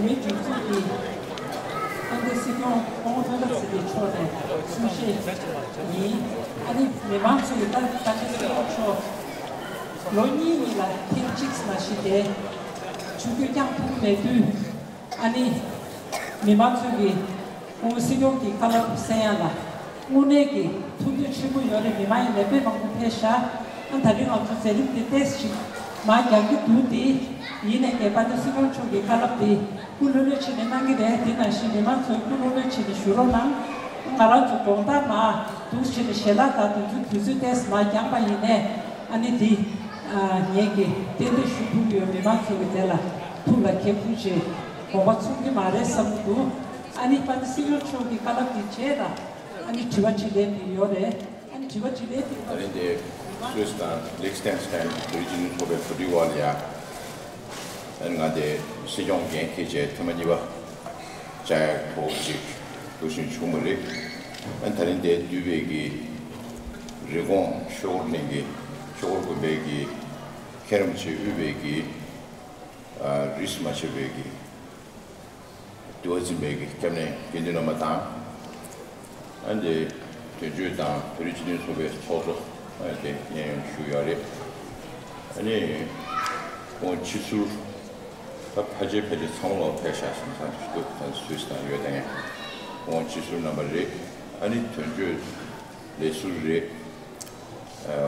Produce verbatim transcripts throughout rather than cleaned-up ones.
མི་སྒྲིག་འཛུགས་ཀྱི་ཨ་ནི་སྲིད་སྐྱོང་སྐུ་ངོ་སྤེན་པ་ཚེ་རིང་མཆོག་ནས་གསུང་བཤད་ཡིན། ཨ་ནི་མི་མང་ཚོས་ད་ད་ལྟ་སྲིད་སྐྱོང་མཆོག་ལོ་གཉིས་གཉིས་ལ་ཐེངས་གཅིག་མ་གཞི་དེ་ཆུ་ཚོད་རྐྱང་ཐུག་མེད་དུས། ཨ་ནི། མི་མང་ཚོས་ཀྱི་སྐུ་ངོ་སྲིད་སྐྱོང་གི་བཀའ་སློབ་གསན་ཡ་ལ་དངོས་གནས་ཀྱི་ཐུགས་འདོད་ཆེན་པོ་ཡོད་རེད། མི་མང་ཡིན་ནའི་དཔེ་མང་པོ་ཕེབས་ཤག་ཨ་ད་རིང་ང་ཚོ་མཛད་རིམ་འདི་ཏོག་ཙམ་ཞིག་མར་རྒྱག་གི་འདུག་དེ་ཡིན་ནའི་ཀྱི་དཔལ་ལྡན་སྲིད་སྐྱོང་མཆོག་གི་བཀའ་སློབ་འདི་སྐུ་ལྷོད་ལྷོད་བྱས་ནས་གནང་གི་རེད། དེ་ནང་བཞིན་མི་མང་ཚོས་སྐུ་ལྷོད་ལྷོད་བྱས་ནས་བཞུགས་རོགས་གནང་། ང་རང་ཚོ་གདོང་ཐག་མར་འདུག་བྱས་ནས་ཞལ་ལག་དང་དེ་ཚོའི་དུས་ཚོད་ཏོག་ཙམ་མར་རྒྱག་པ་ཡིན་ནའི་ཨ་ནི་འདི་ངེད་ཀྱིས་གཏན་འབེབས་ཞུ་ཐུབ་ཡོད། མི་མང་ཚོ་གི་དེ་ལ་ཐུགས་ལ་འཁེལ་ཐུབ་བྱས། དགོངས་པ་ཚོམ་གྱི་མ་རེད་བསམ་གྱི་འདུག་ཨ་ནི་དཔལ་ལྡན་སྲིད་སྐྱོང་མཆོག་གི་བཀའ་སློབ་དེ་རྗེས་ལ་ཨ་ནི་དྲི་བ་དྲིས་ལན་དེ་ཡོད་རེད། ཨ་ནི་དྲི་བ་དྲིས་ལན་དེ་ད་རིང་དེ་སུད་སི་དང་ལིག་སི་ཏན་སི་ཏན་བོད་རིགས་སྤྱི་མཐུན་ཚོགས་པའི་གོ་སྒྲིག་འོག་ལ་ཡ། ཨ་ནི་ང་དེ་སྲིད་སྐྱོང་འགན་འཁྱེར་བྱས་ཐེངས་མ་གཉིས་པ་བཅར་ཡག་གི་གོ་སྐབས་ཅིག་འདུག་བཞིན་བྱུང་བ་རེད། ཨ་ནི་ད་རིང་དེ་འདུས་པའི་གི་རི་ཀོན་ཤོག་གླིང་གི་ཤོག་དགོན་པའི་གི་མཁན་རིན་པོ་ཆེ་དབུས་པའི་གི་ཨ་རིས་མ་ཆད་པའི་གི་འདུལ་བ་འཛིན་པའི་གི་སྐྱབས་གནས་དགེ་འདུན་རྣམ་པ་དང་། ཨ་འདི་དོན་གཅོད་དང་བོད་རིགས་སྤྱི་མཐུན་ཚོགས་པའི་ཚོགས་གཙོ་ཨ་དེ་གཉན་ཡོད་ཞུ་ཡོད་རེད། ཨ་ནི་ཁོང་སྤྱི་ཟུར་ད་ཕལ་ཆེར་ཕལ་ཆེར་ཚང་མ་ལོག་ཕེབས་ཤག་བསམ་བསམ་ཞུ་དགོས། ད་སུད་སི་དང་ཡོད་དང་ཡང་ཁོང་སྤྱི་ཟུར་རྣམ་པ་རེད། ཨ་ནི་དོན་གཅོད་ལས་ཟུར་རེད།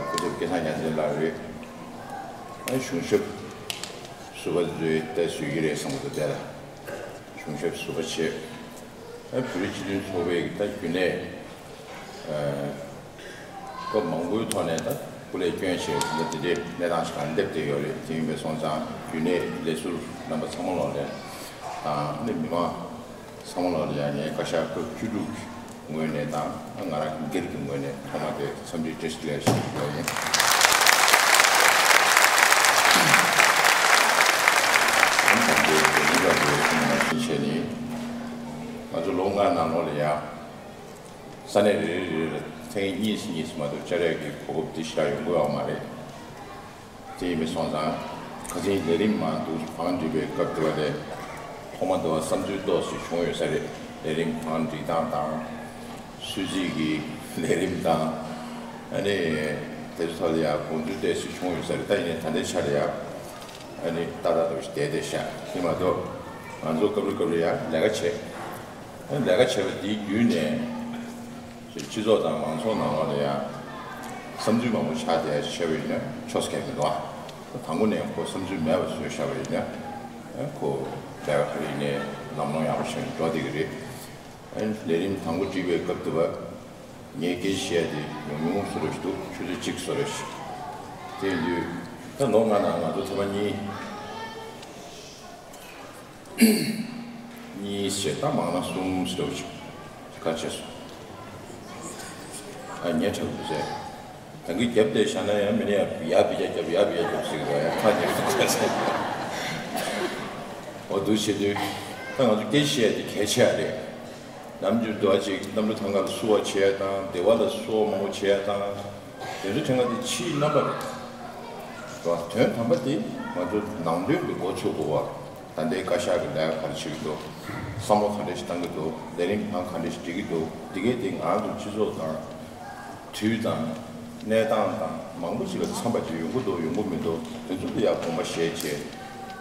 སྐུ་ཚབ་སྐལ་བཟང་ཉ་མཚན་ལགས་རེད། ཨ་གཞུང་ཞབས་ཟུར་པ་ཚོས་ལྟ་བཟོས་ཀྱི་རེད་བསམ་གྱི་འདུག་དེ་ལ་གཞུང་ཞབས་ཟུར་པ་བྱས། ཨ་བོད་རིགས་སྤྱི་མཐུན་ཚོགས་པའི་ད་རྒྱུན་ལས་སྐབས་མང་པོའི་ཐོག་ནས་ད་སྐུ་ལས་བསྐྱོན་བྱས་ད་དེ་འདྲའི་གནས་སྟངས་ཤིག་གང་སླེབས་བསྡད་ཡོད་རེད། དེ་ཡིན་པས་སོང་ཙང་རྒྱུན་ལས་ལས་ཟུར་རྣམ་པ་ཚང་མ་ལོག་ལ་དང་ནི་མི་མང་ཚང་མ་ལོག་ལ་ཡང་ངས་བཀའ་ཤག་སྐབས་བཅུ་དྲུག་གི་ངོས་ནས་དང་ང་རང་སྒེར་གྱི་ངོས་ནས་ཐོག་མ་དེ་འཚམས་འདྲི་བཀྲ་ཤིས་བདེ་ལེགས་ཞུ་རྒྱུ་ཡིན། ང་ཚོ་ལོ་ལྔ་ནང་ལོགས་ལ་ཡང་ས་གནས་རེ་རེ་རེ་ལ་ཐེངས་གཉིས་གཉིས་མ་གཏོགས་བཅར་ཡག་གི་གོ་སྐབས་འདི་ཞེ་དྲག་ཡོང་གི་ཡོད་མ་རེད། དེ་ཡིན་པས་སོང་ཙང་ཁ་སང་ལས་རིམ་མང་དུ་བང་སྒྲིག་པའི་སྐབས་དེ་བ་ལས་ཐོག་མ་དེ་བ་བསམ་ཚུལ་ཏོག་ཙམ་བྱུང་ཡོད་ས་རེད། ལས་རིམ་བང་སྒྲིག་སྟངས་དང་། སུད་སི་གི་ལས་རིམ་དང་། ཨ་ནི་དེ་ཚོ་ཐོག་ལ་ཡང་དགོངས་ཚུལ་ཏོག་ཙམ་བྱུང་ཡོད་ས་རེད། ད་ཡིན་ནའི་ད་ལྟའི་ཆ་ལ་ཡང་ཨ་ནི་ཏག་ཏག་འདྲ་བོ་ཞིག་བསྡད་བསྡད་ཤག་དེ་མ་གཏོགས་ང་ཚོ་སྐབས་རེ་སྐབས་རེ་ཡང་ལས་ཀ་བྱེད། ཨ་ནི་ལས་ཀ་བྱེད་པ་འདིའི་བརྒྱུད་ནས། སྤྱི་ཚོགས་དང་མང་ཚོགས་ནང་ལོགས་ལ་ཡང་བསམ་ཚུལ་མང་པོ་ཆགས་བསྡད་ཡ་ཞིག་བྱས་པ་ཡིན་ན་ཆོག་ས་ཁེལ་མི་འདུག་ཨ་དང་པོ་ནས་ཁོ་བསམ་ཚུལ་མེད་པ་བཟོས་བཞག་པ་ཡིན་ན་ཁོ་ལས་ཀ་ག་རེ་ཡིན་ནའི་ལམ་ལྷོང་ཡག་པོ་ཞིག་འགྲོ་བསྡད་ཀྱི་རེད། ཨ་ནི་ལས་རིམ་དང་པོ་སྒྲིག་པའི་སྐབས་དུ་བ་ངས་སྐད་ཆ་བཤད་དེ་ཉུང་ཉུང་བཟོ་འདྲ་ཞིག་འདུག་ཆུ་ཚོད་གཅིག་བཟོ་འདྲ་ཞིག་དེ་ཡིན་དུས་ད་ལོ་ལྔ་ནང་ང་ཚོ་ཐེངས་མ་གཉིས། གཉིས་བྱས་ད་མང་ན་གསུམ་ཟེར་བ་ཅིག་ག་བྱས་སོང་། ཨ་ཉེ་དྲགས་འདུག་ཟེར། ད་གིན་རྒྱབ་བལྟས་བཞག་ན་ཡང་མི་ནི་ཡ་ཡ་བི་ཡ་རྒྱབ་ཡ་བི་ཡ་རྒྱབ་ཟེར་གི་རེད། ཡ་ཁ་ཉེ་དྲགས་འདུག་ཟེར། འོ་འདུག་བྱེད་དུས་ད་ང་ཚོ་སྐད་ཆ་བཤད་ཡ་དེ་གལ་ཆེ་བ་རེད། ནམ་རྒྱུན་འདུག་ཅིག་གནམ་གྲུ་ཐང་ག་ལ་བསུ་བ་བྱེད་ཡ་དང་སྡེ་བ་ལ་བསུ་བ་མང་པོ་བྱེད་ཡ་དང་། དེ་ཚོ་ཕྲན་ཁ་དེ་ཕྱིའི་རྣམ་པ་རེད། རེད་བ། དོན་དམ་པ་དེ་ང་ཚོ་ནང་དོན་གྱི་འགོ་ཚུགས་དགོས་བ། ད་ལྟའི་བཀའ་ཤག་གི་ལས་ཀ་ག་རེ་བྱེད་ཀྱི་འདུག་བསམ་བློ་ག་འདྲ་ཞིག་བཏང་གི་འདུག་ལས་རིམ་ནང་ག་འདྲ་ཞིག་སྒྲིག་གི་འདུག་འདི་གའི་དེ་ང་རང་ཚོ་སྤྱི་ཚོགས་དང་། དུས་དང་། གནས་སྟངས་དང་མང་པོ་ཞིག་ལ་འཚམ་པ་ཅིག་ཡོང་གི་འདུག་ཡོང་གི་མི་འདུག་དེ་ཚོ་ལ་ཡང་དགོངས་པ་བཞེས་བྱས།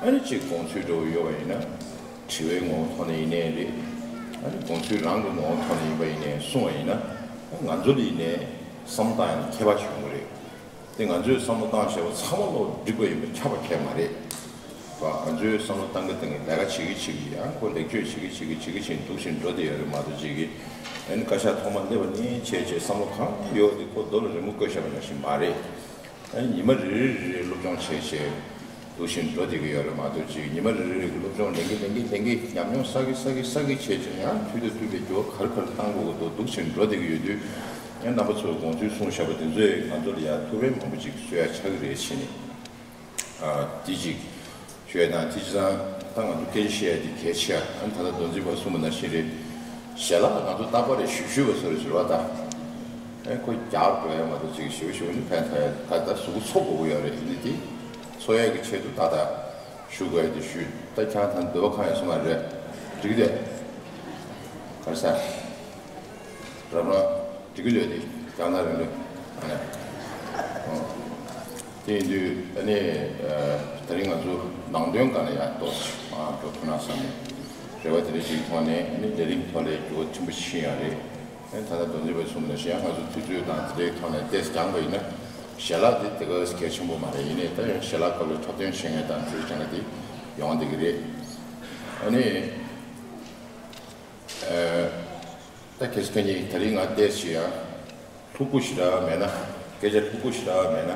ཨ་ནི་གཅིག་དགོངས་ཚུལ་འདྲ་བོ་ཡོད་པ་ཡིན་ན། དྲི་བའི་ངོ་བོ་ཐོག་ནས་ཡིན་ནའི་རེད། ཨ་ནི་དགོངས་ཚུལ་རང་གི་ངོ་བོ་ཐོག་ནས་ཡིན་པ་ཡིན་ནའི་གསུངས་པ་ཡིན་ན། ང་ཚོ་ལ་ཡིན་ནའི་བསམ་བློ་བཏང་ཡག་ལ་ཁྱད་པར་ཅིག་ཡོང་གི་རེད། དེ་ང་ཚོས་བསམ་བློ་བཏང་བྱས་པ་ཚང་མ་ལོག་འགྲིག་པ་ཡིན་པ་ཁྱབ་པ་ཁྱད་མ་རེད། ང་ཚོས་བསམ་བློ་བཏང་གི་བཏང་གི་ལས་ཀ་བྱེད་ཀྱི་བྱེད་ཀྱི་ཡང་ཁོ་ལེགས་བཅོས་བྱེད་ཀྱི་བྱེད་ཀྱི་བྱེད་ཀྱི་བྱེད་འདུག་བཞིན་འགྲོ་བསྡད་ཡོད་རེད་མ་གཏོགས་ཅིག་གིས་ཨ་ནི་བཀའ་ཤག་ཐོག་མ་སླེབས་པ་ནས་བྱས་བྱས་བསམ་བློ་གང་ཡོད་དེ་ཁོ་རྡོ་ལ་རི་མོ་བརྐོས་བཞག་པ་ནང་བཞིན་མ་རེད། ཨ་ནི་ཉི་མ་རེ་རེ་རེ་རེ་སློབ་སྦྱོང་བྱས་བྱས་འདུག་བཞིན་འགྲོ་བསྡད་ཀྱི་ཡོད་རེད་མ་གཏོགས་ཅིག་ཉི་མ་རེ་རེ་རེ་གི་སློབ་སྦྱོང་ལེན་གི་ལེན་གི་ལེན་གི་ཉམས་མྱོང་བསགས་གི་བསགས་གི་བསགས་གི་བྱས་བྱས་ཡང་དུས་དང་བསྟུན་པའི་འགྱུར་བ་ག་རེ་ག་རེ་གཏང་དགོས་ཀྱི་འདུག་འདུག་བཞིན་འགྲོ་བསྡད་ཀྱི་ཡོད་དུས། ཡང་རྣམ་པ་ཚོས་དགོངས་ཚུལ་གསུངས་བཞག་པ་དེ་ཚོས་ང་ཚོ་ལ་ཡང་ཐུགས་ཕན་མང་པོ་ཅིག་གསོས་ཡ་ཆགས་ཀྱི་རེད་ཕྱིན་ནས། ཨ་དེ་གཅིག་ཞུ་ཡ་དང་དེ་བྱས་ཙང་ད་ང་ཚོ་སྐད་ཆ་བཤད་ཡ་དེ་གལ་ཆེ་ཡ། ཨ་ནི་ད་ལྟ་མདོ་འཛིན་པ་གསུངས་པ་ནང་བཞིན་རེད། ཞལ་ལག་ལ་ང་ཚོ་རྟག་པར་རེ་ཞུ་ཞུ་བ་བཟོ་རེ་ཟེར་བ་ད། ཨེ་ཁོ་རྒྱག་འགྲོ་ཡ་མ་གཏོགས་ཅིག་ཞུ་ཞུ་ནི་ཕན་ཐོགས་ཡ་ད་ད་གཟུགས་པོ་འཚོ་དགོས་ཀྱི་ཡོད་རེད། ཡིན་ནི་དེ་འཚོ་ཡ་གི་ཆེད་དུ་ད་ད་ཞུ་དགོས་ཡ་དེ་ཞུས། ད་ཁྱེད་རང་ད་འདོད་པ་གང་ཡོད་གསུངས་པ་རེད། འགྲིག་གི་འདུག་ག་རེ་ཟེར། རབ་རང་འགྲིག་གི་འདུག་དེ་རྒྱང་ཐག་རིང་རེད། ཨ་ནི། ཨོ། དེ་ཡིན་དུས་ཨ་ནི། ད་རིང་ང་ཚོ་ནང་དོན་སྒང་ལ་ཡང་ཏོག་ཙམ་འགྲོ་ཐུབ་ན་བསམ་ནས། རེ་བ་དེ་འདྲ་ཞིག་ཐོག་ནས་ཨ་ནི་ལས་རིམ་ཐོག་ལ་འགྱུར་བ་ཆེན་པོ་ཕྱིན་ཡོད་རེད། ཨ་ནི་ད་ལྟ་རྡོ་རྗེ་པའི་གསུང་ལ་བཞག་ང་ཚོ་དུས་ཚོད་དང་དེ་འདྲའི་ཐོག་ནས་ཏོག་ཙམ་སྦྱངས་པ་ཡིན་ན། ཞལ་ལག་དེ་དེ་ག་གལ་ཆེན་པོ་མ་རེད། ཡིན་ནའི་ད་ཡང་ཞལ་ལག་སྐབས་ལ་འཁྲབ་སྟོན་བྱེད་མཁན་དང་དེ་འདྲ་བྱེད་མཁན་དེ་ཡོང་བསྡད་ཀྱི་རེད། ཨ་ནི། ཨ། ད་ཁྱེད་ཚོ་གཉིས་ད་རིང་ང་ཏོག་ཙམ་ཡང་ལྷུག་པོ་ཞེ་དྲག་མེད་ན། སྐད་ཆ་ལྷུག་པོ་ཞེ་དྲག་མེད་ན།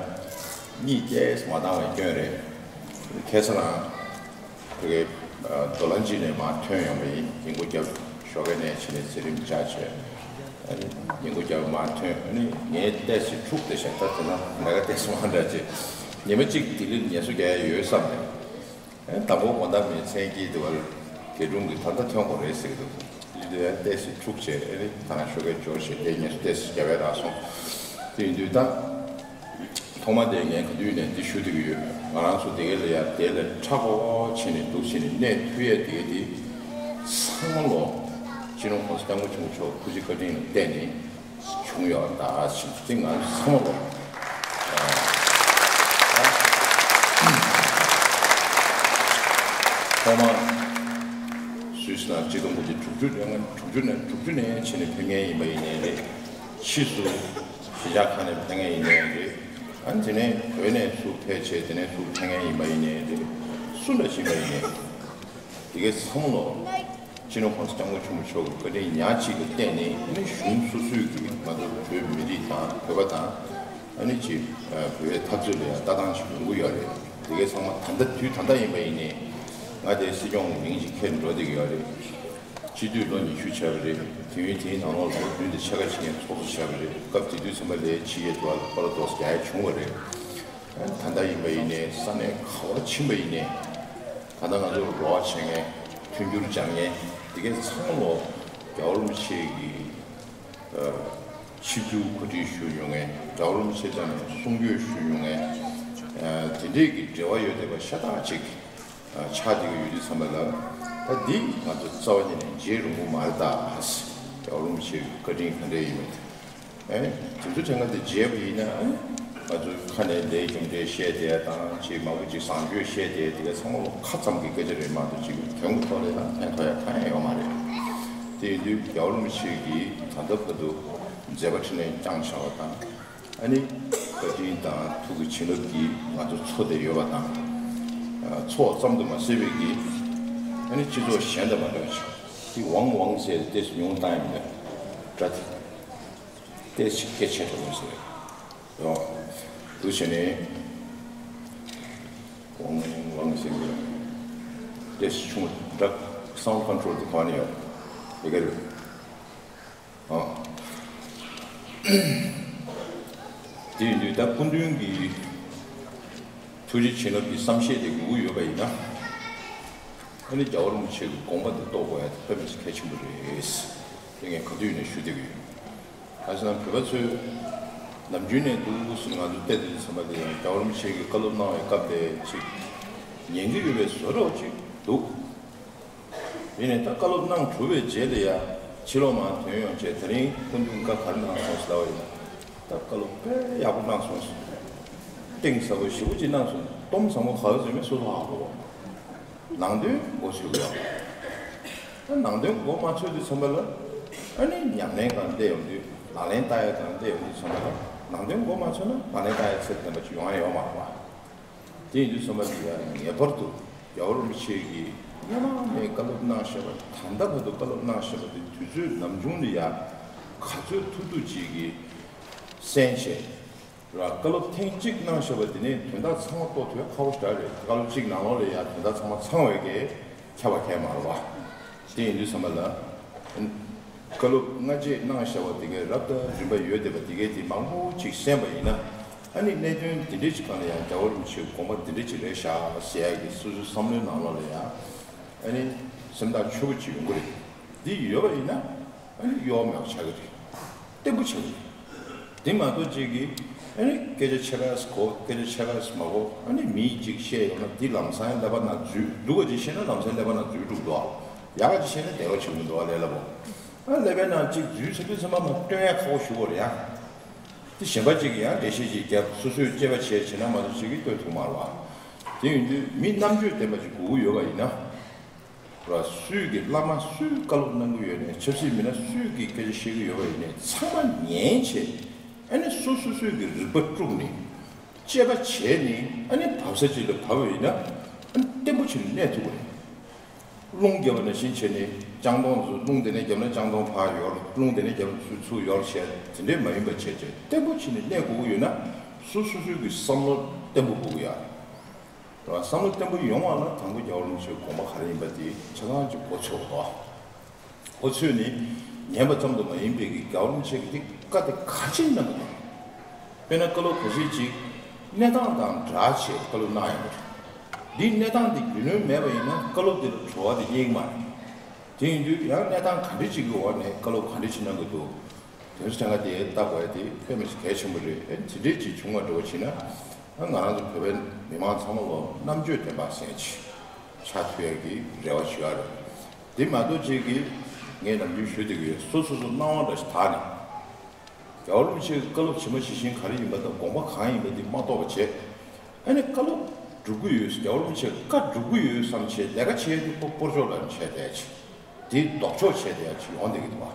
གཉིད་ཏོག་ཙམ་མ་བཏང་བའི་སྐྱོན་རེད། ཁ་སང་རང་ཕ་གི། ཨ། རྡོ་ལ་གཅིག་ནས་མར་ཐོན་ཡོང་བ་ཡིན། ཉིན་གུང་རྒྱབ་ཞོགས་ཀའི་ནས་ཕྱིན་ནས་འཛིན་རིམ་བཅར་བྱས། ཨ་ནི་ཉིན་གུང་རྒྱབ་མར་ཐོན། ཨ་ནི་ངས་ཏོག་ཙམ་འཁྲུགས་བསྡད་ཤག་ད་དེ་ན་ལས་ཀ་ཏོག་ཙམ་མང་དྲགས་བྱས། ཉི་མ་གཅིག་ལྡི་ལིར་ངལ་གསོ་རྒྱག་ཡ་ཡོད་བསམ་ནས། ཨེ། དང་པོ་དགོང་དག་མི་མཚན་སྐྱིད་དེ་བར་དགེ་སྒྲུང་གི་ད་ལྟ་ཐོན་དགོས་རེད་ཟེར་གྱི་འདུག་དེ་དུས་ཡང་ཏོག་ཙམ་འཁྲུག་བྱས། ཨེ་རེད། ད་ང་ཞོགས་ཀས་འབྱོར་བྱས་དེ་ངལ་གསོ་ཏོག་ཙམ་རྒྱབ་པའི་རག་སོང་། དེ་ཡིན་དུས་ད་ཐོག་མ་དེ་ངས་ག་དུས་ནས་འདི་ཞུ་བསྡད་ཀྱི་ཡོད། ང་རང་ཚོ་དེ་ག་ལ་ཡ་དེ་ལ་མཁྲེགས་པོ་བྱས་ནས་འདུག་བྱས་ནས་གནས་ཐུབ་ཡས་དེ་ག་དེ་ཚང་མ་ལོ། སྤྱི་ནོར་༸གོང་ས་༸སྐྱབས་མགོན་ཆེན་པོ་མཆོག་སྐུ་ཚེ་བཀའ་དྲིན་ལ་བརྟེན་ནས། བྱུང་ཡོད་ད་ཕྱིན་ཚེ་ང་ཚོ་ཚང་མ་ལོ། ཐོག་མ་སུད་སི་ནང་ཆིག་སྟོང་དགུ་བརྒྱ་དྲུག་ཅུ་ནས་དྲུག་ཅུ་ནས་དྲུག་ཅུ་ནས་བྱས་ནས་ཕེབས་མཁན་ཡིན་པ་ཡིན་ནའི་རེད། ཕྱིས་སུ་གཞིས་ཆགས་ཁག་ནས་ཕེབས་མཁན་ཡིན་ནའི་རེད། ཨ་ནི་དེ་ནས་བོད་ནས་ཚུར་ཕེབས་བྱས་དེ་ནས་ཚུར་ཕེབས་མཁན་ཡིན་པ་ཡིན་ནའི་རེད། སུ་འདྲ་ཞིག་ཡིན་པ་ཡིན་ནའི་རེད། དེ་གའི་བསམ་བློ། སྤྱི་ནོར་༸གོང་ས་༸སྐྱབས་མགོན་ཆེན་པོ་མཆོག་གི་བཀའ་དྲིན་ཉག་གཅིག་ལ་བརྟེན་ནས་ཨ་ནི་གཞུང་སོ་སོའི་གི་ང་ཚོ་བོད་མི་རིགས་དང་བོད་པ་དང་ཨ་ནི་ཅིག་བོད་པའི་འཐབ་རྩོད་ལ་ཡང་ལྟ་སྟངས་ཤིག་ཡོང་གི་ཡོད་རེད། དེ་གའི་ཚང་མ་ད་ལྟ་དུས་ད་ལྟ་ཡིན་པ་ཡིན་ནའི་ང་དེ་སྲིད་སྐྱོང་གི་མིང་ཅིག་འཁྱེར་འགྲོ་བསྡད་ཀྱི་ཡོད་རེད། སྤྱི་འཐུས་ལོ་ཉི་ཤུ་བྱས་པ་རེད། དུས་ཡུན་དེའི་ནང་ལོགས་ལ་ལོ་བདུན་དང་ཕྱེད་ཀ་ཕྱིན་ནས་ཚོགས་གཙོ་བྱས་པ་རེད། སྐབས་དེ་དུས་ཚན་པ་ལས་ཕྱི་རྒྱལ་དུ་བ་ལ་ཁོ་ལ་ཏོག་ཙམ་རྒྱག་ཡ་བྱུང་བ་རེད། ད་ལྟ་ཡིན་པ་ཡིན་ནའི་ས་གནས་ག་བར་ཕྱིན་པ་ཡིན་ནའི་ད་ལྟ་ང་ཚོར་རོགས་བྱེད་མཁན་མཐུན་འགྱུར་སྦྱང་མཁན་དེ་གའི་ཚང་མ་ལོ་རྒྱལ་བ་རིན་པོ་ཆེ་གི་ཨ་ཆིབས་བསྒྱུར་གོ་སྒྲིག་ཞུ་མྱོང་མཁན། རྒྱལ་བ་རིན་པོ་ཆེ་རྩ་ནས་གསུང་སྐྱོད་ཞུ་མྱོང་མཁན། ཨ་དེ་འདྲས་ཀྱི་འབྲེལ་བ་ཡོད་བསྡད་པ་ཤ་སྟག་ཅིག་ཨ་ཆགས་བསྡད་ཀྱི་ཡོད་དུས་ཙམ་པ་ལ། ད་འདི་ང་ཚོ་རྩ་བ་ཉིད་ནས་བརྗེད་རུང་གི་མ་རེད་ད། རྒྱལ་བ་རིན་པོ་ཆེ་གི་བཀའ་དྲིན་ག་འདྲས་ཡིན་མིན། ཨེ། དེ་ཚོ་དྲན་ཁ་དེ་བརྗེད་པ་ཡིན་ན་ཨེ། ང་ཚོའི་ཁ་ནས་ལས་རྒྱུ་འབྲས་བཤད་བསྡད་དང་ཅིག་མང་པོ་ཅིག་བཟང་སྤྱོད་བཤད་བསྡད་དེ་ག་ཚང་མ་ལོ་ཁ་ཙམ་གྱི་སྐད་ཆ་རེད་མ་གཏོགས་ཅིག་དོན་གྱི་ཐོག་ལ་ཡང་ཕན་ཐོགས་ཡ་གང་ཡང་ཡོད་མ་རེད། དེ་ཡིན་དུས་རྒྱལ་བ་རིན་པོ་ཆེ་གིས་ད་ལྟ་བར་དུ་མཛད་པ་འཕྲིན་ལས་བསྐྱངས་བཞག་པ་དང་། ཨ་ནི་བཀའ་དྲིན་དང་ཐུགས་ཀྱི་བྱིན་རླབས་ཀྱིས་ང་ཚོ་འཚོ་བསྡད་ཡོད་པ་དང་། ཨ་འཚོ་བ་ཙམ་དུ་མ་ཟད་པའི་གི་ཨ་ནི་སྤྱི་ཚོགས་གཞན་དང་མ་འདྲ་བ་ཞིག་དེ་ཝང་ཝང་ཟེར་ཏེ་ཉུང་བཏང་ཡིན་པས་དྲ་དེ། ཏོག་ཙམ་སྐད་ཆེ་དྲགས་པོ་ཟེར། ཡོང་། འདུག་བྱས་ནས། ཝང་ཝང་ཟེར་གི་ཡོད། ཏོག་ཙམ་ཆུང་དྲགས། སའུན་ཌི་ཀོན་ཊོལ་དེ་ག་ནས་ཡོད། དེ་ག་རེད། ཨ། དེ་ཡིན་དུས་ད་སྐུ་མདུན་གྱི་ཐུགས་རྗེ་བྱིན་རླབས་ཀྱི་བསམ་ཤེས་དེ་དགོས་ཀྱི་ཡོད་པ་ཡིན་ན། ཨ་ནི་རྒྱལ་བ་རིན་པོ་ཆེ་གི་དགོངས་པ་དེ་རྟོགས་དགོས་ཡ་དེ་དཔེ་མི་སྲིད་གལ་ཆེན་པོ་རེད། དེ་ངས་ག་དུས་ནས་ཞུ་བསྡད་ཀྱི་ཡོད། ག་ཟེར་ན་བོད་པ་ཚོས་ནམ་རྒྱུན་ནས་འདུག་སེ་ང་ཚོ་བལྟས་དུས་ཙམ་པ་དེ་ཡང་རྒྱལ་བ་རིན་པོ་ཆེ་གིས་བཀའ་སློབ་གནང་བའི་སྐབས་དེ་ཅིག་ཉན་གྱི་ཡོད་པའི་བཟོ་འདྲ་ཅིག་འདུག་ཡིན་ནའི་ད་བཀའ་སློབ་གནང་གྲུབ་པའི་རྗེས་ལ་ཡ་ཕྱི་ལོགས་མར་ཐོན་ཡོང་བྱས་དེ་རིང་སྐུ་མདུན་བཀའ་ག་རེ་གནང་སོང་ཟེར་ལབ་པ་ཡིན་ན། ད་བཀའ་སློབ་དཔེ་ཡག་པོ་གནང་སོང་ཟེར། གཏིང་ཟབ་པོ་ཞེ་པོ་ཅིག་གནང་སོང་། གཏིང་ཟབ་པོ་ག་རེ་ཟེར་མིན་སོ་སོ་ཧ་གོ། ནང་དོན་མགོ་ཚོད་དགོས་ཡོད། ནང་དོན་མགོ་མ་ཚོད་དུས་ཙམ་པ་ལ། ཨ་ནི་ཉམས་ལེན་སྒང་བལྟས་ཡོང་དུས་ལག་ལེན་བསྟར་ཡ་སྒང་བལྟས་ཡོང་དུས་ཙམ་པ་ལ་ནང་དོན་མགོ་མ་ཚོད་ན་ལག་ལེན་བསྟར་ཡ་ཚད་ལྡན་པ་ཅིག་ཡོང་ཡ་ཡོད་མ་རེད་པ། དེ་ཡིན་དུས་ཙམ་པ་ལ་ཡ་ངེས་པར་དུ་རྒྱལ་བ་རིན་པོ་ཆེ་གིས་སྔོན་མ་ནས་བཀའ་སློབ་གནང་བཞག་པ་ད་ལྟ་བར་དུ་བཀའ་སློབ་གནང་བཞག་པ་དེ་དུས་ཚོད་ནམ་བྱུང་ནས་ཡ་ག་ཚོད་ཐུབ་ཐུབ་ཅིག་གིས་གསན་བྱས། ར་བཀའ་སློབ་ཐེངས་གཅིག་གནང་བཞག་པ་དེ་ནས་དོན་དག་ཚང་མ་རྟོགས་ཐུབ་ཡ་ཁག་པོ་ཞེ་དྲག་རེད། བཀའ་སློབ་གཅིག་ནང་ལོགས་ལ་ཡ་དོན་དག་ཚང་མ་ཚང་བའི་གི་ཁྱབ་པ་ཁྱད་མ་རེད་བ། དེ་ཡིན་དུས་ཙམ་པ་ལ། བཀའ་སློབ་སྔ་རྗེས་གནང་བཞག་པ་དེ་གའི་རབ་དང་རིམ་པ་ཡོད་བསྡད་པ་དེ་གའི་དེ་མང་པོ་ཅིག་གསན་པ་ཡིན་ན། ཨ་ནི་གནད་དོན་འདི་འདྲས་ཅིག་སྒང་ལ་ཡང་རྒྱལ་བ་རིན་པོ་ཆེའི་དགོངས་པ་འདི་འདྲས་ཅིག་རེད་ཤག་ཟེར་ཡ་གི་སོ་སོའི་བསམ་བློའི་ནང་ལོགས་ལ་ཡང་། ཨ་ནི་སེམས་ཐག་ཆོད་པོ་ཅིག་ཡོང་གི་རེད། འདི་ཡོད་པ་ཡིན་ན། ཨ་ནི་གཡོ་མེད་པ་ཆགས་ཀྱི་རེད། བརྟན་པོ་ཆགས་ཀྱི་རེད། དེ་མ་གཏོགས་གཅིག་གིས་ཨ་ནི་སྐད་ཆ་ཕྱེད་ཀ་ཞིག་གོ། སྐད་ཆ་ཕྱེད་ཀ་ཞིག་མ་གོ། ཨ་ནི་མིས་གཅིག་བཤད་ཡོང་ན་དེ་ལམ་སང་ཀླད་པ་ནང་འཛུལ། སྡུག་པ་ཅིག་བཤད་ན་ལམ་སང་ཀླད་པ་ནང་འཛུལ་འགྲོ་གི་འདུག་ཨ། ཡག་ག་ཅིག་བཤད་ན་བདེ་བ་ཆེན་པོ་འདུག་ཨ། ལས་སླ་པོ། ཨ་ཀླད་པའི་ནང་གཅིག་འཛུལ་ཚར་དུས་ཙམ་པ་མར་སྟོན་ཡ་ཁག་པོ་ཞེ་པོ་རེད་ཡ། དེ་གཞན་པ་གཅིག་གིས་ཡང་འགྲེལ་བཤད་ཅིག་བརྒྱབ། སོ་སོས་དཔྱད་པ་བྱས་བྱས་ན་མ་གཏོགས་གཅིག་གིས་ལྟོས་ཐུབ་མ་རེད་བ། དེ་ཡིན་དུས་མི་རྣམ་དཔྱོད་ལྡན་པ་ཅིག་དགོས་ཀྱི་ཡོད་པ་ཡིན་ན། ར་སུས་ཀྱི་བླ་མ་སུས་བཀའ་སློབ་གནང་གི་ཡོད་ནས། ཆབ་སྲིད་མི་སྣ་སུས་ཀྱི་སྐད་ཆ་བཤད་ཀྱི་ཡོད་པ་ཡིན་ནས། ཚང་མ་ཉན་བྱས། ཨ་ནི་སོ་སོ་སོས་ཀྱི་རིག་པ་དཀྲུགས་ནས། དཔྱད་པ་བྱས་ནས། ཨ་ནི་བབས་ས་ཅིག་ལ་བབས་པ་ཡིན་ན། ཨ་ནི་བརྟན་པོ་བྱས་ནས་གནས་ཐུབ་པ་རེད། རླུང་རྒྱབ་པ་ནང་བཞིན་བྱས་ནས། ལྕང་སྡོང་ཚོ་རླུང་དེ་ནས་བརྒྱབ་ན་ལྕང་སྡོང་ཕར་ཡོར། རླུང་དེ་ནས་བརྒྱབ་ན་ཚུར་ཚུར་ཡོར་བྱས། དེ་འདྲས་མ་ཡིན་པ་བྱས་བྱས་བརྟན་པོ་བྱས་ནས་གནས་དགོས་ཀྱི་ཡོད་ན། སོ་སོ་སོའི་གི་བསམ་བློ་བརྟན་པོ་དགོས་ཀྱི་ཡོད་རེད། བསམ་བློ་བརྟན་པོ་ཡོང་བ་ལ་དང་པོ་རྒྱལ་བ་རིན་པོ་ཆེའི་དགོངས་པ་ག་རེ་ཡིན་པ་དེ་ཆ་ཚང་ཅིག་གོ་ཆོད་དོ། གོ་ཆོད་ནས་ཉན་པ་ཙམ་དུ་མ་ཡིན་པའི་གི་རྒྱལ་བ་རིན་པོ་ཆེ་གི་དེ་བཀའ་དེ་ག་ཅིག་གནང་གི་འདུག་དཔེར་ན་བཀའ་སློབ་ག་ཅིག་ཅིག་གནས་སྟངས་དང་འདྲ་བྱས་བཀའ་སློབ་གནང་ཡོང་གི་རེད། འདིའི་གནས་སྟངས་དེ་རྒྱུས་ལོན་མེད་པ་ཡིན་ན་བཀའ་སློབ་དེ་ལ་བྲོ་བ་དེ་རྙེད་ཀྱི་མ་རེད། དེ་ཡིན་དུས་ཡང་གནས་སྟངས་ག་འདྲ་ཅིག་གི་འོག་ནས་བཀའ་སློབ་ག་འདྲ་ཅིག་གནང་གི་འདུག་དེ་ཚོ་ཐད་ཀ་དེ་ལྟ་དགོས་ཡ་དེ་དཔེ་མི་སྲིད་གལ་ཆེན་པོ་རེད། ཨེ་དེ་འདྲས་ཅིག་བྱུང་བ་འགྲོ་བ་བྱས་ན། ཨ་ང་རང་ཚོ་བོད་པའི་མི་མང་ཚང་མ་ལོ་རྣམ་དཔྱོད་ལྡན་པ་ཟེར་ཅིག་ཆགས་ཐུབ་ཡ་གི་རེ་བ་ཞུ་ཡ་རེད། དེ་མ་གཏོགས་ཅིག་གིས་ངས་ནམ་རྒྱུན་ཞུ་བསྡད་ཀྱི་ཡོད། སོ་སོ་སོ་སྣང་བ་འདྲ་ཞིག་དག་ནས། རྒྱལ་བ་རིན་པོ་ཆེའི་བཀའ་སློབ་ཇི་མ་ཇི་བཞིན་ག་རེ་ཡིན་པ་དང་དགོངས་པ་གང་ཡིན་པ་དེ་མ་རྟོགས་པ་བྱས། ཨ་ནི་བཀའ་སློབ་སྒྲུབ་ཀྱི་ཡོད། རྒྱལ་བ་རིན་པོ་ཆེའི་བཀའ་སྒྲུབ་ཀྱི་ཡོད་བསམ་བྱས་ལས་ཀ་བྱས་དུས་ཁོ་སྤོར་ཆོག་ལ་བྱས་བསྡད་ཅིག་དེ་ལྡོག་ཕྱོགས་བྱས་བསྡད་ཡ་ཅིག་ཡོང་བསྡད་ཀྱི་འདུག་བ།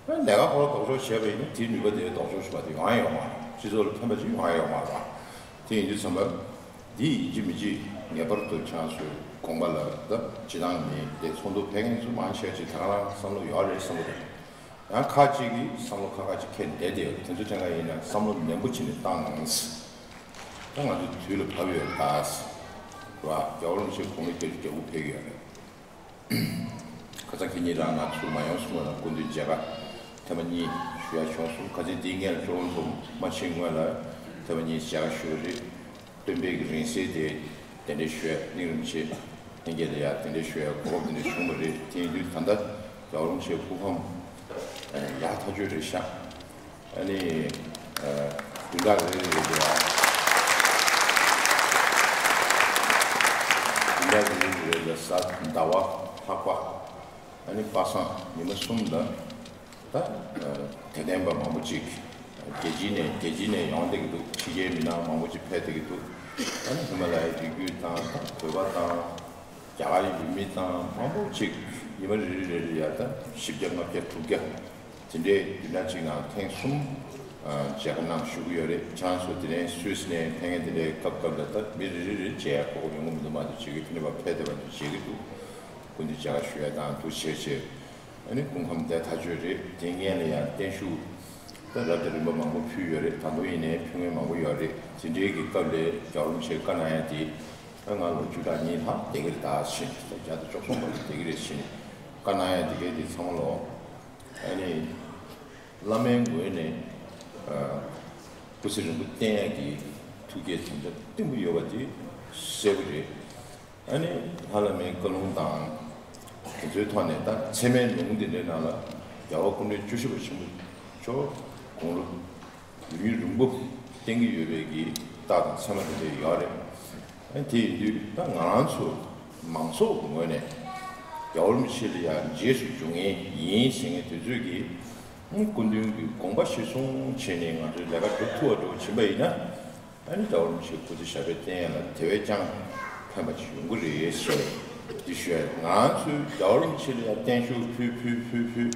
ཨ་ནི་ལས་ཀ་ཁོ་རང་ལྡོག་ཕྱོགས་བྱས་པ་ཡིན་ན་དེའི་ནུས་པ་དེ་ལྡོག་ཕྱོགས་བྱས་པ་དེ་ཡོང་ཡ་ཡོད་མ་རེད། སྤྱི་ཚོགས་ལ་ཕན་པ་ཅིག་ཡོང་ཡ་ཡོད་མ་རེད་བ། དེ་ཡིན་དུས་ཙམ་པ། འདི་ཡིན་གཅིག་མིན་གཅིག་ངེས་པར་དུ་ཁྱེད་རང་ཚོའི་དགོངས་པ་ལ་ད་སྤྱི་བཏང་མི་དེ་ཚོགས་འདུ་ཕེབས་མཁན་ཚོ་མང་ཆེ་བ་ཅིག་ད་ག་རང་བསམ་བློ་ཡོད་རེད་བསམ་གི་འདུག་ཡང་ཁག་ཅིག་གིས་བསམ་བློ་ཁག་ཁག་ཅིག་འཁྱེར་བསྡད་དེ་ཡོད། དེ་ཚོ་ཐད་ཀ་ཡིན་ན་བསམ་བློ་ནན་པོ་བྱས་ནས་བཏང་། ད་ང་ཚོ་དུས་ལ་བབས་ཡོད་རེད་ད། རེད་བ། རྒྱལ་བ་རིན་པོ་ཆེ་དགུང་ལོ་བརྒྱད་ཅུ་གྱ་དགུ་ཕེབས་ཀྱི་ཡོད་རེད། ཁ་སང་ཁྱེད་གཉིས་རང་ང་ཚུར་མ་ཡོང་སོང་བ་ལ་སྐུ་མདུན་མཇལ་ཁ་ཐེངས་མ་གཉིས་ཞུ་ཡ་བྱུང་སོང་། ཁ་སང་དེའི་སྔོན་ལ་ཅོག་རོང་ཚོ་མ་ཕྱིན་སྔོན་ལ་ཐེངས་མ་གཉིས་མཇལ་ཁ་ཞུས་པ་རེད། སྟོན་པའི་གི་རིང་བསྲེལ་དེ་གདན་འདྲེན་ཞུ་ཡ། གླིང་རིན་པོ་ཆེ་ལྷན་རྒྱས་ལ་ཡ་གདན་འདྲེན་ཞུ་ཡ་གོ་སྐབས་དེ་འདྲ་བྱུང་བ་རེད། དེ་ཡིན་དུས་ད་ལྟ་རྒྱལ་བ་རིན་པོ་ཆེའི་སྐུ་ཁམས་ཡག་ཐག་ཆོད་རེད་ཤག་ཨ་ནི། ཨ། བདུན་ཕྲག་རེ་རེ་རེ་ལ། བདུན་ཕྲག་རེ་རེ་རེ་ལ་གཟའ་ཟླ་བ། ལྷག་པ། ཨ་ནི་པ་སངས་ཉི་མ་གསུམ་ལ་ད། ཨ། དད་ལྡན་པ་མང་པོ་ཅིག་རྒྱལ་སྤྱི་ནས་རྒྱལ་སྤྱི་ནས་ཡོང་བསྡད་ཀྱི་འདུག་ཕྱི་རྒྱལ་མི་སྣ་མང་པོ་ཅིག་ཕེབས་བསྡད་ཀྱི་འདུག་ཨ་ནི་ཧི་མ་ལ་ཡའི་རི་རྒྱུད་དང་། ད་བོད་པ་དང་། རྒྱ་གར་ཡུལ་མི་དང་མང་པོ་ཅིག་ཉི་མ་རེ་རེ་རེ་རེ་ཡ་ད་བཞི་བརྒྱ་ལྔ་བརྒྱ་དྲུག་བརྒྱ་དེ་འདྲའི་བདུན་ཕྲག་གཅིག་ནང་ཐེངས་གསུམ། ཨ། མཇལ་ཁ་གནང་ཞུ་གི་ཡོད་རེད། ཁྱེད་རང་ཚོ་དེ་རིང་སུད་སི་ནས་ཕེབས་མཁན་དེ་འདྲའི་སྐབས་སྐབས་ལ་ད་མི་རེ་རེ་རེ་མཇལ་ཡ་གོ་སྐབས་ཡོང་གི་མི་འདུག་མ་གཏོགས་བྱེད་ཀྱི་དེ་འདྲ་བ་ཕེབས་བསྡད་པ་འདི་བྱེད་ཀྱི་འདུག་སྐུ་མདུན་མཇལ་ཁ་ཞུ་ཡ་དང་འདུ་བྱེད་བྱེད། ཨ་ནི་སྐུ་ཁམས་བདེ་ཐག་ཆོད་རེད། དེ་སྔོན་ལ་ཡང་བརྟན་བཞུགས་ད་རབ་དང་རིམ་པ་མང་པོ་ཕུལ་ཡོད་རེད། ད་དུང་ཡིན་ནའི་ཕུལ་མཁན་མང་པོ་ཡོད་རེད། དེ་འདྲའི་གི་སྐབས་ལ་རྒྱལ་བ་རིན་པོ་ཆེས་བཀའ་གནང་ཡ་དེ། ད་ང་ལོ་བཅུ་ཕྲག་གཉིས་ལྷག་བསྡད་ཀྱི་རེད་ད་ཕྱིན། ད་བརྒྱ་དང་བཅུ་གསུམ་བར་དུ་བསྡད་ཀྱི་རེད་ཕྱིན། བཀའ་གནང་ཡ་དེ་གའི་དེ་ཚང་མ་ལོ། ཨ་ནི། བླ་མའི་ངོས་ནས། ཨ། སྐུ་ཚེ་རིང་པོ་བརྟན་ཡ་གི་ཐུགས་བསྐྱེད་དམ་བཅའ་བརྟན་པོ་ཡོད་པ་དེ་གསལ་པོ་རེད། ཨ་ནི་ལྷ་བླ་མའི་བཀའ་ལུང་དང་དེ་ཚོའི་ཐོག་ནས་ད་ཚད་མའི་ལུང་དེ་འདྲའི་ནང་ལ་རྒྱལ་བ་སྐུ་ཕྲེང་བཅུ་བཞི་པ་ཆེན་པོ་མཆོག་དགུང་ལོ་ཡུན་རིང་པོ་བརྟན་གྱི་ཡོད་པའི་གི་རྟགས་དང་མཚན་མ་དེ་འདྲ་ཡོད་རེད། ཨ་ནི་དེ་ཡིན་དུས་ད་ང་རང་ཚོ་མང་ཚོགས་ཀྱི་ངོས་ནས་རྒྱལ་བ་རིན་པོ་ཆེ་ལ་ཡང་རྗེས་སུ་འཇུག་མཁན་ཡིན་ཟེར་མཁན་དེ་ཚོས་ཀྱི་ཨ་ནི་སྐུ་མདུན་གྱི་དགོངས་པ་གཞིར་བཟུང་བྱས་ནས་ང་ཚོའི་ལས་ཀ་སྒྲུབ་ཐུབ་པ་འགྲོ་བཞིན་པ་ཡིན་ན། ཨ་ནི་རྒྱལ་བ་རིན་པོ་ཆེའི་སྐུ་ཚེ་ཞབས་པད་བརྟན་ཡ་ལ་དེ་བས་ཀྱང་ཕན་པ་ཅིག་ཡོང་གི་རེད་ཞེས་འདི་ཞུ་ཡ། ང་ཚོས་རྒྱལ་བ་རིན་པོ་ཆེ་ལ་ཡང་བརྟན་བཞུགས་ཕུལ་ཕུལ་ཕུལ་ཕུལ།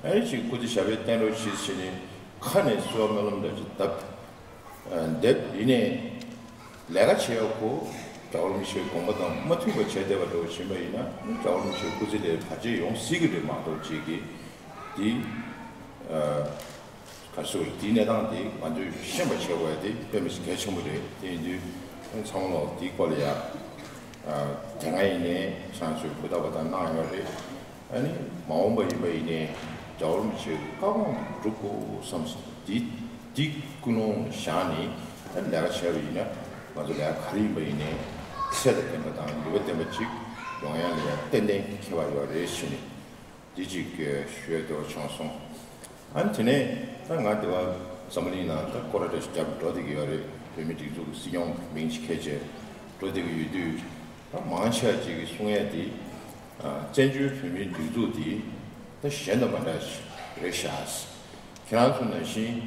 ཨ་ནི་ཅིག་སྐུ་ཚེ་ཞབས་པད་བརྟན་རོགས་ཞེས་བྱས་ནས་ཁ་ནས་གསོལ་བ་སྨོན་ལམ་འདྲ་ཅིག་བཏབ། ཨ། འདེབས། ཡིན་ནའི་ལས་ཀ་བྱེད་ཡ་ཁོ་རྒྱལ་བ་རིན་པོ་ཆེའི་དགོངས་པ་དང་མ་མཐུན་པ་བྱས་བསྡད་པ་འདྲ་བོ་ཕྱིན་པ་ཡིན་ན་རྒྱལ་བ་རིན་པོ་ཆེའི་སྐུ་ཚེ་ལ་བར་ཆད་ཡོང་སྲིད་ཀྱི་རེད་མ་གཏོགས་ཅིག་གིས་འདི། ཨ། ག་རེ་ཟེར་དགོས་རེད། དེའི་གནས་སྟངས་དེ་ང་ཚོས་ཤེས་པ་བྱེད་དགོས་ཡ་དེ་དཔེ་མི་སྲིད་གལ་ཆེན་པོ་རེད། དེ་ཡིན་དུས་ཚང་མ་ལོག་དེའི་སྐོར་ལ་ཡ། ཨ། དེ་སྔ་ཡིན་ནའི་ཁྱེད་རང་ཚོས་ཧུར་ཐག་པ་དང་གནང་ཡོད་རེད། ཨ་ནི་མ་འོངས་པ་ཡིན་པ་ཡིན་ནའི་རྒྱལ་བ་རིན་པོ་ཆེའི་བཀའ་དགོངས་དེ་སྒྲུབ་དགོས་བསམ་སོང་། དེ་དེ་ཀུན་སློང་བཞག་ནས་ཨ་ནི་ལས་ཀ་བྱས་པ་ཡིན་ན་ང་ཚོ་ལས་ཀ་ག་རེ་ཡིན་པ་ཡིན་ནའི་ཚད་དང་ལྡན་པ་དང་ནུས་པ་ལྡན་པ་ཅིག་ཡོང་ཡ་ལ་ཡ་ཏན་ཏན་ཁྱད་པར་ཡོད་རེད་ཞུས་ནས། འདི་གཅིག་ཞུ་ཡ་འདོད་པ་བྱུང་སོང་། ཨ་ནི་དེ་ནས་ད་ང་འདི་བ་ འཛམ་བུ་གླིང་ནང་ད་སྐོར་ར་འདྲ་ཞིག་བརྒྱབ་འགྲོ་བསྡད་ཀྱི་ཡོད་རེད། བོད་མིའི་སྒྲིག་འཛུགས་ཀྱི་སྲིད་སྐྱོང་མིང་ཞིག་འཁྱེར་བྱས་འགྲོ་བསྡད་ཀྱི་ཡོད་དུས། ད་མང་ཆེ་བ་ཅིག་གིས་གསུང་ཡས་དེ། ཨ། བཙན་བྱོལ་བོད་མིའི་སྒྲིག་འཛུགས་དེ་ད་གཞན་དང་མ་འདྲ་ཞིག་རེད་ཤག། ཁྱེད་རང་ཚོ་ནང་བཞིན།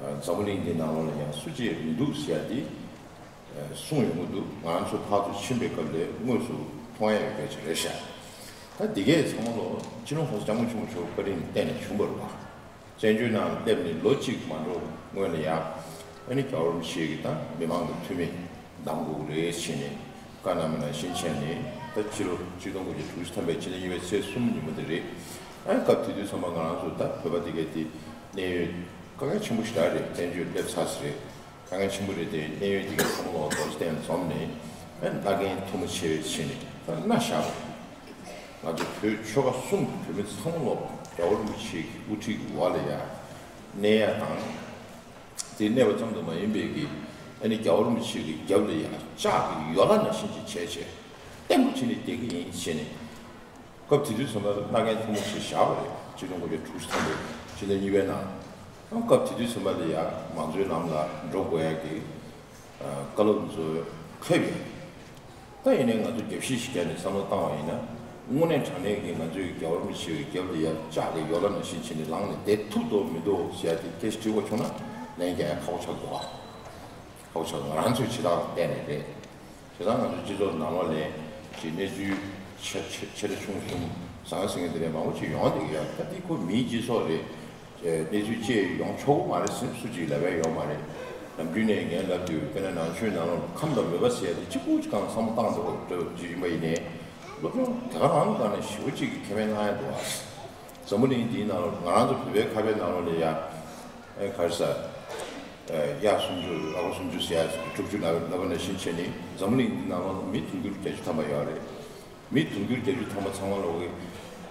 ཨ། འཛམ་བུ་གླིང་འདི་ནང་ལོགས་ལ་ཡང་སུ་གཅིག་མི་འདུག་ཟེར་ཡ་དེ། ཨ། གསུངས་ཡོང་གི་འདུག། ང་ཚོ་ཕར་ཚུར་ཕྱིན་པའི་སྐབས་ལ་དངོས་སུ་མཐོང་ཡ་ཡོད་མཁན་ཞིག་རེད་ཤག། ད་འདི་གས་ཚང་མ་ལོ་སྤྱི་ནོར་༸གོང་ས་༸སྐྱབས་མགོན་ཆེན་པོ་མཆོག་བཀའ་དྲིན་བརྟེན་ནས་བྱུང་བ་རེད་པ། བཙན་བྱོལ་ནང་སླེབས་ནས་ལོ་གཅིག་མ་འགྲོ་སྔོན་ལ་ཡང་། ཨ་ནི་རྒྱལ་བ་རིན་པོ་ཆེ་གིས་ད་མི་མང་གི་འཐུས་མི་གདམ་དགོས་ཀྱི་རེད་ཟེར་ནས་བཀའ་གནང་བ་ནང་བཞིན་བྱས་ནས། ད་ཕྱི་ལོ་ཆིག་སྟོང་དགུ་བརྒྱ་དྲུག་ཅུ་ཐམ་པའི་ཕྱི་ཟླ་གཉིས་པའི་ཚེས་གསུམ་ཉིན་མོ་དེ་རེད། ཨ་ནི་སྐབས་དེ་དུས་ཙམ་པ་ང་རང་ཚོ་ད་བོད་པ་དེ་གས་དེ་གནད་ཡོད་དཀའ་ངལ་ཆེན་པོ་ཞིག་རེད། བཙན་བྱོལ་སླེབས་ཚར་ཟེར་རེད། དཀའ་ངལ་ཆེན་པོ་རེད་དེ། གནད་ཡོད་དེ་གས་ཚང་མ་ལོག་རྡོ་རྗེ་གདན་འཛོམས་ནས། ཨ་ནི་བླ་རྒན་ཐུགས་མ་ཆེ་བའི་ཆེད་ནས་ད་མནའ་བཞག་པ་རེད། ང་ཚོ་བོད་ཆོལ་ཁ་གསུམ་གྱི་བོད་མི་ཚང་མ་ལོག་རྒྱལ་བ་རིན་པོ་ཆེ་གི་དབུ་ཁྲིད་ཀྱི་འོག་ལ་ཡ་གནས་ཡ་དང་། དེ་གནས་པ་ཙམ་དུ་མ་ཡིན་པའི་གི། ཨ་ནི་རྒྱལ་བ་རིན་པོ་ཆེ་གི་རྒྱབ་ལ་ཡ་ལྕགས་ཀྱི་ཡོ་ལ་ནང་བཞིན་ཅིག་བྱས་བྱས་བརྟན་པོ་བྱས་ནས་བསྡད་ཀྱི་ཡིན་ཟེར་ནས། སྐབས་དེ་དུས་ཙམ་པ་ལ་བླ་རྒན་ཐུགས་མ་ཆེ་བཞག་པ་རེད། ཆིག་སྟོང་དགུ་བརྒྱ་དྲུག་ཅུ་ཐམ་པའི་ཕྱི་ཟླ་གཉིས་པའི་ནང་། སྐབས་དེ་དུས་ཙམ་པ་ལ་ཡ་མང་གཙོའི་ལམ་ལ་འགྲོ་དགོས་ཡ་གི། ཨ། བཀའ་སློབ་ཚོ་ཕེབས་ཡོད། ད་ཡིན་ནའི་ང་ཚོ་རྒྱབ་བཤིག་ཞིག་བརྒྱབ་ནས་བསམ་བློ་བཏང་བ་ཡིན་ན། དངོས་གནས་དྲང་གནས་ཀྱི་ང་ཚོའི་རྒྱལ་བ་རིན་པོ་ཆེ་གི་རྒྱབ་ལ་ཡ་ལྕགས་ཀྱི་ཡོ་ལ་ནང་བཞིན་བྱས་ནས་ལངས་ནས་བསྡད་ཐུབ་འདུག་མི་འདུག་ཟེར་ཡ་དེ་སྐད་ཆ་དྲི་བ་བྱུང་ན་ལན་རྒྱག་ཡ་ཁག་པོ་ཆགས་འདུག་ཨ། ཁག་པོ་ཆགས་འདུག། ང་རང་ཚོའི་བྱེད་སྟངས་ལ་བལྟས་ནས་རེད། བྱས་ཙང་ང་ཚོའི་སྤྱི་ཚོགས་ནང་ལོགས་ལ་ཅིག་གནས་ཚུལ་ཆེ་ཆེ་ཆེ་ཕྲ་ཆུང་གསུམ་ཟང་ཟིང་དེ་འདྲ་མང་པོ་ཅིག་ཡོང་བསྡད་ཀྱི་ཡོད། ད་འདི་ཁོ་མིའི་སྤྱི་ཚོགས་རེད། གནས་ཚུལ་བཅས་ཡོང་ཆོག་གི་མ་རེད་ཟེར་སུ་གཅིག་ལབ་ཡ་ཡོད་མ་རེད། ནམ་རྒྱུན་ནས་ངས་ལབ་དུས། དཔེར་ན་ནང་ཆོས་ནང་ལོགས་ཁམས་དང་མོས་པ་ཟེར་ཡ་དེ་གཅིག་པུ་ཅིག་གང་བསམ་བློ་བཏང་འགྲོ་དགོས་འདྲ་ཅིག་ཡིན་པ་ཡིན་ནའི། སློབ་སྦྱོང་དེ་ག་རང་གི་སྒང་ནས་ཞེ་པོ་ཅིག་གི་ཁེ་ཕན་གནང་ཡ་འདུག་ཨ། འཛམ་བུ་གླིང་འདིའི་ནང་ལོགས་ང་རང་ཚོ་བོད་པའི་ཁ་བའི་ནང་ལོགས་ལ་ཡ། ཨེ་ག་རེ་ཟ། ཨེ་གཡག་སུམ་ཅུ་ར་སྒོ་སུམ་ཅུ་ཟེར་ཡ་དྲུག་ཅུ་ལབ་ལབ་པ་ནང་བཞིན་བྱས་ནས། འཛམ་བུ་གླིང་འདི་ནང་ལོགས་ལ་མི་དུང་ཕྱུར་བརྒྱད་ཅུ་ཐམ་པ་ཡོད་རེད། མི་དུང་ཕྱུར་བརྒྱད་ཅུ་ཐམ་པ་ཚང་མ་ལོག་གི་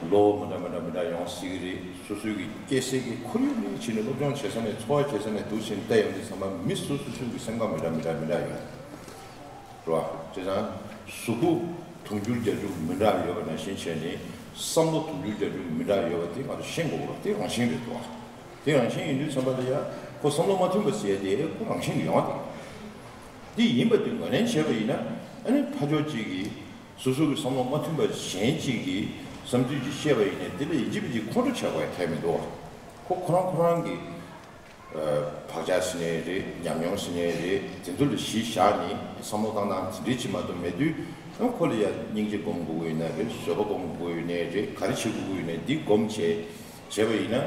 ལོ་མི་འདྲ་མི་འདྲ་མི་འདྲ་ཡོང་སྲིད་ཀྱི་རེད། སོ་སོའི་གི་སྐྱེ་སའི་གི་ཁོར་ཡུག་ནས་བྱས་ནས། སློབ་སྦྱོང་བྱེད་ས་ནས། འཚོ་བ་བྱེད་ས་ནས་འདུག་བྱས་ནས་བལྟས་ཡོང་དུས་ཙམ་པ་མི་སོ་སོ་སོའི་གི་སེམས་ཁམས་མི་འདྲ་མི་འདྲ་མི་འདྲ་ཡོད་རེད་པ། བྱས་ཙང་གཟུགས་པོ་དུང་ཕྱུར་བརྒྱད་ཅུ་མི་འདྲ་ཡོད་པ་ནང་བཞིན་བྱས་ནས། བསམ་བློ་དུང་ཕྱུར་བརྒྱད་ཅུ་མི་འདྲ་ཡོད་པ་དེ་ང་ཚོ་ཤེས་དགོས་པ་དེ་རང་བཞིན་རེད་འདུག་པ། དེ་རང་བཞིན་ཡིན་དུས་ཙམ་པ་ལ་ཡ་ཁོ་བསམ་བློ་མ་མཐུན་པ་ཟེར་ཡ་དེ་ཁོ་རང་བཞིན་གྱི་ཡོང་བ་དེ། འདི་ཡིན་པ་དེ་ངོས་ལེན་བྱས་པ་ཡིན་ན། ཨ་ནི་ཕར་ཕྱོགས་གཅིག་གིས་སོ་སོ་གི་བསམ་བློ་མ་མཐུན་པ་གཞན་གཅིག་གིས་བསམ་ཚུལ་ཅིག་བཤད་པ་ཡིན་ནའི། དེ་ལ་ཡིན་གཅིག་མིན་གཅིག་ཁོང་ཁྲོ་བྱེད་དགོས་ཡ་གང་ཡང་མི་འདུག་པ། ཁོ་ཁོ་རང་ཁོ་རང་གི། ཨ། བག་ཆགས་ཟེར་ནའི་རེད། ཉམས་མྱོང་ཟེར་ནའི་རེད། དེ་ཚོ་ལ་གཞི་བཞག་ནས་བསམ་བློ་བཏང་སྟངས་དེ་འདྲའི་ཅིག་མ་གཏོགས་མེད་དུས། ཨ། ཁོ་ལ་ཡ་སྙིང་རྗེ་སྒོམ་དགོས་ཀྱི་ཡོད་ན་རེད། བཟོད་པ་སྒོམ་དགོས་ཀྱི་ཡོད་ན་རེད། ག་རེ་བྱེད་དགོས་ཀྱི་ཡོད་ན་འདི་སྒོམ་བྱས་བྱས་པ་ཡིན་ན།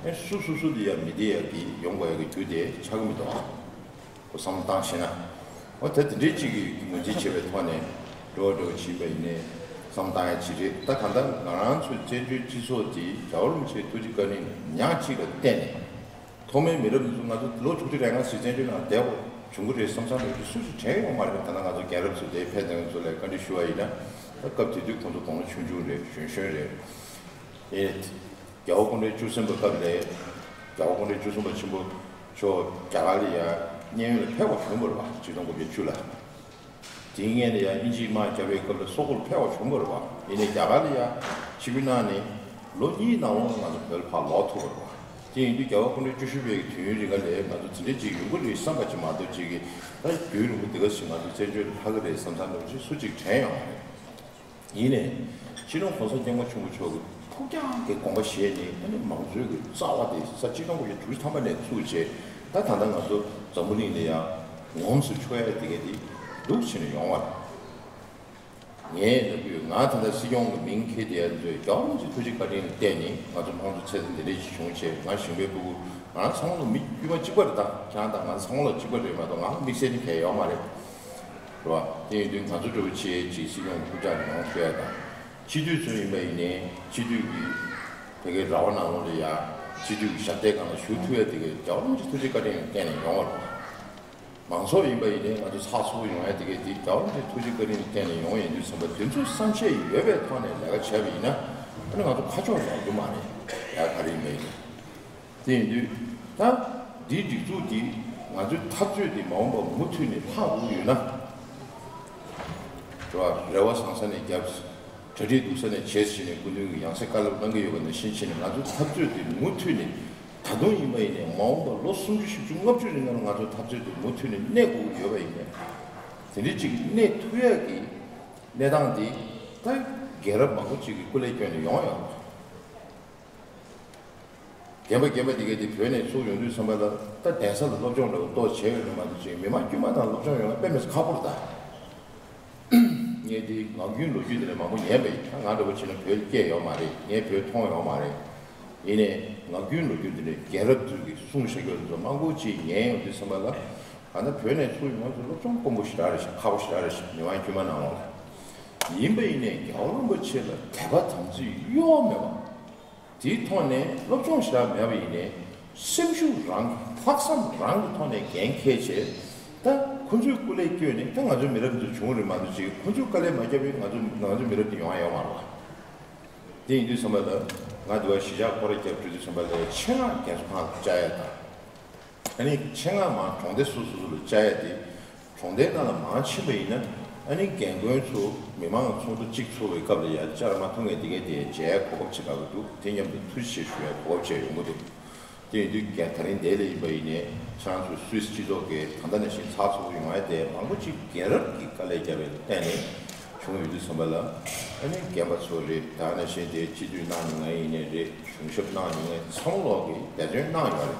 ཨ། སུ་སོ་སོ་ལ་ཡ་མི་བདེ་ཡ་གི་ཡོང་དགོས་ཡ་གི་རྒྱུ་དེ་ཆགས་ཀྱི་མི་འདུག་པ། ཁོ་བསམ་བློ་བཏང་ཤེས་ན། འོ་ད་དེ་འདྲའི་ཅིག་གི་ངོས་འཛིན་བྱས་པའི་ཐོག་ནས་འགྲོ་བ་འགྲོ་བ་ཕྱིན་པ་ཡིན་ནའི་བསམ་བློ་བཏང་ཡ་ཅིག་རེད། ད་གང་ལྟར་ང་རང་ཚོའི་བཙན་བྱོལ་སྤྱི་ཚོགས་འདི་རྒྱལ་བ་རིན་པོ་ཆེའི་ཐུགས་རྗེ་བཀའ་དྲིན་ཉག་གཅིག་ལ་བརྟེན་ནས། ཐོག་མའི་མི་རབས་འདི་ཚོ་ང་ཚོ་ལོ་དྲུག་ཁྲི་རེ་ལྔ་ཙམ་བཙན་བྱོལ་ནང་བསྡད་དགོས་བྱུང་གི་རེད་བསམ་བསམ་རེད་དེ། སུ་ཞིག་དྲན་ཡོད་མ་རེད། ད་ལྟ་ང་ཚོ་རྒན་རབས་ཚོ་དེ་ཕེབས་བསྡད་མཁན་ཚོ་ལ་བཀའ་འདྲི་ཞུ་བ་ཡིན་ན། ད་སྐབས་དེ་དུས་ཁོང་ཚོ་དགུང་ལོ་ཆུང་ཆུང་རེད། གཞོན་གཞོན་རེད། ཨེ། རྒྱལ་བ་སྐུ་ཕྲེང་བཅུ་གསུམ་པ་སྐབས་ལ། རྒྱལ་བ་སྐུ་ཕྲེང་བཅུ་གསུམ་པ་ཆེན་པོ་མཆོག་རྒྱ་གར་ལ་ཡ་མཉན་ཡོད་ལ་ཕེབས་པ་བྱུང་བ་རེད་པ། ཆིག་སྟོང་དགུ་བརྒྱ་བཅུ་ལ། དེའི་སྔོན་ལ་ཡ་དབྱིན་ཇིས་དམག་བརྒྱབ་པའི་སྐབས་ལ་སོག་པོར་ཕེབས་པ་བྱུང་བ་རེད་པ། ཡིན་ནའི་རྒྱ་གར་ལ་ཡ་ཆིབས་བསྒྱུར་གནང་ནས་ལོ་གཉིས་ནང་ལོགས་ལ་ང་ཚོ་བོད་ལ་ཕར་ལོག་ཐུབ་པ་རེད་པ། དེ་ཡིན་དུས་རྒྱལ་བ་སྐུ་ཕྲེང་བཅུ་བཞི་པའི་དུས་ཡུན་རིང་ག་ལ་ང་ཚོ་དེ་འདྲ་ཅིག་ཡོང་གི་རེད་བསམ་པ་ཅིག་མ་གཏོགས། ཅིག་གིས་ད་རྒྱུན་རིང་པོ་འདི་ག་ཞིག་ང་ཚོ་བཙན་བྱོལ་ལ་ལྷག་གི་རེད་བསམ་བསམ་འདྲ་བོ་ཅིག་སུ་གཅིག་དྲན་ཡོང་བ་རེད། ཡིན་ནའི། སྤྱི་ནོར་༸གོང་ས་༸སྐྱབས་མགོན་ཆེན་པོ་མཆོག་གིས་ཕུགས་རྒྱང་གི་དགོངས་པ་བཞེས་ནས། ཨ་ནི་མང་གཙོའི་གི་རྩ་བ་དེ་ས་གཅིག་སྟོང་དགུ་བརྒྱ་དྲུག་ཅུ་ཐམ་པ་ནས་བཙུགས་བྱས། ད་ད་ལྟ་ང་ཚོ་འཛམ་བུ་གླིང་ལ་ཡང་ངོམས་སུ་ཆུད་ཡ་དེ་ག་དེ་འདུག་བྱས་ནས་ཡོང་བ་རེད། ངས་ལབ་ཀྱི་ཡོད། ང་ད་ལྟ་སྲིད་སྐྱོང་གི་མིང་འཁྱེར་བསྡད་ཡ་ཚོས་རྒྱལ་བ་རིན་པོ་ཆེའི་ཐུགས་རྗེ་བཀའ་དྲིན་ལ་བརྟེན་ནས་ང་ཚོ་དམངས་གཙོ་ཚད་ལྡན་འདི་འདྲ་ཞིག་བྱུང་བྱས། ང་ཞིང་པའི་ཕྲུ་གུ། ང་རང་ཚང་མ་ལ་མི་དཀྱུས་མ་གཅིག་པ་རེད། ད་ཁྱེད་རང་དང་ང་ཚང་མ་ལ་གཅིག་པ་རེད་མ་གཏོགས། ང་ལ་དམིགས་བསལ་ནི་གང་ཡང་ཡོད་མ་རེད། རེད་པ། དེ་ཡིན་དུས་ང་ཚོ་འདྲ་བོ་ཅིག་ཅིག་སྲིད་སྐྱོང་གི་སྐུ་ཕྱག་ལ་ཡོང་ཐུབ་ཡ་དང་། སྤྱི་འཐུས་ཚོ་ཡིན་པ་ཡིན་ནའི་སྤྱི་འཐུས་ཀྱི་དེ་གའི་ར་བ་ནང་ལོགས་ལ་ཡ་སྤྱི་འཐུས་ཀྱི་ཞབས་སྟེགས་སྒང་ལ་བཞུགས་ཐུབ་ཡ་དེ་གའི་རྒྱལ་བ་རིན་པོ་ཆེའི་ཐུགས་རྗེ་བཀའ་དྲིན་ལ་བརྟེན་ནས་ཡོང་བ་རེད། མང་ཚོགས་ཡིན་པ་ཡིན་ནའི་ང་ཚོ་ཚགས་ཚུད་པོ་ཡོང་ཡ་དེ་གའི་དེ་རྒྱལ་བ་རིན་པོ་ཆེའི་ཐུགས་རྗེ་བཀའ་དྲིན་ལ་བརྟེན་ནས་ཡོང་ཡིན་དུས་ཙམ་པ། དེ་ཚོའི་བསམ་ཤེས་ཡོད་པའི་ཐོག་ནས་ལས་ཀ་བྱས་པ་ཡིན་ན། ཨ་ནི་ང་ཚོ་ཁ་ཕྱོགས་ཡོང་རྒྱུ་མ་རེད། ཡ་ག་རེ་ཡིན་པ་ཡིན་ནའི། དེ་ཡིན་དུས་ད་འདིའི་སྒྲིག་འཛུགས་འདི་ང་ཚོའི་འཐབ་རྩོད་འདི་མ་འོངས་པ་མུ་མཐུད་ནས་ལྷག་དགོས་ཡོད་ན། རེད་བ། རེ་བ་བཟང་ས་ནས་བརྒྱབ། གྲ་སྒྲིག་སྡུག་ས་ནས་བྱེད་ཟེར་ནས་སྐུ་མདུན་གྱིས་ཡང་སེ་བཀའ་སློབ་གནང་གི་ཡོད་པ་ནང་བཞིན་བྱས་ནས། ང་ཚོའི་འཐབ་རྩོད་འདི་མུ་མཐུད་ནས་ ད་དུང་ཡིན་པ་ཡིན་ནའི་མ་འོངས་པ་ལོ་སུམ་ཅུ་བཞི་བཅུ་ལྔ་བཅུ་རིང་ལ་ང་ཚོ་འཐབ་རྩོད་དེ་མུ་མཐུད་ནས་གནས་དགོས་ཀྱི་ཡོད་པ་ཡིན་ནའི། དེ་འདྲའི་ཅིག་གནས་ཐུབ་ཡག་གི་གནས་སྟངས་དེ་ད་རྒན་རབས་མང་པོ་ཅིག་གི་སྐུ་ལས་བསྐྱོན་ནས་ཡོང་ཡོད་རེད། རྒན་པ་རྒན་པ་དེ་གས་དེ་བོད་ནས་ཚུར་ཡོང་དུས་ཙམ་པ་ལ་ད་གདན་ས་ལ་སློབ་སྦྱོང་འདྲ་བོ་ཏོག་བྱས་ཡོད་ནི་མ་གཏོགས་ཅིག་མི་མང་དཀྱུས་མ་དང་སློབ་སྦྱོང་ཡོང་ཡ་དཔེ་མི་སྲིད་ཁག་པོ་རེད་ད། ངས་འདི་ངག་རྒྱུན་ལོ་རྒྱུས་འདི་ནས་མང་པོ་ཉན་པ་ཡིན། ད་ང་འདྲ་བོ་བྱས་ན་བོད་སྐྱེས་ཡོད་མ་རེད། ངས་བོད་མཐོང་ཡོད་མ་རེད། ཡིན་ནའི་ངག་རྒྱུན་ལོ་རྒྱུས་འདི་ནས་རྒན་རབས་ཚོས་ཀྱིས་གསུངས་བཞག་རྒྱུ་ཚོ་མང་པོ་ཅིག་ཉན་ཡོང་དུས་ཙམ་པ་ལ། ད་ལྟ་བོད་ནས་ཚུར་ཡོང་ཚོ་སློབ་སྦྱོང་དཀོན་པོ་ཞེ་དྲག་རེད་ཤག་ཁག་པོ་ཞེ་དྲག་རེད་ཤག་མི་མང་དཀྱུས་མ་ནང་ལོགས་ལ། ཡིན་པ་ཡིན་ནའི་རྒྱལ་བ་རིན་པོ་ཆེ་ལ་དད་པ་དམ་ཚིག་གཡོ་བ་མེད་པ། དེའི་ཐོག་ནས་སློབ་སྦྱོང་ཞེ་དྲག་མེད་པ་ཡིན་ནའི་སེམས་ཤུགས་རང་གི་ལྷག་བསམ་རང་གི་ཐོག་ནས་འགན་འཁྱེར་བྱས། ད་ཁོ་ཚོའི་སྐུ་ལས་བསྐྱོན་ནས་ད་ང་ཚོའི་མི་རབས་འདི་ཚོ་བྱུང་རེད་མ་གཏོགས་ཅིག་ཁོ་ཚོས་དཀའ་ལས་མ་བརྒྱབ་པའི་ང་ཚོ་ང་ཚོའི་མི་རབས་འདི་ཡོང་ཡ་ཡོད་མ་རེད་བ། དེ་ཡིན་དུས་ཙམ་པ་ལ་ང་འདི་བ་གཞིས་ཆགས་སྐོར་ར་བརྒྱབ་འགྲོ་དུས་ཙམ་པ་ལ་ཆེད་མངགས་རྒན་གསོ་ཁང་ལ་བཅར་ཡ་དང་། ཨ་ནི་ཆེད་མངགས་མང་གྲོང་སྡེ་སོ་སོ་སོ་ལ་བཅར་ཡ་དེ། གྲོང་སྡེའི་ནང་ལ་མང་ཕྱིན་པ་ཡིན་ན་ཨ་ནི་རྒན་རྒོན་ཚོ་མི་མང་ཚོགས་འདུ་གཅིག་ཚོགས་པའི་སྐབས་ལ་ཡ་བཅར་མ་ཐུབ་མཁན་དེ་གས་དེ་མཇལ་གོ་སྐབས་བྱེད་དགོས་ཀྱི་འདུག་དེ་མཉམ་དུ་ཐུགས་རྗེ་ཆེ་ཞུ་ཡ་གོ་སྐབས་བཅས་ཡོང་གི་འདུག་དེ་ཡིན་དུས་རྒན་ད་རིང་འདི་ལ་ཡིན་པ་ཡིན་ནའི་ཁྱེད་རང་ཚོ་སུད་སི་སྤྱི་ཚོགས་ཀྱི་ད་ལྟ་ནང་བཞིན་ཚགས་ཚུད་པོ་ཡོང་ཡ་དེ་མང་པོ་ཅིག་རྒན་རབས་ཀྱི་དཀའ་ལས་བརྒྱབ་པའི་བརྟེན་ནས་བྱུང་ཡོད་དུས་ཙམ་པ་ལ། ཨ་ནི་རྒན་པ་ཚོ་རེད། ད་ནང་བཞིན་དེ་སྤྱི་འཐུས་གནང་མྱོང་མཁན་ཡིན་ནའི་རེད། གཞུང་ཞབས་གནང་མྱོང་མཁན་ཚང་མ་ལོག་གིས་འབད་བརྩོན་གནང་ཡོད་རེད།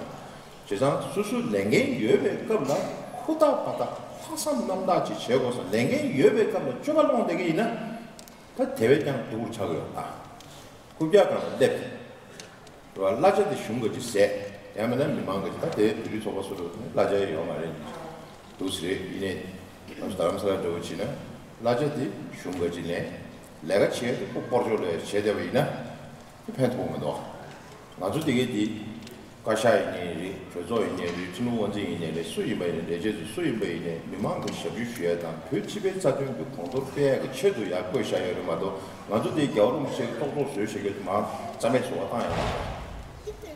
བྱས་ཙང་སོ་སོའི་ལས་འགན་ཡོད་པའི་སྐབས་ལ་ཧུར་ཐག་འབད་ཐག་ལྷག་བསམ་རྣམ་དག་ཅིག་བྱེད་དགོས་ས། ལས་འགན་ཡོད་པའི་སྐབས་ལ་སྤྱོད་པ་སློང་བསྡད་ཀྱི་ཡིན་ན། ད་དེ་བས་ཀྱང་སྡུག་རུ་ཆགས་ཀྱི་ཡོད་ད། རྐུབ་བཀྱག་སྒང་ལ་སླེབས། རེད་བ། གླ་ཆ་དེ་གཞུང་གིས་ཅིག་ཟད། ཡང་མིན་ན་མི་མང་གིས་ཅིག་ད་དེ་བོད་རིགས་ཚོགས་པ་སོ་སོ་གླ་ཆ་ཡོད་མ་རེད། འདུག་སེ་རེད། ཡིན་ནའི་ང་ཚོ་རྡ་རམ་ས་ལ་འདྲ་བོ་བྱས་ན་གླ་ཆ་དེ་གཞུང་གིས་ཅིག་ལེན། ལས་ཀ་བྱེད་དེ་ཁོ་སྤོར་ཆོག་ལས་བྱེད་བསྡད་པ་ཡིན་ན་དེ་ཕན་ཐོགས་མི་འདུག་ང་ཚོ་དེ་གས་དེ་བཀའ་ཤག་ཡིན་ནའི་རེད། གྲོས་ཚོགས་ཡིན་ནའི་རེད། ཁྲིམས་ལུགས་དབང་འཛིན་ཡིན་ནའི་རེད། སུ་ཡིན་པ་ཡིན་ནའི་ལས་བྱེད་ཚོ་སུ་ཡིན་པ་ཡིན་ནའི་མི་མང་གི་ཞབས་ཞུ་ཞུ་ཡ་དང་བོད་སྤྱི་པའི་རྩ་དོན་གྱི་གོང་མཐོར་སྤེལ་ཡ་གི་ཆེད་དུ་ཡར་བསྐོས་བཞག་ཡོད་རེད་མ་གཏོགས། ང་ཚོ་དེ་རྒྱལ་བ་རིན་པོ་ཆེ་གི་ཏོག་ཏོག་བཟོས་བྱེད་མཁན་དེ་མར་རྩ་མེད་བཟོ་བ་བཏང་ཡོད་མ་རེད།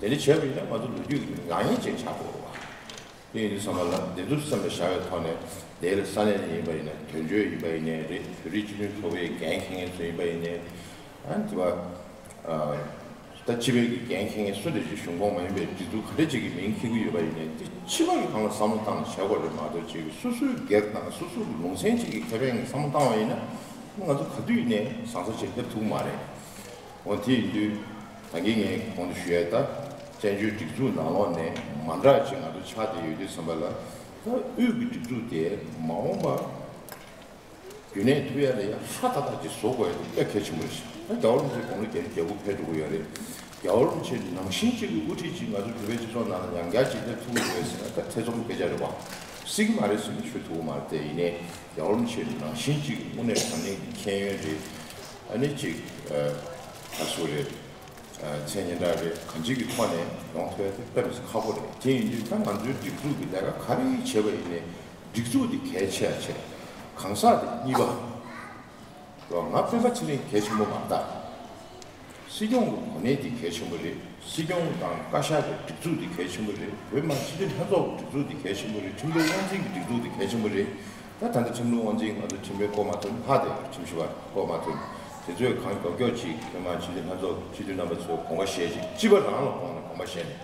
དེ་འདྲ་བྱས་པ་ཡིན་ན་ང་ཚོ་ལོ་རྒྱུས་ཀྱི་ནག་ཉེས་ཅིག་ཆགས་དགོས་རེད་བ། དེ་ཡིན་དུས་ཙམ་པ་ལ་འདི་ཚོ་སེམས་ལ་བཞག་པའི་ཐོག་ནས་དེ་ལ་ས་གནས་ནས་ཡིན་པ་ཡིན་ན་དོན་གཅོད་ཡིན་པ་ཡིན་ནའི་རེད། བོད་རིགས་སྤྱི་མཐུན་ཚོགས་པའི་འགན་འཁྱེར་མཁན་ཚོ་ཡིན་པ་ཡིན་ནའི་རེད། ཨ་ནི་དེ་བ་ད་སྤྱི་པའི་གི་འགན་འཁྱེར་མཁན་སུ་འདྲ་ཞིག་གཞུང་ཁོངས་མ་ཡིན་པའི་སྒྲིག་འཛུགས་ག་འདྲ་ཅིག་གི་མིང་འཁྱེར་གྱི་ཡོད་པ་ཡིན་ནའི་དེ་སྤྱི་པ་གི་སྒང་ལ་བསམ་བློ་བཏང་ནས་བྱེད་དགོས་རེད་མ་གཏོགས་ཅིག་སོ་སོའི་སྒེར་དང་སོ་སོ་གི་ལུང་ཚན་ཅིག་གི་ཁེ་ཕན་གྱི་བསམ་བློ་བཏང་བ་ཡིན་ན་ང་ཚོ་ག་དུས་ཡིན་ནའི་ཟང་ཟིང་ཅིག་སླེབས་ཐུབ་ཀྱི་མ་རེད། འོ་དེ་ཡིན་དུས་ད་གིན་ངས་གོང་དུ་ཞུ་ཡས་ད་བཙན་བྱོལ་སྒྲིག་འཛུགས་ནང་ལོགས་ནས་མ་འདྲ་ཅིག་ང་ཚོ་ཆགས་བསྡད་ཡོད་དུས་ཙམ་པ་ལ་ད་དབུས་ཀྱི་སྒྲིག་འཛུགས་དེ་མ་འོངས་པ་རྒྱུན་གནས་ཐུབ་ཡ་ལ་ཡ་ཧྲ་ཏག་ཏག་ཅིག་བཟོ་དགོས་ཡ་དེ་དཔེ་གལ་ཆེན་པོ་རེད་ཤག་ད་རྒྱལ་བ་རིན་པོ་ཆེ་དགུང་ལོ་བརྒྱད་ཅུ་གྱ་དགུ་ཕེབས་འགྲོ་གི་ཡོད་རེད། རྒྱལ་བ་རིན་པོ་ཆེ་ནང་བཞིན་གཅིག་གི་དབུ་ཁྲིད་ཅིག་ང་ཚོ་བོད་པའི་སྤྱི་ཚོགས་ནང་ལ་ཡང་བསྐྱར་ཅིག་སླེབས་ཐུབ་ཀྱི་རེད་ཟེར་ན་ད་ཐེ་ཚོམ་སྐད་ཆ་རེད་བ། སྲིད་ཀྱི་མ་རེད་ཟེར་ནས་ཞུ་ཐུབ་ཀྱི་མ་རེད། དེ་ཡིན་ནའི་རྒྱལ་བ་རིན་པོ་ཆེ་ནང་བཞིན་གཅིག་གི་དངོས་གནས་དྲང་གནས་ཀྱི་མཁྱེན་ཡོན་རེད། ཨ་ནི་གཅིག་ཨ་ད་སུ་རེད། མཚན་སྙན་གྲགས་རེད། གང་ཅིའི་ཐོག་ནས་ཡོང་ཐུབ་ཡ་དེ་དཔེ་མི་སྲིད་ཁག་པོ་རེད། དེ་ཡིན་དུས་ད་ང་ཚོའི་སྒྲིག་འཛུགས་ཀྱི་ལས་ཀ་ག་རེ་བྱས་པ་ཡིན་ནའི་སྒྲིག་འཛུགས་དེ་གལ་ཆེ་བ་བྱས། གང་ཟག་དེ་གཉིས་པ། ང་སྤེན་པ་ཚེ་རིང་གལ་ཆེན་པོ་མ་རེད་ད། སྲིད་སྐྱོང་གི་གོ་གནས་དེ་གལ་ཆེན་པོ་རེད། སྲིད་སྐྱོང་དང་བཀའ་ཤག་གི་སྒྲིག་འཛུགས་དེ་གལ་ཆེན་པོ་རེད། བོད་མི་མང་སྤྱི་འཐུས་ལྷན་ཚོགས་ཀྱི་སྒྲིག་འཛུགས་དེ་གལ་ཆེན་པོ་རེད། ཁྲིམས་ལུགས་དབང་འཛིན་གྱི་སྒྲིག་འཛུགས་དེ་གལ་ཆེན་པོ་རེད། ད་ད་ལྟ་ཁྲིམས་ལུགས་དབང་འཛིན་ང་ཚོ་ཁྲིམས་དཔོན་བསྐོ་མ་ཐུབ། ལྷག་བསྡད་ཡོད། ཁྲིམས་ཞིབ་པ་བསྐོ་མ་ཐུབ། དེ་ཚོས་གང་མགྱོགས་མགྱོགས་ཅིག་བོད་མི་མང་སྤྱི་འཐུས་ལྷན་ཚོགས་སྤྱི་འཐུས་རྣམ་པ་ཚོས་དགོངས་པ་བཞེས་ཅིག་སྤྱི་པ་རང་ལ་དགོངས་ནས་དགོངས་པ་བཞེས་ནས་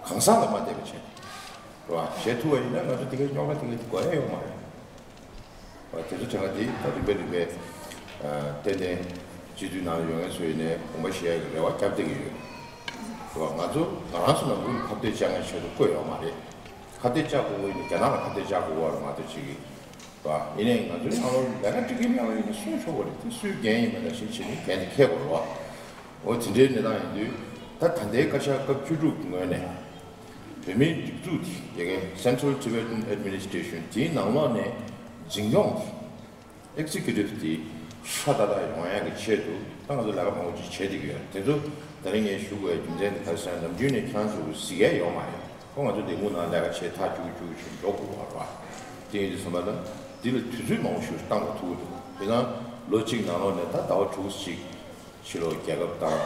གང་ཟག་ལ་མ་བལྟས་པ་བྱས་ནས་རེད་བ། བྱེད་ཐུབ་པ་ཡིན་ན་ང་ཚོ་དེ་གའི་རྙོག་དྲ་དེ་གའི་དགོས་ཡ་ཡོད་མ་རེད། དེ་ཚོ་དྲན་ག་དེ་ད་རིམ་པས་རིམ་པས་ཏན་ཏན་སྤྱི་འཐུས་ནང་ཡོང་མཁན་ཚོ་ཡིན་ནའི་དགོངས་པ་བཞེས་ཡག་གི་རེ་བ་བརྒྱབ་བསྡད་ཀྱི་ཡོད། རེད་བ། ང་ཚོ་ང་རང་ཚོ་ནང་ཁུལ་ཁ་གཏད་བཅག་མཁན་ཆེད་དུ་བསྐོས་ཡོད་མ་རེད། ཁ་གཏད་བཅག་དགོས་ཀྱི་ཡིན་ན་རྒྱ་ནག་ལ་ཁ་གཏད་བཅག་དགོས་པ་རེད་མ་གཏོགས་ཅིག་གི་རེད་བ། ཡིན་ནའི་ང་ཚོའི་ནང་ལོགས་ལས་ཀ་སྒྲིག་གི་མེད་པ་ཡིན་ན་གསུང་ཆོག་གི་རེད། དེ་སུའི་འགན་ཡིན་པ་ནང་བཞིན་བྱས་ནས་འགན་དེ་འཁྱེར་དགོས་རེད་བ། འོ་དེ་འདྲའི་གནས་སྟངས་ཡིན་དུས་ད་ད་ལྟའི་བཀའ་ཤག་སྐབས་བཅུ་དྲུག་གི་ངོས་ནས། བོད་མིའི་སྒྲིག་འཛུགས་དེ་ཡ་གི་Central Tibetan Administration དེའི་ནང་ལོགས་ནས་འཛིན་སྐྱོང་དེ་Executive དེ་ཧྲ་ཏག་ཏག་ཡོང་ཡག་གི་ཆེད་དུ་ད་ང་ཚོ་ལས་ཀ་མང་པོ་ཅིག་བྱེད་བསྡད་ཀྱི་ཡོད། དེ་ཚོ་ད་རིང་ངས་ཞུ་དགོས་པའི་རྒྱུ་མཚན་དེ་ག་རེ་ཟེར་ན་ནམ་རྒྱུན་ནས་ཁྱེད་རང་ཚོ་གཟིགས་ཡག་ཡོད་མ་རེད། ཁོ་ང་ཚོ་ལས་ཁུངས་ནང་ལས་ཀ་བྱེད་ཐག་བཅུག་བཅུག་བྱས་འགྲོ་དགོས་པ་རེད་བ། དེ་ཡིན་དུས་ཙམ་པ་ལ་འདི་ལ་དུས་ཚོད་མང་པོ་ཞིག་བཏང་དགོས་ཐུག་གི་འདུག་དེ་ན་ལོ་གཅིག་ནང་ལོགས་ནས་ད་ཟླ་བ་དྲུག་ཅིག་ཕྱི་ལོགས་རྒྱལ་ཁབ་དང་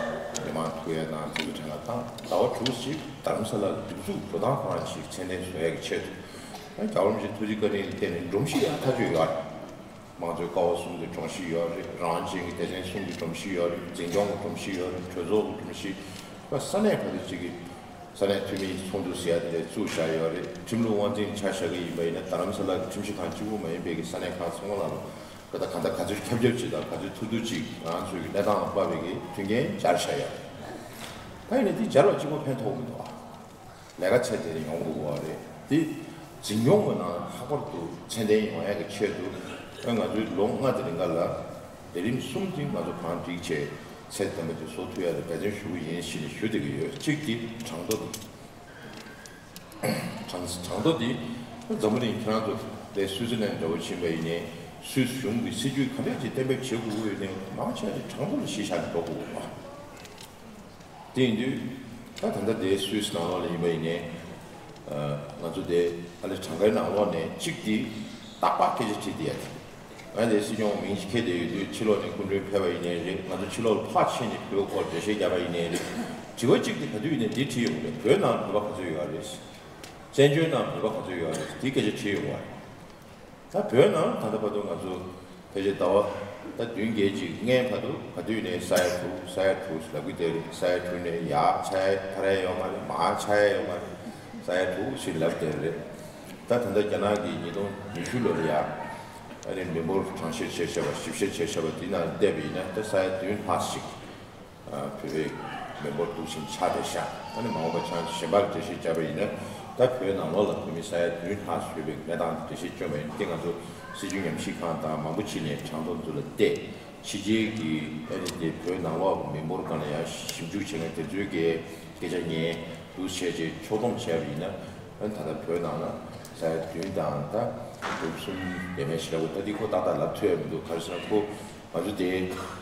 མི་མང་ཐུག་ཡས་དང་དེ་ཚོ་དྲན་ག་དང་ཟླ་བ་དྲུག་ཅིག་རྡ་རམ་ས་ལ་ལ་སྒྲིག་འཛུགས་འགྲོ་སྟངས་ཁོ་རང་ཅིག་ཚད་ལྡན་བཟོ་ཡས་ཀྱི་ཆེད་དུ་ཡང་རྒྱལ་བ་རིན་པོ་ཆེ་ཐུགས་རྗེ་བཀའ་དྲིན་ལ་བརྟེན་ནས་སྒྲོམ་གཞི་ཡག་ཐག་ཆོད་ཡོད་རེད། དམངས་གཙོའི་ཀ་བ་གསུམ་གྱི་སྒྲོམ་གཞི་ཡོད་རེད། རང་དབང་ཅན་གྱི་སྡེ་ཚན་གསུམ་གྱི་སྒྲོམ་གཞི་ཡོད་རེད། འཛིན་སྐྱོང་གི་སྒྲོམ་གཞི་ཡོད་རེད། གྲོས་ཚོགས་ཀྱི་སྒྲོམ་གཞི། ད་ས་གནས་ཁ་ཐུག་ཅིག་གི་ ས་གནས་འཐུས་མིའི་ཚོགས་འདུ་ཟེར་ཡ་དེ་འདྲ་བཙུགས་བཞག་ཡོད་རེད། ཁྲིམས་ལུགས་དབང་འཛིན་ཆ་བཞག་གི་ཡིན་པ་ཡིན་ན། རྡ་རམ་ས་ལ་གི་ཁྲིམས་ཞིབ་ཁང་གཅིག་པུ་མ་ཡིན་པའི་གི་ས་གནས་ཁག་ཚང་མ་ལ་ག་ད་ག་ད་ག་ཚོད་ཁྱབ་ཁྱབ་ཅིག་དང་ག་ཚོད་ཐུབ་ཐུབ་ཅིག་ང་ཚོའི་གི་གནས་སྟངས་ལ་དཔག་པའི་གི་མཐུན་རྐྱེན་སྦྱར་བཞག་ཡོད་རེད། ད་ཡིན་ནའི་དེ་སྦྱར་བ་གཅིག་པོ་ཕན་ཐོགས་མི་འདུག་ཨ། ལས་ཀ་ཚད་དེ་ཡོང་དགོས་པ་རེད། དེ་འཛིན་སྐྱོང་གི་ནང་ལྷག་པར་དུ་ཚད་ལྡན་ཡོང་ཡག་གི་ཆེད་དུ། ཨ། ང་ཚོའི་ལོ་ལྔ་དེ་རིང་ག་ལ་ལས་རིམ་གསུམ་དེ་ང་ཚོ་གང་སྒྲིག་བྱས་ཚད་ལྡན་པ་དེ་བཟོ་ཐུབ་ཡག་ལ་འབད་བརྩོན་ཞུ་གི་ཡིན་ཞེས་ནས་ཞུ་བསྡད་ཀྱི་ཡོད། གཅིག་དེ་གྲངས་ཐོ་དེ། གྲངས་གྲངས་ཐོ་དེ་འཛམ་བུ་གླིང་ཁྱེད་རང་ཚོ་དེ་སུའི་ཙི་ལན་འདྲ་བོ་ཕྱིན་པ་ཡིན་ནའི། སུད་སི་གཞུང་གི་སྲིད་ཇུས་ག་འདྲས་ཅིག་གཏན་འབེབས་བྱེད་དགོས་ཀྱི་ཡོད་ནའི་མང་ཆེ་བ་དེ་གྲངས་ཐོ་ལ་གཞི་བཞག་ནས་འགྲོ་དགོས་ཀྱི་ཡོད་པ། དེ་ཡིན་དུས་ད་ད་ལྟ་དེ་སུད་སི་ནང་ལོགས་ལ་ཡིན་པ་ཡིན་ནའི། ཨ། ང་ཚོ་དེ་ཨ་ལེ་གྲངས་ཀའི་ནང་ལོགས་ནས་གཅིག་དེ་ཏག་ཏག་སྐད་ཆ་དྲིས་བསྡད་ཡ་དེ། ང་དེ་སྲིད་སྐྱོང་མིང་ཅིག་འཁྱེར་བསྡད་ཡོད་དུས་ཕྱི་ལོགས་ནས་སྐུ་མགྲོན་ཕེབས་པ་ཡིན་ནའི་རེད། ང་ཚོ་ཕྱི་ལོགས་ལ་ཕར་ཕྱིན་ནས་བོད་སྐོར་འགྲེལ་བཤད་བརྒྱབ་པ་ཡིན་ནའི་རེད། དྲི་བ་གཅིག་དེ་ག་དུས་ཡིན་ནའི་འདི་དྲིས་ཡོང་གི་རེད། བོད་ནང་བོད་པ་ག་ཚོད་ཡོད་རེད། བཙན་བྱོལ་ནང་བོད་པ་ག་ཚོད་ཡོད་རེད། དེ་སྐད་ཆ་དྲིས་ཡོང་བ་རེད། ད་བོད་ནང་ད་ལྟ་བར་དུ་ང་ཚོ་ཕལ་ཆེར་ཟླ་བ་ད་བདུན་བརྒྱད་ཅིག་སྔའི་བར་དུ་ག་དུས་ནས་ས་ཡ་དྲུག་ས་ཡ་དྲུག་ལབ་ཀྱི་བསྡད་རེད། ས་ཡ་དྲུག་ནས་ཡར་ཆག་ཡ་ཐར་ཡ་ཡོད་མ་རེད། མར་ཆག་ཡ་ཡོད་མ་རེད། ས་ཡ་དྲུག་ཞེས་ལབ་བསྡད་རེད། ད་ད་ལྟ་རྒྱ་ནག་གིས་ཉིས་སྟོང་ཉི་ཤུ་ལོ་ལ་ཡ་ཨ་ནི་མི་འབོར་གྲངས་བཤེར་བྱས་བྱས་པ་ཞིབ་བཤེར་བྱས་བྱས་པ་དེ་ནང་བལྟས་པ་ཡིན་ན་ད་ས་ཡ་བདུན་ལྷག་ཞིག་ཨ། བོད་པའི་མི་འབོར་འདུག་ཅིང་ཆགས་བསྡད་ཤག་ཨ་ནི་མ་འོངས་པ་ཆ་གཞན་པར་འགྲེལ་བཤད་བརྒྱབ་པ་ཡིན་ན། ད་བོད་ནང་ལོགས་ལ་བོད་མི་ས་ཡ་བདུན་ལྷག་ཡོད་པའི་གནས་སྟངས་འགྲེལ་བཤད་བསྐྱོན་པ་ཡིན་ཏེ། ང་ཚོ་སྲིད་བྱུས་ཉམས་ཞིབ་ཁང་དང་མང་པོ་ཅིག་ནས་གྲངས་ཐོ་འདི་ལ་བལྟས། ཕྱི་རྒྱལ་གྱི་ཨ་ནི་དེ་བོད་ནང་ལོགས་ཀྱི་མི་འབོར་སྒང་ལ་ཡང་ཞིབ་འཇུག་བྱེད་མཁན་དེ་ཚོའི་གི་སྐད་ཆ་ཉན་འདུག་བྱས་རྗེས་ཕྱོགས་བསྡོམས་བྱས་པ་ཡིན་ན། ཨ་ནི་ད་ལྟ་བོད་ནང་ལ་ས་ཡ་བདུན་དང་ད་འབུམ་གསུམ་ལས་མེད་ཞེ་དྲག་པོ་ད་འདི་ཁོ་ཏག་ཏག་ལབ་ཐུབ་ཡ་མི་འདུག་ག་རེ་ཟེར་ན་ཁོ། ང་ཚོ་དེ་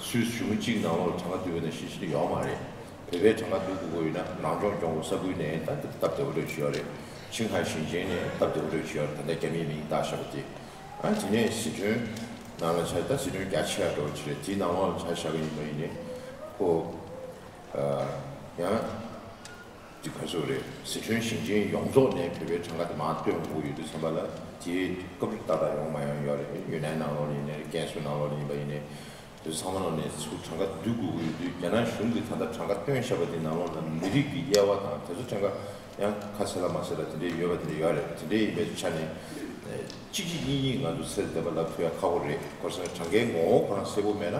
སུད་སི་གཞུང་གཅིག་ནང་ལོགས་ལ་གྲངས་ཀ་བསྡུས་པ་ནང་བཞིན་ཞིག་ཡོད་མ་རེད། བོད་པའི་གྲངས་ཀ་བསྡུ་དགོས་ཀྱི་ཡོད་ན་རང་སྐྱོང་ལྗོངས་ཀྱི་ས་ཁུལ་ནས་ད་སྟབས་བདེ་པོ་འདྲ་ཞིག་ཡོད་རེད། ཆིང་ཧའེ་ཞིང་ཆེན་ནས་སྟབས་བདེ་པོ་འདྲ་ཞིག་ཡོད་རེད། ད་ལྟ་རྒྱ་མིའི་མིང་བཏགས་བཞག་པ་དེ། ཨ། དེ་ནས་ཟི་ཁྲོན་ནང་ལ་ཆ། ད་ཟི་ཁྲོན་རྒྱ་ཆེ་བ་འདྲ་བོ་ཅིག་རེད། དེའི་ནང་ལོགས་ལ་ཆ་བཞག་པ་ཡིན་པ་ཡིན་ནའི་ཁོ། ཨ། ཡང་། དེ་ག་ཚོད་རེད། ཟི་ཁྲོན་ཞིང་ཆེན་ཡོངས་རྫོགས་ནས་བོད་པའི་གྲངས་ཀ་དེ་མར་བཏོན་དགོས་ཡོད་དུས་ཙམ་པ་ལ། དེའི་སྐབས་རེ་ཏག་ཏག་ཡོང་མ་ཡོང་ཡོད་རེད། ཡུན་ནན་ནང་ལོགས་ལ་ཡིན་ནའི་རེད། ཀན་སུའུ་ནང་ལོགས་ལ་ཡིན་པ་ཡིན་ནའི། དེ་ཚོ་ཚང་མ་ནང་ནས་ཚུར་གྲངས་ཀ་བསྡུ་དགོས་ཀྱི་ཡོད་དུས། རྒྱ་ནག་གཞུང་གིས་ད་ལྟ་གྲངས་ཀ་བཏོན་བཞག་པ་དེ་ནང་ལོགས་ལ་མི་རིགས་ཀྱི་དབྱེ་བ་དང་དེ་ཚོ་གྲངས་ཀ་ཡང་ཁ་གསལ་ལ་མ་གསལ་ལ་དེ་འདྲས་ཡོད་པ་དེ་འདྲས་ཡོད་རེད། དེ་འདྲས་ཡིན་པའི་ཆ་ནས་གཅིག་གཅིག་གཉིས་གཉིས་ང་ཚོ་ཚད་ལྡན་པ་ལབ་ཐུབ་ཡ་ཁག་པོ་རེད། ག་རེ་ཟེར་ན་གྲངས་ཀའི་ངོ་བོ་གང་གསལ་པོ་མེད་ན་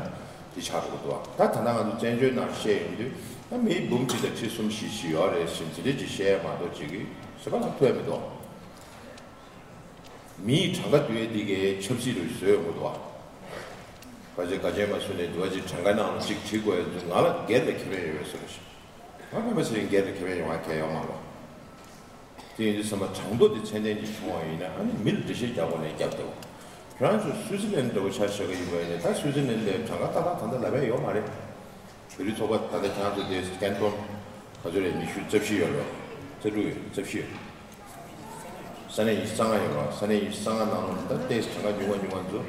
དེ་ཆགས་འགྲོ་གི་འདུག་ད་ད་ལྟ་ང་ཚོ་བཙན་བྱོལ་ནང་བཤད་ཡོང་དུས། ད་མི་འབུམ་གཅིག་དང་ཁྲི་གསུམ་བཞི་ཞིག་ཡོད་རེད་ཟེར་དེ་འདྲས་ཅིག་བཤད་ཡ་མ་གཏོགས་ཅིག་གི་ཞེ་པོ་ལབ་ཐུབ་ཡ་མི་འདུག་མིའི་གྲངས་ཀ་བསྡུ་ཡས་འདི་གའི་ཆབ་སྲིད་རུ་བཟོས་ཡོང་གི་འདུག་བ། ཕལ་ཆེར་ག་ཅན་མ་སུ་ནས་འདུག་བ་ཅིག་གྲངས་ཀ་ནང་ལ་གཅིག་བྲིས་དགོས་ཡ་འདུག་ང་ལ་སྒེར་ལ་ཁེ་ཕན་ཡོད་པའི་བཟོ་འདྲ་ཞིག་ང་སྤེན་པ་ཚེ་རིང་སྒེར་ལ་ཁེ་ཕན་ཡོང་བ་གང་ཡང་ཡོད་མ་རེད། དེ་ཡིན་དུས་ཙམ་པ་གྲངས་ཐོ་དེ་ཚད་ལྡན་ཅིག་བྱུང་བ་ཡིན་ན། ཨ་ནི་མི་ལ་འགྲེལ་བཤད་རྒྱག་དགོས་ནའི་རྒྱབ་བསྡད་པ། ཁྱོད་རང་ཚོ་སུའི་ཙི་ལན་འདྲ་བོ་ཆ་བཞག་གི་ཡིན་པ་ཡིན་ན། ད་སུའི་ཙི་ལན་ལ་གྲངས་ཀ་ཏག་ཏག་ད་ལྟ་ལབ་ཡ་ཡོད་མ་རེད། བོད་རིགས་ཚོགས་པ་ད་ལྟ་ཁྱེད་རང་ཚོ་དེ་ཀན་ཊོན་ག་ཚོད་རེད། ཉི་ཤུ་རྩ་བཞི་ཡོད་རེད། རྩ་དྲུག་ཡོད། རྩ་བཞི་ཡོད། ས་གནས་ཉི་ཤུ་རྩ་ལྔ་ཡོད་རེད། ས་གནས་ཉི་ཤུ་རྩ་ལྔ་ནང་ལོགས་ནས་ད་ཏོག་ཙམ་གྲངས་ཀ་ཉུང་བ་ཉུང་བ་ཚོ་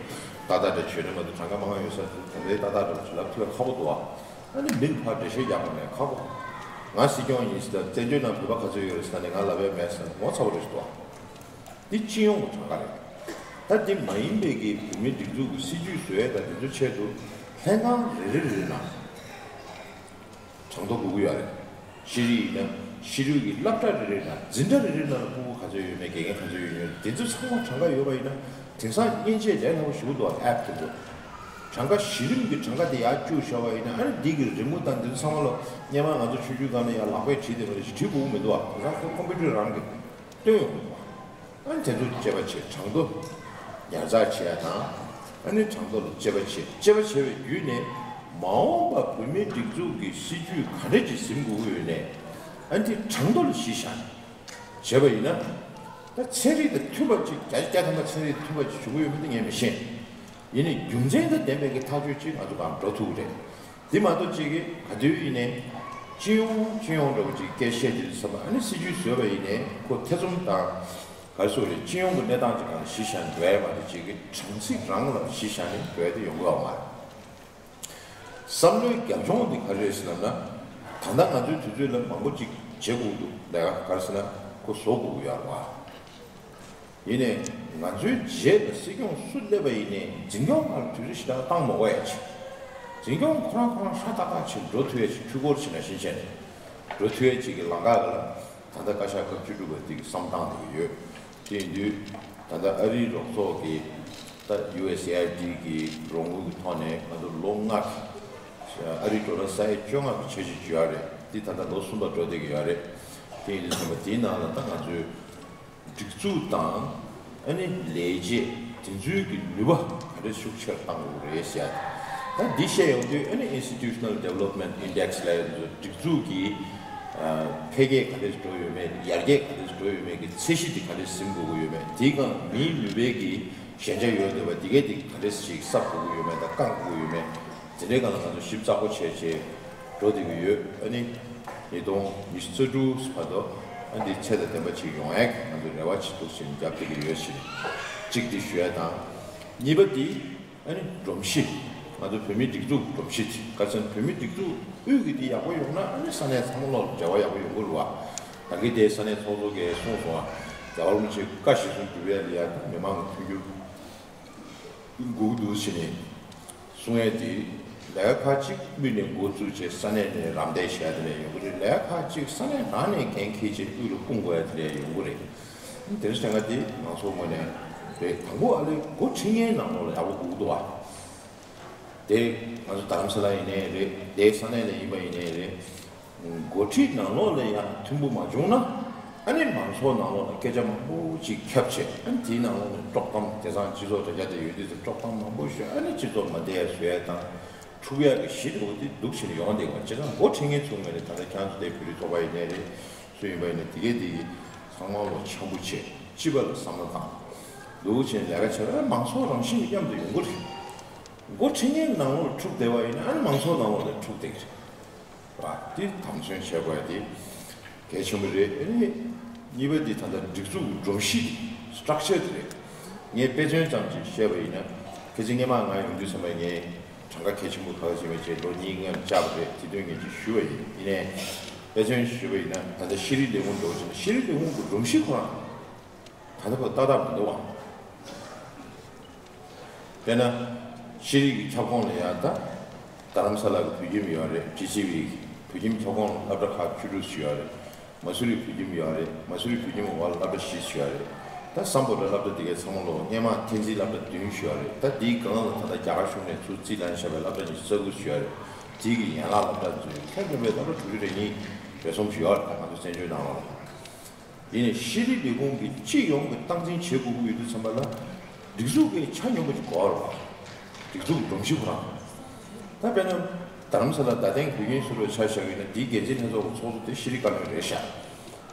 ཏག་ཏག་འདྲ་བྱོས་ན་མ་གཏོགས། གྲངས་ཀ་མང་བ་ཡོད་ས་ཚོ་ད་ལྟའི་ཏག་ཏག་འདྲ་བོ་ལབ་ཐུབ་ཡ་ཁག་པོ་འདུག་ཨ། ཨ་ནི་མི་ལ་ཕར་འགྲེལ་བཤད་རྒྱག་དགོས་ནའི་ཁག་པོ། ང་སྲིད་སྐྱོང་ཡིན་ཟེར། བཙན་བྱོལ་ནང་བོད་པ་ག་ཚོད་ཡོད་རེད་ཟེར་ནས་ང་ལབ་ཡ་མེད་ཟེར་ན་ངོ་ཚ་པོ་རེད་ཞུ་འདུག་ཨ། འདི་སྤྱི་ཡོངས་ཀྱི་གྲངས་ཀ་རེད། ད་འདི་མ་ཡིན་པའི་གི་བོད་མིའི་སྒྲིག་འཛུགས་ཀྱི་སྲིད་ཇུས་བཟོ་ཡས་དང་དེ་ཚོའི་ཆེད་དུ་ལྷན་ཁང་རེ་རེ་རེ་རེ་ནང་གྲངས་ཐོ་དགོས་ཀྱི་ཡོད་རེད། ཤེས་རིག་ཡིན་ན་ཤེས་རིག་གི་སློབ་གྲྭ་རེ་རེ་ནང་། འཛིན་གྲྭ་རེ་རེ་ནང་ལ་ཕྲུ་གུ་ག་ཚོད་ཡོད་མེད། དགེ་རྒན་ག་ཚོད་ཡོད་མེད། དེ་ཚོ་ཚང་མ་གྲངས་ཀ་ཡོད་པ་ཡིན་ན། དེང་སང་མཉེན་ཆས་ལས་སླ་པོ་ཞེ་པོ་འདུག་ཨ། ཨེབ་དེ་ཚོ། གྲངས་ཀ་གཞི་རིམ་གྱི་གྲངས་ཀ་དེ་ཡར་བཅུག་བཞག་པ་ཡིན་ན། ཨ་ནི་འདི་གི་རི་མོ་དང་འདི་ཚོ་ཚང་མ་ལ་སྔོན་མ་ང་ཚོ་ཆུང་ཆུང་སྒང་ལ་ཡར་ལག་པས་བྲིས་བསྡད་པ་རེད། བྲིས་དགོས་ཀྱི་མི་འདུག་ཨ། དེང་སང་ཁོ་ཁོམ་པུ་ཊར་རང་གིས་སྟོན་ཡོང་གི་འདུག་ཨ། ཨ་ནི་དེ་ཚོ་དཔྱད་པ་བྱེད། གྲངས་ཐོ་ཉར་ཚགས་བྱེད་ཡ་དང་། ཨ་ནི་གྲངས་ཐོ་ལ་དཔྱད་པ་བྱེད། དཔྱད་པ་བྱས་པའི་བརྒྱུད་ནས་མ་འོངས་པ་བོད་མིའི་སྒྲིག་འཛུགས་ཀྱི་སྲིད་ཇུས་ག་འདྲ་ཅིག་འཛིན་དགོས་ཀྱི་ཡོད་ནའི། ཨ་ནི་དེ་གྲངས་ཐོ་ལ་གཞི་བཞག་ནས་བྱས་པ་ཡིན་ན། ད་ཚན་རིག་དང་མཐུན་པ་ཅིག་བརྒྱ་ཆ་བརྒྱ་ཐམ་པ་ཚན་རིག་དང་མཐུན་པ་ཅིག་བྱུང་གི་ཡོད་མེད་དེ་ངས་མི་ཤེས། ཡིན་ནའི་རྒྱུ་མཚན་དང་ལྡན་པའི་གི་ཐག་གཅོད་ཅིག་ང་ཚོ་གང་འགྲོ་ཐུབ་ཀྱི་རེད། འདི་མ་གཏོགས་ཅིག་གི་ག་དུས་ཡིན་ནའི་སྤྱི་ཡོངས་སྤྱི་ཡོངས་འདྲ་བོ་ཅིག་སྐད་བཤད་དུས་ཙམ་པ། ཨ་ནི་སྲིད་ཇུས་བཟོས་པ་ཡིན་ནའི་ཁོ་ཐེ་ཚོམ་དང་། ག་རེ་ཟེར་རེད། སྤྱི་ཡོངས་ཀྱི་གནས་སྟངས་ཅིག་གང་ལ་གཞི་བཞག་ནས་འགྲོ་ཡ་མ་རེད། ཅིག་གི་གྲངས་ཚིག་རང་ལ་གཞི་བཞག་ནས་འགྲོ་ཡ་དེ་ཡོང་གི་ཡོད་མ་རེད། བསམ་བློའི་རྒྱབ་ལྗོངས་འདི་ག་རེ་རེད་ཟེར་ལབ་ན། ད་ལྟ་ང་ཚོའི་དུས་ཚོད་ལ་མང་པོ་ཅིག་བྱེད་དགོས་འདུག་ལས་ཀ་ག་རེ་ཟེར་ན་ཁོ་བཟོ་དགོས་ཀྱི་ཡོད་རེད་བ། ཡིན་ནའི་ང་ཚོའི་རྗེས་ལ་སྲིད་སྐྱོང་སུ་སླེབས་པ་ཡིན་ནའི་འཛིན་སྐྱོང་སྒང་ལ་དུས་ཚོད་ཞེ་དྲག་བཏང་མ་དགོས་ཡ་ཅིག་འཛིན་སྐྱོང་ཁོ་རང་ཁོ་རང་ཧྲ་ཏག་ཏག་ཅིག་འགྲོ་ཐུབ་ཡ་ཅིག་འཕྲུལ་འཁོར་ཅིག་ནང་བཞིན་བྱས་ནས་འགྲོ་ཐུབ་ཡ་ཅིག་གི་ལམ་ཁ་ལ། ད་ལྟ་བཀའ་ཤག་སྐབས་བཅུ་དྲུག་པ་དེ་གི་བསམ་སྟངས་དེ་ཡོད། དེ་ཡིན་དུས་ད་ལྟ་ཨ་རིའི་རོགས་ཚོགས་ཀྱི་ད་ཡུ་ཨེས་ཨེ་ཨའི་ཌི་གི་རོགས་དངུལ་གྱི་ཐོག་ནས་ང་ཚོ་ལོ་ལྔ་གི་ཨ་རིའི་ཌོ་ལར་ས་ཡ་བཅོ་ལྔ་གི་འཆར་གཞི་བརྗོད་ཡ་རེད། འདི་ད་ལྟ་ལོ་གསུམ་པ་འགྲོ་བསྡད་ཀྱི་ཡོད་རེད། དེ་ཡིན་དུས་ཚང་མ་དེའི་ནང་ལ་ད་ང་ཚོའི་སྒྲིག་འཛུགས་དང་ཨ་ནི་ལས་བྱེད་དེ་ཚོའི་གི་ནུས་པ་ག་རེ་ཤུགས་ཆེར་བཏང་དགོས་རེད་ཟེར་ཡ་དེ། ད་འདི་བཤད་ཡོང་དུས་ཨ་ནི་Institutional Development Index ལབ་ཡ་དེ་ཚོ་སྒྲིག་འཛུགས་ཀྱི་ཨ་འཕེལ་རྒྱས་ག་རེ་འགྲོ་ཡོད་མེད། ཡར་རྒྱས་ག་རེ་འགྲོ་ཡོད་མེད་ཀྱི་ཚད་གཞི་དེ་ག་རེ་ཟིན་དགོས་ཀྱི་ཡོད་མེད། དེའི་སྒང་མིའི་ནུས་པའི་གི་ཞན་ཆ་ཡོད་འདོད་པ་དེ་གས་དེ་ག་རེ་ཞིག་གསབ་དགོས་ཀྱི་ཡོད་མེད་དང་བསྐང་དགོས་ཀྱི་ཡོད་མེད། དེ་འདྲའི་སྒང་ལ་ང་ཚོ་ཞིབ་ཚགས་པོ་བྱས་བྱས་འགྲོ་བསྡད་ཀྱི་ཡོད། ཨ་ནི་ཉིས་སྟོང་ཉི་ཤུ་རྩ་དྲུག་བར་དུ་ཨ་འདི་ཚད་དང་ལྡན་པ་ཅིག་ཡོང་ཡག་ང་ཚོ་རེ་བ་ཅིག་འདུག་ཟེར་ནས་རྒྱབ་བསྡད་ཀྱི་ཡོད་ཟེར་གཅིག་འདི་ཞུ་ཡ་དང་། གཉིས་པ་འདི་ཨ་ནི་སྒྲོམ་གཞི། ང་ཚོ་བོད་མིའི་སྒྲིག་འཛུགས་སྒྲོམ་གཞི་དེ་ག་ཚོད་བོད་མིའི་སྒྲིག་འཛུགས་དབུས་ཀྱི་འདི་ཡག་པོ་ཡོང་ན་ཨ་ནི་ས་གནས་ཚང་མ་ལོག་འབྲེལ་བ་ཡག་པོ་ཡོང་གི་རེད་བ། ད་གིན་དེ་ས་གནས་ཚོགས་གཙོ་གིས་གསུངས་སོང་བ། རྒྱལ་བ་རིན་པོ་ཆེ་བཀའ་གཞིར་བཟུང་བསྒྲུབ་ཡ་ལ་ཡ་ད་མི་མང་གི་མཐུན་འགྱུར་དགོས་ཀྱི་འདུག་ཟེར་ནས་གསུང་ཡས་དེ། ལས་ཀ་ཁག་ཅིག་དབུས་ནས་འགོ་བཙུགས་བྱས་ས་གནས་ནས་རམ་འདེགས་བྱས་དེ་ལས་ཡོང་གི་རེད། ལས་ཀ་ཁག་ཅིག་ས་གནས་ནང་ནས་འགན་འཁྱེར་བྱས་དབུས་ལ་སྤུངས་དགོས་ཡ་དེ་ལས་ཡོང་གི་རེད། དེ་འདྲ་བྱས་ན་དེ་མང་ཚོགས་ངོས་ནས་རེད། དང་པོ་ཨ་ལས་འགོ་ཁྲིད་མཁན་ནང་ལོགས་ལ་ཡག་པོ་དགོས་ཀྱི་འདུག་བ། དེ་ང་ཚོ་རྡ་རམ་ས་ལ་ཡིན་ནའི་རེད། དེ་ས་གནས་ནས་ཡིན་པ་ཡིན་ནའི་རེད། འགོ་ཁྲིད་ནང་ལོགས་ལ་ཡང་མཐུན་པོ་མ་བྱུང་ན། ཨ་ནི་མང་ཚོགས་ནང་ལོགས་ལ་སྐད་ཆ་མང་པོ་ཅིག་ཁྱབ་བྱས། ཨ་ནི་དེའི་ནང་ལོགས་ནས་དཀྲོག་གཏམ། དེང་སང་སྤྱི་ཚོགས་དྲ་རྒྱ་དེ་ཡོད་དུས་དཀྲོག་གཏམ་མང་པོ་ཤོད། ཨ་ནི་སྤྱི་ཚོགས་མ་བདེ་ཡ་བཟོ་ཡ་དང་། འཁྲུག་ཡ་གི་གཞི་འདྲ་བོ་དེ་འདུག་བྱས་ནས་ཡོང་བསྡད་པ། བྱས་ཙང་འགོ་ཁྲིད་མཁན་ཚོའི་ངོས་ནས་ད་ལྟ་ཁྱེད་རང་ཚོ་དེ་བོད་རིགས་ཚོགས་པ་ཡིན་ནའི་རེད། སུ་ཡིན་པ་ཡིན་ནའི་དེ་གས་དེ་གི་ཚང་མ་ལོ་འཆམ་པོ་བྱས། སྤྱི་པ་ལ་བསམ་བློ་བཏང་། འདུག་བྱས་ནས་ལས་ཀ་བྱས་པ་ན་མང་ཚོགས་རང་བཞིན་གྱིས་མཉམ་དུ་ཡོང་གི་རེད། འགོ་ཁྲིད་མཁན་ནང་ལོགས་འཁྲུག་བསྡད་པ་ཡིན་ན་ཨ་ནི་མང་ཚོགས་ནང་ལོགས་ལ་འཁྲུག་བསྡད་ཀྱི་རེད། བ། འདི་དམ་མཚོན་བྱེད་དགོས་ཡ་དེ་གལ་ཆེན་པོ་རེད། ཨ་ནི་གཉིས་པ་འདི་ད་ལྟ་སྒྲིག་འཛུགས་ཀྱི་སྒྲོམ་གཞི་དེ། སི་ཊག་ཅར་དེ་རེད། ངས་དཔེ་མཚོན་ཙམ་ཅིག་བཤད་པ་ཡིན་ན། ཁ་སང་སྔོན་མ་ང་ཡོང་དུས་ཙམ་པ་ངས་གྲངས་ཀ་གལ་ཆེན་པོ་ག་ག་ཅིག་མེད་ཅེས་ལོ་གཉིས་སྔོན་བཅར་བ་རེད། དེ་དོན་ངས་ཅིག་ཞུ་བ་ཡིན། ཡིན་ནའི་དཔེ་མཚོན་ཞུ་བ་ཡིན་ན་ད་ལྟ་ཤེས་རིག་ལས་ཁུངས་འགྲོ་བཞིན་ཤེས་རིག་ལས་ཁུངས་ཀྱི་སྒྲོམ་གཞི་ཁོ་རང་ད་ལྟ་བར་ཏག་ཏག་མི་འདུག་བ། དཔེར་ན། ཤེས་རིག་གི་ཁྱབ་ཁོངས་ལ་ཡང་ད། རྡ་རམ་ས་ལ་གི་བོད་ཁྱིམ་ཡོད་རེད། ཇི་སི་བི་གི་བོད་ཁྱིམ་ཁྱབ་ཁོངས་ལ་སློབ་གྲྭ་ཁག་བཅུ་དྲུག་ཅིག་ཡོད་རེད། མ་སུ་རི་བོད་ཁྱིམ་ཡོད་རེད། མ་སུ་རི་བོད་ཁྱིམ་འོག་ལ་སློབ་གྲྭ་བཞི་ཅིག་ཡོད་རེད། ད་སམ་བྷོ་ཊ་སློབ་གྲྭ་དེ་གའི་ཚང་མ་ལོ་སྔོན་མ་འཐེན་འཛིན་སློབ་གྲྭ་བདུན་ཅིག་ཡོད་རེད། ད་དེའི་སྒང་ལ་ད་ལྟ་རྒྱ་གར་གཞུང་ནས་ཚུར་རྩིས་ལེན་བཞག་པའི་སློབ་གྲྭ་ཉི་ཤུ་རྩ་དགུ་ཅིག་ཡོད་རེད། དེ་གི་ཡན་ལག་སློབ་གྲྭ་ཚོའི་ཁྱོན་བསྡོམས་པའི་སློབ་གྲྭ་དྲུག་ཅུ་རེ་གཉིས་རེ་གསུམ་ཅིག་ཡོད་རེད། ད་ང་ཚོ་བཙན་བྱོལ་ནང་ལོགས་ལ། ཡིན་ནའི་ཤེས་རིག་ལས་ཁུངས་ཀྱིས་སྤྱི་ཡོངས་ཀྱི་སྟངས་འཛིན་བྱེད་དགོས་ཀྱི་ཡོད་དུས་ཙམ་པ་ལ། སྒྲིག་འཛུགས་ཀྱི་ཆ་སྙོམས་པོ་ཅིག་དགོས་རེད་བ། སྒྲིག་འཛུགས་སྒྲོམ་གཞི་ཁོ་རང་། ད་དཔེར་ན། རྡ་རམ་ས་ལ་རྡ་སྟེང་བོད་ཁྱིམ་ཟེར་བའི་ཆ་བཞག་ཡིན་ན་འདིའི་འགན་འཛིན་ལྷན་ཚོགས་ཀྱི་ཚོགས་གཙོ་དེ་ཤེས་རིག་བཀའ་བློན་རེད་ཤག་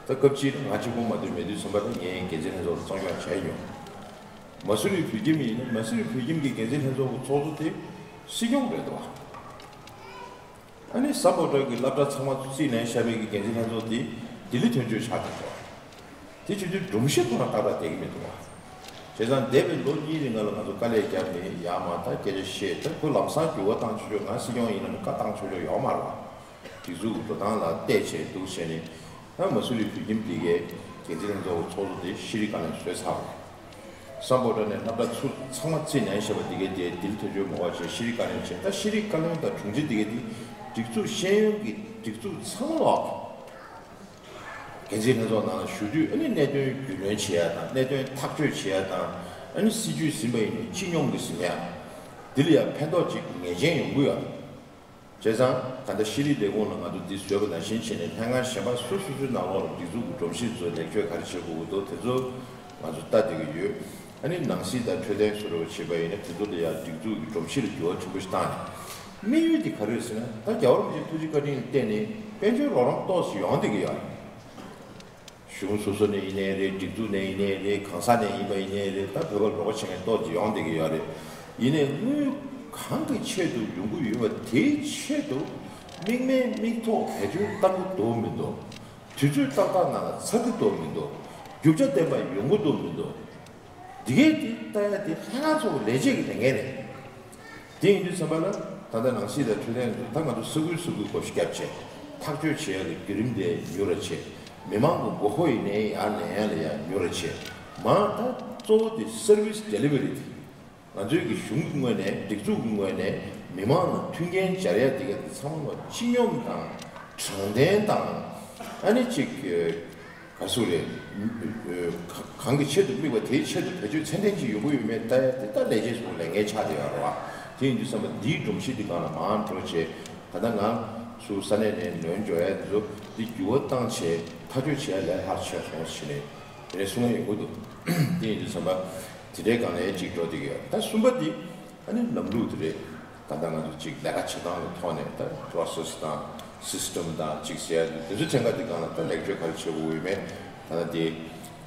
ད་སྐབས་གཅིག་ང་གཅིག་པོ་མ་གཏོགས་མེད་དུས་ཙམ་པ་ལ་ངས་འགན་འཛིན་ལྷན་ཚོགས་ལ་གཙོ་སྐྱོང་བྱས་མྱོང་། མ་སུ་རི་བོད་ཁྱིམ་ཡིན་ན་མ་སུ་རི་བོད་ཁྱིམ་གྱི་འགན་འཛིན་ལྷན་ཚོགས་ཀྱི་ཚོགས་གཙོ་དེ་སྲིད་སྐྱོང་རེད་འདུག་བ། ཨ་ནི་སམ་བྷོ་ཊ་གི་སློབ་གྲྭ་ཚང་མ་རྩིས་ལེན་བཞག་པའི་གི་འགན་འཛིན་ལྷན་ཚོགས་དེ་ལྡི་ལི་དོན་གཅོད་ཆགས་བསྡད་འདུག་དེ་བྱེད་དུས་སྒྲོམ་གཞི་ཁོ་རང་ཏག་ཏག་བསྡད་ཀྱི་མི་འདུག་བ། བྱས་ཙང་འདས་པའི་ལོ་གཉིས་རིང་ལ་ང་ཚོ་དཀའ་ལས་བརྒྱབ་ནས་ཡར་མར་ད་སྐད་ཆ་བཤད། ད་ཁོ་ལམ་སང་འགྱུར་བ་བཏང་ཆོག་ཆོག་ང་སྲིད་སྐྱོང་ཡིན་ན་བཀའ་བཏང་ཆོག་ཆོག་ཡོད་མ་རེད་བ། སྒྲིག་འཛུགས་ཀྱི་འགྲོ་སྟངས་ལ་བལྟས་བྱས་འདུག་བྱས་ནས། ད་མ་སུ་རི་བོད་ཁྱིམ་འདི་གའི་འགན་འཛིན་ལྷན་ཚོགས་ཀྱི་ཚོགས་གཙོ་དེ་ཤེས་རིག་བཀའ་བློན་བཟོས་ཚར་བ། སམ་བྷོ་ཊ་ནས་སློབ་གྲྭ་ཚུར་ཚང་མ་རྩིས་ལེན་བཞག་པ་འདི་གའི་དེ་ལྡི་ལི་དོན་གཅོད་མ་དགོས་བྱས་ཤེས་རིག་བཀའ་བློན་བྱས། ད་ཤེས་རིག་བཀའ་བློན་དང་དྲུང་ཆེ་འདི་གའི་དེ་སྒྲིག་འཛུགས་ཤེས་ཡོན་གྱི་སྒྲིག་འཛུགས་ཚང་མ་ལོག་འགན་འཛིན་ལྷན་ཚོགས་ནང་ལ་ཞུགས་དུས་ཨ་ནི་གནད་དོན་རྒྱུས་ལོན་བྱེད་ཡ་དང་གནད་དོན་ཐག་གཅོད་བྱེད་ཡ་དང་། ཨ་ནི་སྲིད་ཇུས་ཟིན་པ་ཡིན་ནའི་སྤྱི་སྙོམས་ཀྱི་ཟིན་ཡ། འདི་ལ་ཡང་ཕན་ཐོགས་ཅིག་ངེས་ཅན་ཡོང་གི་ཡོད། བྱས་ཙང་ད་ལྟ་ཤེས་རིག་ལས་ཁུངས་ལ་ང་ཚོ་འདི་བཟོས་པ་ནང་བཞིན་བྱས་ནས་ལྷན་ཁང་གཞན་པ་སོ་སོ་སོའི་ནང་ལོགས་ལ་སྒྲིག་འཛུགས་ཀྱི་སྒྲོམ་གཞི་བཟོ་ལེགས་བཅོས་ག་རེ་བྱེད་དགོས་ཀྱི་འདུག་དེ་ཚོ་ང་ཚོ་ལྟ་བསྡད་ཀྱི་ཡོད། ཨ་ནི་ནང་སྲིད་དང་འཕྲོད་བསྟེན་བཟོ་འདྲ་བྱེད་པ་ཡིན་ན་དེ་ཚོ་ལ་ཡང་སྒྲིག་འཛུགས་ཀྱི་སྒྲོམ་གཞི་ལ་འགྱུར་བ་ཆེན་པོ་ཞིག་བཏང་ནས། དམིགས་ཡུལ་དེ་ག་རེ་རེད་ཟེར་ན་ད་རྒྱལ་བ་རིན་པོ་ཆེའི་ཐུགས་རྗེ་བཀའ་དྲིན་ལ་བརྟེན་ནས་དཔལ་འབྱོར་རོགས་རམ་ཏོག་ཙམ་ཡོང་བསྡད་ཀྱི་ཡོད་རེད། གཞུང་སོ་སོ་ནས་ཡིན་ནའི་རེད། སྒྲིག་འཛུགས་ནས་ཡིན་ནའི་རེད། གང་ས་ནས་ཡིན་པ་ཡིན་ནའི་རེད། ད་བོད་པ་རོགས་པ་བྱེད་མཁན་ཏོག་ཙམ་ཡོང་བསྡད་ཀྱི་ཡོད་རེད། ཡིན་ནའི་དངུལ་གང་གི་ཆེད་དུ་ཡོང་གི་ཡོད་པ་དེའི་ཆེད་དུ་དམིགས་མེད་དམིགས་ཐོག་བེད་སྤྱོད་བཏང་གི་འདུག་མི་འདུག་དུས་ཚོད་ཏག་ཏག་ནང་ལ་ཚར་གི་འདུག་མི་འདུག་རྒྱུ་ཆ་ལྡན་པ་ཡོང་གི་འདུག་མི་འདུག་འདི་གས་དེ་ལྟ་ཡ་དེ་ལྷན་ཁང་ཚོ་ལས་བྱེད་ཀྱི་ལས་འགན་རེད། དེ་ཡིན་དུས་ཙམ་པ་ལ་ད་ལྟ་ནང་སྲིད་དང་འཕྲོད་བསྟེན་ཚོ་ད་ང་ཚོ་ས་ཁུལ་ས་ཁུལ་སྒོ་ཕྱེ་བརྒྱབ་བྱས་ཐག་གཅོད་བྱེད་ཡ་གི་བརྒྱུད་རིམ་དེ་མྱུར་ར་བྱས། མི་མང་གི་མགོ་སྐོར་ཡིན་ནའི་ཡར་ལེན་ཡ་ལ་ཡ་མྱུར་ར་བྱས། མ་ད་གཙོ་བོ་དེ་སར་བིས་ཌེ་ལི་ཝ་རི་དེ་ང་ཚོའི་གི་གཞུང་གི་ངོས་ནས་སྒྲིག་འཛུགས་ཀྱི་ངོས་ནས་མི་མང་ལ་མཐུན་རྐྱེན་སྦྱར་ཡ་དེ་ག་དེ་ཚང་མ་ལ་སྤྱི་སྙོམས་དང་དྲང་བདེན་དང་ཨ་ནི་ཅིག་གི་ ག་སུ་རེད། གང་གི་ཆེད་དུ་དམིགས་པ་དེའི་ཆེད་དུ་བེད་སྤྱོད་ཚད་ལྡན་ཅིག་ཡོང་གི་ཡོད་མེད་ལྟ་ཡ་དེ་ད་ལས་བྱེད་ཚོ་ལས་འགན་ཆགས་བསྡད་ཡོད་རེད་བ། དེ་ཡིན་དུས་ཙམ་པ་འདིའི་སྒྲོམ་གཞི་འདི་སྒང་ལ་མར་འགྲོ་བྱས། ད་ལྟ་ང་ཚོ་ས་གནས་ནས་ལོན་འཇོག་ཡ་འདི་ཚོ་འདི་འགྱུར་བ་བཏང་བྱས་ཐག་གཅོད་བྱེད་ཡ་ལས་སླ་ཆེ་སོང་ཞེས་ནས་དེ་ནས་གསུང་ཡ་ཡོང་གི་འདུག་དེ་ཡིན་དུས་ཙམ་པ་དེ་འདྲའི་སྒང་ལ་ཡ་གཅིག་འགྲོ་བསྡད་ཀྱི་ཡོད། ད་གསུམ་པ་འདི། ཨ་ནི་ལམ་ལུགས་དེ་རེད། ད་ལྟ་ང་ཚོ་གཅིག་ལས་ཀ་བྱེད་སྟངས་ཀྱི་ཐོག་ནས་ད་process་དང་system་དང་གཅིག་ཟེར་ཡ་དེ་ཚོ་ཚན་ཁག་དེ་སྒང་ལ་ད་ལེགས་བཅོས་ག་རེ་བྱེད་དགོས་ཡོད་མེད། ད་ལྟ་དེ་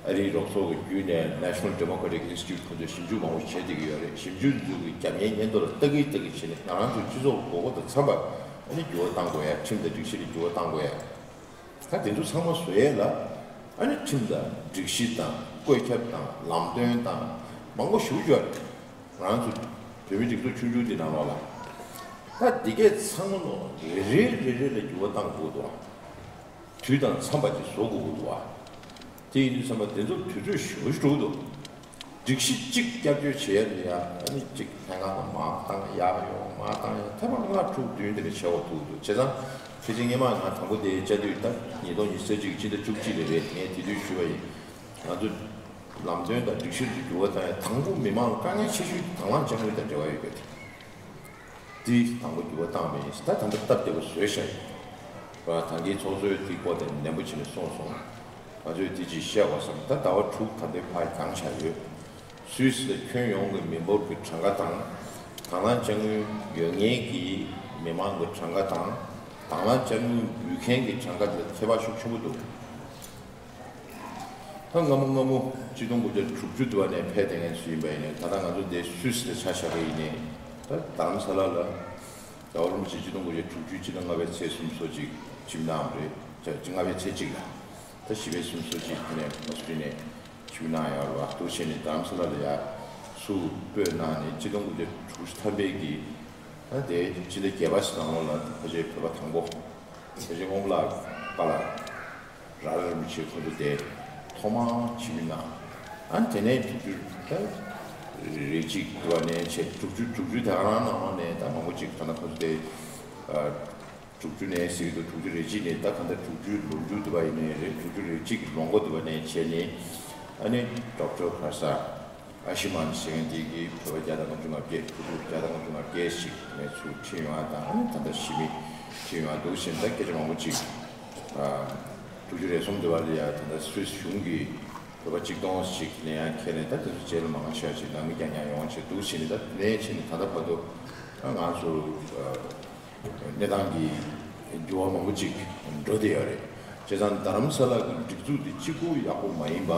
ཨ་རིའི་རོགས་ཚོགས་ཀྱི་བརྒྱུད་ནས་National Democratic Institute་ཁོ་ཚོས་ཞིབ་འཇུག་མང་པོ་བྱེད་བསྡད་ཀྱི་ཡོད་རེད། ཞིབ་འཇུག་འཛུགས་ཀྱི་རྒྱབ་གཉེར་སྙན་ཐོ་ལ་ལྟ་གི་ལྟ་གི་བྱས་ནས་ང་རང་ཚོའི་སྤྱི་ཚོགས་དགོས་མཁོ་དང་འཚམ་པར་ཨ་ནི་འགྱུར་བ་གཏང་དགོས་ཡ། ཁྲིམས་དང་སྒྲིག་གཞི་ལ་འགྱུར་བ་གཏང་དགོས་ཡ། ད་དེ་ཚོ་ཚང་མ་བཟོ་ཡས་ལ་ཨ་ནི་ཁྲིམས་དང་སྒྲིག་གཞི་དང་བཀོད་ཁྱབ་དང་ལམ་སྟོན་དང་མང་པོ་ཞིག་ཡོད་རེད། ང་རང་ཚོ་བོད་མི་སྒྲིག་འཛུགས་ཆུང་ཆུང་འདི་ནང་ལོགས་ལ་ད་འདི་གས་ཚང་མ་ལོ་རེ་རེ་རེ་རེ་ལ་འགྱུར་བ་གཏང་དགོས་འདུག་བ། དུས་དང་འཚམ་པ་ཅིག་བཟོ་དགོས་ཀྱི་འདུག་བ། དེ་ཡིན་དུས་ཙམ་པ་དེ་ཚོ་དུས་ཚོད་ཞེ་པོ་ཞིག་འགྲོ་གི་འདུག་སྒྲིག་གཞི་གཅིག་བསྐྱར་བཅོས་བྱེད་ཡ་ལ་ཡ་ཨ་ནི་གཅིག་ལྷན་ཁང་ལ་མར་བཏང་ཡར་ཡོང་མར་བཏང་ཡ་ཐེངས་མ་ལྔ་དྲུག་བདུན་དེ་འདྲ་བྱེད་དགོས་ཐུག་འདུག་བྱས་ཙང་ཕལ་ཆེར་སྔོན་མ་ང་དང་པོ་དེ་བཅའ་སྡོད་ད་ཉིས་སྟོང་ཉི་ཤུ་རྩ་གཅིག་ཕྱི་ཟླ་བཅུ་གཅིག་ལ་རེད། ངས་དེ་དུས་ཞུས་པ་ཡིན། ང་ཚོ་ལམ་སྟོན་དང་སྒྲིག་གཞི་ལ་འགྱུར་བ་བཏང་ཡ་དང་པོ་མི་མང་ལ་དཀའ་ངལ་ཆེ་ཤོས་དེ་དྭང་བླངས་དཔྱ་དངུལ་དང་འབྲེལ་བ་ཡོད་པ་དེ། དེ་དང་པོ་འགྱུར་བ་བཏང་བ་ཡིན། ད་ད་ལྟ་སྟབས་བདེ་པོ་བཟོས་ཤག་ར། ད་གིན་ཚོགས་གཙོས་དེའི་སྐོར་དེ་ནན་པོ་བྱས་ནས་གསུངས་སོང་། ང་ཚོས་དེ་ཅིག་བཤད་དགོས་བསམ། ད་ཟླ་བ་དྲུག་ད་ལྟའི་བར་འགྱངས་བཞག་ཡོད། སུད་སི་ལ་ཁྱོན་ཡོངས་ཀྱི་མི་འབོར་གྱི་གྲངས་ཀ་དང་། དྭང་བླངས་དཔྱ་དངུལ་ཡོད་མཁན་གྱི་མི་མང་གི་གྲངས་ཀ་དང་། དྭང་བླངས་དཔྱ་དངུལ་འབུལ་མཁན་གྱི་གྲངས་ཀ་དེ་ལ་ཁྱད་པར་ཤུགས་ཆེན་པོ་འདུག་ད་སྔ་མོ་སྔ་མོ་ཆིག་སྟོང་དགུ་བརྒྱ་དྲུག་ཅུ་དུ་བ་ནས་ཕེབས་བསྡད་མཁན་ཚོ་ཡིན་པ་ཡིན་ནའི་ད་ལྟ་ང་ཚོ་འདི་སུད་སི་ལ་ཆ་བཞག་པ་ཡིན་ནའི་ད་རྡ་རམ་ས་ལ་ལ་རྒྱལ་བ་རིན་པོ་ཆེ་ཆིག་སྟོང་དགུ་བརྒྱ་དྲུག་ཅུའི་སྤྱི་ཟླ་ལྔ་པའི་ཚེས་གསུམ་སོ་གཅིག་ཆིབས་གནང་བ་རེད། ཆ་ལྔ་པའི་ཚེས་གཅིག་ལ་ད་བཞི་པའི་གསུམ་སོ་གཅིག་དེ་ནས་མ་སུ་རི་ནས་ཆིབས་གནང་ཡོད་རེད་བ། འདུག་བྱས་ནས་རྡ་རམ་ས་ལ་ལ་ཡ་ཚུར་སྤོས་གནང་ནས་ཆིག་སྟོང་དགུ་བརྒྱ་དྲུག་ཅུ་ཐམ་པའི་གི་ད་དེ་སྤྱི་ཟླ་བརྒྱད་པ་ཞིག་ནང་ལོགས་ལ་ཕལ་ཆེར་བོད་པ་དང་པོ་ཕལ་ཆེར་དབང་པོ་ལགས་པ་ལགས། ར་ར་རིན་པོ་ཆེ་ཁོ་ཚོ་དེ་ཐོག་མར་ཆིབས་གནང་། ཨ་ནི་དེ་ནས་དྲུག་ཅུ་རེ་གཅིག་དུ་བ་ནས་བྱས། དྲུག་ཅུ་དྲུག་ཅུ་དེ་ག་རང་ནང་ལོགས་ནས་ད་མང་པོ་ཅིག་ད་ལྟ་ཁོ་ཚོ་དེ་ཨ་དྲུག་ཅུ་ནས་ཟེར་གྱི་འདུག་དྲུག་ཅུ་རེ་གཅིག་ནས་ད་ག་འདྲ་དྲུག་ཅུ་ལོ་མཇུག་དུ་བ་ཡིན་ནའི་རེད། དྲུག་ཅུ་རེ་གཅིག་གི་ལོ་མགོ་དུ་བ་ནས་བྱས་ནས་ཨ་ནི་ཌོག་ཊར་ཁ་ས། ཨ་ཤི་མཱན་ཟེར་མཁན་དེ་གིས་བོད་པ་བརྒྱ་དང་ལྔ་བཅུ་ང་བརྒྱད། ཕྲུ་གུ་བརྒྱ་དང་ལྔ་བཅུ་ང་བརྒྱད་ཞིག་ནས་ཚུར་ཁྲིད་ཡོང་བ་དང་། ཨ་ནི་ད་ལྟ་ཞི་མི་ཁྲིད་ཡོང་བ་འདུག་བཞིན་ད་སྐད་ཆ་མང་པོ་ཅིག་ཨ་དྲུག་ཅུ་རེ་གསུམ་དེ་བར་ལ་ཡ་ད་ལྟ་སུད་སི་གཞུང་གིས་བོད་པ་གཅིག་སྟོང་ཞིག་ལེན་ཡ་ཁས་ལེན། ད་དེ་ཚོ་རྗེས་ལ་མང་ཤོས་ཅིག་ནང་མི་རྐྱང་རྐྱང་ཡོང་བྱས་འདུག་བཞིན་ད་ལེན་བྱས་ནས་ད་ལྟ་བར་དུ་ཨ་ང་ཚོ་ཨ། གནས་སྟངས་ཀྱི་འགྱུར་བ་མང་པོ་ཅིག་འགྲོ་བསྡད་ཡོད་རེད། བྱས་ཙང་རྡ་རམ་ས་ལ་གི་སྒྲིག་འཛུགས་འདི་གཅིག་པུ་ཡག་པོ་མ་ཡིན་པ།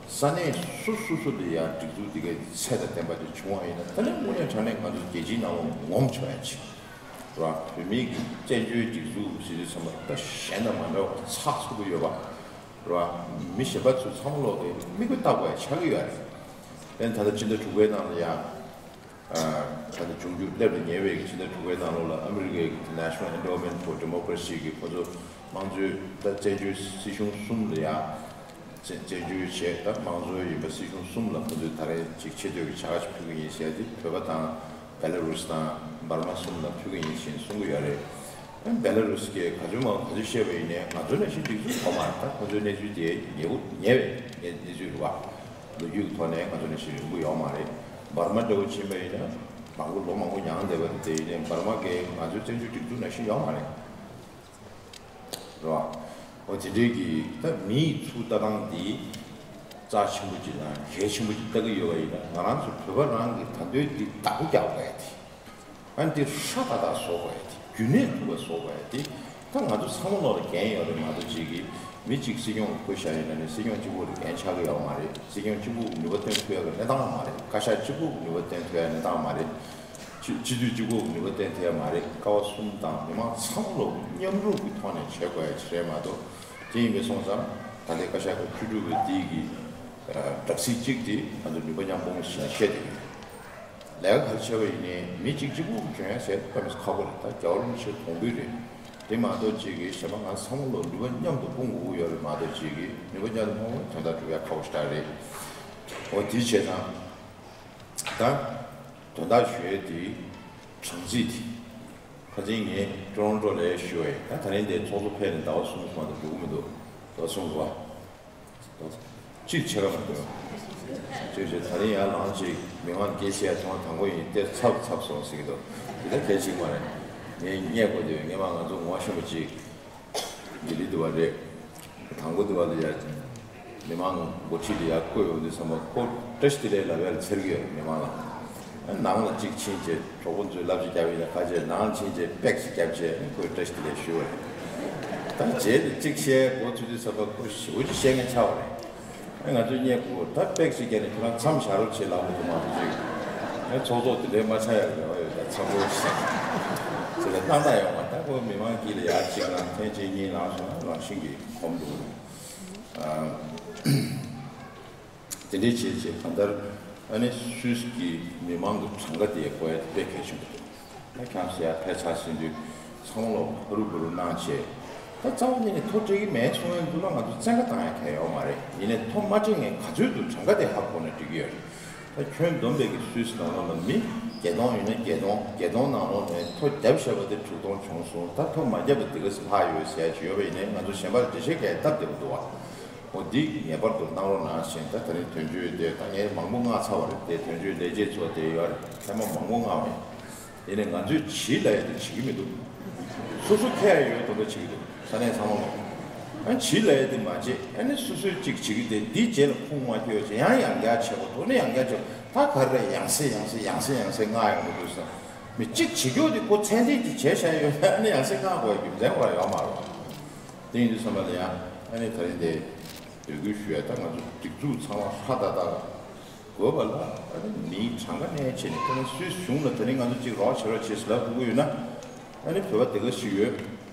ས་གནས་སོ་སོ་སོ་ལ་ཡང་སྒྲིག་འཛུགས་འདི་གའི་ཚད་དང་ལྡན་པ་ཅིག་བྱུང་བ་ཡིན་ན། ད་ནི་དངོས་གནས་དྲང་གནས་ང་ཚོ་རྒྱལ་སྤྱིའི་ནང་ལ་ངོམ་ཆོག་ཡ་ཅིག་རེད་བ། བོད་མིའི་གི་བཙན་བྱོལ་སྒྲིག་འཛུགས་ཟེར་དུས་ཙམ་པ་ད་གཞན་དང་མ་འདྲ་བ་ཚགས་ཚུད་པོ་ཡོད་པ་རེད་བ། མི་གཞན་པ་ཚོ་ཚང་མ་ལོག་གི་མིག་དཔེ་ལྟ་དགོས་ཡ་ཆགས་ཀྱི་ཡོད་རེད། ཨ་ནི་ད་ལྟ་སྤྱི་ཟླ་དྲུག་པའི་ནང་ལ་ཡང་། ད་ལྟ་འབྱུང་འགྱུར་སླེབས་ལ་ཉེ་བའི་ཕྱི་ཟླ་དྲུག་པའི་ནང་ལོགས་ལ་ཨ་མི་རི་ཀའི་National Endowment for Democracy་གི་ཁོ་ཚོ་དམངས་གཙོའི་ད་བཙན་བྱོལ་སྲིད་གཞུང་གསུམ་ལ་ཡ། བཙན་བཙན་བྱོལ་བྱས་ད་དམངས་གཙོའི་ཡིན་པ་སྲིད་གཞུང་གསུམ་ལ་ཁོ་ཚོས་ད་རེས་ཅིག་ཆེ་བསྟོད་ཀྱི་བྱ་དགའ་ཞིག་ཕུལ་གྱི་ཡིན་ཟེར་ཏེ། བོད་པ་དང་བེ་ལ་རུ་སི་དང་འབར་མ་གསུམ་ལ་ཕུལ་གྱི་ཡིན་ཞེས་གསུང་གི་ཡོད་རེད། བེ་ལ་རུ་སི་གིས་ག་ཚོད་མང་ག་ཚོད་བཤད་པ་ཡིན་ནའི་ང་ཚོ་ནང་བཞིན་སྒྲིག་འཛུགས་ཡོད་མ་རེད། ད་ཁོ་ཚོའི་གནས་ཚུལ་དེ་ཉེ་པོ་ཉེ་བའི་གནས་གནས་ཚུལ་རེད་བ། ལོ་རྒྱུས་ཀྱི་ཐོག་ནས་ང་ཚོ་ནང་བཞིན་རིང་པོ་ཡོད་མ་རེད། འབར་མ་འདྲ་བོ་ཕྱིན་པ་ཡིན་ན་མང་པོ་ལོ་མང་པོ་མྱངས་བསྡད་པ་དེ་ཡིན་ནའི་འབར་མ་གིས་ང་ཚོའི་བཙན་བྱོལ་སྒྲིག་འཛུགས་ནང་བཞིན་ཡོད་མ་རེད། རེད་བ། འོ་དེ་འདྲའི་གི་ད་མིའི་ཚུར་ལྟ་སྟངས་འདི་རྩ་ཆེན་པོ་ཅིག་དང་གལ་ཆེན་པོ་ཅིག་ལྟ་གི་ཡོད་པ་ཡིན་ན། ང་རང་ཚོ་བོད་པ་རང་གི་ད་འདོད་འདི་བདག་པོ་རྒྱག་དགོས་ཡ་དེ། ཨ་ནི་འདི་ཧྲ་ཏག་ཏག་བཟོ་དགོས་ཡ་དེ། རྒྱུན་གནས་ཐུབ་པ་བཟོ་དགོས་ཡ་དེ། ད་ང་ཚོ་ཚང་མ་ལོག་ལ་འགན་ཡོད་རེད་མ་གཏོགས་ཅིག་གིས་མི་གཅིག་སྲིད་སྐྱོང་བསྐོས་བཞག་ཡིན་ན་ནི་སྲིད་སྐྱོང་གཅིག་པོ་ལ་འགན་ཆགས་ཀྱི་ཡོད་མ་རེད། སྲིད་སྐྱོང་གཅིག་པོ་གི་ནུས་པ་བཏོན་ཐུབ་ཡ་གི་གནས་སྟངས་མ་རེད། བཀའ་ཤག་གཅིག་པོ་གི་ནུས་པ་བཏོན་ཐུབ་ཡ་གནས་སྟངས་མ་རེད། སྤྱི་སྤྱི་འཐུས་གཅིག་པོ་གི་ནུས་པ་བཏོན་ཐུབ་ཡ་མ་རེད། ཀ་བ་གསུམ་དང་མི་མང་ཚང་མ་ལོག་མཉམ་རུབ་ཀྱི་ཐོག་ནས་བྱེད་དགོས་ཡ་ཅིག་རེད་མ་གཏོགས། དེ་ཡིན་པས་སོང་ཙང་ད་ལྟའི་བཀའ་ཤག་གི་བཅུ་དྲུག་པའི་འདི་གི་སྦྲག་སྲིད་གཅིག་དེ་ང་ཚོ་ནུས་པ་མཉམ་སྤུངས་ཤིག་བཤད་དེ་ཡོད། ལས་ཀ་ག་རེ་བྱས་པ་ཡིན་ནའི་མི་གཅིག་གཅིག་པུ་གིས་འཇོན་ཡ་ཟེར་དཔེ་མི་སྲིད་ཁག་པོ་རེད། ད་རྒྱལ་བ་རིན་པོ་ཆེ་དགོངས་འདུན་རེད། དེ་མ་གཏོགས་ཅིག་གིས་གཞན་པ་ང་ཚང་མ་ལོག་ནུས་པ་མཉམ་དུ་སྤུངས་དགོས་ཀྱི་ཡོད་རེད་མ་གཏོགས་ཅིག་གིས་ནུས་པ་མཉམ་དུ་སྤུངས་ན་དོན་དག་སྒྲུབ་ཡ་ཁག་པོ་ཞེ་དྲག་རེད། འོ་དེ་བྱས་ཙང་ད་དོན་དག་ཞུ་ཡ་དེ་གྲངས་རྩིས་དེ་ཁ་སང་ངས་ཊོ་རོན་ཊོ་ལ་ཞུ་བ་ཡིན། ད་ད་རིང་དེ་ཚོགས་གཙོ་ཕེབས་ནས་ཟླ་བ་གསུམ་ཙམ་དུ་འགྲོ་གི་མི་འདུག་ཟླ་བ་གསུམ་རེད་བ། སྤྱིར་ཆེ་ག་མ་འདུག་ཅེས་བྱས། ད་རིང་ཡར་ལངས་ཅིག་མི་མང་སྐད་བཤད་ཐོང་དང་པོ་ཡིན་ཏེ་ཚབ་ཚབ་སོང་ཟེར་གྱི་འདུག་དེ་ད་གལ་ཆེ་མ་རེད། ངས་བསྙད་དགོས་དུས་སྔས་མ་ང་ཚོ་ངོ་ཤེས་པ་ཅིག་ལྡི་ལི་འདི་བ་རེད། དང་པོ་འདི་བ་ལ་ཡ་མི་མང་འགོ་ཁྲིད་ལ་ཡ་བསྐོས་ཡོང་དུས་ཙམ་པ་ཁོ་བཀྲ་ཤིས་བདེ་ལེགས་ལབ་ཡ་ལ་འཚེར་གྱི་ཡོད་མི་མང་ལ། ནང་ལ་གཅིག་ཕྱིན་བྱས་གྲོགས་པོ་ཚོས་ལབ་ཅིག་བརྒྱབ་ཡིན་ན་ཁ་ཆེ་ནང་ཕྱིན་བྱས་པེག་ཅིག་བརྒྱབ་བྱས་ཁོས་བཀྲ་ཤིས་བདེ་ལེགས་ཞུ་བ་རེད། ད་རྗེས་ལ་གཅིག་བཤད་འགོ་ཚུགས་དུས་ཙམ་པ་ཁོ་ཞེ་པོ་ཅིག་བཤད་མཁན་ཆགས་པ་རེད། ཨ་ང་ཚོས་བསྙད་དགོས། ད་པེག་ཅིག་བརྒྱབ་ནས་ཁྱོད་རང་མཚམས་བཞག་རོགས་བྱེད་ལབ་དགོས་འདུག་མ་གཏོགས་ཅིག་ཨ་ཚོགས་གཙོ་དེ་འདྲའི་མ་ཆགས་ཡག་རེ་བ་ཡོད། ད་འཚམས་པོ་ཞིག་ཟེར་ནས་ཏག་ཏག་ཡོང་བ། ད་ཁོ་མི་མང་དཀྱིལ་ལ་ཡར་གཅིག་ལངས། ཐེངས་གཅིག་གཉིས་ལངས་སོང་ན་རང་བཞིན་གྱིས་གོམས་འདུག་ཨ་དེ་འདྲའི་བྱས་བྱས་གང་ལྟར་ཨ་ནི་སུད་སི་གི་མི་མང་གི་གྲངས་ཀ་དེ་གོ་ཡ་དེ་དཔེ་གལ་ཆེན་པོ་འདུག་ད་ཁྱམས་སུ་ཡར་ཕེབས་ཚར་ཟིན་དུས་ཚང་མ་ལོག་ཕ་རུ་བུ་རུ་གནང་བྱས། ད་རྩ་བ་ཉིད་ནས་ཐོ་སྤྲད་ཀྱི་མེད་གསུང་ཡ་འདུག་ལ་ང་ཚོ་བཙན་བཀའ་བཏང་ཡ་གལ་ཡོད་མ་རེད། ཡིན་ནའི་ཐོ་མ་སྤྲད་མཁན་ག་ཚོད་འདུག་གྲངས་ཀ་དེ་ཧ་གོ་ན་འགྲིག་གི་ཡོད་རེད། ད་ཁྱོན་བསྡོམས་པའི་གི་སུད་སི་ནང་ལོགས་ལ་མི་བརྒྱད་སྟོང་ཡོད་ན་བརྒྱད་སྟོང་། བརྒྱད་སྟོང་ནང་ལོགས་ནས་ཐོ་བརྒྱབ་བཞག་པ་དེ་དྲུག་སྟོང་བྱུང་སོང་། ད་ཐོ་མ་བརྒྱབ་པ་དེ་ག་ཚོད་ལྷག་ཡོད་ཟེར་ཡ་ཅིག་ཡོད་པ་ཡིན་ནའི་ང་ཚོ་གཞན་པར་འགྲེལ་བཤད་ག་ཡ་སྟབས་བདེ་པོ་འདུག་བ། འོ་འདི་ངེས་པར་དུ་གནང་རོགས་གནང་ཞེས། ད་དེ་རིང་དོན་གཅོད་དེ་ད་ངས་མང་པོ་མངགས་ཚར་བ་རེད་དེ། དོན་གཅོད་ལས་བྱེད་ཚོ་དེ་ཡོད་རེད། ཐེངས་མ་མང་པོ་མངགས་པ་ཡིན། ཡིན་ནའི་ང་ཚོས་བྱིས་ལབ་ཡ་དེ་བྱེད་ཀྱི་མི་འདུག་སོ་སོ་ཁྱེར་ཡ་ཡོད་དོ་འདྲ་བྱེད་ཀྱི་འདུག་ས་གནས་ཚང་མ་ལ། ཨ་བྱིས་ལབ་ཡ་དེ་མ་བྱེད། ཨ་ནི་སོ་སོས་གཅིག་བྱེད་ཀྱི་དེ་འདིའི་རྗེས་ལ་ཁུངས་མ་འཁྱོལ་བྱས་ཡང་ཡང་བསྐྱར་བྱེད་དགོས་འདུག་ཨ་ནི་ཡང་བསྐྱར་བྱེད་དགོས། ད་ག་རེ་ཡང་སེ་ཡང་སེ་ཡང་སེ་ཡང་སེ་མངགས་ཡོང་གི་འདུག་ཟེར། མི་གཅིག་བྱེད་རྒྱུ་དེ་ཁོ་ཚད་ལྡན་གྱི་བྱས་བཞག་ཡོད་ན་ཨ་ནི་ཡང་སེ་མངགས་དགོས་ཡ་རྒྱུ་མཚན་ཁོ་རང་ཡོད་མ་རེད། དེ་ཡིན་དུས་ཙམ་པ་ལ་ཡང་ཨ་ནི་ད་རིང་དེ་འབོད་སྐུལ་ཞུ་ཡ། ད་ང་ཚོ་སྒྲིག་འཛུགས་ཚང་མ་ཧྲ་ཏག་ཏག་དགོས་པ་ལ་ཨ་ནི་མིའི་གྲངས་ཀ་གནས་བྱས་ནས། དཔེར་ན་སུད་སི་གཞུང་ལ་ད་རིང་ང་ཚོ་གཅིག་རོགས་བྱེད་རོགས་བྱེད་ཟེར་ལབ་དགོས་ཀྱི་ཡོད་ན། ཨ་ནི་བོད་པ་དེ་ག་ཞིག་ཡོད།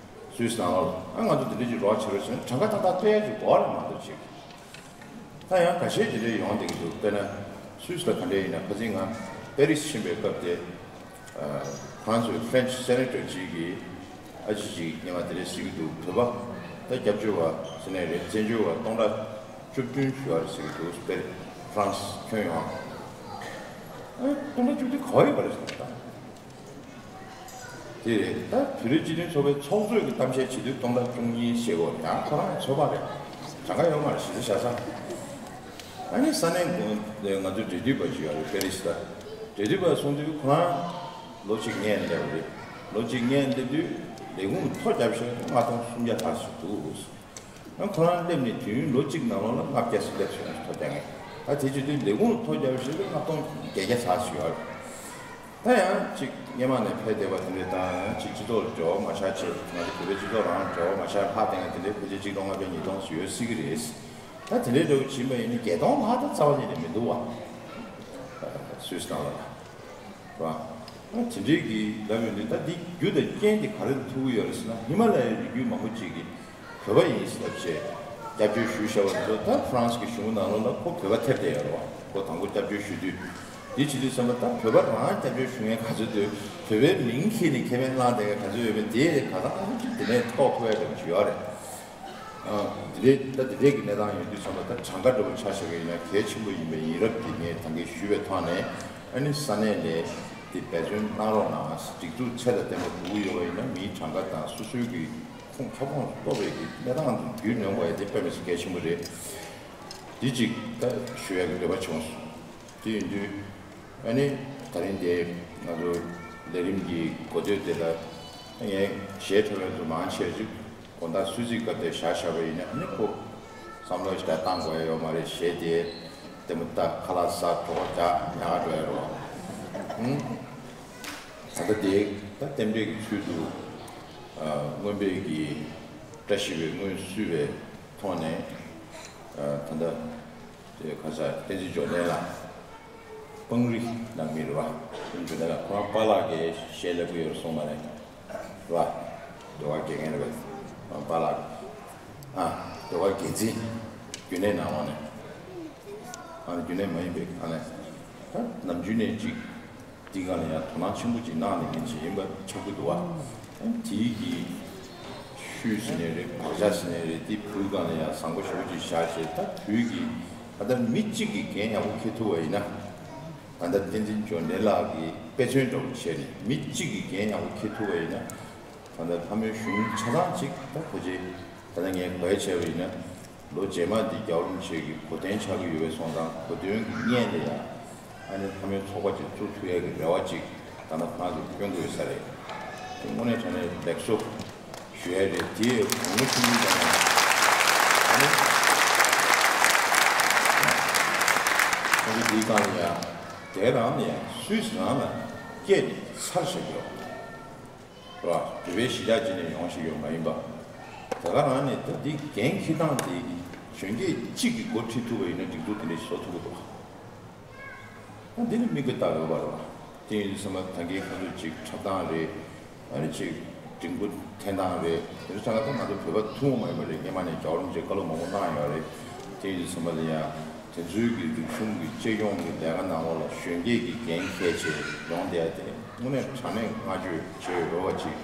སུད་སི་ནང་ལོགས་ལ། ཨ་ང་ཚོ་དེ་འདྲ་ཅིག་རོགས་བྱེད་རོགས་བྱེད་ན་གྲངས་ཀ་ཏག་ཏག་སྤྲད་ཡ་ཅིག་དགོས་རེད་མ་གཏོགས་ཅིག་ད་ཡང་ཁ་ཤས་དེ་འདྲ་ཡོང་བསྡད་ཀྱི་འདུག་དཔེར་ན་སུད་སི་ལ་ག་འདྲ་ཡིན་ན། ཁ་སང་ང་པེ་རིས་ཕྱིན་པའི་སྐབས་དེ། ཨ་ཧྥ་རན་སི་ཕེ་རེན་ཆི་སེ་ནེ་ཊར་ཅིག་གིས་ཨ་ཅེ་ཅིག་སྔོན་མ་དེ་འདྲ་ཟེར་གྱི་འདུག་བོད་པ་ད་སྐྱབས་བཅོལ་བ་ཟེར་ནའི་རེད། བཙན་བྱོལ་བ་སྟོང་ཕྲག་བཅུ་བདུན་བྱུང་བ་རེད་ཟེར་གྱི་འདུག་པེ་རི་ཧྥ་རན་སི་ཁྱོན་ཡོངས། ཨ་སྟོང་ཕྲག་བཅུ་བདུན་ག་པར་ཡོད་པ་རེད་ཟེར་ད། དེ་རེད། ད་བོད་རིགས་སྤྱི་མཐུན་ཚོགས་པའི་ཚོགས་གཙོས་ཀྱི་གཏམ་བཤད་བྱེད་དུས་སྟོང་ཕྲག་བཅུ་གཉིས་བཤད་དགོས་རེད། ཡང་ཁོ་རང་ཚོད་དཔག་རེད། གྲངས་ཀ་ཡོད་མ་རེད། གཞི་རྩ་བཞག་ས། ཨ་ནི་ས་གནས་ང་ཚོའི་འབྲེལ་མཐུད་པ་ཅིག་ཡོད་རེད། པེ་རི་སི་ལ་འབྲེལ་མཐུད་པ་སོང་དུས་ཁོ་རང་ལོ་གཅིག་སྔོན་སླེབས་པ་རེད། ལོ་གཅིག་སྔོན་སླེབས་དུས་ལས་ཁུངས་ཐོ་བརྒྱབ་བཞག་ལྔ་སྟོང་སུམ་བརྒྱ་ལྷག་ཙམ་འདུག་ཨ་ཁོ་རང་སླེབས་ནས་དུས་ཡུན་ལོ་གཅིག་ནང་ལོགས་ལ་ལྔ་བརྒྱ་ཙམ་སླེབས་སོང་། ཐོ་རྒྱག་མཁན། ད་དེ་བྱེད་དུས་ལས་ཁུངས་ཐོ་རྒྱབ་བཞག་ལྔ་སྟོང་བརྒྱད་བརྒྱ་ཙམ་ཞིག་ཡོད་རེད། ད་ཡང་ཅིག་སྔོན་མ་ནས་ཕེབས་བསྡད་པ་དེ་འདྲ་དང་། ཅིག་སྤྱི་ཚོགས་ལ་འབྲེལ་བ་མ་ཆགས་བྱས། ང་ཚོ་བོད་པའི་སྤྱི་ཚོགས་ལའང་འབྲེལ་བ་མ་ཆགས་ལྷག་བསྡད་མཁན་དེ་འདྲའི་ཕལ་ཆེར་གཅིག་སྟོང་ལྔ་བརྒྱ་ཉིས་སྟོང་ཙམ་ཡོད་སྲིད་ཀྱི་རེད། ད་དེ་འདྲའི་འདྲ་བོ་ཕྱིན་པ་ཡིན་ན་བརྒྱད་སྟོང་ལྷག་ད་རྩ་བ་ཉིད་ནས་མི་འདུག་བ། སུད་སི་ནང་ལ་རེད་བ། ཨ་དེ་འདྲའི་གི་ལབ་ཡོང་དུས་ད་འདི་རྒྱུ་དང་རྐྱེན་དེ་ག་རེ་ལ་ཐུག་གི་ཡོད་རེད་ཟེར་ན། ཧི་མ་ལ་ཡའི་རི་རྒྱུད་མང་པོ་ཅིག་གིས་བོད་པ་ཡིན་ཟེར་ལབ་བྱས་སྐྱབས་བཅོལ་ཞུས་བཞག་པ་ཚོ་ད་ཧྥ་རན་སི་གི་གཞུང་ནང་ལོགས་ལ་ཁོ་བོད་པ་ཐེབས་བསྡད་ཡོད་རེད་བ། ཁོ་དང་པོ་སྐྱབས་བཅོལ་ཞུ་དུས། འདི་བྱེད་དུས་ཙམ་པ་ད་བོད་པ་རང་སྐྱབས་བཅོལ་ཞུ་མཁན་ག་ཚོད་འདུག་བོད་པའི་མིང་ཁྱེར་ནས་ཁེ་ཕན་བླངས་བསྡད་མཁན་ག་ཚོད་ཡོད་པས། དེ་ག་ཚང་ཅིག་དེ་ནས་རྟོགས་ཐུབ་ཡ་འདྲ་པོ་ཅིག་ཡོད་རེད། ཨ་དེ་འདྲའི་ད་དེ་འདྲའི་གི་གནས་སྟངས་ཡོང་དུས་ཙམ་པ་ད་གྲངས་ཀ་འདྲ་པོ་ཆ་བཞག་གི་ཡིན་ན་གལ་ཆེན་པོ་ཡིན་པའི་ཡིན་རབས་དེ་ངས་ད་གིན་ཞུས་པའི་ཐོག་ནས། ཨ་ནི་ས་གནས་ནས་དེ་འབད་བརྩོན་གནང་རོགས་གནང་། སྒྲིག་འཛུགས་ཚད་དང་ལྡན་པ་དགོས་ཀྱི་ཡོད་པ་ཡིན་ན་མིའི་གྲངས་ཀ་དང་སོ་སོའི་གི་ཁོངས་ཁྱབ་ཁོངས་སུ་གཏོགས་པའི་གི་གནས་སྟངས་དེ་རྒྱུས་ལོན་དགོས་ཡ་དེ་དཔེ་མི་སྲིད་གལ་ཆེན་པོ་རེད། འདི་གཅིག་ད་ཞུ་ཡ་གི་འདོད་པ་བྱུང་སོང་། དེ་ཡིན་དུས་ཨ་ནི་ད་རིང་དེ་ང་ཚོ་ལས་རིམ་གྱི་འགོ་སྟོད་དེ་ལ་ངས་གཞས་འཁྲབ་མཁན་ཚོ་མང་ཆེ་ཅིག་དགོང་དག་གསོལ་ཚིགས་སྐབས་དེར་བཞག་བཞག་པ་ཡིན་ན། ཨ་ནི་ཁོ་བསམ་བློ་ཞིག་བཏང་དགོས་ཡ་ཡོད་མ་རེད། གཞས་དེ་ལྟད་མོ་ལྟ། ཁ་ལག་ཟ། གྲོད་ཁོག་རྒྱགས། ཉལ་ག་འགྲོ་ཡ་རེད་བ། ཨང་། ད་ལྟ་དེ་ད་རྟེན་འབྲེལ་གྱི་ཚུལ་དུ་ཨ་མངོན་པའི་གི་བཀྲ་ཤིས་པའི་སྔོན་བསུས་པའི་ཐོག་ནས། ཨ་ད་ལྟ་དེ་ག་ས་བསྟན་འཛིན་འབྱོར་ལྡན་ལགས། སྤང་རི་ནང་མི་རེད་བ། སྤང་རི་འབྱོར་ལྡན་ལགས། ཁོ་རང་པཱ་ལགས་ཀྱིས་གཞས་ལབ་ཀྱི་ཡོད་རེད་གསུངས་པ་རེད་བ། ཟློས་གར་དགེ་རྒན་རེད་བ། པཱ་ལགས། ཨ་ཟློས་གར་འགན་འཛིན། རྒྱུན་ལས་ནང་ལོགས་ནས། ཨ་ནི་རྒྱུན་ལས་མ་ཡིན་པའི་ཨ་ནི། ད་ནམ་རྒྱུན་ནས་ཅིག་འདི་སྒང་ལ་ཡང་དོ་སྣང་ཆེན་པོ་ཅིག་གནང་ནས་མཁན་ཅིག་ཡིན་པ་ཆགས་ཀྱི་འདུག་བ། ཨ་ནི་དེའི་གི་ཤུལ་ཟེར་ནའི་རེད། བག་ཆགས་ཟེར་ནའི་རེད། དེ་བོད་སྒང་ལ་ཡང་བཟང་པོ་ཞེ་པོ་ཅིག་བཞག་བྱས། ད་བོད་ཀྱི་ད་ལྟ་མི་གཅིག་གིས་འགན་ཡག་པོ་འཁྱེར་ཐུབ་པ་ཡིན་ན། ད་ལྟ་བསྟན་འཛིན་འབྱོར་ལྡན་ལགས་ཀྱིས་དཔེ་མཚོན་འདྲ་པོ་བྱས་ནས་མི་གཅིག་གིས་འགན་ཡག་པོ་འཁྱེར་ཐུབ་པ་ཡིན་ན། ད་ལྟ་ལྷ་མོའི་གཞུང་ཆ་ཚང་གཅིག་ད་ཕལ་ཆེར་ད་ལྟ་ངས་གོ་ཡ་བྱས་པ་ཡིན་ན། ལོ་རྗེས་མ་འདི་རྒྱལ་བ་རིན་པོ་ཆེ་གི་གོ་སྟོན་ཆགས་ཀྱི་ཡོད་པའི་སོང་ཙང་གོ་སྟོན་གྱི་སྔོན་ལ་ཡང་ཨ་ནི་ཕ་མའི་ཚོགས་པ་ཅིག་བཙུགས་ཐུབ་ཡ་གི་རེ་བ་ཅིག་ད་ལྟ་ཁོ་རང་ཚོས་བསྐྱོན་དགོས་ས་རེད། དེ་དངོས་གནས་དྲང་གནས་ལེགས་སོ་ཞུ་ཡ་རེད། དེ་གོང་བུ་ཆུང་ཆུང་དང་ཡང་ཨ་ནི་ཁོང་ཚོ་འདིའི་སྒང་ལ་ཡང་དེ་རང་ལ་ཡང་སུད་སི་རང་ལ་སྐད་ཚར་བཞག་ཡོད། རེད་བ། བོད་པའི་གཞིས་ཆགས་གཅིག་ནས་ཡོང་ཞིག་ཡོད་མ་ཡིན་པ། དེ་ག་རང་ནས་ད་འདི་འགན་འཁྱེར་སྟངས་དེ་གཞོན་སྐྱེས་གཅིག་གིས་འགོ་ཁྲིད་ཐུབ་པ་ཡིན་ན་སྒྲིག་འཛུགས་དེ་འདྲ་ཞིག་བཟོ་ཐུབ་ཀྱི་འདུག་ད་འདི་ལ་མིག་དཔེ་བལྟ་དགོས་པ་རེད་བ། དེ་ཡིན་དུས་ཙམ་པ་ད་གིན་ཁོང་ཚོས་ཅིག་འཁྲབ་སྟངས་རེད། ཨ་ནི་ཅིག་འགྲེང་བུ་འཐེན་སྟངས་རེད། དེ་ཚོ་ཆ་ཚང་ད་ང་ཚོ་བོད་པ་ཐུན་མོང་མ་ཡིན་པ་རེད། སྔོན་མ་ནས་རྒྱལ་བ་རིན་པོ་ཆེས་བཀའ་སློབ་མང་པོ་གནང་ཡོད་རེད། དེ་ཡིན་དུས་ཙམ་པ་ལ་ཡང་དེ་ཚོའི་གི་རིག་གཞུང་གི་གཅེས་སྐྱོང་གི་ལས་ཀ་ནང་ལོགས་ལ་གཞོན་སྐྱེས་ཀྱི་འགན་འཁྱེར་བྱས་ཡོང་བསྡད་དེ་དངོས་གནས་དྲང་གནས་བསྔགས་བརྗོད་བྱེད་འོས་པ་ཅིག་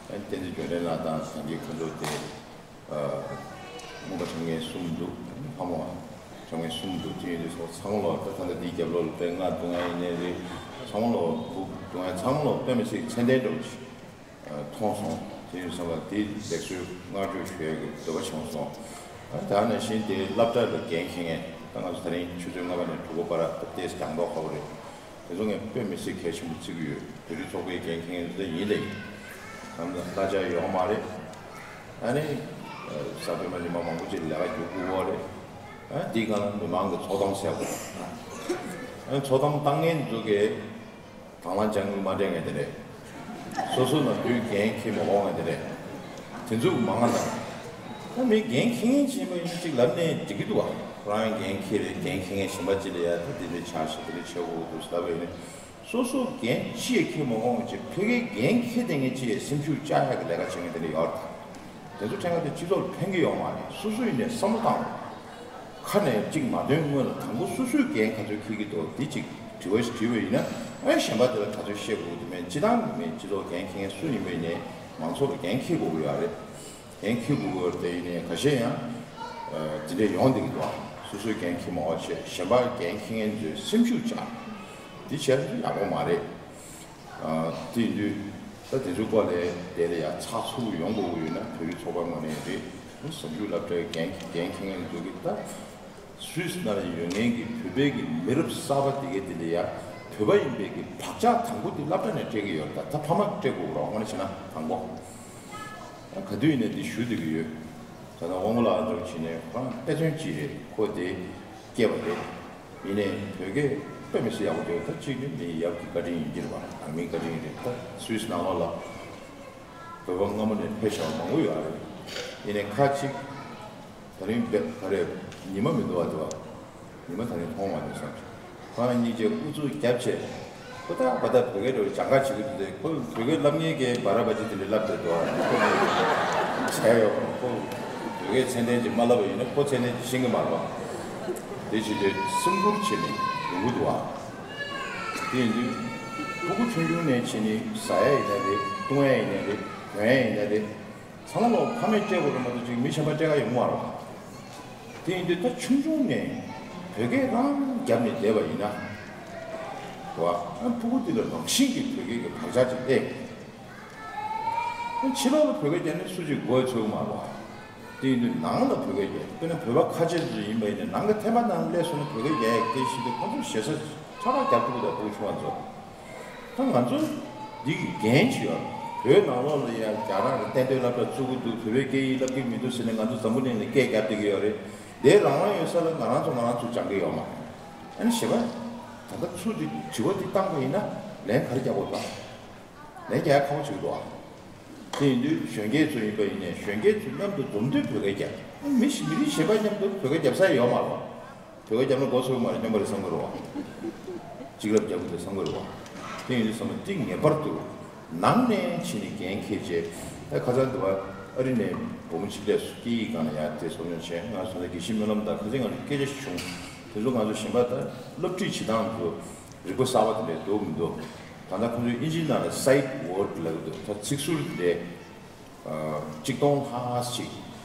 ཨ་ནི་བསྟན་འཛིན་འབྱོར་ལྡན་ལགས་དང་ད་གིན་ཁོང་ཚོ་དེ་རྔོན་པ་འཁྲབ་མཁན་གསུམ་འདུག་ལྷ་མོ་འཁྲབ་མཁན་གསུམ་འདུག་དེ་ཡིན་དུས་ཚང་མ་ལོག་ད་ད་ལྟ་འདིའི་རྒྱབ་ལོགས་ལ་དཔེ་ལྔ་བརྡུང་ཡ་ཡིན་ནའི་རེད། ཚང་མ་ལོག་དགུ་བརྡུང་ཡ་ཚང་མ་ལོག་དཔེ་མི་སྲིད་ཚད་ལྡན་འདྲ་བོ་ཅིག་མཐོང་སོང་། དེ་ཡིན་ཙང་ལ་དེ་ལེགས་གསོལ་བསྔགས་བརྗོད་ཞུ་ཡག་གི་འདོད་པ་བྱུང་སོང་། ད་ནང་བཞིན་དེ་སློབ་གྲྭ་ལ་འགན་འཁྱེར་མཁན་ད་ང་ཚོ་ད་རིང་ཆུ་ཚོད་ལྔ་པ་ནས་དྲུག་པ་བར་ད་ཏོག་ཙམ་རྒྱང་མཐོང་ཁ་པོ་རེད། དེ་ཚོ་ངས་དཔེ་མི་སྲིད་གལ་ཆེན་པོ་བརྩི་གི་ཡོད། བོད་རིགས་ཚོགས་པའི་འགན་འཁྱེར་མཁན་ཚོ་ད་ཡིན་ལེ་ཡིན། ད་ལྟ་གླ་ཆ་ཡོད་མ་རེད། ཨ་ནི་གསར་སྤེལ་མ་ཉི་མ་མང་པོ་ཅིག་ལས་ཀ་རྒྱུག་དགོས་རེད། ཨ་འདི་སྒང་མི་མང་གི་ཚོགས་གཏམ་ཟེར་དགོས། ཨ་ཚོགས་གཏམ་བཏང་མཁན་ཚོ་གིས། དང་བླངས་དཔྱ་དངུལ་མ་སྤྲད་མཁན་དེ་རེད། སོ་སོ་ནང་དོན་འགན་འཁྱེར་མ་དགོས་མཁན་དེ་རེད། དེ་ཚོ་མང་ང་དང་། ད་མི་འགན་འཁྱེར་མཁན་ཆེན་པོ་ཡིན་ཅིག་ལབ་ནས་འགྲིག་གི་འདུག་བ། ཁོ་རང་འགན་འཁྱེར་རེད། འགན་འཁྱེར་མཁན་གཞན་པ་ཅིག་ལ་ཡ་ད་དེ་འདྲའི་ཆགས་ཤིག་དེ་འདྲ་བྱེད་དགོས་འདུག་ཟེར་ལབ་པ་ཡིན་ན། སོ་སོ་འགན་ཅི་ཡང་འཁྱེར་མ་དགོས་མཁན་ཅིག་ཕ་གིའི་འགན་འཁྱེར་བསྡད་མཁན་ཅིག་ཡ་སེམས་ཤུགས་བཅག་ཡག་གི་ལས་ཀ་བྱེད་མཁན་དེ་འདྲ་ཡོད་རེད། དེ་ཚོ་ཕྲན་ག་དེ་སྤྱི་ཚོགས་ལ་ཕན་གི་ཡོད་མ་རེད། སོ་སོ་ཡིན་ནས་བསམ་བློ་བཏང་རོགས། ཁ་ནས་གཅིག་མ་འདོན་སྔོན་ལ་དང་པོ་སོ་སོའི་འགན་ག་ཚོད་འཁྱེར་གྱི་འདུག་འདི་གཅིག་དྲི་བ་ཞིག་དྲིས་པ་ཡིན་ན། ཨ་གཞན་པ་དེ་ལ་ག་ཚོད་བཤད་དགོས་ཀྱི་འདུག་མེད་སྤྱི་བཏང་གི་མེད། སྤྱི་ཚོགས་འགན་འཁྱེར་མཁན་སུ་ཡིན་པ་ཡིན་ནའི་མང་ཚོགས་ལ་འགན་འཁྱེར་དགོས་ཀྱི་ཡོད་རེད། འགན་འཁྱེར་དགོས་ཀྱི་ཡོད་རེད། དེ་ཡིན་ནའི་ཁ་ཤས་ཡང་དེ་འདྲས་ཡོང་བསྡད་ཀྱི་འདུག་སོ་སོའི་འགན་འཁྱེར་མ་དགོས་བྱས་གཞན་པ་འགན་འཁྱེར་མཁན་ཚོའི་སེམས་ཤུགས་བཅག་འདི་བྱས་ན་ཡག་པོ་མ་རེད། དེ་ཡིན་དུས་ད་དེ་ཚོའི་སྐོར་ལ་དེ་ལ་ཡང་ཚགས་ཚུད་པོ་ཡོང་དགོས་ཀྱི་ཡོད་ན་བོད་རིགས་ཚོགས་པ་ངོས་ནས་རེད། ཟབ་ཞུགས་སློབ་གྲྭའི་འགན་འགན་འཁྱེར་མཁན་ཚོ་གིས་ད་སུད་སི་ནང་ལ་ཡོད་མཁན་གྱི་བོད་པའི་གི་མི་རབས་གསར་པ་དེ་གའི་དེ་ལ་ཡང་བོད་པ་ཡིན་པའི་གི་བག་ཆགས་དང་པོ་དེ་སློབ་གྲྭ་ནས་སྤྲད་ཀྱི་ཡོད་རེད། ད་ད་ཕ་མ་སྤྲད་དགོས་རེད་བ། དངོས་གནས་བྱས་ན་དང་པོ་ག་དུས་ཡིན་ནའི་དེ་ཞུ་བསྡད་ཀྱི་ཡོད། ད་ལྟ་དབང་པོ་ལགས་ཚོ་བྱས་ནས་ཁོ་རང་དཔེ་མཚོན་གཅིག་རེད། ཁོ་དེ་སྐྱེས་པ་རེད། ཡིན་ནའི་བོད་སྐད་དཔེ་མི་སྲིད་ཡག་པོ་འདུག་ད་གཅིག་ནི་མི་ཡབ་ཀྱི་བཀའ་དྲིན་ཡིན་གྱི་རེད་པ། ནང་མིའི་བཀའ་དྲིན་རེད། ད་སུད་སི་ནང་ལོགས་ལ་བོད་པ་སྔ་མོ་ནས་ཕེབས་བཞག་པ་མང་པོ་ཡོད་རེད། ཡིན་ནའི་ཁ་ཅིག་ད་རིང་བེ་ག་རེ་ཉི་མ་མི་འདུག་བ་དེ་བ། ཉི་མ་ད་རིང་མཐོང་བ་ནས་བསམ་བྱུང་། ཁོ་རང་གཉིས་ཀྱིས་ཨུ་ཚུགས་རྒྱབ་བྱས། ཁོ་ད་བ་ད་བོད་སྐད་འདྲ་བོ་སྦྱང་ག་བྱེད་ཀྱི་འདུག་སྟེ། ཁོ་བོད་སྐད་བསླབ་མཁན་གྱི་བ་ར་བ་ཅི་དེ་འདྲ་བསླབ་བསྡད་འདུག་བ། ཁོ་བྱས་ཡོད། ཁོ་བོད་སྐད་ཚད་ལྡན་ཅིག་མ་བསླབ་པ་ཡིན་ན་ཁོ་ཚད་ལྡན་ཅིག་ཤེས་ཀྱི་མ་རེད་བ། དེ་བྱས་ཏེ་སེམས་ཁུར་བྱས་ནས་ཡོང་གི་འདུག་བ། དེ་ཡིན་དུས་ཕྲུ་གུ་ཆུང་ཆུང་ནས་བྱས་ནས་ཟ་ཡ་ཡིན་ན་རེད། བཏུང་ཡ་ཡིན་ན་རེད། གྱོན་ཡ་ཡིན་ན་རེད། ཚང་མ་ལོག་ཕ་མས་སྤྲད་དགོས་རེད་མ་གཏོགས་ཅིག་མི་གཞན་པ་སྤྲད་ག་ཡོང་མ་རེད། དེ་ཡིན་དུས་ད་ཆུང་ཆུང་ནས་བོད་སྐད་རང་རྒྱབ་ནས་བསྡད་པ་ཡིན་ན། རེད་བ། ཨ་ཕྲུ་གུ་འདི་ལ་རང་བཞིན་གྱིས་བོད་སྐད་ཀྱི་བག་ཆགས་ཅིག་སླེབས། ཨ་ཕྱི་ལོགས་ལ་བོད་སྐད་རྒྱབ་ནས་སུ་གཅིག་མགོ་ཡི་ཚོད་ཀྱི་མ་རེད་བ། དེ་ཡིན་དུས་ནང་ལ་བོད་སྐད་རྒྱབ། དཔེར་ན་བོད་པ་ཁ་ཆེ་ཚོ་ཡིན་པ་ཡིན་ན་ནང་གི་ཐེམ་པ་ནང་སླེབས་སོང་ན་བོད་སྐད་རྒྱག་ཡ་སྐད་ཤེས་དུས་ཁོང་ཚོ་ཞེ་ས་ཁྲ་ཁྲ་རྒྱབ་ཐུབ་ཀྱི་འདུག་ཕྲུ་གུ་ཆུང་བ་ཚོ། ད་ང་ཚོ་འདི་གི་འགན་ཅིག་ཡོད་རེད། བོད་ནང་ལོགས་ལ་ཡང་རྒྱ་ནག་གི་གཏན་སྡོད་སློབ་གྲྭ་བཙུགས་ཀྱི་འདུག་བོད་པའི་སྐད་ཡིག་བསླབ་ཀྱི་མི་འདུག་ཟེར་ནས་ང་ཚོ་འཛམ་བུ་གླིང་ལ་སྐད་རྒྱབ་བསྡད་ཀྱི་ཡོད་རེད། དེ་རང་དབང་ཡོད་ས་ལ་ང་རང་ཚོ་ང་རང་ཚོ་སྦྱང་གི་ཡོད་མ་རེད། ཨ་ནི་གཞན་པ་ད་ལྟ་ཚུར་དེ་དྲི་བ་དེ་བཏང་པ་ཡིན་ན་ལན་ག་རེ་རྒྱག་དགོས་འདུག་ལན་རྒྱག་ཡ་ཁག་པོ་ཆགས་ཀྱི་འདུག་ཨ། དེ་ཡིན་དུས་གཞོན་སྐྱེས་ཚོ་ཡིན་པ་ཡིན་ནའི་གཞོན་སྐྱེས་ཚོ་མཉམ་དུ་འཛོམས་དུས་བོད་སྐད་རྒྱབ། མི་ཞིག་མི་རིགས་གཞན་པ་མཉམ་དུ་བོད་སྐད་རྒྱབ་ས་ཡོད་མ་རེད། བོད་སྐད་རྒྱབ་ན་མགོ་ཚོས་མ་རེད། སྨྱོན་པ་རེད་བསམ་གི་རེད་བ། གཅིག་ལབ་རྒྱབ་གི་འདུག་བསམ་གི་རེད་བ། དེ་ཡིན་དུས་བསམ་པ་འདི་ངེས་པར་དུ་ནང་ནས་ཕྱི་ནས་འགན་འཁྱེར་བྱས། ད་ཁ་སང་དུ་བ་ཨ་རི་ནས་བུ་མོ་གཅིག་སླེབས་སོང་། སྐད་ཡིག་སྒང་ལ་ཡར་དེ་ཟུར་ཉོ་བྱས། ང་ཚོ་ད་དགེ་བཤེས་སྨོན་ལམ་དང་ཁ་སང་ང་ཚོ་སྐད་ཆ་བྱུང་། དེ་ཚོ་ང་ཚོ་གཞན་པ་ད་སློབ་ཁྲིད་བྱེད་སྟངས་ཚོ་རིག་པ་གསར་པ་དེ་འདྲ་འདུག་མི་འདུག་ད་ལྟ་ཁོང་ཚོས་ཨིན་ཇིའི་ནང་ལ་སའིཊ་ཝོརཌ་ལབ་ཀྱི་འདུག་ད་ཚིག་ཟུར་དེ་འདྲའི་གཅིག་སྟོང་ལྷག་ཅིག་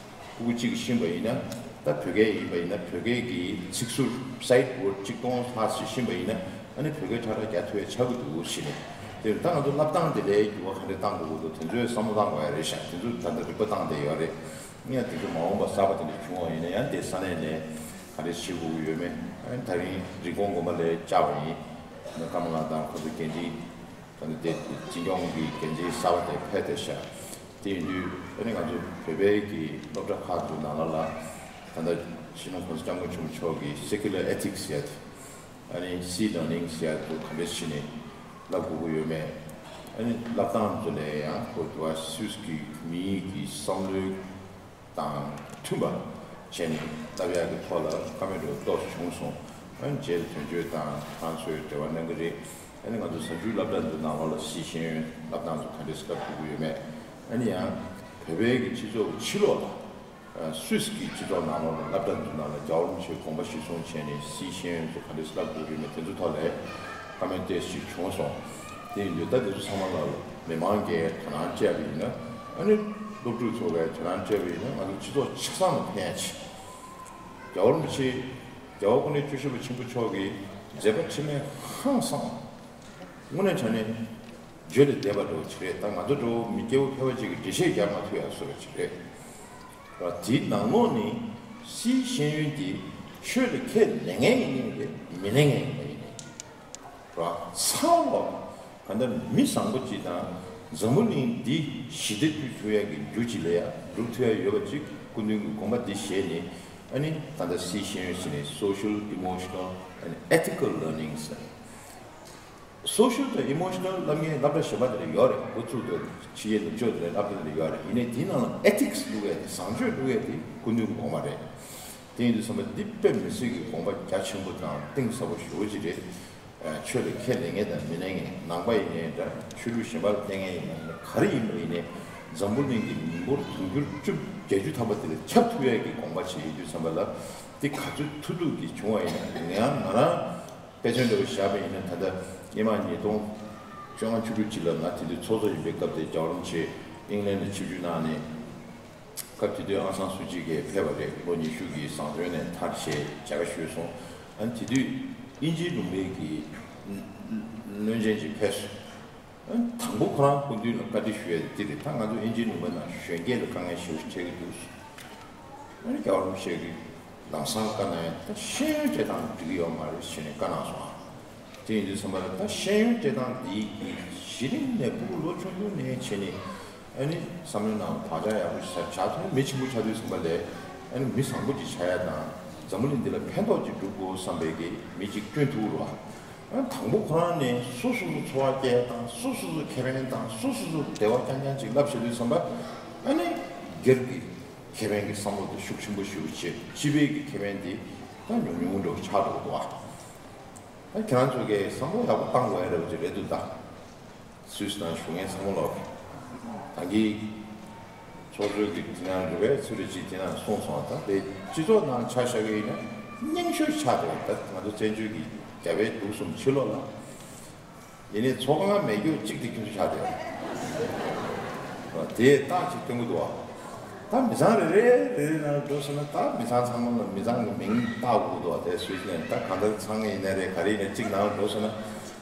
ཕྲུ་གུ་གཅིག་གིས་ཤེས་པ་ཡིན་ན། ད་བོད་སྐད་ཡིན་པ་ཡིན་ན་བོད་སྐད་ཀྱི་ཚིག་ཟུར་སའིཊ་ཝོརཌ་གཅིག་སྟོང་ལྷག་ཅིག་ཤེས་པ་ཡིན་ན། ཨ་ནི་བོད་སྐད་ཁྲ་ཁྲ་རྒྱག་ཐུབ་ཡ་ཆགས་ཀྱི་འདུག་ཟེར་ནས། དེ་ད་ང་ཚོ་བསླབ་སྟངས་དེ་ལའི་འགྱུར་བ་ག་འདྲ་གཏང་དགོས་ཀྱི་འདུག་དེ་ཚོའི་བསམ་བློ་གཏང་དགོས་ཡ་རེད་ཤག་དེ་ཚོ་ད་ལྟ་རིག་པ་བཏང་བསྡད་ཡོད་རེད། ངས་དེ་ཚོ་མ་འོངས་པ་གསར་པ་དེ་འདྲ་བྱུང་བ་ཡིན་ན་ཡང་དེ་ས་གནས་ནས་ག་རེ་བྱེད་དགོས་ཀྱི་ཡོད་མེད། ཨ་ནི་ད་རིང་རིན་གོང་དགོན་པ་ལ་བཅར་བ་ཡིན། ཨ་ནི་ཀརྨ་ལགས་དང་ཁོ་ཚོ་འགན་འཛིན། ད་ནི་དེ་འཛིན་སྐྱོང་གི་འགན་འཛིན་གསར་པ་དེ་ཕེབས་བསྡད་ཤག་དེ་ཡིན་དུས་ཨ་ནི་ང་ཚོ་བོད་པའི་གི་སློབ་གྲྭ་ཁག་ཚོའི་ནང་ལོགས་ལ་ད་ལྟ་སྤྱི་ནོར་༸གོང་ས་༸སྐྱབས་མགོན་ཆེན་པོ་མཆོག་གིས་Secular Ethics ཟེར་ཏེ། ཨ་ནི་Seed Learning ཟེར་ཡ་དེ་ག་འདྲ་བྱས་ནས་བསླབ་དགོས་ཀྱི་ཡོད་མེད། ཨ་ནི་བསླབ་སྟངས་ཚོ་ལ་ཡང་ཁོ་དུ་བ་སུད་སི་གི་མིའི་གི་བསམ་བློའི་དང་མཐུན་པ་བྱས་ནས་བསླབ་ཡག་གི་ཐོག་ལ་བཀའ་མོལ་འདྲ་བོ་ཏོག་ཙམ་བྱུང་སོང་། ཨ་ནི་རྗེས་ལ་དོན་གཅོད་དང་ཁོང་ཚོས་འབྲེལ་བ་གནང་གི་རེད། ཨ་ནི་ང་ཚོ་གཟའ་མཇུག་སློབ་གྲྭ་འདི་ནང་ལོགས་ལ་སི་ཤེས་ཡོན་བསླབ་སྟངས་ཚོ་ག་འདྲས་བསླབ་དགོས་ཀྱི་ཡོད་མེད། ཨ་ནི་ཡང་བོད་པའི་གི་སྤྱི་ཚོགས་ཀྱི་ཕྱི་ལོགས་ལ། སུད་སི་གི་སྤྱི་ཚོགས་ནང་ལོགས་ལ་སློབ་གྲྭ་འདི་ནང་ལ་རྒྱལ་བ་རིན་པོ་ཆེའི་དགོངས་པ་གཞིར་བཟུང་བྱས་ནས་སི་ཤེས་ཡོན་ཚོ་ག་འདྲས་བསླབ་དགོས་ཀྱི་ཡོད་མེད་དེ་ཚོ་ཐོག་ལ་བཀའ་མོལ་ཏོག་ཙམ་བྱུང་སོང་། དེ་ཡིན་དུས་ད་དེ་ཚོ་ཚང་མ་ལ་མི་མང་གིས་དོ་སྣང་སྤྲད་པ་ཡིན་ན། ཨ་ནི་སློབ་ཕྲུག་ཚོ་གིས་དོ་སྣང་སྤྲད་པ་ཡིན་ན་ང་ཚོ་སྤྱི་ཚོགས་ཆ་ཚང་ལ་ཕན་ཡག་ཆེ། རྒྱལ་བ་རིན་པོ་ཆེ་རྒྱལ་བ་སྐུ་ཕྲེང་བཅུ་བཞི་པ་ཆེན་པོ་མཆོག་གི་མཛད་པ་འཆད་མེད་ཧང་སང་། དངོས་གནས་དྲང་གནས་བརྗོད་ལས་འདས་པ་འདྲ་བོ་ཅིག་རེད། ད་ང་ཚོ་འདྲ་བོ་མི་སྐྱེ་བོ་ཕལ་པ་ཅིག་གིས་འགྲེལ་བཤད་རྒྱག་མ་ཐུབ་ཡག་བཟོ་འདྲ་ཅིག་རེད། ར་དེའི་ནང་ལོགས་ནས་སིའི་ཤེས་ཡོན་དེ་ཆོས་ལ་ཁས་ལེན་མཁན་ཡིན་ནའི་རེད། མི་ལེན་མཁན་ཡིན་ནའི་རེད། ར་ཚང་མ་ག་འདྲ་མི་བཟང་པོ་ཅིག་དང་འཛམ་བུ་གླིང་འདི་ཞི་བདེ་སྐྲུན་ཐུབ་ཡག་གི་རྒྱུ་ཅིག་ལ་ཡ་སྒྲུབ་ཐུབ་ཡག་ཡོད་པ་ཅིག་སྐུ་མདུན་གྱི་དགོངས་པ་འདི་བཞེས་ནས། ཨ་ནི་ད་ལྟ་སིའི་ཤེས་ཡོན་ཟེར་ནས་Social Emotional and Ethical Learning ཟེར། Social དང་Emotional བསླབ་མཁན་སློབ་གྲྭ་གཞན་པ་དེ་ལ་ཡོད་རེད། འགོ་བཙུགས་དུས་ཕྱི་རྒྱལ་ནུབ་ཕྱོགས་དེ་ལ་སློབ་གྲྭ་དེ་ལ་ཡོད་རེད། ཡིན་ནའི་དེའི་ནང་ལ་Ethics བླུག་ཡ་དེ་བཟང་སྤྱོད་བླུག་ཡ་དེ་སྐུ་མདུན་གྱི་དགོངས་པ་རེད། དེ་ཡིན་དུས་ཙམ་པ་འདི་དཔེ་མི་སྲིད་ཀྱི་དགོངས་པ་རྒྱ་ཆེན་པོ་དང་གཏིང་ཟབ་པོ་ཞེ་པོ་ཅིག་རེད། ཨ་ཆོས་ལ་ཁས་ལེན་མཁན་དང་མི་ལེན་མཁན། ནང་པ་ཡིན་ནའི་འདྲ། ཆོས་ལུགས་གཞན་པ་ལ་བརྟེན་མཁན་ཡིན་ནའི་འདྲ། ག་རེ་ཡིན་པ་ཡིན་ནའི་འཛམ་བུ་གླིང་གི་མི་འབོར་དུང་ཕྱུར་བཅུ་བརྒྱད་ཅུ་ཐམ་པ་དེ་ལ་ཁྱབ་ཐུབ་ཡ་གི་དགོངས་པ་བྱེད་ཡོད་དུས་ཙམ་པ་ལ། དེ་ག་ཚོད་ཐུབ་ཐུབ་ཀྱིས་བྱུང་བ་ཡིན་ན། ཡང་ང་རང་དཔེ་མཚོན་འདྲ་བོ་བཞག་པ་ཡིན་ན། ད་ལྟ་སྔོན་མ་ཉིས་སྟོང་བཅོ་ལྔ་བཅུ་དྲུག་ཅིག་ལ་ང་དེ་དུས་ཚོགས་གཙོ་ཡིན་པའི་སྐབས་དེ་རྒྱལ་བ་རིན་པོ་ཆེ་ཨིང་ལན་ལ་ཆིབས་བསྒྱུར་གནང་ནས། སྐབས་དེ་དུས་ཨང་སང་སུའུ་ཅི་གིས་ཕེབས་པ་རེད། ལོ་ཉི་ཤུ་གི་བཟང་བཙོན་ནས་ཐར་བྱས་མཇལ་ཁ་ཞུས་སོང་། ཨ་ནི་དེ་དུས་དབྱིན་ཇིའི་ལུང་པའི་གི་བློན་ཆེན་ཅིག་ཕེབས་སོང་། ཨ་ནི་དང་པོ་ཁོ་རང་སྐུ་མདུན་ལ་བཀའ་འདྲི་ཞུ་ཡས་དེ་རེད། ད་ང་ཚོ་དབྱིན་ཇིའི་ལུང་པ་ནང་གཞོན་སྐྱེས་ལ་དཀའ་ངལ་ཞེ་པོ་ཅིག་འཕྲད་ཀྱི་འདུག་ཨ་ནི་རྒྱལ་བ་རིན་པོ་ཆེ་གིས་ལམ་སང་བཀའ་གནང་ཡ། ད་ཤེས་ཡོན་སྤྲད་སྟངས་འགྲིག་གི་ཡོད་མ་རེད་ཟེར་ནས་བཀའ་གནང་སོང་ཨ། དེ་ཡིན་དུས་ཙམ་པ་ལ་ད་ཤེས་ཡོན་སྤྲད་སྟངས་འདི་གི་གཞི་རིམ་ནས་ཕྲུ་གུ་ལོ་ཆུང་ཆུང་ནས་བྱས་ནས། ཨ་ནི་བསམ་བློའི་ནང་བག་ཆགས་ཡག་པོ་ཞིག་ཆགས་ཐོན། མི་ཆེན་པོ་ཆགས་དུས་ཙམ་པ་ལ་ཨ་ནི་མི་བཟང་པོ་ཅིག་ཆགས་ཡ་དང་འཛམ་བུ་གླིང་འདི་ལ་ཕན་ཐོགས་ཅིག་སྒྲུབ་དགོས་བསམ་པའི་གི་མི་ཅིག་བསྐྲུན་ཐུབ་རོགས། ཨ་ནི་དང་པོ་ཁོ་རང་ནས་སོ་སོ་སོ་འཚོ་བ་སྐྱེལ་དང་། སོ་སོ་སོ་ཁེ་ཕན་དང་། སོ་སོ་སོ་བདེ་བ་རྐྱང་རྐྱང་ཅིག་ལབ་བྱེད་དུས་ཙམ་པ། ཨ་ནི་སྒེར་གྱི་ཁེ་ཕན་གྱི་བསམ་བློ་དེ་ཤུགས་ཆེན་པོ་ཞེ་པོ་བྱེད། སྤྱི་པའི་གི་ཁེ་ཕན་དེ་ད་ཉུང་ཉུང་འདྲ་བོ་ཆགས་འགྲོ་གི་འདུག་ཨ། ད་ཁྱེད་རང་ཚོ་གིས་བསམ་བློ་ཡག་པོ་བཏང་དགོས་ཡ་འདྲ་བོ་ཅིག་རེད་འདུག་ད་སུད་སི་ནང་བཞུགས་མཁན་ཚང་མ་ལོག་གི་ད་གིན་ཚོགས་གཙོ་གིས་དེ་ནང་རེ་བའི་ཚུལ་རེ་ཅིག་དེ་ནང་གསུངས་སོང་། ད་དེ་སྤྱི་ཚོགས་ནང་ཆ་བཞག་གི་ཡིན་ན་རྙིང་ཤོས་ཆགས་འདུག་ད་ང་ཚོ་བཙན་བྱོལ་གྱི་རྒྱ་བལ་འབྲུག་གསུམ་ཕྱི་ལོགས་ལ། ཡིན་ནའི་ཚོགས་ཁང་མེད་རྒྱུ་གཅིག་དེ་ཁྱོད་ཚོ་ཆགས་བསྡད་ཡོད། དེས་རྟགས་ཅིག་སྟོན་གྱི་འདུག་བ། ད་མི་ཚང་རེ་རེ་རེ་རེ་ནང་འགྲོ་སོང་ན། ད་མི་ཚང་ཚང་མ་ལ་མི་ཚང་གི་མིང་བཏགས་དགོས་འདུག་བ། དེ་སུད་སི་ནས་ད་གང་ལྟར་ཚང་ཡིན་ནའི་རེད། ག་རེ་ཡིན་ནའི་གཅིག་ནང་ལ་འགྲོ་སོང་ན་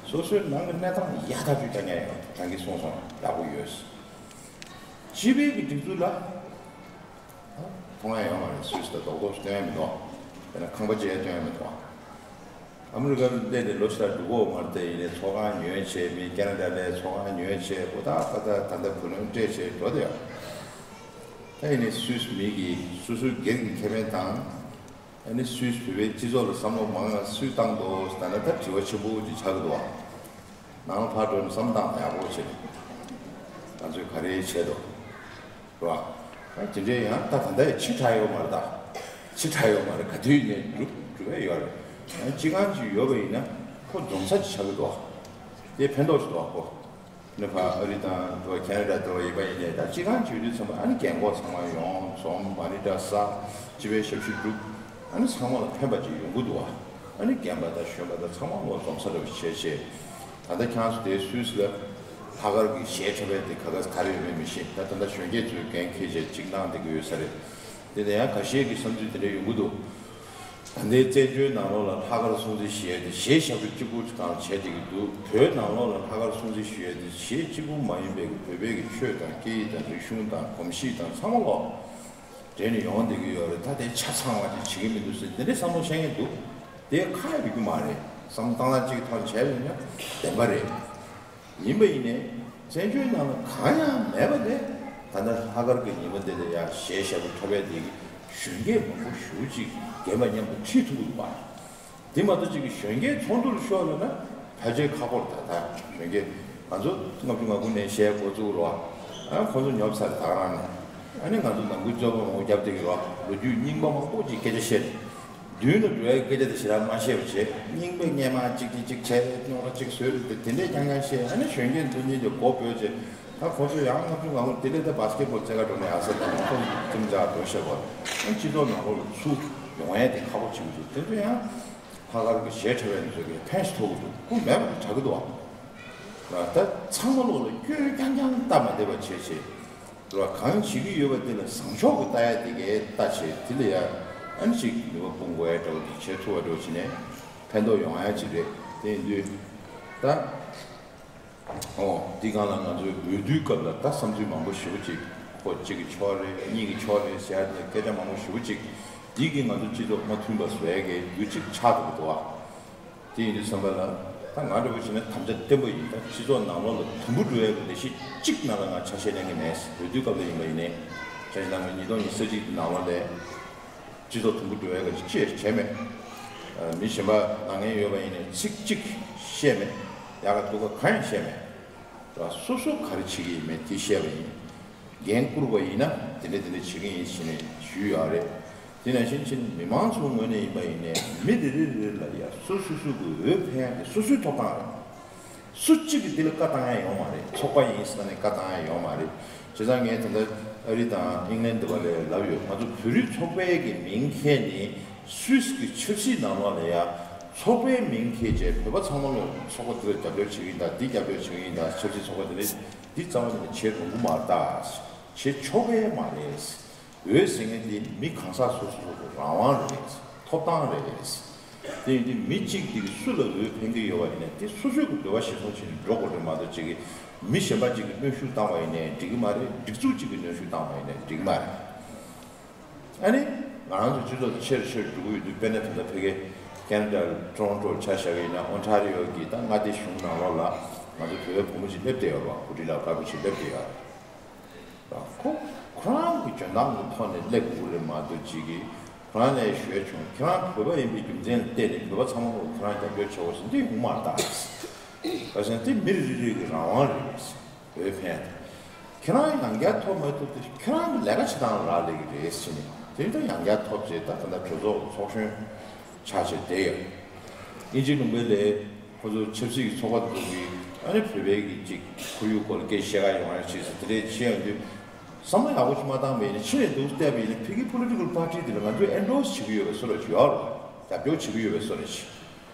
སོ་སོའི་ནང་གི་གནས་སྟངས་ཡག་ཐག་ཆོད་རྒྱག་མཁན་ཡོད། ད་གིན་གསུངས་སོང་། ཡག་པོ་ཡོད། སྤྱི་པའི་གི་སྒྲིག་འཛུགས་ལ། མཐོང་ཡ་ཡོད་མ་རེད། སུད་སི་ད་རྡོག་རྡོག་ཞིག་སྟོན་ཡ་མི་འདུག་དཔེར་ན་ཁང་པ་ཅིག་ཡང་སྟོན་ཡ་མི་འདུག་ཨ་མི་རི་ཀར་སླེབས་ནས་ལོ་ཤ་སྟག་འགྲོ་གི་ཡོད་མ་རེད་དེ། ཡིན་ནའི་ཚོགས་ཁང་ཉོས་བྱས། མི་ཁེ་ན་ཌ་ལ་ཚོགས་ཁང་ཉོས་བྱས། ཨོ་ད་ད་ད་ད་ལྟ་བུ་ལོན་སྤྲད་བྱས་འགྲོ་བསྡད་ཡོད། ད་ཡིན་ནའི་སུད་སི་མི་གིས་སོ་སོའི་སྒེར་གྱི་ཁེ་ཕན་དང་། ཨ་ནི་སུད་སི་བོད་པའི་སྤྱི་ཚོགས་ལ་བསམ་བློ་མང་ང་སུས་བཏང་འདུག་ཟེར་ན། ད་དྲི་བ་ཆེན་པོ་ཅིག་ཆགས་ཀྱི་འདུག་བ། ནང་ལ་ཕར་འགྲོ་ནས་བསམ་བློ་བཏང་ན་ཡག་པོ་བྱས་ནས་ང་ཚོས་ག་རེ་བྱས་འདུག་རེད་བ། ཨ་དེ་འདྲའི་ཡང་ད་ད་ལྟ་ཡང་ཕྱི་དྲགས་ཡོད་མ་རེད། ད་ཕྱི་དྲགས་ཡོད་མ་རེད། ག་དུས་ནས་འགྲུབ་འགྲུབ་ཡ་ཡོད་རེད། ཡང་སྤྱི་ཁང་ཅིག་ཡོད་པ་ཡིན་ན་ཁོ་འཛོམས་ས་ཅིག་ཆགས་ཀྱི་འདུག་བ། དེ་ཕན་ཐོགས་ཅིག་འདུག་བ་ཁོ། ནི་ཕ་ཨ་རི་དང་དུ་བ་ཁེ་ན་ཌ་དུ་བ་ཡིན་པ་ཡིན་ནའི། ད་སྤྱི་ཁང་ཅིག་ཡོད་དུས་ཙམ་པ་ཨ་ནི་རྒན་གོག་ཚང་མ་ཡོང་། འཛོམས། མ་ཎི་བསྒྲགས། སྤྱི་པའི་ཞབས་ཞུ་སྒྲུབ། ཨ་ནི་ཚང་མ་ལ་ཕན་པ་ཅིག་ཡོང་གི་འདུག་བ། ཨ་ནི་རྒན་པ་དང་གཞོན་པ་དང་ཚང་མ་ལོ་འཛོམས་ས་འདྲ་བོ་བྱས་བྱས། ད་ལྟ་ཁྱེད་རང་ཚོ་དེ་སུད་སི་ལ་ལྷག་དཀར་གྱི་གཞས་འཁྲབ་པ་དེ་ག་ག་ག་རེ་ཡོད་མེད་མི་ཤེས། ད་ད་ལྟ་གཞོན་སྐྱེས་ཚོས་འགན་འཁྱེར་བྱས་ཅིག་གནང་བསྡད་ཀྱི་ཡོད་ས་རེད། དེ་ནས་ཡང་ཁ་ཤས་ཀྱི་བསམ་ཚུལ་དེ་འདྲ་ཡོང་གི་འདུག་ད་ལྟའི་བཙན་བྱོལ་ནང་ལོགས་ལ་ལྷག་དཀར་སྲུང་བརྩི་ཞུ་ཡས་དེ་གཞས་ཞབས་བྲོ་གཅིག་པུ་གང་བྱས་བསྡད་ཀྱི་འདུག་བོད་ནང་ལོགས་ལ་ལྷག་དཀར་སྲུང་བརྩི་ཞུ་ཡས་དེ་གཞས་གཅིག་པུ་མ་ཡིན་པའི་བོད་པའི་གི་ཆོས་དང་སྐད་ཡིག་དང་རིག་གཞུང་དང་གོམས་གཤིས་དང་ཚང་མ་ལོག་འདྲེས་ནས་ཡོང་བསྡད་ཀྱི་ཡོད་རེད། ད་དེ་ཆ་ཚང་བ་ཅིག་བྱེད་ཀྱི་མི་འདུག་ཟེར་དེ་འདྲའི་བསམ་བློ་བཤད་མཁན་འདུག་དེ་ཁ་ཡ་བི་རྒྱུ་མ་རེད། བསམ་བློ་བཏང་སྟངས་གཅིག་ཐོག་ནས་བྱས་པ་ཡིན་ན་བདེན་པ་རེད། ཡིན་པ་ཡིན་ནའི་བཙན་བྱོལ་ནང་ལ་གང་ཡང་མེད་པ་ལས། ད་ལྟ་ལྷག་དཀར་གྱི་ཉི་མ་འདི་ལ་ཡ་གཞས་ཞབས་བྲོ་འཁྲབ་པའི་དེ་གི་གཞོན་སྐྱེས་མང་པོ་ཞེ་པོ་ཅིག་རྒན་པ་མཉམ་དུ་ཁྲིད་ཐུབ་ཀྱི་འདུག་བ། དེ་མ་གཏོགས་ཅིག་གི་གཞོན་སྐྱེས་ཚོགས་འདུར་ཤོག་ལབ་ན་ཕལ་ཆེར་ཁག་པོ་རེད། ད་ལྟ་གཞོན་སྐྱེས་ང་ཚོ་ལྔ་བཅུ་ང་དགུ་ནས་གཞས་འགོ་བཙུགས་རོགས། ཨ་ཁོང་ཚོ་ཉོབ་ཚར་ད་ག་རང་ནས། ཨ་ནི་ང་ཚོ་ནང་ཁུལ་རྩོད་པ་མང་པོ་རྒྱབ་བསྡད་ཀྱི་རོགས། ལོ་རྒྱུས་རྙིང་པ་མང་པོ་ཅིག་སྐད་ཆ་བཤད་ནས། མདུན་ལ་འགྲོ་ཡའི་སྐད་ཆ་དེ་ཞེ་དྲག་མ་བཤད་པ་བྱས། རྙིང་པའི་སྔས་མ་གཅིག་གཅིག་གཅིག་བྱས་རེད། རྙོག་དྲ་གཅིག་བཟོས་རེད། དེ་དེ་འདྲས་རྐྱང་རྐྱང་བཤད། ཨ་ནི་གཞོན་སྐྱེས་ཚོ་གཉིས་ཀྱི་མགོ་བོས་བྱས། ད་ཁོ་ཚོ་ཡང་ལྔ་བཅུ་ང་དགུ་དེ་ལས་ད་བཱ་སི་ཀེ་ཊི་བོལ་རྩེད་གར་འགྲོ་ནས་ཨ་ས་དང་ཁོ་ཚོ་ཅིག་མཇལ་འགྲོ་བཤད་པ། ཨ་སྤྱི་ཚོགས་ནང་ལོགས་ལ་ཚུར་ཡོང་ཡ་དེ་ཁག་པོ་ཆེ་གི་འདུག་དེ་ཚོ་ཡང་ལྷག་དཀར་གྱི་གཞས་འཁྲབ་པའི་ཚོ་གི་ཕན་ཞིག་ཐོགས་ཀྱི་འདུག་ཁོ་མེད་པ་དེ་དྲག་གི་འདུག་ཨ། ད་ཚང་མ་ལོག་ལ་སྐྱོན་རྐྱང་རྐྱང་བལྟ་མ་བསྡད་པ་བྱས་བྱས། རེད་བ། གང་བྱེད་ཀྱི་ཡོད་པ་དེ་ལ་བཟང་ཕྱོགས་ཀྱི་ལྟ་ཡ་དེ་གས་ལྟ་བྱས། དེ་ལ་ཡ་ཨ་ནི་ཅིག་ནུས་པ་སྤུངས་དགོས་ཡ་འདྲ་བོ་དེ་བྱེད་ཐུབ་པ་འདྲ་བོ་བྱས་ནས་ཕན་ཐོགས་ཡོང་ཡ་ཅིག་རེད། དེ་ཡིན་དུས་ད། ཨོ། འདི་སྒང་ལ་ང་ཚོའི་འོས་བསྡུའི་སྐབས་ལ་ད་བསམ་ཚུལ་མང་པོ་ཞེ་པོ་ཅིག་ཁོ་གཅིག་གི་ཕྱོགས་རེད། གཉིས་ཀྱི་ཕྱོགས་རེད་ཟེར་ཡ་དེ་སྐད་ཆ་མང་པོ་ཞེ་པོ་ཅིག་འདི་གིས་ང་ཚོ་སྤྱི་ཚོགས་མ་མཐུན་པ་བཟོ་ཡ་གི་རྒྱུ་གཅིག་ཆགས་འདུག་འདུག་ཨ། དེ་ཡིན་དུས་ཙམ་པ་ལ་ད་ང་འདྲ་བོ་བྱས་ན་དམ་བཅའ་བརྟན་པོ་ཡིན། ད་སྤྱི་ཚོགས་ནང་ལོགས་ལ་དུམ་བུ་འགྲོ་ཡ་གི་ལས་གཞི་གཅིག་ནང་ལ་ང་ཆ་ཤས་ལེན་གྱི་མེད། འོས་བསྡུའི་སྐབས་ལ་ཡིན་པ་ཡིན་ནའི། ཆ་ཤས་ནང་ལ་ཉིས་སྟོང་ཉི་ཤུ་རྩ་གཅིག་གི་ནང་ལོགས་ལ་སྤྱི་ཚོགས་དུམ་བུ་འགྲོ་ཡ་གི་ཅི་བྱས་མེད། མི་གཞན་པ་ནང་ངན་ཡོད་པ་ཡིན་ནའི་ཚིག་གཅིག་བཤད་མེད། ཡག་ག་སྡུག་ག་གང་ཡང་བཤད་མེད། སོ་སོ་ག་རེ་བྱེད་ཀྱི་ཡིན་མེད་དེ་བཤད་པ་ཡིན། འགན་བསྐུར་བ་ཡིན་ན་དེ་འདྲ་དེ་འདྲ་བྱེད་ཀྱི་ཡིན་ཟེར་ནས་ཞུས་ཡོད་རེད། དེ་ནང་བཞིན་ཕྱིན་མི་མང་ཚོའི་ངོས་ནས་ཡིན་པ་ཡིན་ནའི་མི་རེ་རེ་རེ་ལ་ཡ་སོ་སོ་སོ་གི་འོས་འཕེན་ཡ་དེ་སོ་སོའི་ཐོབ་ཐང་རེད། སུ་གཅིག་གིས་འདི་ལ་བཀའ་བཏང་ཡ་ཡོད་མ་རེད། ཚོགས་པ་ཡིན་ཟེར་ནས་བཀའ་བཏང་ཡ་ཡོད་མ་རེད། བྱས་ཙང་ངས་ད་ལྟ་ཨ་རི་དང་ཨིང་ལན་འདི་བ་ལས་ལབ་ཡོད། ང་ཚོ་བོད་རིགས་ཚོགས་པའི་གི་མིང་འཁྱེར་ནས་སུད་སི་གི་ཆབ་སྲིད་ནང་ལོགས་ལ་ཡ་ཚོགས་པའི་མིང་འཁྱེར་བྱས་བོད་པ་ཚང་མ་ལོ་ཚོགས་པ་འདི་ལ་རྒྱབ་སྐྱོར་བྱེད་ཀྱི་ཡིན་ད། འདི་རྒྱབ་སྐྱོར་བྱེད་ཀྱི་ཡིན་ད། ཆབ་སྲིད་ཚོགས་པ་འདི་ལ་འདི་རྩ་བ་ནས་བྱེད་རུང་གི་མ་རེད་ད། བྱེད་ཆོག་གི་མ་རེད། འོས་ཟེར་མཁན་དེ་མི་གང་ཟག་སོ་སོ་སོ་སོ་རང་དབང་རེད། ཐོབ་ཐང་རེད། དེ་ཡིན་དུས་མི་གཅིག་དེ་གིས་སུ་ལ་འོས་འཕེན་གྱི་ཡོད་པ་ཡིན་ནའི་དེ་སོ་སོའི་གི་འདོད་པ་གཞིར་བཟུང་བྱས་ནས་འགྲོ་དགོས་རེད་མ་གཏོགས་ཅིག་གིས་མི་གཞན་པ་ཅིག་གིས་གནོན་ཤུགས་བཏང་བ་ཡིན་ནའི་འགྲིག་གི་མ་རེད། སྒྲིག་འཛུགས་ཅིག་གིས་གནོན་ཤུགས་བཏང་བ་ཡིན་ནའི་འགྲིག་གི་མ་རེད། ཨ་ནི་ང་རང་ཚོ་སྤྱི་ཚོགས་དེ་ཆེ་རུ་ཆེ་རུ་འགྲོ་གི་ཡོད་དུས་དཔེར་ན་ད་ལྟ་ཕ་གི་ཁེ་ན་ཌ་ཊོ་རོན་ཊོ་ཆ་བཞག་གི་ཡིན་ན་ཨོན་ཊ་རི་ཡོ་གི་ད་མངའ་སྡེ་གཞུང་ནང་ལོགས་ལ་ང་ཚོ་བོད་པའི་བུ་མོ་ཅིག་སླེབས་བསྡད་ཡོད་རེད་བ། གོ་སྒྲིག་ལ་དཀར་པོ་ཅིག་སླེབས་བསྡད་ཡོད་རེད། ཁོ་ཁོ་རང་གི་འཇོན་ཐང་གི་ཐོག་ནས་སླེབས་དགོས་རེད་མ་གཏོགས་ཅིག་གིས་ཁོ་རང་ལས་ཞུ་ཡ་བྱུང་། ཁྱེད་རང་བོད་པ་ཡིན་པའི་རྒྱུ་མཚན་ལ་བརྟེན་ནས་བོད་པ་ཚང་མ་ལ་ཁྱེད་རང་རྒྱབ་སྐྱོར་བྱེད་དགོས་ཟེར་འདི་ཡོང་མ་རེད་ད། བྱས་ཙང་འདི་མི་རེ་རེ་གི་རང་དབང་རེད། འོས་འཕེན་ཡ་དེ་ཁྱེད་རང་ཡང་བསྐྱར་ཐོབ་མ་ཐོབ་དེ་ཁྱེད་རང་གི་ལས་ཀ་བྱེད་སྟངས་ལ་རག་ལས་ཀྱི་རེད་ཟེར་ནས། དེ་ལྟར་ཡང་བསྐྱར་ཐོབ་རྗེས་ད་ད་ལྟ་གྲོས་ཚོགས་ཚོགས་གཞོན་ཆགས་བྱས་བསྡད་ཡོད། དབྱིན་ཇིའི་ལུང་པའི་ལས་ཁོ་ཚོ་ཆབ་སྲིད་ཀྱི་ཚོགས་པ་འཛུགས་ཀྱི། ཨ་ནི་བོད་པའི་གི་ཅིག་ཁོར་ཡུག་སྐོར་ལ་སྐད་ཆ་བཤད་ག་ཡོང་ཡ་ཞིག་ཟེར་དེ་འདྲའི་བཤད་ཡོང་དུས། བསམ་བློ་ཡག་པོ་ཞིག་མ་བཏང་བ་ཡིན་ན་ཕྱི་ནས་འདུག་བལྟས་པ་ཡིན་ན་ཕ་གིའི་པོ་ལི་ཊི་ཀལ་པར་ཊི་འདི་ལ་ང་ཚོས་ཨེན་ཌོ་སི་བྱེད་ཀྱི་ཡོད་པའི་བཟོ་འདྲ་ཅིག་ཡོད་རེད། རྒྱབ་སྐྱོར་བྱེད་ཀྱི་ཡོད་པའི་བཟོ་འདྲ་ཅིག་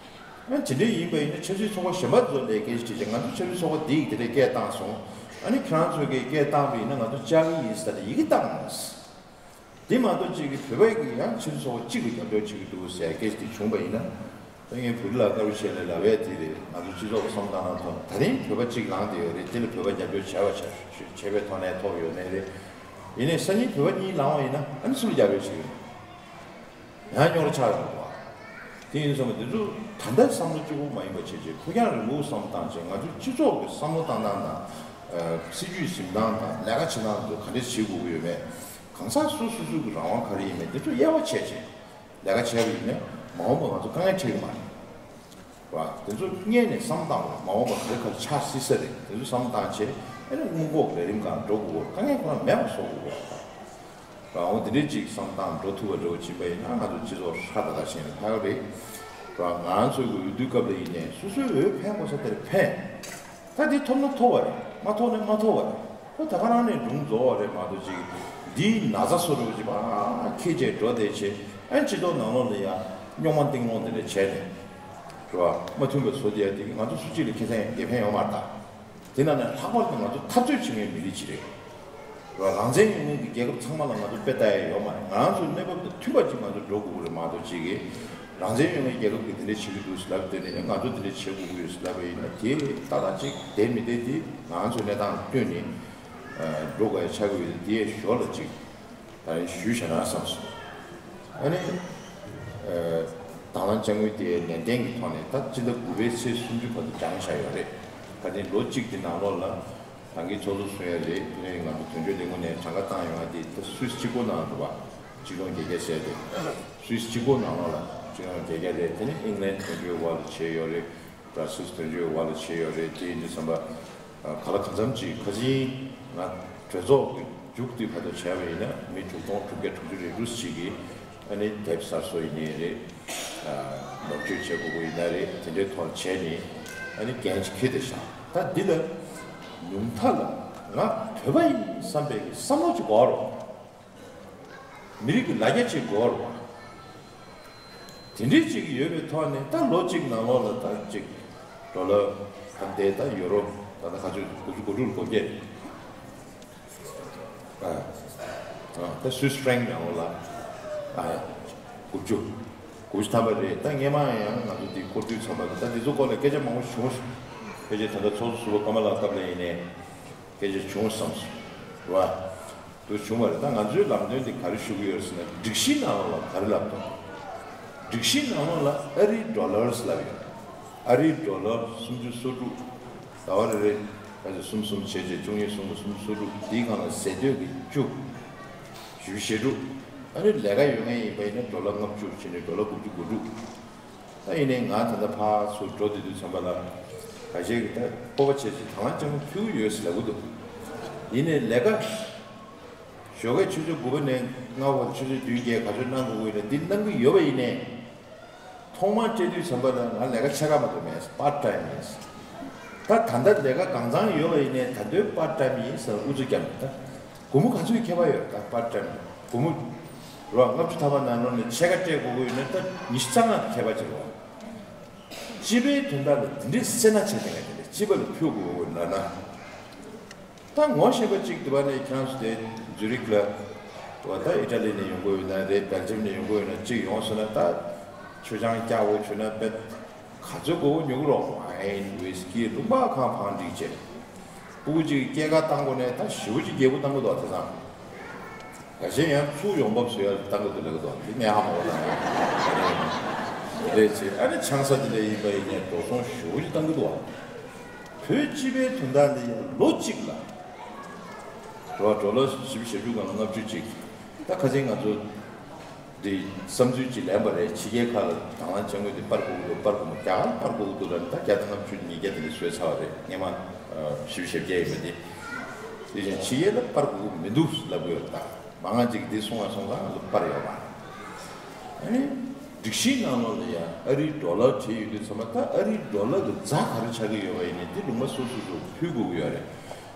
ཨ་དེ་འདྲ་ཡིན་པ་ཡིན་ན་ཆབ་སྲིད་ཚོགས་པ་གཞན་པ་ཚོ་ལ་སྐད་ཆ་དྲིས་ཀྱང་ང་ཚོ་ཆབ་སྲིད་ཚོགས་པ་འདི་ཡིས་དེ་འདྲའི་སྐད་བཏང་སོང་། ཨ་ནི་ཁྱེད་རང་ཚོས་སྐད་བཏང་བ་ཡིན་ན་ང་ཚོ་བཅར་གྱི་ཡིན་ཟེར་ནས་ཡི་གེ་བཏང་སོང་། དེ་མ་གཏོགས་གཅིག་གིས་བོད་པ་གིས་ཡང་ཕྱི་ཚོགས་གཅིག་ལ་རྒྱབ་སྐྱོར་བྱེད་ཀྱི་འདུག་ཟེར་སྐད་ཆ་དེ་བྱུང་བ་ཡིན་ན། ད་ངས་བོད་རིགས་ལ་དཀར་པོ་བཤད་ལས་ལབ་ཡས་དེ་རེད། ང་ཚོ་སྤྱི་ཚོགས་ཀྱི་བསམ་བློ་བཏང་ན་ཐོག་ད་རིང་བོད་པ་གཅིག་ལངས་བསྡད་ཡོད་རེད། དེ་ལ་བོད་པ་རྒྱབ་སྐྱོར་བྱས་པ་བྱས་བྱས་པའི་ཐོག་ནས་ཐོབ་ཡོད་ནའི་རེད། ཡིན་ནའི་སང་ཉིན་བོད་པ་གཉིས་ལངས་པ་ཡིན་ན་ཨ་ནི་སུ་ལ་རྒྱབ་སྐྱོར་བྱེད་ཀྱི་ཡོད། ཡང་རྙོག་དྲ་ཆགས་ཡོང་གི་འདུག་བ། དེ་ཡིན་སོང་བ་དེ་ཚོ་ད་ལྟ་བསམ་བློ་གཅིག་པོ་མ་ཡིན་པ་བྱས་རྗེས་ཕུགས་རྒྱང་རིང་པོ་བསམ་བློ་བཏང་རྗེས་ང་ཚོའི་སྤྱི་ཚོགས་ཀྱི་བསམ་བློ་བཏང་སྟངས་དང་། སྲིད་ཇུས་འཛིན་སྟངས་དང་ལས་ཀ་བྱེད་སྟངས་དེ་ཚོ་ག་འདྲས་བྱེད་དགོས་ཀྱི་ཡོད་མེད། གང་ཟག་སོ་སོ་སོ་གི་རང་དབང་ག་རེ་ཡིན་མེད་དེ་ཚོ་དབྱེ་བ་ཕྱེ་རྗེས་ལས་ཀ་བྱས་པ་ཡིན་ན་མ་འོངས་པ་ང་ཚོ་དཀའ་ངལ་འཕྲད་ཀྱི་མ་རེད། རེད་བ། དེ་ཚོ་སྔོན་ནས་བསམ་བཏང་བ་མ་འོངས་པ་ག་རེ་ག་རེ་ཆགས་སྲིད་ས་རེད། དེ་ཚོ་བསམ་བཏང་བྱས་ཨ་ནི་སྔོན་འགོག་ལས་རིམ་སྒང་འགྲོ་དགོས་སྐོར་དཀའ་ངལ་ཁོ་ན་མེད་པ་བཟོ་དགོས་སྐོར་རེད། རང་དབང་དེ་འདྲའི་ཅིག་བསམ་སྟངས་འགྲོ་ཐུབ་པ་འདྲ་བོ་ཕྱིན་པ་ཡིན་ན་ང་ཚོ་སྤྱི་ཚོགས་ཧྲ་ད་ད་ཞིག་ནས་ཕ་གི་རེད། རང་ང་ཚོའི་འོས་བསྡུའི་སྐབས་ལ་ཡིན་ནའི་སོ་སོའི་འོས་འཕེན་དགོས་ས་དེར་འཕེན། ད་འདི་ཐོབ་ན་ཐོབ་པ་རེད། མ་ཐོབ་ན་མ་ཐོབ་པ་རེད། ཁོ་ད་ག་རང་ནས་སྒྲུང་རྫོགས་པ་རེད་མ་གཏོགས་ཅིག་འདིའི་ན་ཚ་བཟོ་འདྲ་བོ་ཅིག་ཕར་འཁྱེར་བྱས་འགྲོ་བསྡད་བྱས་ཨ་ནི་སྤྱི་ཚོགས་ནང་ལོགས་ལ་ཡ་རྙོག་མ་གཏིང་སློང་དེ་འདྲ་བྱས་ནས་རེད་བ། མ་མཐུན་པ་བཟོ་བསྡད་ཡ་དེ་གིས་ང་ཚོ་སུ་གཅིག་ལ་ཁེ་བཟང་ཡང་དགེ་ཕན་ཡོད་མ་རེད་ད། དེ་ནང་ནས་ལྷག་པར་དུ་ང་ཚོ་འཐབ་རྩོད་བྱེད་མཁན་མི་རིགས་ཅིག་རེད། རང་བཙན་ཡོད་མཁན་གྱི་རྒྱལ་ཁབ་ཚང་མ་ལ་ང་ཚོ་དཔེ་ལྟ་ཡ་ཡོད་མ་རེད། ང་རང་ཚོའི་གནས་བབ་དང་མཐུན་པ་ཅིག་ང་ཚོ་འགྲོ་དགོས་ཀྱི་རེད་མ་གཏོགས་ཅིག་གིས་རང་བཙན་ཡོད་མཁན་རྒྱལ་ཁབ་ཀྱིས་དེ་འདྲ་བྱེད་ཀྱི་འདུག་ཟེར་ལབ་བསྡད་ནས་ང་ཚོ་དེ་འདྲ་བྱེད་དགོས་ཀྱི་ཡོད་ཟེར་ལབ་པ་ཡིན་ན་དེ་ཏག་ཏག་ཅིག་བསྡད་མི་བསྡད་དེ་ང་རང་ཚོའི་གནས་སྟངས་ལ་ལྟོས་ནས་འགྲོ་དགོས་ཡ་ཆགས་ཀྱི་ཡོད་དེ། དེའི་ཞོར་ལ་ཅིག་ ད་ཞུས་བྱས་ན་བསམ་སོང་། ཨ་ནི། ཨ། དང་བླངས་དཔྱ་དངུལ་དེ་ནན་ཏན་གྱི་ཐོག་ནས་ད་སྤྱི་ཟླ་དགུ་པའི་ཚེས་སུམ་ཅུ་བར་དུ་འགྲངས་བཞག་ཡོད་རེད། ད་དེ་ལོ་གཅིག་གི་ནང་ལོགས་ལ་ད་གིན་ཚོགས་གཙོ་གསུང་ཡ་རེད། དེ་ནས་ང་ཚོ་དོན་གཅོད་ལས་ཁུངས་ནས་གྲངས་ཀ་བཏང་ཡོང་བ་དེ་ད་སུད་སི་གཅིག་པོ་ནང་འདུག་པ། གཅིག་སྟོང་བརྒྱད་བརྒྱ་བྱས་ཏེ། སུད་སི་གཅིག་པོ་ནང་ལོགས་ལ་གཅིག་སྟོང་བརྒྱད་བརྒྱ་རེད། དེ་ནས་ཨིང་ལན་དོན་གཅོད་དབར་ལ་བྱས་ཡོད་རེད། བར་སིལ་དོན་གཅོད་དབར་ལ་བྱས་ཡོད་རེད། དེ་ཡིན་དུས་ཙམ་པ། ཨ། ག་ལ་གང་འཚམ་ཅིག་ཁ་སང་ང་གྲོས་ཚོགས་ཀྱི་མཇུག་དེ་བར་དུ་བྱས་པ་ཡིན་ན་མི་དྲུག་སྟོང་དྲུག་བརྒྱ་དྲུག་ཅུ་རེ་དྲུག་ཅིག་གིས་ཨ་ནི་དེབ་གསར་བཟོ་ཡིན་ནའི་རེད། ཨ། ནོར་བཅོས་བྱེད་དགོས་ཀྱི་ཡིན་ན་རེད། དེ་འདྲའི་ཐོག་བྱས་ནས་ཨ་ནི་འགན་ཅིག་འཁྱེར་ཏེ་བཞག་ད་འདི་ལ་ཉུང་མཐའ་ལ་ང་བོད་པ་ཡིན་བསམ་པའི་གི་བསམ་བློ་ཅིག་དགོས་རོགས། མི་རིགས་ཀྱི་ལ་རྒྱ་ཅིག་དགོས་རེད་བ། དེ་འདྲའི་ཅིག་ཡོད་པའི་ཐོག་ནས་ད་ལོ་གཅིག་ནང་ལོགས་ལ་ད་ཅིག་ཌོ་ལར་ད་ལྟའི་ད་ཡུ་རོ་ད་ལྟ་ག་ཚོད་དགུ་བཅུ་གོ་དྲུག་ལ་གོ་བརྒྱད། ཨ། ཨ། ད་སུད་སི་ཧྥ་རན་ནང་ལོགས་ལ། ཨ། དགུ་བཅུ། དགུ་བཅུ་ཐམ་པ་རེད། ད་སྔས་མ་ཡང་ང་ཚོ་འདི་སྐོར་དུས་ཚང་པ་ལ་ད་འདི་ཚོ་སྐོར་ལ་སྐད་ཆ་མང་པོ་བྱུང་སོང་། ཕལ་ཆེར་ད་ལྟ་ཚོགས་གཙོ་ཟུར་པ་ཀ་མ་ལ་སྐབས་ལ་ཡིན་ནའི། སྐད་ཆ་བྱུང་བསམ་སོང་། རེད་བ། དུ་བྱུང་བ་རེད། ད་ང་ཚོའི་ལམ་སྟོན་འདི་ག་རེ་ཞུ་གི་ཡོད་ཟེར་ན། སྒྲིག་གཞིའི་ནང་ལོགས་ལ་ག་རེ་ལབ་འདུག་སྒྲིག་གཞིའི་ནང་ལོགས་ལ་ཨ་རིའི་ཌོ་ལར་ལབ་ཡོད། ཨ་རིའི་ཌོ་ལར་སུམ་ཅུ་སོ་དྲུག་ཟླ་བ་རེ་རེ་ག་ཚོད་གསུམ་གསུམ་བྱས་རྗེས་བཅུ་གཉིས་གསུམ་གསུམ་སོ་དྲུག་འདིའི་སྒང་ལ་ཟད་འདོད་ཀྱི་བཅུ། བཞི་བཅུ་ཞེ་དྲུག་ཨ་ནི་ལས་ཀ་ཡོད་མཁན་ཡིན་པ་ཡིན་ན་ཌོ་ལར་ལྔ་བཅུ་བྱས་ནས་ཌོ་ལར་དགུ་བཅུ་གོ་དྲུག་ད་ཡིན་ནའི་ང་ད་ལྟ་ཕར་ཚུར་འགྲོ་བསྡད་དུས་ཙམ་པ་ལ། ཁ་ཤས་ཀྱིས་ད་སྤོབས་པ་བྱས་ཤིང་དང་བླངས་དཔྱ་དངུལ་ཕུལ་གྱི་ཡོད་ཟེར་ལབ་ཀྱི་འདུག་ཡིན་ནའི་ལས་ཀ་ཞོགས་ཀས་ཆུ་ཚོད་དགུ་པ་ནས་ལྔ་པ་བར་ཆུ་ཚོད་བདུན་བརྒྱད་ག་ཚོད་གནང་དགོས་ཀྱི་ཡོད་ན་འདི་གནང་གི་ཡོད་པ་ཡིན་ནའི། ཐོག་མར་སྤྲད་དུས་ཙམ་པ་ལ་ང་ལས་ཀ་ཕྱེད་ཀ་མ་གཏོགས་མེད། པར་ཊའིམ་ཡིན། ད་ད་ལྟ་ལས་ཀ་གང་ཚང་ཡོད་པ་ཡིན་ནའི་ད་དུང་པར་ཊའིམ་ཡིན་ཟེར་ཨུ་ཚུགས་རྒྱབ་ནས་ད། སྒོར་མོ་ག་ཚོད་ཁྱད་པར་ཡོད། ད་པར་ཊའིམ་སྒོར་མོ་རོ་ལྔ་བཅུ་ཐམ་པ་ནང་ལོགས་ནས་ཕྱེད་ཀ་སྤྲད་དགོས་ཀྱི་ཡོད་ན་ད་ཉི་ཤུ་རྩ་ལྔ་ཁྱད་པར་ཅིག་རེད་བ། སྤྱི་པའི་དོན་དག་ལ་འདི་འདྲའི་སེར་སྣ་བྱེད་མཁན་དེ་འདྲ་སྤྱི་པ་ལ་ཕུལ་དགོས་ཀྱི་ཡོད་ལབ་ན། ད་ངོ་ཤེས་པ་གཅིག་འདི་པ་ནས་ཁྱེད་རང་ཚོ་དེ་ཛུ་རིག་ལ་བ་ད་ཨི་ཊ་ལི་ནས་ཡོང་གི་ཡོད་ན་རེད། སྦེལ་ཇམ་ནས་ཡོང་གི་ཡོད་ན་གཅིག་ཡོང་སོང་ན་ད་མཆོད་ཆང་རྒྱག་འོ་བྱུང་ན་དཔེ། ག་ཚོད་དགོས་ཉོ་གི་རོགས། ཝའིན་ཝིས་ཀི་ལུང་པ་གང་འཕང་འགྲིག་བྱས། སྤུ་གུ་གཅིག་སྐྱེས་སྐར་བཏང་དགོས་ནས་ད་ཞེ་པོ་ཅིག་རྒྱས་པོ་བཏང་གི་འདུག་བ། དེ་ཙང་། འགའ་ཤས་ཡང་ཚུར་ཡོང་འབབ་བཟོ་ཡ་བཏང་གི་འདུག་ལབ་ཀྱི་འདུག་བ། དེ་ངས་ཧ་མ་གོ་ད། རེད་བྱས་ཨ་ནི་ཆང་ས་དེ་འདྲ་ཡིན་པ་ཡིན་ནས་འགྲོ་སོང་ཞེ་པོ་ཅིག་བཏང་གི་འདུག་བ། བོད་སྤྱི་པའི་དོན་དག་ལ་ཡང་ལོ་གཅིག་ལ། འགྲོ་བ་ཌོ་ལར་བཞི་བཅུ་ཞེ་དྲུག་སྒང་ལ་ལྔ་བཅུ་གཅིག་ད་ཁ་སང་ང་ཚོ། འདི་བསམ་ཚུལ་ཅིག་ལེན་པ་རེད། ཕྱི་རྒྱལ་ཁག་ལ་དང་བླངས་དཔྱ་དངུལ་འདི་སྤར་དགོས་ཀྱི་འདུག་སྤར་དགོས་མ། རྒྱ་གར་ལ་སྤར་དགོས་ཀྱི་འདུག་ལབ་ནས་ད་བརྒྱ་དང་ལྔ་བཅུ་ཉིས་བརྒྱ་དེ་འདྲ་བཟོས་ཚར་བ་རེད། སྔས་མ་བཞི་བཅུ་ཞེ་བརྒྱད་ཡིན་པ་འདི། དེ་བཞིན་ཕྱི་རྒྱལ་ལ་སྤར་དགོས་ཀྱི་མི་འདུག་ལབ་ཀྱི་ཡོད་རེད། ད་མང་ང་ཅིག་འདི་གསུང་བ་སོང་ཙང་ང་ཚོ་སྤར་ཡོད་མ་རེད། ཨ་ནི། སྒྲིག་གཞིའི་ནང་ལོགས་ལ་ཡང་ཨ་རིའི་ཌོ་ལར་བྲིས་ཡོད་དུས་ཚང་མ་ད་ཨ་རིའི་ཌོ་ལར་གྱི་རྫ་ག་རེ་ཆགས་ཀྱི་ཡོད་པ་ཡིན་ནའི་འདི་ལུང་པ་སོ་སོ་སོ་ཕུལ་དགོས་ཀྱི་ཡོད་རེད།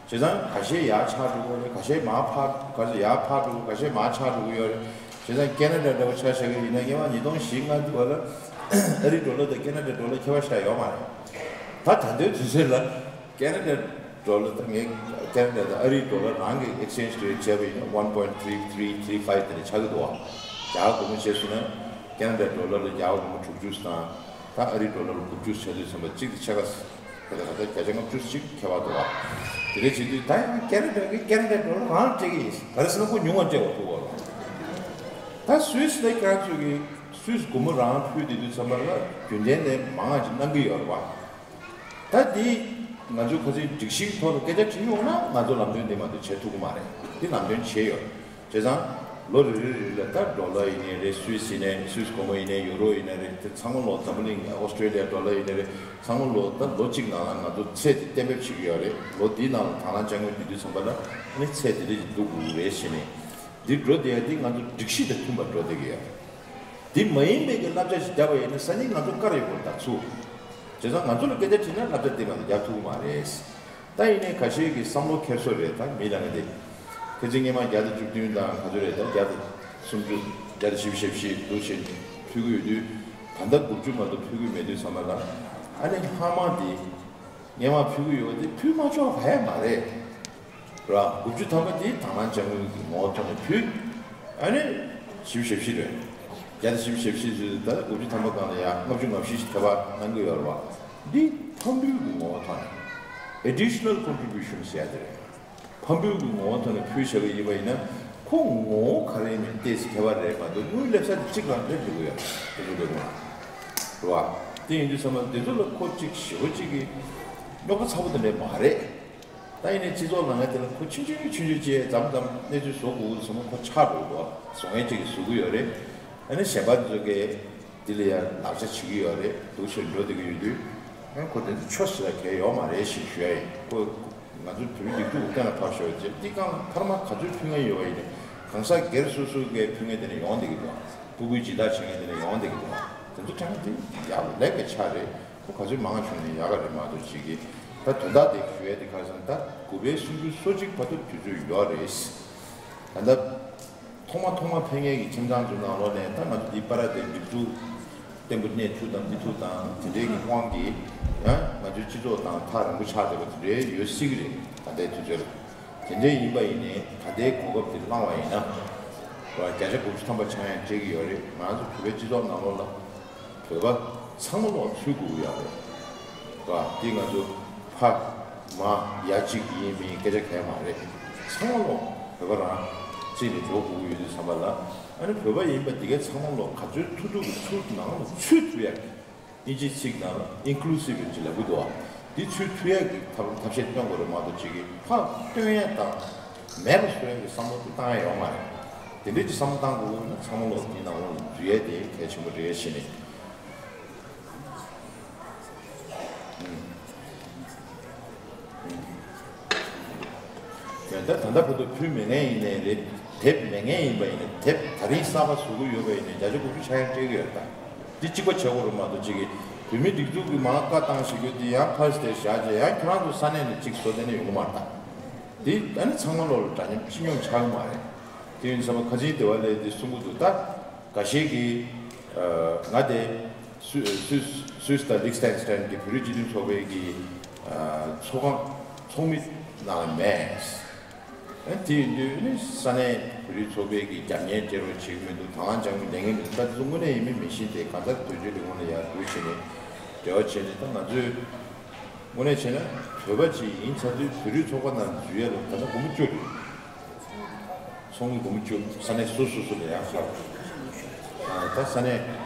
བྱས་ཙང་ཁ་ཤས་ཡར་ཆགས་འགྲོ་གི་རེད། ཁ་ཤས་མར་ཕར། ཁ་ཤས་ཡར་ཕར་འགྲོ། ཁ་ཤས་མར་ཆགས་འགྲོ་གི་ཡོད་རེད། བྱས་ཙང་ཁེ་ན་ཌ་འདྲ་བོ་ཆ་བཞག་གི་ཡིན་ན་སྔས་མ་ཉིས་སྟོང་བཞི་ལྔ་དུས་བ་ལ་ཨ་རིའི་ཌོ་ལར་དང་ཁེ་ན་ཌ་ཌོ་ལར་ཁྱད་པར་ཞེ་དྲག་ཡོད་མ་རེད། ད་ད་ལྟའི་དུས་ཚོད་ལ་ཁེ་ན་ཌ་ཌོ་ལར་དང་ངས་ཁེ་ན་ཌ་དང་ཨ་རིའི་ཌོ་ལར་རང་གི་ཨེག་སི་ཆེན་ཇི་རེ་ཊི་བྱས་པ་ཡིན་ན་one point three three three five དེ་འདྲ་ཆགས་ཀྱི་འདུག་བ། རྒྱ་གར་སྒོར་མོ་བྱས་སོང་ན་ཁེ་ན་ཌ་ཌོ་ལར་ལ་རྒྱ་གར་སྒོར་མོ་དྲུག་ཅུ་དང་ད་ཨ་རིའི་ཌོ་ལར་ལ་དགུ་བཅུ་བྱས་དུས་ཙམ་པ་གཅིག་དེ་ཕྱེད་ཀ་ད་ལྟ་བརྒྱ་ཆ་ལྔ་བཅུ་ཅིག་ཁྱད་པར་འདུག་བ། དེ་འདྲ་བྱེད་དུས་ད་ཡང་ཁེ་ན་ཌ་གི་ཁེ་ན་ཌ་ཌོ་ལར་རང་སྤྲད་ཀྱི་ཡིན། ག་རེ་ཟེར་ན་ཁོ་ཉུང་བ་སྤྲད་པ་ཐུག་བ་རེད། ད་སུད་སི་ལ་ཁྱེད་རང་ཚོ་གིས་སུད་སི་སྒོར་མོ་རང་ཕུལ་བསྡད་དུས་ཙམ་པ་ལ་རྒྱུན་ལྡན་ནས་མང་ང་ཅིག་གནང་གི་ཡོད་རེད་བ། ད་འདི་ང་ཚོས་ཁ་སང་སྒྲིག་གཞིའི་ཐོག་ལ་སྐད་ཆ་དྲིས་ཡོང་ན་ང་ཚོ་ལམ་སྟོན་འདི་མ་གཏོགས་བྱེད་ཐུབ་ཀྱི་མ་རེད། འདི་ལམ་སྟོན་བྱས་ཡོད། བྱས་ཙང་ལོ་རེ་རེ་རེ་ལ་ད་ཌོ་ལར་ཡིན་ནའི་རེད། སུད་སི་ཡིན་ནའི་སུད་སི་སྒོར་མོ་ཡིན་ནའི་ཡུ་རོ་ཡིན་ནའི་རེད། དེ་ཚང་མ་ལོ་འཛམ་བུ་གླིང་ཨོ་སི་ཀྲེ་ལི་ཡ་ཌོ་ལར་ཡིན་ནའི་རེད། ཚང་མ་ལོ་ད་ལོ་གཅིག་ནང་ལ་ང་ཚོ་ཚད་དེ་གཏན་འབེབས་བྱེད་ཀྱི་ཡོད་རེད། ལོ་འདིའི་ནང་ལ་དང་བླངས་དཔྱ་དངུལ་བསྡུ་དུས་ཙམ་པ་ལ་ཨ་ནི་ཚད་དེ་འདྲ་ཞིག་བསྡུ་དགོས་ཀྱི་རེད་ཟེར་ནས། འདི་འགྲོ་བསྡད་ཡ་འདི་ང་ཚོ་སྒྲིག་གཞི་དང་མཐུན་པར་འགྲོ་བསྡད་ཀྱི་ཡོད་རེད། འདི་མ་ཡིན་པའི་གི་བསླབ་བྱ་ཞིག་བརྒྱབ་པ་ཡིན་ན་སང་ཉིན་ང་ཚོ་བཀར་ཡོང་གི་རེད་ད་ཚུར། བྱས་ཙང་ང་ཚོ་ལ་སྐད་ཆ་དྲིས་ན་བསླབ་བྱ་འདི་ང་ཚོ་རྒྱག་ཐུབ་ཀྱི་མ་རེད། ད་ཡིན་ནའི་ཁ་ཤས་ཀྱི་བསམ་བློ་འཁྱེར་སྲོལ་རེད། ད་མི་ལ་ངས་དེ། ཁ་སང་སྔས་མ་བརྒྱ་དང་བཅུ་བདུན་དང་ག་ཚོད་རེད། ད་བརྒྱ་དང་སུམ་ཅུ། བརྒྱ་དང་བཞི་བཅུ་ཞེ་བཞི་འདུག་བྱས་ཕུལ་གྱི་ཡོད་དུས། ད་ལྟ་དགུ་བཅུ་མ་གཏོགས་ཕུལ་གྱི་མེད་དུས་ཙམ་པ་ལ། ཨ་ནི་ལྷག་མ་དེ་སྔས་མ་ཕུལ་གྱི་ཡོད་པ་དེ་ཕུལ་མ་ཆོག་ག་ཡ་མ་རེད། ར། དགུ་བཅུ་ཐམ་པ་དེ་དང་བླངས་དཔྱ་དངུལ་གྱི་ངོ་བོ་ཐོག་ནས་ཕུལ། ཨ་ནི། བཞི་བཅུ་ཞེ་བཞི་རེད། བརྒྱ་དང་བཞི་བཅུ་ཞེ་བཞི་ཟེར་དུས་ད་དགུ་བཅུ་ཐམ་པ་སྒང་ལ་ཡ་ལྔ་བཅུ་ང་བཞི་ཞིག་ཁྱད་པར་གནང་གི་ཡོད་རེད་བ། འདི་ཕམ་འབུལ་གྱི་ངོ་བོ་ཐོག་ནས། additional contribution ཟེར་ཡ་དེ་རེད། ཕམ་འབུལ་གྱི་ངོ་བོ་ཐོག་ནས་ཕུལ་བཞག་པ་ཡིན་པ་ཡིན་ན། ཁོ་ངོ་བོ་ག་རེ་ཡིན་མིན་ཏོག་ཙམ་ཁྱད་པར་རེད་མ་གཏོགས། དངུལ་སླེབས་ས་དེ་གཅིག་རང་སླེབས་འགྲོ་གི་ཡོད་རེད། དེ་ཚོ་ལས་ཁུངས་ལ། རེད་བ། དེ་ཡིན་དུས་ཙམ་པ་དེ་ཚོ་ལ་ཁོ་གཅིག་ཞེ་པོ་གཅིག་གི་རྙོག་པ་ཚ་པོ་དེ་འདྲ་མ་རེད། ད་ཡིན་ནའི་སྤྱི་ཚོགས་ནང་ལ་དེ་ལ་ཁོ་ཆུང་ཆུང་ཆུང་ཆུང་བྱས་མཚམས་མཚམས་གནས་ཚུལ་བཟོ་དགོས་ཀྱི་འདུག་ཟེར་ན། ཁོ་ཆགས་འགྲོ་གི་འདུག་བ། བཟོ་མཁན་གཅིག་གིས་བཟོ་གི་ཡོད་རེད། ཨ་ནི་གཞན་པ་དེ་ཚོ་གིས་དེ་ལ་ཡང་ལག་ཆ་བྱེད་ཀྱི་ཡོད་རེད། འདུག་བྱས་འགྲོ་བསྡད་ཀྱི་ཡོད་དུས། ཨ་ནི་ཁོ་དེ་ཚོ་ཆོས་ཟེར་ཡ་གང་ཡང་ཡོད་མ་རེད་ཞེས་ཞུ་ཡ་ཡིན། ཁོ་ང་ཚོ་བོད་མི་སྒྲིག་འཛུགས་གཏན་ལ་ཕབ་ཤོག་ཅེས། འདི་སྒང་ལ་མཐའ་མ་ག་ཚོད་ཕུལ་མཁན་ཡོད་པ་ཡིན་ནའི། གང་ཟག་སྒེར་སོ་སོ་གིས་ཕུལ་མཁན་དེ་འདྲ་ཡོང་བསྡད་ཀྱི་འདུག་སྤུ་གུའི་སྦྱིན་བདག་བྱེད་མཁན་དེ་འདྲ་ཡོང་བསྡད་ཀྱི་འདུག་དེ་ཚོ་དྲན་དེ་ཡག་ལེགས་པའི་ཆ་རེད། ཁོ་ག་ཚོད་མང་བྱུང་ན་ཡག་ག་རེད་མ་གཏོགས་ཅིག་གིས། ད་དོན་དག་དེ་ཞུ་ཡ་དེ་ག་རེ་ཟེར་ན། ད་དགུ་པའི་སུམ་ཅུ་སོ་གཅིག་བར་དུ་དུས་ཚོད་ཡོད་རེད། ད་ལྟ་ཐོག་མ་ཐོག་མ་ཕེབས་མཁན་གྱི་ཁྱིམ་ཚང་ཚོའི་ནང་ལོགས་ནས། ད་ང་ཚོ་འདི་པ་ར་དེ་སྒྲིག་འཛུགས་བརྟན་པོ་གནས་ཐུབ་དང་མི་ཐུབ་དང་དེ་འདྲའི་གི་དབང་གིས། ཡང་ང་ཚོའི་སྤྱི་ཚོགས་དང་ཐག་རིང་པོ་ཆགས་བསྡད་པ་དེ་འདྲའི་ཡོད་སྲིད་ཀྱི་རེད། ད་ལྟའི་དུས་ཚོད་ལ། དེ་འདྲའི་ཡིན་པ་ཡིན་ནའི། ད་ལྟའི་གོ་སྐབས་དེ་བླངས་པ་ཡིན་ན། བརྒྱ་ཆ་དགུ་བཅུ་ཐམ་པ་ཆགས་ཡང་འགྲིག་གི་ཡོད་རེད། ང་ཚོ་བོད་པའི་སྤྱི་ཚོགས་ནང་ལོགས་ལ་བོད་པ་ཚང་མ་ལོག་ཚུད་དགོས་ཀྱི་ཡོད་རེད། བ། འདི་ང་ཚོ་ཕ་མ་ཡ་གཅིག་ཡིན་མིན་སྐད་ཆ་གང་ཡང་མ་རེད། ཚང་མ་ལོག་བོད་པ་རང་གཅིག་ལ་འགྲོ་དགོས་ཀྱི་ཡོད་དུས་ཙམ་པ་ལ། ཨ་ནི་བོད་པ་ཡིན་པ་འདི་གའི་ཚང་མ་ལོག་ག་ཚོད་ཐུབ་ཐུབ་ཀྱིས་ཚུར་ནང་ལ་ཚུད་ཐུབ་ཡ་གི། དབྱིན་ཇིའི་ཚིག་ནང་ལ་ཨིན་ཀུ་ལུ་སིབ་ཅིག་ལབ་ཀྱི་འདུག་བ། འདི་ཚུད་ཐུབ་ཡ་གི་ཐབས་ཐབས་ཤེས་སྟོན་དགོས་རེད་མ་གཏོགས། ཅིག་གིས་ཕར་སྟོན་ཡ་དང་མེད་པ་བཟོ་ཡ་གི་བསམ་བློ་དེ་བཏང་ཡ་ཡོད་མ་རེད། དེ་འདྲའི་ཅིག་བསམ་བློ་བཏང་དགོས་ཀྱི་ཡོད་ན། ཚང་མ་ལོག་དེའི་ནང་ལོགས་ལ་འཛུལ་ཡ་དེ་གལ་ཆེན་པོ་རེད་ཟེར་ནས། ད་ད་ལྟ་བར་དུ་ཕུལ་མེད་མཁན་ཡིན་ནའི་རེད། དེབ་མེད་མཁན་ཡིན་པ་ཡིན་ནའི། དེབ་ད་རིང་གསར་པ་བཟོ་གི་ཡོད་པ་ཡིན་ནའི། བརྒྱ་ཆ་དགུ་བཅུ་ཆགས་ཡང་འགྲིག་གི་ཡོད། ད་འདི་གཅིག་པ་བྱེད་དགོས་རེད་མ་གཏོགས། ཅིག་གིས་བོད་མིའི་སྒྲིག་འཛུགས་ཀྱིས་མར་བཀའ་བཏང་ཞིག་ཡོད་དེ་ཡང་ཕར་དེར་བཞག་བྱས། ཡང་ཁྱོད་རང་ཚོ་ས་གནས་ནས་གཅིག་བཟོ་བསྡད་ན་ཡོང་གི་མ་རེད། ད་འདི་ཨ་ནི་ཚང་མ་ལོག་ལ་འདྲ་མཉམ་སྤྱི་སྙོམས་ཆགས་ཀྱི་མ་རེད། དེ་ཡིན་ཙང་ཁ་ཆེའི་སྡེ་བ་ལས་འདི་གསུང་གི་འདུག་ད་འགའ་ཤས་ཀྱིས་ང་དེ་སུ་སུ་སུད་སི་དང་ལིག་སི་ཏན་སི་ཏན་གྱི་བོད་རིགས་སྤྱི་མཐུན་ཚོགས་པའི་གི་ཚོགས་ཁང་ཚོགས་མི་ནང་ལ་མེད། ཨ་དེ་ཡིན་དུས་ནི་ས་གནས་བོད་རིགས་ཚོགས་པའི་གི་རྒྱབ་གཉེར་སྤྲད་རོགས་བྱེད་ཀྱི་མི་འདུག་དང་བླངས་སྦྱང་མི་ལེན་གྱི་མི་འདུག་ད་དེ་ཚོ་དངོས་གནས་ཡིན་མིན་མི་ཤེས། དེ་གང་ལྟར་དོན་གཅོད་ལས་ཁུངས་ལ་ཡར་འབུལ་བྱས་ནས་འབྲེལ་བ་བྱས་ནས། ད་ང་ཚོས་དངོས་གནས་བྱས་ན་བོད་པ་ཅིག་ཡིན་ཚར་དུས་བོད་རིགས་ཚོགས་པ་ནང་འཛུལ་ཡ་ལ་ད་ལྟ་སྒོར་མོ་བཅུ་རེད། ཚོགས་མི་སྒོར་མོ་བཅུ། ས་གནས་སོ་སོ་སོ་ལ་ཡང་ཁྱབ། ཨ་ད་ས་གནས་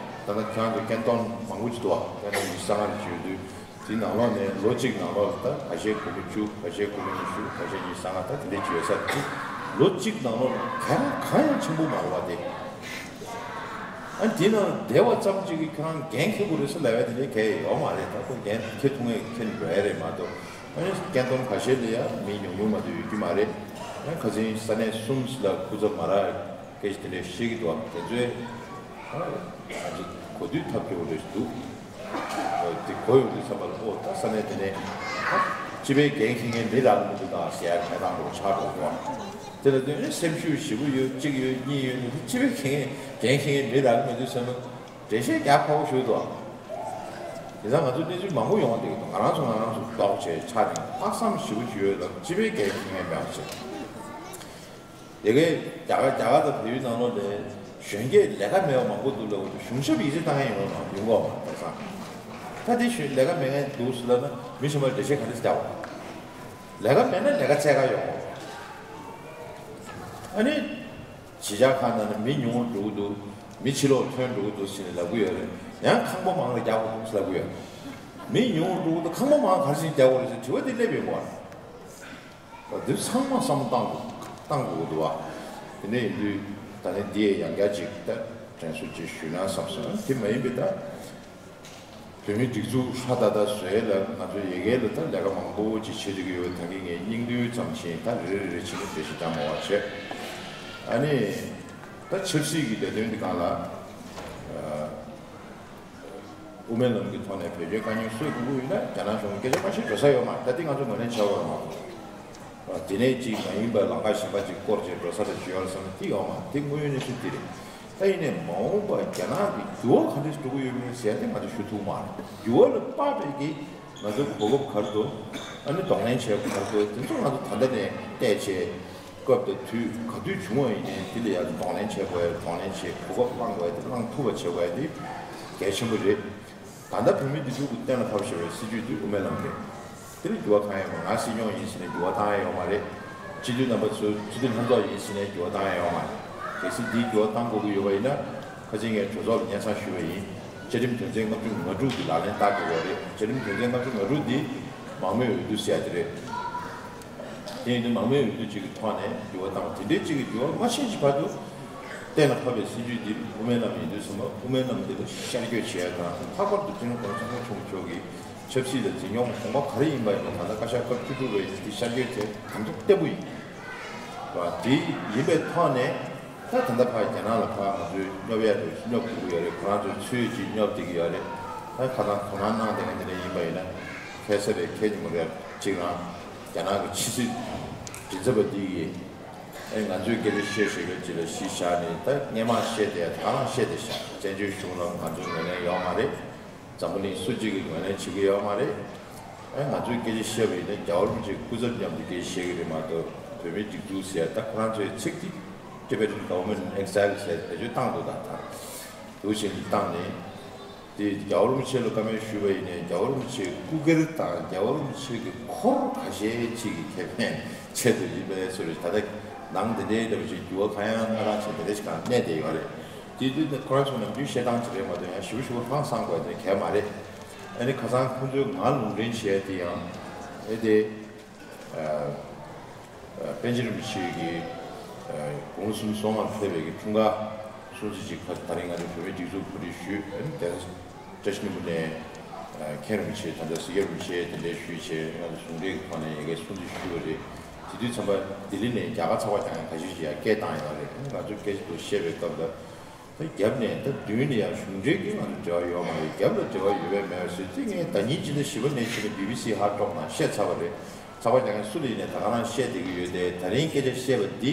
ད་ལྟ་ཁྱེད་རང་ཚོ་ཀན་ཊོན་མང་པོ་ཅིག་འདུག་བ། ཀན་ཊོན་ཉི་ཤུ་རྩ་ལྔ་རེ་ཅིག་ཡོད་དུས། དེའི་ནང་ལོགས་ནས་ལོ་གཅིག་ནང་ལོགས་ལ་ད་ཁ་ཤས་སྒོར་མོ་བཅུ། ཁ་ཤས་སྒོར་མོ་ཉི་ཤུ། ཁ་ཤས་ཉི་ཤུ་རྩ་ལྔ། ད་དེ་འདྲས་ཅིག་ཡོད་ས་དེ། ལོ་གཅིག་ནང་ལོགས་ལ་གང་གང་ཡང་ཆེན་པོ་མ་རེད་བ་དེ། ཨ་དེ་ནང་བསྡད་པ་ཙམ་ཅིག་གིས་ཁྱེད་རང་འགན་འཁྱེར་དགོས་རེད་ཟེར་ལབ་ཡ་དེ་འདྲས་གང་ཡང་ཡོད་མ་རེད། ད་ཁོ་འགན་འཁྱེར་ཐུབ་མཁན་འཁྱེར་འགྲོ་ཡ་རེད་མ་གཏོགས། ཨ་ནི་ཀན་ཊོན་ཁ་ཤས་ལ་ཡང་མི་ཉུང་ཉུང་མ་གཏོགས་ཡོད་ཀྱི་མ་རེད། ཡང་ཁ་སང་ས་གནས་གསུམ་ཞིག་ལ་སྐུ་ཚབ་མ་རག་སྐད་ཆ་དེ་འདྲས་བཤད་ཀྱི་འདུག་དེ་ཚོས་ཨ་ང་ཚོ་གོ་དུས་ཐབས་སྐྱོ་བོ་རེ་ཞིག་འདུག་དེ་གོ་ཡོང་དུས་ཙམ་པ་ལ། ཨོ་ད་ས་གནས་དེ་ནས་ཨ་སྤྱི་པའི་འགན་འཁྱེར་མཁན་མི་རག་གི་མི་འདུག་ད་ཟེར་ཡ་གནས་སྟངས་འདྲ་བོ་ཆགས་འགྲོ་གི་འདུག་དེ་ལ་དོན་སེམས་ཤུགས་ཞེ་པོ་ཡོད། གཅིག་ཡོད། གཉིས་ཡོད་ནས། སྤྱི་པའི་འགན་འཁྱེར་མཁན་མི་རག་གི་མི་འདུག་བསམ་ན། འགྲེལ་བཤད་རྒྱག་ཁག་པོ་ཞིག་འདུག་དེ་ཙང་ང་ཚོ་གནས་ཚུལ་མང་པོ་ཡོང་བསྡད་ཀྱི་འདུག་ང་རང་ཚོ་ང་རང་ཚོ་ལྡོག་བྱས་ཆ་ནས་ལྷག་བསམ་ཞེ་པོ་ཅིག་ཡོད་ལ། སྤྱི་པའི་འགན་འཁྱེར་མཁན་མེད་པ་བྱས། དེ་གའི་རྒྱ་གར་རྒྱ་གར་དང་བལ་ཡུལ་ནང་ལོགས་ལ་གཞོན་སྐྱེས་ལས་ཀ་མེད་པ་མང་པོ་འདུག་ལབ་དུས། གཞུང་ཞབས་ཡིད་ཆེས་བཏང་མཁན་ཡོང་ཡོང་གོ་མ་རེད། ད་ལྟ་དེ་གཞོན་ལས་ཀ་མེད་མཁན་འདུག་ཟེར་ལབ་ན། མི་གཞན་པར་འགྲེལ་བཤད་ག་འདྲ་རྒྱག་དགོས། ལས་ཀ་མེད་ན་ལས་ཀ་བཙལ་ག་ཡོང་དགོས། ཨ་ནི་གཞིས་ཆགས་ཁག་ནང་ནས་མི་ཉུང་རུ་འགྲོ་གི་འདུག་མི་ཕྱི་ལོགས་ཐོན་འགྲོ་གི་འདུག་ཟེར་ནས་ལབ་ཀྱི་ཡོད་རེད། ཡང་ཁང་པ་མང་རུ་རྒྱག་དགོས་འདུག་ཟེར་ལབ་ཀྱི་ཡོད་རེད། མི་ཉུང་རུ་འགྲོ་གི་འདུག་ཁང་པ་མང་ག་རེ་བྱས་རྒྱག་དགོས་རེད་ཟེར་དྲི་བ་དེ་སླེབས་ཡོང་གི་རེད། འདི་ཚང་མ་བསམ་བློ་བཏང་དགོས་བཏང་དགོས་ཀྱི་འདུག་བ། དེ་འདྲ་ཡིན་དུས་ད་ནི་འདི་ཡང་ཡང་བསྐྱར་ཅིག་ད་དྲན་གསོ་ཅིག་ཞུས་ན་བསམ་སོང་། དེ་མ་ཡིན་པའི་ད་བོད་མིའི་སྒྲིག་འཛུགས་ཧྲ་ཏག་ཏག་བཟོ་ཡས་ལ་ང་ཚོ་ཡ་གི་ལ་ད་ལས་ཀ་མང་པོ་ཅིག་བྱེད་བསྡད་ཀྱི་ཡོད། ད་གིན་ངས་སྙིང་བསྡུས་ཙམ་བྱས། ད་རེ་རེ་རེ་བྱས་ནས་འགྲེལ་བཤད་རྒྱག་མ་བ་བྱས། ཨ་ནི་ད་ཆབ་སྲིད་ཀྱི་ལས་དོན་འདི་སྒང་ལ། དབུ་མའི་ལམ་གྱི་ཐོག་ནས་བེད་སྤྱོད་དཀའ་རྙོག་སེལ་དགོས་ཀྱི་ཡོད་ན། རྒྱ་ནག་གཞུང་གིས་སྐད་ཆ་མ་བཤད་འགྲོ་ས་ཡོད་མ་རེད། ད་འདི་ང་ཚོ་ངོས་ལེན་བྱ་དགོས་རེད་མ་གཏོགས། དེ་ནས་ཅིག་མ་ཡིན་པ་ལམ་ཁ་གཞན་པ་ཅིག་བསྐོར་བྱས་འགྲོ་ས་རེད་བརྗོད་ཡོད་བསམ་ན་འདི་ཡོད་མ་རེད། དེ་དངོས་ཡོད་གནས་ཚུལ་འདི་རེད། ད་ཡིན་ནའི་མ་འོངས་པ་རྒྱ་ནག་གི་འགྱུར་བ་ག་འདྲ་ཞིག་འགྲོ་གི་ཡོད་མེད་ཟེར་ཡ་དེ་ང་ཚོ་ཞུ་ཐུབ་མ་རེད། འགྱུར་བ་ལ་དཔག་པའི་གི་ང་ཚོ་གོ་སྐབས་ག་རེ་འདུག་ཨ་ནི་གདོང་ལེན་བྱེད་དགོས་ག་རེ་འདུག་དེ་ཚོ་ང་ཚོ་ད་ལྟ་ནས་བལྟས་བྱས། སྐབས་དང་དུས་ག་དུས་བྱུང་བ་ཡིན་ནའི་དེ་ལ་ཡང་གདོང་ལེན་བྱེད་དགོས་ཡ། གདོང་ལེན་བྱེད། གོ་སྐབས་བླང་དགོས་ཡ་དེ་བླང་ཐུབ་པ་བྱེད་དགོས་ཡ་དེ་གལ་ཆེན་པོ་རེད། ད་ལྟ་བོད་མི་སྒྲིག་འཛུགས་ཀྱིས་གཏན་ལ་ཕབ་བཞག་པའི་སྲིད་བྱུས་དེ་དབུ་མའི་ལམ་རེད། དེ་ལ་འགྱུར་བ་གང་ཡང་མ། ང་སྲིད་སྐྱོང་ཡིན་ཟེར་ནས་འགྱུར་བ་བཏང་ཡ་ཡོད་མ་རེད། སྤྱི་འཐུས་རྣམ་པ་ཚོ་སྤྱི་འཐུས་ལྷན་ཚོགས་ཡིན་ཟེར་ནས་འགྱུར་བ་བཏང་ཡ་ཡོད་མ་རེད། གལ་སྲིད་འདིའི་འགྱུར་བ་བཏང་དགོས་ཀྱི་ཡོད་པ་ཡིན་ན། ཁ་ཅིག་ངས་གྲོས་ཚོགས་ལ་སྙན་སེང་ཞུས་པ་ཡིན། བཅའ་ཁྲིམས་དོན་ཚན་ལྔ་བཅུ་ང་དྲུག་འདི་ལག་ལེན་བསྟར་དགོས་པ་རེད། བཅའ་ཁྲིམས་དོན་ཚན་ལྔ་བཅུ་ང་དྲུག་འདི་མང་མོས་འོས་བསྡུ་ཟེར་ཡ་དེ་རེད། དེ་ཡིན་དུས་མང་མོས་འོས་བསྡུ་གཅིག་གི་ཐོག་ནས་འགྱུར་བ་བཏང་བ་དེ་འདྲའི་གཅིག་གི་འགྱུར་བ་མ་ཤེས་ཀྱི་བར་དུ། གཏན་ལ་ཕབ་པའི་སྲིད་ཇུས་འདི་དབུ་མའི་ལམ་ཡིན་དུས་ཙམ་པ་དབུ་མའི་ལམ་འདི་ལ་ཤར་བསྐྱོད་བྱེད་ཡ་དང་། ལྷག་པར་དུ་སྤྱི་ནོར་༸གོང་ས་༸སྐྱབས་མགོན་ཆེན་པོ་མཆོག་གིས་ཆབ་སྲིད་ལ་འཛིན་སྐྱོང་གོང་འཕེལ་ག་རེ་ཡིན་པ་ཡིན་ན། ད་ལྟ་བཀའ་ཤག་སྐབས་བཅུ་དྲུག་པའི་འདི་ཤར་བསྐྱོད་དེ་ད་དུང་བརྟན་པོ་ཡིན། བ་དེ་ཡིན་པའི་ཐོག་ནས། ད་ད་ལྟ་ཕར་རྒྱ་ནག་ལ་ཕར་ང་ཚོས་སྙོབ་ཡ་དེ་སྙོབ་དགོས་ཀྱི་ཡོད་རེད། ཁོ་རང་ཚོས་ཚུལ་གྱིས་སྙོབ་བསྡད་ཀྱི་ཡོད་རེད། ད་ཁ་སང་དོ་སྣང་གནང་བསྡད་མཁན་དེ་འདྲ་ཡིན་པ་ཡིན་ན། ཁ་སང་རེད། ཁ་ཉིན་མོ་རེད། གཅིག་རང་རྒྱ་ནག་གི་ཕྱི་སྲིད་མགྲིན་ཚབ་པ་འདི་ཡིས། ཨེ་ང་ཚོས་སྐད་ཆ་བཤད་ཤེས་མཁན་ཅིག་ལ་གཞི་བཞག་ནས། ད་སྔས་མ་བཤད་བསྡད་ཡ་ད་ག་རང་བཤད་བསྡད་ཤག་བཙན་བྱོལ་གཞུང་ལ་ང་ཚོའི་ངོས་ལེན་ཡོད་མ་རེད། འཛམ་བུ་གླིང་སུ་གཅིག་གིས་ངོས་ལེན་བྱེད་ཀྱི་ཡོད་མ་རེད། ཨེ་ང་ཚོས་སྐད་ཆ་བཤད་པ་ཡིན་ན་རྒྱལ་བ་རིན་པོ་ཆེའི་སྐུ་ཚབ་མཉམ་དུ་སྐད་ཆ་བཤད་ཀྱི་རེད་མ་གཏོགས། བོད་མིའི་སྒྲིག་འཛུགས་ཟེར་ཡ་ད་ཁོ་རང་ཚོའི་ཚིག་དེ་Tibetan Government Exile ཟེར་བེད་སྤྱོད་བཏང་འདུག་ད་ད་འདུག་བྱས་ནས་བཏང་ནས། དེ་རྒྱལ་བ་རིན་པོ་ཆེ་ལ་བཀའ་མོལ་ཞུས་པ་ཡིན་ནའི། རྒྱལ་བ་རིན་པོ་ཆེའི་སྐུ་སྒེར་དང་རྒྱལ་བ་རིན་པོ་ཆེ་གི་འཁོར་ཁ་ཤས་ཅིག་གི་ཁེ་ཕན་ཆེད་དུ་ཡིན་པའི་བཟོ་འདྲ། ད་ལྟ་ནང་དེ་འདྲའི་འདྲ་བ་ཞིག་འགྱུར་བ་གང་ཡང་གནང་རག་བྱས་དེ་འདྲ་ཞིག་གང་གནས་བསྡད་ཡོད་རེད། དེ་དུས་ནི་ཁོ་རང་ཚོ་ནམ་རྒྱུན་བཤད་སྟངས་ཅིག་རེད་མ་གཏོགས། ཡང་ཞིབ་ཞིབ་ཧང་སང་དགོས་དོན་གལ་མ་རེད། ཨ་ནི་ཁ་སང་ཁོང་ཚོས་ང་ལུང་འདྲེན་བྱས་དེ་ཡང་ཨེ་དེ། པཎ་ཆེན་རིན་པོ་ཆེ་གི་དགུང་ལོ་སུམ་ཅུ་སོ་ལྔར་ཕེབས་པའི་གི་འཁྲུངས་སྐར་སྲུང་བརྩི་ཅིག་ད་རིང་ང་ཚོ་བོད་མིའི་སྒྲིག་འཛུགས་གོ་སྒྲིག་ཞུས། དེ་བཀྲ་ཤིས་ལྷུན་པོ་ནས་མཁན་རིན་པོ་ཆེ་དང་། གཟིགས་རྒྱབ་རིན་པོ་ཆེ་དེ་འདྲས་ཞུས་བྱས། ང་ཚོ་ཟུང་འབྲེལ་གྱི་ཐོག་ནས་ཡ་གིའི་སྲུང་བརྩི་ཞུས་པ་རེད། དེ་དུས་ཙམ་པ་ལྡི་ལི་ནས་རྒྱ་གར་ཚོགས་པ་ཀྱང་ཁ་ཤས་ཤིག་ཡ་སྐད་བཏང་ཡོད་རེད། ང་ཚོས་སྐད་ཆ་དེ་བཤད་པའི་སྐབས་ལ། ད་རྒྱབ་ནས་ད་མདུན་ནས་ཡང་གཞུང་འབྲེལ་གྱི་ང་ཚོ་འབྲེལ་བ་ཡོད་མ་རེད། རྒྱབ་ལ་འབྲེལ་བ་ཡོད་པའི་མེད་པ་ཟེར་དེ་ངས་ཟླ་ཉིན་ཕྱི་ཟླ་བཞི་པ་ནས་བྱས་ནས་བི་བི་སི་ཧར་ཊོག་ནང་བཤད་ཚར་བ་རེད། ཚོགས་པ་རྒྱག་མཁན་སུ་ལ་ཡིན་ནའི་ད་ག་རང་བཤད་བསྡད་ཀྱི་ཡོད་དེ། ད་རིང་སྐད་ཆ་བཤད་པ་འདི་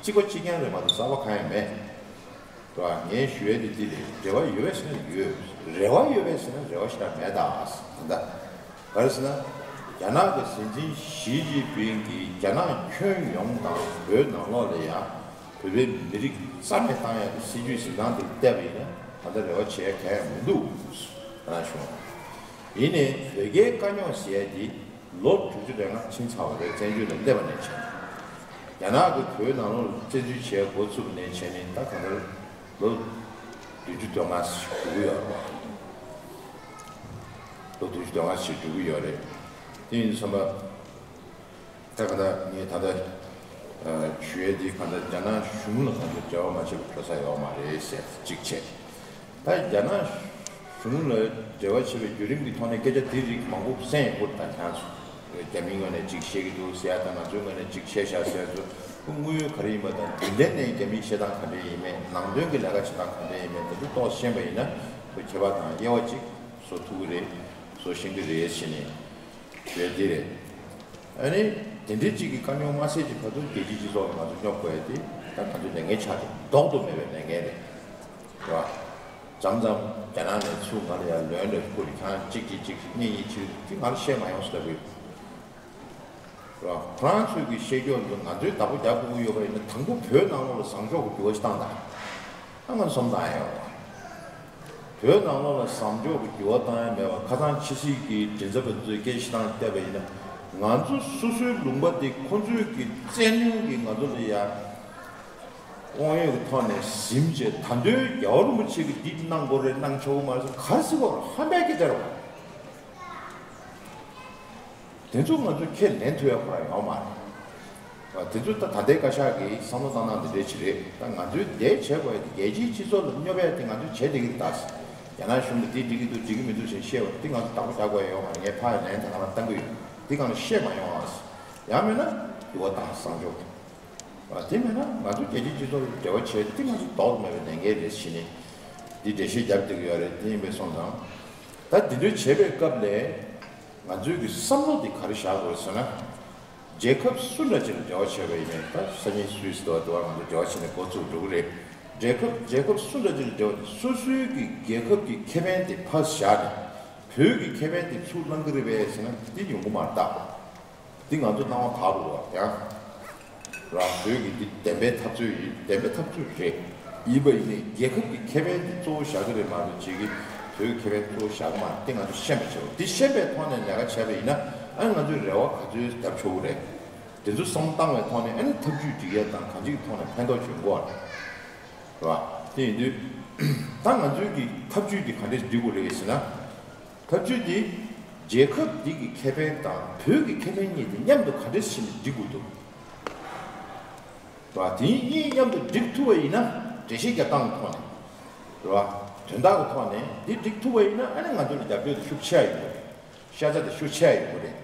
གཅིག་པ་གཅིག་རྐྱང་རེད་མ་གཏོགས་གསར་པ་གང་ཡང་མེད། རེད་བ། ངས་ཞུ་ཡས་འདི་འདི་རེད། འབྲེལ་བ་ཡོད་པས་ཟེར་ན་ཡོད། རེ་བ་ཡོད་པས་ཟེར་ན་རེ་བ་ཞེ་དྲག་མེད་ད། ད་ག་རེ་ཟེར་ན། རྒྱ་ནག་གི་སྲིད་འཛིན་ཞི་ཅིན་ཕིང་གིས་རྒྱ་ནག་ཁྱོན་ཡོངས་དང་བོད་ནང་ལོགས་ལ་ཡང་བོད་པའི་མི་རིགས་རྩ་མེད་བཏང་ཡག་གི་སྲིད་ཇུས་འཛིན་སྟངས་དེ་བལྟས་པ་ཡིན་ན། ད་ལྟ་རེ་བ་བྱེད་ཡ་གང་ཡང་མི་འདུག་ང་རང་ཞུ། ཡིན་ནའི་བོད་རྒྱའི་དཀའ་རྙོག་ཟེར་ཡ་དེ་ལོ་དྲུག་ཅུ་རེ་ལྔ་ཕྱིན་ཚར་བ་རེད། བཙན་བྱོལ་ལ་སླེབས་པ་ནས་བྱས་ནས། རྒྱ་ནག་གིས་བོད་ནང་ལོགས་ལ་བཙན་འཛུལ་བྱས་འགོ་བཙུགས་པ་ནས་བྱས་ནས་ད་གང་ལྟར་ལོ་བདུན་ཅུ་དོན་ལྔ་ཞིག་འགྲོ་གི་ཡོད་རེད་བ། ལོ་བདུན་ཅུ་དོན་ལྔ་ཞིག་འགྲོ་གི་ཡོད་རེད། དེ་ཡིན་དུས་ཙམ་པ། ད་ག་ད་ངས་ད་ལྟ་ཞུ་ཡས་འདི་གང་ལྟར་རྒྱ་ནག་གཞུང་ལ་ང་ཚོ་འབྲེལ་བ་མ་བྱས་པ་འགྲོ་ས་ཡོད་མ་རེད་ཟེར་གཅིག་བྱས། ད་རྒྱ་ནག་གཞུང་ལ་འབྲེལ་བ་བྱས་པའི་བརྒྱུད་རིམ་གྱི་ཐོག་ནས་སྐད་ཆ་འདི་རིགས་མང་པོ་གསན་ཡོང་གི་རེད། ད་ཁྱེད་རང་ཚོ་རྒྱ་མིའི་ངོས་ནས་གཅིག་བཤད་ཀྱི་འདུག་ཟེར་ཡ་དང་། ང་ཚོའི་ངོས་ནས་གཅིག་བཤད་བཞག་ཟེར་ཡ་ཚོ་དངོས་ཡོད་ག་རེ་ཡིན་པ་དང་། རྒྱུན་ལྡན་ནས་རྒྱ་མིའི་བཤད་སྟངས་ག་འདྲས་ཡིན་མིན། ནང་དོན་གྱི་ལས་ཀ་བྱེད་སྟངས་ག་འདྲས་ཡིན་མིན་དེ་ཚོ་ཏོག་ཙམ་ཤེས་པ་ཡིན་ན། ཁྱད་པར་དང་དབྱེ་བ་གཅིག་བཟོ་ཐུབ་ཀྱི་རེད། བཟོ་ཤེས་ཀྱི་རེད་ཟེར་ནས། ཞུ་ཡ་དེ་རེད། ཨ་ནི་དེ་འདྲའི་གཅིག་གི་དཀའ་རྙོག་མ་སེལ་གྱི་བར་དུ་རྒྱལ་སྤྱིའི་སྤྱི་ཚོགས་ལ་ང་ཚོ་སྙོབ་དགོས་ཡ་དེ་ད་ང་ཚོའི་ལས་འགན་ཆགས་ཏེ་ལྡོག་ཏུ་མེད་པའི་ལས་འགན་རེད། རེད་བ། མཚམས་མཚམས་རྒྱ་ནག་ནས་ཚུར་ང་ལ་ཡ་ལན་འདྲ་བསྐུར་ནས། ཁྱེད་རང་གཅིག་གིས་གཅིག་གཉིས་གཉིས་གཅིག་དེ་ང་ལ་བཤད་མ་ཡོང་ཟེར་ལབ་གི་ཡོད། རེད་བ། ཁོ་རང་ཚོས་ཀྱི་བཤད་རྒྱུ་འདི་ང་ཚོས་བདག་པོ་རྒྱག་དགོས་ཀྱི་ཡོད་པ་ཡིན་ན། དང་པོ་བོད་ནང་ལོགས་ལ་བཟང་ཕྱོགས་ཀྱི་འགྱུར་བ་ཞིག་བཏང་དང་། ད་ང་ཚོ་བསམ་བཏང་ཡ་ཡོད་རེད་བ། བོད་ནང་ལོགས་ལ་བཟང་ཕྱོགས་ཀྱི་འགྱུར་བ་བཏང་ཡ་མེད་པར། ཁ་སང་ཕྱི་སྲིད་ཀྱི་མགྲིན་ཚབ་པ་ཚོས་སྐད་ཆ་བཏང་བལྟས་པ་ཡིན་ན། ང་ཚོ་སོ་སོའི་ལུང་པ་དེ་ཁོ་ཚོས་ཀྱི་བཙན་གནོན་གྱིས་ང་ཚོ་ལ་ཡ་དབང་ཡོད་ཀྱི་ཐོག་ནས་ཟིན་བྱས། ད་དུང་རྒྱལ་བ་རིན་པོ་ཆེ་གིས་འདི་གནང་དགོས་རེད། གནང་ཆོག་གི་མ་རེད་ཟེར་ག་རེ་ཟེར་དགོས་རེད། ཧམ་པའི་སྐད་ཆ་རེད་བ། དེ་ཚོ་ང་ཚོས་ཁས་ལེན་ཐུབ་ཡ་ཁོ་རང་ཡོད་མ་རེད། དེ་ཚོ་ད་ད་ལྟའི་བཀའ་ཤག་གི་བསམ་བློ་བཏང་སྟངས་འདི་འདྲའི་ཅིག་རེད། ད་ང་ཚོས་འདི་བྱེད་དགོས་ཡ་དེ་རྒྱལ་སྤྱིའི་སྤྱི་ཚོགས་ལ་སྙོབ་ཡ་དེ་ང་ཚོས་བྱེད་བསྡད་ཀྱི་རེད་ད། རྒྱ་ནག་གཞུང་གིས་འདི་འགྲིག་གི་འདུག་འགྲིག་གི་མི་འདུག་ཟེར་བཤད་པ་འདི་ང་ཚོ་བདག་པོ་རྒྱག་དགོས་ཡ་ཡོད་མ་རེད། ངས་ཕར་ལན་ད་ག་རང་བཏང་གི་ཡོད། འདི་སྒང་ལ་བཤད་མ་ཡོང་ཨ། ཡང་མིན་ན་འགྱུར་བ་བཏང་། བཟང་ཕྱོགས་ཀྱི། དེ་མིན་ན་ང་ཚོ་རྒྱལ་སྤྱིའི་སྤྱི་ཚོགས་ལ་འབྲེལ་བ་བྱས་ཏེ་ང་ཚོ་ལྡོག་ཏུ་མེད་པའི་ལས་འགན་རེད་ཟེར་ནས་འདི་འགྲེལ་བཤད་བརྒྱབ་བསྡད་ཀྱི་ཡོད་རེད། དེ་ཡིན་པས་སོང་ཙང་། ད་འདི་འདྲ་བྱེད་པའི་སྐབས་ལ་ང་ཚོའི་གི་བསམ་བློ་འདི་ག་རེ་བཞག་དགོས་ཟེར་ན། རྒྱལ་ཁབ་སུ་འདྲ་ཅིག་ལ་འབྲེལ་བ་བྱས་པ་ཡིན་ནའི། ད་སང་ཉིན་སུད་སི་དུ་བ་དུ་བ་ང་ཚོ་འབྲེལ་བ་བྱས་ནས་འགོ་བཙུགས་འགྲོ་གི་རེད། རྒྱལ་ཁབ་རྒྱལ་ཁབ་སུ་འདྲ་ཅིག་ལ་འབྲེལ་བ་དེ་སོ་སོའི་གི་རྒྱལ་ཁབ་ཀྱི་ཁེ་ཕན་དེ་ཕར་བཞག་ནས། བོད་ཀྱི་ཁེ་ཕན་དེ་ཚུར་བླང་གི་རེད་པས་ཟེར་ན་འདི་ཡོང་གི་མ་རེད་ད། འདི་ང་ཚོ་སྣང་བ་དག་རུ་བ་ཡང་། རང་བོད་ཀྱི་འདི་བདེན་པའི་འཐབ་རྩོད་ཡིན། བདེན་པའི་འཐབ་རྩོད་རེད། ཡིན་པ་ཡིན་ནའི་རྒྱལ་ཁབ་ཀྱི་ཁེ་ཕན་འདི་གཙོ་བོ་བཞག་གི་རེད་མ་གཏོགས་ཅིག་གི་བོད་ཀྱི་ཁེ་ཕན་གཙོ་བོ་བཞག་གི་མ་རེད། འདི་ང་ཚོ་ཤེས་པ་བྱེད་དགོས། འདི་ཤེས་པའི་ཐོག་ནས་ལས་ཀ་བྱས་པ་ཡིན་ན། ཨ་ང་ཚོའི་རེ་བ་ག་ཚོད་བརྒྱབ་ཆོག་གི་རེད། དེ་ཚོ་བསམ་བློ་བཏང་བའི་ཐོག་ནས་ཨ་ནི་ཐབས་ཇུས་སྒྲིག་ཡ་དང་གང་ཅིའི་ཐོག་ནས་ཕན་ཐོགས་བྱུང་དགོས་རེད་བ། དེ་ཡིན་དུས་ད་ང་ཚོའི་གི་ཐབས་ཇུས་འདི་ག་འདྲས་སྒྲིག་དགོས་རེད་ཟེར་ན། ཐབས་ཇུས་འདི་རྒྱལ་ཁབ་འདི་གི་ཁེ་ཕན་དང་བོད་ཀྱི་ཁེ་ཕན་གཉིས་དེ་མཉམ་དུ་ག་འདྲས་བྱས་ནས་སྒྲིག་དགོས་འདུག་བ། དེ་གཉིས་མཉམ་དུ་སྒྲིག་ཐུབ་པ་ཡིན་ན་འགྲེལ་བཤད་རྒྱབ་སྟངས་ཀྱི་ཐོག་ནས་རེད་བ། དོན་དག་གི་ཐོག་ནས་འདི་སྒྲིག་ཐུབ་པ་ཡིན་ན་ཨ་ནི་ང་ཚོ་ལ་རྒྱབ་སྐྱོར་དེ་ཤུགས་ཆེ་ཡོང་གི་རེད། ཤ་ཚ་དེ་ཤུགས་ཆེ་ཡོང་གི་རེད།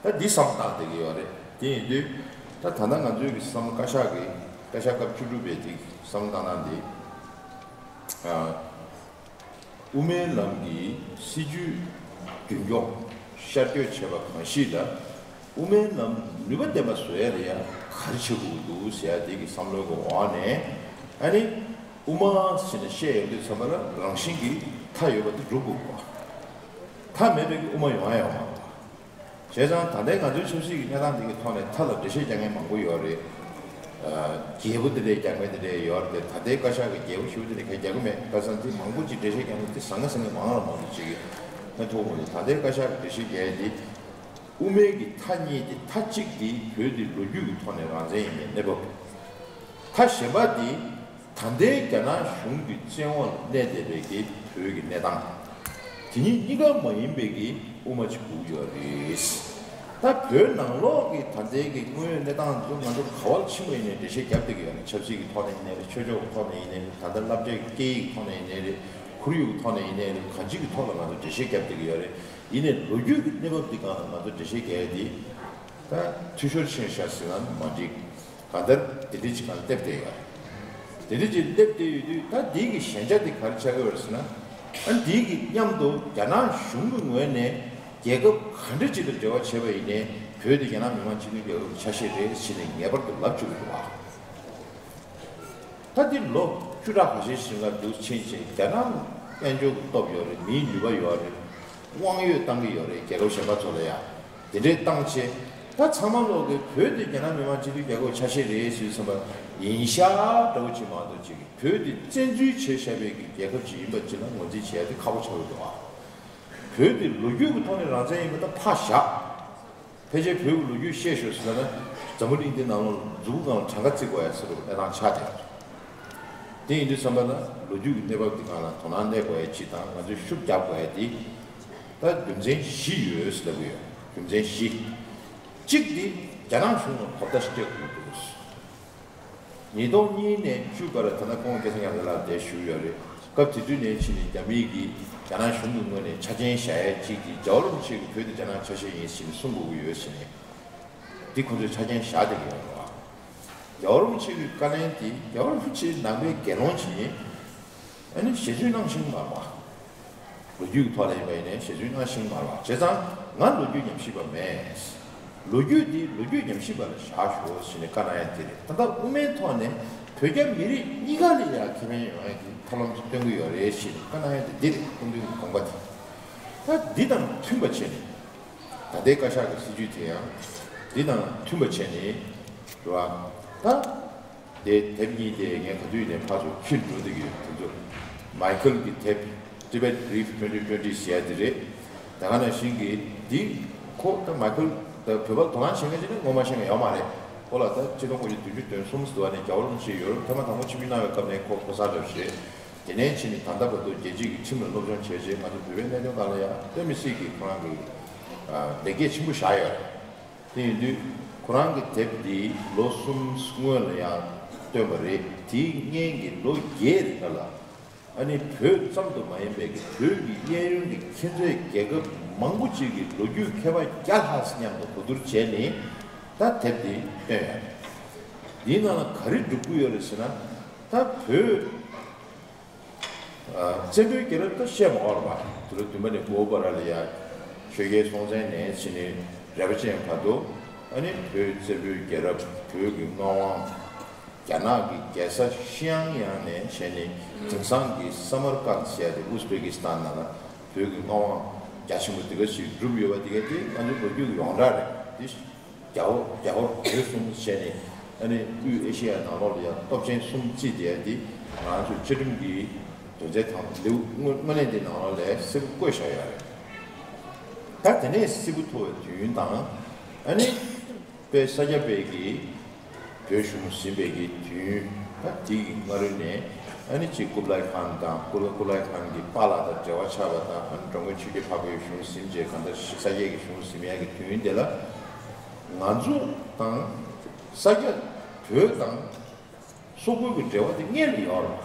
ད་འདི་བསམ་བཏང་བསྡད་ཀྱི་ཡོད་རེད། དེ་ཡིན་དུས་ད་ད་ལྟ་ང་ཚོའི་གི་བསམ་བློ་བཀའ་ཤག་གི་བཀའ་ཤག་སྐབས་བཅུ་དྲུག་པའི་དེ་བསམ་བློ་བཏང་སྟངས་འདི། ཨ། དབུ་མའི་ལམ་གྱི་སྲིད་བྱུས་རྒྱུན་འཁྱོངས་ཤར་བསྐྱོད་བྱས་པ་གང་ཞིག་ལ་དབུ་མའི་ལམ་ནུས་པ་ལྡན་པ་བཟོ་ཡ་ལ་ཡ་ག་རེ་བྱེད་དགོས་ཀྱི་འདུག་ཟེར་ཡ་དེ་གི་བསམ་བློའི་གི་འོག་ནས་ཨ་ནི་དབུ་མ་ཟེར་ནས་བཤད་ཡོང་དུས་ཙམ་པ་ལ་རང་བཞིན་གྱིས་མཐའ་ཡོད་པ་དེ་སྒྲུབ་དགོས་པ། མཐའ་མེད་པའི་གི་དབུ་མ་ཡོང་ཡ་ཡོད་མ་རེད། བྱས་ཙང་ད་ལྟའི་ང་ཚོའི་ཆབ་སྲིད་ཀྱི་གནས་སྟངས་འདི་གི་ཐོག་ནས་མཐའ་ལ་འགྲེལ་བཤད་རྒྱག་མཁན་མང་པོ་ཡོད་རེད། ཨ། རྒྱས་པོ་དེ་འདྲས་རྒྱག་མཁན་དེ་འདྲས་ཡོད་རེད། ད་ལྟའི་བཀའ་ཤག་གི་རྒྱས་པོ་ཞེ་པོ་དེ་འདྲས་གང་རྒྱག་གི་མེད། ཁ་སང་དེ་མང་པོ་ཅིག་འགྲེལ་བཤད་རྒྱག་མཁན་དེ་བཟང་ང་བཟང་ངན་མང་ར་མང་པོ་ཅིག་གི་ཕན་ཐོགས་མ་འདུག་ད་ལྟའི་བཀའ་ཤག་གི་འགྲེལ་བཤད་རྒྱག་ཡ་དེ་དབུ་མའི་གི་མཐའ་གཉིས་དེ། མཐའ་གཅིག་དེ་བོད་དེ་ལོ་རྒྱུས་ཀྱི་ཐོག་ནས་རང་བཙན་ཡིན་པའི་གནས་བབ། མཐའ་གཞན་པ་དེ། ད་ལྟའི་རྒྱ་ནག་གཞུང་གི་བཙན་འོག་ལ་གནས་བསྡད་པའི་གི་བོད་ཀྱི་གནས་སྟངས། དེ་གཉིས་གཉིས་ཀ་མ་ཡིན་པའི་གི་དབུ་མ་ཅིག་དགོས་ཀྱི་ཡོད་རེད། ད་བོད་ནང་ལོགས་ཀྱི་ད་ལྟའི་གི་དངོས་ཡོད་གནས་སྟངས་ཚོ་ང་ཚོ་ག་བར་ཕྱིན་པ་ཡིན་ནའི་འགྲེལ་བཤད་རྒྱབ་བསྡད་ཀྱི་ཡོད་རེད། ཆབ་སྲིད་ཀྱི་ཐོག་ནས་ཡིན་ནའི་རེད། ཆོས་ཕྱོགས་ཀྱི་ཐོག་ནས་ཡིན་ནའི་རེད། ད་ལྟ་སློབ་གྲྭའི་སྐད་ཡིག་ཐོག་ནས་ཡིན་ནའི་རེད། ཁོར་ཡུག་གི་ཐོག་ནས་ཡིན་ནའི་རེད། གང་ཅིའི་གི་ཐོག་ལ་ང་ཚོ་འགྲེལ་བཤད་རྒྱབ་བསྡད་ཀྱི་ཡོད་རེད། ཡིན་ནའི་ལོ་རྒྱུས་ཀྱི་གནས་བབ་འདི་སྒང་ལ་ང་ཚོ་འགྲེལ་བཤད་རྒྱག་ཡ་འདི་ད་འཐུས་ཤོར་ཕྱིན་ཤག་ཟེར་ན་མ་འགྲིག་གང་ལྟར་དེ་འདྲ་ཅིག་གང་སླེབས་བསྡད་ཡོད་རེད། དེ་འདྲ་ཅིག་སླེབས་བསྡད་ཡོད་དུས་ད་འདི་གི་ཞན་ཆ་དེ་ག་རེ་ཆགས་ཀྱི་ཡོད་རེད་ཟེར་ན། ཨ། འདི་གི་མཉམ་དུ་རྒྱ་ནག་གཞུང་གི་ངོས་ནས་རྒྱལ་ཁབ་ག་འདྲ་ཅིག་དང་འབྲེལ་བ་བྱས་པ་ཡིན་ནའི་བོད་དེ་རྒྱ་ནག་མི་དམངས་སྤྱི་མཐུན་རྒྱལ་ཁབ་ཀྱི་ཆ་ཤས་རེད་ཟེར་ནས་ངེས་པར་དུ་ལབ་བཅུག་གི་འདུག་བ། ད་འདི་ལོ་བཅུ་ཕྲག་ཁ་ཤས་ཤིག་ལ་འདུག་ཕྱིན་ཕྱིན་རྒྱ་ནག་དཔལ་འབྱོར་གྱི་སྟོབས་ཡོད་རེད། མིའི་ནུས་པ་ཡོད་རེད། དབང་ཡོད་བཏང་གི་ཡོད་རེད། རྒྱལ་ཁབ་གཞན་པ་ཚོ་ལ་ཡ་དེ་འདྲས་བཏང་བྱས། ད་ཚང་མ་ལོག་གི་བོད་དེ་རྒྱ་ནག་མི་དམངས་སྤྱི་མཐུན་རྒྱལ་ཁབ་ཆ་ཤས་རེད་ཟེར་བསམ་པ་ཡིན་ཤག་འདྲ་བོ་ཅིག་མ་གཏོགས་ཅིག་བོད་དེ་བཙན་འཛུལ་བྱས་བཞག་པའི་གི་རྒྱལ་ཁབ་ཅིག་ཡིན་པ་ཅིག་ལ་ངོས་འཛིན་བྱེད་ཡ་དེ་ཁག་པོ་ཆགས་ཡོད་འདུག་ཨ། བོད་དེ་ལོ་རྒྱུས་ཀྱི་ཐོག་ནས་རང་བཙན་ཡིན་པ་ད་ཕར་བཞག་ཕལ་ཆེར་བོད་ཀྱི་ལོ་རྒྱུས་བཤད་ཤོག་ཟེར་ན། འཛམ་བུ་གླིང་འདི་ནང་ལ་མཛུབ་གུ་སྒང་ལ་གྲངས་ཀ་བརྩི་དགོས་ཡ་ཟེར་བའི་གནས་སྟངས་ཆགས་བསྡད་ཡོད། དེ་ཡིན་དུས་ཙམ་པ་ལ་ལོ་རྒྱུས་ཀྱི་གནས་བབ་འདི་སྒང་ལ་དོ་སྣང་གནས་དགོས་ཡ་གཅིག་དང་། ང་ཚོས་ཤུགས་རྒྱབ་དགོས་ཡ་འདི་ད་རྒྱུ་མཚན་བཞི་ཡོད་ཟེར་ལབ་ཀྱི་ཡོད། རྒྱུ་མཚན་བཞི། གཅིག་འདི་རྒྱ་ནག་གཞུང་ལ་གོ་བརྡ་སྤྲད་དགོས་འདུག་ཉིས་སྟོང་གཉིས་ནས་བཅུ་བར་ད་ལྟ་ཁོང་སྐལ་བཟང་མཉམ་འབྲེལ་ལགས་འདིར་བཞུགས་ཡོད་རེད། སྐབས་དེ་དུས་ནས་ཕྱིན་ནས་རྒྱ་མིས་ཀྱིས་རྒྱ་ནག་གཞུང་གི་ངོས་ནས་ཆ་རྐྱེན་བཞག་ཡས་གཅིག་གིས་རྒྱལ་བ་རིན་པོ་ཆེ་གིས་བོད་དེ་རྒྱ་ནག་ཆ་ཤས་ཡིན་ཟེར་ནས་གསུང་དགོས་ཀྱི་ཡོད་ཟེར་ནས། འདི་ཁོ་ཚོས་ཆ་རྐྱེན་བཞག་བསྡད་ཀྱི་ཡོད་རེད་བ། རྒྱལ་བ་རིན་པོ་ཆེ་གི་བཀའ་ལན་དེ་རྒྱལ་བ་རིན་པོ་ཆེའི་ནང་པའི་དགེ་སློང་ཅིག་ཡིན། ཨ་ནི་ཞེ་བཙུན་གནང་བཞིན་མ་རེད་བ། ལོ་རྒྱུས་ཀྱི་ཐོག་ལ་ཡིན་པ་ཡིན་ནའི་ཞེ་བཙུན་གནང་བཞིན་མ་རེད་བ། བྱས་ཙང་ང་ལོ་རྒྱུས་ཉམས་ཞིབ་པ་མེད། ལོ་རྒྱུས་འདི་ལོ་རྒྱུས་ཉམས་ཞིབ་པ་ལ་བཞག་ཤོག་ཟེར་ནས་བཀའ་གནང་ཡ་དེ་རེད། ད་ལྟ་དབུ་མའི་ཐོག་ནས་བོད་རྒྱ་མི་རིགས་གཉིས་ཀ་ལ་ཡང་ཁེ་ཕན་ཡོང་ཡ་གི་ཐབས་ལམ་ཅིག་སྟོན་གྱི་ཡོད་རེད་ཟེར་ནས་བཀའ་གནང་ཡ་དེ་འདི་རེད། སྐུ་མདུན་གྱི་དགོངས་པ་དེ། ད་འདི་དང་མཐུན་པ་བྱས་ནས། ད་ལྟའི་བཀའ་ཤག་གི་སྲིད་བྱུས་དེ་ཡང་འདི་དང་མཐུན་པ་བྱས་ནས་རེད་བ། ད། དེ་དེབ་གཉིས་དེ་ངས་ག་དུས་ནས་ཕར་ཚུར་འཁྱེར་འགྲོ་བསྡད་ཀྱི་ཡོད། དེ་ཚོ་མའི་ཁལ་གྱི་དེབ་Tibet Brief twenty twenty ཟེར་ཡ་དེ་རེད། ད་ག་ནང་བཞིན་གྱི་འདི་ཁོ་ད་མའི་ཁལ་ད་བོད་པ་དོ་སྣང་བྱེད་མཁན་ཅིག་ནི་ངོ་མ་ཤེས་མཁན་ཡོད་མ་རེད། ཁོ་ལ་ད་ཆིག་སྟོང་དགུ་བརྒྱ་བདུན་ཅུ་དོན་གསུམ་ཟེར་བ་ནས་རྒྱལ་བ་རིན་པོ་ཆེ་ཡུ་རོབ་ཐེངས་མ་དང་པོ་ཆིབས་བསྒྱུར་གནང་བའི་སྐབས་ནས་ཁོ་ཁོ་ཚར་འདྲ་བོ་རེད། དེ་ནས་ཕྱིན་ནས་ད་ལྟ་བར་དུ་རྒྱལ་སྤྱི་གི་ཁྲིམས་ལ་སློབ་སྦྱོང་བྱས་རྗེས་ང་ཚོ་བོད་པའི་གནད་དོན་སྒང་ལ་ཡང་དཔེ་མི་སྲིད་ཀྱི་ཁོ་རང་གི་ལེགས་སྐྱེས་ཆེན་པོ་བཞག་ཡོད་རེད། དེ་ཡིན་དུས་ཁོ་རང་གི་དེབ་འདི་ལོ་གསུམ་སྔོན་ལ་ཡང་བཏོན་པ་རེད། དེའི་སྔན་གྱི་ལོ་བརྒྱད་རིང་ལ་ཨ་ནི་བོད་ཙམ་དུ་མ་ཡིན་པའི་གི་བོད་ཀྱི་གཡས་གཡོན་གྱི་ཁྱེད་ཚོའི་རྒྱལ་ཁབ་མང་པོ་ཅིག་གི་ལོ་རྒྱུས་མཁས་པ་བརྒྱ་ལྷག་མཉམ་དུ་གོ་བསྡུར་བྱས་ནས་ད་དེབ་འདི་བཏོན་ཡོད་རེད། འདིའི་ནང་ལ་ག་རེ་སྒྲུབ་ཀྱི་ཡོད་རེད་ཟེར་ན། ད་བོད་བཙན་པོའི་རྒྱལ་རབས་ད་བཤད་མ་དགོས་རེད་པ། དུས་རབས་བདུན་པ་ནས་དགུ་པ་བར་ལ་ཡ་ཆོས་རྒྱལ་སྲོང་བཙན་ནས་ཕྱིན་ནས་རས་པ་ཅན་བར་དུ། ཨ་ནི་བོད་བཙན་པོའི་རྒྱལ་རབས། བོད་ཀྱི་མངའ་དབང་། རྒྱ་ནག་གི་རྒྱལ་ས་ཤི་ཡང་ཡང་ནས་བྱས་ནས་དེང་སང་གི་སམ་མར་ཀན་ཟེར་ཡ་དེ་ཨུ་ཛི་པེ་ཀི་སི་ཐན་ནང་ལ་བོད་ཀྱི་མངའ་དབང་རྒྱ་ཆེན་པོ་དེ་ག་ཞིག་བསྒྲུབས་ཡོད་པ་དེ་ག་དེ་ང་ཚོའི་ལོ་རྒྱུས་ཀྱི་ཡོངས་གྲགས་རེད་དེ། རྒྱ་བོད་རྒྱ་བོད་བོད་གསུམ་བྱས་ནས་ཨ་ནི་དབུས་ཨེ་ཤེ་ཡ་ནང་ལོགས་ལ་ཡང་སྟོབས་ཆེན་གསུམ་བརྩིས་བསྡད་ཡ་འདི་ང་ཚོའི་བཅའ་ཁྲིམས་ཀྱི་དོན་ཚན་དང་ལེའུ་དངོས་དངོས་གནས་འདི་ནང་ལོགས་ལ་གསལ་པོ་བཀོད་བཞག་ཡོད་རེད། ད་དེ་ནས་གསལ་པོ་ཐོགས་པའི་དུས་ཡུན་དང་ཨ་ནི་ པའི་ས་སྐྱ་པའི་གི་བོད་གཞུང་ཟིན་པའི་གི་དུས་ཡུན་ད་དེ་གི་སྔ་རོལ་ནས་ཨ་ནི་གཅིག་ཀུབ་ལའི་ཁཱན་དང་ཀུ་ཀུབ་ལའི་ཁཱན་གི་པཱ་ལགས་དང་འབྲེལ་བ་ཆགས་པ་དང་ཨ་ནི་འགྲོ་མགོན་ཆོས་རྒྱལ་འཕགས་པའི་གཞུང་ཟིན་རྗེས་གང་ལྟར་ས་སྐྱའི་གི་གཞུང་ཟིན་ཡག་གི་དུས་ཡུན་དེ་ལ་ང་ཚོ་དང་ས་སྐྱ་བོད་དང་སོག་པོའི་གི་འབྲེལ་བ་དེ་སྔོན་ལ་ཡོད་རེད།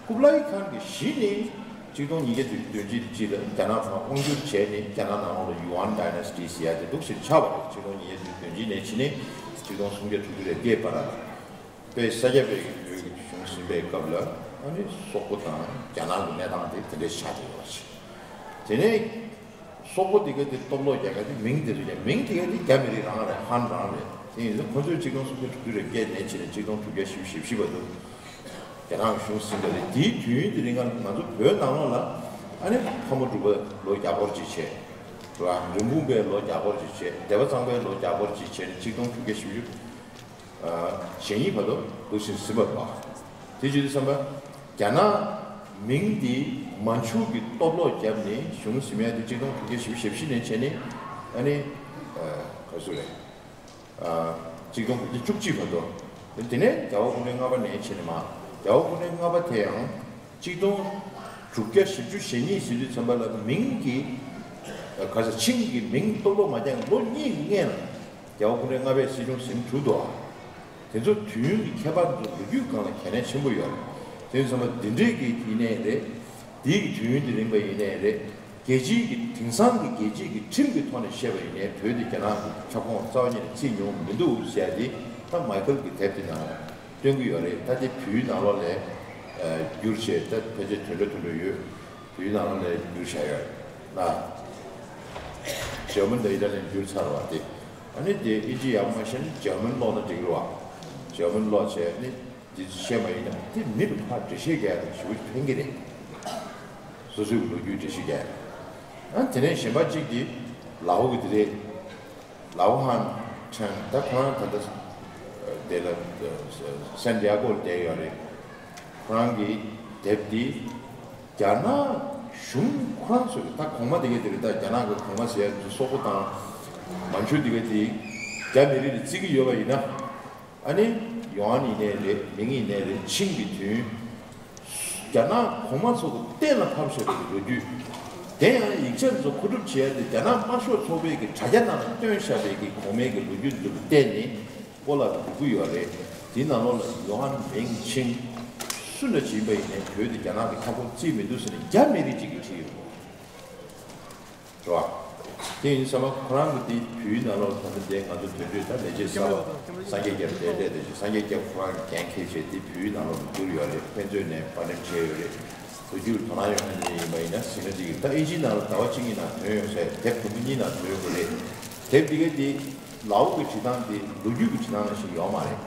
ཀུབ་ལའི་ཁཱན་གྱི་གཞི་ནི་གཅིག་སྟོང་ཉིས་བརྒྱ་དོན་གཅིག་ལ་རྒྱ་ནག་ཕར་དབང་བསྒྱུར་བྱས་ནས་རྒྱ་ནག་ནང་ལོགས་ལ་ཡུའན་ཌའི་ནེ་སི་ཊི་ཟེར་ཡ་དེ་འདུག་ཟེར་ཆགས་པ་རེད། གཅིག་སྟོང་ཉིས་བརྒྱ་དོན་གཅིག་ནས་ཕྱི་ནས་གཅིག་སྟོང་སུམ་བརྒྱ་དྲུག་ཅུ་རེ་བརྒྱད་བར་ལ་དཔལ་ས་སྐྱ་པའི་བོད་ཀྱི་གཞུང་ཟིན་པའི་སྐབས་ལ་ཨ་ནི་སོག་པོ་དང་རྒྱ་ནག་གི་གནས་སྟངས་དེ་དེ་འདྲའི་ཆགས་བསྡད་ཡོད་པ་རེད། དེ་ནས། སོག་པོ་དེ་ག་དེ་སྟོབས་ལོག་རྒྱག་ག་དེ་མིང་དེ་ཚོ་རྒྱག་མིང་དེ་ག་དེ་རྒྱ་མི་རིགས་རང་རེད། ཧན་རང་རེད། དེ་ཡིན་ཙང་ཁོ་ཚོས་གཅིག་སྟོང་སུམ་བརྒྱ་དྲུག་ཅུ་རེ་བརྒྱད་ནས་བྱས་ནས་གཅིག་སྟོང་དྲུག་བརྒྱ་བཞི་བཅུ་ཞེ་བཞི་བར་དུ་རྒྱ་ནག་གི་གཞུང་ཟིན་པ་རེད། དེའི་དུས་ཡུན་དེ་རིང་ང་ང་ཚོ་བོད་ནང་ལོགས་ལ་ཨ་ནི་ཕག་མོ་གྲུ་པ་ལོ་བརྒྱ་སྐོར་ཅིག་བྱས། རེད་བ། རིན་སྤུངས་པའི་ལོ་བརྒྱ་སྐོར་ཅིག་བྱས། སྡེ་པ་གཙང་པའི་ལོ་བརྒྱ་སྐོར་ཅིག་བྱས་ནས་གཅིག་སྟོང་དྲུག་བརྒྱ་བཞི་བཅུ། ཞེ་གཉིས་བར་དུ་འདུག་སེ་ཟིན་པ་རེད་བ། དེ་བྱེད་དུས་ཙམ་པ། རྒྱ་ནག་མིང་འདི་མན་ཆུ་གི་སྟོབས་ལོག་བརྒྱབ་ནས་གཞུང་ཟིན་ཡ་དེ་གཅིག་སྟོང་དྲུག་བརྒྱ་བཞི་བཅུ་ཞེ་བཞི་ནས་བྱས་ནས་ཨ་ནི། ག་ཚོད་རེད། གཅིག་སྟོང་དགུ་བརྒྱ་བཅུ་གཅིག་བར་དུ། དེ་ནས་རྒྱལ་བ་སྐུ་ཕྲེང་ལྔ་པ་ནས་བྱས་ནས་མར་རྒྱལ་བ་སྐུ་ཕྲེང་ལྔ་པ་དེ་ཡང་། གཅིག་སྟོང་དྲུག་བརྒྱ་བཞི་བཅུ་ཞེ་གཉིས་ཟིན་དུས་ཙམ་པ་ལ་མིང་གི། ག་ས་ཆིང་གི་མིང་སྟོབས་ལོག་མ་རྒྱག་ལོ་གཉིས་ཀྱི་སྔོན་ལ། རྒྱལ་བ་སྐུ་ཕྲེང་ལྔ་པས་སྲིད་སྐྱོང་ཟིན་གྲུབ་འདུག་ཨ། དེ་ཚོ་དུས་ཡུན་གྱི་ཁྱད་པར་ཚོ་ལོ་རྒྱུས་སྒང་ལ་གལ་གནད་ཆེན་པོ་ཡོད་རེད། དེ་ཙམ་པ་འདི་འདྲའི་གི་ཡིན་ནའི་རེད། འདིའི་གི་དུས་ཡུན་དེ་རིང་པ་ཡིན་ནའི་རེད། རྒྱལ་སྤྱིའི་གི་དེང་སང་གི་རྒྱལ་སྤྱིའི་གི་ཁྲིམས་ཀྱི་ཐོག་ནས་བཤད་པ་ཡིན་ནའི་བོད་དེ་རྒྱ་ནག་གི་ཁྱབ་ཁོངས་རྩ་བ་ཉིད་ནས་བརྩིས་མྱོང་མི་འདུག་ཟེར་ཡ་དེ་ད་མའི་ཁལ་གི་དེབ་དེ་ནང་སྟོན་གི་ཡོད་རེད། ད་དེ་བོད་ནང་ལོགས་ལ་བསྒྱུར་བྱས་ད་ཕལ་ཆེར་དོན་འགྲོ་དོན་འགྲོ་ཡོད། བོད་ནང་ལོགས་ལ་བསྒྱུར་བྱས་ཡོད་ལ། འཇར་མན་དང་ཨི་ཊ་ལིའི་བསྒྱུར་ཚར་བ་དེ། ཨ་ནི་དེ་ཨིན་ཇི་ཡག་པོ་མ་ཤེས་ན་འཇར་མན་ཀློག་ན་འགྲིག་རེད་བ། འཇར་མན་ཀློག་བྱས་ནི་འདི་བཤད་མ་ཡིན་ན་དེ་མི་ལ་ཕར་འགྲེལ་བཤད་རྒྱག་ཡ་དང་ཞེ་པོ་ཕན་གི་རེད། སོ་སོའི་ལོ་རྒྱུས་འགྲེལ་བཤད་རྒྱག་ཡ། ཨ་དེ་ནས་གཞན་པ་གཅིག་གིས་ལའོ་གི་དེ་རེད། ལའོ་ཧན་ཁྲེང་ད་ཁོ་རང་ད་ལྟ་དེ་ལ་སན་ཏི་ཡ་གོ་ལ་བསྡད་ཡོད་རེད། ཁོ་རང་གི་དེབ་འདི་རྒྱ་ནག་གཞུང་ཁོ་རང་ཚོས་ད་གོང་མ་དེ་ག་དེ་རེད། ད་རྒྱ་ནག་གི་གོང་མ་ཟེར་ཡ་དེ་ཚོ་སོག་པོ་དང་མན་ཇུ་དེ་ག་དེ་རྒྱ་མི་རིགས་ལ་བརྩི་གི་ཡོད་པ་ཡིན་ན། ཨ་ནི་ཡོང་ཨན་ཡིན་ནའི་རེད། མིང་ཡིན་ནའི་རེད། ཆིང་གི་དུས་རྒྱ་ནག་གོང་མ་ཚོ་གི་གཏན་ལ་ཕབ་བཞག་པའི་ལོ་རྒྱུས། དེ་ཡང་ཡིག་ཆ་ཚོ་མཁོ་སྒྲུབ་བྱས་ཏེ་རྒྱ་ནག་དམར་ཤོག་ཚོགས་པའི་གི་དྲ་རྒྱ་ནང་ལ་བཏོན་བཞག་པའི་གི་གོང་མའི་གི་ལོ་རྒྱུས་འདི་ལ་བལྟས་ནས་སྐོར་ལ་འགྲོ་གི་ཡོད་རེད། དེའི་ནང་ལོགས་ལ་ཡོང་ཨན་མིང་ཆིང་སུ་འདྲ་ཅིག་ཡིན་པ་ཡིན་ནའི་བོད་དེ་རྒྱ་ནག་གི་ཁྱབ་ཁོངས་བརྩིས་མི་འདུག་ཟེར་ནས་རྒྱ་མི་རིགས་གཅིག་གིས་བྲིས་ཡོད། རེད་བ། དེ་ཡིན་ཙང་ཁོ་རང་གི་དེ་བོད་ནང་ལོགས་ད་ལྟ་འདི་ང་ཚོ་དོན་གཅོད་ད་ལས་བྱེད་གསར་པ་སངས་རྒྱས་སྐྱབས་དེ་འདྲས་དེ་བཞིན་སངས་རྒྱས་སྐྱབས་ཁོ་རང་གི་འགན་འཁྱེར་བྱས་དེ་བོད་ནང་ལོགས་ལ་བསྒྱུར་ཡོད་རེད། དཔེ་མཛོད་ནས་པར་འགྲེམས་བྱས་ཡོད་རེད། ལོ་རྒྱུས་དོ་སྣང་ཡོད་མཁན་དེ་ཡིན་པ་ཡིན་ན་ཟིན་ན་འགྲིག་གི། ད་ཨིན་ཇིའི་ནང་ལ་ཟླ་བ་གཅིག་གཉིས་ནང་ཐོན་ཡོང་ཟེར། དེབ་དུམ་བུ་གཉིས་ནང་ཐོན་ཡོང་གི་རེད། དེབ་འདི་གའི་དེ་ལའོ་གི་བྲིས་སྟངས་དེ་ལོ་རྒྱུས་ཀྱི་བྲིས་སྟངས་ནང་བཞིན་ཡོད་མ་རེད།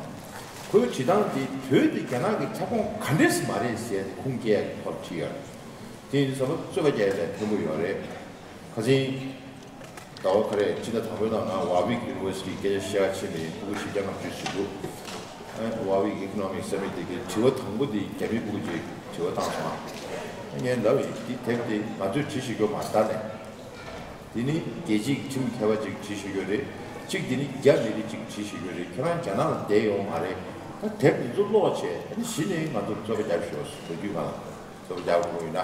ཁོའི་བྲིས་སྟངས་དེ་བོད་དེ་རྒྱ་ནག་གི་ཁྱབ་ཁོངས་ག་འདྲས་མ་རེད་ཟེར་ཏེ་ཁུངས་སྐྱེལ་ཡག་གི་ཐོག་བྲིས་ཡོད་རེད། དེ་ཡིན་དུས་ཙམ་པ་རྩོད་པ་རྒྱག་ཡ་ལས་ཕན་པོ་ཡོད་རེད། ཁ་སང་ཟླ་བ་ག་རེ་ཕྱི་ཟླ་དང་པོའི་ནང་ང་ཝར་ཝིག་ཡུ་ནི་ཝར་སི་ཊི་སྐད་ཆ་བཤད་ག་ཕྱིན་པ་ཡིན། ཕྲུ་གུ་བཞི་བརྒྱ་ལྔ་བཅུ་ཞིག་འདུག་ཨ་ཝར་ཝིག་ཨི་ཀོ་ནོ་མིག་སམ་མིཊ་དེ་གའི་དྲི་བ་དང་པོ་དེ་རྒྱ་མི་ཕྲུ་གུ་ཅིག་དྲི་བ་བཏང་སོང་། ངས་ལབ་ཡིན། འདི་དེབ་དེ་ང་ཚོས་བྲིས་ཤེས་རྒྱུ་མ་རེད། ད་ནས་འདི་ནི་རྒྱལ་སྤྱིའི་ཁྲིམས་མཁས་པ་ཅིག་བྲིས་ཤེས་རྒྱུ་རེད། གཅིག་འདི་ནི་རྒྱ་མི་རིགས་ཅིག་བྲིས་ཤེས་རྒྱུ་རེད། ཁྱེད་རང་རྒྱ་ནག་ལ་བསྡད་ཡོད་མ་རེད། ད་དེབ་འདི་ཚོ་ཀློག་བྱས་ཨ་ནི་གཞི་ནས་ང་ཚོར་རྩོད་པ་རྒྱབ་ཤོག་ལོ་རྒྱུས་སྒང་ལ། རྩོད་པ་རྒྱག་དགོས་ཡོད་ན།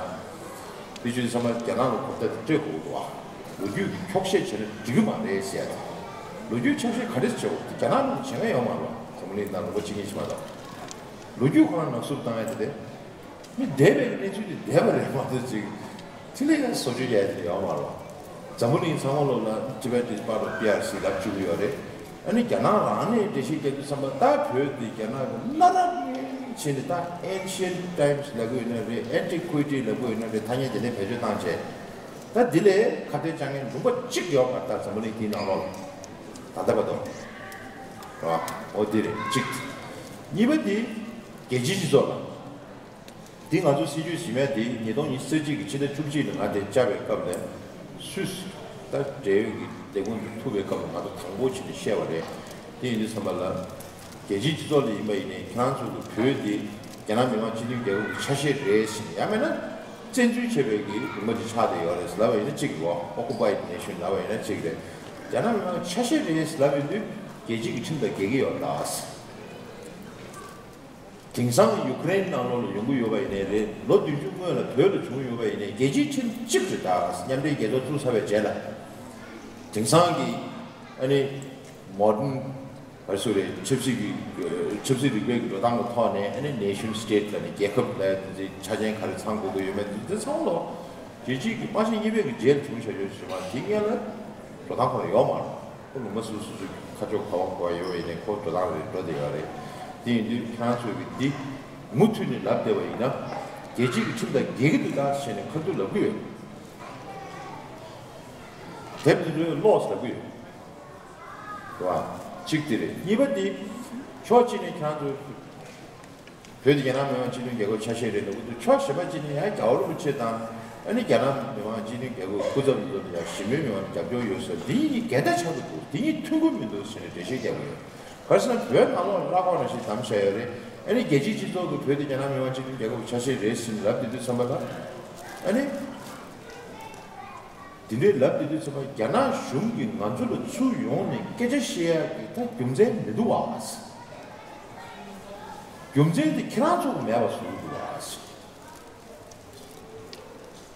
དེ་བྱས་ཙང་རྒྱ་ནག་ལ་གོ་བརྡ་དེ་སྤྲད་དགོས་འདུག་ཨ། ལོ་རྒྱུས་ཀྱི་འཁྱོག་བཤད་བྱས་ན་འགྲིག་གི་མ་རེད་ཟེར་ཡ་དེ། ལོ་རྒྱུས་འཁྱོག་བཤད་ག་འདྲས་བྱེད་དགོས། དེ་རྒྱ་ནག་ནང་བྱེད་མཁན་ཡོད་མ་རེད། འཛམ་བུ་གླིང་ནང་ལུང་པ་གཅིག་གཉིས་ཤིག་མ་གཏོགས། ལོ་རྒྱུས་ཁོ་རང་ནང་བསུབ་བཏང་ཡ་དེ་རེད། མི་འདས་པའི་གནས་ཚུལ་དེ་འདས་པ་རེད་མ་གཏོགས་ཅིག་དེ་ལས་ཡང་བཟོ་བཅོས་རྒྱག་ཡ་དེ་ཡོད་མ་རེད། འཛམ་བུ་གླིང་ཚང་མ་ལོག་ལ་Tibet is part of P R C ལབ་བཅུག་གི་ཡོད་རེད། ཨ་ནི་རྒྱ་ནག་རང་ནས་འགྲེལ་བཤད་རྒྱག་དུས་ཙམ་པ་ད་བོད་འདི་རྒྱ་ནག་གི་གནའ་རབས་ནས་བྱས་ནས་ད་ancient times ལབ་དགོས་ཡོད་ན་རེད། antiquity ལབ་དགོས་ཡོད་ན་རེད། ཐ་སྙད་དེ་འདྲ་བེད་སྤྱོད་བཏང་བྱས། ད་འདི་ལས་ཁ་གཏད་གཅོག་མཁན་ལུང་པ་གཅིག་ཡོད་པ། ད་འཛམ་བུ་གླིང་འདིའི་ནང་ལོགས་ལ་ད་ལྟ་བར་དུ་རེད་བ། འོ་འདི་རེད་གཅིག་གཉིས་པ་འདི་རྒྱལ་སྤྱིའི་སྤྱི་ཚོགས་ལ། འདི་ང་ཚོ་སྲིད་ཇུས་ཟིན་མཁན་འདི་ཉིས་སྟོང་ཉི་ཤུ་རྩ་གཅིག་གི་ཕྱི་ཟླ་བཅུ་གཅིག་ལ་ང་དེ་བཅར་བའི་སྐབས་ལ་སུད་སི་ད་འབྲེལ་ཡོད་ཀྱི་ལས་ཁུངས་དུ་ཐུག་པའི་སྐབས་ལ་ང་ཚོ་དང་པོ་བྱས་ནས་བཤད་པ་རེད། དེ་ཡིན་དུས་ཙམ་པ་ལ་རྒྱལ་སྤྱིའི་སྤྱི་ཚོགས་ལ་ཡིན་པ་ཡིན་ནའི་ཁྱེད་རང་ཚོ་གི་བོད་འདི་རྒྱ་ནག་མི་དམངས་སྤྱི་མཐུན་རྒྱལ་ཁབ་ཀྱི་ཆ་ཤས་རེད་ཟེར་ནས། ཡང་མིན་ན་བཙན་འཛུལ་བྱས་པའི་གི་ལུང་པ་ཅིག་ཆགས་བསྡད་ཡོད་རེད་ལབ་པ་ཡིན་ན་གཅིག་རེད་བ། Occupied Nation ལབ་པ་ཡིན་ན་གཅིག་རེད། རྒྱ་ནག་མི་དམངས་ཆ་ཤས་རེད་ལབ་ཡོང་དུས། རྒྱལ་སྤྱིའི་ཁྲིམས་དང་འགལ་གྱི་ཡོད་ད། དེང་སང་ཡུ་ཀེ་རེན་ནང་ལོགས་ལ་ཡོང་གི་ཡོད་པ་ཡིན་ནའི་རེད། ལོ་བདུན་ཅུ་སྔོན་ལ་བོད་ལ་བྱུང་ཡོད་པ་ཡིན་ནའི་རྒྱལ་སྤྱིའི་ཁྲིམས་གཅིག་རེད་ད། མཉམ་འབྲེལ་རྒྱལ་ཚོགས་བཙུགས་ཚར་བའི་རྗེས་ལ། དེང་སང་གི་ཨ་ནི་མོ་ཌན་ག་རེ་ཟེར་དགོས་རེད། ཆབ་སྲིད་ཀྱི་ཆབ་སྲིད་རིག་པའི་འགྲོ་སྟངས་ཀྱི་ཐོག་ནས་ཨ་ནི་ནེ་ཤན་སི་ཊེ་ཊི་ལབ་ནས་རྒྱལ་ཁབ་ལབ་ཡ་དེ་ཆ་རྐྱེན་ག་རེ་ཚང་དགོས་ཀྱི་ཡོད་མེད་དེ་ཚང་མ་ལོ་རྒྱལ་སྤྱིའི་གི་དམག་ཆེན་གཉིས་པའི་གི་རྗེས་ལ་བྱུང་བཞག་ཡོད་ཞེས་པ་དེ་སྔོན་ལ་འགྲོ་སྟངས་ཁོ་ན་ཡོད་མ་རེད། ཁོ་ལུང་པ་སོ་སོ་སོ་སོའི་ཁ་ཕྱོགས་ག་པར་འགྲོ་བ་ཡོད་པ་ཡིན་ནའི་ཁོ་འགྲོ་སྟངས་རེ་འགྲོ་བསྡད་ཡོད་རེད། དེ་ཡིན་དུས་ཁྱེད་རང་ཚོས་ཀྱི་འདི་མུ་མཐུད་ནས་ལབ་བསྡད་པ་ཡིན་ན་རྒྱལ་སྤྱིའི་གི་ཁྲིམས་དང་འགལ་གྱི་འདུག་ད་ཟེར་ནས་ཁ་ཐུག་ལབ་ཀྱི་ཡོད། དེབ་དེ་ཚོའི་ཀློག་ཟེར་ལབ་ཀྱི་ཡོད། རེད་བ། གཅིག་དེ་རེད། གཉིས་པ་དེ་ཕྱོགས་གཅིག་ནས་ཁྱེད་རང་ཚོས་བོད་དེ་རྒྱ་ནག་མི་དམངས་སྤྱི་མཐུན་རྒྱལ་ཁབ་ཆ་ཤས་རེད་འདུག་འདུག་ཕྱོགས་གཞན་པ་གཅིག་ནས་ཡང་རྒྱལ་བ་རིན་པོ་ཆེ་དང་ཨ་ནི་རྒྱ་ནག་མི་དམངས་སྤྱི་མཐུན་རྒྱལ་ཁབ་སྐུ་ཚབ་ཚོ་ལ་ཡང་ཞི་མོལ་མི་དམངས་ལ་རྒྱབ་སྐྱོར་ཡོད་ཟེར། འདི་གཉིས་འགལ་ཟླ་ཆགས་ཀྱི་འདུག་འདི་གཉིས་མཐུན་གྱི་མི་འདུག་ཟེར་ནས་འགྲེལ་བཤད་རྒྱག་གི་ཡོད། ག་རེ་ཟེར་ན་བོད་ནང་ལོགས་ལ་ཀླད་ཀོར་ནང་བཞིན་བདམས་བཞག་ཡོད་རེད། ཨ་ནི་རྒྱལ་སྤྱིའི་སྤྱི་ཚོགས་ཀྱིས་བོད་དེ་རྒྱ་ནག་མི་དམངས་སྤྱི་མཐུན་རྒྱལ་ཁབ་ཆ་ཤས་རེད་ཟེར་ནས་ལབ་བསྡད་དུས་ཙམ་པ་ལ་ཨ་ནི། དེ་འདྲའི་ལབ་བསྡད་དུས་ཙམ་པ་རྒྱ་ནག་གཞུང་གིས་ང་ཚོ་ལ་ཚུར་ཡོང་ནས་སྐད་ཆ་བཤད་ཡག་གི་ད་རྒྱུ་མཚན་མི་འདུག་བ། རྒྱུ་མཚན་དེ་ཁྱེད་རང་ཚོ་གིས་མེད་པ་བཟོ་གི་འདུག་བ།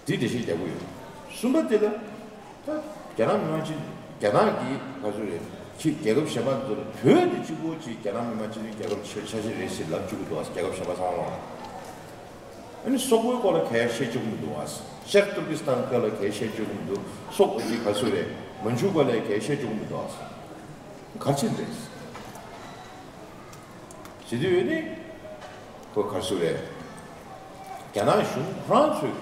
དེ་འགྲེལ་བཤད་རྒྱག་གི་ཡོད། གསུམ་པ་དེ་ལ་ད་རྒྱ་ནག་མི་དམངས་ཆེད་རྒྱ་ནག་གིས་ག་ཚོད་རེད། ཁྱེད་རྒྱལ་ཁབ་གཞན་པ་ཚོ་ལ་བོད་དེ་གཅིག་པོ་གཅིག་རྒྱ་ནག་མི་དམངས་སྤྱི་མཐུན་རྒྱལ་ཁབ་ཆ་ཆ་ཤས་རེད་ཟེར་ལབ་བཅུག་གི་འདུག་བ། རྒྱལ་ཁབ་གཞན་པ་ཚང་མ་ལ། ཨ་ནི་སོག་པོའི་སྐོར་ལ་གས་བཤད་བཅུག་མི་འདུག་བ། ཤར་ཏུར་ཀི་སི་ཐན་སྐོར་ལ་གས་བཤད་བཅུག་མི་འདུག་སོག་པོ་གི་ག་ཚོད་རེད། མན་ཇུ་སྐོར་ལ་གས་བཤད་བཅུག་མི་འདུག་བ། ག་རེ་བྱས་ནས་རེད། བྱེད་དུས་ཡོད་ནི། ཁོ་ག་རེ་ཟེར་རེད། རྒྱ་ནག་གཞུང་ཁོ་རང་ཚོས་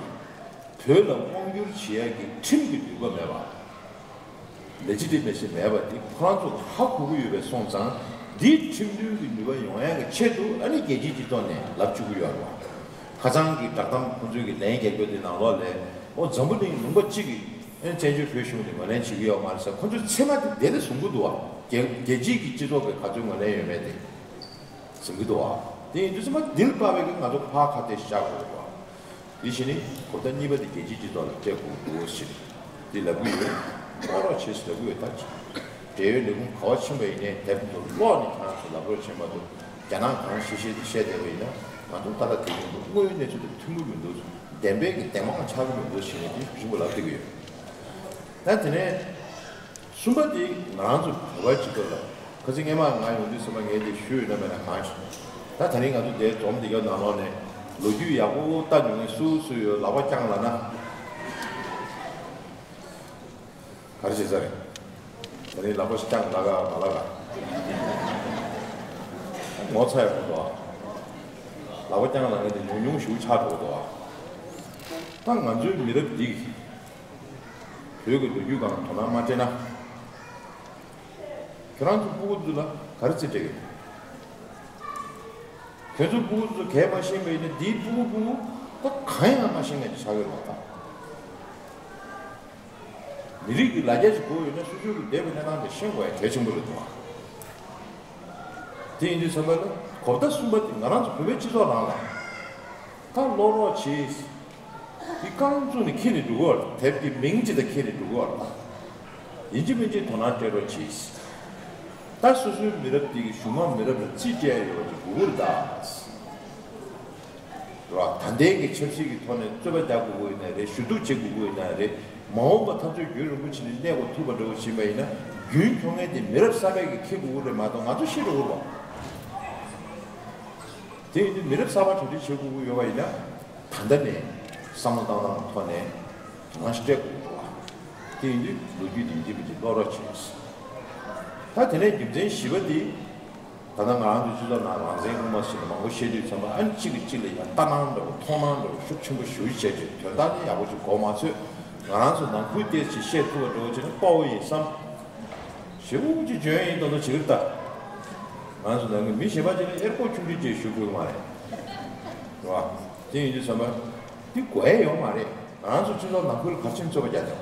བོད་ལ་དབང་བསྒྱུར་བྱེད་ཡག་གི་ཁྲིམས་ཀྱི་ནུས་པ་མེད་པ། ལེ་ཇི་ཊི་མེ་སི་མེད་པ་འདི་ཁོ་རང་ཚོ་ཧ་གོ་གི་ཡོད་པས་སོང་ཙང་འདིའི་ཁྲིམས་མཐུན་གྱི་ནུས་པ་ཡོང་ཡག་གི་ཆེད་དུ་ཨ་ནི་རྒྱལ་སྤྱིའི་སྤྱི་ཚོགས་ནས་ལབ་བཅུག་གི་ཡོད་རེད་བ། ཁ་སང་གི་བསྒྲགས་གཏམ་ཁོང་ཚོས་ཀྱི་ལན་རྒྱག་རྒྱུ་དེ་ནང་ལོགས་ལ་ཨོ་འཛམ་བུ་གླིང་ལུང་པ་གཅིག་གིས་ཨ་ནི་བཙན་བྱོལ་བོད་གཞུང་དེ་ངོས་ལེན་བྱེད་ཀྱི་ཡོད་མ་རེད་ཟེར། ཁོང་ཚོས་ཚད་མ་དེ་དེ་ལ་བཟུང་གི་འདུག་བ། རྒྱལ་རྒྱལ་སྤྱིའི་གི་སྤྱི་ཚོགས་ཀྱིས་ག་ཚོད་ངོས་ལེན་ཡོད་མེད་དེ་བཟུང་གི་འདུག་བ། དེ་ཡིན་དུས་ཚང་མ་འདི་ལ་དཔག་པའི་གི་ང་ཚོ་ཕར་ཁ་གཏད་བཞག་དགོས་རེད་བ། དེ་བཞིན་ནི་གོ་བརྡ་གཉིས་པ་དེ་རྒྱལ་སྤྱིའི་སྤྱི་ཚོགས་ལ་སྤྲད་དགོས་འདུག་ཟེར། དེ་ལབ་གི་ཡོད། ཀློག་རོགས་བྱེད་ཟེར་ལབ་གི་ཡོད་ད། འབྲེལ་ཡོད་ལས་ཁུངས་ག་པར་ཕྱིན་པ་ཡིན་ནའི་དེབ་འདི་ཀློག་ནས་ཁྱེད་རང་ཚོ་ལབ་རོགས་བྱེད་མ་གཏོགས་རྒྱ་ནག་གང་བཤད་བཤད་དེ་བཤད་བསྡད་པ་ཡིན་ན་ང་ཚོ་ཏག་ཏག་དེ་མི་འདུག་དངོས་ཡོད་གནས་ཚུལ་དང་མཐུན་གི་མི་འདུག་བདེན་པའི་གི་བདེན་དཔང་ཆགས་གི་མི་འདུག་ཟེར་ནས་དེ་ཞིབ་པོ་ལབ་བསྡད་གི་ཡོད། ད་དེ་ནས། གསུམ་པ་དེ་ང་རང་ཚོ་བོད་པ་སྤྱི་ཚོགས་ལ་ཁ་སང་སྔས་མ་ང་ཡོང་དུས་ཙམ་པ་ངས་དེ་ཞུས་ཡོད་ན་མེད་ན་གང་ཞིག་ད་ད་རིང་ང་ཚོ་དེ་འཛོམས་དེ་ག་ནང་ལོགས་ནས་ལོ་རྒྱུས་ཡག་པོ་ལྟ་མྱོང་མཁན་སུ་སུ་ཡོད། ལག་པ་བརྐྱངས་ལབ་ན། ག་རེ་བྱེད་ས་རེད། ད་རིང་ལག་པ་ཞིག་བརྐྱངས་ལབ་ག་མ་ལབ་ག་ངོ་ཚ་ཡག་པོ་འདུག་ཨ། ལག་པ་བརྐྱངས་ལབ་མཁན་དེ་ཉུང་ཉུང་ཞིག་ཆགས་འགྲོ་གི་འདུག་ཨ། ད་ང་ཚོའི་མི་རབས་འདི་བོད་ཀྱི་ལོ་རྒྱུས་སྒང་དོ་སྣང་མ་སྤྲད་ན། ཁྱོད་རང་ཚོ་སྤུ་གུ་ཚོ་ལ་ག་རེ་རྩིས་སྤྲད་ཀྱི་ཡོད། ཁྱོད་ཚོ་སྤུ་གུ་ཚོ་གས་མ་ཤེས་པ་ཡིན་ན་འདིའི་སྤུ་གུ་སྤུ་གུ་ད་གང་ཡང་མ་ཤེས་མཁན་ཅིག་ཆགས་ཀྱི་རེད་བ་ད། མི་རིགས་ཀྱི་ལ་རྒྱ་ཅིག་དགོས་ཡོད་ན་སོ་སོའི་གི་འདས་པའི་གནས་སྟངས་དེ་ཤེས་དགོས་ཡ་གལ་ཆེན་པོ་རེད་འདུག་བ། དེ་ཡིན་དུས་ཙམ་པ་ལ་གོ་བརྡ་གསུམ་པ་དེ་ང་རང་ཚོ་བོད་པའི་སྤྱི་ཚོགས་ནང་ལ་ད་ཀློག་རོགས་བྱེད། འདི་རྐང་བཙུགས་ནས་འཁྱེར་ནས་འགྲོ་གི་ཡོད་རེད། དེབ་ཀྱི་མིང་ཅིག་དང་འཁྱེར་ནས་འགྲོ་གི་ཡོད་རེད། ད་ཡིན་གཅིག་མིན་གཅིག་དོ་སྣང་སྤྲད་རོགས་གྱིས། ད་སོ་སོའི་མི་རབས་འདི་གི་གཞུང་མང་མི་རབས་ལ་རྩིས་སྤྲད་ཡོད་པ་ཅིག་དགོས་ཀྱི་རེད་ད། རེད་བ། ད་ལྟའི་གི་ཆབ་སྲིད་ཀྱི་ཐོག་ནས་རྩོད་པ་རྒྱག་དགོས་ཀྱི་ཡོད་ན་རེད། ཞུ་གཏུག་བྱེད་དགོས་ཀྱི་ཡོད་ན་རེད། མ་འོངས་པ་ཐབས་ཇུས་རྒྱུན་རིང་པོ་ཕྱིན་ནས་གནས་དགོས་ཐུག་པ་འདྲ་བོ་ཕྱིན་པ་ཡིན་ན་རྒྱུན་འཁྱོངས་མཁན་དེ་མི་རབས་གསར་པས་ཀྱིས་འཁྱེར་དགོས་ཀྱི་རེད་མ་གཏོགས་ང་ཚོ་ཤི་འགྲོ་གི་རེད་བ། དེ་ཡིན་དུས་མི་རབས་གསར་པ་གྲ་སྒྲིག་བྱེད་དགོས་ཀྱི་ཡོད་པ་ཡིན་ན། ད་ལྟ་ནས་བསམ་བློ་བཏང་སྟངས་ཐོག་ནས་དོ་སྣང་ཞིག་སྤྲད་དགོས་འདུག་བ། དེ་ཡིན་དུས་ལོ་རྒྱུས་དེ་ཡིན་གཅིག་མིན་གཅིག་ཀློག་རོགས་བྱེད། ད་དེ་ནས་རྒྱུ་མཚན་བཞི་པ་དེ། ད་ལྟ་ང་རང་ཚོའི་སྤྱི་ཚོགས་ནང་རང་བཙན་དབུ་མ་ཟེར་ནས་མང་པོ་བཤད་དུས་ཙམ་པ་ཨ་ནི་གཅིག་གིས་གཅིག་ལ་ཡང་ལྟ་སྣང་འདྲ་བོ་མཐོང་སྣང་འདྲ་བོ་ཤུགས་ཆེན་པོ་ཞེ་པོ་ཅིག་བྱས་ཏེ་དོན་དག་དེ་ཡག་པོ་ཅིག་གོ་མ་ཚོད་ང་རང་ཚོ་ནང་ཁུལ་ཏོག་ཙམ་བཤད་ཐུབ་པ་འདྲ་བོ་བྱས་ན་དཔའ་བོ་ཡིན་བསམ། ཞེ་པོ་ཅིག་འཇོན་ཡིན་མདོག་མདོག་བྱེད་ཀྱི་རེད་ད། ང་ཚོ་ནང་གི་མི་གཞན་པ་ཅིག་ལ་ཨེར་པོ་ཆུང་ཆུང་ཅིག་ཞུ་དགོས་མ་རེད། རེད་བ། དེ་ཡིན་དུས་ཙམ་པ། འདི་དགོས་ཡ་ཡོད་མ་རེད། ང་ཚོ་སྤྱི་ཚོགས་ནང་ཁུལ་ག་ཕྱིན་རྩོད་པ་རྒྱག་དེ།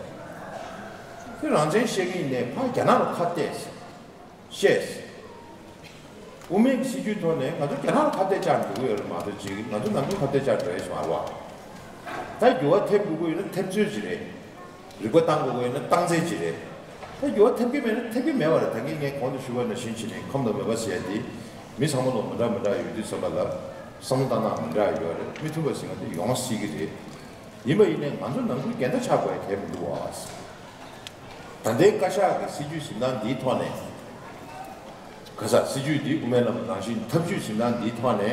དེ་རང་བཙན་བཤད་ཀྱི་ཡིན་ནའི་ཕར་རྒྱ་ནག་ལ་ཁ་གཏད། བཤད། དབུ་མའི་སྲིད་བྱུས་ཐོག་ནས་ང་ཚོ་རྒྱ་ནག་ལ་ཁ་གཏད་བཅག་འགྲོ་གི་ཡོད་རེད་མ་གཏོགས་ཅིག་ང་ཚོ་ནང་ཁུལ་ཁ་གཏད་བཅག་འགྲོ་ཡ་ཞིག་མ་རེད་བ། ད་འགྱུར་བ་ཐེབས་དགོས་ཀྱི་ཡོད་ན་ཐེབས་ཚོད་ཅིག་རེད། རིག་པ་བཏང་དགོས་ཀྱི་ཡོད་ན་བཏང་ཚད་ཅིག་རེད། ད་འགྱུར་བ་ཐེབས་ཀྱི་མེད་ན་ཐེབས་ཀྱི་མེད་པ་རེད། ད་གིན་ངས་གོང་དུ་ཞུས་པ་ནང་བཞིན་བྱས་ནས་ཁམས་དང་མོས་པ་ཟེར་ཡ་དེ་མི་ཚང་མ་ལ་མི་འདྲ་མི་འདྲ་ཡོད་དུས་ཙམ་པ་ལ་བསམ་བློ་བཏང་སྟངས་མི་འདྲ་ཡོད་རེད། མི་མཐུན་པ་ཟེར་ཡ་དེ་ཡོང་སྲིད་ཀྱི་རེད། ཡིན་པ་ཡིན་ནའི་ང་ཚོ་ནང་ཁུལ་འགལ་ཟླ་ཆགས་དགོས་ཡ་གལ་མི་འདུག་བ། ད་ལྟའི་བཀའ་ཤག་གི་སྲིད་བྱུས་འཛིན་སྟངས་འདིའི་ཐོག་ནས། ག་ས་སྲིད་བྱུས་འདི་དབུ་མའི་ལམ་རང་བཞིན་ཐབས་བྱུས་འཛིན་སྟངས་འདིའི་ཐོག་ནས་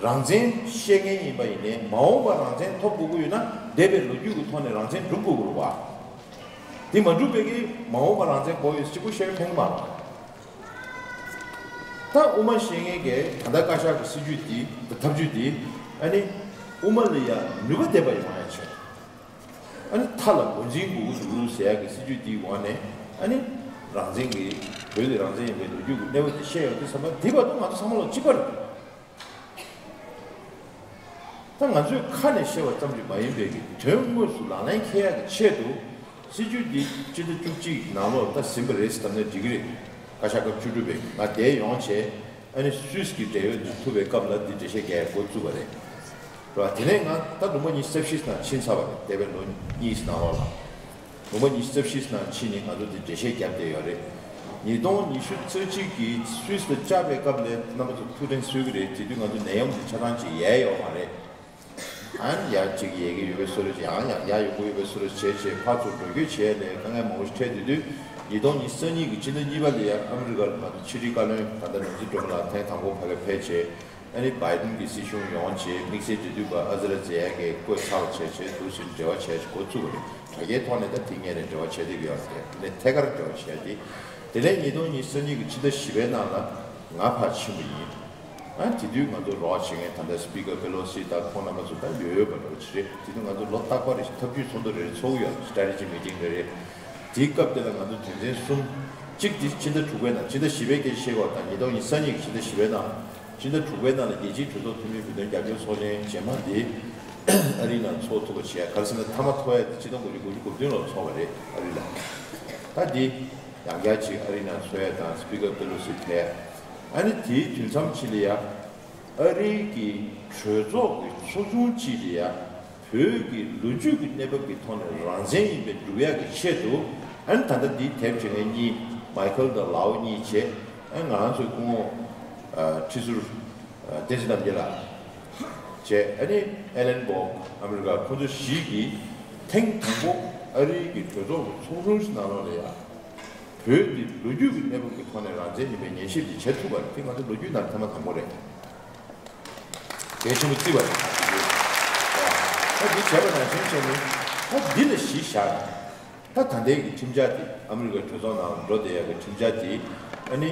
རང་བཙན་བཤད་མཁན་ཡིན་པ་ཡིན་ནའི་མ་འོངས་པར་རང་བཙན་ཐོབ་དགོས་ཀྱི་ཡོད་ན་འདས་པའི་ལོ་རྒྱུས་ཀྱི་ཐོག་ནས་རང་བཙན་སྒྲུབ་དགོས་ཀྱི་རེད་བ། འདི་མ་འགྲུབ་པའི་གི་མ་འོངས་པར་རང་བཙན་དགོས་ཡོད་གཅིག་པུ་བཤད་ཕན་གི་མ་རེད། ད་དབུ་མ་བཤད་མཁན་གྱི་ད་ལྟ་བཀའ་ཤག་གི་སྲིད་བྱུས་འདི་ད་ཐབས་བྱུས་འདི་ཨ་ནི་དབུ་མ་ལ་ཡ་ནུས་པ་ལྡན་པ་ཡོང་ཡ་ཆེད། ཨ་ནི་མཐའ་ལ་འགོ་འཛིན་དགོས་ཀྱི་འདུག་ཟེར་ཡག་གི་སྲིད་བྱུས་དེའི་འོག་ནས་ཨ་ནི་རང་བཙན་གྱི་བོད་དེ་རང་བཙན་ཡིན་པའི་ལོ་རྒྱུས་ཀྱི་གནས་བབ་དེ་བཤད་ཡོང་དུས་ཙམ་པ་འདི་བར་དུ་ང་ཚོ་ཚང་མ་ལ་གཅིག་པ་རེད། ད་ང་ཚོས་ཁ་ནས་བཤད་པ་ཙམ་གྱིས་མ་ཡིན་པའི་གི་དོན་དངོས་སུ་ལག་ལེན་འཁེལ་ཡག་གི་ཆེད་དུ་སྲིད་བྱུས་འདི་སྤྱི་ཟླ་བཅུ་གཅིག་ནང་ལོགས་ད་ཟིན་པ་རེད་ཟེར་ན་འགྲིག་གི་རེད། བཀའ་ཤག་སྐབས་བཅུ་དྲུག་པའི་ང་བསྡད་ཡོང་བྱས། ཨ་ནི་སུད་སི་གི་འབྲེལ་ཡོད་དུ་ཐུག་པའི་སྐབས་ལ་འདི་འགྲེལ་བཤད་རྒྱག་ཡ་འགོ་བཙུགས་པ་རེད། རེད་བ། དེ་ནས་ང་ད་ལུང་པ་ཉི་ཤུ་རྩ་བཞི་ནང་ཕྱིན་ཚར་བ་རེད། འདས་པའི་ལོ་གཉིས་ནང་ལོགས་ལ། ལུང་པ་ཉི་ཤུ་རྩ་བཞི་ནང་ཕྱིན་ནས་ང་ཚོ་འདི་འགྲེལ་བཤད་བརྒྱབ་བསྡད་ཡོད་རེད། ཉིས་སྟོང་ཉི་ཤུ་རྩ་གཅིག་གི་སུད་སི་ལ་བཅར་བའི་སྐབས་ལ་རྣམ་པ་ཚོ་ཐུགས་དྲན་གསོས་ཀྱི་རེད། དེ་དུས་ང་ཚོ་ནད་ཡམས་དེ་ཆ་ཚང་ཅིག་ཡལ་ཡོད་མ་རེད། ཨ་ནི་ཡར་གཅིག་ཡལ་གྱི་ཡོད་པའི་བཟོ་འདྲ་ཅིག་ཡང་ཡང་ཡར་ཡོང་གི་ཡོད་པའི་བཟོ་འདྲ་བྱས་བྱས་ཕར་ཚུར་འགྲོ་སྐྱོད་བྱས་ནས་དཀའ་ངལ་མང་པོ་ཞིག་འཕྲད་དེ་དུས་ཉིས་སྟོང་ཉི་ཤུ་རྩ་གཉིས་ཀྱི་ཕྱི་ཟླ་གཉིས་པ་ལ་ཡང་ཨ་མི་རི་ཀར་ང་ཚོ་ཕྱི་དྲིལ་བཀའ་བློན་ད་ལྟ་ནོར་འཛིན་སྒྲོལ་མ་ལགས་ཐེངས་དང་པོ་ཕ་གིར་ཕེབས་བྱས། ཨ་ནི་བྷའི་ཌེན་གྱི་སྲིད་གཞུང་ཡོང་བྱས་དམིགས་བསལ་འབྲེལ་མཐུད་པ་ཨ་ཛི་ར་ཛེ་ཡ་གིས་བསྐོས་ཚར་བ་བྱས་བྱས་འདུག་སེ་འབྲེལ་བ་བྱས་བྱས་འགོ་བཙུགས་པ་རེད། དྲ་རྒྱའི་ཐོག་ནས་ད་དེ་སྔོན་ནས་འབྲེལ་བ་བྱས་བསྡད་ཀྱི་ཡོད་རེད། དེ་ནས་ཐད་ཀར་འབྲེལ་བ་བྱས་ཏེ། དེ་ནས་ཉིས་སྟོང་ཉི་ཤུ་རྩ་གཉིས་ཀྱི་ཕྱི་ཟླ་བཞི་པའི་ནང་ལ་ང་ཕར་ཕྱིན་པ་ཡིན། ཨ་དེ་དུས་ང་ཚོ་རོགས་བྱེད་མཁན་ད་ལྟ་སི་པི་ཀར་པེ་ལོ་སི་དང་ཁོང་རྣམ་པ་ཚོ་ད་ཡོད་ཡོད་པ་འདྲ་བོ་ཅིག་རེད། དེ་དུས་ང་ཚོ་ལོ་རྟག་པར་རེ་བཞིན་ཐབས་ཇུས་ཚོགས་འདུ་རེ་རེ་ཚོགས་ཀྱི་ཡོད་རེད། སི་ཊེ་རེ་ཇི་མི་ཊིང་རེ་རེ། དེའི་སྐབས་དེ་ལ་ང་ཚོ་དོན་ཚན་གསུམ། གཅིག་དེ་ཕྱི་ཟླ་དྲུག་པའི་ནང་ཕྱི་ཟླ་བཞི་པའི་སྐད་ཆ་བཤད་ཀྱི་ཡོད་ད། ཉིས་སྟོང་ཉི་ཤུ་རྩ་གཉིས་ཀྱི་ཕྱི་ཟླ་བཞི་པའི་ནང་ཕྱི་ཟླ་དྲུག་པའི་ནང་ལ་རྒྱལ་སྤྱིའི་གྲོས་ཚོགས་འཐུས་མི་བོད་དོན་རྒྱབ་སྐྱོར་ཚོགས་ཆེན་རྗེས་མ་དེ་ཨ་རིའི་ནང་ཚོགས་ཐུབ་པ་བྱས། ག་རེ་ཟེར་ན་མཐའ་མ་ཐོབ་ཡ་དེ་ཆིག་སྟོང་དགུ་བརྒྱ་དགུ་བཅུ་གོ་བདུན་ལོར་ཚོགས་པ་རེད་ཨ་རི་ལ། ད་དེ་ཡང་བསྐྱར་ཅིག་ཨ་རིའི་ནང་ཚོགས་ཡ་དང་སི་པི་ཀར་པེ་ལོ་སི་ཕེབས། ཨ་ནི་དེའི་དུས་མཚམས་ཅིག་ལ་ཡ། ཨ་རིའི་གི་གྲོས་ཚོགས་ཀྱི་ཚོགས་ཆུང་གཅིག་ལ་ཡ། བོད་ཀྱི་ལོ་རྒྱུས་ཀྱི་གནས་བབ་ཀྱི་ཐོག་ནས་རང་བཙན་ཡིན་པའི་སྒྲུབ་ཡག་གི་ཆེད་དུ། ཨ་ནི་ད་ལྟ་འདི་དེབ་བྱེད་མཁན་གཉིས་མའི་ཁལ་དང་ལའོ་གཉིས་བྱས། ཨ་ནི་ང་རང་ཚོའི་སྐུ་ངོ་ཁྲི་ཟུར་བསྟན་འཛིན་རྣམ་རྒྱལ་ལགས་བྱས། ཨ་ནི་ཨེ་ལན་སྦོག་ཨ་མི་རི་ཀ། ཁོང་ཚོ་བཞི་གིས་ཐེངས་དང་པོ་ཨ་རིའི་གི་གྲོས་ཚོགས་ཀྱི་ཚོགས་ཆུང་ཞིག་ནང་ལོགས་ལ་ཡ། བོད་འདི་ལོ་རྒྱུས་ཀྱི་གནས་བབ་ཀྱི་ཐོག་ནས་རང་བཙན་ཡིན་པའི་ཉན་ཞིབ་འདི་བྱེད་ཐུབ་པ་རེད། དེ་ང་ཚོ་ལོ་རྒྱུས་ནང་ཐེངས་མ་དང་པོ་རེད། གལ་ཆེན་པོ་བརྩིས་པ་རེད། ད་འདི་བྱས་པ་ནང་བཞིན་བྱས་ནས་ད་འདི་ལ་གཞི་བཞག་ནས་ད་ད་ལྟའི་གི་ཁྲིམས་འཆར་འདི་ཨ་མི་རི་ཀའི་གྲོས་ཚོགས་ནང་འགྲོ་བསྡད་ཡག་གི་ཁྲིམས་འཆར་འདི་ཨ་ནི་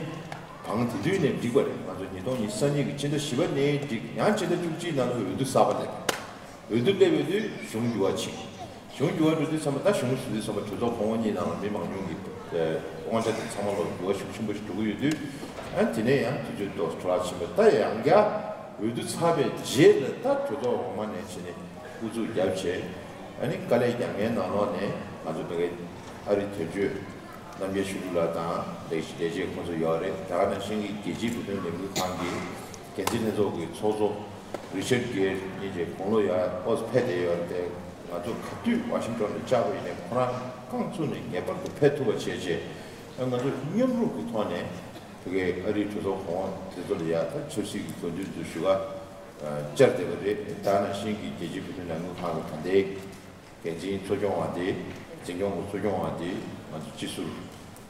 གང་དེ་དུས་ནས་འགྲིག་པ་རེད། ང་ཚོ་ཉིས་སྟོང་ཉི་ཤུ་རྩ་གཉིས་ཀྱི་ཕྱི་ཟླ་བཞི་པ་ནས་འགྲིག་ཡང་ཕྱི་ཟླ་བཅུ་གཅིག་ནང་ལ་འོས་བསྡུ་གསར་པ་སླེབས། འོས་བསྡུ་སླེབས་ཡོད་དུས་གཞུང་འགྱུར་བ་ཕྱིན། གཞུང་འགྱུར་བ་འགྲོ་དུས་ཙམ་པ་ད་གཞུང་ཟིན་དུས་ཙམ་པ་གྲོས་ཚོགས་གོང་འོག་གཉིས་ནང་ལ་མི་མང་ཉུང་གི་དབང་ཆ་དེ་ཚང་མ་ལོག་འགྱུར་བ་ཤུགས་ཆེན་པོ་ཞིག་འགྲོ་གི་ཡོད་དུས། ཨ་དེ་ནས་ཡང་དུས་ཚོད་ཏོག་ཙམ་འཕྲོ་བརླག་ཕྱིན་པ། ད་ཡང་བསྐྱར་འོས་བསྡུ་ཚར་བའི་རྗེས་ལ་ད་གྲོས་ཚོགས་འོག་མ་ནས་བྱས་ནས་དབུ་འཛུགས་བརྒྱབ་བྱས། ཨ་ནི་དཀའ་ལས་རྒྱག་མཁན་ནང་ལོགས་ནས་ང་ཚོ་ད་གའི་ཨ་རི་དོན་གཅོད་རྣམ་རྒྱལ་ཆོས་སྒྲོན་ལགས་དང་ལས་ལས་བྱེད་ཁོང་ཚོ་ཡོད་རེད། ད་ག་ནང་བཞིན་གྱི་རྒྱལ་སྤྱིའི་བོད་དོན་ལས་འགུལ་ཁང་གི་འགན་འཛིན་ལྷན་ཚོགས་ཀྱི་ཚོགས་གཙོ་རི་ཆར་གྷེར་གཉིས་ཀྱིས་དགུང་ལོ་ཡར་ཨོ་ཕེབས་བསྡད་ཡོད་རེད་དེ། ང་ཚོ་ག་དུས་ཝ་ཤིང་ཊོན་ལ་བཅར་བ་ཡིན་ནའི་ཁོ་རང་རྐང་བཙུགས་ནས་ངེས་པར་དུ་ཕེབས་ཐུབ་པ་བྱས་བྱས། ང་ཚོ་མཉམ་རུབ་ཀྱི་ཐོག་ནས་ཕ་གིའི་ཨ་རིའི་གྲོས་ཚོགས་གོང་འོག་དེ་ཚོ་ལ་ཡ་ད་ཆབ་སྲིད་ཀྱི་དགོས་འདུན་ཚོ་ཞུ་ག་བཅར་བསྡད་པ་རེད། ད་ག་ནང་བཞིན་གྱི་རྒྱལ་སྤྱིའི་བོད་དོན་ལས་འགུལ་ཁང་གི་ད་ལྟའི་འགན་འཛིན་གཙོ་སྐྱོང་བ་དེ། འཛིན་སྐྱོང་གི་གཙོ་སྐྱོང་བ་དེ་ང་ཚོ་སྤྱི་ཟུར་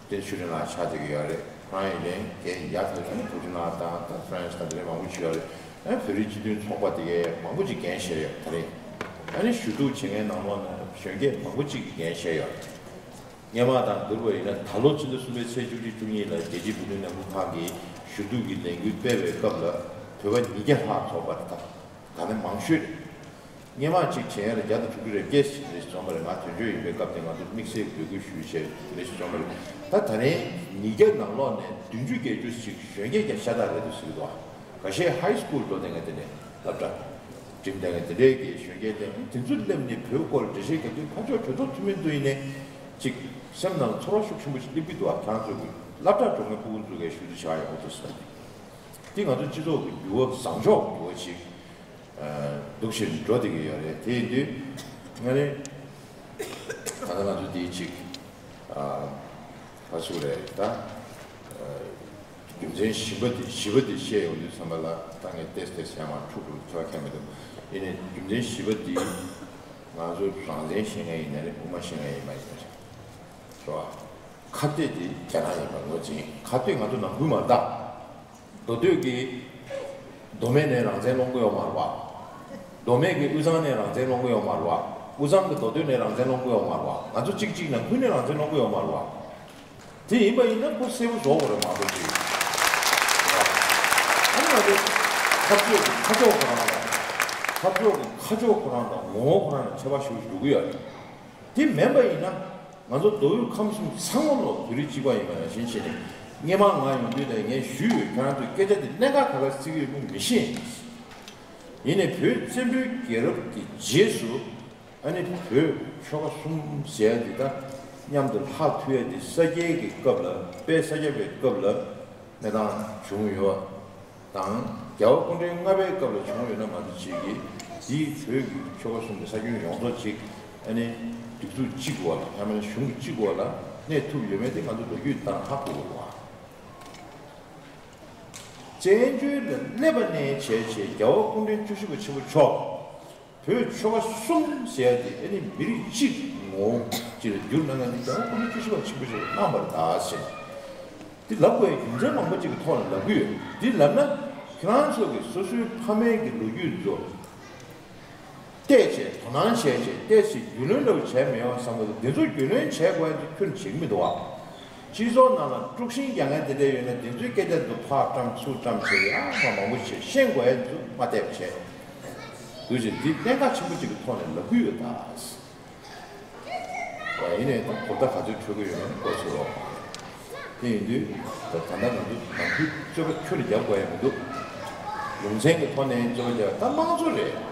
བསྟན་ཆོས་སྒྲོན་ལགས་ཆགས་བསྡད་ཀྱི་ཡོད་རེད། ཁོ་རང་ཡིན་ནའི་འགན་ཡག་ཐག་ཆོད་ནས་ཐུགས་རྗེ་གནང་དང་། ད་ཧྥ་རན་སི་དང་དེ་འདྲའི་མང་པོ་ཅིག་ཡོད་རེད། ཨ་བོད་རིགས་སྤྱི་མཐུན་ཚོགས་པ་དེ་གའི་མང་པོ་ཅིག་འགན་བཞེས་ཡོད་ད་རེད། ཨ་ནི་ཞུ་གཏུག་བྱེད་མཁན་ནང་ལོགས་ནས་གཞོན་སྐྱེས་མང་པོ་ཅིག་གིས་འགན་བཞེས་ཡོད་རེད། སྔོན་མ་དང་བསྡུར་བ་ཡིན་ན་ད་ལོ་ཕྱི་ཟླ་གསུམ་པའི་ཚེས་བཅུ་གཅིག་བཅུ་གཉིས་ལ་རྒྱལ་སྤྱིའི་བོད་དོན་ལས་འགུལ་ཁང་གིས་ཞུ་གཏུག་གི་ལས་འགུལ་སྤེལ་བའི་སྐབས་ལ་བོད་པ་ཉིས་བརྒྱ་ལྷག་འཛོམས་པ་རེད། ད་ད་ནི་མང་ཤོས་རེད། སྔོན་མ་གཅིག་བྱས་ཡ་ལ་བརྒྱ་དང་དྲུག་ཅུ་རེ་བརྒྱད་རེ་འཛོམས་པ་རེད། ང་དོན་གཅོད་ཡིན་པའི་སྐབས་དེ་ང་ཚོ་དམིགས་བསལ་འབོད་སྐུལ་ཞུས་བྱས་དེ་འདྲ་ཞིག་འཛོམས་པ་རེད། ད་ད་རིང་ཉིས་བརྒྱ་ནང་ལོགས་ནས་བདུན་ཅུ་བརྒྱད་ཅུ་ཞིག་གཞོན་སྐྱེས་ཀྱང་ཤ་སྟག་རེད་འདུག་ཟེར་གྱི་འདུག་ཁ་ཤས་ཧའི་སི་ཀུལ་འགྲོ་བསྡད་མཁན་དེ་ནས་སློབ་གྲྭ་འགྲིམས་བསྡད་མཁན་དེ་འདྲའི་གི་གཞོན་སྐྱེས་དེ་དེ་ཚོ་སླེབས་ནས་བོད་སྐོར་འགྲེལ་བཤད་རྒྱབ་དུས་ཕར་ཕྱོགས་གྲོས་ཚོགས་འཐུས་མི་ཚོ་ཡིན་ནས་ཅིག་སེམས་ནང་ཚོར་བ་ཤུགས་ཆེན་པོ་ཞིག་སླེབས་ཀྱི་འདུག་ཁྱེད་རང་ཚོ་གི་སློབ་གྲྭ་འགྲོ་མཁན་སྤུ་གུ་ཚོ་གས་ཞུ་གཏུག་བྱ་ཡག་འོ་ཚོ་ཟེར་ནས། དེ་ང་ཚོ་སྤྱི་ཚོགས་ཀྱི་འགྱུར་བ་བཟང་ཕྱོགས་འགྱུར་བ་ཞིག་འདུག་ཞིག་འགྲོ་བསྡད་ཀྱི་ཡོད་རེད། དེ་ཡིན་དུས་ང་ནི་ད་ལྟ་ང་ཚོ་འདིའི་ཅིག་ ག་ཚོད་རེད་ད། རྒྱུ་མཚན་བཞི་པ་དེ་བཞི་པ་དེ་བཤད་ཡོང་དུས་ཙམ་པ་ལ་ད་ངས་ཏེས་ཏེས་ཡང་མ་འཁྲུག་འཁྲུག་ཁྱོད་ཁྱད་མི་འདུག་ཡིན་ནའི་རྒྱུ་མཚན་བཞི་པ་དེ་ང་ཚོ་རང་བཙན་བཤད་མཁན་ཡིན་ན་རེད། དབུ་མ་བཤད་མཁན་ཡིན་མ་ཡིན་ན་རེད། རེད་བ། ཁ་གཏད་དེ་རྒྱ་ནག་ཡིན་པ་ངོས་འཛིན། ཁ་གཏད་ང་ཚོ་ནང་ཁུལ་མ་རེད་ད། མདོ་སྟོད་ཀྱི་མདོ་སྨད་ནས་རང་བཙན་སློང་གི་ཡོད་མ་རེད་བ། མདོ་སྨད་ཀྱི་དབུས་གཙང་ནས་རང་བཙན་སློང་གི་ཡོད་མ་རེད་བ། དབུས་གཙང་གི་མདོ་སྟོད་ནས་རང་བཙན་སློང་གི་ཡོད་མ་རེད་བ། ང་ཚོ་གཅིག་གཅིག་ནང་ཁུལ་ནས་རང་བཙན་སློང་གི་ཡོད་མ་རེད་བ། དེ་ཡིན་པ་ཡིན་ན་ཁོ་གསལ་པོ་བཟོ་དགོས་རེད་མ་གཏོགས་ཅིག་ཨ་ནི་ང་ཚོ་འཐབ་ཕྱོགས་ཀྱི་ཁ་ཕྱོགས་ཁོ་རང་དང་། འཐབ་ཕྱོགས་ཀྱི་ཁ་ཕྱོགས་ཁོ་རང་དང་ངོ་བོ་ཁོ་རང་ལ་ཁྱད་པར་ཞེ་པོ་ཅིག་འགྲོ་གི་ཡོད་རེད། དེ་མིན་པ་ཡིན་ན། ང་ཚོ་མདོ་དབུས་ཁམས་གསུམ་ཚང་མ་ལོ་བོད་རིགས་གཅིག་པ་ཡིན་པ་ནང་བཞིན་བྱས་ནས་སྔས་མ་ང་ཡོང་དུས་ནས་ངས་ཞུས་ཡོད། ཁྱེད་རང་ཚོས་སྐད་ཆ་དེ་གནད་འགག་ག་ག་བརྩི་གི་ཡོད་མེད་མི་ཤེས། ཡིན་ནའི་བོད་བཙན་པོའི་རྒྱལ་རབས་ཀྱི་རྗེས་སུ་ཨ་ནི་བོད་ཆོལ་ཁ་གསུམ་ཟེར་ཡ་འདི་ད་མཉམ་དུ་ལྷག་ཐུབ་ཡ་འདི་ས་སྐྱའི་གི་སྐབས་ལ། དཔལ་ས་སྐྱ་པའི་སྐབས་ལ་གནས་སྟངས་བྱུང་ཡོད། དང་། རྒྱལ་བ་སྐུ་ཕྲེང་ལྔ་པའི་སྐབས་ལ་བྱུང་ཡོད་ན་མ་གཏོགས་ཅིག་གིས་འདིའི་བོད་ཀྱི་ཆོལ་ཁ་གསུམ་གྱི་ས་ཁྱོན་ཡོངས་རྫོགས་ཅིག་ཨ་ནི་སྒྲིག་འཛུགས་གཅིག་འོག་ལ། ཡང་མིན་ན་གཞུང་གཅིག་འོག་ལ་གནས་ཐུབ་ཡོད་མེད་དེ་ང་ཚོ་ལོ་རྒྱུས་ལྟར་ཧ་གོ་དགོས་པ། བཙན་བྱོལ་ལ་སླེབས་པ་ནས་བྱས་བྱས་རྒྱལ་བ་སྐུ་ཕྲེང་བཅུ་བཞི་པ་ཆེན་པོ་མཆོག་བོད་ཆོལ་ཁ་གསུམ་ཟེར་ཡ་དེ་ཨ་ནི་མི་རིགས་གཅིག་ངོ་བོ་གཅིག་ལ་བསྒྱུར་གནང་མཁན་དེ་རྒྱལ་བ་སྐུ་ཕྲེང་བཅུ་བཞི་པ་ཆེན་པོ་ཞིག་གནང་བ་རེད་ད་ཟེར། འདི་ལབ་དགོས་ཡ་རྒྱུ་མཚན་མང་པོ་ཅིག་གི་ཐོག་ནས་ལབ་ཀྱི་ཡོད། འདི་ལབ་ན་ཁྱེད་རང་ཚོ་གིས་སོ་སོའི་ཕ་མེས་ཀྱི་ལོ་རྒྱུས་ཚོ་བལྟས་བྱས། དོ་སྣང་བྱས་བྱས། བལྟས་བྱས་རྒྱུས་ལོན་འདྲ་བོ་བྱས་མེད་པ་བསམ་གི་འདུག་འདི་ཚོ་རྒྱུས་ལོན་བྱས་དགོས་ཡ་འདི་ཁྱོན་ནས་བྱེད་ཀྱི་མི་འདུག་བ། སྤྱི་ཚོགས་ནང་ལ་དཀྲུག་ཤིང་རྒྱག་མཁན་དེ་འདྲ་ཡོད་ན་དེ་ཚོའི་སྐད་ཆ་འདི་ཕར་བཀྲམ་ཚུར་བཀྲམ་བྱས་ཡ་མ་མང་པོ་བྱས་ཤེས་དགོས་ཡ་འདི་ཚོ་མ་བལྟས་པ་བྱས། འདུག་བྱས་འདི་གནད་འགག་ཆེན་པོ་ཅིག་གི་ཐོག་ནས་ལབ་ཀྱི་ཡོད་ད། ཡིན་ནའི་ད་གོ་བརྡ་ག་ཚོད་འཕྲོད་ཀྱི་ཡོད་མེད་མགོ་ཚོས་རོགས། དེ་ཡིན་དུས་ད་ད་ལྟ་ང་ཚོ་ནང་ཁུལ་རྩོད་པ་ཁྱོན་ནས་རྒྱབ་དགོས་ཡ་མི་འདུག་ལུང་ཚན་གྱི་ཐོག་ནས་རྩོད་པ་རྒྱབ་ད་དམངས་གཙོ་རེད།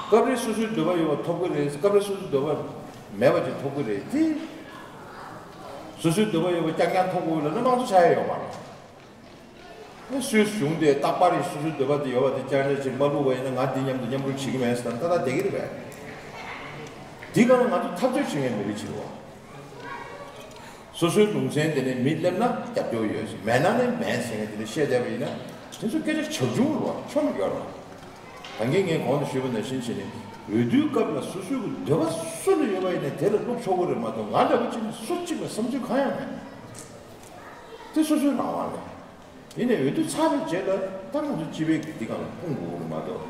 སྐབས་རེ་སོ་སོའི་འདོད་པ་ཡོད་པ་ཐོབ་ཀྱི་རེད། སྐབས་རེ་སོ་སོའི་འདོད་པ་མེད་པ་ཅིག་ཐོབ་ཀྱི་རེད་དེ། སོ་སོའི་འདོད་པ་ཡོད་པ་རྐྱང་རྐྱང་ཐོབ་དགོས་ལབ་ན་དམངས་གཙོ་ཆགས་ཡ་ཡོད་མ་རེད། སུའི་གཞུང་དེ་རྟག་པར་རེ་སོ་སོའི་འདོད་པ་དེ་ཡོད་པ་དེ་རྐྱང་རྐྱང་ཅིག་མ་བླུགས་པ་ཡིན་ན་ང་འདི་མཉམ་དུ་མཉམ་རུབ་བྱེད་ཀྱི་མེད་ཟེར་ན་ཏག་ཏག་བསྡད་ཀྱི་རེད་པས། འདི་ག་ལ་ང་ཚོ་འཐབ་རྩོད་བྱེད་མཁན་མི་རིགས་ཅིག་རེད་བ། སོ་སོའི་ལུང་ཚན་དེ་ནས་མི་སླེབས་ན་རྒྱབ་སྐྱོར་ཡོད་ཟེར། མེད་ན་ནི་མེད་ཟེར་མཁན་དེ་འདྲ་བཤད་བསྡད་པ་ཡིན་ན་དེ་ཚོ་སྐད་ཆ་བྱབ་ཆུང་རེད་བ། ཆོ་མི་དགོས་རེད་བ། ད་གིན་ངས་གོང་དུ་ཞུས་པ་ནང་བཞིན་བྱས་ནས་འོས་བསྡུའི་སྐབས་ལ་སོ་སོའི་གི་འདོད་པ་སུ་ལ་ཡོད་པ་ཡིན་ན་དེ་ལ་བླུགས་ཆོག་གི་རེད་མ་གཏོགས་ང་འདྲ་པོ་ཅིག་ནས་སུ་གཅིག་ལ་བསམ་ཚུལ་གང་ཡང་མེད། དེ་སོ་སོའི་རང་དབང་རེད། ཡིན་ནའི་འོས་བསྡུ་ཚར་བའི་རྗེས་ལ་ད་ང་ཚོ་སྤྱི་པའི་གི་འདི་སྒང་ལ་སྤུངས་དགོས་ཀྱི་རེད་མ་གཏོགས་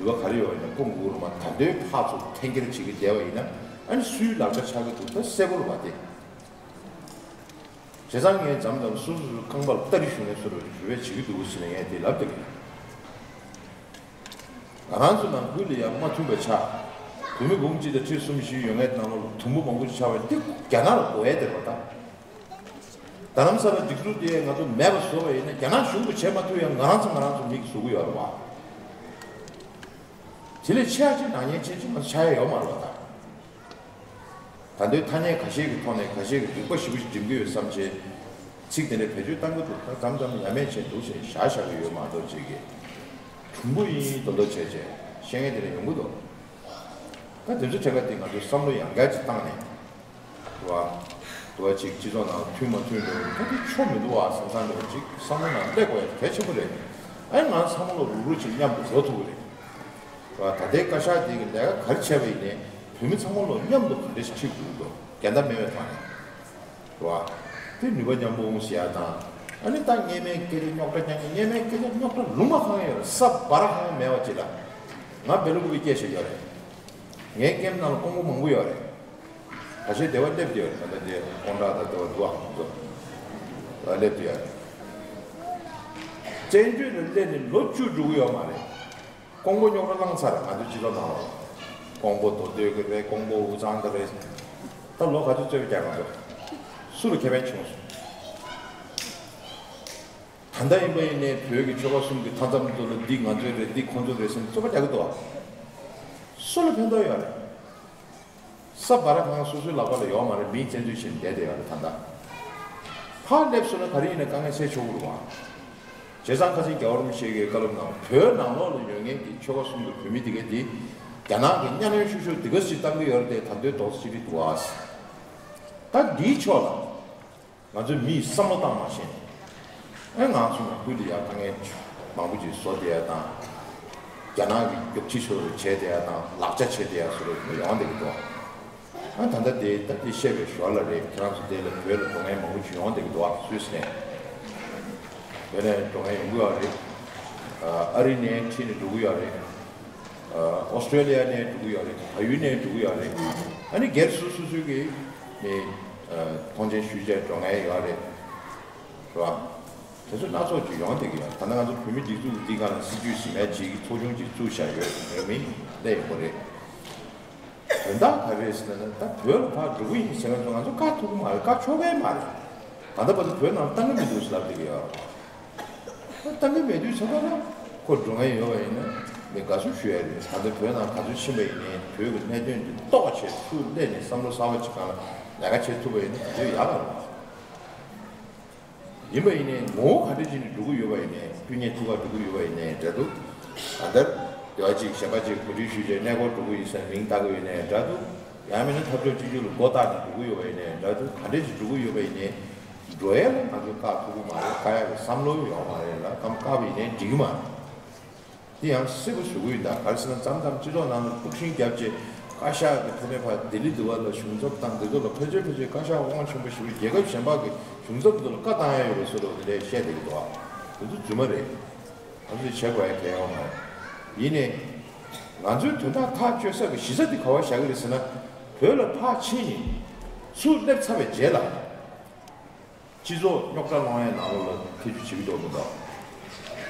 ནུས་པ་ག་རེ་ཡོད་པ་ཡིན་ན་སྤུངས་དགོས་ཀྱི་རེད་མ། ད་ལྟའི་ཕར་ཚུར་འཐེན་འཁྱེར་བྱེད་ཀྱི་བསྡད་པ་ཡིན་ན་ཨ་ནི་སུའི་ལག་ཆ་ཆགས་ཀྱི་འདུག་ད་གསལ་པོ་རེད་བ་དེ། བྱས་ཙང་ངས་མཚམས་མཚམས་སོ་སོ་སོའི་རྐང་པ་ལ་སྟ་རེ་ཞུ་མཁན་བཟོ་འདྲ་ཞུ་བས་བྱེད་ཀྱི་འདུག་ཟེར་ནས་ངས་དེ་ལབ་བསྡད་ཀྱི་ཡོད། ང་རང་ཚོ་ནང་ཁུལ་ལ་ཡང་མ་མཐུན་པ་ཆགས། བོད་མི་འབུམ་གཅིག་དང་ཁྲི་གསུམ་བཞི་ཡོད་མཁན་ནང་ལོགས་ལ་དུམ་བུ་མང་པོ་ཞིག་ཆགས་པ་འདི་རྒྱ་ནག་ལ་དགོས་ཡས་དེ་རེད་བ་ད། རྡ་རམ་ས་ལ་སྒྲིག་འཛུགས་དེ་ང་ཚོ་མེད་པ་བཟོ་བ་ཡིན་ན་རྒྱ་ནག་གཞུང་གིས་བྱེད་མ་ཐུབ་ཡང་ང་རང་ཚོ་ང་རང་ཚོ་མིག་གིས་བཟོ་གི་ཡོད་རེད་བ། དེ་ལས་ཆེ་བ་ཅིག་ནག་ཉེས་ཅན་ཅིག་ང་ཚོ་ཆགས་ཡ་ཡོད་མ་རེད་བ་ད། ད་དུང་ཐ་སྙད་ཁ་ཤས་ཀྱི་ཐོག་ནས་ཁ་ཤས་ཀྱིས་རིག་པ་ཞེ་པོ་ཅིག་འགྲིམ་གྱི་ཡོད་བསམ་བྱས། ཚིག་དེ་འདྲ་བེད་སྤྱོད་བཏང་གི་འདུག་ད་མཚམས་མཚམས་ཡ་མེད་བྱས་འདུག་བྱས་བཞག་བཞག་གི་ཡོད་མ་གཏོགས་ཅིག་གིས་གྲུང་པོ་ཡིན་མདོག་མདོག་བྱས་བྱས་བཤད་མཁན་དེ་འདྲ་ཡོང་གི་འདུག་ད་དེ་ཚོ་གྲས་ཀ་དེ་ང་ཚོས་བསམ་བློ་ཡང་བསྐྱར་ཅིག་བཏང་ནས། འདུག་བ། འདུག་བ་ཅིག་སྤྱི་ཚོགས་ནང་མཐུན་མ་མཐུན་འདྲ་བོ་ད་དེ་ཆོ་མི་འདུག་བ་བསམ་བསམ་འདྲ་བོ་ཅིག་བསམ་བློ་ནང་སླེབས་དགོས་ཡ་གལ་ཆེན་པོ་རེད། ཨ་ནི་ང་ཚང་མ་ལོ་རུག་རུག་ཅིག་མཉམ་དུ་བཟོ་ཐུབ་ཀྱི་རེད། འདུག་བ། ད་ལྟའི་བཀའ་ཤག་དེ་གི་ལས་ཀ་ག་རེ་བྱས་པ་ཡིན་ནའི་བོད་མི་ཚང་མ་ལོ་མཉམ་དུ་ག་འདྲ་ཞིག་ཁྲིད་དགོས་འདུག་འགལ་ཟླ་མེད་པའི་ཐོག་ནས། འདུག་བ། དེ་ནུས་པ་མཉམ་སྤུངས་ཟེར་ཡ་དང་། ཨ་ནི་ད་སྔས་མའི་སྐད་ཆ་རྙོག་དྲ་རྐྱང་རྐྱང་། སྔས་མའི་སྐད་ཆ་རྙོག་དྲ་ལུང་པ་གང་ཡོད་རེད། ས་བ་ར་གང་མེད་པ་ཅིག་ལ། ང་སྦེ་ལུག་གི་སྐད་ཆ་ཡོད་རེད། ངའི་ཀེམ་ནང་ལ་ཀོང་པོ་མང་པོ་ཡོད་རེད། ཁ་ཤས་སྡེ་བ་སླེབས་བསྡད་ཡོད་རེད། ད་ལྟ་འདི་ཀོང་ཀྲག་དང་སྡེ་བ་འདུག་ཨ་ཁོང་ཚོ་ལ་སླེབས་བསྡད་ཡོད་རེད། བཙན་བྱོལ་ལ་སླེབས་ནས་ལོ་བཅུ་འགྲོ་གི་ཡོད་མ་རེད། ཀོང་པོ་རྙོག་དྲ་བསླངས་ཚར་རེད། ང་ཚོའི་སྤྱི་ཚོགས་ནང་ལ་ཀོང་པོ་མདོ་སྟོད་ཀྱི་རེད། ཀོང་པོ་དབུས་གཙང་གི་རེད། ད་ལོ་ག་ཚོད་རྩོད་པ་རྒྱག་ག་འགྲོ། སུ་ལ་ཁེ་ཕན་བྱུང་སོང་། ད་ལྟ་ཡིན་པ་ཡིན་ནའི་བོད་ཀྱི་ཆོལ་ཁ་གསུམ་གྱི་མཐའ་མཚམས་དེ་ཚོ་ལ་འདི་ང་ཚོའི་རེད། འདི་ཁོང་ཚོའི་རེད་ཟེར་ནས་རྩོད་པ་རྒྱག་གི་འདུག་ཨ། སུ་ལ་ཕན་ཐོགས་ཡོད་རེད། ས་བ་ར་གང་སོ་སོའི་ལག་པ་ལ་ཡོད་མ་རེད། མིས་བཙན་འཛུལ་བྱས་ནས་བསྡད་བསྡད་ཡོད་རེད་ད་ལྟ། ཕར་སླེབས་སོང་ན་ག་རེ་ཡིན་ན་དཀའ་ངལ་སེལ་ཆོག་གི་རེད་བ། བྱས་ཙང་ཁ་སང་རྒྱལ་བ་རིན་པོ་ཆེ་གིས་བཀའ་སློབ་གནང་། བོད་ནང་ལོགས་ལ་ཡོད་མཁན་གྱི་ཆོལ་ཁ་གསུམ་གྱི་བོད་མི་དེ་ག་དེ་རྒྱ་ནག་གིས་གཉའ་གནོན་ཤུགས་ཤུགས་དེ་ག་ཞིག་བཏང་གི་ཡོད་རེད་དེ། ད་ལྟའི་རྡོག་རྩ་གཅིག་སྒྲིལ་འདུག་ཨ། ད་འདིའི་ཕྱོགས་ལ། ང་ཚོའི་མིས་བསམ་བློ་བཏང་མ་ཤེས་ནས། ཨེ་ང་ཚོ་ནང་ཁུལ་དུ་ཡང་དཀའ་ངལ་མང་པོ་ཅིག་བཟོ་བསྡད་ཡ་དང་། རྒྱ་ནག་གི་རྒྱུག་ཁྱི་ཚོ་རུ་བྱས་བསྡད་ཡ་དང་ལག་ཆ་བྱས་བསྡད་ཡ་ཚོ་རུ་ཡོང་བསྡད་ཀྱི་འདུག་ཨ་ད་ལྟ་དེ་ད་དེ་བཤད་པའི་ཞོར་ལ་རེད། ཁྱེད་རང་ཚོ་དེ་ལ་བོད་ལ་འགྲོ་མཁན་མང་པོ་ཅིག་ཡོང་བསྡད་ཀྱི་འདུག་སུད་སི་ནས། བོད་ནས་འགྲོ་མཁན་ཡོང་གི་ཡོད་རེད། ཨ་རི་ནས་ཁྲིད་ནས་འགྲོ་གི་ཡོད་རེད། ཨོ་སི་ཀྲེ་ལི་ཡ་ནས་འགྲོ་གི་ཡོད་རེད། བལ་ཡུལ་ནས་འགྲོ་གི་ཡོད་རེད། ཨ་ནི་སྒེར་སོ་སོ་སོའི་གི་ནས་མཐོང་མཆན་ཞུས་བྱས་འགྲོ་མཁན་ཡོད་རེད། རེད་བ། དེ་ཚོ་སྣ་ཚོགས་ཀྱི་ཡོང་བསྡད་ཀྱི་ཡོད། ད་ལྟ་ང་ཚོ་བོད་མི་སྒྲིག་འཛུགས་འདི་སྒང་ལ་སྲིད་ཇུས་གཞི་མེད་ཅིག་ཚོགས་ཆུང་ཅིག་བཙུགས་བཞག་ཡོད། ཡོད་མིན་ལས་ཡོད་རེད། དོན་དག་ག་རེ་རེད་ཟེར་ན། ད་བོད་ལ་ཕར་འགྲོ་གི་ཡིན་ཟེར་མཁན་ཚོ་ང་ཚོ་བཀག་ཐུབ་ཀྱི་མ་རེད། བཀག་ཆོག་གི་མ་རེད། ད་ལྟ་བར་དུ་བོད་ནང་བཏང་གི་མི་འདུག་ཟེར་ལབ་བསྡད་ཀྱི་ཡོད། བཏང་གི་མེད་དུས་ཚོད་ལ་ཁོ་འགྲོ་མཁན་ཡོད་པ་ཡིན་ན་ངས་དགའ་བསུ་ཞུ་ཡ་རེད། ད་ལྟ་བོད་ནང་ག་ཚོད་ཕྱིན་པ་ཡིན་ནའི་བོད་ཀྱི་གནད་དོན་འདི་རྟོགས་བྱས་ཚུར་སླེབས་ནས་བསམ་བློ་གསར་པ་ཅིག་སྒང་ལ་ལས་ཀ་བྱེད་ཐུབ་པ་ཡིན་ན་དེ་ཚོ་ཡག་ལ་རེད། ཡིན་པ་ཡིན་ནའི་ངོ་བོ་ག་འདྲ་ཅིག་ནས་འགྲོ་གི་ཡོད་པ་ཡིན་ནའི། སྤུན་ཉེ་ཐུག་ག་འགྲོ་གི་ཡོད་པ་ཡིན་ནའི་འདྲ་འདུག་ད་ལྟར་སྡེ་བ་གཅིག་གཞན་པ་གཅིག་གོ་སྒྲིག་ཞུས་བྱས་གནས་སྐོར་འགྲོ་གི་ཡིན་ཟེར་མིང་བཏགས་གི་ཡོད་ནའི་འདྲ་འདུག་ཡང་མིན་ན་འཐབ་ཕྱོགས་གཅིག་གྱུར་ལ་མགོ་བཏགས་ནས་འགྲོ་གི་ཡོད་པ་ཡིན་ནའི་འདྲ་འདུག་ག་འདྲ་ཅིག་འགྲོ་གི་ཡོད་པ་ཡིན་ནའི་འགྲོ་ཡས་ལ་ང་ཚོ་བཀག་ཐུབ་ཀྱི་མ་རེད། བཀག་ཡ་གི་བསམ་བློ་ཡོད་མ་རེད་ལ། གམ་བཀག་པ་ཡིན་ནའི་འགྲིག་གི་མ་རེད། དེ་ཡང་གསལ་པོ་ཞུ་གི་ཡིན། ད་ག་རེ་ཟེར་ན་མཚམས་མཚམས་སྤྱི་ཚོགས་ནང་ལ་དཀྲུག་ཤིང་བརྒྱབ་བྱས་བཀའ་ཤག་གི་ཐོག་ནས་ཕར་ལྡི་ལི་འདི་བ་ལ་གཞུང་ཚབ་དང་འདི་ཚོ་ལ་ཕལ་ཆེར་ཕལ་ཆེར་བཀའ་ཤག་དབང་ཆེན་པོ་ཞེ་པོ་རྒྱལ་ཁབ་གཞན་པ་གི་གཞུང་ཚབ་འདི་ཚོ་ལ་བཀའ་བཏང་ཡ་ཡོད་པའི་བཟོ་འདྲ་འདི་འདྲས་བཤད་བསྡད་ཀྱི་འདུག་ཨ། འདི་ཚོ་རྫུན་མ་རེད། ང་ཚོས་བྱེད་དགོས་ཡ་གལ་ཡོད་མ་རེད། ཡིན་ནའི་ང་ཚོའི་དོན་དག་ཐག་གཅོད་ས་གི་གཞི་རྩ་འདི་ག་པར་བཞག་གི་རེད་ཟེར་ན། བོད་ལ་ཕར་ཕྱིན་ནས་ཚུར་སླེབས་ཚར་བའི་རྗེས་ལ། སྤྱི་ཚོགས་རྙོག་དྲ་སློང་ཡའི་ནང་ལོགས་ལ་ཐེ་ཇུས་བྱེད་ཀྱི་འདུག་མི་འདུག་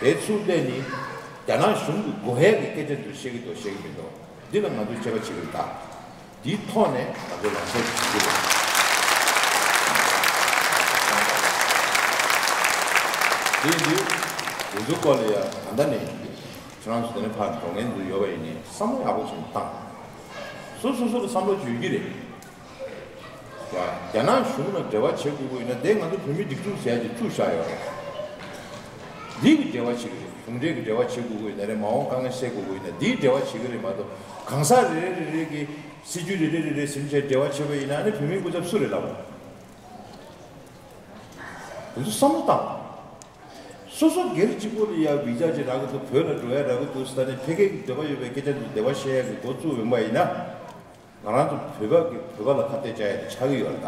དེ་ཚུར་སླེབས་ནས་རྒྱ་ནག་གཞུང་གི་དགོས་ཡས་ཀྱི་སྐད་ཆ་ཚོ་བཤད་ཀྱི་འདུག་བཤད་ཀྱི་མི་འདུག་འདི་ལ་ང་ཚོས་དཔྱད་པ་བྱེད་ཀྱི་རེད་ད། འདིའི་ཐོག་ནས་ང་ཚོས་ལངས་ཕྱོགས་ཅིག་བྱེད་ཀྱི་རེད། དེ་ཡིན་དུས་དེ་ཚོའི་སྐོར་ལ་ཡ་ད་ལྟ་ནས་ཁྱེད་རང་ཚོ་དེ་ནས་ཕར་འགྲོ་མཁན་ཚོ་ཡོད་པ་ཡིན་ནའི་བསམ་བློ་ཡག་པོ་ཞིག་བཏང་། སོ་སོ་སོ་ལ་བསམ་བློ་ཅིག་ཡོད་ཀྱི་རེད། ཡ། རྒྱ་ནག་གཞུང་ལ་འབྲེལ་བ་བྱེད་དགོས་ཀྱི་ཡོད་ན་དེ་ང་ཚོ་བོད་མི་སྒྲིག་འཛུགས་ཟེར་ཡ་ཅིག་བཙུགས་བཞག་ཡོད་རེད། འདི་གི་འབྲེལ་བ་བྱེད་ཀྱི་རེད། གཞུང་འབྲེལ་གྱི་འབྲེལ་བ་བྱེད་དགོས་ཀྱི་ཡོད་ན་རེད། མ་འོངས་དཀའ་ངལ་སེལ་དགོས་ཀྱི་ཡོད་ན་འདིའི་འབྲེལ་བ་བྱེད་ཀྱི་རེད་མ་གཏོགས། གང་ཟག་རེ་རེ་རེ་རེ་གི་སྲིད་ཇུས་རེ་རེ་རེ་རེ་ཟིན་བྱས་འབྲེལ་བ་བྱེད་པ་ཡིན་ན་ཨ་ནི་བོད་མིའི་སྐུ་ཚབ་སུ་རེད་ལབ། དེ་ཚོ་བསམ་བློ་བཏང་། སོ་སོ་སྒེར་གཅིག་པོ་ལ་ཡ་བི་ཛ་ཅིག་རག་གི་འདུག་བོད་ལ་འགྲོ་ཡ་རག་གི་འདུག་ཟེར་ནས་ཕ་གི་གི་འདོད་པ་ཡོད་པའི་སྐད་ཆ་འདི་འདོད་པ་བཤད་ཡ་གི་འགོ་བཙུགས་ཡོང་པ་ཡིན་ན། ང་རང་ཚོ་བོད་པ་གི་བོད་པ་ལ་ཁ་གཏད་བཅག་ཡ་དེ་ཆགས་ཀྱི་ཡོད་རེད་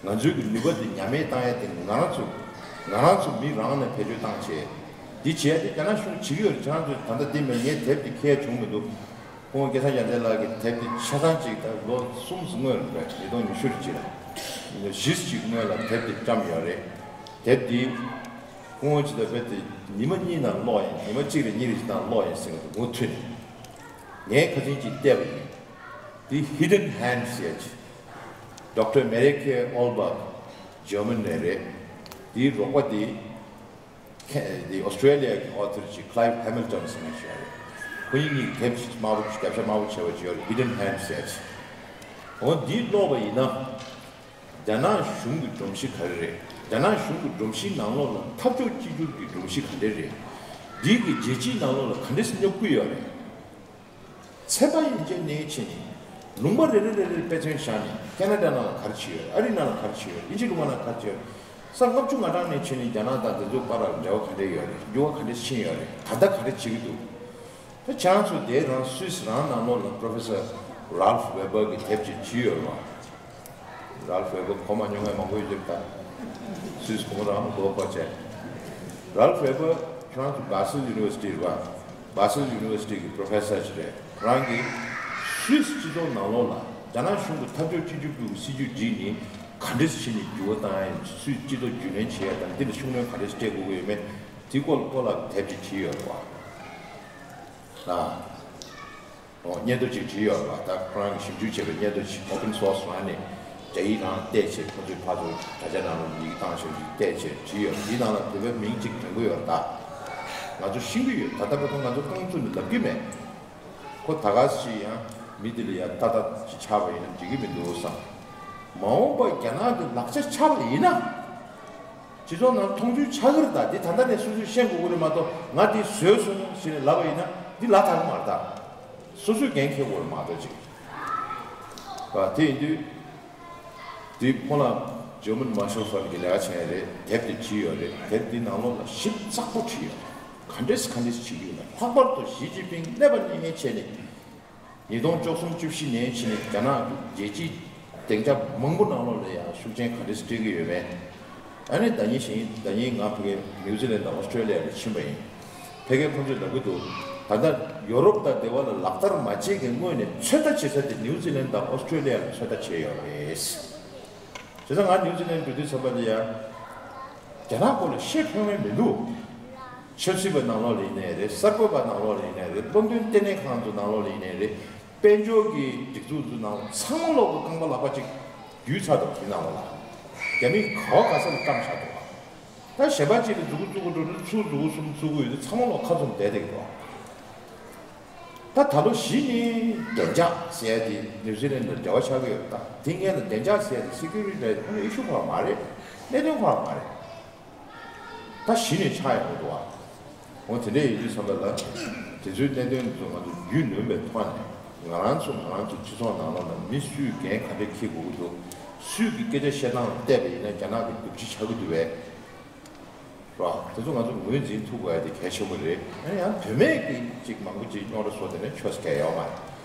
ད། ང་ཚོའི་གི་ནུས་པ་དེ་ཉམས་དམས་བཏང་ཡ་དེ་ང་རང་ཚོ་ང་རང་ཚོ་མི་རང་ནས་བེད་སྤྱོད་བཏང་བྱས། འདི་བྱས་ཏེ་རྒྱ་ནག་གཞུང་བྱེད་ཀྱི་ཡོད་རེད། ཁྱེད་རང་ཚོས་ད་ལྟ་འདི་མེད་ངས་དེབ་འདི་འཁྱེར་བྱུང་མི་འདུག་ཁོང་སྐལ་བཟང་རྒྱལ་མཚན་ལགས་ཀྱི་དེབ་འདི་ཆ་ཚང་གཅིག་ད་ལོ་གསུམ་སྔོན་ལ་རེད། ཉིས་སྟོང་ཉི་ཤུ་རེ་གཅིག་ལ་བཞི་གཅིག་སྔོན་ལ་དེབ་འདི་བཀྲམ་ཡོད་རེད། དེབ་འདི་ཁོང་ཅི་ད་བེད་དེ་ཉི་མ་གཉིས་ནང་ཀློག་ཡིན། ཉི་མ་གཅིག་རེ་གཉིས་རེ་ཞིག་ནང་ཀློག་ཡིན་ཟེར་གི་འདུག་ངོ་མཐུན་ནས། ངས་ཁ་སང་ཅིག་བལྟས་པ་ཡིན། འདི་Hidden Hands ཟེར་ཅིག Doctor Marieke Olbach German ནས་རེད། འདིའི་རོགས་པ་འདི་ཁེ་འདི་Australia གི་author ཅིག Clive Hamilton ཟེར་མཁན་ཞིག་ཡོད་རེད། ཁོ་གཉིས་གཉིས་དེབ་ཞིག་དམར་པོ་རྒྱབ་ཤ་དམར་པོ་བྱས་པ་ཅིག་ཡོད་རེད། Hidden Hands ཟེར་ཅིག་འོ་འདི་ཀློག་པ་ཡིན་ན། རྒྱ་ནག་གཞུང་གི་སྒྲོམ་གཞི་ག་རེ་རེད། རྒྱ་ནག་གཞུང་གི་སྒྲོམ་གཞིའི་ནང་ལོགས་ལ་འཐབ་ཕྱོགས་གཅིག་གྱུར་གྱི་སྒྲོམ་གཞི་ག་འདྲས་རེད། འདི་གི་རྒྱལ་སྤྱིའི་ནང་ལོགས་ལ་ག་འདྲས་སེ་སྙོབ་ཀྱི་ཡོད་རེད། ཚན་པ་ཡན་ཆད་ནས་བྱས་ནས་ལུང་པ་རེ་རེ་རེ་རེར་དཔེ་མཚོན་བཞག་ནས་ཁེ་ན་ཌ་ནང་ལ་ག་རེ་བྱས་ཡོད་རེད། ཨ་རི་ནང་ལ་ག་རེ་བྱས་ཡོད་རེད། དབྱིན་ཇི་ལུང་པ་ནང་ག་རེ་བྱས་ཡོད་རེད། ས་ལྔ་བཅུ་ང་གྲངས་ནས་བྱས་ནས་རྒྱ་ནག་དང་དེ་ཚོའི་བར་ལ་འབྲེལ་བ་ག་འདྲས་ཡོད་རེད། འགྱུར་བ་ག་འདྲས་ཕྱིན་ཡོད་རེད། ད་ལྟ་ག་རེ་བྱེད་ཀྱི་འདུག་ད་ཁྱེད་རང་ཚོ་དེ་རང་སུད་སི་རང་ནང་ལོགས་ལ་Professor Ralph Weber གི་དེབ་ཅིག་བྲིས་ཡོད་རེད་བ། Ralph Weber གོ་མ་མྱོང་མཁན་མང་པོ་ཡོད་རེད་ད། སུད་སི་གོ་མ་རང་གོ་གོ་བྱས། Ralph Weber ཁྱེད་རང་ཚོ་Basel University རེད་བ། Basel University གི་Professor ཅིག་རེད། ཁོ་རང་གིས་སུད་སི་སྤྱི་ཚོགས་ནང་ལོགས་ལ་རྒྱ་ནག་གཞུང་གི་འཐབ་ཕྱོགས་གཅིག་གྱུར་གྱི་སྲིད་ཇུས་བསྒྲིགས་ནས་ག་འདྲས་སེ་བྱས་ནས་འགྱུར་བ་བཏང་ཡ་ཡིན། སུད་སི་སྤྱི་ཚོགས་རྒྱུན་ལྡན་བྱེད་ཡ་དང་འདི་ལ་ཤུགས་སྣོན་ག་འདྲས་སེ་སྤྲད་དགོས་ཀྱི་ཡོད་མེད་དེ་སྐོར་སྐོར་ལ་དེབ་ཅིག་བྲིས་ཡོད་རེད་བ། ལ། ཨོ་སྙན་ཐོ་ཅིག་བྲིས་ཡོད་རེད་བ། ད་ཁོ་རང་གིས་ཞིབ་འཇུག་བྱས་པའི་སྙན་ཐོ་ཅིག་Open Source རང་ནས་རྒྱ་ཡིག་རང་བལྟས་བྱས་ཁོ་ཚོས་ཕར་ཚུར་དྲ་རྒྱ་ནང་ལ་ཡི་གེ་བཏང་བྱས་ཅིག་བལྟས་བྱས་བྲིས་ཡོད་རེད། འདི་ནང་ལ་བོད་པའི་མིང་ཅིག་དྲན་གྱི་ཡོད་རེད་ད། ང་ཚོ་ཤེས་ཀྱི་ཡོད། ད་ལྟ་བར་དུ་ང་ཚོ་རྐང་བཙུགས་ནས་ལབ་ཀྱི་མེད། ཁོ་ད་ག་ཞིག་ཡང་མི་འདི་ལ་ཡང་ཏག་ཏག་ཅིག་ཆགས་པ་ཡིན་ན་འགྲིག་གི་མི་འདུག་བསམ། མ་འོངས་པ་རྒྱ་ནག་གི་ལག་ཆ་ཆགས་པ་ཡིན་ན། སྤྱི་ཚོགས་ནང་མཐོང་ཆོས་ཆགས་ཀྱི་རེད་ད། འདི་ད་ལྟ་ནས་སོ་སོས་ཤེས་དགོས་ཀྱི་རེད་མ་གཏོགས་ང་འདི་བཟོས་སོང་ཞེས་ནས་ལབ་པ་ཡིན་ན་འདི་ལ་དྭགས་མ་རེད་ད། སོ་སོས་འགན་འཁྱེར་དགོས་རེད་མ་གཏོགས་ཅིག་ཨ་དེ་ཡིན་དུས། འདི་ཁོ་ལ་ German Marshall Fund གི་ལས་ཀ་བྱས་རེད། དེབ་དེ་བྲིས་ཡོད་རེད། དེབ་འདི་ནང་ལོགས་ལ་ཞིབ་ཚགས་པོ་བྲིས་ཡོད་རེད། ག་འདྲས་ག་འདྲས་བྱེད་ཀྱི་ཡོད་ན། ལྷག་པར་དུ་ཞི་ཅིན་ཕིང་གནས་པ་ནས་བྱས་ནས་ཉིས་སྟོང་བཅུ་གསུམ་བཅུ་བཞི་ནས་བྱས་ནས་རྒྱ་ནག་གི་རྒྱལ་སྤྱིའི་སྡིངས་ཆ་མང་པོ་ནང་ལོགས་ལ་ཡང་ཤུགས་རྐྱེན་ག་འདྲས་སྤྲད་ཀྱི་ཡོད་མེད། ཨ་ནི་ཟླ་ཉིན་བཞིན་ཟླ་ཉིན་ང་ཕ་གི་ནིའུ་ཛི་ལན་དང་ཨོ་སི་ཀྲོ་ལི་ཡ་ལ་ཕྱིན་པ་ཡིན། ཕ་གིར་ཁོང་ཚོས་ལབ་ཀྱི་འདུག་ད་ལྟ་ཡོ་རོབ་དང་དེ་བ་ལ་ལག་བསྟར་མ་བྱེད་ཀྱི་སྔོན་ནས་ཚོད་ལྟ་བྱེད་ས་དེ་ནིའུ་ཛི་ལན་དང་ཨོ་སི་ཀྲོ་ལི་ཡ་ལ་ཚོད་ལྟ་བྱས་ཡོད་རེད། བྱས་ཙང་ང་ནིའུ་ཛི་ལན་འགྲོ་དུས་ཙམ་པ་ལ་ཡ། རྒྱ་ནག་སྐོར་ལ་བཤད་ཕོད་མཁན་མི་འདུག་ཆབ་སྲིད་པ་ནང་ལོགས་ལ་ཡིན་ནའི་རེད། གསར་འགོད་པ་ནང་ལོགས་ལ་ཡིན་ནའི་རེད། བློ་འདོན་ལྟེ་གནས་ཁང་ཚོ་ནང་ལོགས་ལ་ཡིན་ནའི་རེད། དཔལ་འབྱོར་གྱི་སྒྲིག་འཛུགས་ཚོ་ནང་ཚང་མ་ལོག་གི་རྐང་པ་ལག་པ་གཅིག་བརྒྱུད་ཚར་འདུག་དེ་ནང་ལོགས་ལ། རྒྱ་མིས་ག་བ་ག་ས་ལ་བཀྲམ་བཞག་འདུག་ད་གཞན་པ་གཅིག་ལ་མཛུ་གུ་བཙུགས་དགོས་འགྲོ་ན་ཚུར་མཛུ་གུ་གསུམ་བཙུགས་ཀྱི་ཡོད་དུས་ཚང་མ་ལོག་ཁ་འཛོམས་བསྡད་བསྡད་ཀྱི་འདུག་ད་ད་ལོ་གཞི་ནས་བདེ་འཇགས་ཟེར་ཡ་དེ་ནིའུ་ཛི་ལན་དང་འབྲེལ་བ་ཆགས་ཀྱི་ཡོད། ད་དེ་སྔོན་ལ་བདེ་འཇགས་ཟེར་ཡ་དེ་སི་ཀུ་རི་ཊི་ལ་ཁོ་ན་ཨི་ཤུ་ཁོ་རང་མ་རེད། གནད་དོན་ཁོ་རང་མ་རེད། ད་གཞི་ནས་ཆགས་ཡོང་གི་འདུག་བ། འོ་དེ་འདྲ་ཡིན་དུས་ཙམ་པ་ལ་དེ་ཚོའི་གནད་དོན་དེ་ཚོ་ང་ཚོ་རྒྱུས་ལོན་པའི་ཐོག་ནས་ང་རང་ཚོ་ང་རང་ཚོ་སྤྱི་ཚོགས་ནང་ལོགས་ལ་མི་སུས་འགན་ག་འདྲ་འཁྱེར་དགོས་ཀྱི་འདུག་སུས་ཀྱི་སྐད་ཆ་བཤད་སྟངས་ལ་བལྟས་པ་ཡིན་ན་རྒྱ་ནག་གི་སྡུག་ཅི་ཆགས་ཀྱི་འདུག་བས། རེད་བ། དེ་ཚོ་ང་ཚོ་ངོས་འཛིན་ཐུབ་དགོས་ཡ་དེ་གལ་ཆེན་པོ་རེད། ཨ་ནི་ཡང་དོན་མེད་ཀྱི་ཅིག་མང་པོ་ཅིག་རྙོག་དྲ་བཟོ་དེ་ནས་ཆོས་སུ་གལ་ཡོད་མ་རེད།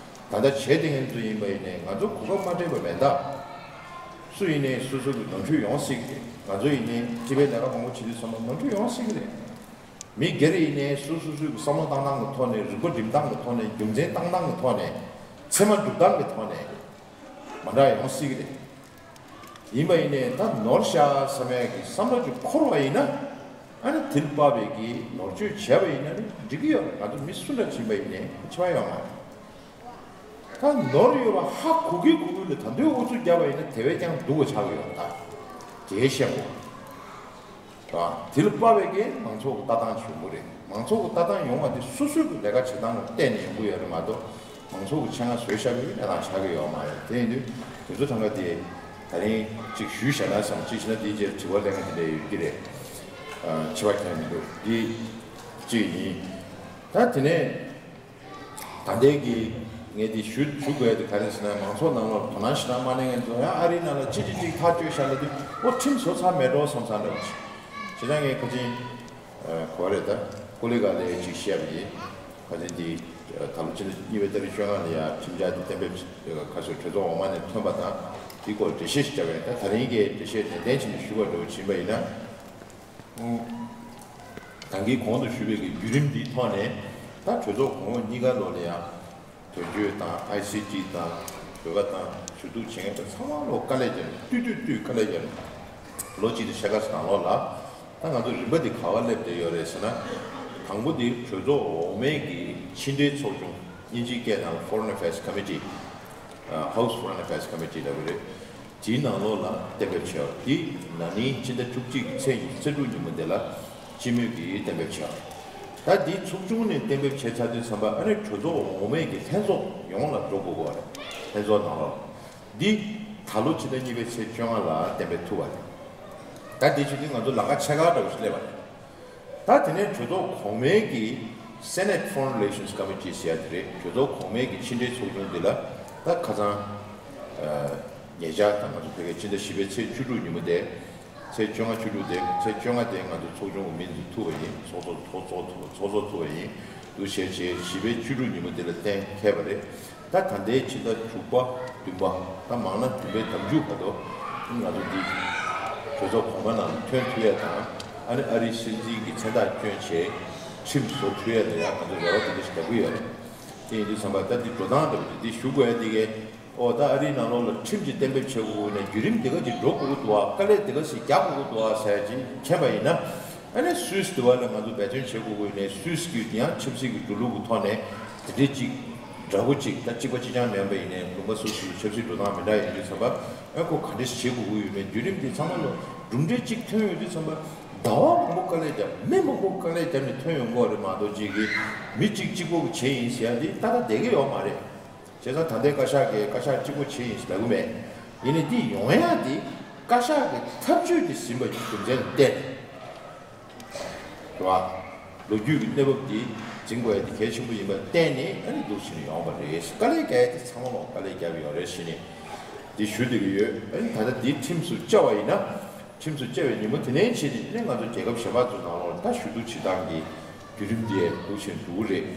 ད་ལྟ་བྱས་བསྡད་མཁན་ཚོ་ཡིན་པ་ཡིན་ནའི་ང་ཚོ་གོ་སྐབས་མ་སྤྲད་པ་མེད་ད། སུ་ཡིན་ནའི་སོ་སོ་གི་ནོར་འཁྲུལ་ཡོང་སྲིད་ཀྱི་རེད། ང་ཚོ་ཡིན་ནའི་སྤྱི་པའི་ལས་ཀ་མང་པོ་བྱེད་དུས་ཙམ་པ་ནོར་འཁྲུལ་ཡོང་སྲིད་ཀྱི་རེད། མི་སྒེར་ཡིན་ནའི་སོ་སོ་སོའི་བསམ་བློ་བཏང་སྟངས་ཀྱི་ཐོག་ནས། རིག་པ་སྒྲིམ་སྟངས་ཀྱི་ཐོག་ནས། རྒྱུ་མཚན་བཏང་སྟངས་ཀྱི་ཐོག་ནས། ཚད་མ་སྒྲུབ་སྟངས་ཀྱི་ཐོག་ནས་མ་འདྲ་ཡོང་སྲིད་ཀྱི་རེད། ཡིན་པ་ཡིན་ནའི་ད་ནོར་ཤག་བསམ་ཡག་གི་བསམ་བློ་ཅིག་འཁོར་བ་ཡིན་ན། ཨ་ནི་དེ་ལ་དཔག་པའི་གི་ནོར་བཅོས་བྱས་པ་ཡིན་ན་ནི་འགྲིག་གི་ཡོད་རེད། ང་ཚོ་མི་སུ་འདྲ་ཕྱིན་པ་ཡིན་ནའི་ཁྱད་པར་ཡོད་མ་རེད། ད་ནོར་ཡོད་པ་ཧ་གོ་གི་གོ་གི་ལ་ད་དུང་ཨུ་ཚུགས་རྒྱབ་པ་ཡིན་ན་དེ་བས་ཀྱང་སྡུག་པ་ཆགས་ཀྱི་ཡོད་རེད། ད་དེ་བཤད་དགོས། དེ་ལ་དཔག་པའི་གི་མང་ཚོགས་ཀྱི་ལྟ་སྟངས་ཡོང་གི་རེད། མང་ཚོགས་ཀྱི་ལྟ་སྟངས་ཡོང་བ་དེ་སོ་སོའི་གི་ལས་ཀ་བྱེད་སྟངས་ལ་བལྟས་ནས་ཡོང་གི་ཡོད་རེད་མ་གཏོགས། མང་ཚོགས་ཀྱི་ཆེད་མངགས་བཟོས་བཞག་པའི་གནས་སྟངས་ཆགས་ཀྱི་ཡོད་མ་རེད། དེ་ཡིན་དུས་དེ་ཚོ་ཐང་ག་དེ་ད་རིང་ཅིག་ཞུས་བཞག་ན་བསམ། ཅིག་བྱས་ན་དེའི་རྗེས་དྲི་བ་གླེང་གི་དེ་འདྲ་ཡོད་ཀྱི་རེད། ཨ། འཆི་བ་ཁྱོན་མི་འདུག་འདི་གཅིག་ཡིན། ད་དེ་ནས་ད་ལྟའི་གི་ངས་འདི་ཞུ་ཞུ་དགོས་དེ་ག་རེ་ཟེར་ན། མང་ཚོགས་ནང་ལ་དོ་སྣང་ཞེ་དྲག་མ་གནང་མཁན་ཚོ་ཡང་ཨ་རིའི་ནང་ལ་ཅི་ཅི་ཅིག་ཐག་གཅོད་བཞག་ལ་དུས་ཨོ་ཁྲིམས་བཟོ་ཚར་མེད་འགྲོ་བསམ་ས་འདྲ་བ་ཅིག་བྱས་ཙང་ངས་ཁ་ཅིག་ཨ། གོ་རེད། ད་ཀོ་ལི་གྷལ་ལ་ཅིག་བཤད་པ་ཡིན། ཁ་སང་འདི་ཨ། ད་ལོ་ཕྱི་ཟླ་གཉིས་པའི་ཏ་རིག་བཅོ་ལྔ་ལ་ཡ་ཁྲིམས་འཆར་འདི་གཏན་འབེབས་ཁ་སང་གྲོས་ཚོགས་འོག་མ་ནས་ཐོན་པ་དང་། འདི་སྐོར་འགྲེལ་བཤད་ཞིག་བྱ་བ་ཡིན། ད་ད་རིང་གི་འགྲེལ་བཤད་ནན་ཏན་བྱས་ནས་ཞུ་བ་འདྲ་བོ་ཕྱིན་པ་ཡིན་ན། ཨང་། ད་གིན་གོང་དུ་ཞུས་པའི་གི་བརྒྱུད་རིམ་འདིའི་ཐོག་ནས། ད་གྲོས་ཚོགས་གོང་འོག་གཉིས་ཀ་ལོགས་ལ་ཡང་དོན་གཅོད་དང་ཨའི་སི་ཊི་དང་བོད་པ་དང་ཞུ་གཏུག་བྱེད་མཁན་དང་ཚང་མ་ལོག་དཀའ་ལས་བརྒྱབ་ནས། ལྟོས་ལྟོས་ལྟོས་དཀའ་ལས་བརྒྱབ་ནས། ལོ་གཅིག་དང་ཕྱེད་ཀ་ཙམ་ནང་ལོགས་ལ། ད་ང་ཚོ་རིམ་པ་འདི་ག་པར་སླེབས་བསྡད་ཡོད་རེད་ཟེར་ན། དང་པོ་འདི་གྲོས་ཚོགས་འོག་མའི་གི་ཕྱི་འབྲེལ་ཚོགས་ཆུང་། དབྱིན་ཇིའི་སྐད་ནང་ལ་Foreign Affairs Committee། ཨ། House Foreign Affairs Committee ལབ་ཀྱི་རེད། དེའི་ནང་ལོགས་ལ་གཏན་འབེབས་བྱས་པ་འདི་ན་ནིང་ཕྱི་ཟླ་བཅུ་གཅིག་གི་ཚེས་ཉི་ཤུ་རྩ་དྲུག་ཉིན་མོ་དེ་ལ་སྤྱི་མོས་ཀྱིས་གཏན་འབེབས་བྱས་པ། ད་འདི་ཚོགས་ཆུང་ནས་གཏན་འབེབས་བྱས་ཚར་དུས་ཙམ་པ། ཨ་ནི་གྲོས་ཚོགས་འོག་མའི་གི་ལྷན་ཚོགས་ཡོངས་ལ་འགྲོ་དགོས་པ་རེད། ལྷན་ཚོགས་ནང་ལོགས་འདི་ད་ལོ་ཕྱི་ཟླ་གཉིས་པའི་ཚེས་བཅོ་ལྔ་ལ་གཏན་འབེབས་ཐུབ་པ་རེད། ད་འདི་བྱེད་དུས་ང་ཚོ་ལམ་ཁ་ཕྱེད་ཀ་འདྲ་བོ་ཞིག་སླེབས་པ་རེད། ད་དེ་ནས་གྲོས་ཚོགས་གོང་མའི་གི་Senate Foreign Relations Committee ཟེར་ཡ་དེ་རེད། གྲོས་ཚོགས་གོང་མའི་གི་ཕྱི་འབྲེལ་ཚོགས་ཆུང་འདི་ལ་ད་ཁ་སང་ཨ་ཉེ་ཆར་ད་ང་ཚོ་ཕ་གིའི་ཕྱི་ཟླ་བཞི་པའི་ཚེས་བཅུ་དྲུག་ཉིན་མོ་དེ། ཚེས་བཅོ་ལྔ་བཅུ་དྲུག་དེ། ཚེས་བཅོ་ལྔ་དེ་ང་ཚོ་ཚོགས་ཆུང་གི་མི་འདི་ཐུག་པ་ཡིན། ཚོགས་གཙོ་ཚོགས་གཙོ་ཚོགས་གཙོ་ཐུག་པ་ཡིན། འདུག་བྱས་བྱས་བཞི་པའི་བཅུ་དྲུག་ཉིན་མོ་དེ་ལ་གཏན་འཁེལ་བ་རེད། ད་ད་ལྟའི་ཕྱི་ཟླ་དྲུག་པ། བདུན་པ། ད་མང་ན་བདུན་པའི་ཟླ་མཇུག་བར་དུ་ང་ཚོ་འདི་གྲོས་ཚོགས་གོང་མ་ནང་ལ་ཐོན་ཐུབ་ཡ་དང་། ཨ་ནི་ཨ་རིའི་སྲིད་འཛིན་གྱི་མཚན་རྟགས་བསྐྱོན་བྱས་ཁྲིམས་བཟོ་ཐུབ་ཡ་ལ་ཡང་ང་ཚོ་རེ་བ་དེ་འདྲ་ཞིག་བརྒྱབ་ཀྱི་ཡོད་རེད། དེ་ཡིན་དུས་ཙམ་པ་ད་འདི་འགྲོ་སྟངས་འདྲ་བོ་དེ་འདི་ཞུ་དགོས་ཡ་འདི་གས། ཨོ། ད་ཨ་རིའི་ནང་ལོགས་ལ་ཁྲིམས་ཅིག་གཏན་འབེབས་བྱེད་དགོས་ཀྱི་ཡོད་ན། བརྒྱུད་རིམ་འདི་ག་ཅིག་འགྲོ་དགོས་ཀྱི་འདུག་ཨ། དཀའ་ལས་འདི་ག་ཞིག་རྒྱག་དགོས་ཀྱི་འདུག་ཨ་ཟེར་ཡ་ཅིག་མཁྱེན་པ་ཡིན་ན། ཨ་ནི་སུད་སི་འདི་བ་ལ་ང་ཚོ་འབད་བརྩོན་བྱེད་དགོས་ཀྱི་ཡོད་ན། སུད་སི་གི་ཡང་ཆབ་སྲིད་ཀྱི་འགྲོ་ལུགས་ཀྱི་ཐོག་ནས་དེ་འདྲའི་ཅིག་འདྲ་པོ་ཅིག་ད་གཅིག་པ་གཅིག་རྐྱང་མིན་པ་ཡིན་ནའི་ལུང་པ་སོ་སོའི་ཆབ་སྲིད་འགྲོ་སྟངས་མི་འདྲ་ཡིན་དུས་ཙམ་པ། ཨ་ཁོ་ག་འདྲ་ཞིག་བྱེད་དགོས་ཀྱི་ཡོད་མེད། བརྒྱུད་རིམ་འདི་ཚང་མ་ལ་གྲུབ་འབྲས་གཅིག་ཐོན་ཡོང་དུས་ཙམ་པ། ཟླ་བ་མང་པོ་དཀའ་ལས་བརྒྱབ། མི་མང་པོ་དཀའ་ལས་བརྒྱབ་ནས་ཐོན་ཡོང་གི་ཡོད་རེད་མ་གཏོགས། གཅིག་གིས་མི་གཅིག་གཅིག་པོ་གིས་བྱས་ཡིན་ཟེར་ཡ་འདི་ཏག་ཏག་བསྡད་ཀྱི་ཡོད་མ་རེད། བྱས་ཙང་ད་ལྟའི་བཀའ་ཤག་གིས་བཀའ་ཤག་གཅིག་པོ་བྱས་ཡིན་ཟེར་ལབ་ཀྱི་མེད། ཡིན་ནའི་འདི་ཡོང་ཡ་འདི་བཀའ་ཤག་གི་ཐབས་ཇུས་དེ་ཟིན་པ་རྒྱུ་མཚན་ལ་བརྟེན་ནས་རེད་བ། ལོ་རྒྱུས་ཀྱི་གནས་བབ་འདི་འཛིན་དགོས་ཡ་འདི་གལ་ཆེན་པོ་ཡིན་པ་བརྟེན་ནས། ཨ་ནི་འདུག་བྱས་ནས་ཡོང་བ་རེད། དཀའ་ལས་རྒྱག་ཡ་དེ་ཚང་མ་ལོག་དཀའ་ལས་བརྒྱབ་ཡོད་རེད་ཟེར་ནས། འདི་ཞུ་བསྡད་ཀྱི་ཡོད། ཨ་ནི་ད་ལྟ་འདི་ཁྲིམས་སུ་བཅའ་བ་ཡིན་ན། ཁྲིམས་སུ་བཅའ་བའི་ཉིན་མོ་དེ་ནས་བྱས་ཏེ་ཨ་ནི་ང་ཚོ་རྒྱལ་ཁབ་གཞན་པ་ཚོའི་ནང་ལོགས་ད་ཞུ་གཏུག་བྱེད་སྟངས་ཀྱི་བརྒྱུད་རིམ་དེ་འདུག་བཞིན་འགྲོ་གི་རེད།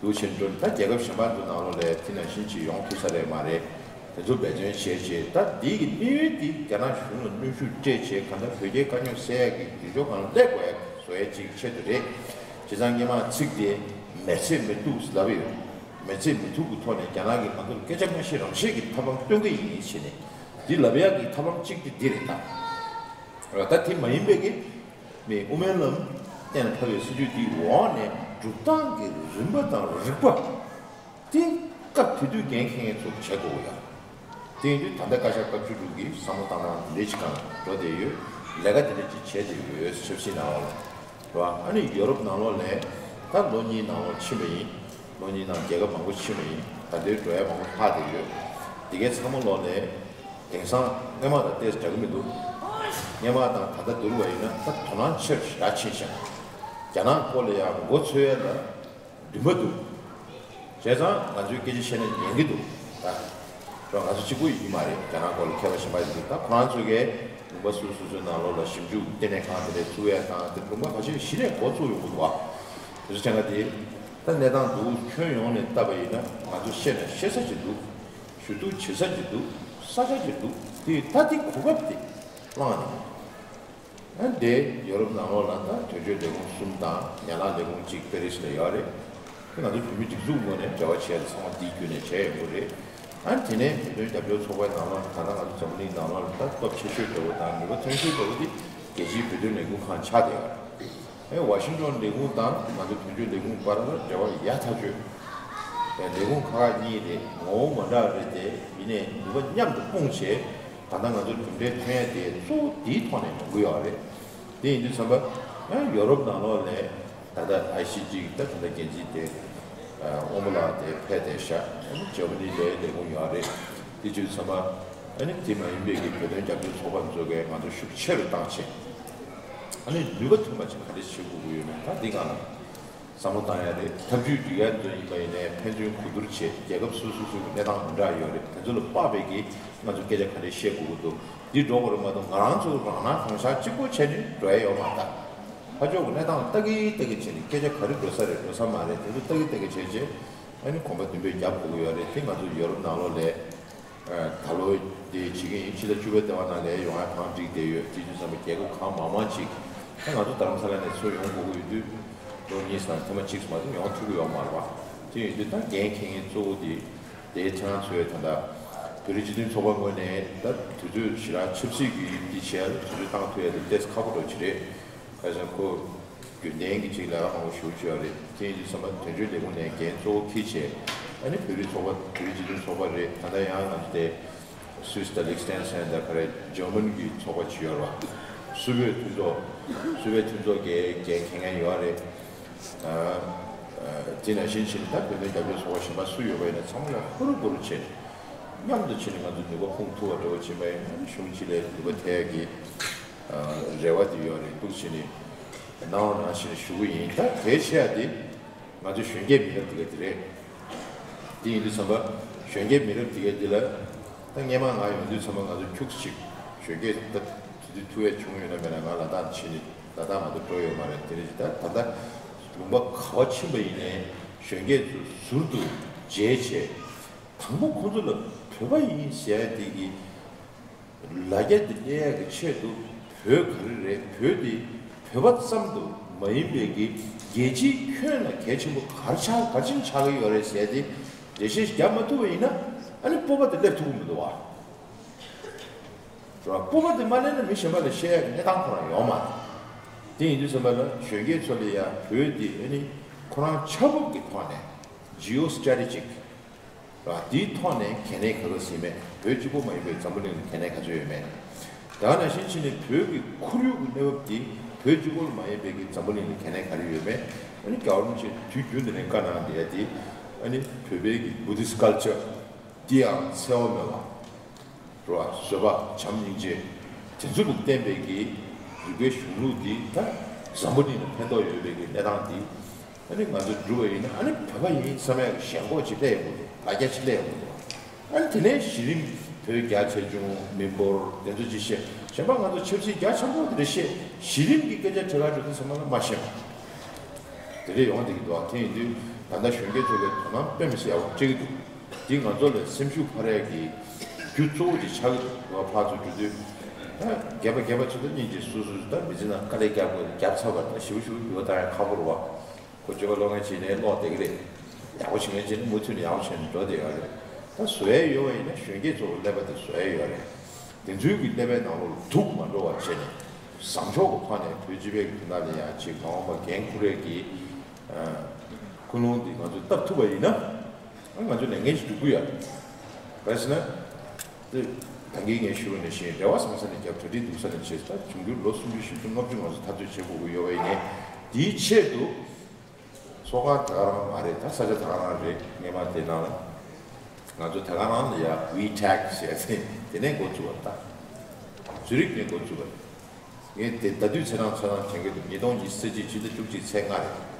འདུག་བཞིན་འགྲོ་ད་རྒྱལ་ཁབ་གཞན་པ་ཚོའི་ནང་ལོགས་ལ་དེ་ནང་བཞིན་ཅིག་ཡོང་ཐུབ་ས་རེད་མ་རེད། དེ་ཚོ་འབད་བརྩོན་བྱས་བྱས་ད་འདི་གི་དམིགས་ཡུལ་འདི་རྒྱ་ནག་གཞུང་ལ་གནོན་ཤུགས་སྤྲད་བྱས་གང་ལྟར་བོད་རྒྱའི་དཀའ་རྙོག་སེལ་ཡག་གི་འགྱུར་ལྡོག་སྒང་སླེབས་དགོས་ཡག་བཟོ་ཡག་ཅིག་ཆེད་དུ་རེད། བྱས་ཙང་སྔོན་མ་ཚིག་དེ་མེ་ཚེ་མི་ཐུབ་ལབ་ཡོད། མེ་ཚེ་མི་ཐུབ་ཀྱི་ཐོག་ནས་རྒྱ་ནག་གིས་ང་ཚོར་སྐད་ཆ་མ་བཤད་རང་བཤད་ཀྱི་ཐབས་ལམ་སྟོན་གྱི་ཡིན་བྱས་ནས་འདི་ལབ་ཡག་གི་ཐབས་ལམ་གཅིག་དེ་འདི་རེད་ད། ད་དེ་མ་ཡིན་པའི་གི་མི་དབུ་མའི་ལམ་གཏན་ལ་ཕབ་པའི་སྲིད་ཇུས་འདིའི་འོག་ནས་སྒྲུབ་སྟངས་ཀྱི་རིམ་པ་དང་རིགས་པ་དེ་སྐབས་དེ་དུས་འགན་འཁྱེར་མཁན་ཚོ་བྱེད་དགོས་ཡ། དེ་ཡིན་དུས་ད་ལྟ་བཀའ་ཤག་སྐབས་བཅུ་དྲུག་གིས་བསམ་བློ་བཏང་སྟངས་དེ་འདྲའི་ཅིག་སྒང་འགྲོ་བསྡད་ཡོད། ལས་ཀ་དེ་འདྲ་ཅིག་བྱས་བསྡད་ཡོད་ཆབ་སྲིད་ནང་ལ། རེད་བ། ཨ་ནི་ཡོ་རོབ་ནང་ལོགས་ལ་ད་ལོ་གཉིས་ནང་ལོགས་ཕྱིན་པ་ཡིན། ལོ་གཉིས་ནང་རྒྱལ་ཁབ་མང་པོ་ཕྱིན་པ་ཡིན། ད་ལྟའི་འགྲོ་ཡ་མང་པོ་ལྷག་བསྡད་ཡོད། དེ་གའི་ཚང་མ་ལོགས་ལ་དེང་སང་སྔོན་མ་དང་ཏོག་ཙམ་འདྲ་གི་མི་འདུག་སྔོན་མ་དང་ད་ལྟ་བསྡུར་བ་ཡིན་ན་ད་དོ་སྣང་ཆེ་རུ་ཞེ་དྲག་ཕྱིན་ཤག་རྒྱ་ནག་སྐོར་ལ་ཡང་མགོ་འཚོས་ཡ་ལ་འདུན་པ་འདུག་བྱས་ཙང་ང་ཚོའི་སྐད་ཆ་བཤད་ན་ཉན་གྱི་འདུག་ད་ང་ཚོ་གཅིག་པུ་ཡིན་མ་རེད། རྒྱ་ནག་སྐོར་ལ་མཁས་པ་གཞན་པ་ཡིན་འདུག་ད་ཁོ་རང་ཚོ་གས་ལུང་པ་སོ་སོ་སོའི་ནང་ལོགས་ལ་ཞིབ་འཇུག་ལྟེ་གནས་ཁང་དེ་འདྲ་བཙུགས་ཡ་དང་དེ་ལུང་པ་ཁ་ཤས་གཞི་ནས་འགོ་བཙུགས་ཡོང་གི་འདུག་བ། དེ་ཚོ་བྱས་ན་དེ་ད་གནས་སྟངས་འདུག་ཁྱོན་ཡོངས་ནས་བལྟས་པ་ཡིན་ན་ང་ཚོ་བཤད་ན་བཤད་ས་ཅིག་འདུག་ཞུ་གཏུག་བྱེད་ས་ཅིག་འདུག་ས་ཆ་ཅིག་འདུག་དེ་ད་དེ་གོ་སྐབས་དེ་བླངས་ནས། ཨ་འདི་ཡོ་རོབ་ནང་ལོགས་ལ་ད་དོན་གཅོད་ལས་ཁུངས་གསུམ་དང་ཡན་ལག་ལས་ཁུངས་གཅིག་པེ་རིས་ལ་ཡོད་རེད། དེ་ང་ཚོ་བོད་མི་སྒྲིག་འཛུགས་ངོས་ནས་འབྲེལ་བ་བྱས་ཏེ་ཚང་མ་འདིའི་བརྒྱུད་ནས་བྱས་ཡོང་གི་རེད། ཨ་དེ་ནས་བོད་དོན་རྒྱབ་སྐྱོར་ཚོགས་པའི་ནང་ལོགས་ད་ལྟ་ང་ཚོ་འཛམ་བུ་གླིང་ནང་ལོགས་ལ་ད་སྟོབས་ཆེ་ཤོས་འདྲ་བོ་དང་ནུས་པ་ཐོན་ཤོས་འདྲ་བོ་དེ་རྒྱལ་སྤྱིའི་བོད་དོན་ལས་འགུལ་ཁང་ཆགས་བསྡད་ཡོད་རེད། ཨེ་ཝ་ཤིང་ཊོན་ལས་ཁུངས་དང་ང་ཚོ་དོན་གཅོད་ལས་ཁུངས་བར་ལ་འབྲེལ་བ་ཡག་ཐག་ཆོད། ཨེ་ལས་ཁུངས་ཁག་ཁག་གཉིས་རེད། ངོ་བོ་མ་འདྲ་རེད་དེ། ཡིན་ནའི་ནུས་པ་མཉམ་དུ་སྤུངས་བྱས་ད་ལྟ་ང་ཚོ་གྲུབ་འབྲས་ཐོན་ཡ་དེ་གཙོ་བོ་དེའི་ཐོག་ནས་ཡོང་གི་ཡོད་རེད། དེ་ཡིན་དུས་ཙམ་པ་ཨེ་ཡོ་རོབ་ནང་ལོགས་ལ་ད་ལྟ་ཨའི་སི་ཇི་ད་ད་ལྟ་འགན་འཛིན་དེ་ཨ་ཨོ་མོ་ལགས་དེ་ཕེབས་བསྡད་ཤག་ཨ་ནི་འཇར་མ་ནི་ལ་ལས་ཁུངས་ཡོད་རེད། དེ་བྱས་དུས་ཙམ་པ་ཨ་ནི་དེ་མ་ཡིན་པའི་གི་བོད་དོན་རྒྱབ་སྐྱོར་ཚོགས་པ་ཚོ་གིས་ང་ཚོ་ཤུགས་ཆེ་རུ་བཏང་བྱས། ཨ་ནི་ནུས་པ་ཐོན་པ་ཅིག་ག་རེ་བྱེད་དགོས་ཀྱི་ཡོད་མེད་ད་འདི་སྒང་ལ་བསམ་བློ་བཏང་ཡ་རེད། ཐབས་ཇུས་སྒྲིག་ཡ་ཚོ་ཡིན་པ་ཡིན་ནའི་ཕན་ཚུན་གོ་བསྡུར་བྱས། རྒྱལ་ཁབ་སོ་སོ་སོ་གི་གནས་སྟངས་མི་འདྲ་ཡོད་རེད། དེ་ཚོ་ལ་དཔག་པའི་གི་ང་ཚོ་སྐད་ཆ་ག་རེ་བཤད་དགོས་ཀྱི་འདུག་འདི་འགྲོ་དགོས་རེད་མ་གཏོགས་ང་རང་ཚོ་རང་སྣང་གང་ཤར་གཅིག་པོ་བྱས་ནས་འགྲོ་ཡ་ཡོད་མ་རེད་ད། ཕར་ཕྱོགས་ཀྱི་གནས་སྟངས་ལྟ་གི་ལྟ་གི་བྱས་ནས་སྐད་ཆ་ག་རེ་འགྲོ་ས་རེད་འགྲོ་ས་མ་རེད་དེ་ཚོ་ལྟ་གི་ལྟ་གི་བྱས་བྱས་ཨ་ནི་གོམ་པ་མདུན་སྤོས་རྒྱབ་དགོས་ཀྱི་ཡོད་རེད། དེ་ང་ཚོ་ཡོ་རོབ་ནང་ལོགས་ལ། ད་ལོ་དེ་བྱེད་ཀྱི་ཡིན། ཕྱི་ཟླ་བཅུ་པའི་ལྟེ་བ་ནང་ལ་ཡོང་ཡ་གང་བསྒྲིགས་བསྡད་ཡོད། དེ་དུས་ཙམ་པ་རྒྱལ་ཁབ་གང་མང་མང་ཅིག་ད་ང་ཚོ་རྡ་རམ་ས་ལ་ནས་ཚུར་ཡོང་དགོས་ཀྱི་ཡོད་དུས་ལོ་གཉིས་སམ་ཐེངས་མ་གཅིག་མ་གཏོགས་ཡོང་ཐུབ་ཀྱི་ཡོད་མ་རེད་བ། དེ་ཡིན་དུས་ད་འགན་འཁྱེར་མཁན་གཙོ་བོ་དེ་དེ་ཁྱེད་རང་ཚོའི་ད་ལྟ་བོད་རིགས་སྤྱི་མཐུན་ཚོགས་པ་ངོས་ནས་ད་དུས་ཚོད་ཞེ་དྲག་ཆབ་སྲིད་ཀྱི་འདི་བྱས་དུས་ཚོད་བཏང་ཐུབ་ཡ་དེ་ཏོག་ཙམ་ཁག་པོ་འདྲ་ཅིག་རེད། ཁ་སང་ཁོ་རྒྱུན་ལྡན་གྱི་ཅིག་ལས་ཀ་མང་པོ་ཞེ་པོ་ཅིག་ཡོད་རེད། དེ་ཡིན་དུས་ཙམ་པ་དོན་གཅོད་ལས་ཁུངས་ནས་འགན་གཙོ་བོ་འཁྱེར་བྱས་ཨ་ནི་བོད་རིགས་ཚོགས་པ་བོད་རིགས་སྤྱི་མཐུན་ཚོགས་པ་རེད། ད་ལྟ་ཡང་ང་ཚོ་དེ་སུད་སི་དང་ལིག་སི་ཊེན་སི་ཊེན་དང་ག་རེ་འཇར་མན་གྱི་ཚོགས་པ་ཅིག་ཡོད་རེད་བ། སུད་བོད་མཐུན་ཚོགས་སུད་བོད་མཐུན་ཚོགས་ཀྱི་འགན་འཁྱེར་མཁན་ཡོད་རེད། ཨ་ཨ་དེ་ནང་བཞིན་བྱས་ནས་ད་བོད་དོན་རྒྱབ་སྐྱོར་ཚོགས་པ་གཞན་པ་སུ་ཡོད་པ་ཡིན་ན་ཚང་མ་ལ་ཧུར་ཧུར་བྱས་ནས་མཉམ་དུ་བྱས་ནས་ང་ཚོ་ནུས་པ་ཕུང་ཐུབ་པ་འདྲ་བོ་བྱས་པ་ཡིན་ན་གཞུང་གཅིག་ལ་ནུས་པ་ཐེབས་ཡ་གི་རེ་བ་དེ་ཡོད་རེད། འདུག་བྱས་ནས་གནང་རོགས་གནང་ཞེས་ཞུ་གི་ཡིན། ད་གལ་ཆེ་བ་དེ་ང་ཚོ་གཞོན་སྐྱེས་མི་རབས་དེ་ག་དེ་རེད། དེ་ཡིན་དུས་ཙམ་པ་གཞོན་སྐྱེས་མི་རབས་དེ་ག་དེ་ལ་ད་སྔས་མ་ང་ཡོང་དུས་ཙམ་པ་ང་ཚོ་ཁྱུག་ཅིག་གཞོན་སྐྱེས་ད་དེ་དུས་ཐུག་ཡ་བྱུང་ཡོད་ན་མེད་ན་ང་ལ་དྭགས་ཕྱིན་ནས་ད་ལྟ་ང་ཚོ་འགྲོ་ཡོད་མ་རེད། དེ་རེད་ད་ད་ལྟ་ལུང་པ་ག་བ་ཕྱིན་པ་ཡིན་ནའི་གཞོན་སྐྱེས་ཚོ་ཟུར་དུ་མཇལ་བྱས། དང་པོ་ཁོང་ཚོ་ལ་བོད་པ་ཡིན་ཟེར་ཡ་དེ་གི་ལ་རྒྱ་དེ་སླེབས་ཡ་གི་ཆེད་དུ་བོད་ག་རེ་རེད། བོད་དེ་བོད་པ་ཙམ་དུ་མ་ཡིན་པའི་གི་རྒྱལ་སྤྱིའི་ཁྱོན་ལ་གལ་ཆེན་པོ་ག་རེ་ཆགས་ག་རེ་བྱས་ནས་ཆགས་ཀྱི་ཡོད་རེད་ཟེར་ཡ་དེ་འགྲེལ་བཤད་ཞིག་རྒྱབ་མ་ཐུབ་པ་ཡིན་ན་ཨ་ནི་སྤོབས་པ་དེ་སླེབས་ཐུབ་ཀྱི་མི་འདུག་བ། རེད་བ། སྤོབས་པ་དེ་མ་སླེབས་ན་མི་གཞན་པ་ལ་བཤད་ཡ་གི་གནས་སྟངས་ཁོ་རང་ཡོད་མ་རེད། དེ་ཡིན་དུས་ཙམ་པ་ལ་གཞོན་སྐྱེས་ཚོ་ལ་ཡ་བོད་དེ་ཨ་ནི་ཁོ་རང་ཆགས་བབ་ཀྱི་ཐོག་ནས་ཇི་ཨོ་སི་ཊེ་རེ་ཊི་ཇིག་ར་དེའི་ཐོག་ནས་གལ་གནད་ག་ཚོད་ཟིན་མེད། བོད་གཅིག་པོ་མ་ཡིན་པའི་འཛམ་བུ་གླིང་ལ་གལ་གནད་ག་ཚོད་ཡོད་མེད། ད་ག་ནང་བཞིན་བྱས་ནས་བོད་ཀྱི་ཁོར་ཡུག་གི་གནས་བབ་དེ་བོད་གཅིག་པོ་ལ་མ་ཡིན་པའི་གི་འཛམ་བུ་གླིང་ལ་གལ་གནད་ག་རེ་ཡོད་མེད། ཨ་ནི་རྒྱལ་བ་རིན་པོ་ཆེས་དུས་རྒྱུན་དུ་ནས་བཀའ་གནང་བསྡད་ཡ་དེ་ཨ་ནི་བོད་པའི་གི་བུ་དིསི་ཊི་ཀལ་ཅར་དེའང་འཚེ་བ་མེད་པ། རེད་བ། བཟོད་པ་བྱམས་སྙིང་རྗེ་དེ་ཚོ་ལ་བརྟེན་པའི་གི་རིག་པའི་གཞུང་ལུགས་འདི་ད་འཛམ་བུ་གླིང་ལ་ཕན་ཐོགས་ཡོད་པའི་གི་གནས་སྟངས་འདི་ཨ་ནི་ང་ཚོ་བསྒྲུབས་པ་ཡིན་ན་ཨ་ནི་བོད་པ་ཡིན་བསམ་ཡག་གི་ཞེན་ཁོག་ཅིག་སླེབས་ཡོང་གི་འདུག་ལ་རྒྱ་ཅིག་སླེབས་ཡོང་གི་འདུག་ཨ་ནི་དེ་ནས་གཞི་རིམ་ རྒྱ་ཆེ་ཆུང་མི་འབོར་དེ་ཚོ་ཅི་བཤད། གཞན་པ་ང་ཚོ་ཆབ་སྲིད་རྒྱ་ཆེན་པོ་དེ་འདྲ་བཤད། གཞི་རིམ་གྱི་སྐད་ཆ་དྲི་ག་འགྲོ་དུས་ཚང་མ་ལ་མ་ཤེས་པ་དེ་འདྲ་ཡོང་བསྡད་ཀྱི་འདུག་དེ་ཡིན་དུས་ད་ལྟ་གཞོན་སྐྱེས་ཚོ་གི་དོ་སྣང་དཔེ་མི་སྲིད་ཡག་པོ་སྤྲད་ཀྱི་འདུག་འདི་ང་ཚོ་ལ་སེམས་ཤུགས་འཕར་ཡག་གི་རྒྱུ་གཙོ་བོ་ཅིག་ཆགས་ཀྱི་འདུག་ང་ཕར་ཚུར་འགྲོ་དུས་ད་རྒན་པ་རྒན་པ་ཚོ་ད་སྙིང་རྗེ། སོ་སོ་སོ་ད་མི་ཚེ་ནང་དཀའ་ལས་རྒྱབ་དགོས། རྒྱབ་ཚར་བ་ད་ཞེ་པོ་ཞེ་པོ་འགྱུར་བ་བཏང་ཡག་ཁག་པོ་རེད་བ། ཁོ་སྤྱོད་པ་ལོག་མཁན་བྱས་ནས་ལོག་བསྡད་ཀྱི་རེད། ཡག་པོ་བྱེད་མཁན་བྱས་ནས་མུ་མཐུད་ནས་ཡག་པོ་བྱས་ནས་འགྲོ་བསྡད་ཡོད་རེད། ད་བཟོ་ཡ་ཡོད་པ་ཡིན་ན་གཞོན་སྐྱེས་ཚོ་གི་ཀླད་པ་དེ་བཟོ་ཡ་ཡོད་རེད། དེ་ཚོའི་གི་ཀླད་པའི་ནང་ལོགས་ལ་དུག་མ་འགྲོ་བ་བྱས་ནས་བཟང་ཕྱོགས་ཀྱི་ཐོག་ནས་བོད་སྤྱི་པའི་གི་དོན་དག་ལ་ཡང་ཅིག་མ་འོངས་པ་འགན་འཁུར་ཡས་ཀྱི་ཀུན་སློང་འདི་ང་ཚོས་བཏབ་ཐུབ་པ་ཡིན་ན་ང་ཚོ་ལས་འགན་ཞིག་སྒྲུབ་ཀྱི་ཡོད་རེད། ག་རེ་ཟེར་ན། དེ་ད་གིན་ངས་ཞུས་པ་ནང་བཞིན་རེ་བ་བཟང་ས་ནས་རྒྱབ། གྲ་སྒྲིག་སྡུག་ས་ནས་བྱེད། ད་འབྱུང་འགྱུར་ལོ་སུམ་ཅུ་བཞི་བཅུ་ལྔ་བཅུ་ང་ཚོ་འཐབ་རྩོད་བྱེད་དགོས་ཀྱི་ཡོད་པ་ཡིན་ནའི་དེའི་ཆེད་དུ། ཚོགས་ཁང་ད་ག་རང་མ་རེད། ད་ས་ཆ་ད་ག་རང་རེད། སྔས་མ་དེ་ནང་ལ་ང་ཚོ་ད་ག་རང་ལ་ཡ་ཝི་ཊེག་ཟེར་ཏེ་དེ་ནས་འགོ་བཙུགས་པ། ད་ཛུ་རིག་ནས་འགོ་བཙུགས་པ། ངས་དེ་ཟླ་དུས་ཚེས་གྲངས་ཚོད་ནང་དྲན་གྱི་འདུག་ཉིས་སྟོང་ཉི་ཤུ་རྩ་གཅིག་ཕྱི་ཟླ་བཅུ་གཅིག་ཚེས་ལྔ་རེད།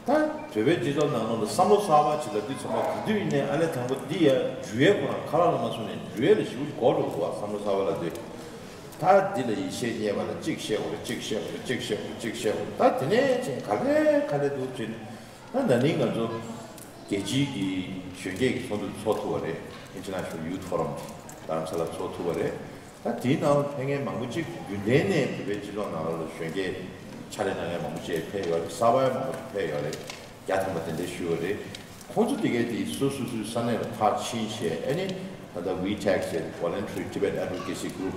ད་བོད་པའི་སྤྱི་ཚོགས་ནང་ལོགས་ལ་བསམ་བློ་གསར་པ་ཅིག་ལབ་དུས་ཚང་མ་ག་དུས་ཡིན་ནའི་ཨ་ལས་དང་པོ་འདི་ཡ་འཇུ་ཡས་ཁོ་རང་ཁ་ལག་ལ་མ་སོང་ནས་འཇུ་ཡས་ལ་ཞེ་པོ་ཅིག་གོ་འགྲོ་གི་འདུག་བསམ་བློ་གསར་པ་ལབ་དུས། ད་འདི་ལ་ཡིད་ཆེས་རྙེད་པ་ལ་གཅིག་བཤད་དགོས་རེད། གཅིག་བཤད་དགོས་རེད། གཅིག་བཤད་དགོས་རེད། གཅིག་བཤད་དགོས་རེད། ད་དེ་ནས་ཅིག་ག་ལེ་ག་ལེ་འདུག་ཅེ་ནས། ད་ན་ནིང་ང་ཚོ་རྒྱལ་སྤྱིའི་གི་གཞོན་སྐྱེས་ཀྱི་ཚོགས་འདུ་ཚོགས་ཐུབ་པ་རེད། International Youth Forum རྡ་རམ་ས་ལ་ཚོགས་ཐུབ་པ་རེད། ད་དེའི་ནང་ལ་ཕེབས་མཁན་མང་པོ་ཅིག་རྒྱུན་ལྡན་ནས་བོད་པའི་སྤྱི་ཚོགས་ནང་ལ་གཞོན་སྐྱེས་ཕྱག་ལས་གནང་མཁན་མང་པོ་ཅིག་ཕེབས་ཡོད་རེད། གསར་པ་ཡང་མང་པོ་ཅིག་ཕེབས་ཡོད་རེད། བརྒྱ་ཐམ་པ་དེ་འདྲ་ཞུ་བ་རེད། ཁོང་ཚོ་དེ་གའི་དེ་སོ་སོ་སོའི་ས་གནས་ལ་ཕར་ཕྱིན་བྱས། ཨ་ནི་ད་ལྟ་ཝི་ཊེག་ཟེར་Voluntary Tibet Advocacy Group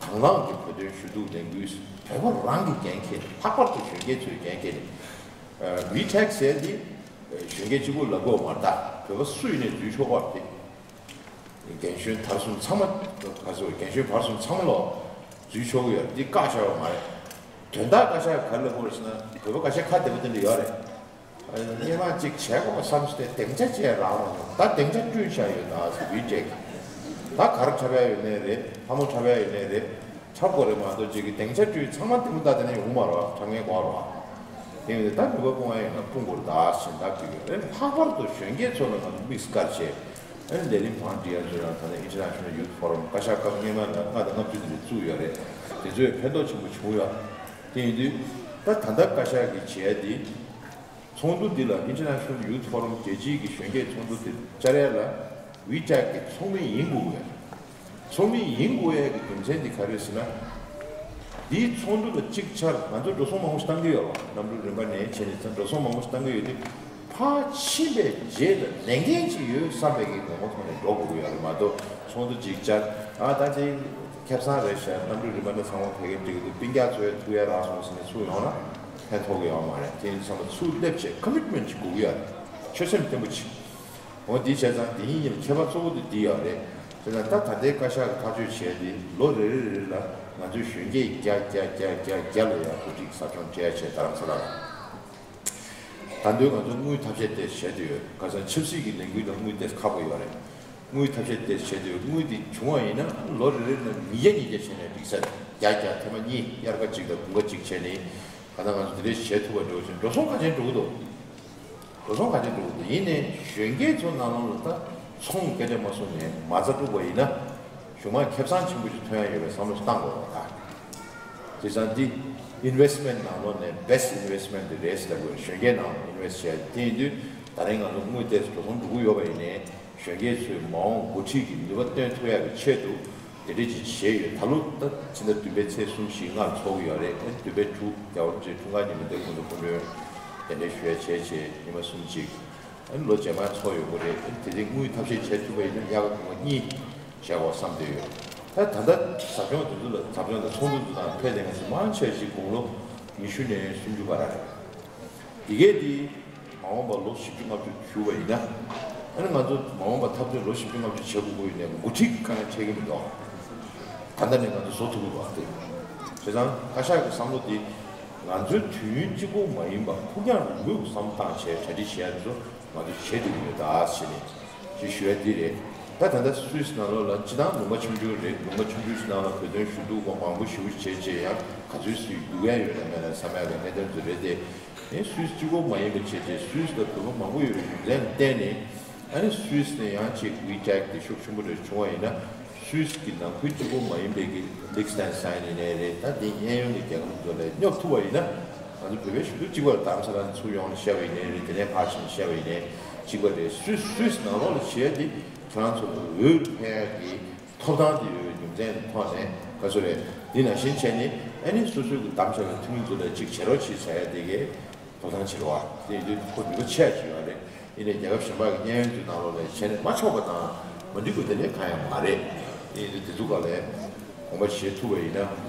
དང་བླངས་ཀྱི་བོད་དོན་ཞུ་གཏུག་ལས་འགུལ་བོད་པ་རང་གི་འགན་འཁྱེར། ལྷག་པར་དུ་གཞོན་སྐྱེས་ཚོའི་འགན་འཁྱེར་ནས། ཝི་ཊེག་ཟེར་འདི་གཞོན་སྐྱེས་གཅིག་པུ་ལ་དགོས་མ་རེད། ད་བོད་པ་སུ་ཡིན་ནའི་འཛུལ་ཆོག་པ་རེད། རྒན་གཞོན་བར་གསུམ་ཚང་མ། ག་ཚོད་རྒན་གཞོན་བར་གསུམ་ཚང་མ་ལོ་འཛུལ་ཆོག་གི་ཡོད། འདི་བཀག་བཞག་པ་མ་རེད། དོན་དག་བཀག་བཞག་ག་རེ་ལབ་དགོས་རེད་ཟེར་ན། བོད་པ་ཁ་ཤས་ཁ་བདེ་པོ་དེ་འདྲ་ཡོད་རེད། སྔས་མ་ཅིག་བྱས་དགོས་པ་བསམ་སྟེ་སྡིངས་ཆ་བཅས་རག་མ་སོང་། ད་སྡིངས་ཆ་བསྐྲུན་བཞག་ཡོད། ད་ཟེར་བི་ཅེག་ད་ག་རེ་འཁྲབ་ཡ་ཡོད་ནའི་རེད། ལྷ་མོ་འཁྲབ་ཡ་ཡོད་ནའི་རེད། འཁྲབ་དགོས་རེད་མ་གཏོགས་ཅིག་གི་སྡིངས་ཆ་བསྐྲུན་ཚང་མ་ལྟད་མོ་ལྟ་དེ་ནས་ཡོང་མ་རེད་བ། འཁྲབ་མཁན་དགོས་རེད་བ། དེ་ཡིན་དུས་ད་ནུས་པ་སྤུངས་ཡ་ཡོད་ན་སྤུངས་དགོས་རེད་ད་ཟེར་ད་གི་ཡོད་རེད། ལྷག་པར་དུ་གཞོན་སྐྱེས་ཚོ་ལ་ང་ཚོ་དམིགས་བཀར་བྱས། ཨ་ནི་ལས་རིམ་གང་སྒྲིག་ཡ་ཚོ་ཡང་ད་ལྟ་International Youth Forum བཀའ་ཤག་སྐབས་སྔས་མ་ལ་ལྔ་དང་ལྔ་བཅུ་དེ་འདྲ་བཙུགས་ཡོད་རེད། དེ་ཚོས་ཕན་ཐོགས་ཆེན་པོ་བྱུང་ཡོད། དེ་ཡིན་དུས་ད་ད་ལྟ་བཀའ་ཤག་གིས་བྱས་ཡ་དེ། ཚོགས་འདུ་འདི་ལ་International Youth Forum རྒྱལ་སྤྱིའི་གི་གཞོན་སྐྱེས་ཚོགས་འདུ་དེ་བཅར་ཡ་ལ་ཝི་ཊེག་གི་ཚོགས་མི་ཡིན་དགོས་ཀྱི་ཡོད། ཚོགས་མི་ཡིན་དགོས་ཡ་གི་རྒྱུ་མཚན་དེ་ག་རེ་ཟེར་ན། འདིའི་ཚོགས་འདུ་ལ་གཅིག་ཆར་ང་ཚོ་འགྲོ་སོང་མང་པོ་ཞིག་བཏང་གི་ཡོད་རེད་བ། གནམ་གྲུ་རིམ་པ་ནས་བྱས་ནས་འགྲོ་སོང་མང་པོ་ཞིག་བཏང་གི་ཡོད་དུས། ཕར་ཕྱིན་པའི་རྗེས་ལ་ལས་འགན་ཅིག་ཡོད་བསམ་པའི་གི་ངོ་བོ་ཐོག་ནས་འགྲོ་དགོས་ཀྱི་ཡོད་རེད་མ་གཏོགས། ཚོགས་འདུ་གཅིག་བཅར། ཨ་ད་ཅིག་ཁེ་བཟང་རེད་ཤག་གནམ་གྲུ་རིམ་པ་འདི་ཚང་མ་ཕ་གིར་འགྲིག་གི་འདུག་སྤུན་ཀྱག་ཚོའི་ཐུག་ཡ་རག་སོང་ཟེར་ནས་ཚུར་ཡོང་ན་ཕན་ཐོགས་ཀྱི་ཡོད་མ་རེད། དེ་ཡིན་དུས་ཚང་མ་ཚུར་སླེབས་བྱས་ཀོ་མིཊ་མེན་ཊི་ཅིག་དགོས་ཀྱི་ཡོད་རེད། ཆོད་སེམས་བརྟན་པོ་ཅིག་འོ་འདི་བྱས་ཙང་དེ་གཉིས་ལ་ཁྱད་པར་གཙོ་བོ་དེ་འདི་ཡོད་རེད། དེ་ན་ད་ད་ལྟའི་བཀའ་ཤག་གི་ཐག་གཅོད་བྱས་ཏེ་ལོ་རེ་རེ་རེ་ལ་ང་ཚོའི་གཞོན་སྐྱེས་བརྒྱ་བརྒྱ་བརྒྱ་བརྒྱ་བརྒྱ་ལ་ཡང་གོ་སྒྲིག་ཟབ་སྦྱོང་སྤྲད་ཡ་བྱས་རྡ་རམ་ས་ལ་ལ། ད་དུང་ང་ཚོ་དངུལ་ཐབས་ཤེས་ཏོག་ཙམ་བྱེད་དུ་ཡོད། ཁ་སང་ཆབ་སྲིད་ཀྱི་ལས་འགུལ་ལ་དངུལ་ཏོག་ཙམ་ཁག་པོ་ཡོད་རེད། དངུལ་ཐབས་ཤེས་ཏོག་ཙམ་བྱེད་དུ་ཡོད། དངུལ་དེ་བྱུང་བ་ཡིན་ན་ལོ་རེ་རེ་ལ་ཉིས་བརྒྱ་ཉིས་བརྒྱ་བྱས་ནས་འགྲིག་ས་རེད། བརྒྱ་བརྒྱ་ཐེངས་མ་གཉིས་དབྱར་ཁ་གཅིག་དང་དགུན་ཁ་གཅིག་བྱས་ནས་ད་ལྟ་ང་ཚོ་དེ་འདྲས་བྱེད་ཐུབ་པ་འགྲོ་བཞིན་འགྲོ་སོང་ག་ཚོད་འགྲོ་གི་འདུག་འགྲོ་སོང་ག་ཚོད་འགྲོ་གི་འདུག་ཡིན་ནའི་གཞོན་སྐྱེས་ཚོ་ནང་ལོགས་ལ་ད་ཚོང་སྐད་ཆ་མ་གསུངས་ནས་མ་རྩ་དཀྲུགས་པ་ཡིན་ན། གཞུག་མ་ཁེ་བཟང་ཆེན་པོ་ཞིག་ཐོན་ཡ་ཡོད་པའི་བསམ་བློ་ཞིག་བཏང་དགོས་པ་དང་། བྱས་ཙང་འདི་ཨིན་ཝེ་སི་མེན་ཊི་ནང་ལོགས་ནས་བྷེ་སི་ཊི་ཨིན་ཝེ་སི་མེན་ཊི་དེ་རེད་ཟེར་དགོས། གཞོན་སྐྱེས་ནང་ལ་ཨིན་ཝེ་སི་ཊི་བྱས། དེ་ཡིན་དུས་ད་རིང་ང་ཚོ་དངུལ་ཏོག་ཙམ་འགྲོ་སོང་འགྲོ་གི་ཡོད་པ་ཡིན་ནའི་གཞོན་སྐྱེས་ཚོའི་མ་འོངས་འགོ་ཁྲིད་ཀྱི་ནུས་པ་བཏོན་ཐུབ་ཡ་གི་ཆེད་དུ་དེ་འདྲས་ཅིག་བྱས་ཡོད། ད་ལོ་ད་ཕྱི་ཟླ་བདུན་པའི་ཚེས་གསུམ་བཞི་ལྔར་ཚོགས་ཀྱི་ཡོད་རེད། ཨ་བདུན་པའི་དྲུག་རྒྱལ་བ་རིན་པོ་ཆེའི་འཁྲུངས་སྐར་ཉིན་མོ་དེ་སྐུ་ཚབ་སྐུ་མགྲོན་དེ་འདྲས་ཞུ་ཡ་བྱས་བྱས་ཉི་མ་གསུམ་ཅིག་ཨ་ནི་ལོ་རྗེས་མར་ཚོགས་ཡོང་གི་རེད། ཨ་ནི་དེ་རིང་དངུལ་ཐབས་ཤེས་བྱེད་ཐུབ་པ་ཡིན་ན་དབྱར་ཁ་དགུན་ཁ་གཉིས་བྱེད་དགོས་བསམ་བསྡད་ཡོད། ད་ད་ལྟ་ཟབ་སྦྱོང་དེ་ཚོ་ལ་ཟབ་སྦྱོང་དང་ཚོགས་འདུ་ཚོ་དང་ཕེབས་བསྡད་མཁན་ཚོ་མང་ཆེ་ཞིག་དགུང་ལོ་ཉི་ཤུ་ནས་སུམ་ཅུ་བར་རེད། དེ་གས་དེ་མ་འོངས་པ་ལོ་བཞི་བཅུ་ལྔ་བཅུ་བཞུགས་པ་ཡིན་ན། ཨ་ནི་ང་ཚོ་མ་འོངས་པ་འཐབ་རྩོད་ལོ་བཞི་བཅུ་ལྔ་བཅུ་བྱེད་དགོས་ཀྱི་ཡོད་ནའི་འགོ་ཁྲིད་ཀྱི་དཀའ་ངལ་འཕྲད་ཀྱི་མི་འདུག་ད་ལྟ་ནས་ང་ཚོ་བཟོ་ཐུབ་ཀྱི་རེད་བ། དེ་བྱས་ཙང་བཀའ་ཤག་གི་བསམ་བློ་དེ་ང་ཚོའི་དུས་ཡུན་གཅིག་པོ་མ་ཡིན་པ་ཕུགས་རྒྱང་རིང་པོའི་བསམ་བློ་བཏང་བྱས་གྲ་སྒྲིག་བྱེད་ཡ་དེ་ཚོ་ང་ཚོ་བྱེད་ཐུབ་ཀྱི་ཡོད་ད་ཟེར་ནས་ཅིག་ཞུ་ཡ་དེ་རེད། ད་ད་ལྟ་སུད་སི་ནང་ལོགས་ལ་སྤྱིར་བཏང་ལུང་པ་ཆུང་ཆུང་རེད། ལུང་པ་ཆུང་ཆུང་ཞིག་ནང་ལ་བོད་དོན་ཞུ་གཏུག་པ་མང་པོ་ཞེ་པོ་ཅིག་བྱས་བྱས་ཡང་ག་ཚོད་ཞིག་སྡུག་ཡ་ཡོད་ན་མེད་ན་བསམ་ཡ་གི་གནད་དོན་ཚོ་རེད་དེ། ཨེ་སུད་སི་གཅིག་པོ་མ་ཡིན་པ་བྱས་བྱས་སུད་སི་ལ་བོད་པ་མང་པོ་ཡོད་པའི་རྒྱུ་མཚན་ལ་བརྟེན་ནས། ཨ་ནི་སུད་སི་ནས་ཡང་ཅིག་ཝི་ཊེག་དེ་ཤུགས་ཆེན་པོ་རེ་བྱུང་བ་ཡིན་ན། སུད་སི་གི་ནང་ཁུལ་གཅིག་པོ་མ་ཡིན་པའི་གི་ལིག་སི་ཊེན་སི་ཊེན་ཡིན་ནའི་རེད། ད་དེ་གཡས་གཡོན་གྱི་རྒྱལ་ཁབ་ཚོ་ལ་སྙོབ་ཐུབ་པ་ཡིན་ན། ང་ཚོ་བོད་པའི་གཞུང་དུ་གཅིག་པ་རེད། རྡ་རམ་ས་ལ་ནས་ཚུར་ཡོང་ནས་བཤད་པ་ཡིན་ནའི་རེད། དེ་ནས་ཕར་ཕྱིན་བཤད་པ་ཡིན་ནའི་གཅིག་པ་རེད། སུད་སི་སུད་སི་ནང་ལོགས་ལ་བྱེད་ཡ་དེ་ཁྱེད་རང་ཚོ་ལ་འོས་འཕེན་ཡ་གི་ཐོབ་ཐང་དེ་ཡོད་པའི་རྒྱུ་མཚན་ཐོག་ནས་ག་ཚོད་རེད། འདི་ནང་བཞིན་བྱས་ནས་ཨ་ནི་སོ་སོའི་གི་གདམ་བྱ་བའི་འཐུས་མི་ཚོ་ལ་ཅིག་བྱེད་རོགས་བྱེད་ཟེར་ཡ་དེ་གའི་ཐོབ་ཐང་བྱེད་རོགས་ཨ། དེ་ཡིན་དུས་ཁོ་ནུས་པ་ཆེ་ཡ་ཅིག་ཡོད་རེད། ཡིན་ནའི་རྒྱལ་ཁབ་གཞན་པ་གི་གཡས་གཡོན་གྱི་ནང་ལོགས་ལ་བྱས་ནས་མ་ཆོག་པ་དང་མ་འགྲིག་པ་དེ་འདྲའི་གང་ཡང་མ་རེད། དེ་ཡིན་དུས་དེ་ཚོ་ག་ལས་གོང་མ་བྱེད་ཐུབ་པ་ཡིན་ན།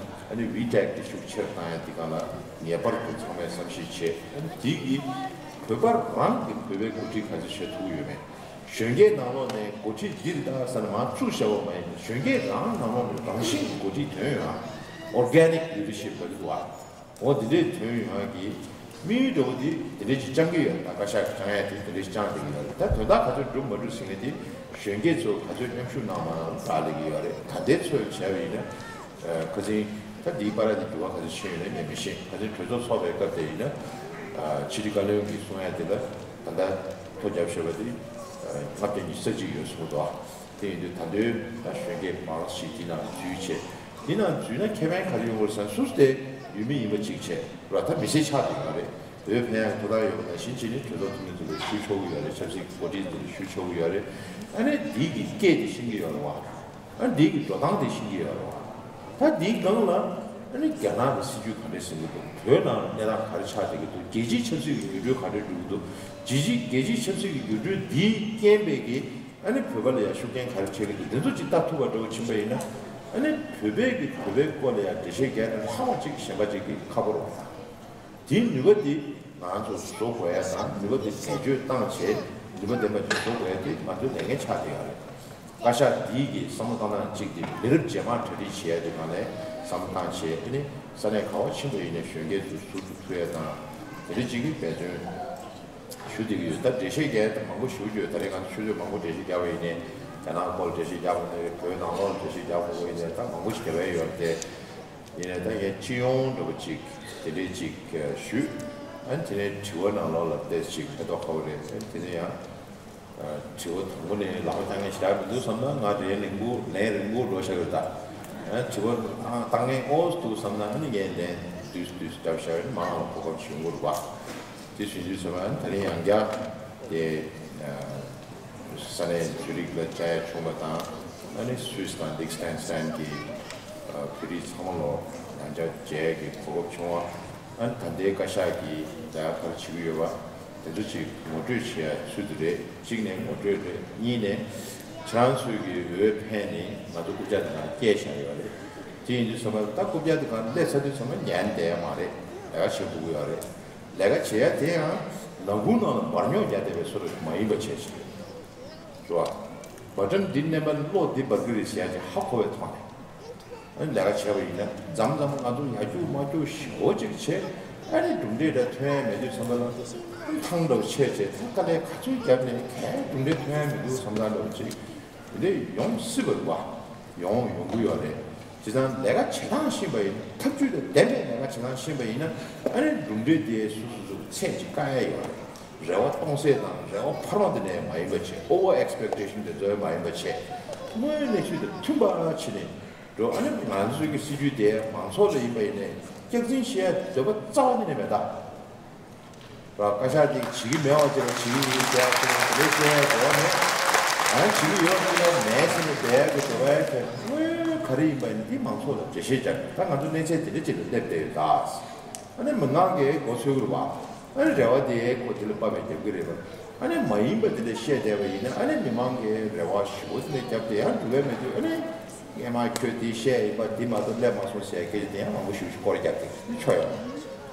ཨ་ནི་ཝི་ཊེག་དེ་ཤུགས་ཆེར་བཏང་ཡ་དེ་ག་ལ་ངེས་པར་དུ་ཚང་མས་བསམ་ཤེས་བྱེད། ཨ་ནི་དེ་གི་བོད་པ་རང་གི་བོད་པའི་འགོ་ཁྲིད་ག་ཚོད་བྱེད་ཐུབ་ཀྱི་ཡོད་མེད། གཞོན་སྐྱེས་ནང་ལོགས་ནས་འགོ་ཁྲིད་འདི་རེད་ད་ཟེར་ནས་མར་བཙུགས་བཞག་པ་མ་ཡིན་པར། གཞོན་སྐྱེས་རང་ནང་ལོགས་ནས་རང་བཞིན་གྱི་འགོ་ཁྲིད་ཐོན་ཡོང་ཨ། ཨོར་གེ་ནིག་ལི་ཌར་ཤིབ་ལབ་ཀྱི་འདུག་ཨ། འོ་དེ་འདྲའི་ཐོན་ཡོང་ཡ་གི་དམིགས་ཡུལ་འདྲ་བོ་དེ་དེ་འདྲའི་ཅིག་བཅང་གི་ཡོད། ད་བཀའ་ཤག་གི་བཅང་ཡ་དེ་དེ་འདྲའི་ཅིག་བཅངས་བསྡད་ཀྱི་ཡོད་རེད། ད་དོན་དག་ག་ཚོད་འགྲུབ་མ་འགྲུབ་ཟེར་མཁན་དེ་གཞོན་སྐྱེས་ཚོ་ག་ཚོད་མཉམ་ཞུགས་གནང་མ་གནང་ལ་བལྟ་བསྡད་ཀྱི་ཡོད་རེད། ད་ལྟའི་ཚོད་བྱས་པ་ཡིན་ན། ཨ། ཁ་སང་ད་འདིའི་བར་དེ་འགྱུར་བ་ག་ཚོད་ཕྱིན་ཡོད་ན་ངས་མི་ཤེས། ཁ་སང་གྲོས་ཚོགས་ཚོགས་པའི་སྐབས་དེ་ཡིན་ན། ཨ། ཕྱི་དྲིལ་བཀའ་བློན་གྱིས་གསུང་ཡ་དེ་ལ་ད་ལྟ་ཐོ་བརྒྱབ་བཞག་པ་དེ་ལྔ་བརྒྱ་ཉི་ཤུ་རྩ་གཅིག་ཡོད་གསུངས་འདུག་ཨ། དེ་ཡིན་དུས་ད་དུང་ད་གཞོན་སྐྱེས་མང་ཞིག་དེ་ནང་འཛུལ་བྱས། དེ་ནང་འཛུལ་ན་ཁེ་ཕན་ག་རེ་ཡོང་གི་རེད་ཟེར་ན། སུད་སི་དེ་ཡུལ་མི་ཡིན་པ་གཅིག་བྱས་ར། ད་མི་སེར་ཆགས་བསྡད་ཡོད་རེད། འོས་འཕེན་ཡག་ཐོབ་ཐང་ཡོད་པ་ནང་བཞིན་བྱས་ནས་གྲོས་ཚོགས་འཐུས་མི་ཚོ་ལ་ཞུ་ཆོག་གི་ཡོད་རེད། ཆབ་སྲིད་ཀྱི་འགོ་ཁྲིད་ཚོ་ལ་ཞུ་ཆོག་གི་ཡོད་རེད། ཨ་ནི་འདི་གི་སྐད་དེ་ཤེས་ཀྱི་ཡོད་རེད་བ། ཨ། འདི་གི་འགྲོ་སྟངས་དེ་ཤེས་ཀྱི་ཡོད་རེད་བ། ད་འདིའི་སྒང་ལ་ཨ་ནི་རྒྱ་ནག་གི་སྲིད་ཇུས་ག་འདྲས་ཟིན་གྱི་འདུག་བོད་ནང་གནས་སྟངས་ག་རེ་ཆགས་བསྡད་ཀྱི་འདུག་རྒྱལ་སྤྱིའི་ཆབ་སྲིད་ཀྱི་འགྱུར་འགྲོས་ག་འདྲས་འགྲོ་གི་འདུག་རྒྱལ་སྤྱི་རྒྱལ་སྤྱིའི་ཆབ་སྲིད་ཀྱི་འགྱུར་འགྲོས་འདིའི་རྐྱེན་པས་ཀྱི་ཨ་ནི་བོད་པ་ལ་ཡང་ཤུགས་རྐྱེན་ག་རེ་འཕྲད་ཀྱི་འདུག་འདི་ཚོ་ཅིག་ལྟ་ཐུབ་པ་འདྲ་བོ་ཕྱིན་པ་ཡིན་ན། ཨ་ནི་བོད་པས་ཀྱི་བོད་པའི་སྐོར་ལ་ཡང་འགྲེལ་བཤད་རྒྱག་ན་ཧ་ལམ་ཅིག་གཞན་པ་ཅིག་གི་ཁག་པོ་རེད་བ། དེའི་ནུས་པ་དེ་ང་ཚོ་བཟོ་དགོས་ཡ་དང་། ནུས་པ་དེ་བེད་སྤྱོད་བཏང་བྱས་ནུས་པ་ལྡན་པ་ཅིག་བཟོ་དགོས་ཡ་དེ་ང་ཚོའི་ལས་འགན་ཆགས་བསྡད་ཡོད་རེད། བཀའ་ཤག་འདིའི་གི་བསམ་བློ་བཏང་སྟངས་གཅིག་དེ་མི་རབས་རྗེས་མར་གྲ་སྒྲིག་བྱེད་ཡ་དེ་སྒང་ནས་བསམ་བློ་བཏང་བྱས། དེ་ནས་ས་གནས་ག་བ་ཕྱིན་པ་ཡིན་ནའི་གཞོན་སྐྱེས་ཚོ་ཟུར་དུ་ཐུག་ཡ་དང་། དེ་འདྲ་གཅིག་གི་འབད་བརྩོན་ཞུ་བསྡད་ཀྱི་ཡོད། ད་འགྲེལ་བཤད་རྒྱག་ཡ་ད་མང་པོ་ཞུ་རྒྱུ་ཡོད། ད་རེས་ང་ཚོ་ཆུ་ཚོད་མང་པོ་འགྲེལ་བཤད་རྒྱག་པ་ཡིན་ནའི། རྒྱ་ནག་སྐོར་ལ་འགྲེལ་བཤད་རྒྱག་པ་ཡིན་ནའི། བོད་ནང་ལོགས་ལ་འགྲེལ་བཤད་རྒྱག་དགོས་པ་ཡིན་ནའི་ད་མང་པོ་ཞིག་རྒྱབ་ཡ་ཡོད་རེད་དེ། ཡིན་ནའི་ད་ངས་སྤྱི་ཡོངས་འདྲ་པོ་ཅིག་དེ་འདྲས་ཅིག་ཞུས། ཨ་ནི་དེ་ནས་དྲི་བ་ནང་ལོགས་ལ་ཏོག་ཙམ་ཅིག་ཕན་ཐོགས་ཁ་པོ་རེད། ཨ་ནི་དེ་ནས་ཡང་དྲི་བ་དང་པོ་ནས་ལག་པ་བརྐྱང་མཁན་ཞེ་དྲག་མི་འདུག་བསམ་ན། ང་རེ་རིང་པོ་ལན་རིང་པོ་འགྲོ་བཞག་ཡོད་ད། ཨ་ནི་དྲི་བ་བཏང་མཁན་ཨོ་འདུག་བསམ་ན། ཨ་ནི་ངས་ལན་བསྡུས་བསྡུས་བརྒྱབ་བཞག་ཡོད། མང་ལ་གོ་སྐབས་ཞུ་དགོས་རེད་པ། དེ་བྱུང་དུས་ཙམ་པ་ཨ་ནི་ད་རིང་ཡང་བསྐྱར་དེ། ས་གནས་ཛུ་རིག་ལ་བཅར་ཡ་བྱུང་བ་དང་། ཨ་ནི་སུད་སི་དང་ལིག་སི་ཊེན་སི་ཊེན་གྱི་བོད་རིགས་ཚང་མ་ལོ་ཡང་བསྐྱར་མཇལ་ཡ་གི་གོ་སྐབས་བྱུང་བ། ཨ་ནི་ད་ལྟའི་བཀའ་ཤག་གིས་ལས་ཀ་ག་རེ་བྱེད་ཀྱི་ཡོད་པ་དེ་ཚོ་ཅིག་ངོ་སྤྲོད་བྱེད་ཡ་ཚུལ་དུ་རེད། གཅིག་ནས་ངོ་སྤྲོད་རེད། གཉིས་ནས་ཁྱེད་རང་ཚོས་ཀྱི་འོས་འཕེན་ནས་ང་ཚོ་རྐུབ་བཀྱག་དེ་ནང་བསྐྱལ་བཞག་ཡོད་རེད། དེ་ཡིན་དུས་ཙམ་པ་ད་རྐུབ་བཀྱག་དེ་གང་སླེབས་ཚར་དུས་ཙམ་པ་ཉན་བསྡད་ཡ་མ་རེད། ལས་ཀ་བྱེད་དགོས་ཀྱི་ཡོད་རེད། ལས་ཀ་བྱེད་ཡ་དེ་ཡང་ནང་ཁུལ་ནང་ལ་འབར་ཉོག་རྒྱག་བསྡད་པའི་བཟོ་འདྲ་མ་ཡིན་པ་བྱས་ཤིག་རེད་བ། འབར་ཁྲམ་འདི་མནན་པ་གློག་འདི་འབར་གི་རེད་ཟེར་ཡ་ཅིག་ཧ་གོ་བའི་ཐོག་ནས། ཨ་ནི་ལས་ཀ་བྱས་པ་ཡིན་ན་མཚམས་མཚམས་ང་ཚོ་ཡར་རྒྱུག་མར་རྒྱུག་ཞེ་པོ་ཅིག་བྱས། ཨ་ནི་གྲུབ་འབྲས་འདྲ་ཐོན་ཡ་མེད་དུས་ཙམ་པ་ལ་ཐང་འདྲ་བོ་ཆད་བྱས། ད་དཀའ་ལས་ག་ཚོད་བརྒྱབ་ནས་གས་གྲུབ་འབྲས་ཐོན་ཡ་མི་འདུག་བསམ་སྟངས་འདྲ་བོ་ཅིག་དེ་འདྲ་ཡོང་སྲིད་པ་རེད་བ། ཡོང་ཡོང་གི་ཡོད་རེད། བྱས་ཙང་ལས་ཀ་བྱེད་སྟངས་ཤེས་པ་ཡིན་ན། ཐབས་ཇུས་དང་ལྡན་པའི་ལས་ཀ་བྱེད་སྟངས་ཤེས་པ་ཡིན་ན། ཨ་ནི་གྲུབ་འབྲས་དེ་སོ་སོ་སོ་ཚད་ཅིག་བཀག་ཡ་ཡོད་རེད། རེ་བ་སྟོང་ཟད་དང་རེ་བ་འཕར་མ་དེ་འདྲ་མ་ཡིན་པ་བྱས། ཨོ་ཝར་ཨེགས་པེག་ཊེ་ཤན་དེ་ཚོ་མ་ཡིན་པ་བྱས། དངོས་ཡོད་གནས་ཚུལ་དང་མཐུན་པ་བྱས་ནས་འགྲོ། ཨ་ནི་ང་ཚོའི་གི་སྲིད་ཇུས་དེ་མང་ཚོགས་ལ་ཡིན་པ་ཡིན་ནའི་སྐྱག་རྫུན་བཤད་ཡ་འདོད་པ་རྩ་བ་ནས་མེད་ད། ར། བཀའ་ཤག་དེ་བྱེད་ཀྱི་མེད་པ་ཅིག་ལ་བྱེད་ཀྱི་ཡིན་ཟེར་ཡ་ཁོ་རང་དེ་འདྲའི་བཤད་ཡ་འདོད་པ་མེད། ཨ་ནི་བྱེད་ཀྱི་ཡོད་ཟེར་ན་མེད་ཟེར་ནས་བསྡད་ཡ་གི་འདོད་པ་ཡ་ཁྱོད་དངོས་ཡོད་ག་རེ་ཡིན་པ་ཡིན་ན་འདི་མང་ཚོགས་ལ་འགྲེལ་བཤད་རྒྱག་དགོས། ད་ང་ཚོ་གནས་ཚད་དེ་འདྲ་ཅིག་ལ་སླེབས་བསྡད་ཡོད་ད། ཨ་ནི་མི་མང་གིས་མགོ་ཚོས་ཀྱི་རེད་བ། ཨ་ནི་རེ་བ་དེ་ཁོ་དེ་ལ་དཔག་པའི་རྒྱབ་ཀྱི་རེད་བ། ཨ་ནི་མ་ཡིན་པ་དེ་འདྲ་བཤད་བསྡད་པ་ཡིན་ན། ཨ་ནི་མི་མང་གིས་རེ་བ་ཞེ་པོ་དེ་འདྲ་བརྒྱབ་སྟེ་ཡང་འགྲུབ་པ་མེད་དུས། ཨ་ནི་སྔས་མ་ཁྱོད་དེ་བཤད་ཡིན་པ་འདི་མ་གཏོགས་སླེབས་མ་སོང་ཟེར་སྐད་ཆ་དེ་ཡང་མང་པོ་ཞེ་པོ་ཞིག་སྐོར་རྒྱག་སྟེ་ཆོག་ཡོད།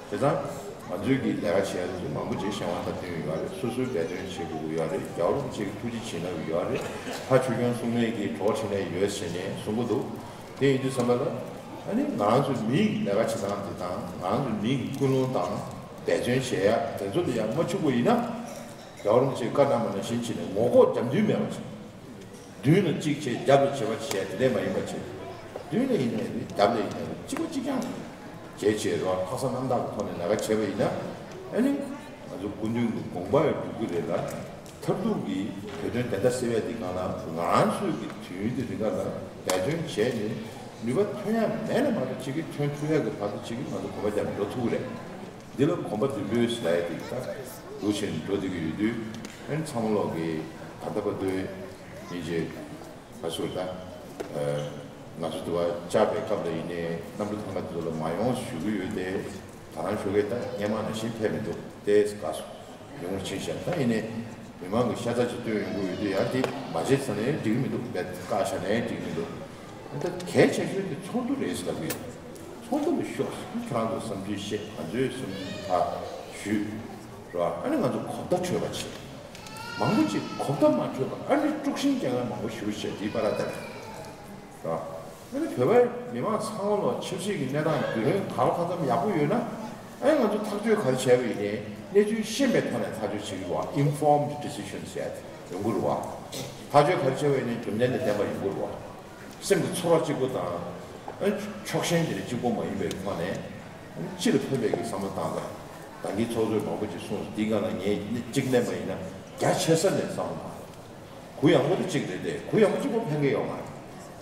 བྱས་ཙང་ང་ཚོའི་གི་ལས་ཀ་བྱེད་ཡ་དེ་ཚོ་མང་པོ་ཅིག་གཞན་དབང་དང་བསྟུན་ཡོད་རེད། སོ་སོའི་འབད་བརྩོན་བྱེད་དགོས་ཀྱི་ཡོད་རེད། རྒྱལ་བ་རིན་པོ་ཆེ་གི་ཐུགས་རྗེ་བྱིན་རླབས་ཡོད་རེད། ཕ་ཆོས་སྐྱོང་སྲུང་མས་ཀྱི་གྲོགས་བྱིན་རླབས་ཡོད་ཟེར་ནས་གསུང་གི་འདུག་དེ་ཡིན་དུས་ཙམ་པ་ལ་ཨ་ནི་ང་རང་ཚོ་མི་ཡི་ལས་ཀ་བྱེད་སྟངས་དེ་དང་། ང་རང་ཚོ་མི་ཡི་ཀུན་སློང་དང་འབད་བརྩོན་བྱེད་ཡ་དེ་ཚོ་ལ་ཡང་མ་འཇུག་པ་ཡིན་ན། རྒྱལ་བ་རིན་པོ་ཆེས་བཀའ་གནང་བ་ནང་བཞིན་བྱས་ནས་ངོ་ལྐོག་རྒྱབ་མདུན་མེད་པ་བྱས། མདུན་ལ་གཅིག་བྱས་རྒྱབ་ལ་བྱས་པ་བྱས་དེ་འདྲས་མ་ཡིན་པ་བྱས། མདུན་ལ་ཡིན་ནའི་རེད། རྒྱབ་ལ་ཡིན་ནའི་རེད། གཅིག་པ་གཅིག་རྐྱང་རེད། བྱས་བྱས་རོགས་ལྷག་བསམ་རྣམ་དག་གི་ཐོག་ནས་ལས་ཀ་བྱས་པ་ཡིན་ན། ཨ་ནི་ང་ཚོ་སྐུ་མདུན་གྱི་དགོངས་པ་ཡང་འགྲུབ་ཀྱི་རེད་ལ། ཁྱབ་གདུང་གི་བོད་དོན་བདེན་མཐའ་གསལ་བའི་དེ་སྒང་ལ་ང་རང་ཚོའི་གི་དུས་ཡུན་དེ་རིང་ག་ལ་འབད་བརྩོན་བྱས་ནས་ནུས་པ་ཐོན་ཡ་མེད་ན་མ་གཏོགས་གཅིག་གིས་ཐོན་ཐུབ་ཡ་གི་བར་དུ་གཅིག་གིས་ང་ཚོ་གོམ་པ་རྒྱབ་འགྲོ་ཐུབ་ཀྱི་རེད། འདི་ལ་གོམ་པ་མདུན་སྤོས་ཟེར་ཡ་དེ་ད་འདུག་བྱས་ནས་འགྲོ་བསྡད་ཀྱི་ཡོད་དུས། ཨ་ནི་ཚང་མ་ལོག་གི་ད་ལྟ་བར་དུ་ཡིན་གཅིག་ག་ཚོད་ད། ང་ཚོ་དུ་བ་བཅར་བའི་སྐབས་ལ་ཡིན་ནའི་གནམ་གྲུ་ཐང་ག་དེ་ཚོ་ལ་མ་ཡོང་ཞུ་གི་ཡོད་དེ། ད་རང་ཞུ་གི་ད་སྔན་མ་ནང་བཞིན་ཕེབས་མི་འདུག་དེ་དགའ་སོང་། ཡོང་བར་ཕྱིན་ཤག་ད་ཡིན་ནའི་མི་མང་གི་ཤ་ཚ་ཅིག་བཏོན་ཡོང་གི་ཡོད་དུས་ཡང་དེ་མ་བྱེད་ཟེར་ན་ཡང་འགྲིག་གི་མི་འདུག་བཀག་བཞག་ན་ཡང་འགྲིག་གི་མི་འདུག་ད་གལ་ཆེ་ཤོས་དེ་ཚོགས་འདུ་རེད་ཟེར་ལབ་ཀྱི་ཡོད། ཚོགས་འདུ་ལ་ཤོག་ཁྱེད་རང་ཚོ་བསམ་ཚུལ་བཤད། ང་ཚོའི་བསམ་ཚུལ་ད་ཞུས། རེད་བ། ཨ་ནི་ང་ཚོ་གོ་བརྡ་འཕྲོད་པ་བྱེད། མང་པོ་ཅིག་གོ་བརྡ་མ་འཕྲོད་པ་ཨ་ནི་དཀྲུག་ཤིང་རྒྱག་མཁན་མང་པོ་ཞེ་པོ་བྱས་དེའི་བར་ལ་བསྡད། རེད་བ། ཨ་ནི་བོད་པའི་མི་མང་ཚང་མ་ལ་ཆབ་སྲིད་ཀྱི་གནས་སྟངས་རྒྱུན་རིང་ག་ལ་གང་འཚམ་ཡག་པོ་ཡོད་ན། ཨ་ནི་ང་ཚོ་ཐག་གཅོད་ག་རེ་བྱས་པ་ཡིན་ནའི་གནས་ཚུལ་ཤེས་པའི་ཐོག་ནས་ཐག་གཅོད་བྱེད་ཀྱི་རེད་བ། Informed decisions ཟེར་ཡ་དེ་ཡོང་གི་རེད་བ། ཐག་གཅོད་ག་རེ་བྱས་པ་ཡིན་ནའི་རྒྱུ་མཚན་དང་ལྡན་པ་ཡོང་གི་རེད་བ། སེམས་ཀྱི་ཚོར་བ་གཅིག་པོ་དང་། ཕྱོགས་ཞེན་དེ་ནི་གཅིག་པོ་མ་ཡིན་པའི་ཐོག་ནས། སྤྱི་ལ་ཕན་པའི་གི་བསམ་བློ་བཏང་དང་། ད་གིན་ཚོགས་གཙོས་མང་པོ་ཅིག་གསུངས་སོང་། འདི་ག་ལ་ངས་གཅིག་གནས་པ་ཡིན་ན་རྒྱ་ཆེ་ས་ནས་བསམ་བློ་བཏང་། གུ་ཡངས་པོ་དེ་གཅིག་རེད་དེ། གུ་ཡངས་པོ་གཅིག་པོ་ཕན་གི་ཡོད་མ་རེད།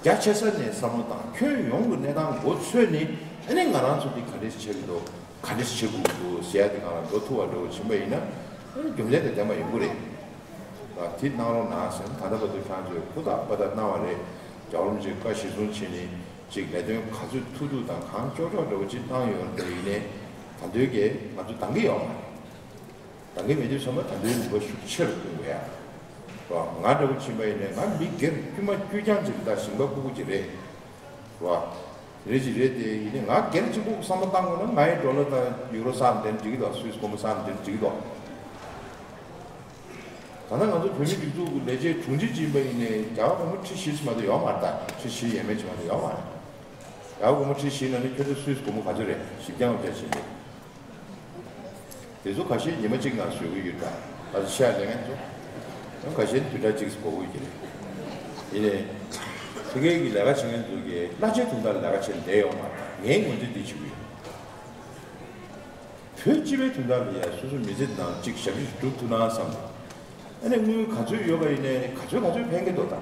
རྒྱ་ཆེ་ས་ནས་བསམ་བློ་བཏང་། ཁྱོན་ཡོངས་ཀྱི་གནས་སྟངས་མགོ་ཚོས་ནས་ཨ་ནི་ང་རང་ཚོ་འདི་ག་འདྲས་བྱེད་དགོས་འདུག་ག་འདྲས་བྱེད་དགོས་འདུག་ཟེར་ཡ་དེ་སྒང་ལ་འགྲོ་ཐུབ་པ་འདྲ་བོ་ཕྱིན་པ་ཡིན་ན། ཨ་ནི་རྒྱུ་མཚན་དེ་ལྡན་པ་ཡོང་གི་རེད། ལ་དེ་གནང་རོགས་གནང་ཟེར་ནས་ད་ལྟ་བར་དུ་ཁྱེད་རང་ཚོས་ཧུར་ཐག་པ་ཐག་གནང་བ་རེད། རྒྱལ་བ་རིན་པོ་ཆེས་བཀའ་གཞིར་བཟུང་བྱས་ནས་ཅིག་ལས་དོན་ག་ཚོད་ཐུབ་ཐུབ་དང་གང་ལྕོགས་ལྕོགས་འདྲ་བོ་ཅིག་གནང་ཡོད་རེད། ཡིན་ནའི་ད་ལྟའི་གི་ང་ཚོ་འདང་གི་ཡོད་མ་རེད། འདང་གི་མེད་དུས་ཙམ་པ་ད་ལྟའི་ནུས་པ་ཤུགས་ཆེ་རུ་གཏོང་དགོས་ཡ། རོ། ང་འདྲ་བོ་ཕྱིན་པ་ཡིན་ནའི་ང་མི་སྒེར་དཀྱུས་མ་དཀྱུས་རྐྱང་ཅིག་རེད། ད་ཞིང་པ་ཕྲུ་གུ་ཅིག་རེད། རོ། རེད་ཅིག་རེད་དེ། ཡིན་ནའི་ང་སྒེར་གཅིག་པུ་བསམ་བློ་བཏང་དགོས་ན་ང་ཡི་ཌོ་ལར་དང་ཡུ་རོ་བསགས་ནས་འགྲིག་གི་འདུག་སུད་སི་སྒོར་མོ་བསགས་ནས་འགྲིག་གི་འདུག་ད་ལྟ་ང་ཚོ་བོད་མིའི་སྒྲིག་འཛུགས་ཀྱི་ལས་བྱེད་དྲུང་ཆེ་ཅིག་ཡིན་པ་ཡིན་ནའི་རྒྱ་གར་སྒོར་མོ་ཁྲི་བཞི་ཙམ་མ་གཏོགས་ཡོད་མ་རེད། ད་ཁྲི་བཞི་ཡས་མས་ཅིག་མ་གཏོགས་ཡོད་མ་རེད། རྒྱ་གར་སྒོར་མོ་ཁྲི་བཞི་ནང་ནས་ཁྱོད་ཚོ་སུད་སི་སྒོར་མོ་ག་ཚོད་རེད། བཞི་བརྒྱ་ལྔ་བརྒྱ་ཅིག་རེད། དེ་ཚོ་ཁ་ཤས་ཉི་མ་གཅིག་ནང་བཟོ་གི་ཡོད་ད། ང་ཚོ་ཤར་ལས་མཁན་ཚོ། ཡང་ཁ་ཤས་དུས་ཕྲག་གཅིག་འགོར་གི་ཡོད་ཀྱི་རེད། ཡིན་ནའི། ཕ་གིའི་གི་ལས་ཀ་བྱེད་མཁན་ཚོ་གི་གླ་ཆའི་དོན་དག་ལ་ལས་ཀ་བྱེད་བསྡད་ཡོད་མ་རེད། ངས་ངོས་འཛིན་འདི་བྱེད་ཀྱི་ཡོད། བོད་སྤྱི་པའི་དོན་དག་ལ་ཡ་སོ་སོའི་མི་ཚེ་ནང་གཅིག་ཞབས་ཕྱི་སྒྲུབ་ཐུབ་ན་བསམ། ཨ་ནི་དངུལ་ག་ཚོད་ཡོད་པ་ཡིན་ནའི་ག་ཚོད་ག་ཚོད་ཕན་གི་འདུག་ད།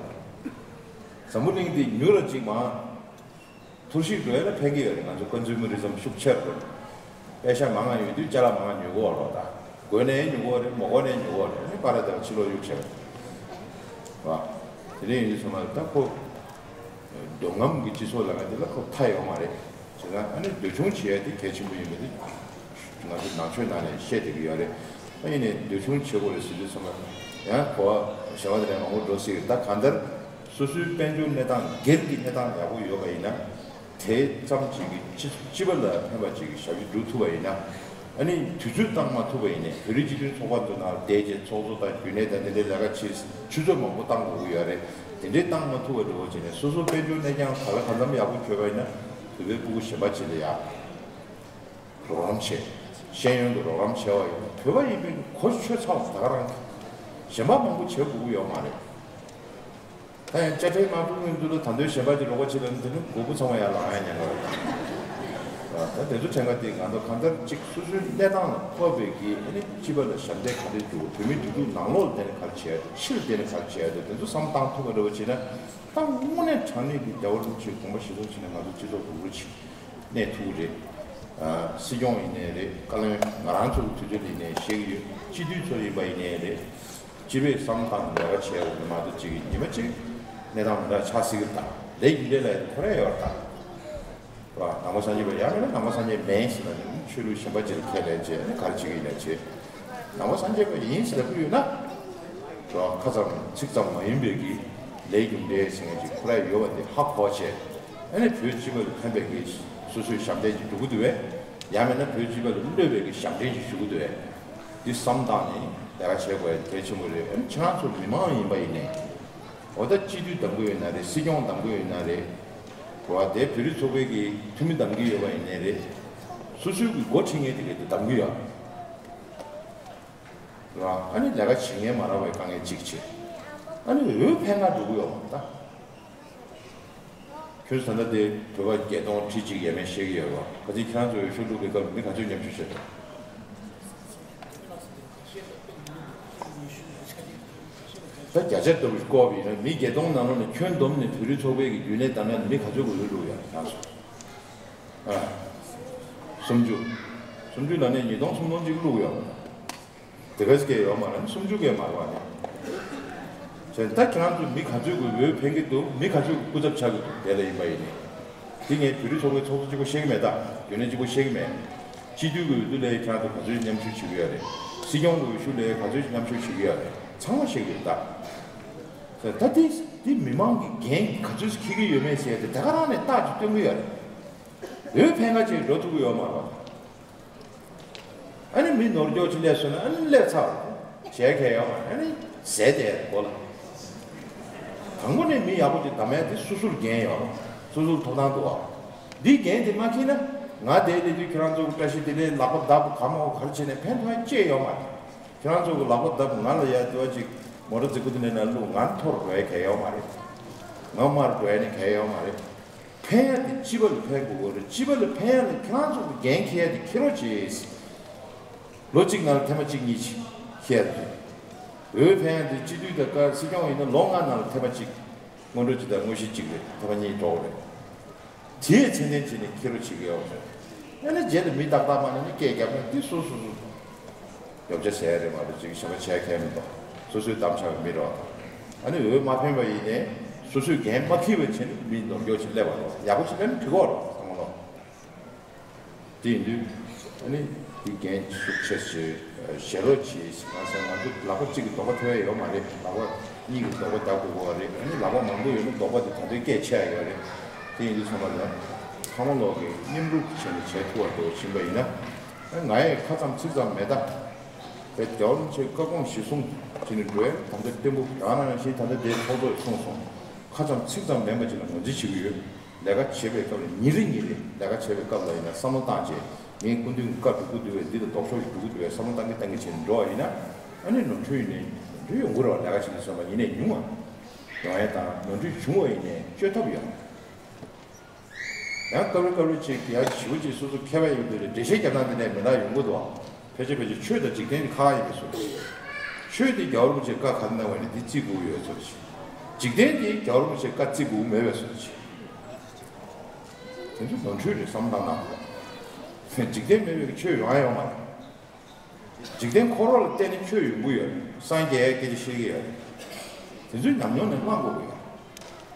འཛམ་བུ་གླིང་འདི་མྱུར་ར་གཅིག་མ། ཐུར་ཞིག་འགྲོ་ཡ་ལ་ཕན་གི་ཡོད་རེད། ང་ཚོ་ཀོན་སུ་མ་རི་ཛམ་ཤུགས་ཆེར་འགྲོ། པེ་ཤ་མང་ང་ཡོད་དུས་ཅ་ལག་མང་ང་ཉོ་གི་ཡོད་རེད་ད། དགོས་ནའི་ཉོ་གི་ཡོད་རེད། མ་དགོས་ནའི་ཉོ་གི་ཡོད་རེད། ཨ་ནི་པ་ར་དེ་ཕྱི་ལོགས་གཡུག་བྱས་པ་རེད། དེ་འདྲ་ཡིན་དུས་ཚང་མ་ད་ཁོ། འདོད་རྔམ་གྱི་སྤྱི་ཚོགས་ལ་ང་འདི་ལ་ཁོ་མཐའ་ཡོད་མ་རེད། བྱས་ཙང་ཨ་ནི་འདོད་ཆུང་བྱེད་ཡ་དེ་གལ་ཆེན་པོ་ཡིན་པ་དེ་ང་ཚོ་ནང་ཆོས་ནང་ནས་བཤད་བསྡད་ཀྱི་ཡོད་རེད། ཨ་ཡིན་ནའི་འདོད་ཆུང་བྱེད་དགོས་རེད་ཟེར་དུས་ཚང་མ་ཡང་གོ་བ་གཞན་པ་དེ་ནས་མང་པོ་འགྲོ་སྲིད་ཀྱི་རེད། ད་གང་ལྟར་སོ་སོའི་དཔལ་འབྱོར་གནས་སྟངས་སྒེར་གྱི་གནས་སྟངས་ཡག་པོ་ཡོད་པ་ཡིན་ན། དེ་ཙམ་ཅིག་གིས་སྤྱི་སྤྱི་པ་ལ་ཕན་པ་ཅིག་གི་ཞབས་ཕྱི་སྒྲུབ་ཐུབ་པ་ཡིན་ན། ཨ་ནི་དུས་ཚོད་བཏང་མ་ཐུབ་པ་ཡིན་ནའི་བོད་རིགས་སྤྱི་མཐུན་ཚོགས་པ་ཚོ་ནང་བསྡད་བྱས་ཚོགས་གཙོ་དང་རྒྱུན་ལས་དང་དེ་འདྲའི་ལས་ཀ་བྱེད་ཆུ་ཚོད་མང་པོ་བཏང་དགོས་ཀྱི་ཡོད་རེད། དེ་འདྲའི་བཏང་མ་ཐུབ་པ་འདྲ་བོ་བྱས་ནས་སོ་སོ་དཔལ་འབྱོར་གནས་སྟངས་ག་ལ་གང་འཚམ་ཡག་པོ་བྱས་པ་ཡིན་ན་བོད་པའི་ཕྲུ་གུ་གཞན་པ་ཅིག་ལ་ཡ་རོགས་རམ་བྱེད། ཤེས་ཡོན་གྱི་རོགས་རམ་བྱས་པ་ཡིན་ན་བོད་པ་ཡིན་པའི་གོ་ཆོད་ཚར་བ་ད་ག་རང་གི་གཞན་པ་མང་པོ་བྱེད་དགོས་ཀྱི་ཡོད་མ་རེད། ད་ཡང་དཔྱ་ཁྲལ་མ་ཕོག་མཁན་ཚོ་ལ་ད་དུང་གཞན་པ་ཅིག་རོགས་པ་བྱེད་ལབ་ན་དེ་ནི་དགོས་མཁོ་ཚང་མ་ཡར་ལངས་ཡ་ཉེན་ཁ་རེད། ད་དེ་ཚོ་དྲན་ག་དེ་ང་ཚོ་གང་ལྟར་གཅིག་སོ་སོའི་གནས་སྟངས་ལ་ཐོགས་པའི་གི་ཨ་ནི་སྤྱི་པ་ལ་ཞབས་འདེགས་ག་འདྲས་འཇུག་བོད་མིའི་སྒྲིག་འཛུགས་ནང་ལོགས་ལ་བསྡད་ནས་ག་རེ་བྱས་ཕྱིར་བསྡད་ནས་ག་རེ་བྱས་འདུག་དེ་ཚོ་བསམ་བློ་བཏང་ཐུབ་པ་འདྲ་བོ་བྱས་ན་ད་དངོས་གནས་དྲང་གནས་ཀྱི་རྒྱལ་བ་རིན་པོ་ཆེའི་དགོངས་པ་གཞིར་བཟུང་བྱས་ནས་ང་ཚོ་སྤྱི་ཚོགས་རུག་རུག་ཅིག་གནས་ཐུབ་ཀྱི་རེད། སྲིད་སྐྱོང་ཡིན་ནའི་རེད། བཀའ་བློན་ང་རང་ཚོ་གི་དུས་ཚོད་ཡིན་ནའི་བཤད་ཀྱི་ཡོད། སྤྱི་འཐུས་ཚོ་ཡིན་པ་ཡིན་ནའི་རེད། སྤྱི་པའི་བསམ་སྟངས་ལས་ཀ་བྱས་འོང་མ་གཏོགས་གཅིག་གིས་ཉི་མ་གཅིག་གནས་སྟངས་མི་འདྲ་ཆགས་སྲིད་ཀྱི་རེད། ད་ལས་རྒྱུ་འབྲས་ལ་ཁོ་རང་ཡོད་རེད། ད་ནང་པ་སངས་རྒྱས་པ་ཡང་མིན་ན་ནང་པ་སངས་རྒྱས་མིན་ཟེར་ན་ནི་ཆོས་ལུགས་གཞན་པ་ཅིག་ལ་ཁས་ལེན་བྱས་ནས་ག་རེ་བྱེད་ཀྱི་ཡིན་ན་བྱེད། ནང་པ་སངས་རྒྱས་པ་ཡིན་ཟེར་ལབ་ཀྱི་ཡོད་ན། ཁ་ཙམ་ཚིག་ཙམ་མ་ཡིན་པའི་གི་ལས་རྒྱུ་འབྲས་ཟེར་མཁན་ཅིག་ཁོ་རང་ཡོད་པ་དེ་ཧ་གོ་བྱས། ཨ་ནི་བོད་སྤྱི་པ་ལ་ཕན་པའི་གི་སོ་སོའི་ཞབས་འདྲེན་ཅིག་སྒྲུབ་ཀྱི་འདུག་བས། ཡང་མིན་ན་བོད་སྤྱི་པ་ལ་གནོད་པའི་གི་ཞབས་འདྲེན་ཅིག་ཞུ་གི་འདུག་བས། འདི་བསམ་བཏང་ནས་ལས་ཀ་བྱེད་དགོས་ཡ་གལ་ཆེན་པོ་རེད། ཨ་ནི་ཁྱེད་རང་ཚོ་མི་མང་ཡིན་པ་ཡིན་ནའི། འོ་ད་སྤྱི་འཐུས་གདམ་གི་ཡོད་ན་རེད། སྲིད་སྐྱོང་གདམ་གི་ཡོད་ན་རེད། གོ་བ་དེ་བོད་རིགས་ཚོགས་པའི་གི་འཐུས་མི་གདམ་གི་ཡོད་པ་ཡིན་ནའི་རེད། སོ་སོའི་གི་འགོ་ཁྲིད་མཁན་དེ་གས་དེ་གདམ་གི་ཡོད། རེད་བ། ཨ་ནི་ལས་ཀ་བྱེད་མཁན་མ་རག་པའི་དཀའ་ངལ་གཅིག་བྱེད། ཨ་ནི་འོས་འཕེན་ག་འགྲོ་གི་ཡོད་མ་རེད་ད། ཁྱོད་ཚོ་ད་ལྟ་དེ་བོད་པ་བརྒྱད་སྟོང་ཁྲི་གཅིག་ཡས་མས་བཤད་ཀྱི་ཡོད་རེད་བ། ག་ཚོད་ཁྱེད་རང་ཚོ་འོས་ཤོག་བླུགས་པའི་སྐབས་མི་ག་ཚོད་མཉམ་ཞུགས་བྱས་འདུག་ཆ་ལྟ་བུ་ཞིག་བཀོད་པ་ཡིན་ན། མི་བརྒྱད་སྟོང་ནང་ལོགས་ནས་ཁྱོན་བསྡོམས་ནས་བོད་རིགས་ཚོགས་པའི་གི་རྒྱུན་ལས་བདམས་ན་མི་ག་ཚོད་ཀྱི་འོས་བླུགས་ཡོད་རེད་ལགས་སོ། ཨ། སུམ་ཅུ། སུམ་ཅུ་ལ་ནས་ཉིས་སྟོང་སུམ་སྟོང་ཅིག་བླུགས་ཡོད་རེད། དེ་ག་ཙམ་ཡོད་མ་རེད། སུམ་ཅུ་གས་མ་རེད་པ་ནི། བྱས་ད་ཁྱེད་རང་ཚོ་མི་ག་ཚོད་ཀྱི་འོས་འཕེན་གྱི་འདུག་མི་ག་ཚོད་ཀྱི་སྐུ་ཚབ་ཆགས་ཀྱི་འདུག་དེ་ལ་ཡིན་པ་ཡིན་ནའི། དེ་ངས་བོད་རིགས་ཚོགས་པའི་ཚོགས་གཙོ་གཅིག་པོ་ཤེས་ཀྱི་མེད། ད་རྒྱུན་ལས་གཅིག་པོ་ཤེས་ཀྱི་མེད། སྤྱི་འཐུས་ཀྱི་འོས་བསྡུ་ལ་ཁྱེད་རང་ཚོ་ག་ཚོད་མཉམ་ཞུགས་བྱེད་ཀྱི་ཡོད་རེད། སྲིད་སྐྱོང་གི་འོས་ཤོག་ལ་ག་ཚོད་མཉམ་ཞུགས་བྱེད་ཀྱི་ཡོད་རེད། ཚང་མ་ཤེས་ཀྱི་ཡོད་ད། ད་དེ་དེ་མི་མང་གི་འགན་ག་ཚོད་འཁྱེར་གྱི་ཡོད་མེད་ཟེར་ཏེ་དེ་ག་རང་ནས་རྟགས་ཅིག་སྟོན་གྱི་ཡོད་རེད། འོས་འཕེན་ག་ཅིག་འགྲོ་ཐུབ་ཀྱི་ཡོད་མ་རེད། ཨ་ནི་མི་ནོར་སྐྱོག་ཅིག་སླེབས་སོང་ན་ཨ་ནི་སླེབས་ཚར་བ་བྱས་གལ་ཡོད་མ་རེད། ཨ་ནི་ཟས་བསྡད་སྒོ་ལ། དང་པོ་ནས་མི་ཡག་པོ་ཅིག་བདམས་ཡ་དེ་སོ་སོར་འགན་ཡོད་རེད། སོ་སོར་ཐོབ་ཐང་འདུག་བ། འདིའི་འགན་དེ་མ་འཁྱེར་ན་ང་དེ་སླེབས་དུས་ཁྱེད་རང་ཚོ་གི་བཀྲ་ཤིས་བདེ་ལེགས་ལག་པ་བརྡབ་ག་མོ་ག་རེ་བྱས་ནས་ཕན་ཐོགས་ཡ་ཅིག་ཡོད་མ་རེད། ཁྱེད་རང་ཚོ་གི་ལག་པ་བརྡབ་ང་ལ་ཡ་དེ་བ་ཅིག་མོ་ཊ་རྫིག་པོ་དེ་ནས་ན་བླུགས་ང་འཐོར་འགྲོ་ཡ་གལ་ཡོད་མ་རེད། ང་མར་འགྲོ་ཡ་ནི་གལ་ཡོད་མ་རེད། འཕེན་ཡ་དེ་སྤྱི་པ་ལ་འཕེན་དགོས་ཀྱི་རེད། སྤྱི་པ་ལ་འཕེན་ཡ་ལ་ཁྱེད་རང་ཚོ་གི་འགན་འཁྱེར་ཡ་དེ་འཁྱེར་རོགས་གྱིས། ལོ་གཅིག་ནང་ལ་ཐེངས་མ་གཅིག་གཉིས་ཤིག་འཁྱེར་ཡ་དེ་རེད། འོས་འཕེན་ཡ་དེ་སྤྱི་འཐུས་དང་བཀའ་སྲིད་སྐྱོང་ཡིན་ན་ལོ་ལྔ་ནང་ལ་ཐེངས་མ་གཅིག་སྔོན་འགྲོ་གཅིག་དང་དངོས་གཞི་གཅིག་རེད། ཐེངས་མ་གཉིས་འགྲོ་གི་རེད། དེའི་ཚད་ལྡན་བྱས་ནས་འཁྱེར་རོགས་བྱེད་ཀྱི་ཡོད་རེད། ཨ་ནི་རྗེས་ལ་མི་ཏག་ཏག་མ་ནས་ནི་སྐད་རྒྱབ་ན་འདི་སོ་སོ་སོ། ཡོ་བྱད་ཟེར་ཡ་རེད་མ་གཏོགས་ཅིག་གཞན་པ་བྱས་མཁན་མི་འདུག་སོ་སོའི་གཏམ་བྱ་བའི་མི་རོགས། ཨ་ནི་འོས་མ་འཕེན་པ་ཡིན་ནའི་སོ་སོའི་འགན་མ་འཁྱེར་བའི་ཆེད་དུ་མི་ནོར་སྐྱོག་ཅིག་སླེབས་པ་རོགས། ཡག་པོ་ཅིག་སླེབས་ན་འགྲིག་གོ་རོགས་བསམ་བློ། དེ་ཡིན་དུས་ཨ་ནི་དེ་འགན་ཤུགས་ཆེ་ཞེ་བཞེས་རོགས་གྱིས། ང་ཚོ་ང་ཚོ་ལག་པ་གཅིག་གིས་རྡོག་པ་ཐེབས་ཡ་ཡོད་མ་རེད། ལག་པ་གཉིས་ཀྱིས་རྡོག་པ་རྒྱག་དགོས་ཀྱི་རེད། ཨ་ནི་ལག་པ་མང་པོ་ཡོད་ན་རྡོག་པ་དེ་ད་དུང་སྐད་ཆད་ཡ་ཡོད་རེད། དེ་ཡིན་དུས་ཚང་མ་ལ་ཚང་མ་ལོག་གི་མཉམ་རུབ་བྱས་ནས་བྱས་ཐུབ་པ་འདུག་ཕྱིན་པ་ཡིན་ན། ང་ཡི་ཁ་ཙམ་ཚིག་ཙམ་མེད་ད། དེ་རྒྱལ་བ་རིན་པོ་ཆེའི་བཀའ་དགོངས་གཞིར་བཟུང་བྱས་ནས་འགྲོ་ཡ་དམ་བཅའ་བརྟན་པོ་རང་རང་བཞིན་ད་ལྟ་དེའི་ཚོགས་གཙོ་ཡིས་གསུངས་སོང་། ཁ་ཙམ་ཚིག་ཙམ་མིན་པ་ཅིག་ལ་ངོས་འཛིན་བྱེད་ཀྱི་ཡོད། ལས་ཀ་བྱེད་པའི་སྐབས་ལ་ཉིན་རེ་ཉིན་རེ་ལས་ཀ་བྱེད་པའི་སྐབས་ལ་ཡིན་ན་བསམ་བློ་བཏང་བྱས་ངའི་སྐུ་མདུན་གྱི་བཀའ་སྒྲུབ་ཀྱི་འདུག་བས་འདི་ལ་ལྡོག་ཕྱོགས་ཀྱི་སྒྲུབ་ཀྱི་འདུག་བས་བསམ་བློ་བཏང་གི་བཏང་གི་བྱས་ནས་འགྲོ་བ་ཡིན་ན། ཨ་ནི་ནོར་འཁྲུལ་ཡིན་ནའི་ནོར་འཁྲུལ་ཡོང་གི་རེད་བ། ལས་ཀ་བྱེད་དུས་ཙམ་པ་ཡིན་ནའི་ཉུང་བ་ཡོང་ཡ་དང་ནོར་འཁྲུལ་བྱུང་བ་ཡིན་ནའི་བཅོས་ཐབས་ཡོད། ཡང་སྐབས་རེ་སྐབས་རེ་ཅིག་ཡང་ཞེ་པོ་ཅིག་སོ་སོ་མཁས་པ་ཡིན་དུས་འགྲེལ་བཤད་རྒྱབ་སྟངས་དེ་འདྲ་མི་འདྲ་ཡོང་གི་འདུག་ཨ། ཕལ་ཆེར་ཕལ་ཆེར་ཆོས་དང་འཇིག་རྟེན་གྱི་ཁ་ཁ་ཡིན་པའི་བཟོ་འདྲ་ཞིག་ཆོས་དེ་རྒྱལ་བ་རིན་པོ་ཆེས་བཀའ་ག་རེ་གནང་བ་ཡིན་ན་དེ་བརྩི་དགོས་ཀྱི་ཡོད་བཟོ་འདྲ་ཞིག་འཇིག་རྟེན་དེ་རྒྱལ་བ་རིན་པོ་ཆེས་བཀའ་བརྩི་དགོས་ཀྱི་མེད་པའི་བཟོ་འདྲ་ཞིག་དེ་ཚོ་ནོར་འཁྲུལ་རེད་བསམ་བློ་བཏང་ན། འཇིག་རྟེན་མེད་པའི་ཆོས་ཡོང་ཡ་ཡོད་མ་རེད། འཇིག་རྟེན་འཁོར་བ་ལ་བརྟེན་ནས་ཆོས་ཡོང་གི་ཡོད་རེད། སངས་རྒྱས་སྐད་ཆ་བཤད་ཀྱི་ཡོད་རེད། དེ་ཚོའི་ཉམས་མྱོང་ནས་བླང་དགོས་ཀྱི་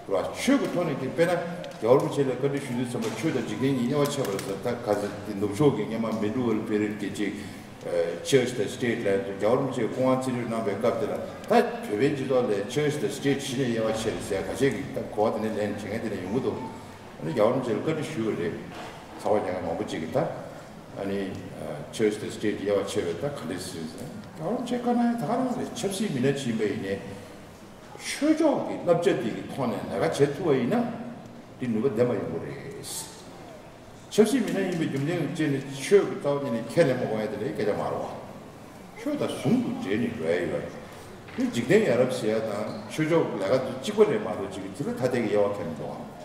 ཡོད་རེད་བ། ཆོས་ཀྱི་ཐོག་ནས་ཀྱི་དཔེར་ན་རྒྱལ་བ་རིན་པོ་ཆེ་ལ་བཀའ་འདྲི་ཞུ་དུས་ཙམ་པ་ཆོས་དང་འཇིག་རྟེན་གཉིས་དབྱེ་བ་ཕྱེ་བར་ཟེར། ད་ག་ཚོད་དེ་ནུབ་ཕྱོགས་ཀྱི་སྔོན་མ་མི་ཌི་ཝེལ་པི་རི་ཡོཌ་གི་ཅིག་ཆར་ཆི་དང་སི་ཊེཊ་ལབ་དུས་རྒྱལ་བ་རིན་པོ་ཆེས་སྐུ་དབང་རྩིས་སྤྲོད་གནང་པའི་སྐབས་དེ་ལ་ད་བོད་པའི་སྤྱི་ཚོགས་ལ་ཆར་ཆི་དང་སི་ཊེཊ་གཞི་ནས་དབྱེ་བ་ཕྱེ་རེད་ཟེར་ཁ་ཤས་ཀྱིས་ད་གོ་བ་དེ་ནས་ལེན་བྱེད་མཁན་དེ་འདྲ་ཡོང་གི་འདུག་ཨ་ནི་རྒྱལ་བ་རིན་པོ་ཆེ་ལ་བཀའ་འདྲི་ཞུས་པ་རེད། ཚོགས་པ་རྒྱ་གར་མང་པོ་ཅིག་གིས་ད། ཨ་ནི་ཆར་ཆི་དང་སི་ཊེཊ་ཀྱི་དབྱེ་བ་ཕྱེ་བའི་ད་ག་འདྲས་ཟེར་ཟེར། ད་རུང་ཆེ་ཁ་ན་ད་ག་རང་རེད། ཆབ་སྲིད་མི་སྣ་ཅིག་ཡིན་པ་ཡིན་ནའི། ཆོས་ཕྱོགས་ཀྱི་བསླབ་བྱ་འདི་གི་ཐོག་ནས་ལས་ཀ་བྱེད་ཐུབ་པ་ཡིན་ན། འདི་ནུས་པ་ལྡན་པ་ཡོང་གི་རེད། ཆབ་སྲིད་མི་སྣ་ཡིན་པའི་རྒྱུ་མཚན་ལ་བརྟེན་ནས་ཆོས་ཀྱི་རྩ་བ་ཉིད་ནས་ཁས་ལེན་མ་དགོས་ཡ་དེ་ལས་སྐད་ཆ་མ་རེད་བ། ཆོས་དང་ཟུང་དུ་འབྲེལ་ནས་འགྲོ་ཡ་ཡོད་རེད། དེ་འཇིག་རྟེན་ཡ་རབས་ཟེར་ཡ་དང་ཆོས་ཕྱོགས་ཀྱི་ལས་ཀ་དེ་གཅིག་པ་རེད་མ་གཏོགས་ཅིག་དེ་ལ་ཐ་དད་ཀྱི་དབྱེ་བ་ཁྱད་མི་འདུག་ཨང་།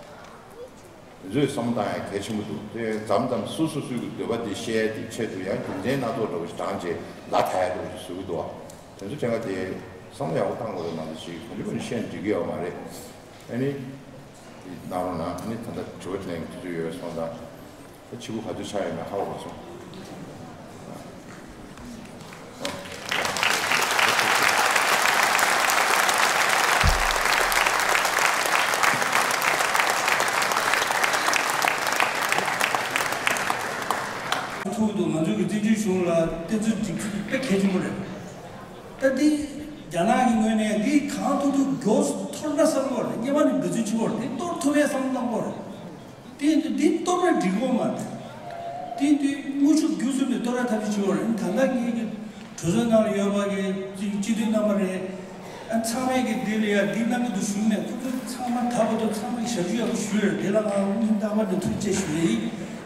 དེ་ཚོས་བསམ་བློ་བཏང་ཡ་གལ་ཆེན་པོ་འདུག་དེ་མཚམས་མཚམས་སོ་སོ་སོའི་གི་འདོད་པ་དེ་བཤད་ཡ་དེ་ཆེད་དུ་ཡང་རྒྱུ་མཚན་སྣ་ཚོགས་འདྲ་བོ་ཞིག་བགྲངས་རྗེས་ལ་ཐ་ཡ་འདྲ་བོ་ཞིག་བཟོ་གི་འདུག་བ། དེ་ཚོ་དྲན་ག་དེ་བསམ་བློ་ཡག་པོ་བཏང་དགོས་རེད་མ་གཏོགས་ཅིག་ག་འདྲ་བ་ནས་བཤད་ན་འགྲིག་གི་ཡོད་མ་རེད། ཨ་ནི། གནང་རོགས་གནང་། ཨ་ནི་ད་ལྟ་དྲི་བ་དྲི་ལན་གྱི་དུས་ཚོད་ཡོད་སོང་ཙང་། ད་ཕྱི་པོ་ག་ཚོད་ཆགས་ཡོད་མེད་ཧ་གོ་མ་སོང་། ཐུག་འདུག་ང་ཚོའི་གི་བཙན་བྱོལ་གཞུང་ལ་བསྟན་ཚུལ་སྒྲིག་ཚུལ་དཔེ་གལ་ཆེན་པོ་རེད། ད་འདི་རྒྱ་ནག་གི་ངོས་ནས་འདི་གང་ཐུབ་ཐུབ་མགྱོགས་སུ་འཐོར་ན་བསམ་གྱི་ཡོད་རེད། སྔོན་མ་ནས་འབད་བརྩོན་བྱེད་ཀྱི་ཡོད་རེད། འདི་གཏོར་ཐུབ་པའི་བསམ་བློ་གཏོང་གི་ཡོད་རེད། དེ་ཡིན་དུས་འདི་གཏོར་བ་འགྲིག་གི་མ་རེད། དེ་ཡིན་དུས་དངོས་ཤུགས་བརྒྱུད་གསུམ་ནས་གཏོར་བའི་ཐབས་ཤེས་བྱེད་དགོས་རེད། ད་ལྟ་ངེད་ཀྱི་གྲོས་ཚོགས་ནང་ལ་ཡོད་པ་གི་སྤྱི་འཐུས་རྣམ་པ་རེད། ཨ་ཚང་མས་ཀྱི་འདི་ལ་ཡ་འདི་གནང་གི་འདུག་ཞུས་ནས་ཁོ་ཚོ་ཚང་མ་ད་བར་དུ་ཚང་མས་ཞབས་ཞུ་ཡག་པོ་ཞུས་རེད། དེ་ལ་ང་སྙིང་ཐག་པ་ནས་ཐུགས་རྗེ་ཆེ་ཞུ་ཡ་ཡིན།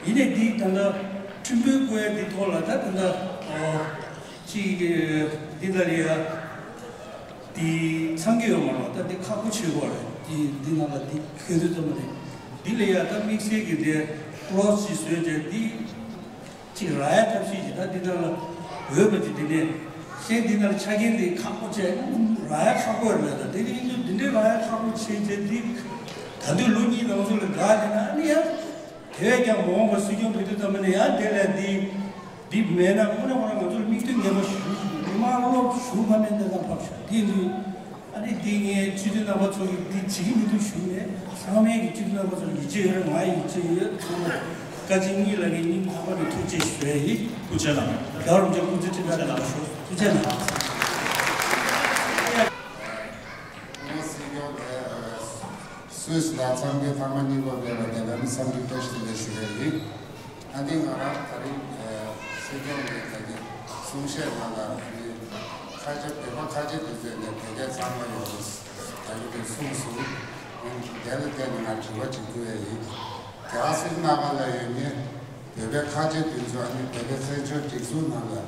ཡིན་ནའི་འདི་ད་ལྟ་ཁྲིམས་དཔོན་བསྐོ་ཡ་འདི་ཐོག་ལ་ད་ད་ལྟ་ཨོ། གཅིག་གི་འདི་ལ་ཡ། འདི་ཚང་གི་ཡོད་མ་རེད། ད་འདི་ཁག་པོ་ཆེ་བ་རེད། འདི་འདི་ནང་ལ་འདི་ཁྱོད་ཚོ་ཙམ་རེད། འདི་ལ་ཡ་ད་དམིགས་བསལ་གྱི་དེ་ཀློ་སི་ཅིག་བཟོས་ཏེ་འདི་གཅིག་རག་ཡ་ཐབས་ཤེས་ཀྱི་ད་འདི་ནང་ལ་འོས་པ་ཅིག་འདི་ནས་ ཅན་འདི་ནང་ཆ་རྐྱེན་འདི་ཁག་པོ་བྱས་རག་ཡ་ཁག་པོ་རེད་ལ། ད་དེ་རིང་དུ་འདི་འདྲའི་རག་ཡ་ཁག་པོ་བྱས་བྱས་འདི་ད་དུང་ལོ་གཉིས་ནང་ཚུད་ལ་འགག་བྱས་ན་ཨ་ནི་ཡ་དེ་བས་ཀྱང་མ་འོངས་པ་སྲིད་སྐྱོང་བོད་དུ་བཏང་མ་ནས་ཡང་དེ་ལས་འདི་འདི་མེད་ན་དངོས་གནས་ཁོ་རང་ང་ཚོར་མིག་ལྟོས་ངན་པ་ཞུ་ཞུ་མི་མང་སློབ་ཞུ་ཕ་མེད་ནས་ད་ཕབ་ཤག་དེ་འདུག་ཨ་ནི་འདི་ངས་སྤྱི་འཐུས་རྣམ་པ་ཚོ་གིས་འདི་བྱེད་ཀྱི་མི་འདུག་ཞུ་ནས་ཚང་མས་ཀྱི་སྤྱི་འཐུས་རྣམ་པ་ཚོར་ཡིད་ཆེས་ཡོད་རེད། ང་ཡིད་ཆེས་ཡོད། ཚང་མ་བཀའ་སྤྱི་གཉིས་ལ་ངས་སྙིང་ཐག་པ་ནས་ཐུགས་རྗེ་ཞུ་ཡ་ཡིན། ཐུགས་རྗེ་གནང་། རྒྱལ་བ་རིན་པོ་ཆེ་སྐུ་ཚེ་ཁྲི་ཕྲག་ལ་ཤོག་ཐུགས་རྗེ་གནང་། ངོ་སྲིད་སྐྱོང་དེ་སུད་སི་ལ་འཚམས་འདྲི་ཐེངས་མ་གཉིས་པ་ཕེབས་པ་དེ་ལ་ནི་འཚམས་འདྲི་བཀྲ་ཤིས་བདེ་ལེགས་ཞུ་ཡ་ཡིན། ཨ་ནི་ང་རང་ད་རིང་ཨ་སྲིད་སྐྱོང་གི་ད་གིན་གསུང་བཤད་ནང་ལ་ཨ་ནི་ཁ་ཆེ་བོད་པ་ཁ་ཆེ་དེ་ཚོས་ནས་བོད་སྐད་གཙང་མ་ཡོང་བ་ད་གིན་དེ་གསུངས་སོང་། ཨ་ནི་དེ་ལ་བརྟེན་ནས་ང་དྲི་བ་ཅིག་བསྐུར་ཡ་ཡིན། རྒྱ་སེ་ན་ག་ལ་ཡོད་མཁན་བོད་པའི་ཁ་ཆེ་དེ་ཚོ་ཨ་ནི་བོད་པའི་བཙན་བྱོལ་སྒྲིག་འཛུགས་ནང་ལ་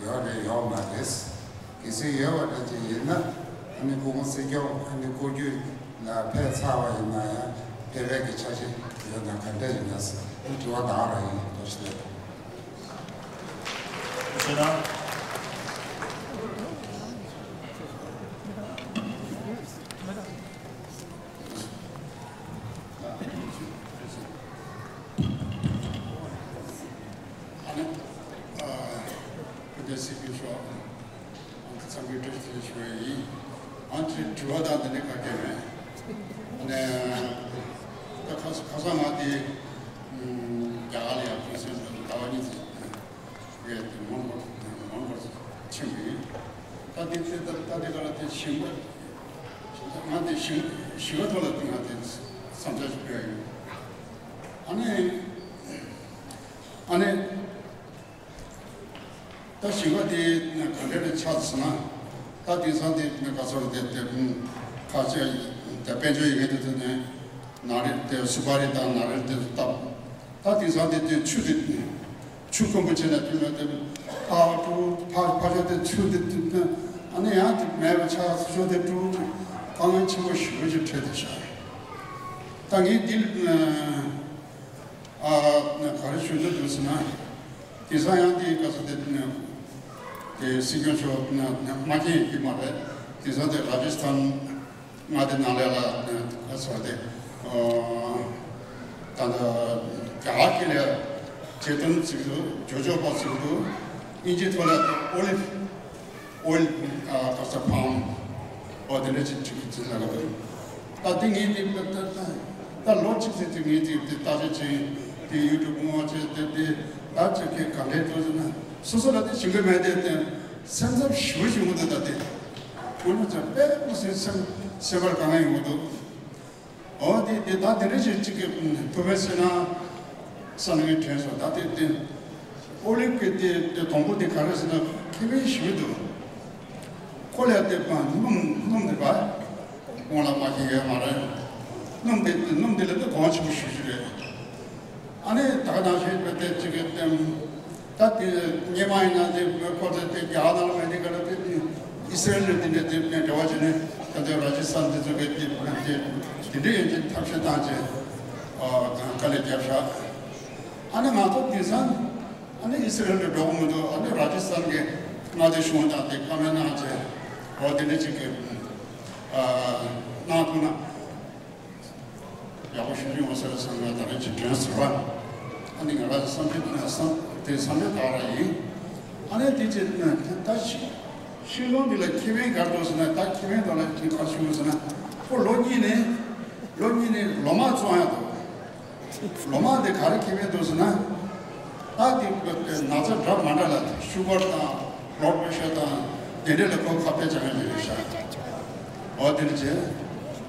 ཡོད་རེད་ཡོད་མ་རེད། གལ་སྲིད་ཡོད་པ་འདྲ་ཅིག་ཡིན་ན་ཨ་ནི་སྐུ་ངོ་སྲིད་སྐྱོང་ཨ་ནི་སྐུ་རྒྱུད་ལ་ཕེབས་ཚར་བ་ཡིན་ན་ཡང་ཕེབས་པའི་གི་འཆར་གཞི་ཡོད་ན་ག་འདྲ་ཡིན་ན་ཟེར་དྲི་བ་དག་རང་ཡིན། ཐུགས་རྗེ་ཆེ། ཨ་ནི་ཨ་སྐུ་ཚེ་ཞབས་པད་བརྟན་ཤོག་ཨ་ནི་འཚམས་འདྲི་བཀྲ་ཤིས་བདེ་ལེགས་ཞུ་བ་ཡིན། ཨ་ནི་དྲི་བ་དང་དེ་འདྲ་ག་གེ་མེད། ཨ་ནི་ད་ཁ་ཁ་སང་ང་དེ་ཨམ་རྒྱ་གར་ལ་ཡང་ཁོང་ཚོའི་ཟླ་བ་གཉིས་ཙམ་ཡོད་དེ་མོན་གྷོ་མོན་གྷོར་ཕྱིན་པ་ཡིན། ད་དེ་ཚེ་ད་ད་དེ་ག་ལ་དེ་ཞིང་པ་ང་དེ་ཞིང་ཞིང་པ་ཐོག་ལ་དེ་ང་དེ་བསམ་འཆར་ཞིག་སྤེལ་ཡོད། ཨ་ནི་ཨ་ནི། ད་ཞིང་པ་དེ་ག་འདྲ་རེ་ཆགས་སོང་ན། ད་དེང་སང་དེ་ག་ཚོད་དེ་དེ་ཁ་ཆེ་དེ་དཔལ་འབྱོར་ཡི་གེ་དེ་ཚོ་ནས་ན་རེ་དེ་སུ་པ་རི་དང་ན་རེ་དེ་ཚོ་བཏབ། ད་དེང་སང་དེ་དེ་ཆུ་དེ་ཆུ་དཀོན་པོ་བྱས་ན་དེ་ལ་དེ་ཕ་ཕ་ཕ་ཕ་ཆོས་དེ་ཆུ་དེ་དེ་ཨ་ནི་ཡང་དེ་མེད་པ་ཆགས་སོང་། ཆུ་དེ་དཀའ་ངལ་ཆེན་པོ་ཞེ་པོ་ཅིག་འཕྲད་དེ་ཤག་ད་ངས་འདི་ཨ་ག་རེ་ཞུ་འདོད་འདུག་ཟེར་ན། དེང་སང་ཡང་དེ་ག་ཚོད་དེ་དེ་སྲིད་སྐྱོང་མཆོག་མ་མཁྱེན་གྱི་མ་རེད། དེང་སང་དེ་ར་ཇི་སི་ཐན་མངའ་སྡེ་ནང་ལས་ལ་ག་ཚོད་དེ་ད་ལྟ་རྒྱ་གར་གྱི་ལས་བྱེད་དོན་ཚིག་འདུག་ཇོ་ཇོ་པ་ཚིག་འདུག་དབྱིན་ཇིའི་ཐོག་ལ་ཨོ་ལིབ། ཨོ་ཡིལ་ཨ་ག་ས་ཕམ། ཨོ་དེ་འདྲ་ཅིག་ཅིག་ཅིག་ལ་ག་དུ། ད་དེ་ངས་དེ་ད་ད་ད་ལོ་གཅིག་ཙམ་དེ་ངས་དེ་དེ་བརྟག་དཔྱད་བྱས། དེ་ཡུ་ཊུབ་ངོ་བྱས་དེ་དེ་ད་ཅིག་གི་ག་འདྲའི་འགྲོ་ཟེར་ན། སོ་སོ་ལ་དེ་ཞིང་ཁ་མེད་དེ་དེ་སེམས་འཚབ་ཞེ་པོ་ཞིག་ཡོང་གི་འདུག་ད་དེ་ཁོ་ན་ཚ་དཔེ་མི་སྲིད་སེམས་སེམས་པར་དཀའ་ངལ་ཡོང་གི་འདུག་ཨོ་དེ་དེ་ད་དེ་འདྲ་ཞིག་ཅིག་གི་ཐུབ་པའི་ཟེར་ན། ས་ནས་ངས་དྲན་སོང་། ད་དེ་དེ་ཨོ་ལིབ་ཀྱི་དེ་དེ་དང་པོ་དེ་ག་རེ་ཟེར་ན་ཁེ་ཕན་ཞེ་པོ་འདུག་ཁོ་ལས་དེ་པ་སྣུམ་སྣུམ་དེ་པ་སྔོན་ལ་མ་ཤེས་ཡོད་མ་རེད། སྣུམ་དེ་སྣུམ་དེ་ལས་དེ་གོང་ཆེན་པོ་ཞེ་པོ་ཞིག་རེད། ཨ་ནི་ད་ག་ནང་བཞིན་པའི་དེ་ཅིག་གི་དེ་ད་དེ་སྔོན་མ་ཡིན་ན་དེ་ཁོ་ཚོ་དེ་རྒྱ་གར་ནང་ལ་མེད་དེ་ག་ལ་དེ་ཨི་སི་རེལ་ནས་དེ་འདྲ་དེ་འབྲེལ་བ་བྱས་ནས་ད་ལྟའི་ར་ཇི་སི་ཐན་དེ་ཚོ་གི་དེ་དེ་དེ་འདྲ་ཡོད་ཀྱི་ཐབས་ཤེས་བཏང་བྱས་དཀའ་ལས་བརྒྱབ་ཤག་ཨ་ནི་ང་ཚོ་དེང་སང་ཨ་ནི་ཨི་སི་རེལ་དུ་འགྲོ་གི་མི་འདུག་ཨ་ནི་ར་ཇི་སི་ཐན་གྱི་མངའ་སྡེ་གཞུང་དང་དེ་བཀའ་མོལ་གནང་བྱས་འོ་དེ་འདྲ་ཅིག་གི་གནང་ཐུབ་ན། ཡག་པོ་ཞུ་རྒྱུ་ཡོང་ས་རེད་བསམ་ན་ད་རེས་ཀྱི་དྲན་ཟེར་བ། ཨ་ནི་ང་རང་བསམ་འཆར་བསམ་དེ་བསམ་འཆར་དག་ར་ཡིན། ཨ་ནི་དེ་ཅི་ད་ཤི་ཤི་ལོང་འདི་ལ་ཁེ་ཕན་ག་རེ་འདུག་ཟེར་ན། ད་ཁེ་ཕན་དག་ལ་ཅི་ག་ཞུ་ཟེར་ན། ཁོ་ལོ་གཉིས་ནས་ལོ་གཉིས་ནས་ལོ་མ་བཙོང་ཡ་འདུག་ལོ་མ་དེ་ག་རེ་ཁེ་ཕན་འདུག་ཟེར་ན། ད་དེ་ན་ཚ་འདྲ་མ་འདྲ་ལ་ཤུ་གར་དང་བློཌ་པེ་ཤར་དང་དེ་འདྲ་ལ་ཁོ་ཁ་གཏད་བཅག་མཁན་ཅིག་རེད་ཤག་འོ་དེ་འདྲ་བྱས།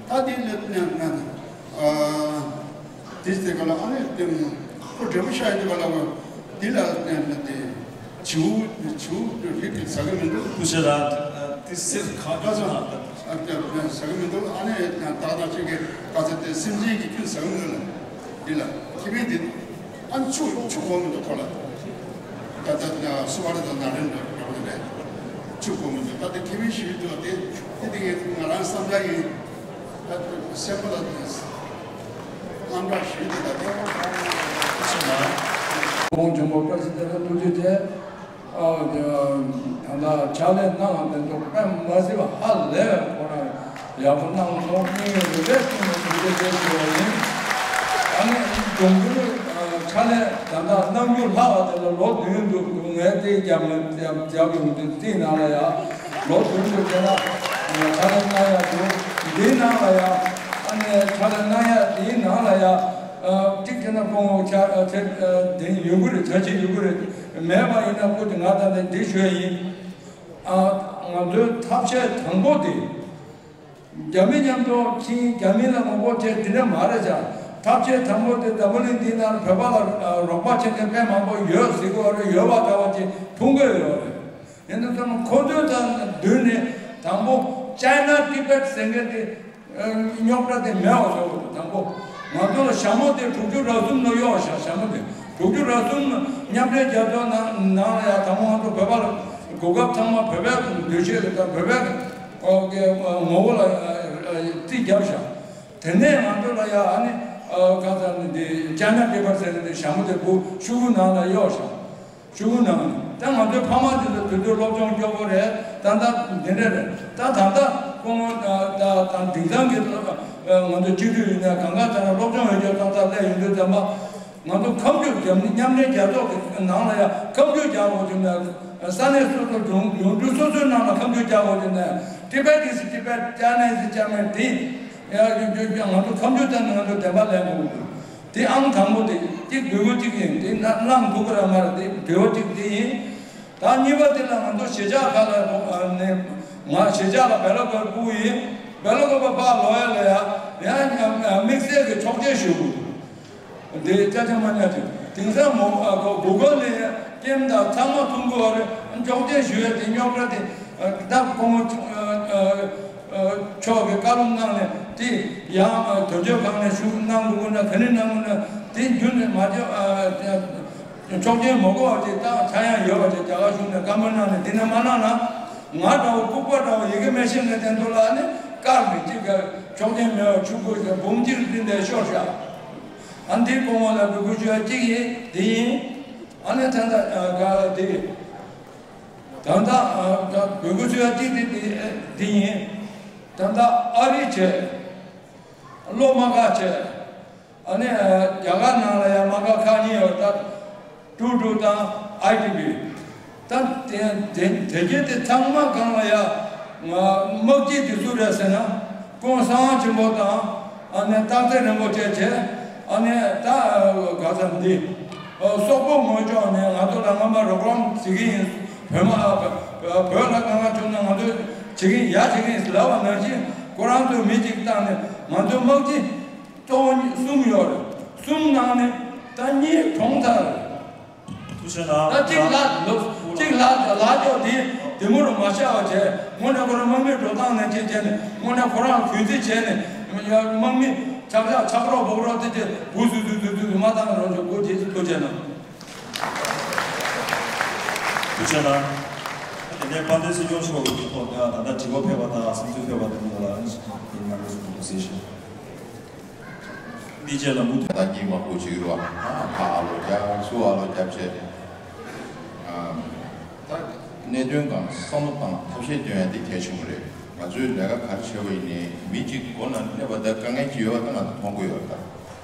ད་དེ་ལ་ན་ན་ཨ་དེ་ཚེ་ག་ལ་ཨ་ནི་དེ་ཁོ་འབྲས་བུ་ཤ་ཡིན་དུ་ག་ལ་གོ་དེ་ལ་ན་ན་དེ་བྱིའུ་བྱིའུ་རིགས་དེ་ཟ་གི་མི་འདུག་སྐུ་ཞབས་ལགས། དེ་སེར་ཁ་ཁ་ཚ་ན། ཟ་གི་མི་འདུག་ཨ་ནི་ད་ལྟ་ཅིག་གི་ག་ཚོད་དེ་སེམས་ཅན་གྱི་ཁྱོད་ཟ་གི་མི་འདུག་ལ། འདི་ལ་ཁེ་ཕན་འདི་ཨ་ནི་ཆུ་ཆུ་གོ་མི་འདུག་ཁོ་ལ། ད་ལྟ་སུ་བ་རེ་དང་ན་རེ་འདྲ་འདྲ་པོ་དེ་རེད། ཆུ་གོ་མི་འདུག་ད་ལྟ་ཁེ་ཕན་ཞིག་འདུག་དེ་དེ་དེ་ང་རང་བསམ་འཆར་ཡིན། ད་སེམས་པ་ལ་དངངས་སྐྲག་ཞིག་འདུག་ད་དེ་ཁོང་ལྗོན་པ་བཀྲ་ཤིས་བདེ་ལེགས་ཐུགས་རྗེ་ཆེ། ཨ། ད་ལྟ་ཕྱག་ལས་གནང་བ་དེ་ཚོ་དཔེ་མ་སྲིད་པ་ཧ་ལས་པ་ཁོ་རང་ཡག་པོ་གནང་སོང་། སྙིང་རུས་པའི་གཏིང་ནས་ཐུགས་རྗེ་ཆེ་ཞུ་བ་ཡིན། ཨ་ནི་འབྱུང་འགྱུར་ཕྱག་ལས་ད་ལྟ་གནང་རྒྱུ་ལྷག་པ་དེ་ལ་ལོ་བདུན་འདུག་ངས་དེ་རྒྱབ་ནས་རྒྱབ་ཡོང་དུས་རྩིས་ནང་ལ་ཡ་ལོ་བདུན་འདུག་དེ་ན་ཕྱག་ལས་གནང་ཡག་འདུག་འདིའི་ནང་ལ་ཡ་ཨ་ནི་ཕྱག་ལས་གནང་ཡག་དེའི་ནང་ལ་ཡ་གཅིག་བྱས་ན་སྐུ་ངོ་ཆ་དེ་ཡོང་གི་རེད། བྱ་བྱེད་ཡོང་གི་རེད། མེད་པ་ཡིན་ན་སྐུ་དེ་ང་ད་ལྟ་འདི་ཞུ་ཡ་ཡིན། ཨ། ང་ཚོའི་ཐབས་ཤེས་དང་པོ་དེ། རྒྱ་མི་མཉམ་དུ་ཕྱིན། རྒྱ་མི་ལ་ངོ་རྒོལ་བྱས་དེ་འདྲ་མ་རེད་བྱ། ཐབས་ཤེས་དང་པོ་དེ་འཛམ་བུ་གླིང་འདི་ནང་བོད་པ་ལ་རོགས་པ་བྱེད་མཁན་དཔེ་མང་པོ་ཡོད་ཟེར་གི་ཡོད་རེད། ཡོད་པ་འདྲ་བ་ཅིག་མཐོང་གི་ཡོད་རེད། ཡིན་ན་ཚང་མ་ཁོ་ཚོའི་དང་བསྡུར་ནས་དང་པོ་China Tibet ཟེར་མཁན་དེ། རྙོག་དྲ་དེ་མེད་པ་བཟོ་དགོས། དང་པོ་ང་ཚོ་ལ་ཞྭ་མོ་དེ་དྲུག་ཅུ་རེ་གསུམ་ལ་གཡོག་བཞག་ཞྭ་མོ་དེ་དྲུག་ཅུ་རེ་གསུམ་མཉམ་འབྲེལ་རྒྱལ་ཚོགས་ནང་ནང་ལ་ཡ་དང་པོ་ང་ཚོ་བོད་པ་ལ་གོ་སྐབས་ཚང་མ་བོད་པའི་འདོད་ཤེས་ལ་དང་བོད་པའི་ངོ་བོ་ལ་རྩིས་བརྒྱབ་བཞག་དེ་ནས་ང་ཚོ་ལ་ཡ་ཨ་ནི་གང་ཟེར་ནི་དེ་ཅཱ་ནཱ་པེ་པར་ཟེར་ནི་དེ་ཞྭ་མོ་དེ་བུ་ཤོག་གུ་ནང་ལ་གཡོག་བཞག་ཤོག་གུ་ནང་ནས་ད་ང་ཚོའི་ཕ་མ་དེ་ཚོ་དེ་དུས་སློབ་སྦྱོང་སྐྱོ་པོ་རེད། ད་ལྟ་འདི་འདྲ་རེད། ད་ད་ལྟ་སྐུ་ངོ་ད་ད་དེང་སང་གི་ང་ཚོ་སྤྱི་འཐུས་ཡིན་ན་གང་ག་ཚང་ན་སློབ་སྦྱོང་ཡོད་རྒྱུ་ཏག་ཏག་སླེབས་ཡོང་དུས་ཙམ་པ་ང་ཚོ་ཁ་མཆུ་རྒྱབ་ནས་མཉམ་འབྲེལ་རྒྱལ་ཚོགས་ཀྱི་ནང་ལ་ཡ་ཁ་མཆུ་རྒྱག་དགོས་བྱུང་ན་ས་གནས་སོ་སོ་ཡོང་ཡོང་འབྲུ་སོ་སོའི་ནང་ལ་ཁ་མཆུ་རྒྱག་དགོས་བྱུང་ན་ཏི་པེ་ཊི་སི་ཏི་པེ་ཊི། ཅཱ་ནེ་སི་ཅཱ་ནེ་དེ་ཡ་ང་ཚོ་ཁ་མཆུ་བཏང་ནས་ང་ཚོ་བདེན་པ་ལེན་དགོས་འདུག་དེ་ཨང་དང་པོ་དེ་གཅིག་འབོད་སྐུལ་གཅིག་ཡིན། དེ་ན་གནང་ཐུབ་ཀྱི་རེད་མ་རེད། དེ་འབྲེལ་བ་གཅིག་དེ་ཡིན། ད་གཉིས་པ་དེ་ལ་ང་ཚོ་གཞིས་ཆགས་ཁག་ལ་ནས་ང་གཞིས་ཆགས་ལ་བེ་ལ་ཀོ་ཕུ་ཡིན། བེ་ལ་ཀོ་པ་ཕར་ལོག་ཡ་ལ་ཡ་ཡང་དམིགས་བསལ་གྱི་ཆོག་མཆན་ཞུ་དགོས་འདུག་དེ་ཅ་ཆ་མ་ཉག་ཅིག་དེང་སང་མོ་གུ་གལ་ནས་ཀེམ་དང་ཚང་མ་མཐོང་གི་ཡོད་རེད། ཆོག་མཆན་ཞུ་ཡ་དེ་རྙོག་དྲ་དེ་ད་སྐུ་ངོ་མཆོག་གི་བཀའ་སློབ་གནང་ནས་དེ་ཡང་དོན་གཅོད་ཁང་ནས་ཞུ་གནང་དགོས་ན་ག་ནས་གནང་དགོས་ན་དེ་རྒྱུན་ནས་མ་བརྗོད། ཆོག་མཆན་མ་དགོས་པ་ཅིག་བཏང་ཆ་ཡང་ཡོད་པ་ཅིག་རྒྱ་གར་གཞུང་ནས་བཀའ་མོལ་གནང་ནས་དེ་ནས་མ་གནང་ན་ང་འདྲ་བོ་ལྐུགས་པ་འདྲ་བོ་ཡི་གེ་མེད་ཤེས་ནས་དེ་ཚོ་ལ་ནི་བཀག་ནས་གཅིག་ག་ཆོག་མཆན་མེད་པ་ཆུ་ཁོལ་ཞིག་འབུམ་གཅིག་བཏིང་དེ་ཤོར་བཞག་ཨ་འདི་སྐུ་ངོ་ལ་འབོད་སྐུལ་ཞུ་ཡ་གཅིག་ཡིན། དེ་ཡིན། ཨ་ནི་ད་ལྟ་ག་དེ་ད་ལྟ་འབོད་སྐུལ་ཞུ་ཡ་གཅིག་དེ་དེ་དེ་ཡིན། ད་ལྟ་ཨ་རི་བྱས། སློབ་མ་ཁག་བྱས། ཨ་ནི་རྒྱ་གར་ནང་ལ་ཡང་མ་ག་ཁག་གཉིས་ཡོད། ད་ཀྲུའུ་ཀྲུའུ་དང་ཨའི་ཊི་བི། ད་དེ་དེ་དེ་གྱད་དེ་ཚང་མ་སྒང་ལ་ཡ་དམག་སྤྱི་དེ་སུ་རེད་ཟེར་ན་ཀོང་གསང་བ་ཆེན་པོ་དང་ཨ་ནི་སྟག་འཚེར་རིན་པོ་ཆེ་བྱས། ཨ་ནི་ད་ག་ས་འདི་སོག་པོ་ངོས་ཕྱོགས་ནས་ང་ཚོ་ལ་སྔ་མ་རོགས་རམ་བྱེད་ཀྱི་ཡིན། བོད་མ་བོད་ལ་དཀའ་ངལ་བྱུང་ན་ང་ཚོ་བྱེད་ཀྱི་ཡིན། ཡ་བྱེད་ཀྱི་ཡིན་ལབ་པ་ནང་བཞིན་ཁོ་རང་ཚོས་མི་གཅིག་བཏང་ནས་ང་ཚོ་དམག་སྤྱི། གཙོ་བོ་གཉིས་གསུམ་ཡོད་རེད། གསུམ་ནང་ནས་ད་གཉིས་གྲོངས་ཚར་རེད། ཐུགས་རྗེ་གནང་། ད་གཅིག་ལ་ལོ་གཅིག་ལ་ལ་ཅོག་དེ་དེ་མོ་རུ་མ་ཤར་བ་བྱས། དངོས་གནས་ཁོ་རང་དམག་མིའི་འགྲོ་སྟངས་ནས་ཅིག་བྱས་ནས་དངོས་གནས་ཁོ་རང་གུས་བརྩི་བྱས་ནས་དམག་མི་ཆག་ཆག་ཆག་རོགས་སྦུག་རོགས་དེ་དེ་བུ་སུ་སུ་སུ་སུ་སུ་མ་བཏང་རོགས་ཅོག་གོ་རྗེས་སུ་ཐུགས་རྗེ་གནང་། ཐུགས་རྗེ་གནང་། དེ་ནས་དཔལ་ལྡན་སྲིད་སྐྱོང་མཆོག་གི་ཐོག་ནས་ད་ལྟ་དྲི་བ་ཕེབས་པ་དང་བསམ་ཚུལ་ཕེབས་པ་དེ་ཚོ་ལ་ཡིན་ན་ལོ་སུ་གཟིགས་ཤིང་། འདི་རྗེས་ལ་མུ་མཐུད་ད་གཉིད་མ་ཁུག་བྱེད་ཀྱི་འདུག་ཨ་ཕ་ཨ་ལོ་རྒྱབ་ཚུར་ཨ་ལོ་རྒྱབ་བྱས། ཨ་ད་གནད་དོན་སྒང་བསམ་བློ་བཏང་ཐབས་ཤེས་སྟོན་ཡ་དེ་གལ་ཆེན་པོ་རེད། ང་ཚོའི་ལས་ཀ་ག་རེ་བྱས་པ་ཡིན་ནའི་མི་གཅིག་སྒོ་ནང་སླེབས་པ་དང་དཀའ་ངལ་ཅིག་ཡོད་པ་ད་ང་ཚོ་མཐོང་གི་ཡོད་ད།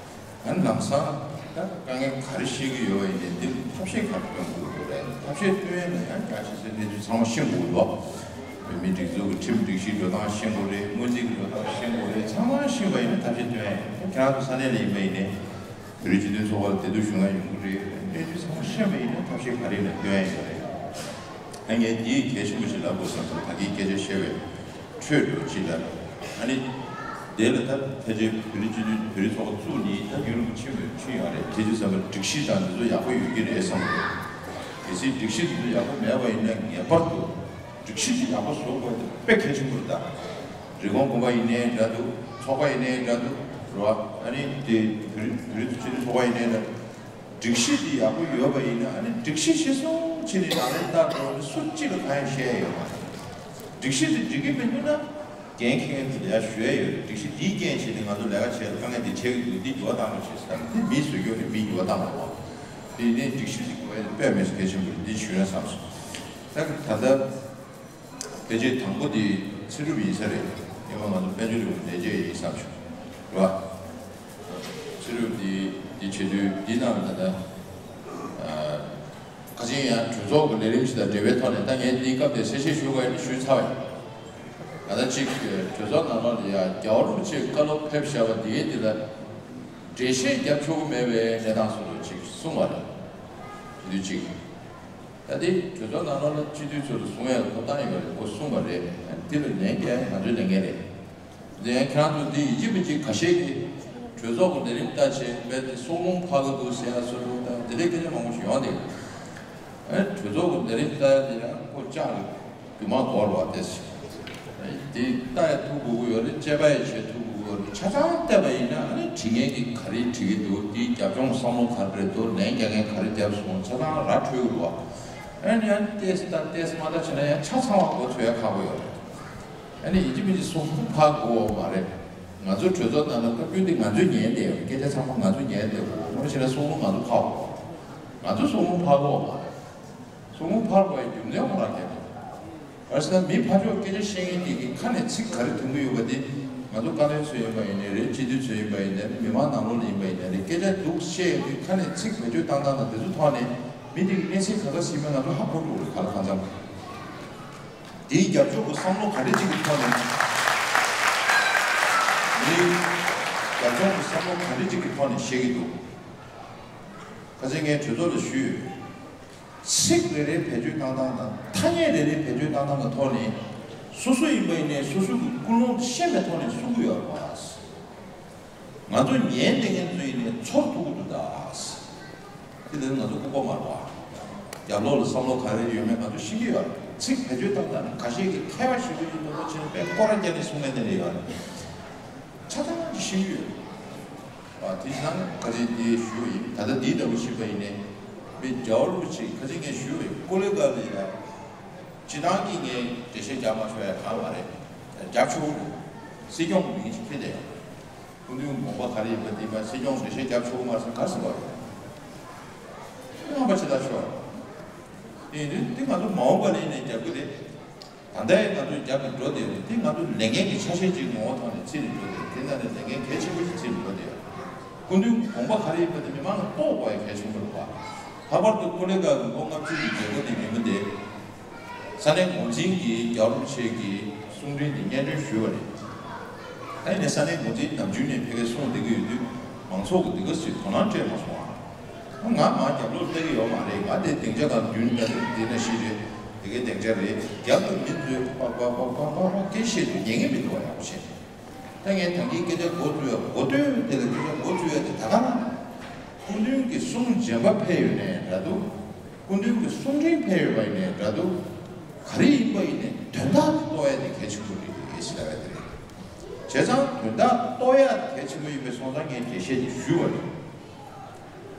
ང་ལམ་སང་ད་དཀའ་ངལ་ག་རེ་བཤད་ཀྱི་ཡོད་པ་ཡིན་ནའི་འདི་ལ་ཐབས་ཤེས་ག་རེ་སྟོན་དགོས་ཀྱི་རེད། ཐབས་ཤེས་སྟོན་ཡ་ལ་ཡང་བསྐྱར་ཞིབ་སེ་གནས་ཚུལ་ཚང་མ་ཤེས་དགོས་འདུག་བོད་མིའི་སྒྲིག་འཛུགས་ཀྱི་ཁྲིམས་སྒྲིག་གཞིའི་འགྲོ་སྟངས་ཤེས་དགོས་རེད། སྔོན་རྩིས་ཀྱི་འགྲོ་སྟངས་ཤེས་དགོས་རེད། ཚང་མ་ཤེས་པ་ཡིན་ན་ཐབས་ཤེས་སྟོན་ཡ་ཡིན། ཁྱེད་རང་ཚོ་ས་གནས་ལ་ཡིན་པ་ཡིན་ནའི་བོད་རིགས་སྤྱི་མཐུན་ཚོགས་པ་ལ་བདེ་སྡུག་ཞུ་མཁན་ཡོང་གི་རེད། གནས་ཚུལ་ཚང་མ་ཤེས་པ་ཡིན་ན་ཐབས་ཤེས་ག་རེ་ཡིན་ན་སྟོན་ཡ་ཡོད་རེད། ཨ་ངས་འདི་གལ་ཆེན་པོ་ཞིག་ལབ་དགོས་བསམ་སོང་། ད་གིན་སྐད་ཆ་བཤད་པའི་ཁྲོད་དུ་ཅི་ལ་ཨ་ནི་དེ་ལ་ད་ཕལ་ཆེར་བོད་རིགས་སྤྱི་མཐུན་བོད་རིགས་ཚོགས་པ་བཙུགས་ནས་ད་ཡུན་རིང་པོ་ཕྱིན་མོད་ཕྱིན་ཡོད་རེད། དེ་དུས་ཙམ་པ་སྒྲིག་གཞི་དང་འདི་ཚོ་ཡག་པོ་ཡོད་ཀྱི་རེད་བསམ་གི་རེད། གལ་སྲིད་སྒྲིག་གཞི་འདི་ཚོ་ཡག་པོ་མེད་པ་ཡིན་ན་ངེས་པར་དུ་སྒྲིག་གཞི་དེ་ཡག་པོ་བཟོ་དགོས་དེ་དཔེ་གལ་ཆེན་པོ་རེད་ད། རི་ཀོན་གོམ་པ་ཡིན་ནའི་འདྲ་འདུག་ཚོགས་པ་ཡིན་ནའི་འདྲ་འདུག་རེད་བ། ཨ་ནི་དེ་བོད་རིགས་བོད་རིགས་སྤྱི་མཐུན་ཚོགས་པ་ཡིན་ནའི་འདྲ། སྒྲིག་གཞི་འདི་ཡག་པོ་ཡོད་པ་ཡིན་ན་ཨ་ནི་སྒྲིག་གཞི་གཞིར་བཟུང་བྱས་ནས་ནང་ལན་བཏབ་འགྲོ་བ་ནི་སུ་གཅིག་ལ་གང་ཡང་བཤད་ཡ་ཡོད་མ་རེད། སྒྲིག་གཞི་འདི་འགྲིག་གི་མི་འདུག་ན་འགན་འཁྱེར་མཁན་དེ་ལ་ཡ་ཞུ་ཡ་ཡོད་རེད། སྒྲིག་གཞི་འདིའི་རྐྱེན་བྱས་ནས་ང་ཚོ་ལས་ཀ་བྱས་ལ་དཀའ་ངལ་འདི་འཕྲད་ཀྱི་འདུག་འདི་འགྱུར་བ་གཏང་རོགས་བྱེད་ཟེར་ནས་འདི་མིའི་ཟུར་སྐྱོར་རེད། མིའི་འགྱུར་བ་གཏང་རོགས། དེ་ནས་སྒྲིག་གཞི་འདི་དཔེ་མི་སྲིད་གལ་ཆེན་པོ་རེད། འདི་ཞུ་ན་བསམ་སོང་། ད་ད་ལྟ་ཕལ་ཆེར་དང་པོ་འདི་ཚེ་སྒྲུབ་ཡིན་ས་རེད། ཉི་མ་ང་ཚོ་དཔལ་འབྱོར་རིན་པོ་ཆེ་ལས་བྱེད་ཡིན་བསམ་བྱུང་། རེད་བ། ཚེ་སྒྲུབ་འདི་འདི་བྱེད་དུས་འདི་ནང་ད་ལྟ་ཁ་ཆེན་ཡང་གྲོས་ཚོགས་ཀྱི་ལས་རིམ་ཞིག་དང་འབྲེལ་བའི་ཐོག་ནས། ད་ངས་འདི་སྐབས་དེ་གསལ་བཤད་ཞུ་དགོས་ཞུས་ཚར་བ་ཡིན། ད་ལྟ་གཅིག་གྲོས་ཚོགས་ནང་ལོགས་ལ་ཡང་རྒྱལ་བ་རིན་པོ་ཆེས་བཀའ་སློབ་ཕེབས་བཞག་པ་འདི་འདི་ལ་འགྲེལ་བཤད་རྒྱབ་ཆོག་གི་མེད་པའི་གནས་སྟངས་སུ་ཅིག་གསུངས་པ་རེད། དེ་དུས་ཅིག་ད་དེ་གྲོས་ཚོགས་ནང་ལོགས་ལ་སྤྱི་འཐུས་ཚོ་ལ་གསུང་ཡས་ཐོབ་ཐང་ཡོད་རེད། ཁོ་གསུངས་པ་རེད། དེ་ལ་ལན་རྒྱག་ཡས་ང་ཚོའི་ལས་འགན་རེད། དེ་ཡང་ཁྱེད་རང་ཚོ་འདི་ཡིན་གཅིག་མིན་གཅིག་ཁ་ཤས་ཀྱིས་གྲོས་ཚོགས་ཀྱི་ལས་རིམ་ལྟ་བྱས་རྦད་དེ་སྲོག་རླུང་འཕར་གྱི་འདུག་ཟེར་ཡ་བཟོ་འདྲ་དང་དེ་འདྲའི་སྐད་ཆ་མང་པོ་ཞིག་ཡོང་བསྡད་ཡོད། ཨེ་གྲོས་ཚོགས་ཀྱི་ལས་རིམ་ལྟ་ཡ་དེ་ཡང་ཁོ་ལྕགས་ཀྱི་རྒྱུ་མ་འགོར་བ་དེ་ཞིག་དེ་ལྟ་ཡ་ཐུག་དགོས་ཀྱི་ཡོད་རེད། དཔྱད་པ་ཡང་བྱེད་ཐུབ་དགོས་ཀྱི་ཡོད་རེད། ཆ་ཚང་བལྟས་པ་ཡིན་ན་ཨ་ནི་དྲི་ངན་གྱིས་ག་རེ་བྲིས་ཀྱི་འདུག་དེའི་རྒྱབ་ལྗོངས་བསམ་བློ་ག་རེ་རེད་འདུག་ལན་རྒྱག་མཁན་ག་རེ་བརྒྱབ་སོང་། ཆ་ཚང་ར་འཕྲོད་ཀྱི་འདུག་ཨ་ནི་ཡང་ཏེས་ལྟ་ཏེས་མ་ལྟ་བྱས་ན་ཡང་ཆ་ཚང་བ་མགོ་ཚོས་ཡ་ཁག་པོ་ཡོད་རེད། ཨ་ནི་ཡིན་གཅིག་མིན་གཅིག་སྲོག་རླུང་འཕར་དགོས་མ་རེད། ང་ཚོའི་གྲོས་ཚོགས་ནང་ལ་སྐབས་རྒྱུན་དེ་ང་ཚོས་ཉན་བསྡད་ཡོད། སྐད་ཆ་ཚང་མ་ང་ཚོས་ཉན་བསྡད་ཡོད། དངོས་གནས་བྱས་ན་སྲོག་རླུང་ང་ཚོ་འཕར་དགོས། ང་ཚོའི་སྲོག་རླུང་འཕར་དགོས་མ་རེད། སྲོག་རླུང་འཕར་དགོས་ཡ་རྒྱུ་མཚན་ཁོ་རང་ཉན་དགོས། ག་རེ་ཟེར་ན་མི་ཕར་ཕྱོགས་སྐད་ཆ་བཤད་མཁན་དེ་གི་ཁ་ནས་ཚིག་ག་རེ་ཐོན་གྱི་ཡོད་པ་དེ། ང་ཚོ་བཀའ་བློན་ཚོ་ཡིན་པ་ཡིན་ནའི་རེད། སྤྱི་འཐུས་ཚོ་ཡིན་པ་ཡིན་ནའི་རེད། མི་མང་ནང་ལོགས་ལ་ཡིན་པ་ཡིན་ནའི་རེད། སྐད་ཆ་འདུག་བཤད་ཡོད་དུས་ཁ་ནས་ཚིག་བེད་སྤྱོད་བཏང་སྟངས་དང་དེ་ཚོའི་ཐོག་ནས་མི་དེ་གི་གནས་ཚད་ག་འདྲ་ཞིག་ཡིན་མིན་ང་ཚོ་ཧ་གོ་འགྲོ་གི་རེད། ག་ལ་གང་འཚམ། དེའི་རྒྱབ་ཕྱོགས་ཀྱི་བསམ་བློ་ག་འདྲ་ཅིག་གི་ཐོག་ནས། མིའི་རྒྱབ་ལྗོངས་ཀྱི་བསམ་བློ་ག་འདྲ་ཅིག་གི་ཐོག་ནས་བཤད་ཀྱི་འདུག་ཁ་སང་ངས་གྲོས་ཚོགས་ལ་ཞུས་ཡོད། ཚིག་རེ་རེ་བེད་སྤྱོད་བཏང་སྟངས་དང་ཐ་སྙད་རེ་རེ་བེད་སྤྱོད་བཏང་སྟངས་ཀྱི་ཐོག་ནས། སོ་སོ་ཡིན་པ་ཡིན་ནའི་སོ་སོ་གི་ཀུན་སློང་དེ་ཤེས་པའི་ཐོག་ནས་གསུང་གི་ཡོད་རེད་པ། ང་ཚོ་ཉན་བསྡད་མཁན་ཚོ་ཡིན་ནའི་ཚོར་ཐུབ་ཀྱི་འདུག་ད། དེ་ལས་ང་ཚོ་ལྐུགས་པ་མ་རེད་པ། རྒྱབ་ལོགས་ལ་བསམ་བློ་ག་རེ་ཡོད་མེད་ང་ཚོ་ཤེས་ཀྱི་ཡོད་རེད། ཚིག་བེད་སྤྱོད་བཏང་སྟངས་ནི་ཁ་ཤས་ཀྱིས་མཁས་པ་ཞེ་པོ་ཡིན་མདོག་མདོག་བྱས་ནས་དཔེ་སྐོར་ར་བརྒྱབ་ནས་གསུང་ལེ་དེ་འདྲ་ཡོད་རེད། ཆ་ཚང་གིས་ཤེས་ཀྱི་ཡོད་རེད། ཨ་དེ་ནང་ཁ་ཅིག་དེ་ཞུ་ཡིན། ད་ལྟ་འདི་ལྟ་བུ་ཞིག་པ་ཡིན་ནའི་མི་རྒྱལ་བ་རིན་པོ་ཆེ་ཁ་ཅིག་ངས་ཞུ་ཡོད། ཀོ་ལི་གྷལ་ལ་ཡ་སྤྱི་བཏང་གི་ངས་འགྲེལ་བཤད་རྒྱག་མ་ཆོག་ཡ་གང་མ་རེད། རྒྱག་ཆོག་གི་འདུག་སྲིད་སྐྱོང་གི་མིང་ཞིག་ཁྱེར་ཏེ། སྐུ་མདུན་དགོངས་པ་ག་རེ་ཡིན་པ་དེ་མ་སྲིད་སྐྱོང་འགྲེལ་བཤད་རྒྱབ་ཆོག་གི་མ་རེད་ཟེར་ག་རེ་ཟེར་བ་རེད། ངོ་མ་ཕྱི་ལ་ཤོར། དེ་ཡིན་དུས་དེ་ང་ཚོ་མ་འོངས་པ་ལ་ཡིན་ནའི་རྒྱབ་ཀྱི་རེད། ད་ལྟ་ཡང་ང་ཚོས་རྒྱབ་ཀྱི་འགྲོ་བསྡད་ཡོད་རེད། དེ་ང་ཚོ་ལས་འགན་གྱི་ཆ་ཤས་ཅིག་ངོ་བོ་ཐོག་ནས་བརྩིས་ནས་འགྲོ་བསྡད་ཡོད། དེ་ནང་ནས་ལས་འགན་གལ་ཆེན་པོ་ཞིག་བརྩིས་ནས་འགྲོ་བསྡད་ཡོད། སྐུ་མདུན་དགོངས་པ་ག་རེ་ཡིན་པ་དེ་མི་མང་ལ་རྟོགས་དགོས་ཡ་གལ་ཆེན་པོ་རེད་པ། ལྷག་པར་དུ་ཀོ་ལི་གྷལ་གྱི་ལོ་ལྔ་བཅུ་གི་མཛད་སྒོ་དེ་ཡིན་པ་དེ། ས་གནས་འགོ་འཛིན་གྱིས་རྒྱལ་བ་རིན་པོ་ཆེ་གི་གསུང་འཕྲིན་དེ་སྙན་སྒྲོན་ཞུས་པ་རེད། ད་ཡིན་ནའི་ས་གནས་འགོ་འཛིན་ནམ་རྒྱུན་ནས་ཕ་གིར་གསུང་བསྡད་ཀྱི་ཡོད་དུས་མང་ཚོགས་ཀྱིས་དེ་ག་ཚོད་དོ་སྣང་སྤྲད་མ་སོང་ཨ། ང་མར་རྒྱབ་ལོགས་ལྟ་གི་ཡོད་མ་རེད། ང་དེ་སྡིངས་ཆ་སྒང་མདུན་ལྟ་དུས་འདི་ན་ཤི་རེད། དེ་གའི་སྡིངས་ཆ་རེད། རྒྱབ་ཏུ་མི་ཚོས་པག་པག་པག་པག་པག་པག་སྐད་བཤད་དུས་ཉན་གྱི་མི་འདུག་བ། ཡག་པོ་བྱས། ད་ངས་ད་གིན་སྐད་ཆ་འགོ་བཙུགས་ཡ་འགོ་སྟོད་དེ་ལ་སྐད་ཆ་འགོ་བཙུགས་ཡ་དེ་ད་ག་རང་། སྐུ་མདུན་གྱི་གསུང་རྗེན་པ་ཕེབས་ཡོད་ནའི་འདྲ་འདུག་སྐུ་མདུན་གྱི་གསུང་འཕྲིན་ཕེབས་ཡོད་པ་ཡིན་ནའི་འདྲ་འདུག་ག་རེ་ཡིན་པ་ཡིན་ནའི་དོན་དག་དེ་རྟོགས་ཡ་དེ་གལ་ཆེན་པོ་རེད་ཟེར་ལབ་ཡ་དེ་རེད། བྱས་ཙང་དོན་དག་རྟོགས་ཡ་དེ་གལ་ཆེན་པོ་ཡིན་པ་སོང་ཙང་ངས་འགྲེལ་བཤད་ཅིག་ཞུས་པ་རེད། རེད་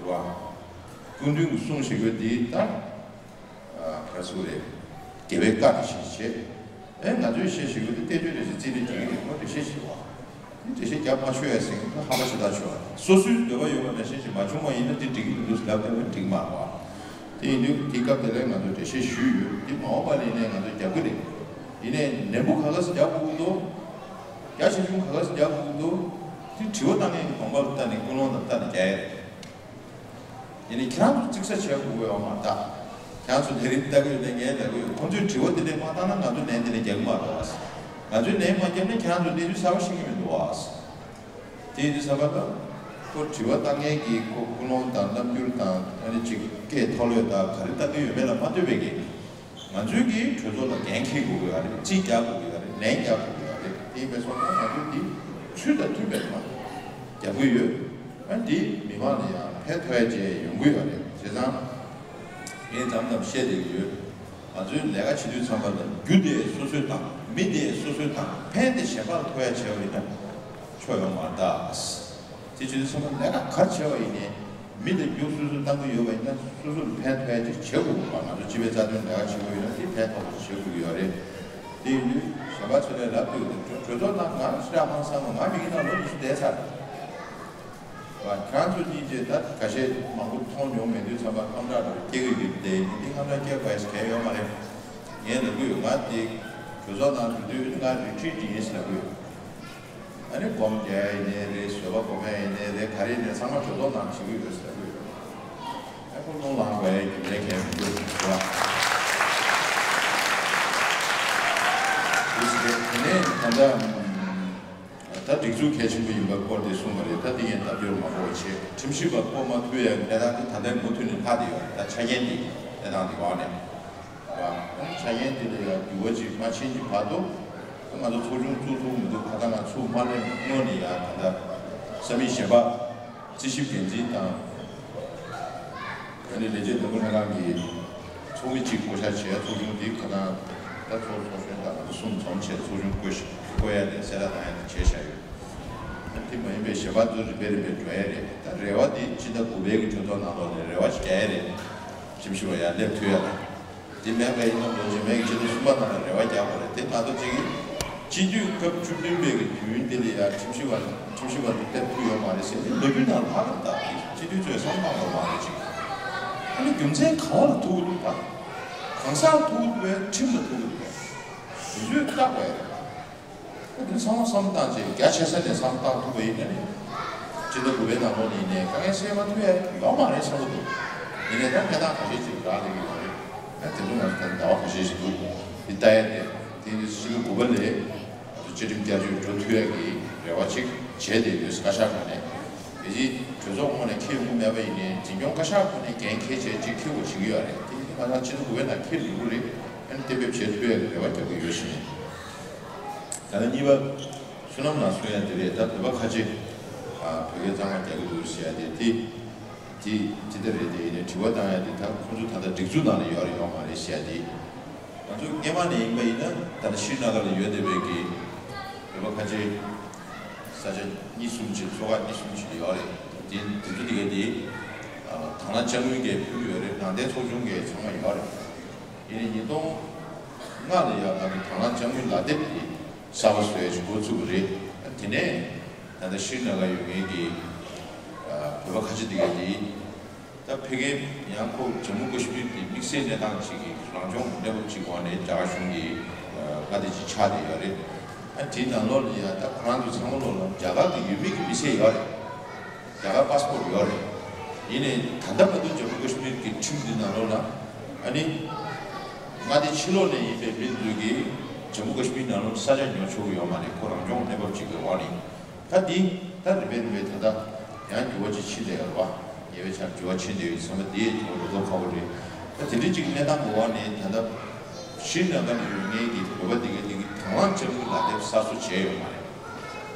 བ། སྐུ་མདུན་གྱི་གསུང་ཞིག་ཡོད་འདི་ལྟར། ཨ་ག་རེ་ཟེར་དགོས་རེད། རྒྱལ་བའི་བཀའ་དེ་བཞིན་བྱེད། ཨེ་ང་ཚོས་བཤད་ཞིག་ཡོད་དེ་བསྟན་བཅོས་འགྲེལ་བཤད་རྩིས་ལེན་བྱེད་ཀྱི་རེད། ཁོ་འགྲེལ་བཤད་ཞིག་བ། འདི་འགྲེལ་བཤད་རྒྱབ་མ་ཆོག་ཡ་ཟེར་མཁན་ཁོ་ཧམ་པ་ཞེ་དྲག་ཆོག་བ་རེད། སོ་སོའི་འདོད་པ་ཡོད་པ་ནང་བཞིན་ཞིག་མ་བྱུང་བ་ཡིན་ན་འདི་འགྲིག་གི་མི་འདུག་ལབ་བསྡད་པ་འགྲིག་མ་རེད་བ། དེ་ཡིན་དུས་འདི་སྐབས་དེ་ལ་ང་ཚོས་འགྲེལ་བཤད་ཞུས་ཡོད། འདི་མ་འོངས་པ་ལ་ཡིན་ནའི་ང་ཚོས་རྒྱབ་ཀྱི་རེད། ཡིན་ནའི་ནན་པོ་ག་ག་ཟེ་རྒྱག་དགོས་ཀྱི་འདུག་རྒྱ་ཆེ་ཆུང་ག་ག་ཟེ་རྒྱག་དགོས་ཀྱི་འདུག་འདི་དྲི་བ་བཏང་མཁན་གྱི་དགོངས་པ་ལ་བལྟས་ནས་ཀུན་སློང་དང་བལྟས་ནས་རྒྱག་ཡ་རེད། ཡིན་ནའི་ཁྱེད་རང་ཚོ་གཙིགས་ས་བྱེད་དགོས་ཀྱི་ཡོད་མ་རེད་ད། ཁྱེད་རང་ཚོ་ལས་རིམ་ལྟ་གི་ཡོད་ནའི་ངས་ལབ་གི་ཡོད། ཁོང་ཚོས་དྲི་བ་དེ་འདྲས་མ་བཏང་ན་ང་ཚོས་ལན་དེ་འདྲས་རྒྱག་གི་མ་རེད་བ། ང་ཚོས་ལན་མ་བརྒྱབ་ན་ཁྱེད་རང་ཚོས་གནས་ཚུལ་གསར་པ་ཤེས་ཀྱི་མི་འདུག་བ། དེ་ཡིན་དུས་ཙམ་པ་ལ། ཁོ་དྲི་བ་བཏང་མཁན་གྱི་ཁོ་ཀུན་སློང་དང་རྣམ་འགྱུར་དང་ཨ་ནི་ཅིག་སྐད་མཐོ་ལོས་དང་ག་རེ་བཏང་གི་ཡོད་མེད་ལ་མ་ལྟོས་པའི་གི། ང་ཚོས་ཀྱིས་གྲོས་ཚོགས་ལ་འགན་འཁྱེར་དགོས་ཀྱི་ཡོད་རེད། རྩིས་རྒྱག་དགོས་ཀྱི་ཡོད་རེད། ལན་རྒྱག་དགོས་ཀྱི་ཡོད་རེད། དེ་ཡིན་པའི་སོང་ཙང་ང་ཚོས་འདི་ཚུལ་དང་མཐུན་པའི་ཐོག་རྒྱབ་ཀྱི་ཡོད། ཨ་འདི་མི་མང་ལ་ཡང་ཕན་ཐོགས་ཡ་ཅིག་ཡོང་གི་ཡོད་རེད། བྱས་ཙང་ངས་མཚམས་མཚམས་བཤད་བསྡད་ཀྱི་ཡོད། ང་ཚོའི་ལས་ཀ་བྱེད་དུས་ཙམ་པ་ལ་རྒྱུ་དེ་སོ་སོས་དང་མི་དེ་སོ་སོས་དང་ཕན་དེ་གཞན་པ་ལ་ཐོགས་ཡ་བྱས་པ་ཡིན་ན་ཆོ་ཡོང་མ་རེད་ད། དེ་བྱེད་དུས་ཚང་མ་ལས་ཀ་ག་རེ་བྱས་པ་ཡིན་ནའི་མི་དང་རྒྱུ་སོ་སོས་བཏང་གི་ཡོད་པ་ཡིན་ན་སོ་སོ་ལ་ཕན་ཐོགས་ཡ་ཅིག་བྱེད་དགོས་པ། ང་ཚོ་སྤྱི་པའི་རྩ་དོན་ལས་ཀ་བྱེད་དགོས་ཡོད་ན་དེ་ཕན་ཐོགས་པ་ཞིག་བྱེད་དགོས་ཀྱི་ཡོད་རེད། དེ་ཡིན་དུས་གཞན་པ་ཚོ་ལས་ལབ་དུས་དེ་གྲོས་ཚོགས་ནང་ང་ཞེ་དྲག་ཧང་སང་བ། ང་མི་གི་ནང་ལོ་ཉི་ཤུ་བསྡད་ཚར་བ། ཁྱེད་རང་ཚོ་གཉིས་ཀྱིས་ད་ཁ་ཤས་མང་པོ་མཐོང་མྱོང་མེད་དུས་ཙམ་པ་དངངས་སྐྲག་རེ་སྐྱེ་གི་ཡོད་དེ་ཡིན་དུས་དངངས་སྐྲག་སྐྱེ་དགོས་ཡ་གལ་ཡོད་མ་རེད། ངས་ལབ་ཀྱི་ཡོད། ང་དེ་གྲོས་ཚོགས་ནང་འགྲོ་དུས་ང་རི་ཊི་རིཊ་ཡིན་ཟེར་ལབ་ཀྱི་ཡོད། ཨ་ནི་སྒོམ་རྒྱག་ཡིན་ནའི་རེད། བཟོད་པ་སྒོམ་ཡ་ཡིན་ནའི་རེད། ག་རེ་ཡིན་ནའི་ཚང་མ་གྲོས་ཚོགས་ནང་བྱེད་ཀྱི་ཡོད་ཟེར་ལབ་ཀྱི་ཡོད། ཨ་ཁོ་རླུང་ལངས་པའི་རྒྱུ་མཚན་གང་ཡང་མི་འདུག་ཟེར་བ། དེ་ནས་ད་ལྟ་ད་སྒྲིག་འཛུགས་གལ་ཆེན་པོ་ཡིན་པའི་སྐོར་དེ་གསུངས་པ་རེད། ད་དེ་ཡིན་སྟབས་འབྱོར་མང་པོ་བྱས། ཁྲིམས་ཞིབ་པ་བསྐོ་མ་ཐུབ་ཡ་གནས་སྟངས་དེ་ད་ལྟའི་མུ་མཐུད་ནས་ལྷག་བསྡད་ཡོད་རེད། ད་ཆ་རྐྱེན་དེ་གནས་སྟངས་དེ་འོག་ནས་ཆ་རྐྱེན་དེ་ལ་ཡང་འགྱུར་བ་ཅིག་མ་ཕྱིན་གྱི་བར་དུ་ང་ཚོ་ཚོགས་ཆུང་བཙུགས་ཐུབ་མི་འདུག་ཁ་ད་ང་ཚུར་མ་སླེབས་སྔོན་ནས་ཡང་ད་ལྟ་ས་མིག་གཞན་པ་རྩིས་ཞིབ་འགན་འཛིན་དང་ཨ་ནི་ལས་བྱེད་འདེམས་བསྐོ་ལྷན་ཁང་གི་ཚོགས་མི་གཅིག་བསྐོ་བཞག་བྱས། ཚོགས་ཆུང་དེ་ཁ་ད་ད་ཚོགས་ཚོགས་གཞོན་དང་ང་ཚོ་གསུམ་འཛོམས་བྱས་ཚོགས་ཆུང་བསྐོ་བསྐོ་ཡ་དེ་གསལ་བསྒྲགས་བཏང་ཡ་དེ་བྱས་བཞག་ཡོད། དེ་མ་ཡིན་པའི་གཞན་པ་ཚོ་རིམ་པས་རིམ་པས་འགྲོ་ཡ་རེད། ད་རེ་བ་དེ་སྤྱི་ཟླ་དགུ་པའི་གི་གྲོས་ཚོགས་ནང་ལོགས་ནས་རེ་བ་ཞིག་རྒྱག་ཡ་རེད། ཁྲིམས་ཞིབ་པ་ཡར་སླེབས་ཐུབ་ཡ་ལ། དེ་མེད་པ་ཡིན་ན་ལོ་རྗེས་མའི་གི་སྤྱི་ཟླ་གསུམ་པ་ནང་ལ་རེ་བ་རྒྱག་དགོས་རེད། དེ་ང་ཚོ་གཅིག་གིས་སྤྱི་འཐུས་སྐབས་བཅུ་བདུན་པའི་གི་དུས་ཡུན་དེ་ལ་ཡ་ཁྲིམས་ཞིབ་པ་ཁྲིམས་ཞིབ་པ་འདི་སླེབས་ཐུབ་ཡོད་མ་རེད་ཟེར་ནས་ལོ་རྒྱུས་ནང་ལྷག་ཙམ་ད་སྤྱི་འཐུས་ཚོས་བསམ་བཏང་དགོས་མ་རེད་ཅིག་ཨ་ནི་རྒྱུ་མཚན་ག་བ་ལ་ཐུག་གི་འདུག་ད། གང་ཟག་ཐུག་གི་འདུག་བས་ཁྲིམས་ལ་ཐུག་གི་འདུག་བས། དེ་ཚོས་བརྟག་དགོས་ཡ་རེད། འདི་ཚང་མ་བསམ་བཏང་བྱས་རྒྱ་ཆེ་ས་ནས་བསམ་བཏང་ཐུབ་པ་ཡིན་ན་ནི། སྤྱི་ཟླ་དགུ་པའི་ནང་ལོགས་ནས་ཡིན་ནའི་དཀའ་ངལ་སེལ་མ་ཐུབ་ཡ་ཡོད་མ་རེད་བསམ་གྱི་འདུག་ཡིན་ནའི་ད་གནས་སྟངས་ཁ་ཤས་ཅིག་རག་ལས་ཀྱི་ཡོད་རེད། ད་དེ་ཚོ་ང་ཚོ་ད་ལྟ་ཟླ་བ་ཁ་ཤས་ཤིག་འདུག་འདི་ལྟ་ཡ་དེ་དེ་ནི་སྤྱི་ཟླ་དགུ་པ་ལས་ང་ཚོ་བཅའ་ཁྲིམས་བསྐྱར་བཅོས་འགྲོ་ཐུབ་ཡ་གི་རེ་བ་ཅིག་བྱས་ཏེ་ཡོད། བཀའ་ཤག་ཁང་ནས་དེ་རྗེས་གྲོས་ཚོགས་ངོས་ནས་འཁྱེར་ཡོང་གི་མེད་པ་ཡིན་ནའི་འཛིན་སྐྱོང་བཀའ་ཤག་ཁང་ནས་འགན་འཁྱེར་བྱས་ཅིག་འཁྱེར་དགོས་བྱེད་ཀྱི་ཡོད་རེད། དེ་ནི་ང་ཚོ་སྤྱི་ཟླ་དགུ་པའི་ནང་འཁྱེར་ཡོང་གི་རེད། ཨ་ནི་གཏན་འབེབས་བྱེད་ཐུབ་ཡ་གི་རེ་བ་རྒྱག་གི་ཡོད་ཟེར་ནས། ད་ལྟ་གཉིས་པ། བསོད་ནམས་ལགས་གསུང་ཡ་དེ་རེད། ད་བོད་པ་ཁ་ཆེ། ཨ་བོད་སྐད་གཙང་མ་རྒྱག་གི་འདུག་ཟེར་ཡ་དེ་དེ། དེ་དེ་ལྟར་རེད། དེ་ཡིན་ནའི་དྲི་བ་བཏང་ཡ་དེ་ད་ཁོང་ཚོ་ད་ལྟ་སྒྲིག་འཛུགས་ནང་ལ་ཡོད་རེད་ཡོད་མ་རེད་ཟེར་ཡ་དེ། ང་ཚོ་སྔས་མ་ནས་ཡིན་པ་ཡིན་ན་ད་ལྟ་ཤྲི་ན་གར་ལ་ཡོད་བསྡད་པའི་གི་བོད་པ་ཁ་ཆེ་ས་ཆ་གཉིས་གསུམ་ཅིག་ཚོ་ཁག་གཉིས་གསུམ་ཅིག་ཡོད་རེད། དེ་དེ་ཚོ་དེ་ག་དེ་དང་བླངས་དཔྱ་དངུལ་གྱི་ཕུལ་གྱི་ཡོད་རེད། ནང་བསྟན་ཚོགས་ཆུང་གི་ཚང་མ་ཡོད་རེད། ཡིན་ནའི་ཉིས་སྟོང་ལྔ་ལ་ཡང་ང་ཚོ་དང་བླངས་དཔྱ་དངུལ་ལག་དེབ་དེ་གསར་པ་བཟོ་ཡ་ཞིག་འགོ་ཚུགས་པ་རེད། དེ་ནས་ད་ལྟ་ཤྲི་ན་གར་ཡོད་མཁན་གྱི་བོད་པ་ཁ་ཆེ་དེ་ག་དེ་ད་ཕ་གིར་ཡང་ཁོ་ཇམ་མུ་ཀ་ཤི་མིར་དེ་དམིགས་བསལ་གནས་སྟངས་ཅིག་གི་རང་སྐྱོང་གནས་བབ་ཅིག་འོག་ནས་རྒྱ་གར་གཞུང་གི་མངའ་སྡེ་ཅིག་ཆགས་བསྡད་ཡོད་རེད། ཨ་དེའི་ནང་ལོགས་ལ་ཡང་ད་ཁོ་རང་ཚོ་ཚང་མ་ལོགས་ལ་རྒྱ་གར་དུ་ཡོད་མེད་ཀྱི་མི་ཚད་ཡོད་རེད། རྒྱ་གར་པ་སི་པོར་ཡོད་རེད། ཡིན་ནའི་ད་ལྟ་བར་དུ་ཇམ་མུ་ཀ་ཤི་མིར་གྱི་ཁྲིམས་འདི་ནང་ལོགས་ལ་ཨ་ནི་མངའ་སྡེ་ཕྱི་ལོགས་ནས་ཡིན་པའི་མི་ཚོས་ཀྱིས་ཇམ་མུ་ཀ་ཤི་མིར་ནང་ལོགས་ས་ཆ་ཉོ་ཆོག་གི་ཡོད་མ་རེད། ཁོ་རང་སྐྱོང་གནས་བབ་ཅིག་གི་འོག་ནས། ད་འདི་ད་རིམ་པས་རིམ་པས་ད་ལྟ་ཡང་འགྱུར་བ་ཅིག་ཕྱིན་བསྡད་ཡོད་རེད་པ། ཉེ་བའི་ཆར་འགྱུར་བ་ཕྱིན་བསྡད་ཡོད་ཚང་མ་འདི་ཡི་ཐོག་ལ་ལོ་ཁ་པོ་རེད། ད་དེ་འདྲ་ཅིག་གནས་སྟངས་འོག་ནས་ད་ལྟ་ཤྲི་ན་གར་ལ་ཡོད་མཁན་གྱི་བོད་པ་དེ་གའི་དེ་གི་དང་བླངས་དཔྱ་དངུལ་ལག་དེབ་གསར་བཟོ་བྱས་ཡོད་མ་རེད།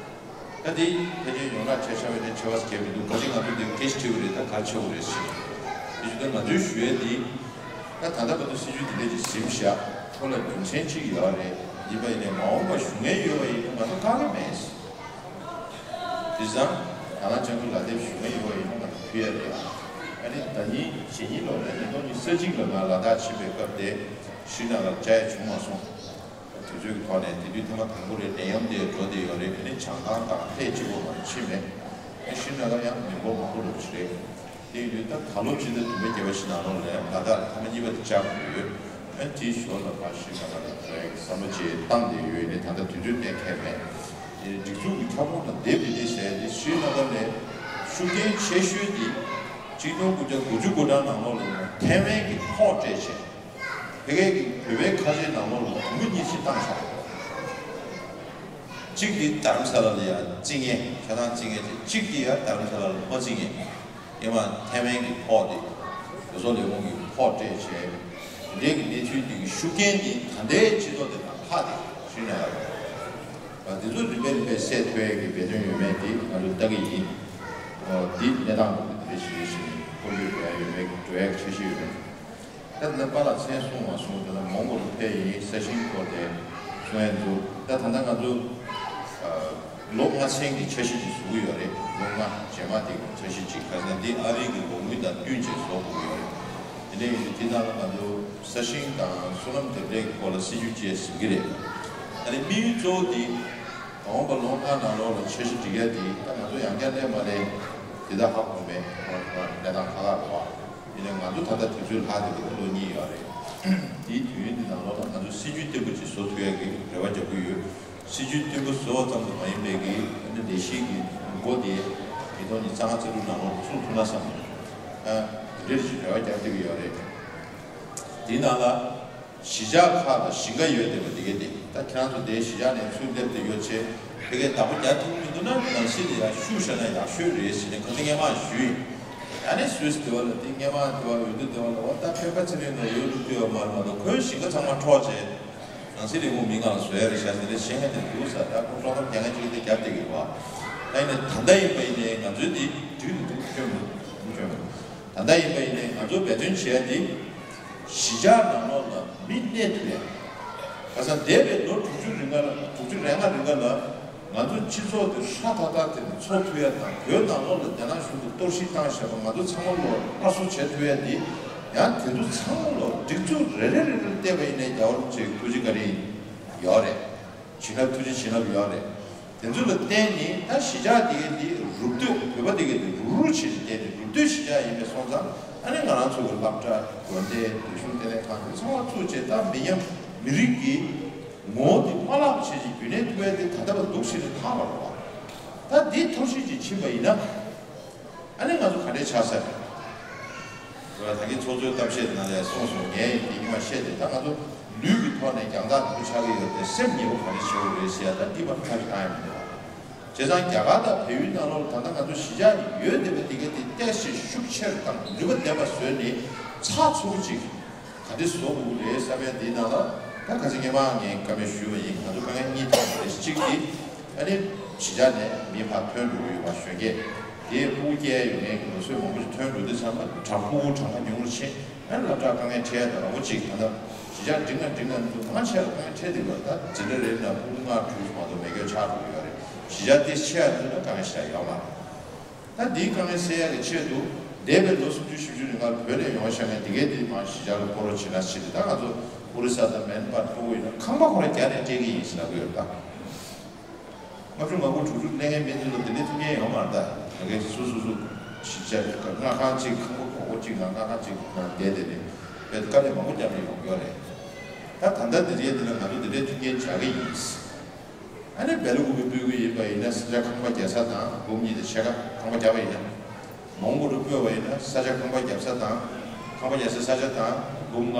ད་དེ་ཕལ་ཆེར་ཡོངས་གྲགས་ཆ་བཞག་པ་ཡིན་ན་ཆེ་བ་ཟེར་གྱི་མི་འདུག་ག་ཅིག་ང་ཚོ་འདི་སྐད་ཆ་དྲི་བ་རེད། ད་ག་རེ་ཆགས་ཀྱི་རེད་ཟེར། དེ་བཞིན་ད་ང་ཚོས་ཞུ་ཡས་འདི། ད་ད་ལྟ་བར་དུ་སྲིད་བྱུས་འདི་འདྲ་ཅིག་ཟིན་བཞག་ཁོ་ལ་རྒྱུ་མཚན་ཅིག་ཡོད་རེད། ཡིན་པ་ཡིན་ནའི་མ་འོངས་པ་ཞུ་མཁན་ཡོད་པ་ཡིན་ན་ང་ཚོ་དཀའ་ངལ་མེད། དེང་སང་དང་བླངས་དཔྱ་དངུལ་ལག་དེབ་ཞུ་མཁན་ཡོད་པ་ཡིན་ན་ང་ཚོ་ཕུལ་ཡ་རེད། ཨ་ནི་ད་ནི་གཞེས་ནིང་ལོ་ནས་ཉིས་སྟོང་ཉི་ཤུ་རྩ་གཅིག་ལོ་ནང་ལ་དྭགས་ཕྱིན་པའི་སྐབས་དེ་ཤྲི་ན་གར་བཅར་ཡ་བྱུང་མ་སོང་། དུས་ཚོད་ཀྱི་ཐོག་ནས་དེ་དུས་ཐེངས་མ་དང་པོ་རེད། ནད་ཡམས་དེ་འགྲོ་བསྡད་ཡོད་རེད། ཨ་ནི་བྱང་ཐང་དང་ལྷན་གཅིག་པོ་མ་གཏོགས་ཕྱིན་མེད། ཨ་ཤྲི་ན་གར་ཡང་མི་འབོར་མང་པོ་འགྲོ་གི་རེད། དེ་ཡིན་དུས་ད་ད་ལོ་ཕྱི་ཟླ་བདུན་པའི་བརྒྱད་པ་ཕྱི་ནང་ལོགས་ལ་ཡང་ལ་དྭགས་ལ་ཐེངས་མ་གཉིས་པ་དེ་བཅར་དགོས་ཡོད། ཨ་དེའི་ཞོར་ལ་ཕར་ཤྲི་ན་གར་ལ་འགྲོ་ཡག་གི་བསམ་བློ་ཅིག་བཏང་བསྡད་ཡོད། ཡིན་ནའི་ད་ལྟ་དུས་ཚོད་གཏན་འཁེལ་མེད། དེ་ནི་སྒྲིག་འཛུགས་ཀྱི་ཁྱབ་ཁོངས་དང་སྡེབ་དེ་འདྲ་ཟེར་ཏེ་ཤྲི་ན་གར་ལ་ཤུགས་རྐྱེན་ཆེ་ཤོས་དེ་ཆིག་སྟོང་དགུ་བརྒྱ་དགུ་བཅུ་གོ་གྲངས་ནང་ལོགས་ལ་ཡང་ཐའེ་ཝན་གྱི་ཕོགས་སྤྲད་བྱས། ཕ་གི་གི་བོད་པའི་ཁ་ཆེའི་ནང་ལོགས་ལ་དུམ་བུ་གཉིས་ཤིག་བཏང་ཤག་གཅིག་དེ་རྡ་རམ་ས་ལ་ལ་ཡ་རྩི་མཁན་ཆ་ཚང་རྩི་མཁན་དེ། གཅིག་དེ་ཡ་རྡ་རམ་ས་ལ་ལ་མ་རྩི་མཁན། ཡང་མ་ཐའེ་ཝན་གྱི་ཕོགས་དེ་བཟོ་ཚོང་ལས་ཁུངས་ཀྱི་ཕོགས་སྤྲད་བྱས། དེ་འདྲའི་གི་གནས་ཚུལ་དེ་གི་ཤུགས་རྐྱེན་དེ་ད་ལྟའི་སྤྱི་ཚོགས་དེ་ནང་ལྷག་དེ་ཤྲི་ན་གར་ལ། དེ་ཚོ་རིམ་པས་རིམ་པས་སེལ་ཐུབ་ཡ་གི་འབད་བརྩོན་ཡོད་མེད་དེ་ང་ཚོ་ལྟ་གི་ཡིན། འོ་དེ་གནས་སྟངས་འདུག་དེ་འདྲ་ཞིག་ཡོད་ཞིག་སྐོར་སྐྱོད་འགྲོ་ཡ་ཡོད་མེད་འགྲོ་ཡ་གི་འཆར་གཞི་ཡོད་མེད། ད་ལྟ་པཱ་ལགས་མཚན་གསུངས་མ་སོང་། ད་ལྟ་མོན་གྷོ་ལ་ཕེབས་ཡིན། ས་ཞིང་སྐོར་དེ་གསུང་ཡ་འདུག་ད་ད་ལྟ་ང་ཚོ་ཨ་ལོ་ལྔ་ཚན་གྱི་འཆར་གཞི་ཅིག་བཟོ་གི་ཡོད་རེད། ལོ་ལྔ་རྗེས་མ་དེ་གི་འཆར་གཞི་ཅིག་ག་རེ་ཟེར་ན་འདི་ཨ་རི་གི་ལོ་དངུལ་དང་བསྟུན་བྱས་བཟོ་དགོས་ཀྱི་ཡོད་རེད། དེ་འདྲ་ཡིན་དུས་དེ་ནང་ལ་ང་ཚོ་ས་ཞིང་དང་སོ་ནམ་འདེབས་ལས་ཀྱི་སྐོར་ལ་སྲིད་ཇུས་ཅིག་ཟིན་གྱི་རེད། ཨ་ནི་དམིགས་ཡུལ་གཙོ་བོ་དེ་མ་འོངས་པ་ལོ་ལྔ་ནང་ལོགས་ལ་འཆར་གཞི་སྒྲིག་ཡ་དེ་ད་ང་ཚོ་ཡང་བསྐྱར་སླེབས་མ་སླེབས་དེ་ད་ཧ་གོ་མེད། གནས་སྟངས་ཁག་ཁག་རེད་བ། ཡིན་ནའི་ང་ཚོ་ད་ལྟ་དུས་ཚོད་ལྷག་བསྡད་པ་ལོ་གཉིས་ཡོད་རེད། དེའི་དུས་ཡུན་དེ་ནང་ལོགས་ལ་ང་ཚོ་སྲིད་ཇུས་བརྟན་པོ་ཅིག་བཟོ་ཐུབ་ཡག་གི་རེ་བ་རྒྱག་གི་ཡོད། སྲིད་ཇུས་བརྟན་པོ་བཟོ་བ་ཙམ་དུ་མ་ཡིན་པའི་གི་ཨ་ནི་ལས་གཞི་གི་འགོ་དེ་ཉིས་སྟོང་ཉི་ཤུ་རྩ་ལྔ་རྩ་དྲུག་ནང་ལོགས་ཚུགས་ཐུབ་ན་བསམ་ཡོད། ཨ་དེ་འདྲ་ཞིག་རེ་བ་རྒྱག་བསྡད་ཀྱི་ཡོད་རེད། དེའི་ནང་ལ་གཞིས་ཆགས་ཁག་ལ་ཞིང་ཁ་ཡོད་བསྡད་པ་དེ་གས་དེ་ད་ཁྱེད་རང་ཚོ་དེའི་གཞིས་ཆགས་ནས་ཚུར་སླེབས་བསྡད་ཡོད་ཆེ། དེ་གས་བདག་པོ་རྒྱག་ཐུབ་མི་འདུག་ན་ནང་སྲིད་ལ་ཡང་ཤུགས་བཞག་ན་ཡག་ཤོས་རེད་ཟེར་ནས་ཁ་སང་སྔས་མ་ཞུས་ཡིན། ཨ་ནི་སུད་སི་དེ་བ་ལ་དེ་སྔས་མ་དེ་བ་འོས་བསྡུ་དེ་བ་ལ་འོ་ད་ཕན་པ་ཚེ་རིང་ལ་འོས་བླུག་ཐུབ་ཡོད་མ་རེད་མ་གཏོགས་ཁོའི་ཞིང་ཁ་ཚང་མ་འཕྲོག་བྱས། ནང་སྲིད་ལས་ཁུངས་མི་སྒང་ལ་བཟོ་ཡ་རེད་ཤག་ཟེར་ནས་བཤད་མཁན་དེ་འདུག་ས། ད་ཁོ་དཀྲོག་གཏམ་རྒྱག་མཁན་གཅིག་དེ་རྒྱབ་བསྡད་ཀྱི་རེད་བ། ད་ཡིན་ནའི་ད་ལྟ་ཡིན་པ་ཡིན་ནའི་ང་ཚོའི་འདི་དུས་ནས་འདུག་སྐྱོན་མི་འདུག་སྐྱོན་མི་འདུག་ད་ལྟ་ཡིན་པ་ཡིན་ནའི་ང་ཚོ་འབད་བརྩོན་བྱེད་ཡ་འདི། གཞིས་ཆགས་ནང་ལོགས་ལ་མི་གནས་ཐུབ་ཡ། ཁ་སང་འདས་པའི་ལོ་དྲུག་ཅུ་རིང་ག་ལ་དྲུག་ཅུ་རེ་ལྔ་རིང་ག་ལ། ང་ཚོ་སྤྱི་ཚོགས་དེ་ཧྲ་ཐག་ཐག་དེ་ནས་འཚོ་ཐུབ་ཡ་དང་བོད་ནང་ལོགས་ལ་རྒྱ་ནག་གཞུང་གིས་གཏོར་བཤིག་བཏང་བཞག་པ་ང་ཚོ་ཚང་མ་ལོ་སླར་གསོ་བྱེད་ཐུབ་ཡ་དེ། ཡང་དེ་ཚོ་ཚང་མ་ལོ་སྒྲིག་འཛུགས་རེ་རེ་རེ་རེ་བལྟས་པ་ཡིན་ནའི་རྒྱལ་བ་རིན་པོ་ཆེའི་ཐུགས་རྗེ་བཀའ་དྲིན་ཡོད་རེད། བྱིན་རླབས་ཐུགས་རྗེ་བྱིན་རླབས་ཡོད་རེད། དེ་ཚོ་ལ་བརྟེན་ནས་ད་གཞིས་ཆགས་དེ་གའི་དེ་རུབ་སྟོད་བོད་པ་དེ་གའི་དེ་རུབ་རུབ་བྱས་ནས་བསྡད་ནས་རུབ་སྟོད་གཞིས་ཆགས་ཡིན་པའི་སོང་ཙང་ཨ་ནི་ང་རང་ཚོ་གི་སློབ་གྲྭ་དགོན་སྡེ་རིག་གཞུང་ལྟེ་གནས་ཁང་དེ་ཚང་མ་བཙུགས་བྱས་ད་མི་ཉམས་མི་རིགས་ཀྱི། ངོ་བོ་དེ་མ་བརླག་བྱས་ཀྱི་རྒྱུན་གནས་ཐུབ་ཡ་དེ་ད་ལྟ་བ་འདུག་བྱས་ནས་ཐང་བ་རེད་བ། ད་འདི་འཐོར་བཤིག་ཅིག་ཕྱིན་པ་ཡིན་ན། ཨ་ནི་ང་ཚོ་ག་འདྲས་ཆགས་ས་རེད། ད་གིན་ཚོགས་གཙོའི་གཏམ་བཤད་ནང་ལ་གསུངས་སོང་། ངས་ཡིན་དེ་སྔོན་མ་བཤད་དེ་ད་ང་ཚོ་ལུས་ཀྱི་ཐོག་ནས་རྒྱང་ཐག་རིང་པོ་ཆགས་ཀྱི་ཡོད་དེ་སེམས་ཉེ་བོ་ག་འདྲས་བྱེད་དགོས་རེད་ཟེར་ཡ་ད་འདི་པར་ཐག་གིས་བཏང་ཡ་མི་འདུག་བ། བྱས་ཙང་རྒྱ་གར་དང་བལ་ཡུལ་ནང་ལོགས་ད་ལྟ་ང་ཚོ་གཞིས་ཆགས་ཡོད་བསྡད་པ་དེ་ག་དེ་ཏོག་ཙམ་ཤུགས་ཆེར་དང་ནུས་པ་ལྡན་པ་བཟོས་ནས་ཚགས་ཚུད་པོ་ཅིག་ག་འདྲ་བཟོ་དགོས་རེད་བསམ་ཡ་འདི་ནང་ལ་ད་ཁ་སང་སྔས་མ་ངས་བཀའ་མོལ་ཞུས་པ་ཡིན། ང་ཚོ་དཀའ་ངལ་གཉིས་ཐོག་རེད། གཅིག་དེ་ཨ་ནི་གཞིས་ཆགས་ནས་མི་ཕར་ཐོན་འགྲོ་གི་ཡོད་པ་གཞོན་སྐྱེས་དེ་ཕྲུ་གུ་སྐྱེ་ཡ་ཡོད་མཁན་གྱི་ལོ་ཚོད་མང་པོ་ཞིག་ཐོན་འགྲོ་དུས་ཙམ་པ་གྲངས་ཕྲུ་གུ་གྲངས་ཀ་ཉུང་རུ་ཕྱིན། ཨ་ནི་སློབ་གྲྭ་དཀའ་ངལ་འཕྲད་ཡ་དང་རང་པོ་ཅིག་ད་ལྟ་གཞིས་ཆགས་འབྲིང་ང་འབྲིང་ང་འདུག་མང་ཆེ་བ་དཀའ་ངལ་འཕྲད་འདུག་ལ་ད་འཛིན་གྲྭ་རེ་ནང་ཕྲུ་གུ་ལྔ་དྲུག་མ་གཏོགས་མེད་མཁན་ཆགས་འགྲོ་གི་ཡོད་རེད། གཞིས་ཆགས་དེ་ཆེ་ཡ་འདུག་ན་དཀའ་ངལ་ཞེ་དྲག་ཡོད་མ་རེད། ད་འདིའི་དཀའ་ངལ་སེལ་ཡག་གི་ཆེད་དུ་འདས་པའི་ལོ་སུམ་ཅུ་བཞི་བཅུ་རིང་ག་བོད་ནས་ཡོང་བཞག་མཁན་དེ་གས་དེ་མར་གཞིས་ཆགས་ལ་སྤོ་རོགས་བྱེད་ན་ཞེས་ད་ང་ཚོ་ཨོ་རི་ས་དང་མེན་མར་ཐུག་གི་ཡིན་ན་ཁང་པ་ཁོ་རང་རྒྱ་ནས་སྤྲད་ཀྱི་ཡིན་ཟེར་ལབ་ཀྱི་ཡོད་ད། ལྔ་བཅུ་ང་དགུ་དྲུག་ཅུ་གནས་མཁན་མི་ཚོ་ལ་དེ་འདྲའི་མཐུན་རྐྱེན་ཡོད་མ་རེད་ད། ད་གས་སུ་སུ་སུ་གཞིས་ཆགས་ལྔ་ཁང་གཅིག་ཁང་པ་གོག་པོ་གཅིག་ནང་ལྔ་ཁང་གཅིག་ནང་བསྡད་དེ་ནས་བོད་དཀའ་ལས་མང་པོ་བརྒྱབ་ནས་ཡོང་གི་ཡོད་རེད། ད་ད་ལྟ་འདི་རེད་འདི་ལ་ང་ཚོ་འདི་འདྲའི་མཐུན་རྐྱེན་བྱ་གི་ཡིན། ཨ་ནི་སྦེལ་ཀོབ་སྤོ་གི་ཡིན་པ་ཡིན་ན་ས་ཆ་ཁང་པ་བརྒྱབ་ས་དང་འབུམ་གཉིས་དང་ཕྱེད་ཀ་ཁང་པ་བརྒྱབ་པ་ཡིན་ན། མོན་གྷོ་རུ་སྤོས་པ་ཡིན་ན་ས་ཆ་ཁང་པ་བརྒྱབ་ས་དང་ཁང་པ་བརྒྱབ་ས་ས་ཆ་དང་འབུམ་ལྔ།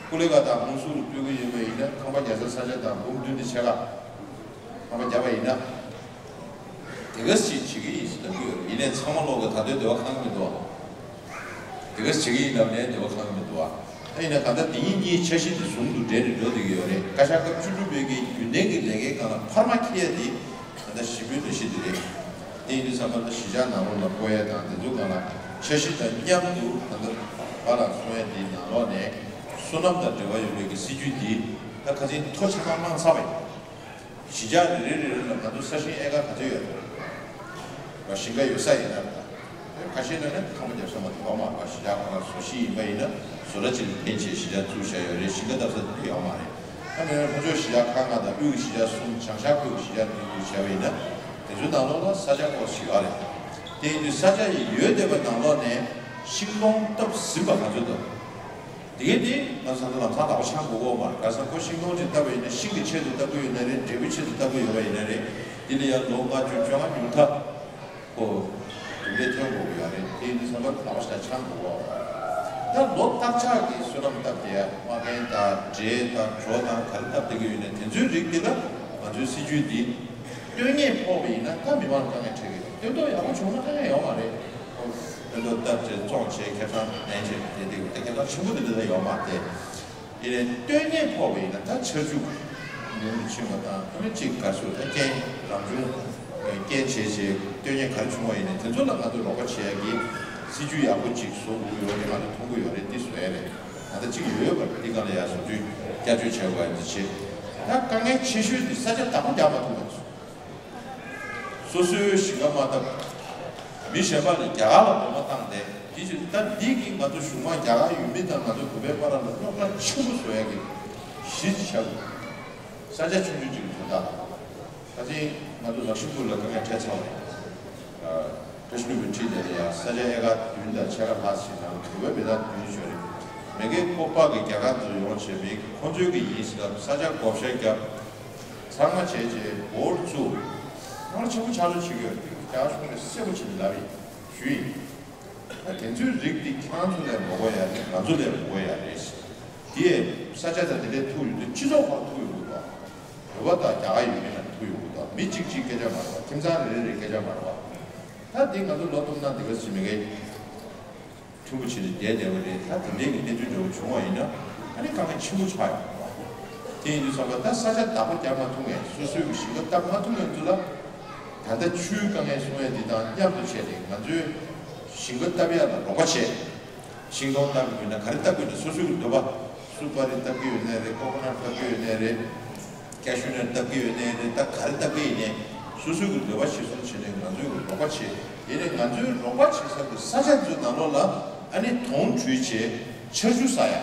ཀུ་ལེ་གྷལ་དང་ཧུན་སུར་རུ་སྤོ་གི་ཡིན་པ་ཡིན་ན་ཁང་པ་བརྒྱབ་ས་ས་ཆ་དང་འབུམ་བདུན་དང་ཕྱེད་ཀ་ཁང་པ་བརྒྱབ་པ་ཡིན་ན། དེ་ག་ཅིག་བྱེད་ཀྱི་ཡིན་ཟེར་ལབ་ཀྱི་ཡོད་རེད། ཡིན་ནའི་ཚང་མ་ལོག་གི་ད་དུང་འདོད་པ་ཁེངས་མི་འདུག་ཨ། དེ་ག་བྱེད་ཀྱི་ཡིན་ལབ་ནའི་འདོད་པ་ཁེངས་མི་འདུག་ཨ། ད་ཡིན་ནའི་ད་ལྟ་དེ་གཉིས་གཉིས་འཆར་གཞི་དེ་ཟུང་དུ་འབྲེལ་ནས་འགྲོ་བསྡད་ཀྱི་ཡོད་རེད། བཀའ་ཤག་སྐབས་བཅུ་དྲུག་པའི་གི་རྒྱུན་ལྡན་གྱི་ལས་ཀའི་སྒང་ལ་འཕར་མ་འཁྱེར་ཡ་དེ་ད་ལྟ་ཞི་མོལ་ལས་གཞི་དེ་རེད། དེ་ཡིན་དུས་ཙམ་པ་ད་གཞིས་ཆགས་ནང་ལོགས་ལ་སྤོ་ཡ་དང་དེ་ཚོའི་སྒང་ལ་འཆར་གཞི་དང་མཉམ་དུ་ད་ལྟ་བ་ལ་སོང་ཡ་དེའི་ནང་ལོགས་ནས་སོ་ནམ་དང་འབྲེལ་བ་ཡོད་པའི་གི་སྲིད་ཇུས་འདི་ད་ཁ་སང་ཐོ་ཆ་ཚང་གནང་ཚར་བ་ཡིན། གཞིས་ཆགས་རེ་རེ་རེ་རེ་ལ་ང་ཚོ་ས་ཞིང་ཨེ་ཀར་ག་ཚོད་ཡོད་རེད། ཞིང་ཁ་ཡོད་ས་ཡིན་ན་རེད། ཁ་ཤས་ནང་ནས་ཁང་པ་རྒྱབ་ས་མ་གཏོགས་ཡོད་མ་རེད་པ། གཞིས་ཆགས་ཁོ་རང་བཟོ་གཞིས་ཡིན་པ་ཡིན་ན་བཟོ་གྲྭ་གཅིག་ལ་འཐེན་བྱས་གཞིས་ཆགས་བཙུགས་བཞག་ཡོད་རེད། ཞིང་ཁ་བཏབ་ས་དེ་འདྲ་ཡོད་མ་རེད། ད་མིན་ན་ལྷོ་ཕྱོགས་གཞིས་ཆགས་ཁག་ལྔ་དང་དབུས་ཀྱི་གཞིས་ཆགས་གསུམ་བྱང་ཤར་ཁུལ་གྱི་གཞིས་ཆགས་བསྡུས་བསྡུས་བྱས་པ་ཡིན་ན་དེ་ཚོའི་ནང་ལོགས་ལ་ས་ཆ་སྐོར་ཞིག་ཡོད་རེད། དེ་ཡིན་དུས་ས་ཆ་ཡི་ཡོད་བསྡད་པ་ནང་ལོགས་ནས་ཤིང་སྡོང་བཏབ་ཟིན་པ་ག་ཚོད་འདུག་དེ་གས་དེ་ང་ཚོ་ད་ལམ་སང་ལག་པ་འཆང་དགོས་ཀྱི་ཡོད་མ་རེད། ག་རེ་ཟེར་ན་ཁོ་ཤིང་སྡོང་ཅིག་བཏབ་པ་ཡིན་ན་ཤིང་གི་ཆེད་དུ་བཏབ་ཀྱི་ཡོད་ན་རེད། འབྲས་བུའི་ཆེད་དུ་བཏབ་ཀྱི་ཡོད་པ་ཡིན་ན་རེད། དེ་ལ་ཡང་ལོ་ལྔ་བཅུ་བཅོ་ལྔ་ཉུང་མཐའ་ཁོ་དུག་ལས་ཐོན་དགོས་ཀྱི་ཡོད་རེད། དེ་ཡིན་དུས་ཙམ་པ་ལག་པ་ཞེ་དྲག་འཆང་དགོས་ཀྱི་ཡོད་རེད། ད་ལོ་སྟར་ཆགས་ཀྱི་སོ་ནམ་བཏབ་བསྡད་ཡ་མ་རྒན་དང་འབྲས་དང་གྲོ་དང་ག་རེ་བཏབ་བསྡད་ཀྱི་ཡོད་ན་དེ་ཚོའི་རིགས་དེ་ལ་ང་ཚོའི་སྲིད་ཇུས་འདི་སྟོན་ཉེས་ཕོག་པ་ཡིན་ན་ད་མི་མང་ལ་དཀའ་ངལ་འཕྲད་ཀྱི་རེད། སྟོན་ཐོག་ཡག་པོ་བྱུང་ན་དཀའ་ངལ་ཡོད་མ་རེད། སྟོན་ཐོག་བཏབ་བྱས་བཙོང་བྱས་ཁེ་བཟང་ལེན་བྱས་དེ་དེ་དེ་ཁེ་བཟང་ཆེན་པོ་དེ་འདྲ་ད་ཡོད་མ་རེད། དེ་ཡིན་ནའི་སྟོན་ཉེས་ཕོག་པ་ཡིན་ན་ད་ཆར་ཆུ་ཉུང་དུ་ཕྱིན་པ་དང་ཨ་ནི་གཅིག་ག་རེ་ཟེར་ད་རྐྱེན་རང་བྱུང་རྐྱེན་བྱས་བྱས་སྟོན་ཉེས་ག་རེ་བྱུང་བ་ཡིན་ནའི་དེ་ཚོ་ལ་ང་ཚོ་རོགས་པ་བྱེད་ཡ་གི་སྲིད་ཇུས་ཡག་པོ་ཅིག་བཟོ་དགོས་ཀྱི་ཡོད་རེད། ང་ཚོ་མཐོང་གི་ཡོད་རེད། འདི་བཟོ་ཡ་རེད། ད་ལྟ་གཅིག་ཡོད་པ་འདི་ག་ལ་ཡ་བཟོ་བཅོས་བསྐྱར་བཅོས་བྱས་དགོས་ཡ་འདི་བྱེད། ད་དཀའ་ངལ་ཆེ་ཤོས་འདི་ས་ཆ་བདག་པོ་རྒྱག་མ་ཐུབ་པ་ཚོ། སོ་སོའི་ཞིང་ཁ་མ་བཏབ། མི་གཞན་པ་ལ་རྒྱ་གར་ལ་སྡོད་མ་བཏང་སྟེ་དེ་བཞིན་ད་འདི་གིས་ང་ཚོ་གཞུང་མང་རྒྱ་གར་ཡུལ་མི་དང་ང་ཚོ་བོད་པའི་བར་ལ་རྙོག་དྲ་ཆེན་པོ་བཟོ་ཡ་གི་གཞི་ཅིག་ཆགས་འདུག་ས་ཆ་ཆུང་ཆུང་ཅིག་གི་དོན་དག་ད་ཐེངས་ང་ཚོ་ལག་ཤུབ་ཁུལ་ལ་དཀའ་ངལ་འཕྲད་ཚར་བ་རེད། བཀྲ་ཤིས་ལྷུན་པོས་བྲིས་བསྡད་པའི་ཡ་ས་ཆ་ཨེ་ཀར་བདུན་དང་ཕྱེད་ཀ་ལྷག་ཞིག་ནང་བོད་པའི་མི་ཐག་བདུན་ཤོར་རེད། མེ་གེ་ཀོ་པ་གི་རྒྱ་གར་ཚོ་ཡོང་བྱས་མེད་ཁོ་ཚོའི་གི་ཡིན་ཟེར་ལབ། ས་ཆ་བགོ་བཤའ་རྒྱབ། ཚང་མ་བྱས་རྗེས་འབོར་བཙུགས། སྔར་ཆེན་པོ་ཆགས་འགྲོ་བྱེད་ཀྱི་ཡོད། རྒྱ་གཞུང་ནས་གསལ་པོ་བྱས་ནས་ལབ་ཡིན། ཞུས་ཡིན། ད་དེ་ཚོའི་རིགས་འདི་ཁྱེད་རང་ཚོ་ལས་མ་དགོས་ཡ་རེད། ང་ཚོ་ལས་མ་དགོས་ཡ་རེད། དེ་ས་ཆ་དང་དེ་འདྲའི་ཐུག་ཡོད་དུས་སྤྱི་ཚོགས་ཁག་ཐུག་ཡོང་གི་འདུག་བོད་པ་དང་རྒྱ་གར་ཡུལ་མི་ལ་ཐུག་ཡོང་གི་འདུག་མི་གཅིག་གཅིག་སྐད་ཆ་མ་རེད་བ། ཁྱིམ་ཚང་རེ་རེ་རེ་སྐད་ཆ་མ་རེད་བ། ད་འདི་ང་ཚོ་ལོ་གཏུམ་ན་འདི་ག་ཟིན་མི་གེ་མཐུན་པོ་བྱས་ནས་བསྡད་བསྡད་པ་རེད། ད་དེ་འདྲའི་གི་གནས་ཚུལ་འདྲ་བོ་བྱུང་བ་ཡིན་ན་ཨ་ནི་དཀའ་ངལ་ཆེན་པོ་ཆགས་ཡོང་བ། དེ་ཡིན་དུས་ཙམ་པ་ད་ས་ཆ་བདག་པོ་རྒྱག་མ་ཐུབ་མཁན། སོ་སོའི་གི་ཞིང་ཁ་བཏབ་མ་ཐུབ་མཁན་ཚོ་ལ་ད་ལྟ་ཆུའི་དཀའ་ངལ་གསུང་ཡས་འདི་དང་མཉམ་དུ་བྱས་ཏེ་ང་ཚོའི་ཞིང་ཁ་བཏབ་ཡ་ལ་རོགས་པ་བྱས། ཤིང་སྡོང་བཏབ་ཀྱི་ཡོད་ན་ག་རེ་བཏབ་ཀྱི་ཡོད་ན་སོ་སོའི་གི་འདོད་པ། སུ་པ་རི་བཏབ་ཀྱི་ཡོད་ནའི་རེད། ཀོ་ཀོ་ནཊ་བཏབ་ཀྱི་ཡོད་ནའི་རེད། ཀེ་ཤུ་ནཊ་བཏབ་ཀྱི་ཡོད་ནའི་རེད། ད་ག་རེ་བཏབ་ཀྱི་ཡིན་ནའི་སོ་སོའི་གི་འདོད་པ་གཞིར་བཟུང་བྱས་ནས་ང་ཚོའི་གི་རོགས་པ་བྱེད། དེ་ནས་ང་ཚོའི་རོགས་པ་བྱེད་ས་གི་ས་ཆ་ཚོའི་ནང་ལོགས་ལ་ཨ་ནི་དོང་བྲུས་བྱས་ཆར་ཆུ་ཟ་ཡ།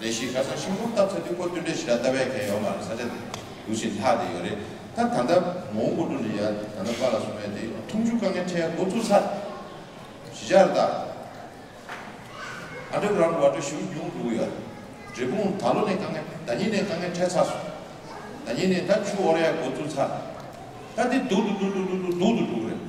ལས་གཞི་ཁ་སང་ཤིང་སྡོང་བཏབ་ཚར་དུས་ཁོ་བསྟུན་གྲས་ཞེ་དྲག་བཏབ་ཡ་གང་ཡོད་མ་རེད། ས་ཆ་དེ་འདུག་བཞིན་ལྷག་བསྡད་ཡོད་རེད། ད་ད་ལྟ་མོན་གྷོ་ལ་ཡ་ད་ལྟ་པཱ་ལགས་གསུངས་ཡ་དེ་འཐུང་ཆུ་དཀའ་ངལ་འཕྲད་ཡ་འགོ་བཙུགས་ཚར། གཞིས་ཆགས་རེད་ད། ཨན་ཌར་གྷ་རའུན་ཌི་ཝ་ཊར་ཞེ་པོ་ཉུང་འགྲོ་གི་ཡོད་རེད། འབྲས་སྤུངས་ད་ལོ་ནས་དཀའ་ངལ། ཟླ་ཉིན་ནས་དཀའ་ངལ་འཕྲད་ཚར་སོང་། ཟླ་ཉིན་ནས་ད་ཆུ་དབོར་ཡ་འགོ་བཙུགས་ཚར། ད་འདི་སྡུག་ཏུ་སྡུག་ཏུ་སྡུག་ཏུ་སྡུག་ཏུ་འགྲོ་གི་རེད།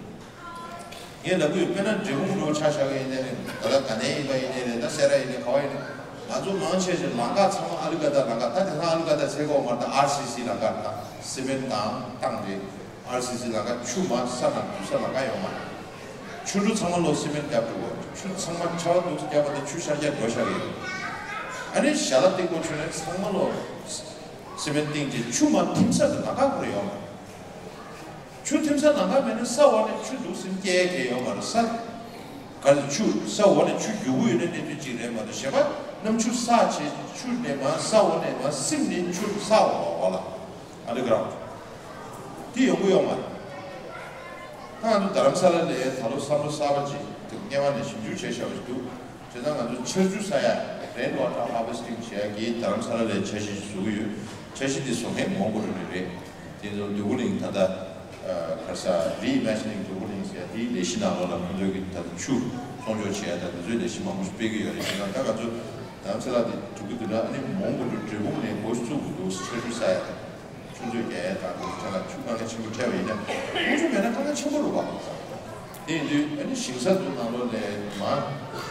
ངས་ལབ་ཀྱི་ཡོད། དཔེར་ན་འབྲས་སྤུངས་འགྲོ་ཆ་བཞག་གི་ཡིན་ནའི་རེད། ད་ལྟ་དགའ་ལྡན་ཡིན་པ་ཡིན་ནའི་རེད། ད་སེ་ར་ཡིན་ནའི་ག་བ་ཡིན་ནའི་ང་ཚོ་མང་ཆེ་ཆེ་ལམ་ཁ་ཚང་མ་ཨ་ལི་ཀ་ད་ལམ་ཁ། ད་དེང་སང་ཨ་ལི་ཀ་ད་ཟེར་གོ་མ་རེད། ད་ཨར་སི་སི་ལམ་ཁ་རེད། ད་སི་མེན་ཊི་དང་བཏང་རེད། ཨར་སི་སི་ལམ་ཁ། ཆུ་མར་ས་ནང་འཛུལ་ས་ལམ་ཁ་ཡོད་མ་རེད། ཆུ་གྲུ་ཚང་མ་ལོ་སི་མེན་ཊི་བརྒྱབ་འགྲོ་བ། ཆུ་ཚང་མ་ཆར་པ་འདུག་སེ་བརྒྱབ་པ་དང་ཆུ་ཤར་རྒྱག་འགྲོ་ཤག་ཡོད། ཨ་ནི་ཞལ་ལག་སྟེགས་པོ་ཆུ་ནས་ཚང་མ་ལོ་སི་མེན་ཊི་བཏིང་རྗེས་ཆུ་མར་ཐིམ་ས་གི་ལམ་ཁ་ཁོ་རང་ཡོད་མ་རེད། ཆུ་ཐིམ་ས་ལམ་ཁ་མེད་ན་ས་འོག་ནས་ཆུ་འདུག་སེ་སྐྱེལ་མཁན་ཡོད་མ་རེད། ས་ག་ལ་ཆུ་ས་འོག་ནས་ཆུ་རྒྱུག་གི་ཡོད་ན་གནས་ཚུལ་གཅིག་རེད་མ་གཏོགས། གཞན་པ་གནམ་ཆུ་བསགས་བྱས་ཆུ་ནས་མར་ས་འོག་ནས་མར་སིམ་ནས་ཆུ་ས་འོག་ལ། ཨན་ཌར་གྷ་རའུན་ཌི། དེ་ཡོང་གི་ཡོད་མ་རེད། ད་ང་ཚོ་རྡ་རམ་ས་ལ་ལ་ད་ལོ་བསམ་བློ་གསར་པ་ཅིག་དེ་སྔོན་མ་ནས་ཞིབ་འཇུག་བྱས་བཞག་པ་ཞིག་འདུག་བྱས་ཙང་ང་ཚོ་ཆར་ཆུ་ཟ་ཡ། རེན་ཝ་ཊར་ཧར་ཝེ་སི་ཊིང་བྱེད་ཡ་གི་རྡ་རམ་ས་ལ་ལ་འཆར་གཞི་ཞིག་བཟོ་གི་ཡོད། འཆར་གཞི་འདི་བཟོ་མཁན་མོན་གྷོ་གྲོང་ནས་རེད། དེ་ཚོ་འདོད་རྒུ་གླིང་ད་ལྟ་ག་རེ་ཟ། རི་ཨི་མེ་ཇི་ནིང་འདོད་རྒུ་གླིང་ཟེར་ཡ་དེའི་ལས་གཞི་ནང་ལོགས་ལ་ང་ཚོའི་གི་ད་ལྟ་ཆུ་སྲུང་སྐྱོབ་བྱེད་ཡ་ད་དེ་ཚོའི་ལས་གཞི་མང་པོ་ཞིག་སྤེལ་གི་ཡོད་རེད། བྱས་ཙང་ད་ང་ཚོ་རྡ་རམ་ས་ལ་དེ་འགྲོ་གི་འདུག་ན་ཨ་ནི་མོན་གྷོ་གྲོང་འབྲས་སྤུངས་ནས་འགོ་བཙུགས་དགོས་འདུག་ཆར་ཆུ་ཟ་ཡ། ཆུ་མཛོད་རྒྱག་ཡས་དང་དེ་ཚོ་ལ་ཆུ་དཀའ་ངལ་ཆེན་པོ་འཕྲད་པ་ཡིན་ན། དཀོན་མཆོག་མེད་ན་དཀའ་ངལ་ཆེན་པོ་རེད་བ། དེ་ཡིན་དུས་ཨ་ནི་ཞིང་ས་དེ་ནང་ལོགས་ལ་མར་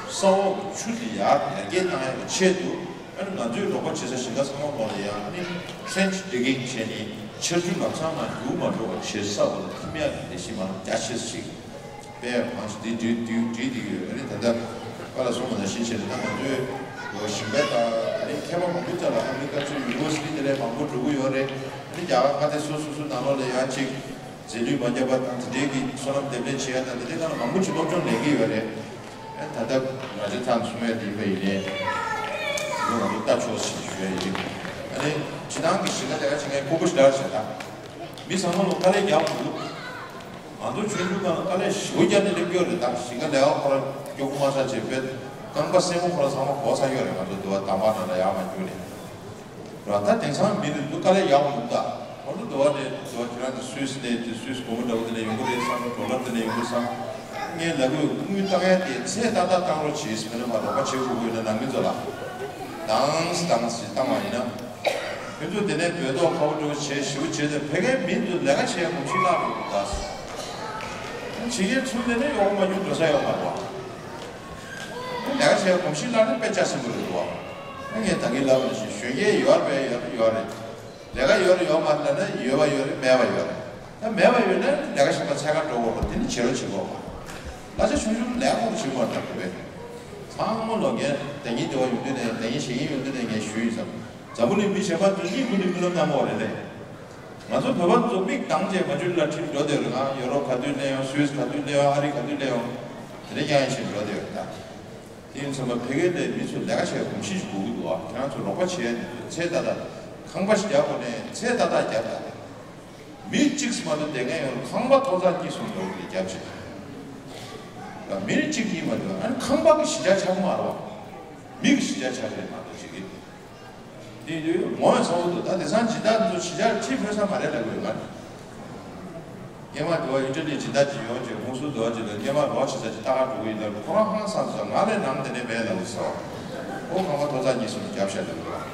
ས་འོག་གི་ཆུ་དེ་ཡར་ཡར་རྒྱས་བཏང་ཡག་གི་ཆེད་དུ་ཨ་ནི་ང་ཚོའི་རོགས་པ་བྱེད་ས་ཞིང་ཁ་ཚང་མ་ལོགས་ལ་ཡང་ཨ་ནི་ཊྲེན་ཆི་ཌི་གིང་བྱས་ནས་ཆར་ཆུ་ལམ་སང་མར་རྒྱུག་མ་འགྲོ་བ་བྱེད་ས་འོག་ལ་ཐིམ་ཡག་གི་ལས་གཞི་མང་རྒྱ་ཆེ་ཞིག་དཔེ་གང་ཞིག་འདི་འདི་འདི་འདི་འདི་ཡོད། ཨ་ནི་ད་ལྟ་པཱ་ལགས་གསུངས་པ་ནང་བཞིན་བྱས་ན་ད་ང་ཚོའི་ཞིང་ཁ་དང་ཨ་ནི་མཁས་པ་མང་པོ་ཅིག་ལ་ཨ་མི་ཀ་ཚོའི་ཡུ་ནི་ཝར་སི་ཊི་དེ་འདྲའི་མང་པོ་འགྲོ་གི་ཡོད་རེད། ཨ་ནི་རྒྱ་གར་མངའ་སྡེ་སོ་སོ་སོའི་ནང་ལོགས་ལ་ཡང་ཅིག་རྫས་ལུད་མ་བརྒྱབ་པ་དང་དེ་འདྲའི་གི་སོ་ནམ་འདེབས་ལེན་བྱེད་ཡ་དང་དེ་འདྲའི་སྒང་ལ་མང་པོ་ཅིག་སློབ་སྦྱོང་ལེན་གི་ཡོད་རེད། ཨ་ནི་ད་ལྟ་ར་ཇ་ཐཱན་གསུང་ཡ་དེ་ཡིན་པ་ཡིན་ནའི་ང་ཚོ་ལྟ་ཆོག་ཞེས་ཞུ་ཡ་ཡིན། ཨ་ནི་སྤྱི་བཏང་གི་ཞིང་ཁ་ལས་ཀ་བྱེད་མཁན་ཕྲུ་གུ་ཞིག་རག་བྱས་ད། མི་ཚང་མ་ལ་དཀའ་ལས་རྒྱག་དགོས་འདུག་ང་ཚོ་ཆུང་ཆུང་སྒང་ལ་དཀའ་ལས་ཞེ་པོ་རྒྱག་ནས་སླེབས་ཀྱི་ཡོད་རེད། ད་ཞིང་ཁ་ལས་ཀ་ཁོ་རང་མགྱོགས་པོ་མ་ཆགས་བྱས་པས་རྐང་པ་སེན་མོ་ཁོ་རང་ཚང་མ་གོག་ཚར་ཡོད་རེད། ང་ཚོ་འདི་བ་དམ་པ་ནང་ལ་ཡར་མར་རྒྱུགས་ནས་ར། ད་དེང་སང་མི་རེ་འདུག་དཀའ་ལས་རྒྱག་དགོས་འདུག་ད་ཁོ་ཚོ་འདི་བ་ནས་འདི་བ་ཁྱེད་རང་ཚོ་སུད་སི་ནས་དེ་སུད་སི་སྒོར་མོ་འདྲ་བོ་དེ་ནས་ཡོང་གི་རེད་བསམ། ཌོ་ལར་དེ་ནས་ཡོང་གི་བསམ། ངས་ལབ་དགོས། དངུལ་བཏང་ཡ་དེ་ཚད་ཏག་ཏག་བཏང་རོགས་བྱེད་ཟེར་ནས་མར་རོགས་པ་བྱེད་དགོས་ཀྱི་ཡོད་ན་ནང་མི་ཚོ་ལ་དྭངས་དྭངས་ཞིག་བཏང་བ་ཡིན་ན། ཁྱོད་ཚོ་དེ་ནས་འབོད་ཐོག་ཁ་བོ་འགྲོ་བྱས་ཞེ་པོ་བྱས་ཏེ་ཕ་གིའི་མི་ཚོ་ལས་ཀ་བྱེད་ཡ་གོམས་གཤིས་བརླག་འགྲོ་གི་འདུག་ད། བྱེད་མཁན་ཚོ་དེ་ནས་གཡོག་མ་ཉུང་འགྲོ་ས་ཡོད་མ་རེད་བ། ལས་ཀ་བྱེད་ཡ་གོམས་གཤིས་བརླག་ན་དཔེ་ཆ་ཟིན་པོ་རེད་འདུག་བ། ཨ་ངས་ད་གིན་ལབ་པ་ནང་བཞིན་གཞོན་སྐྱེས་ཡོད་རེད་པས་ཡོད་རེད་ཡོད་རེད། ལས་ཀ་ཡོད་རེད་ཡོད་མ་རེད་ལབ་ན་ཡོད་པ་ཡོད་རེད་མེད་པ་ཡོད་རེད། ད་མེད་པ་ཡོད་ན་ལས་ཀ་གཞན་པ་འཚོལ་ག་འགྲོ་དགོས་རེད། དེ་ནི་བྱེད་རོགས་བྱེད་དགོས་བ། གླ་ཆ་ཆུང་ཆུང་ལས་ཁུངས་བྱེད་དགོས་རེད། ད་བོད་པས་ཚང་མ་ལོ་ངས་ཟླ་ཉིན་དེ་བ་ཡོང་དུས་ནས་ཟླ་ཉིན་གཞེས་ཉིན་ཡོང་དུས་ནས་ངས་ཞུས་ཡིན་ཟེར། འཛམ་བུ་གླིང་མི་གཞན་པ་ཚོས་གཉིད་ཁུག་ནས་རྨི་ལམ་རྨི་བ་རེད་ལས། ང་ཚོ་བོད་པ་ཚོ་མིག་གདངས་བྱས་མ་འཇུ་ལ་ཁྲིད་འགྲོ་བསྡད་ཡོད་རེད། ང་ཡོ་རོབ་ག་དུས་སླེབས་ཡོང་། སུད་སི་ག་དུས་སླེབས་ཡོང་། ཨ་རི་ག་དུས་སླེབས་ཡོང་། དེ་འདྲ་རྐྱང་རྐྱང་བྱས་འགྲོ་བསྡད་ཡོད་རེད་ད། དེ་ཡིན་ཙང་ཕ་གིའི་ལས་མི་ཚོ་ལས་ཀ་བྱེད་གོམས་གཤིས་ཤིག་དགོས་ཀྱི་འདུག་ཨ། ཁྱེད་རང་ཚོ་རོགས་པ་བྱེད་ཡ་དེ་ཚོ་ཚད་ཏག་ཏག་ཁང་པ་ཞིག་རྒྱག་དགོས་ནའི་ཚད་ཏག་ཏག་རྒྱབ་དང་། མི་གཅིག་མ་གཏོགས་བསྡད་མཁན་ཡོད་རུང་ཁང་པ་ཐོག་ཚད་གཉིས་གསུམ་འདྲ་བོ་དེ་རྒྱབ་བྱེད། ཡང་མི་རེ་གཅིག་གཉིས་མ་གཏོགས། ཨ་ནི་ཁང་པ་གི་གཞིས་ཆགས་ཆགས་ཀྱི་མ་རེད་བ། མི་གི་གཞིས་ཆགས་ཆགས་རེད་མ་གཏོགས་བྱེད་ཀྱི། དེ་ཡིན་དུས་ངོ་ཡང་ཚ་བོ་འདུག་ད་དེང་སང་སྦྱིན་བདག་ཚོ་གཞིས་ཆགས་ཁྲིད་ཕོད་ས་མ་རེད་ལབ་དགོས་ང་། སྔོན་མ་དུ་བ་ཨི་ཊ་ལི་སྦྱིན་བདག་ཅིག་ཡོང་རྗེས་ཧུན་སུར་དུ་བ་ཅིག་ལ་སྔོན་མ་རོགས་བྱེད་ས་ཅིག་ལྟ་ག་འགྲོ་གི་ཡིན་ལབ། ཁོ་རང་ཧང་སངས་སོང་། ང་ལས་ནང་དེ་ནས་མེད་ལབ་སོང་། ཁོ་ཁང་པ་ཐོག་ཚད་གཉིས་གསུམ་བརྒྱབ་བཞག་འདུག་ར།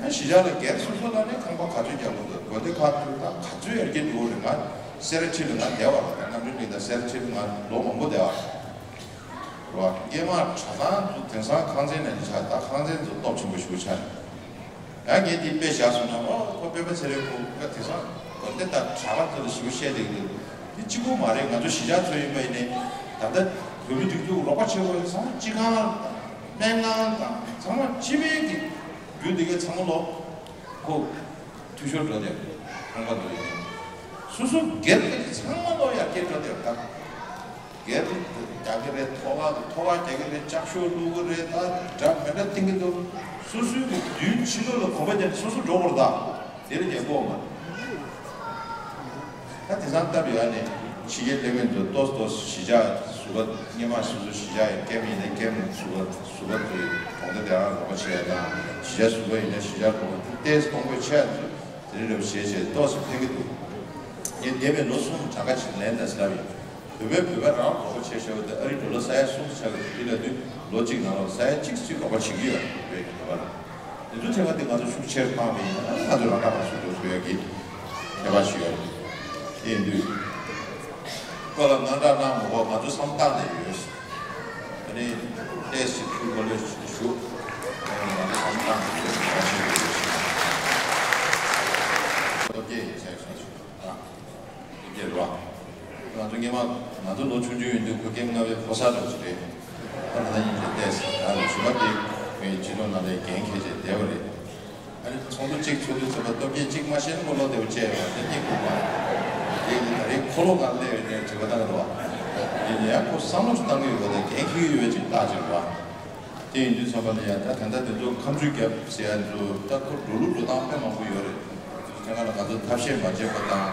ཨ་གཞིས་ཆགས་ལ་སྒེར་སོ་སོ་ལ་ནི་ཁང་པ་ག་ཚོད་རྒྱག་དགོས་འདུག་དགོན་སྡེ་ཁག་ཏུ་ད་ག་ཚོད་ཡར་རྒྱས་འགྲོ་གི་རེད། ང་སེ་ར་ཁྲི་ལ་ང་བསྡད་པ་རེད། ད་རྣམ་གྲོལ་གླིང་དང་སེ་ར་ཁྲི་ལ་ང་ལོ་མང་པོ་བསྡད་པ་རེད། རེད་བ། སྔོན་མ་གྲྭ་ཚང་དུ་དེང་སང་ཁང་ཚན་ནས་ཆགས། ད་ཁང་ཚན་དུ་སྟོབས་ཆེན་པོ་ཞིག་ཆགས་ནས། ཡང་ངས་འདི་དཔེ་བཞག་སོང་ན། ཨོ་ཁོ་སྤེན་པ་ཚེ་རིང་ཁོ་ཁ་དེང་སང་དགོན་སྡེ་དང་གྲྭ་པ་ཚོ་ལ་ཞིབ་པོ་བཤད་བསྡད་ཀྱི་འདུག་འདི་གཅིག་པུ་མ་རེད། ང་ཚོ་གཞིས་ཆགས་ཚོ་ཡིན་པ་ཡིན་ནའི་ད་ལྟ་བོད་མི་སྒྲིག་འཛུགས་རོགས་པ་བྱེད་དགོས་ཚང་མ་སྤྱི་ཁང་དང་སྨན་ཁང་དང་ཚང་མ་སྤྱི་པའི་གི་རྒྱུ་འདི་གའི་ཚང་མ་ལོ་ཁོ་འཐུས་ཤོར་འགྲོ་བསྡད། ཁང་པ་འདི་ཡིན་སོ་སོ་སྒེར་གྱི་ཚང་མ་ལོ་ཡར་རྒྱས་འགྲོ་བསྡད། ད། སྒེར་རྒྱག་གི་རེད། ཐོག་ཁ་ཐོག་ཁ་རྒྱག་གི་རེད། ལྕགས་ཤོག་བླུག་གི་རེད། ད་འདྲ་མི་འདྲ་བཏིང་གི་འདུག་སོ་སོའི་གི་མདུན་ཕྱི་ལོགས་ལ་གོམ་པ་བརྒྱབ་ནས་སོ་སོ་འགྲོ་དགོས་རེད། ད་དེ་ལ་རྒྱག་དགོས་མ་རེད། ད་དེང་སང་སྟབས་ཡག་ནས་ཕྱི་རྒྱལ་སླེབས་མཁན་ཚོ་ཏོག་ཙམ་ཏོག་ཙམ་གཞིས་ཆགས་ཟུར་པ། སྔོན་མ་སོ་སོ་གཞིས་ཆགས་ཡིན། ཀེམ་ཡིན་ན་ཀེམ་ཟུར་པ་ཟུར་པ་ཚོའི་གྲོང་སྡེ་དེ་རང་རོགས་པ་བྱེད་ཡ་དང་། གཞིས་ཆགས་ཟུར་པ་ཡིན་ན་གཞིས་ཆགས་རོགས་པ། དེ་ཏོག་ཙམ་གཏོང་སྤྲོད་བྱེད་ཡ་ཚོ་དེ་རིང་རེ་བ་བྱས་བྱས་ཏོག་ཙམ་ཕན་གྱི་འདུག་ངས་འདས་པའི་ལོ་གསུམ་གྲངས་ཀ་ཅིག་ལན་དང་ཟེར་ལབ་ཡིན། བོད་པས་བོད་པ་རང་རོགས་པ་བྱས་བཞག་པ་དེ་ཨ་རིའི་ཌོ་ལར་ས་ཡ་གསུམ་ཆགས་ཀྱི་འདུག་འདི་ལབ་དུས་ལོ་གཅིག་ནང་ལ་ས་ཡ་གཅིག་ཅིག་རོགས་པ་བྱེད་ཀྱི་ཡོད་རེད། བོད་ཀྱི་བོད་པ་ལ། འདི་ཚོ་ཐེངས་མ་འདི་ང་ཚོ་ཤུགས་ཆེར་འཕངས་པ་ཡིན་ན་ང་ཚོ་རང་ཁ་རང་གསོ་འགྲོ་ཐུབ་ཡག་གི་ཁྱད་པར་ཞིག་ཡོད་རེད། དེ་ཡིན་དུས་ཁོ་ལ་དངངས་སྐྲག་གནང་མ་དགོས། ང་ཚོ་བསམ་བཏང་ནས་ཡོད། ཨ་ནི་ཏོག་ཙམ་ཐུགས་ཁོ་ལོས་ཞུ། ཨ་ནི་ང་ཚོ་བསམ་བཏང་ནས་ཡོད། ང་ཞིག་ཡོད་ཞིག་སྟོབས་རྒྱལ་ཡིན་ཟེར་སོང་ཞིག་ཨ། སྐྱེ་རུ་བ། ང་ཚོ་སྔོན་མ་ང་ཚོ་ལོ་ཆུང་ཆུང་ཡིན་དུས་ཁོ་སྐྱེས་ལྔ་པའི་ཕོ་གསར་འདྲ་ཞིག་རེད། ཁོ་ད་ལྟ་ཡིན་གྱི་བལྟས་སོང་། ང་ལ་བྱིས་པ་དེ་ངའི་སྤྱི་ཚོགས་ནང་ལ་འགན་འཁྱེར་བྱས་བསྡད་པ་རེད། ཨ་ནི་ཚོགས་འདུ་གཅིག་ཚོགས་དུས་ཚོད་པ་སྟོབས་རྒྱལ་གཅིག་མ་ཤེས་ན་ཁོ་བློ་བདེ་པོ་བྱས་ཡོད་པ་དེ་གཉིད་ཁུག་པ། དེ་ཡིན་ད་རེས་ཁོ་ལོ་གང་སླེབས་ཡོད་ནས་དྲི་བ་བཏང་གི་འདུག་བ། དེ་ཡིན་ཡང་ཁོ་བསམ་བློ་ཞིག་བཏང་གི་ཡོད་པ་དང་འགན་འཁྱེར་གྱི་ཡོད་པ་ཅིག་བརྟག་ཅིག་རེད་བ། དེ་ཡིན་དུས་ཙམ་པ་ལ་ཡང་ད་ད་ལྟ་དེ་ཚོ་ཁ་མཆུ་རྒྱབ་ཟེར་ཡ་ཚོ་ད་ཁོ་འགྲོ་ལུགས་འགྲོ་སྟངས་དཔེ་མང་པོ་ཡོད་རེད། དེ་ཚོ་ཐད་ཀར་ལ་ང་ཚོ་ཐབས་ཤེས་མ་བྱས་པ་དང་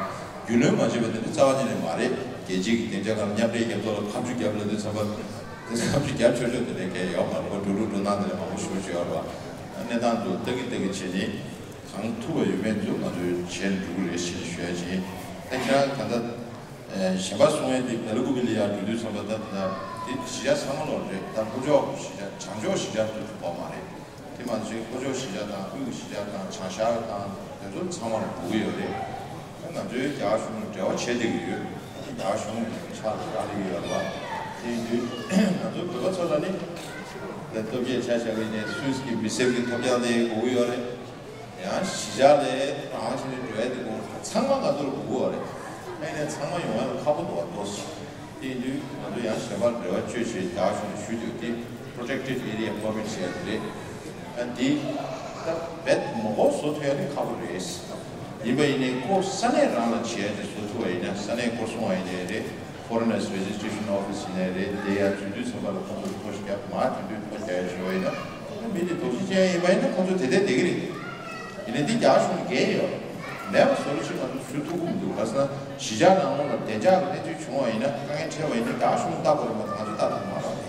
རྒྱུས་ལོན་མ་བྱས་པ་དེ་འདྲ་རྩ་བ་ཉིད་ནས་མ་རེད། རྒྱལ་སྤྱིའི་གི་སྡིངས་ཆ་སྒང་མཉམ་འབྲེལ་རྒྱབ་ཐོག་ལ་ཁ་མཆུ་རྒྱབ་ལབ་དུས་ཙམ་པ་དེ་ཁ་མཆུ་རྒྱབ་ཆོག་ཆོག་དེ་འདྲ་གལ་ཡོད་མ་རེད། ཁོ་འགྲོ་ལུགས་འགྲོ་སྟངས་དེ་འདྲ་མང་པོ་ཞེ་པོ་ཅིག་ཡོད་རེད་བ། གནས་སྟངས་དེ་ལྟ་གི་ལྟ་གི་བྱས་ནས་གང་ཐུབ་པ་ཡོད་མེད་ཚོ་ང་ཚོས་བྱས་ནས་འགྲོ་གི་རེད་ཞེས་ཞུ་ཡ་བྱས། ད་ཁྱེད་རང་ད་ལྟ། ཨེ། གཞན་པ་གསུང་ཡས་འདི་བེ་ལ་ཀུ་པི་ལ་ཡར་འགྲོ་དུས་ཙམ་པ་ད་ད་འདི་གཞིས་ཆགས་ཚང་མ་ལོག་རེད། ད་ལྷོ་ཕྱོགས་གཞིས་ཆགས་བྱང་ཕྱོགས་གཞིས་ཆགས་དུ་གཏོགས་པ་མ་རེད། དེ་མ་ཟད་ལྷོ་ཕྱོགས་གཞིས་ཆགས་དང་དབུས་གཞིས་ཆགས་དང་བྱང་ཤར་དང་དེ་ཚོ་ཚང་མ་ལ་གོ་གི་ཡོད་རེད། ད་ང་ཚོའི་རྒྱ་གར་གཞུང་ལ་འབྲེལ་བ་བྱེད་བསྡད་ཀྱི་ཡོད། རྒྱ་གར་གཞུང་ཕྱག་ལ་རག་ལས་ཀྱི་ཡོད་རེད་བ། དེ་ཡིན་དུས་ང་ཚོ་བོད་པ་ཚོ་ལ་ནི་ད་སྟོབས་ཆེ་ཆ་བཞག་པ་ཡིན་ནའི་སུད་སི་གི་མི་སེར་གྱི་ཐོབ་ཐང་དེ་གོ་གི་ཡོད་རེད། ཡང་གཞིས་ཆགས་ལ་རང་བཞིན་གྱི་འགྲོ་ཡ་དེ་ཚང་མ་ང་ཚོར་དགོས་པ་རེད། ཨ་ནི་ཚང་མ་ཡོང་ཡ་ལ་ཁག་པོ་འདུག་བ་ཏོག་ཙམ། དེ་ཡིན་དུས་ང་ཚོ་ཡང་གཞན་པར་འབྲེལ་བ་བཅོས་བྱས་རྒྱ་གཞུང་ལ་ཞུས་དུས་དེ་Protected Area Permit་ཟེར་ཡ་དེ་རེད། ཨ་འདི་ད་རྦད་མ་གོ་བཟོ་ཐུབ་ཡ་དེ་ཁག་པོ་རེད། ཡིན་པ་ཡིན་ནའི་ཁོ་ས་གནས་རང་ལ་བྱེད་ཡ་དེ་བཟོ་ཐུབ་པ་ཡིན་ན་ས་གནས་སྐོར་སྲུང་བ་ཡིན་ནའི་རེད། Foreigners Registration Office་ཡིན་ནའི་རེད། དེ་ཡར་འཛུལ་དུས་ཙམ་པ་ལ་ཁོང་ཚོར་ཐོ་ཞིག་བརྒྱབ། མར་འཛུལ་དུས་ཐོ་རྒྱག་ཡ་བྱས་པ་ཡིན་ན་ད་མི་དེ་དོགས་གཞི་ཅན་ཡིན་པ་ཡིན་ན་ཁོང་ཚོ་དེ་འདྲས་བསྡད་ཀྱི་རེད། ཡིན་ནའི་འདི་རྒྱ་གཞུང་གི་འགན་ཡོད་མེད་པ་བཟོ་རུ་ཕྱིན་ང་ཚོ་ཞུ་ཐུབ་ཀྱི་མི་འདུག་ག་ཟེར་ན་གཞིས་ཆགས་ནང་ལོགས་ལ་བདེ་འཇགས་ཀྱི་གནས་ཚུལ་བྱུང་བ་ཡིན་ན་དཀའ་ངལ་འཕྲད་པ་ཡིན་ན་རྒྱ་གཞུང་ལྟ་དགོས་རེད་མ་གཏོགས་ང་ཚོ་ལྟ་ཐུབ་མ་རེད།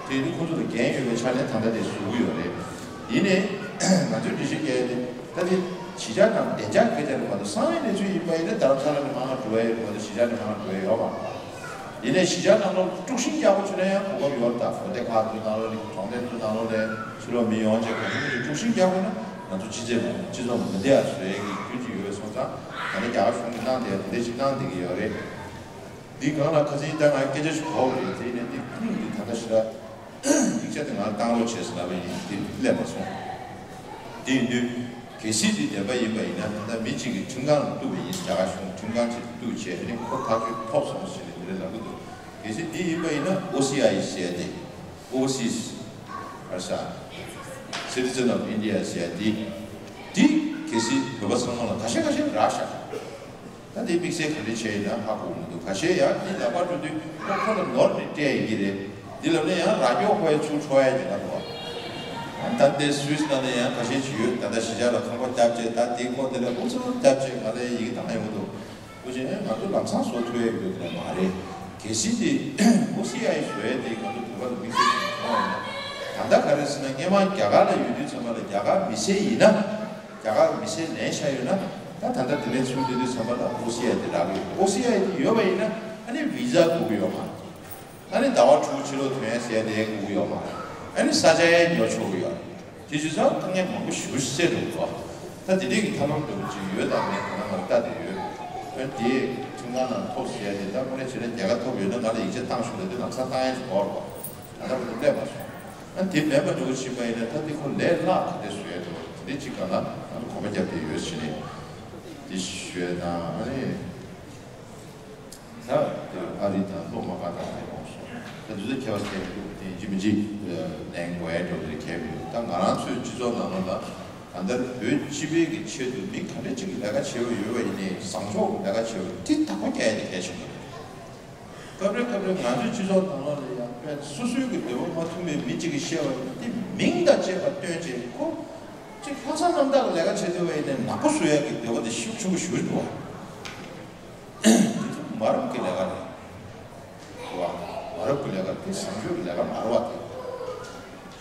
དེ་ཡིན་དུས་ཁོང་ཚོ་ལ་འགན་ཡོད་པའི་ཆ་ནས་ད་ལྟ་དེ་བཟོ་གི་ཡོད་རེད། ཡིན་ནའི་ང་ཚོའི་འགྲེལ་བཤད་རྒྱག་ཡ་དེ་ད་དེ་གཞིས་ཆགས་ནང་བདེ་འཇགས་སྐད་ཆ་རེད་མ་གཏོགས་གསང་བའི་གནས་ཚུལ་ཡིན་པ་ཡིན་ན་རྡ་རམ་ས་ལ་ནས་མར་འགྲོ་ཡ་ཡོད་རེད་མ་གཏོགས་གཞིས་ཆགས་ནས་མར་འགྲོ་ཡ་ཡོད་མ་རེད། ཡིན་ནའི་གཞིས་ཆགས་ནང་ལོགས་དཀྲུག་ཤིང་རྒྱག་པ་བྱུང་ན་ཡང་གོ་སྐབས་ཡོད་རེད། ད་དགོན་སྡེ་ཁག་ཚོའི་ནང་ལོགས་ནས་གྲོང་སྡེ་ཚོའི་ནང་ལོགས་ནས་ཕྱི་ལོགས་མི་ཡོང་བྱས་གང་བྱུང་དཀྲུག་ཤིང་རྒྱག་དགོས་ན་ང་ཚོ་སྤྱི་ཚོགས་སྤྱི་ཚོགས་མི་བདེ་བ་བཟོ་ཡ་གི་རྒྱུ་ཅིག་ཡོད་པ་སོང་ཙང་ད་ནི་རྒྱ་གར་གཞུང་གིས་གནང་བསྡད་ཡ་དེ་འདྲ་ཞིག་གནང་བསྡད་ཀྱི་ཡོད་རེད། འདི་སྒང་ལ་ཁ་སང་ད་ང་སྐད་ཆ་ཞིག་གོ་བ་རེད། དེ་ནས་འདི་ཀུན་གྱིས་ད་ལྟ་ཞིག་ལ་ཡིག་ཆ་དེ་ང་ལ་བཏང་རོགས་བྱས་ཟེར་ལབ་པ་ཡིན། དེ་སླེབས་མ་སོང་། དེ་ཡིན་དུས་གལ་སྲིད་དེ་བདེན་པ་ཡིན་པ་ཡིན་ན་ད་ལྟ་མི་གཅིག་གིས་ཁྲིམས་ཁང་ལ་གཏུགས་པ་ཡིན། རྒྱ་གར་གཞུང་ཁྲིམས་ཁང་ཅིག་ཏུ་གཏུགས་བྱས་ཨ་ནི་ཁོ་ཐག་གཅོད་ཐོབ་སོང་ཟེར་ནས་དེ་འདྲ་ལབ་ཀྱི་འདུག་གལ་སྲིད་དེ་ཡིན་པ་ཡིན་ན་ཨོ་སི་ཨའི་ཟེར་ཡ་དེ། Overseas Citizen of India་ཟེར་ཡ་དེ། དེ་གལ་སྲིད་བོད་པ་ཚང་མ་ལ་ཁ་ཤས་ཁ་ཤས་རག་ཤག་ད་དེ་དམིགས་བསལ་ག་རེ་བྱས་ཡིན་ན་ཧ་གོ་མི་འདུག་ཁ་ཤས་ཡང་དེ་ལག་པ་འགྲོ་དུས་ཁོ་ཁོ་ལ་ནོར་ནས་སྤྲད་ཡིན་གྱི་རེད། འདི་ལབ་ན་ཡང་ར་ཀྱོག་ཁོ་ཡ་ཚུར་འཕྲོ་ཡ་གྱི་ལབ་འདུག་ད་ལྟའི་སུད་སི་ནང་ནས་ཡང་ཁ་ཤས་ཅིག་ཡོད། ད་ལྟ་གཞིས་ཆགས་ལ་ཁང་པ་བརྒྱབ་བྱས་ད་དེ་ཁོ་དེ་ལ་ཨུ་ཚུགས་བརྒྱབ་བྱས་ང་ལ་ཡི་གེ་བཏང་ཡོང་གི་འདུག་ཨུ་ཆེ་ང་ཚོ་ལམ་སང་བཟོ་ཐུབ་ཡ་ཡོད་ཀྱི་མ་རེད། གལ་སྲིད་དེ་ཨོ་སི་ཨའི་བཟོ་ཡ་དེ་ང་ཚོ་བོད་པ་ལ་དམིགས་བསལ་གྱི་མཐོང་བ་ཡིན་ན། ད་ལྟ་ག་རེ་ཟེར་ན་སྔོན་མ་རྒྱ་གར་ལ་ཡོད་དུས་ཙམ་པ་ལ་རྒྱ་གར་མི་སེར་ཡིན་ན། རྒྱ་གར་མི་སེར་ལེན་བཞག་ཡོད་ན་ད་ད་ལྟ་དེ་འདྲའི་ཚུལ་དེ་དུས་ཙམ་པ་ལ་ཨོ་སི་ཨའི་དེ་རག་གི་ཡོད། ཨོ་སི་ཨའི་དེ་ཡོད་པ་ཡིན་ན་ཨ་ནི་བི་ཛ་དགོས་ཀྱི་ཡོད་མ་རེད། ཨ་ནི་ཟླ་བ་དྲུག་ཕྱི་ལོགས་ཐོན་ཡ་ཟེར་ཡ་དེ་དགོས་ཀྱི་ཡོད་མ་རེད། ཨ་ནི་ས་ཆ་ཡང་ཉོ་ཆོག་གི་ཡོད། དེ་བྱས་ཙང་དཀའ་ངལ་མང་པོ་ཞེ་པོ་ཅིག་སེལ་འགྲོ་གི་འདུག་ད་དེ་འདྲའི་གི་ཐབས་ལམ་འདྲ་པོ་ཅིག་ཡོད་དམ་མེད་ད་ང་ལ་ལྟ་བསྡད་ཡོད། ཨ་དེ་ཁྲིམས་ཁང་ནང་ཐོབ་ཟེར་ཡ་དེ་ད་དངོས་གནས་བྱས་ན་རྒྱལ་ཁ་ཐོབ་ཡོད་ན་ང་ལ་ཡིག་ཆ་བཏང་ཤོག་ལབ་དུས་ལམ་སང་བཏང་ཡ་ཅིག་འདུག་རེད་པ། ད་ལྟ་བར་དུ་སླེབས་མ་སོང་། ཨ་དེ་མེད་པ་འདྲ་པོ་ཅིག་ཡིན་པ་ཡིན་ན་ད་དེ་ཁོ་ལས་སླ་ག་འདྲ་བཟོ་ཡ་འདུག་དེ་འདྲའི་ཅིག་སྒང་ལ་ང་ཚོ་གོམ་པ་རྒྱབ་བསྡད་ཡོད་ཟེར་ནས་དེ་ཞུ་ཡ་དང་ཨ་ནི། ད་དེ་ཨ་རི་དང་སློབ་མ་ག་དང་དེ་མང་སོང་། ད་དུས་ཚོད་ཁྱད་པར་ཅན་འདུག་དེ་ཡིན་གཅིག་མིན་གཅིག་ལེན་དགོས་ཡ་འགྲོ་དེ་གལ་མི་འདུག་ད་ང་རང་ཚོའི་སྤྱི་ཚོགས་ནང་ལོགས་ལ་ད་ལྟ་བོད་སྤྱི་པའི་གི་ཆེད་དུ་མི་ག་འདྲ་ཅིག་གི་ལས་ཀ་བྱེད་འོས་ཡོད་པ་ཡིན་ནའི་བཟང་ཕྱོགས་ཀྱི་ལས་ཀ་བྱེད་འོས་དེ་བདག་པོ་རྒྱག་ཡ་དེ་གལ་ཆེན་པོ་རེད། སྐབས་རེ་སྐབས་རེ་ང་ཚོའི་སྤྱི་ཚོགས་ནང་ལོགས་ལ་ཡང་དཔེ་སོ་སོའི་གི་འདོད་པ་མ་མཐུན་པའི་མི་གཅིག་གིས་བཤད་པ་ཡིན་ན་དེ་མིང་དང་བཅས་པ་བཏོན་བྱས་ཁོ་ཅིག་ལྷག་བསམ་རྣམ་དག་གི་ལས་ཀ་བྱེད་འདོད་པ་ཡིན་ནའི་ནག་པོ་བཟོ་ཡ་གི་འདོད་པ་དེ་ཤུགས་ཆེན་པོ་ཞེ་པོ་འདུག་བ། དེ་ཚོ་མ་རབས་ཀྱི་ལས་ཀ་རེད། རེད་བ། མ་རབས་ཀྱི་ལས་ཀ་དེ་བཟང་སྤྱོད་ཀྱི་ལས་ཀ་མ་རེད་བ་དེ།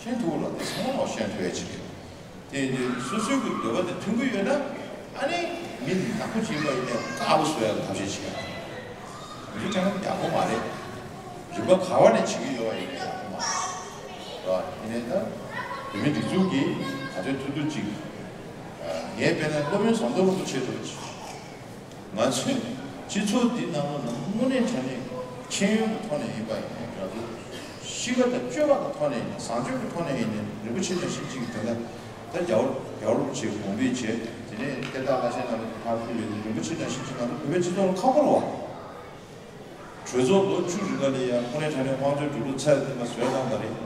ཤེས་ཐུབ་ལ་དེ་ཚང་མ་ཤེས་ཐུབ་ཡ་ཅིག་རེད། དེ་ཡིན་དུས་སོ་སོའི་གི་འདོད་པ་དེ་མཐུན་གྱི་ཡོད་ན་ཨ་ནི་མི་ནག་པོ་བྱེད་པ་ཡིན་ནའི་དཀར་པོ་བཟོ་ཡ་གི་ཐབས་ཤེས་བྱེད་ཡ། མི་ཚང་མ་ཡག་པོ་མ་རེད། རིག་པ་ག་བ་ནས་བྱེད་ཀྱི་ཡོད་པ་ཡིན་ནའི་ཡག་པོ་མ་རེད། རེད་བ། ཡིན་ནའི་ད་བོད་མི་སྒྲིག་འཛུགས་ཀྱིས་ག་ཚོད་ཐུབ་ཐུབ་ཅིག་ངས་དཔེར་ན་སློབ་དཔོན་ཟམ་གདོང་རིན་པོ་ཆེ་འདྲ་བོ་ཅིག་ང་ཚོས་སྤྱི་ཚོགས་འདི་ནང་ལོགས་ན་དངོས་གནས་དྲང་གནས་ཤེས་ཡོན་གྱི་ཐོག་ནས་ཡིན་པ་ཡིན་ན་འདྲ་འདུག་གཤིས་ཀ་དང་སྤྱོད་པ་གི་ཐོག་ནས་ཡིན་ན་བཟང་སྤྱོད་ཀྱི་ཐོག་ནས་ཡིན་ན་རིན་པོ་ཆེ་དང་ཤིན་ཅིག་གི་དོན་དག་ད་རྒྱལ་བ་རྒྱལ་བ་རིན་པོ་ཆེའི་དགོངས་པའི་བྱས་དེ་ནས་དེ་དག་ལ་ཤེས་ན་ཕར་ཕུལ་བའི་རིན་པོ་ཆེ་དང་ཤིན་ཅིག་ང་ཚོ་བོད་པའི་སྤྱི་ཚོགས་ལ་ཁག་པོ་རེད་བ། གྲོས་ཚོགས་ལོ་བཅུ་རིང་ལ་ལས་ཡང་དངོས་གནས་དྲང་གནས་དམངས་གཙོའི་འགྲོ་ལུགས་ཚད་ལ་ལྡན་པ་བཟོས་གནང་བ་རེད།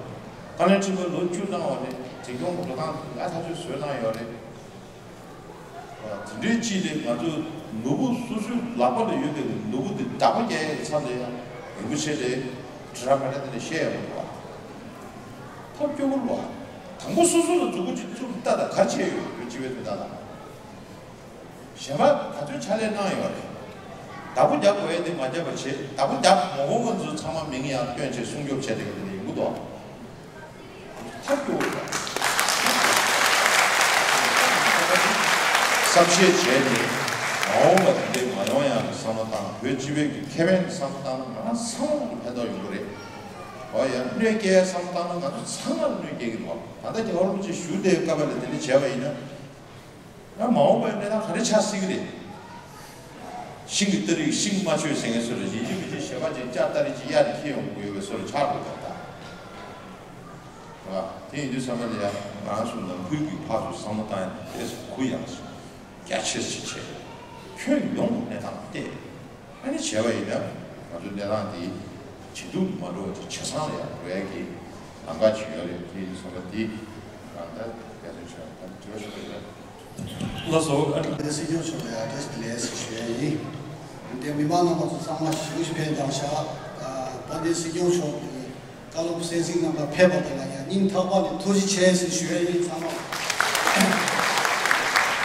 དཀའ་ལས་ཁྲིམས་ཁང་ལོ་བཅུ་གནང་བ་རེད། འཛིན་སྐྱོང་གི་འགྲོ་སྟངས་ཡག་ཐག་ཆོད་བཟོས་གནང་ཡོད་རེད། དེ་འདྲའི་ཅིག་ལས་ང་ཚོ་ནོར་བུ་སོ་སོའི་ལག་པ་ལ་ཡོད་པའི་ནོར་བུ་དེ་བདག་པོ་རྒྱག་ཡག་གི་ཚབ་ལ་ཡང་རིན་པོ་ཆེ་ལས་དྲི་ར་མ་འདྲ་དེ་འདྲ་བཤད་ཡག་མི་འདུག་བ། ཐབས་སྐྱོ་པོ་རེད་བ། དང་པོ་སོ་སོ་ལ་མཛུབ་གུ་ཅིག་བཙུགས་ལྟ་དང་ག་བྱས་ཡོད་རེད་སྤྱི་པའི་དོན་དག་ལ། གཞན་པ་ག་ཚོད་ཕྱག་ལས་གནང་ཡོད་རེད། བདག་པོ་རྒྱག་དགོས་ཡ་དེ་མ་རྒྱབ་པ་བྱས་བདག་པོ་རྒྱག་མ་དགོས་པ་ཚོ་ཚང་མ་མིང་ཡང་བཏོན་བྱས་སྲུང་སྐྱོབ་བྱས་བསྡད་པ་དེ་འདྲ་ཡིན་གྱི་འདུག་ཐབས་སྐྱོ་བོ་རེད། བསམ་ཤེས་བྱས་ནས་མ་འོངས་པ་དེ་འདྲའི་མ་ཡོང་ཡག་གི་བསམ་བློ་བཏང་བོད་སྤྱི་པའི་གི་ཁེ་ཕན་གྱི་བསམ་བློ་བཏང་ན་ང་རང་ཚང་མ་ལ་ཕན་ཐོགས་ཡོང་གི་རེད། འོ་ཡ་གནོད་སྐྱེལ་བསམ་བློ་བཏང་ན་ང་ཚོ་ཚང་མ་ལ་གནོད་སྐྱེལ་གི་འདུག་ད་ལྟ་རྒྱལ་བ་རིན་པོ་ཆེ་བཞུགས་བསྡད་སྐབས་ལ་དེ་འདྲ་བྱས་པ་ཡིན་ན། ཡང་མ་འོངས་པའི་གནས་སྟངས་ག་རེ་ཆགས་སྲིད་ཀྱི་རེད། ཤིང་གི་སྟ་རེ་ཤིང་མ་ཆོད་ཟེར་མཁན་ཚོ་ལ་ཡིན་གཅིག་མིན་གཅིག་ཞལ་པ་ཅིག་ལྕགས་སྟ་རེ་ཅིག་གཡའ་ནས་འཁྱེར་ཡོང་དགོས་ཡོད་པའི་བཟོ་འདྲ་ཆགས་འགྲོ་གི་རེད་ད། རེད་བ། དེ་ཡིན་དུས་ཚང་མ་ལ་ཡང་ང་རང་ཚོ་ནང་ཁུལ་གྱི་ཕར་ཚུར་བསམ་བློ་བཏང་ཡ་དེ་གུ་ཡངས་ཤིང་རྒྱ་ཆེ་ཞིག་བྱས། ཁྱོན་ཡོངས་ཀྱི་གནས་སྟངས་ལ་བལྟས། ཨ་ནི་བྱས་པ་ཡིན་ན་ང་ཚོའི་གནས་སྟངས་འདི་ཇེ་སྡུག་ཏུ་མ་འགྲོ་བ་ཅིག་ཇེ་བཟང་ལ་ཡང་འགྲོ་ཡ་གི་ལམ་ཁ་ཅིག་ཡོད་རེད། དེ་ཡིན་སོང་ཙང་འདི་ང་ད་དགེ་མཚན་ཆེ་བ་ད་དྲི་བ་ཞུ་གི་ཡོད། ལགས་སོ། ཨ་ནི་སྲིད་སྐྱོང་མཆོག་ལ་ཡང་བཀྲ་ཤིས་བདེ་ལེགས་ཞུ་ཡ་ཡིན། འདི་མི་མང་རྣམ་པ་ཚོ་ཚང་མ་ཞིབ་ཞིབ་ཕེབས་དང་ཤག་དཔལ་ལྡན་སྲིད་སྐྱོང་མཆོག་གི་བཀའ་སློབ་གསན་གཟིགས་གནང་བར་ཕེབས་པ་དེ་ལ་ཡང་སྙིང་ཐག་པ་ནས་ཐུགས་རྗེ་ཆེ་ཞེས་ཞུ་ཡ་ཡིན་ཚང་མ།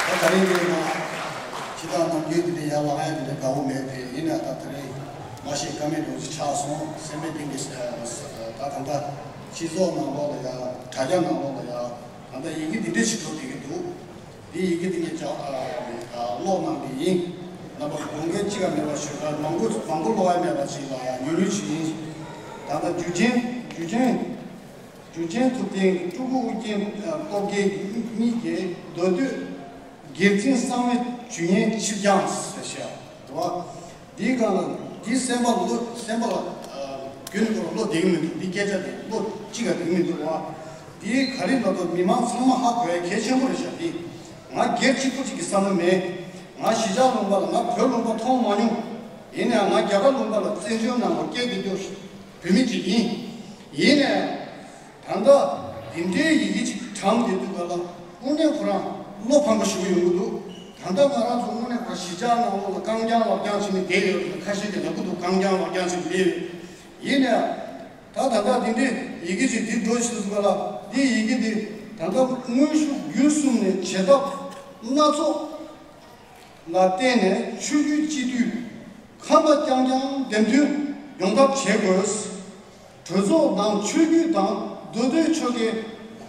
ད་དེ་རིང་འདིར་མ་ཕྱི་ཐག་ནམ་རྒྱུན་དེ་འདྲ་ཡར་ལངས་ཡ་དེ་འདྲ་དགའ་བོ་མེད་དེ་ཡིན་ན་ད་དེ་རིང་མ་ཤེས་ཀ་མེད་འགྲོ་ཅིག་ཆགས་སོང་སེམས་པའི་གཏིང་གི་ད་ད་ལྟ་སྤྱི་ཚོགས་ནང་ལོགས་ལ་ཡང་དྲ་རྒྱ་ནང་ལོགས་ལ་ཡང་ད་ལྟ་ཡི་གེ་འདི་འདྲ་ཞིག་འགྲོ་བསྡད་ཀྱི་འདུག་འདི་ཡི་གེ་འདི་ངས་ཀློག་གནང་གི་ཡིན། རྣམ་པ་དགོངས་འགལ་གཅིག་ཀྱང་མེད་པ་ཞུ་ག་མང་པོ་མང་པོ་ཀློག་ཡ་མེད་པ་ཅིག་ལ་ཡང་ཉུང་ཉུང་ཞིག་ཡིན། ད་ལྟ་འཇུ་ཆེན་འཇུ་ཆེན་འཇུ་ཆེན་ཐུབ་བསྟན་སྤྲུལ་སྐུ་ཨུ་རྒྱན་སྟོབས་རྒྱལ་གཉིས་ཀྱིས་མདོ་སྟོད་སྒེར་འཛིན་གསང་བའི་ཇུས་ངན་ཕྱིར་འགྱངས་ཟེར་བཤད་འདུག་བ། འདིའི་སྒང་ལ་འདིའི་གསན་པ་ལོ་གསན་པ་ལ་རྒྱུན་ནས་ཁོ་ལ་བློ་བདེ་གི་མི་འདུག་འདི་སྐད་ཆ་དེ་བློ་གཅིག་ཀྱང་བདེ་གི་མི་འདུག་བ། འདི་ག་རེ་ལབ་དུས་མི་མང་ཚང་མ་ཧ་གོ་ཡ་གལ་ཆེན་པོ་རེད་ཤག་འདི་ང་སྒེར་གཅིག་པུ་གཅིག་གི་བསམ་བློ་མེད། ང་གཞིས་ཆགས་ལུང་པ་ལ་ང་བོད་ལུང་པ་མཐོང་མ་མྱོང་། ཡིན་ནའང་ང་རྒྱ་གར་ལུང་པ་ལ་བཙན་བྱོལ་ནང་ལ་སྐྱེས་བསྡད་རྒྱུ་བོད་མི་གཅིག་ཡིན། ཡིན་ནའང་། ད་ལྟ་འདི་འདྲའི་ཡི་གེ་ཅིག་བགྲངས་བསྡད་དུས་ག་ལ་དངོས་གནས་ཁོ་རང་བློ་ཕམ་པ་ཞིག་ཡོང་གི་འདུག་ད་ལྟ་ང་རང་ཚོ་དངོས་གནས་ཁོ་རང་གཞིས་ཆགས་ནང་ལོགས་ལ་རྐང་རྐྱང་ལག་རྐྱང་བྱས་ནས་བསྡད་ཡོད་རེད། ཁ་ཤས་ཀྱིས་ལབ་ཀྱི་འདུག་རྐང་རྐྱང་ལག་རྐྱང་བྱས་ནས་བསྡད་ཡོད། ཡིན་ནའང་ད་ད་ལྟ་འདི་འདྲའི་ཡི་གེ་ཅིག་འདི་འགྲོ་བཞིན་འདུག་ག་ལ་འདི་ཡི་གེ་འདི་ད་ལྟ་དངོས་ཤུགས་བརྒྱུད་གསུམ་ནས་བྱེད་ཐབས་སྣ་ཚོགས། ལ་བརྟེན་ནས་ཆོས་བརྒྱུད་སྤྱི་འཐུས་ཁམས་པ་རྐྱང་རྐྱང་འདེམས་ཐོན་ཡོང་ཐབས་བྱེད་དགོས། གྲོས་ཚོགས་ནང་ཆོས་བརྒྱུད་དང་མདོ་སྟོད་ཆོལ་ཁའི་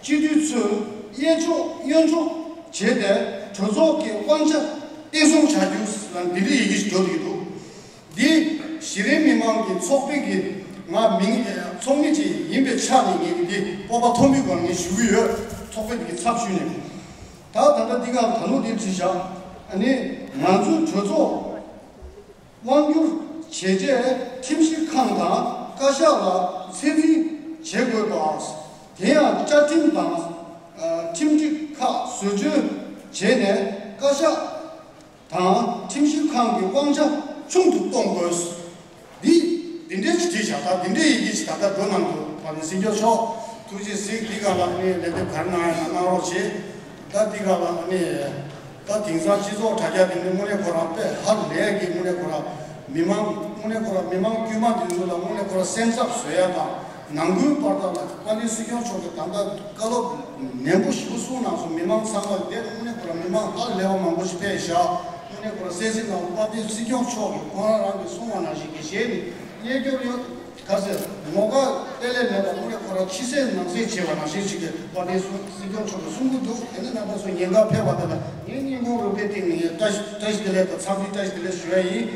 སྤྱི་འཐུས་ཚོས་གཡས་ཕྱོགས་གཡོན་ཕྱོགས་བྱས་ཏེ་གྲོས་ཚོགས་ཀྱི་དབང་ཆ་བརྟན་སྲུང་བྱ་རྒྱུ་ལ་འདི་འདྲའི་ཡི་གེ་ཞིག་འགྲོ་བསྡད་ཀྱི་འདུག་འདི་གཞི་རིམ་མི་མང་གི་ཚོགས་པའི་གི་ ང་མི་ཚོགས་མི་ཅིག་ཡིན་པའི་ཆ་ནས་ངས་འདི་སྤོབས་པ་མཐོན་པོའི་སྒོ་ནས་ངས་ཞུ་གི་ཡོད། ཚོགས་པའི་འདི་གི་ཚབ་ཞུས་ནས། ད་ད་ལྟ་འདི་ག་ད་ལོ་འདི་བྲིས་བཞག་ཨ་ནི་ང་ཚོའི་གྲོས་ཚོགས་དབང་སྒྱུར་བྱས་རྗེས་ཁྲིམས་ཞིབ་ཁང་དང་བཀའ་ཤག་ལ་ཚད་འཛིན་བྱེད་དགོས་པ། དེ་ཡང་བཅའ་ཁྲིམས་དང་ཁྲིམས་སྒྲིག་ཁག་བཟོ་བཅོས་བྱས་ནས་བཀའ་ཤག་དང་ཁྲིམས་ཞིབ་ཁང་གི་དབང་ཆ་ཆུང་དུ་གཏོང་དགོས། འདི་འདི་འདྲའི་ཅིག་བྲིས་བཞག་ད་འདི་འདྲའི་ཡི་གེ་ཞིག་ད་ལྟ་འགྲོ་གནང་འདུག་ཕ་ནི་སྲིད་སྐྱོང་མཆོག་ཐུགས་རྗེ་གཟིགས། འདི་ག་ལ་ནི་ལན་འདེབས་ག་རེ་གནང་ཡ་ན་གནང་རོགས་བྱེད། ད་འདི་ག་ལ་ནི་ད་དེང་སང་སྤྱི་ཚོགས་དྲ་རྒྱ་དེ་ནི་དངོས་གནས་ཁོ་རང་དཔེ་ཧ་ལས་ཀྱི་དངོས་གནས་ཁོ་རང་མི་མང་དངོས་གནས་ཁོ་རང་མི་མང་དཀྱུས་མ་འདི་ཚོ་ལ་དངོས་གནས་ཁོ་རང་སེམས་འཚབ་བཟོ་ཡ་དང་ནང་ཁུལ་བར་ཐག་ལ་དཔལ་ལྡན་སྲིད་སྐྱོང་མཆོག་གི་ད་ལྟ་བཀའ་སློབ་ནན་པོ་ཞིག་གསུངས་གནང་སོང་། མི་མང་ཚང་མ་དེ་དངོས་གནས་ཁོ་རང་མི་མང་ཧ་ལས་པ་མང་པོ་ཞིག་ཕེབས་ཤག་དངོས་གནས་ཁོ་རང་གསན་གཟིགས་གནང་དཔལ་ལྡན་སྲིད་སྐྱོང་མཆོག་གིས་ཁོ་རང་རང་གིས་གསུངས་པ་ནང་བཞིན་གྱི་ཞལ་ནས་རྣལ་འབྱོར་ཡོད། ག་ཟེར་ངོ་དགའ་དཔེ་ལས་མེད་པ་དངོས་གནས་ཁོ་རང་ཕྱི་གསལ་ནང་གསལ་བྱས་པ་ནང་བཞིན་ཞིག་གིས་དཔལ་ལྡན་སྲིད་སྐྱོང་མཆོག་གིས་གསུང་གི་འདུག་དེ་ནས་རྣམ་པ་ཚོ་ཉེན་ཁ་ཕེབས་པ་དེ་ལ་ངས་སྙིང་ཁོང་རུས་པའི་གཏིང་ནས་བཀྲ་ཤིས་བཀྲ་ཤིས་བདེ་ལེགས་དང་འཚམས་འདྲི་བཀྲ་ཤིས་བདེ་ལེགས་ཞུ་ཡ་ཡིན།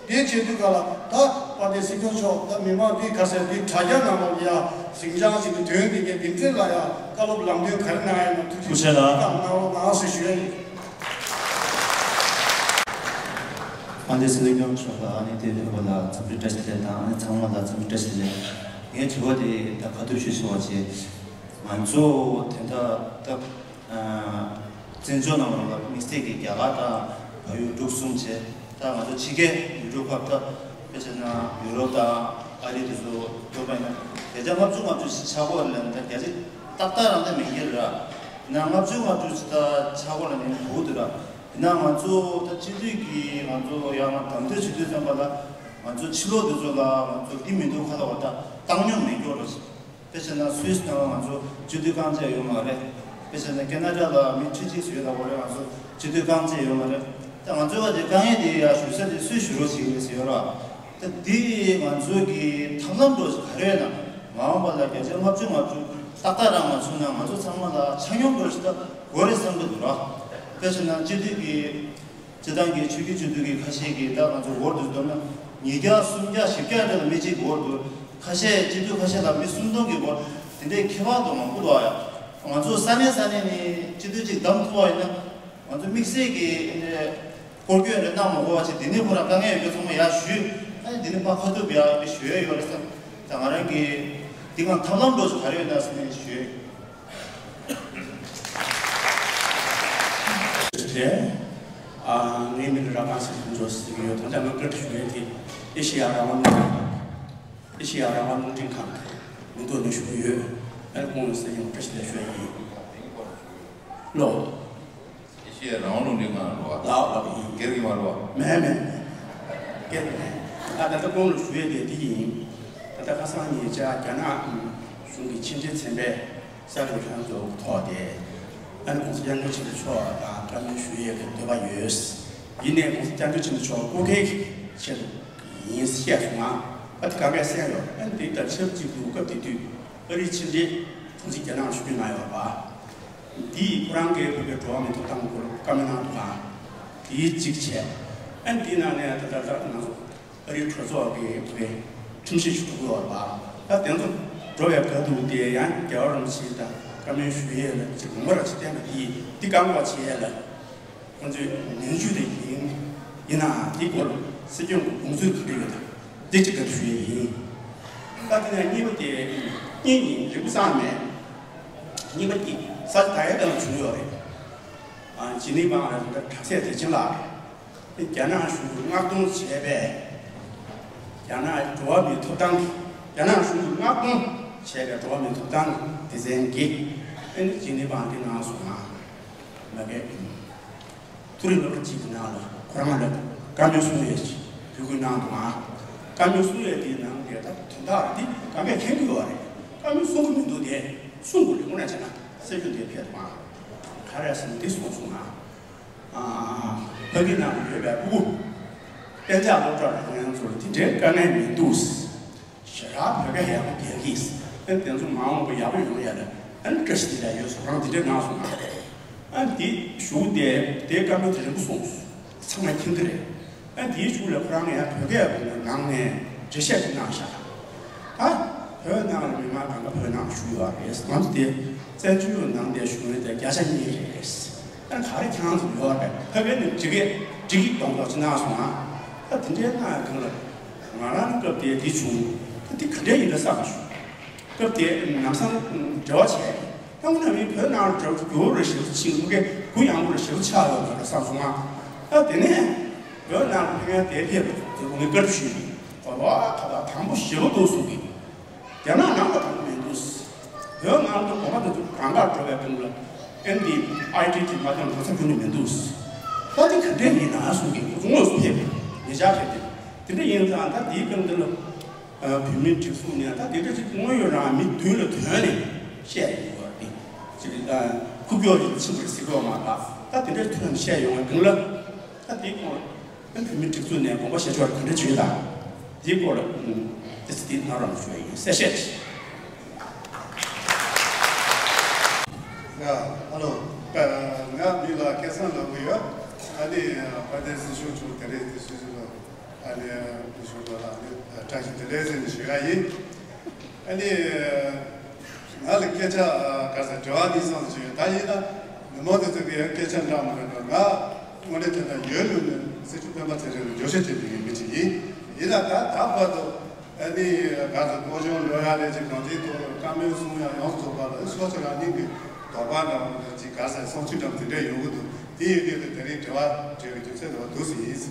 དེ་བྱེད་དུས་ག་ལ་ད་དཔལ་ལྡན་སྲིད་སྐྱོང་མཆོག་ད་མི་མང་འདི་ག་ཟེར་འདི་དྲ་རྒྱ་ནང་ལོགས་ལ་ཡ་ཟིང་ཆ་ཞིག་གི་དོན་འདི་གའི་འདི་འདྲ་ལ་ཡ་བཀའ་སློབ་ལམ་སྟོན་ག་རེ་གནང་ཡ་ན་ཐུགས་རྗེ་ཆེ་ལ་གནང་རོགས་གནང་ཞེས་ཞུ་ཡ་ཡིན། དཔལ་ལྡན་སྲིད་སྐྱོང་མཆོག་ལ་ཨ་ནི་དེ་ཕེབས་པ་ལ་འཚམས་འདྲི་བཀྲ་ཤིས་བདེ་ལེགས་དང་ཨ་ནི་ཚང་མ་ལ་འཚམས་འདྲི་བཀྲ་ཤིས་བདེ་ལེགས། ངའི་དྲི་བ་དེ་ད་ག་ཐུབ་ཞུས་སོང་བ་བྱས། ང་ཚོ་དེ་འདྲ་ད་བཙན་བྱོལ་ནང་ལ་དམིགས་བསལ་གྱི་རྒྱ་གར་དང་བལ་ཡུལ་འབྲུག་གསུམ་བྱས་ད་ང་ཚོ་ཕྱི་རྒྱལ་ཡུལ་གྲུ་ཁག་ད་དཔེ་བྱས་ན་ཡུ་རོབ་དང་ཨ་རི་དེ་ཚོ་སྐྱོད་པ་ཡིན་ན་བརྒྱ་ཆ་ལྔ་བཅུ་ང་བཅུ་ཞིག་ཆགས་ཀྱི་ཡོད་རེད་ལབ་ན་ད་བརྒྱ་ཆ་ཏག་ཏག་རང་ད་མེད་ཀྱི་རེད། ཡིན་ན་ལྔ་བཅུ་ང་བཅུ་ཞིག་ད་ཆགས་ཀྱི་ཡོད་ལབ་ན་ཡང་འགྲོ་གི་འདུག་ར། ཡིན་ན་ང་ཚོ་ད་སྤྱི་འཐུས་ཀྱི་ང་ཚོ་ཡང་ང་གདམ་འཐུས་བྱེད་དུས་ཙམ་པ་ལ་ང་ཚོ་ཕྱི་ལོགས་དེ་ཚོ་ལ་ང་ཚོ་འདི་མི་འདུག་ཁ་ལ་བ་ད་བཏང་སྙོམས་མེད་སྐྱོར་རོ། དཔེ་བྱས་ན་སུད་སི་ནང་ང་ཚོ་སྤྱི་འཐུས་རྐང་རྩེད་ཡོད་མ་རེད། དཔེ་བྱས་ན་ཁེ་ན་ཌ་ལ་མི་ཁྲི་གཅིག་ཙམ་ཡོད་ད་གོ་རེད། ང་ཚོ་སྤྱི་འཐུས་རྐང་རྩེད་ཡོད་མ་རེད། ད་ང་ཚོ་བ་དེ་དཀའ་ངལ་དེ་ཡ་ཞུ་ས་དེ་སུས་ཞུ་རོགས་བྱེད་ཀྱི་རེད་ཟེར་ཡོད་ར། ད་འདི་ང་ཚོ་གི་ཐབས་ལམ་འགྲོ་ཞིག་ག་རེ་ཡོད་ན་མ་འོངས་པ་ལ་བརྒྱ་ཆ་ལྔ་བཅུ་ང་བཅུ་ཏག་ཏག་རང་མ་བྱུང་ན་ང་ཚོ་ཚང་མ་ལ་ཆ་སྙོམས་འགྲོ་ཞིག་ད་དགོས་རེད་བསམ་གྱི་འདུག་ར། དཔེ་བྱས་ན་སྤྱི་འཐུས་ཀྱི་སྤྱི་བཏང་གི་ཆོས་བརྒྱུད་སྤྱི་འཐུས་ཀྱི་ཁ་ཤས་ཀྱིས་ད་ང་ཚོ་འོར་དུ་བསྡོམས་ན་ཉིས་བརྒྱ་སུམ་བརྒྱ་བཞི་བརྒྱ་འདྲ་ལ་མི་གཅིག་འོར་དུ་ཁ་ཤས་སྤྱི་འཐུས་ཁ་ཤས་ལ་མི་སུམ་སྟོང་གི་འོར་དེ་འདྲའི་ཁྱད་པར་དུ་མང་པོ་འདུག་ཨ་ཡ། ང་ཚོ་ས་གནས་ས་གནས་ནས་སྤྱི་འཐུས་གཅིག་བདམས་ཐུབ་པ་ཡིན་ན་ང་ཚོ་དམིགས་བསལ་གྱི་ཨེ་འདྲའི་སྐོར་སྐྱོད་རེ་གནང་མ་དགོས་པ་ཅིག་དེ་ནས་ཁོ་རང་དཀའ་ངལ་ཡོད་རྒྱུ་ཚང་མ་ཡར་ཞུས། ཨ་ནི་དེ་ནས་ཕར་ཁ་ཐུག་ཡར་ཞུ་ཡས་ཡོད་རེད་བསམ། ད་ང་རང་གིས་འདི་གང་ཐབས་ལམ་འགྲོ་ཆོག་ག་རེ་ཡོད་ན་བསམ་ནས་ཞུས། རེད། ཨ། ངའི་མིང་ལ་ར་ཁང་སྲིད་དོན་ཚོགས་ཟེར་གྱི་ཡོད། ད་ལྟ་ང་བཀའ་འདྲི་ཞུ་ཡས་དེ་ཨེ་ཤེ་ཡ་རང་དབང་ཨེ་ཤེ་ཡ་རང་དབང་རླུང་འཕྲིན་ཁང་གི་མིང་ཐོག་ནས་ཞུ་གི་ཡོད། ཨ་ནི་ཁོང་ལ་སྲིད་སྐྱོང་བཀྲ་ཤིས་བདེ་ལེགས་ཞུ་ཡས་ཡིན། ལོ། ཨེ་ཤེ་ཡ་རང་དབང་རླུང་འཕྲིན་ཁང་ལ་འགྲོ་བ། ལགས་ལགས་ཡིན། སྒེར་གྱི་མ་རེད་བ། མེད་མེད་མེད། སྒེར་གྱི་མེད། ད་ད་ལྟ་ཁོང་ལ་ཞུ་ཡས་དེ་འདི་ཡིན། ད་ལྟ་ཁ་སང་ཉེ་ཆར་རྒྱ་ནག་གཞུང་གི་ཕྱི་འབྲེལ་ཚན་པས་གསར་འགོད་ལྷན་ཚོགས་ཐོག་དེ་ཨ་ནི་༸གོང་ས་༸སྐྱབས་མགོན་ཆེན་པོ་མཆོག་དང་བཀའ་མོལ་ཞུ་ཡས་ཀྱི་འདོད་པ་ཡོད། ཡིན་ནའི་༸གོང་ས་༸སྐྱབས་མགོན་ཆེན་པོ་མཆོག་སྐུ་སྒེར་གྱི་ཆེད་དུ་ཡིན་བཤད་སོང་ང་། ཨ་དེ་ག་གས་གསན་ཡོད། ཨ་ནི་དེ་ལྟར་ཆབས་ཅིག་ཏུ་སྐབས་དེ་དུས་ཨ་རིའི་ཕྱི་འབྲེལ་དྲུང་ཆེ་རྒྱ་ནག་ཞུ་རྒྱུ་གནང་ཡོད་པ། འདིས་ཁོ་རང་གིས་བོད་པའི་འགྲོ་བ་མིའི་ཐོབ་ཐང་སྐོར་བཀའ་མོལ་གནང་འདུག་ག། དེའི་གཅིག་བྱས། ཨ་ནི་དེའི་ནང་ནས་ད་ལྟ་ད་ང་ཚོ་ཨ་རིའི་གྲོས་ཚོགས་ཀྱི་བོད་པའི་ཁྲིམས་ཞིབ་ཞུ་འགྲོ་གི་ཡོད་པ། ད་དེ་ཚོ་འགྲོ་བའི་སྐབས་དུ་དེ་ཡང་རྒྱལ་བ་རིན་པོ་ཆེ་དང་བཀའ་མོལ་ཞུ་ཡས་ལ་ཅིག་ལུང་པ་ར་ཅིག་བསྟན་པ་དེ་འདི་བཀག་འགོག་བྱེད་ཡས་ལ། ཁོང་ཚོས་ནན་ཞུ་དེ་ཡིན། ཡིན་ནའང་དེའི་སྐོར་སྲིད་སྐྱོང་གི་དགོངས་ཚུལ་ག་འདྲ་ཡོད་དམ། དེ་གཅིག་བཀའ་འདྲི་ཞུ་ཡས་ཡིན། ད་དེ་ནས་གཉིས་པ་དེ་གཉིས་ཡིན། རིང་པོ་སང་མེད། གཉིས་པ་དེ་ས་ཆ་ད་ཡའི་སྟེང་ལ་བྱུང་ཡོད་རེད། ཨ་ཇི་ནི་ཝང་ལ་དྲག་ཆས་བདེ་ཆེན་ལགས་རེད། རྒྱ་ནག་གཞུང་གིས་མངགས་གཏོང་བྱས་པའི་རྒྱ་ནག་འགྲོ་བ་མིའི་ཐོབ་ཐང་གི་རྒྱ་ནག་གཞུང་གིས་མངགས་གཏོང་བྱས་པའི་འགྲོ་བ་མིའི་ཐོབ་ཐང་གི་སྡེ་ཚན་གྱིས་ཨ་ནི་ཇི་ནི་ཝང་དེ་གནང་སོང་ང་། མ་གས། མཐོ་རིམ་སློབ་གྲྭ་གཅིག་གི་ནང་ལ་ཁོ་རང་ལ་བཀའ་མོལ་གསུང་ཡས་ཤིག་འབོད་སྐུལ་གནང་འདུག་ཨང་། བཀའ་མོལ་གསུང་ཡས་དེའི་ནང་གི་ད་དོན་དག་འདི་གང་གས་མཁྱེན་གྱི་ཡོད་རེད། བཀའ་མོལ་གསུང་གི་མི་འདུག་དེ་གསུང་དགོས་རེད། དངོས་གནས་བྱས་ན་གསལ་ཞུ་འདི་ཕེབས་འདུག་ཨང་། ག་རེ་ཟེར་ན་འདི་གསུངས་སོང་ཨང་། ཨ་ཕ་གི་ནང་ལ་ཡོད་པའི་ཕྲུ་གུ་གཏན་འཇགས་སློབ་གྲྭ་ལ་ཡོང་མཁན་ཚོ་ལ་དེ་འདྲའི་དཀའ་ངལ་མི་འདུག་ཞེ་དྲག་བོད་སྐད་ཡག་པོ་རྒྱག་གི། ཨ་ནི་དེ་ཚོ་མ་འོངས་པ་ཡག་པོ་ཡོང་ཡ་ལ་ཨ་ནི་བཀྲ་ཤིས་བདེ་ལེགས་ཡོད་སོང་། རང་དེ་འདྲ་གནང་སོང་ང་། ཨ་ནི་དེ་གཞུག་དེ་དེའི་བཀའ་མོལ་དེ་རིང་པོ་གསུངས་སོང་། ཚང་མ་མཁྱེན་གྱི་རེད། ཨ་ནི་དེའི་གཞུག་ལ་ཁོ་རང་ཡང་བོད་སྐད་ནང་ནས་འགྲེལ་བཤད་ཅིག་གནང་ཤག་ད་བོད་ནང་ལ་མི་མང་གང་ག་བོད་ནང་བཞུགས་ཡོད་རེད། ང་ཚོ་དེ་བཙན་བྱོལ་ནང་དེ་བཞུགས་མཁན་དེ་བརྒྱ་ཆ་གཉིས་རེད། ད་ག་རེ་ཁྱང་ཚོ་ཡོད་རེད། ཕ་གི་ནི་འགྲིག་གི་འགྲིག་གི་གདོང་ཐོག་ཅིག་གནང་སོང་ང་། ད་དེ་འདྲའི་གནང་ཡ་སྒང་ལ་ང་རང་སྐབས་དེ་དེ་བྱུང་། ད་དེ་ག་འདྲའི་ཡིན་ད་བསམ་བྱུང་། སྐབས་དེ་ལམ་སང་འབྲེལ་བ་བྱས། ད་དངོས་གནས་མི་བོད་ནང་ལ་འགྲོ་རྒྱུ་རུ་ཞེ་པོ་ཕྱིན་མི་དགེ་གུ་ཡངས་པོ་རུ་ཞེ་པོ་ཆགས་ཡོད་པ་རེད་བསམ་སོང་ང་། ད་དེ་ནས་བོད་ནང་ལ་ཕེབས་མཁན་དེ་ཕེབས་པ་དེ་ངས་བཀའ་འདྲི་ཞུས་པ་ཡིན། ད་བ་ད་ད་དང་པོ་ཞེ་པོ་འདུག་གསུང་གི། རྒྱ་ནག་ནང་ལ་དང་པོ་མི་འདུག་བོད་ནང་དུ་གོམ་པ་དེ་ཚོ་གང་ག་འགྲོ་བའི་སྟེང་ལ་ཨེན་ཌི་ཨའི་ཊི་དེ་མ་ཐོན་གོ་ས་ཁྱོན་ནས་མི་འདུག་ད་དེ་ག་འདྲས་ཡིན་ན་གསུང་གི། ཁོ་ཚོ་དངོས་སུ་ཕེབས་པ་ཉེ་ཆར་ཕེབས་ཏེ། དེ་འདྲ་ཡིན་ཙང་ད་དེའི་སྟེང་དེ་ལ། ཨ། བོད་མིའི་སྒྲིག་འཛུགས་ནས་ད་དེ་འདྲ་ཅིག་དངོས་ཡོད་རང་མི་མདུན་ལ་ཐོན་ནས་བཤད་ཡོང་བ་རེད། ཅིག་ཨ། ཁུག་ཀྱོག་ཅིག་ཕྱིན་པ་རེད་ཟེར་གྱི་ཡོད་མ་རེད། ད་དེ་འདྲ་ཐོན་ནས་བཤད་ཡོང་བའི་སྒང་ལ། ད་དེའི་སྐོར་ཨ། བོད་མིའི་སྒྲིག་འཛུགས་ནས་དགོངས་པ་བཞེས་ཕྱོགས་ག་འདྲ་བྱུང་དང་། དེའི་སྐོར་ལ་ཨ། ཏོག་ཙམ་དེ་གནང་རོགས་ཞུ་ཡ་ཡིན། གསལ་བཤད་ཅིག་ཡ། ཧ་ལོ། ང་མི་ལ་སྐལ་བཟང་ལབ་ཀྱི་ཡོད། ཨ་ནི་དཔལ་ལྡན་སྲིད་སྐྱོང་མཆོག་དེ་རིང་དེ་སུད་སི་ལ། ཨ་ནི་དེ་ཞུ་བ་ལ་ཨ་ནི་བཀྲ་ཤིས་བདེ་ལེགས་ཟེར་ནས་ཞུ་ཡ་ཡིན། ཨ་ནི་ང་ལ་སྐད་ཆ་ག་ས་དྲི་བ་གཉིས་གསུམ་ཞིག་ཡོད། ད་ཡིན་ན་མི་མང་དེ་ཚོ་གི་ཡང་སྐད་ཆ་འདྲ་མི་འདྲ་འདྲ། ང་དངོས་གནས་དྲང་གནས་ཡོད་ལུགས་ནས་སྲིད་སྐྱོང་སྤེན་པ་ཚེ་རིང་ལ་བརྗོད་བྱ་བྱེད་མཁན་མི་ཅིག་ཡིན། ཡིན་ན་ད་ད་བར་དུ་ཨ་ནི་ག་ས་སྐོར་སྦྱོང་འགྲོ་ཡ་རེད། ཅིག་གང་ཅིའི་ཐོག་བཀའ་མོལ་གསུང་ཡ་ཡོངས་སུ་རྫོགས་པ་ལ་ཕྱོགས་གཅིག་རང་ཉིད་ཀྱི་དོགས་པ་འདྲ་བོ་ཅིག་ག་ས་བསམ་ཚུལ་འདྲ་བོ་དེ་འདྲ་ཡོང་གི་འདུག་དེ་ཡོད་དུས་དེ་རིང་དྲི་བ་དྲི་བའི་རྒྱུ་མཚན་དེ་བ་འདུག་སེ་ཡིན།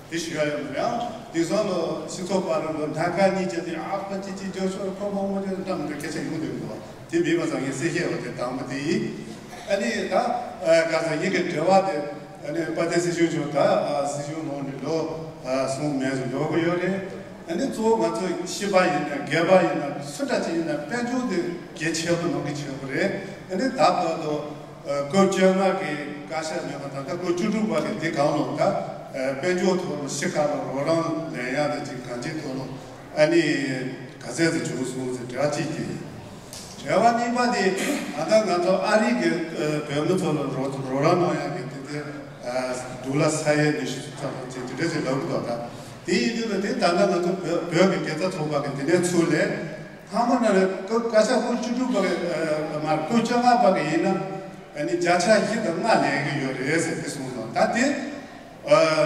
དེ་ཞུ་ཡ་ཡོད་མ་རེད། ཨང་། དེང་སང་ལོ་སྤྱི་ཚོགས་པ་རུ་ལོ་ལྷག་དཀར་གཉིས་བྱས་ཏེ། ཨ་ཕ་ཅི་ཅི་ཅོ་ཤོར་ཁོ་མོ་མོ་ཅོ་འདྲ་མི་འདྲ་སྐད་ཆ་ཡོང་དུས་འདུག་དེ་མེད་པ་ཙང་ངས་གསལ་བཤད་པ་དེ་དང་པོ་དེ་ཡིན། ཨ་ནི་ད་ག་ས་ཡིན་གྱི་དྲི་བ་དེ། ཨ་ནི་དཔལ་ལྡན་སྲིད་སྐྱོང་མཆོག་ད་སྲིད་སྐྱོང་ལངས་ནས་ལོ་གསུམ་མན་ཙམ་འགྲོ་གི་ཡོད་རེད། ཨ་ནི་གཙོ་བོ་ང་ཚོ་ཤི་པ་ཡིན་ན་རྒས་པ་ཡིན་ན་སུ་འདྲ་ཅིག་ཡིན་ན་དཔལ་འབྱོར་དེ་གལ་ཆེ་བོ་ནང་གི་ཆེ་བོ་རེད། ཨ་ནི་ད་བར་དུ་སྐབས་བཅོ་ལྔ་གི་བཀའ་ཤག་མེད་པ་དང་། ད་སྐབས་བཅུ་དྲུག་པ་གི་དེ་སྒང་ལ་ད་དཔལ་འབྱོར་ཐོག་ལ་ཤི་ཁ་ལ་རོགས་རམ་ལེན་ཡ་དེ་ཅིག་གང་ཅིའི་ཐོག་ལ་ཨ་ནི་ག་ཚད་ཙམ་བྱུང་སོང་ཟེར་དྲི་བ་གཅིག་དེ་ཡིན། དྲི་བ་གཉིས་པ་དེ། ད་ལྟ་ང་ཚོ་ཨ་རི་གི་བོད་མི་ཚོ་ལ་རོགས་རོགས་རམ་གནང་ཡ་གི་དེ་དེ་ཌོ་ལར་ས་ཡ་ཉི་ཤུ་ཙམ་ཅིག་དེ་འདྲ་ཅིག་ལབ་འདུག་ད་དེ་ཡིན་དུས་ལ་དེ་ད་ལྟ་ང་ཚོ་བོད་བོད་ཀྱི་རྒྱལ་ཚབ་ཚོགས་པ་གི་དེ་ནས་ཚུར་ལས། ལྷག་མ་ན་རེ་སྐབས་བཀའ་ཤག་སྐབས་བཅུ་དྲུག་པ་གི་མ་རེད། སྐབས་བཅོ་ལྔ་པ་གི་ཡིན་ན་ཨ་ནི་བརྒྱ་ཆ་བཞི་དང་ལྔ་ལེན་གི་ཡོད་རེད་ཟེར་དེ་གསུངས་སོང་། ད་དེ་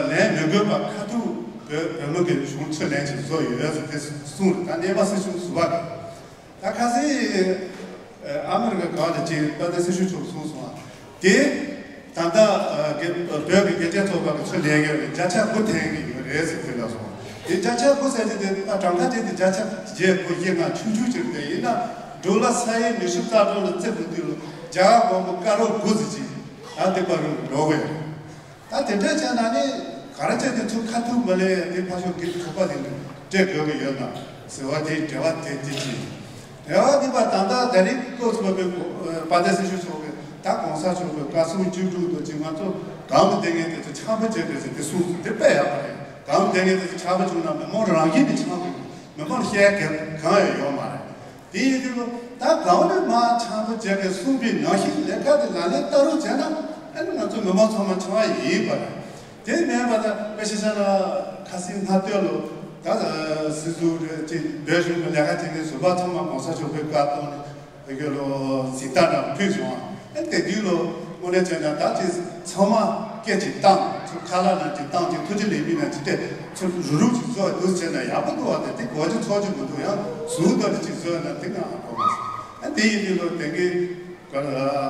ལེན་མི་དགོས་པ་ཁ་ཐུག་བོད་བོད་མི་གི་གཞུང་ཚུར་ལེན་ཅིག་བཟོ་ཡོད་ཟེར་དེ་གསུངས་རེད། ད་སྣེ་པ་སྲིད་གཞུང་ཟུར་པ་གི། ད་ཁ་སང་ཨ་མི་རི་ཀ་གང་ལ་ཅིག་དཔལ་ལྡན་སྲིད་སྐྱོང་མཆོག་གསུངས་སོང་བ། དེ་ད་ལྟ་བོད་ཀྱི་རྒྱལ་སྤྱིའི་ཚོགས་པ་གི་ཚུར་ལེན་ཡོད་རེད། བརྒྱ་ཆ་དགུ་འཐེན་གི་ཡོད་རེད་ཟེར་དེ་ལ་སོང་། དེ་བརྒྱ་ཆ་དགུ་ཟེར་གྱི་དེ་ད་གྲངས་ཀ་དེ་དེ་བརྒྱ་ཆ་བརྒྱད་དགུ་བཞི་ལྔ་ཆུང་ཆུང་ཅིག་རེད། དེ་ཡིན་ན་ཌོ་ལར་ས་ཡ་ཉི་ཤུ་རྩ་གྲངས་ལ་བརྩི་དགོས་དུས་ལ་རྒྱ་གར་གོང་བུ་ཀ་རོར་དགུ་ཟེར་ཅིག་ད་དེ་བར་རུ་འགྲོ་གི་ཡོད་རེད། ད་དེ་འདྲ་བྱས་ན་ནི་ག་རེ་བྱས་ཏེ་ཚུར་ཁ་ཐུག་མ་ལེན་ཡ་དེ་ཕར་ཕྱོགས་སྒེར་གྱི་ཚོགས་པ་དེ་འདྲ་སྤྲད་དགོས་ཀྱི་ཡོད་ན་ཟེར་བ་དེ་འབྲེལ་བ་དེ་དེ་ཅི། རེ་བ་འདི་པ་ད་ལྟ་ད་རིང་སྐབས་སུ་བབས་པའི་དཔལ་ལྡན་སྲིད་སྐྱོང་མཆོག་གིས་ད་གོང་ས་མཆོག་གི་བཀའ་གསུང་བཅུ་དྲུག་དང་ཅིག་ང་ཚོ་སྒང་ལ་བསྡད་མཁན་དེ་ཚོ་ཆགས་པ་བྱེད་དགོས་ཟེར་དེ་གསུངས་སོང་། དེ་དཔེ་ཡག་པ་རེད། སྒང་ལ་བསྡད་མཁན་དེ་ཚོ་ཆགས་པ་བྱུང་ན་མི་མང་རང་བཞིན་གྱིས་ཆགས་དགོས། མི་མང་ལ་བཤད་མཁན་གང་ཡང་ཡོད་མ་རེད། དེ་ཡིན་དུས་ད་སྒང་ལ་མར་ཆགས་པ་བྱེད་མཁན་གསུངས་པའི་ནང་བཞིན་ལས་ཀ་དེ་ལག་ལེན་བསྟར་རོགས་བྱས་ན་ཨ་ནི་ང་ཚོ་མི་མང་ཚང་མ་ཆགས་ཡ་ཡིན་པ་རེད། དེ་མིན་པ་ད་དཔེ་ཆ་བཞག་ན་ཁ་སང་སྔ་དུས་ལོ་ད་སྲིད་ཟུར་རེད་ཅེས་བོད་གཞུང་གི་ལས་ཀ་བྱེད་མཁན་ཟུར་པ་ཚང་མ་གོང་ས་མཆོག་གི་བཀའ་ཐོག་ནས་བོད་སྐྱོད་ལོ་གཟེངས་རྟགས་འདྲ་ཕུལ་སོང་། ཨ་དེ་དུས་ལོ་དངོས་གནས་བྱས་ན་ད་ཅིག་ཚང་མ་སྐད་ཅིག་བཏང་། ཚུར་ཁ་ལག་ནང་ཅིག་བཏང་། ཅིག་ཐུགས་རྗེ་ལེགས་འབུལ་ནང་ཅིག་སྤྲད། ཚུར་རུབ་རུབ་ཅིག་བཟོ་བ་འདུག་བྱས་ན་ཡག་པོ་འདུག་བ། དེ་དེ་གོ་རྒྱུ་ཚོར་རྒྱུ་མི་འདུག་ཡང་ཟུར་ལྟ་བུ་ཅིག་བཟོས་ན་དེ་ང་ཧ་གོ་མ་སོང་། ཨ་དེ་ཡིན་དུས་ལོ་དེ་གའི་ག་ལ་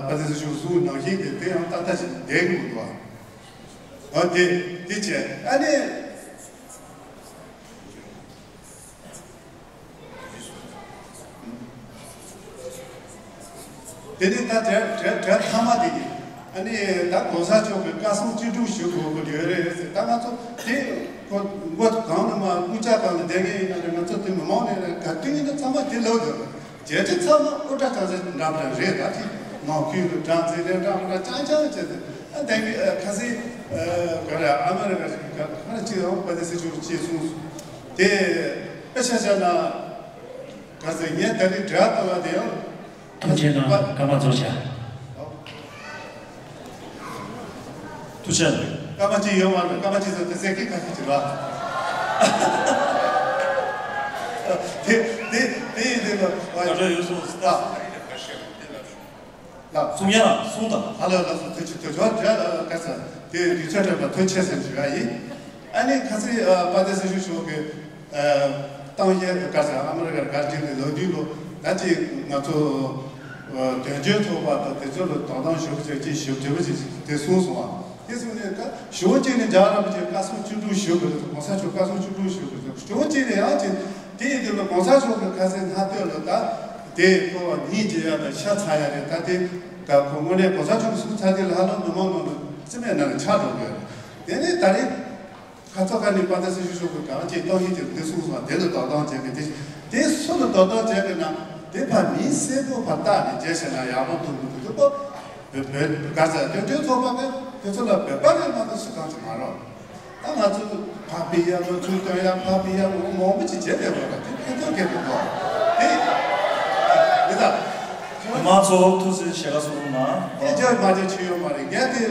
ཕ་ཚེ་ཟུར་ཞུགས་གསུང་ནང་བཞིན་དེ་དེ་ཡང་ཏག་ཏག་ཅིག་བསྡད་ཀྱི་མི་འདུག་བ། ཨ་དེ་དེ་བྱས་ཨ་ནི། དེ་ནས་ད་དེ་དེ་དེ་མཐའ་མ་དེ་ཡིན། ཨ་ནི་ད་གོང་ས་མཆོག་གི་བཀའ་གསུང་བཅུ་དྲུག་ཞུ་དགོས་ཀྱི་ཡོད་རེད་ཟེར། ད་ང་ཚོ་དེ་ཁོ་མགོ་གང་ནས་མ་རྐུབ་བཀྱག་སྒང་ལ་བསྡད་མཁན་ཡིན་ན་རེད། ང་ཚོ་དེ་མི་མང་ནས་རེད། ག་དུས་ཡིན་ན་ཚང་མ་དེ་ལབ་འདུག་རྒྱལ་སྤྱི་ཚང་མ་དབུ་སྐྲ་དྲངས་ཚེ་འདྲ་པོ་རེད། ད་ཅིག་ནང་ཁུལ་དུ་དྲངས་ཚེ་རེད། འདྲ་པོ་འདྲ་རྐྱང་རྐྱང་བྱས་ཏེ། ཨ་དེ་གི་ཁ་སང་ག་རེ་ཨ་མི་རི་ཀ་ཞིག་ག་རེ་ཅིག་ཡང་དཔལ་ལྡན་སྲིད་སྐྱོང་ཅེས་གསུངས་སོང་། དེ་དཔེ་ཆ་བཞག་ན། ག་ཚོད་ངས་ད་རེས་འབྲེལ་བ་བཏང་བ་དེ་ཡང་། ཐུགས་རྗེ་གནང་། སྐར་མ་རྫོགས་ཤག་ཐུགས་རྗེ་གནང་། སྐར་མ་གཅིག་ཡོད་མ་རེད། སྐར་མ་གཅིག་ཙམ་དེ་ཟེར་གི་ཁ་ཤས་ཅིག་ར། དེ་དེ་དེ་ཡིན་དེ་ལ་བཀའ་དྲིན་ཡོད་སོང་། ད་ལ་གསུང་ཡ་གསུང་དང་། ཧ་ལས་ལ་སོང་། ཐུགས་རྗེ་ཐུགས་རྗེ་ཆེ། དེ་དུས་ཚོད་སྤྲད་པ་ཐུགས་རྗེ་ཆེ་ཞུ་ཡ་ཡིན། ཨ་ནི་ཁ་སང་དཔལ་ལྡན་སེང་གེ་ཞུ་ཞུ་གི་གཏམ་བཤད་ག་ས་ཨ་མི་རི་ཀར་ག་ཅིག་ནས་ལོ་རྒྱུས་ལོ་ད་ཅིག་ང་ཚོ་དོན་གཅོད་ཚོགས་པ་དང་དེ་ཚོ་ལ་དོ་དམ་ཞུ་ཅིག་ཅིག་ཞུ་ཅིག་ཅིག་དེ་གསུངས་སོང་བ། དེ་གསུངས་ནས་ཀ་ཞུ་བ་ཅིག་ནས་རྒྱ་རམ་པ་ཅིག་བཀའ་གསུང་བཅུ་དྲུག་ཞུ་དགོས་རེད། གོང་ས་མཆོག་བཀའ་གསུང་བཅུ་དྲུག་ཞུ་དགོས་རེད། ཞུ་བ་ཅིག་ནས་ཡང་ཅིག་དེ་ཡིན་དུས་ལ་གོང་ས་མཆོག་གི་ཁ་སང་སྔ་དུས་ལ་ད་དེ་ཁོ་བ་ཉིད་བྱེད་ཡ་ད་ཤ་ཚ་ཡ་རེད། ད་དེ་ད་ཁོ་དངོས་གནས་གོང་ས་མཆོག་གི་གསུང་ཚར་དུས་ལ་ཧ་ལམ་མི་མང་ནང་ལ་རྩིས་མེད་ནང་ལ་ཆགས་འགྲོ་གི་ཡོད་རེད། དེ་ནས་ད་རེས། ཁ་ཚ་ཁ་ནས་དཔལ་ལྡན་སེང་གེ་ཞུ་ཞུ་གི་གང་ཅིག་གཏོང་ཡིན་ཅིག་འདི་གསུངས་སོང་། དེ་ལ་དོ་དམ་བྱས་པའི་དེ་དེ་སུ་ལ་དོ་དམ་བྱས་པའི་ན་དེ་ཕ་མིའི་སེམས་པོ་ཕ་བལྟ་ནས་བྱས་ཤེ་ན་ཡག་པོ་འདུག་འདུག་འདུག་པོ། བོད་བོད་ག་ས་དོན་གཅོད་ཚོགས་པ་གི་དེ་ཚོ་ལ་བོད་པ་རེད་མ་གཏོགས་སུ་གང་ཅིག་མ་རོགས། ད་ང་ཚོ་ཕ་པི་ཡ་ལོ་ཚུལ་སྟོན་ཡ་ཕ་པི་ཡ་ལོ་མང་པོ་ཅིག་བྱས་པའི་བར་ལ་དེ་ཁྱེད་ཚོ་སྐད་དུ་གོ་དེ་མི་ད། མང་ཚོགས་ཐུགས་སེམས་ཞེ་དགའ་གསུངས་གནང་། དེ་ཅག་མ་ཅིག་ཆེ་ཡོད་མ་རེད། ངས་དེ།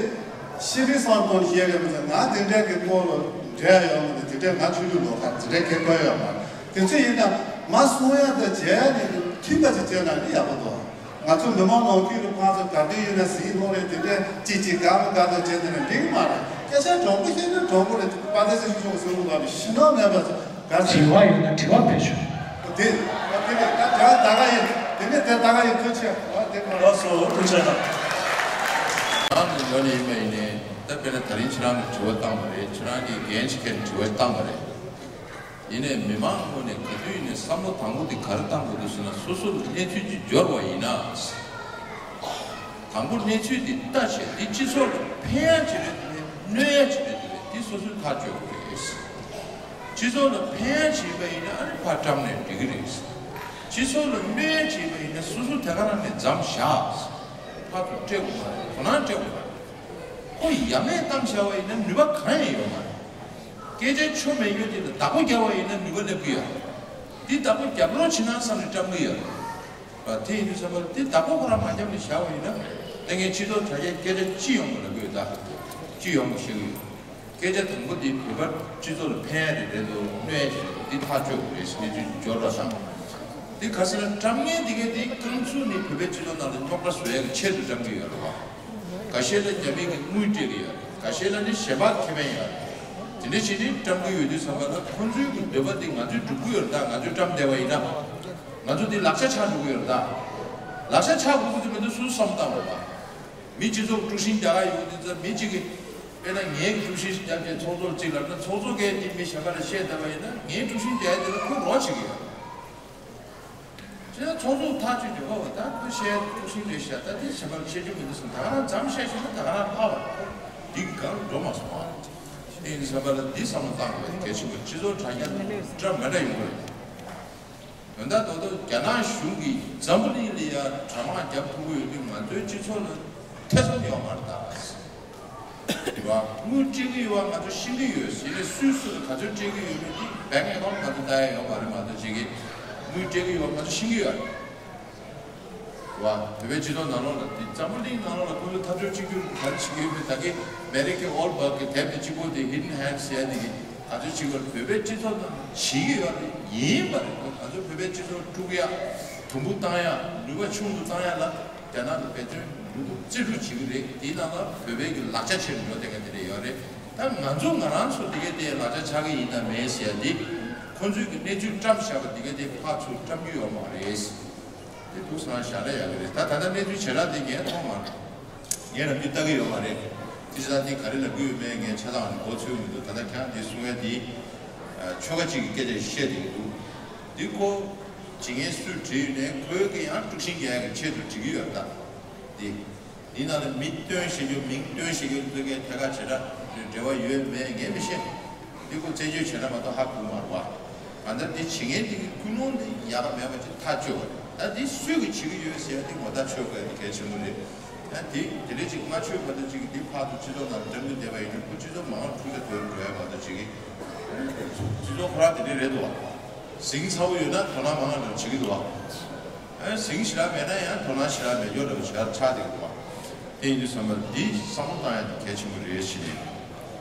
ཤི་བའི་སང་དོན་ཞེས་གི་མི་ཚེ་ང་དེ་འདྲའི་གི་སྐོར་ལ་འབྲེལ་ཡོང་གི་དེ་འདྲའི་ང་ཆུང་ཆུང་ལོ་ཁ་དེ་འདྲའི་ཁེ་ཕན་ཡོད་མ་རེད། དེ་ཚོ་ཡིན་ན་མ་གསུང་ཡ་དང་བྱས་ནས་མཐུན་པ་ཅིག་བྱས་ན་ནི་ཡག་པོ་འདུག་ང་ཚོ་མི་མང་ནང་ཁུལ་ལ་ཕར་ཚུར་དགའ་སྡུག་ཡོད་ན་ཟིན་ནོ་རེད། དེ་འདྲའི་ཅིག་ཅིག་དགའ་མི་དགའ་དང་བྱས་ནས་འགྲིག་གི་མ་རེད། སྐད་ཆ་དྲང་པོ་བཤད་ན་དྲང་པོ་རེད། དཔལ་ལྡན་སེང་གེ་མཆོག་གསུང་གི་ལ་ནི་ཕྱི་ནང་མེད་པ་ཚོ། དྲི་བ་ཡོད་ན་དྲི་བ་ཕེབས་ཤོག་དེ་དེ་ནས་ད་དྲི་བ་ད་ག་ཡིན། དེ་ནས་དེ་ད་ག་ཡིན། ཐུགས་རྗེ་ཆེ། དེ་ག་ལགས་སོ། ཐུགས་རྗེ་ཆེ། རང་གི་ངོས་ནས་ཡིན་པ་ཡིན་ནའི་ད་དཔེར་ན་ད་རིང་ཁྱེད་རང་གི་དྲི་བ་བཏང་བ་རེད། ཁྱེད་རང་གི་འགན་ཅིག་འཁྱེར་ནས་དྲི་བ་བཏང་བ་རེད། ཡིན་ནའི་མི་མང་ངོས་ནས་ག་དུས་ཡིན་ནའི་བསམ་བློ་དང་པོ་དེ་ག་རེ་བཏང་དགོས་འདུག་ཟེར་ན། སོ་སོ་ལ་གནས་ཚུལ་ཅིག་འབྱོར་བ་ཡིན་ན། དང་པོ་གནས་ཚུལ་འདི་ལྟ་བྱས་འདི་སྤྱི་ཚོགས་ལ་ཕན་ཡག་ཅིག་རེད་འདུག་གནོད་ཡག་ཅིག་རེད་འདུག་འདི་སོ་སོས་ཐག་གཅོད་དགོས་རེད། སྤྱི་ཚོགས་ལ་ཕན་ཡག་ཅིག་ཡིན་པ་ཡིན་ན་ཨ་ནི་ཕར་བཀྲམ་ནས་འགྲིག་གི་རེད། སྤྱི་ཚོགས་ལ་གནོད་ཡག་ཅིག་ཡིན་པ་ཡིན་ན་སོ་སོ་དེ་ག་རང་ནས་མཚམས་བཞག་ཕར་ཚུར་སྤྲད་དགོས་མ་རེད། དོ་སྣང་སྤྲད་དགོས་མ་རེད། ཁོ་ཡ་མེད་བཏང་བཞག་པ་ཡིན་ན་ནུས་པ་གང་ཡང་ཡོད་མ་རེད། སྐད་ཆ་ཆོ་མེད་ཡོད་དེ་ལ་བདག་པོ་རྒྱབ་པ་ཡིན་ན་ནུས་པ་སླེབས་ཀྱི་ཡོད་རེད། འདི་བདག་པོ་རྒྱབ་རོགས་བྱེད་ན་བསམ་ནས་བཀྲམ་གྱི་ཡོད་རེད། དེ་ཡིན་དུས་ཙམ་པར་དེ་བདག་པོ་ཁོ་རང་མ་རྒྱབ་ནས་བཞག་པ་ཡིན་ན། ད་ངས་སྤྱི་ཚོགས་དྲ་རྒྱའི་སྐད་ཆ་སྤྱི་ཡོངས་པ་ལབ་ཀྱི་ཡོད། ད་སྤྱི་ཡོངས་པ་བཤད་ཀྱི་ཡོད། སྐད་ཆ་དང་པོ་འདི་བོད་པ་སྤྱི་ཚོགས་ལ་ཕན་ཡ་རེད་རེད་འདུག་གནོད་ཡ་ཞིག་རེད་འདུག་འདི་ཐག་གཅོད་དགོས་རེད། གནས་ཚུལ་འབྱོར་བ་དང་། འདི་ག་ཟེར་ན་བཀྲམ་མཁན་འདི་གས་འདི་རྐང་ཚུགས་ནི་བོད་པའི་སྤྱི་ཚོགས་ནང་ལ་རྙོག་དྲ་བཟོ་ཡ་གི་ཆེད་དུ་བཀྲམ་གྱི་ཡོད་རེད་བ། འགའ་ཤས་ལ་རྒྱ་མི་གིས་དངུལ་སྤྲད་ཀྱི་ཡོད་རེད། འགའ་ཤས་ལ་ནི་ཞལ་པར་ཁེ་ཕན་ཡོད་རེད། དེ་འདྲ་བྱས་ནས་བཀྲམ་གྱི་ཡོད་དུས་ཙམ་པ་ལ་ཁོང་ཚོའི་གི་འདོད་པ་འདི་ང་ཚོས་སྒྲུབ་ཀྱི་ཡོད་རེད། ད་ང་ཚོས་བཀྲམ་བསྡད་པ་ཡིན་ན་ང་ཚོ་འདི་ལག་ཆ་ཆགས་འགྲོ་གི་ཡོད་རེད། ད་ལག་ཆ་ཆགས་དགོས་ཀྱི་འདུག་མི་འདུག་སུས་བསམ་བཏང་རོགས་པ། མི་སྤྱི་ཚོགས་དཀྲུག་ཤིང་རྒྱག་ག་ཡོང་དུས་ཙམ་མི་གཅིག་གིས་དཔེར་ན་ངའི་དཀྲུག་ཤིང་ཞིག་བརྒྱབ་རྗེས་ཚོགས་གཙོར་གཅིག་ལབ་ན་ཚོགས་གཙོ་གིས་འདི་མི་གཞན་པ་ལ་བཤད་བསྡད་པ་ཡིན་ན་ངའི་དཀྲུག་ཤིང་རྒྱག་ཡ་དེ་ལ་ཁོས་རོགས་བྱེད་ཀྱི་ཡོད་རེད། བྱས་ན་ཚོགས་གཙོ་ཐག་གཅོད་ཀྱི་ཨོ་ད་ཁོས་བཤད་དཀྲུག་ཤིང་རེད་ཤག་ད་དེ་གཞན་པ་ལ་བཤད་རྒྱུ་མི་འདུག་བསམ་ད་ག་རང་མཚམས་བཤད་ཤེས་ན་ད་ག་རང་ཕར་བ་འདི་གི་སྒང་འགྲོ་མ་སོང་བ། དེ་ཡིན་བསམ་པ་ལ་འདི་བསམ་བློ་བཏང་དགོས་གལ་ཆེན་པོ། སྤྱི་ཚོགས་དྲ་རྒྱ་འདྲ་མི་འདྲ་ཡོང་གི་རེད། དོན་དག་རྡོག་རྡོག་རྒྱ་ནག་གཞུང་གིས་འཛམ་བུ་གླིང་ལ་ཡ་དྲ་དམག་རྒྱབ་ཐུབ་ཀྱི་ཡོད་དུས་ང་ཚོའི་སྤྱི་ཚོགས་ལ་ཐེ་ཚོམ་ཡོད་མ་རེད་ད། རེད་བ། དངུལ་སྤྲད་ཀྱི་ཡོད་པ་ང་ཚོ་ཤེས་ཀྱི་ཡོད། ཡིན་ནའི་སུས་སུ་ལ་ག་ཚོད་སྤྲད་ཀྱི་ཡོད་མེད་དེ་བེང་ཨེ་ཁའུན་ང་ཚོ་ལྟ་ཡ་ཡོད་མ་རེད། མ་གཏོགས་ཅིག་གིས་དངུལ་སྤྲད་ཀྱི་ཡོད་པ་ང་ཚོ་ཤེས་ཀྱི་ཡོད་རེད། རེད་བ། བོད་པའི་སྤྱི་ཚོགས་ནང་ལོགས་ལ་དེ་འཛམ་བུ་གླིང་ནང་ལོགས་ལ་ཁོང་ཚོ་འཐབ་རྩོད་གཅིག་གྱུར་ག་རེ་བྱེད་ཀྱི་ཡོད་མེད་ད་གིན་མེ་རི་ཁའི་ཨོལ་བྷག་གི་དེབ་དེ་གཅིག་པོ་དེ་Hidden Hand ཟེར་ཡ་དེ་གིས་ག་ཚོད་བྱེད་ཀྱི་ཡོད་རེད། བོད་པའི་སྤྱི་ཚོགས་ནང་བྱེད་ཀྱི་ཡོད་རེད། ཡིན་པ་རེད། ང་ཚོ་བོད་པའི་སྤྱི་ཚོགས་དཀྲུག་ཡ། དུམ་བུ་བཏང་ཡ། ནུས་པ་ཆུང་དུ་བཏང་ཡ་ལ་རྒྱ་ནག་གི་འབད་བརྩོན་ནུས་ཤུགས་རྩིས་སྤྲོད་བྱེད་ཀྱི་རེད། དེའི་ནང་ལ་བོད་པའི་གི་ལག་ཆ་ཆེ་རུ་འགྲོ་བསྡད་མཁན་དེ་འདྲ་ཡོད་རེད། ད་ང་ཚོ་ང་རང་ཚོ་འདི་གའི་དེ་ལག་ཆ་ཆགས་ཀྱི་ཡིན་དང་མེད་ཟེར་ཡ་དེ་ཁོང་ཚོས་གི་གནས་ཚུལ་བཀྲམ་བཞག་པ་འདི་གའི་དེ་ཕར་ཚུར་བཀྲམ་རྒྱུ་ཡོད་མ་རེད། དེ་ཐུགས་སང་བཞག་ན་ཡག་གི་རེད། ད་ད་ལྟ་གནས་ཚུལ་ཇེ་དྲག་དེ་ངས་མཐོང་མ་རེད། ངས་རང་ཉིད་ལྟ་གི་ཡོད་མ་རེད། དེ་ཅི་ད་དེ་ག་རེ་ལབ་ཀྱི་ཡོད་མེད་ངས་ཆ་ཚང་ནས་གོ་ཚོད་མི་འདུག་ད་ལྟ་ཁྱེད་རང་དེ་གསུང་ཡ་དེ་ཆོལ་ཁ་གཅིག་གི་སྐད་ཆ་ཞིག་བཤད་བསྡད་ཀྱི་འདུག་དེ་ཁོ་ཇི་སྙེད་སུས་བྲིས་ཡོད་ནའི་ཁོའི་གི་ཡང་དཀྲུག་ཤིང་རྒྱག་ཡ་གི་ཆེད་དུ་བྲིས་ཀྱི་ཡོད་རེད་ད། དེ། འདི་ནང་ལ་མི་སྟོན་བྱེད་རྒྱུ་མིང་སྟོན་བྱེད་རྒྱུ་འདི་གའི་ཐད་ཀར་བྱེད་སྒྲ་འབྲེལ་བ་ཡོད་མེད་ངས་མི་ཤེས། འདི་ཁོ་རྩད་གཅོད་བྱེད་ན་མ་གཏོགས་ཧ་གོ་མ་རེད་བ། གང་ལྟར་འདི་བྱེད་མཁན་འདི་གི་ཀུན་སློང་འདི་ཡག་ག་མེད་པ་ཅིག་ཐག་གཅོད་པ་རེད། ད་འདི་སུས་གི་བྱེད་ཀྱི་ཡོད་ཟེར་ཡ་འདི་ངོ་ཐག་ཆོད་དགོས་ཡ་འདི་གལ་ཆེན་པོ་རེད། ད་འདི་དེ་འདྲའི་ཅིག་སྨྲ་བརྗོད་པ་འདི་ཅིག་གི་འདི་ཕར་དུ་སྤྱི་ཚོགས་ནང་འགྲོ་མི་བསྡད་པ་ཡིན་དུས་ཁོ་སྤྱི་ཚོགས་མང་འཁྲུག་ཆ་དོད་འགྲོ་ཡ་མ་གཏོགས་ཅིག་གི་སྤྱི་ཚོགས་ཁོ་རང་དེ་འདྲའི་རེད་འདུག་བ། ཟིང་ཚ་པོ་ཡོད་ན་དོ་སྣང་མང་ང་འདྲ་བྱེད་ཀྱི་འདུག་བ། ཨ་ཟིང་ཞེ་དྲག་མེད་ན་ཡང་དོ་སྣང་ཞེ་དྲག་མེད་ཀྱོག་འདྲ་བོ་ཞེ་དྲག་ཆགས་བསྡད་ཀྱི་འདུག་བ། དེ་ཡིན་དུས་བསམ་པ་འདི་བསམ་བློ་བཏང་ཡ་འདི་གལ་ཆེན་པོ་རེད་ཟེར་ནས་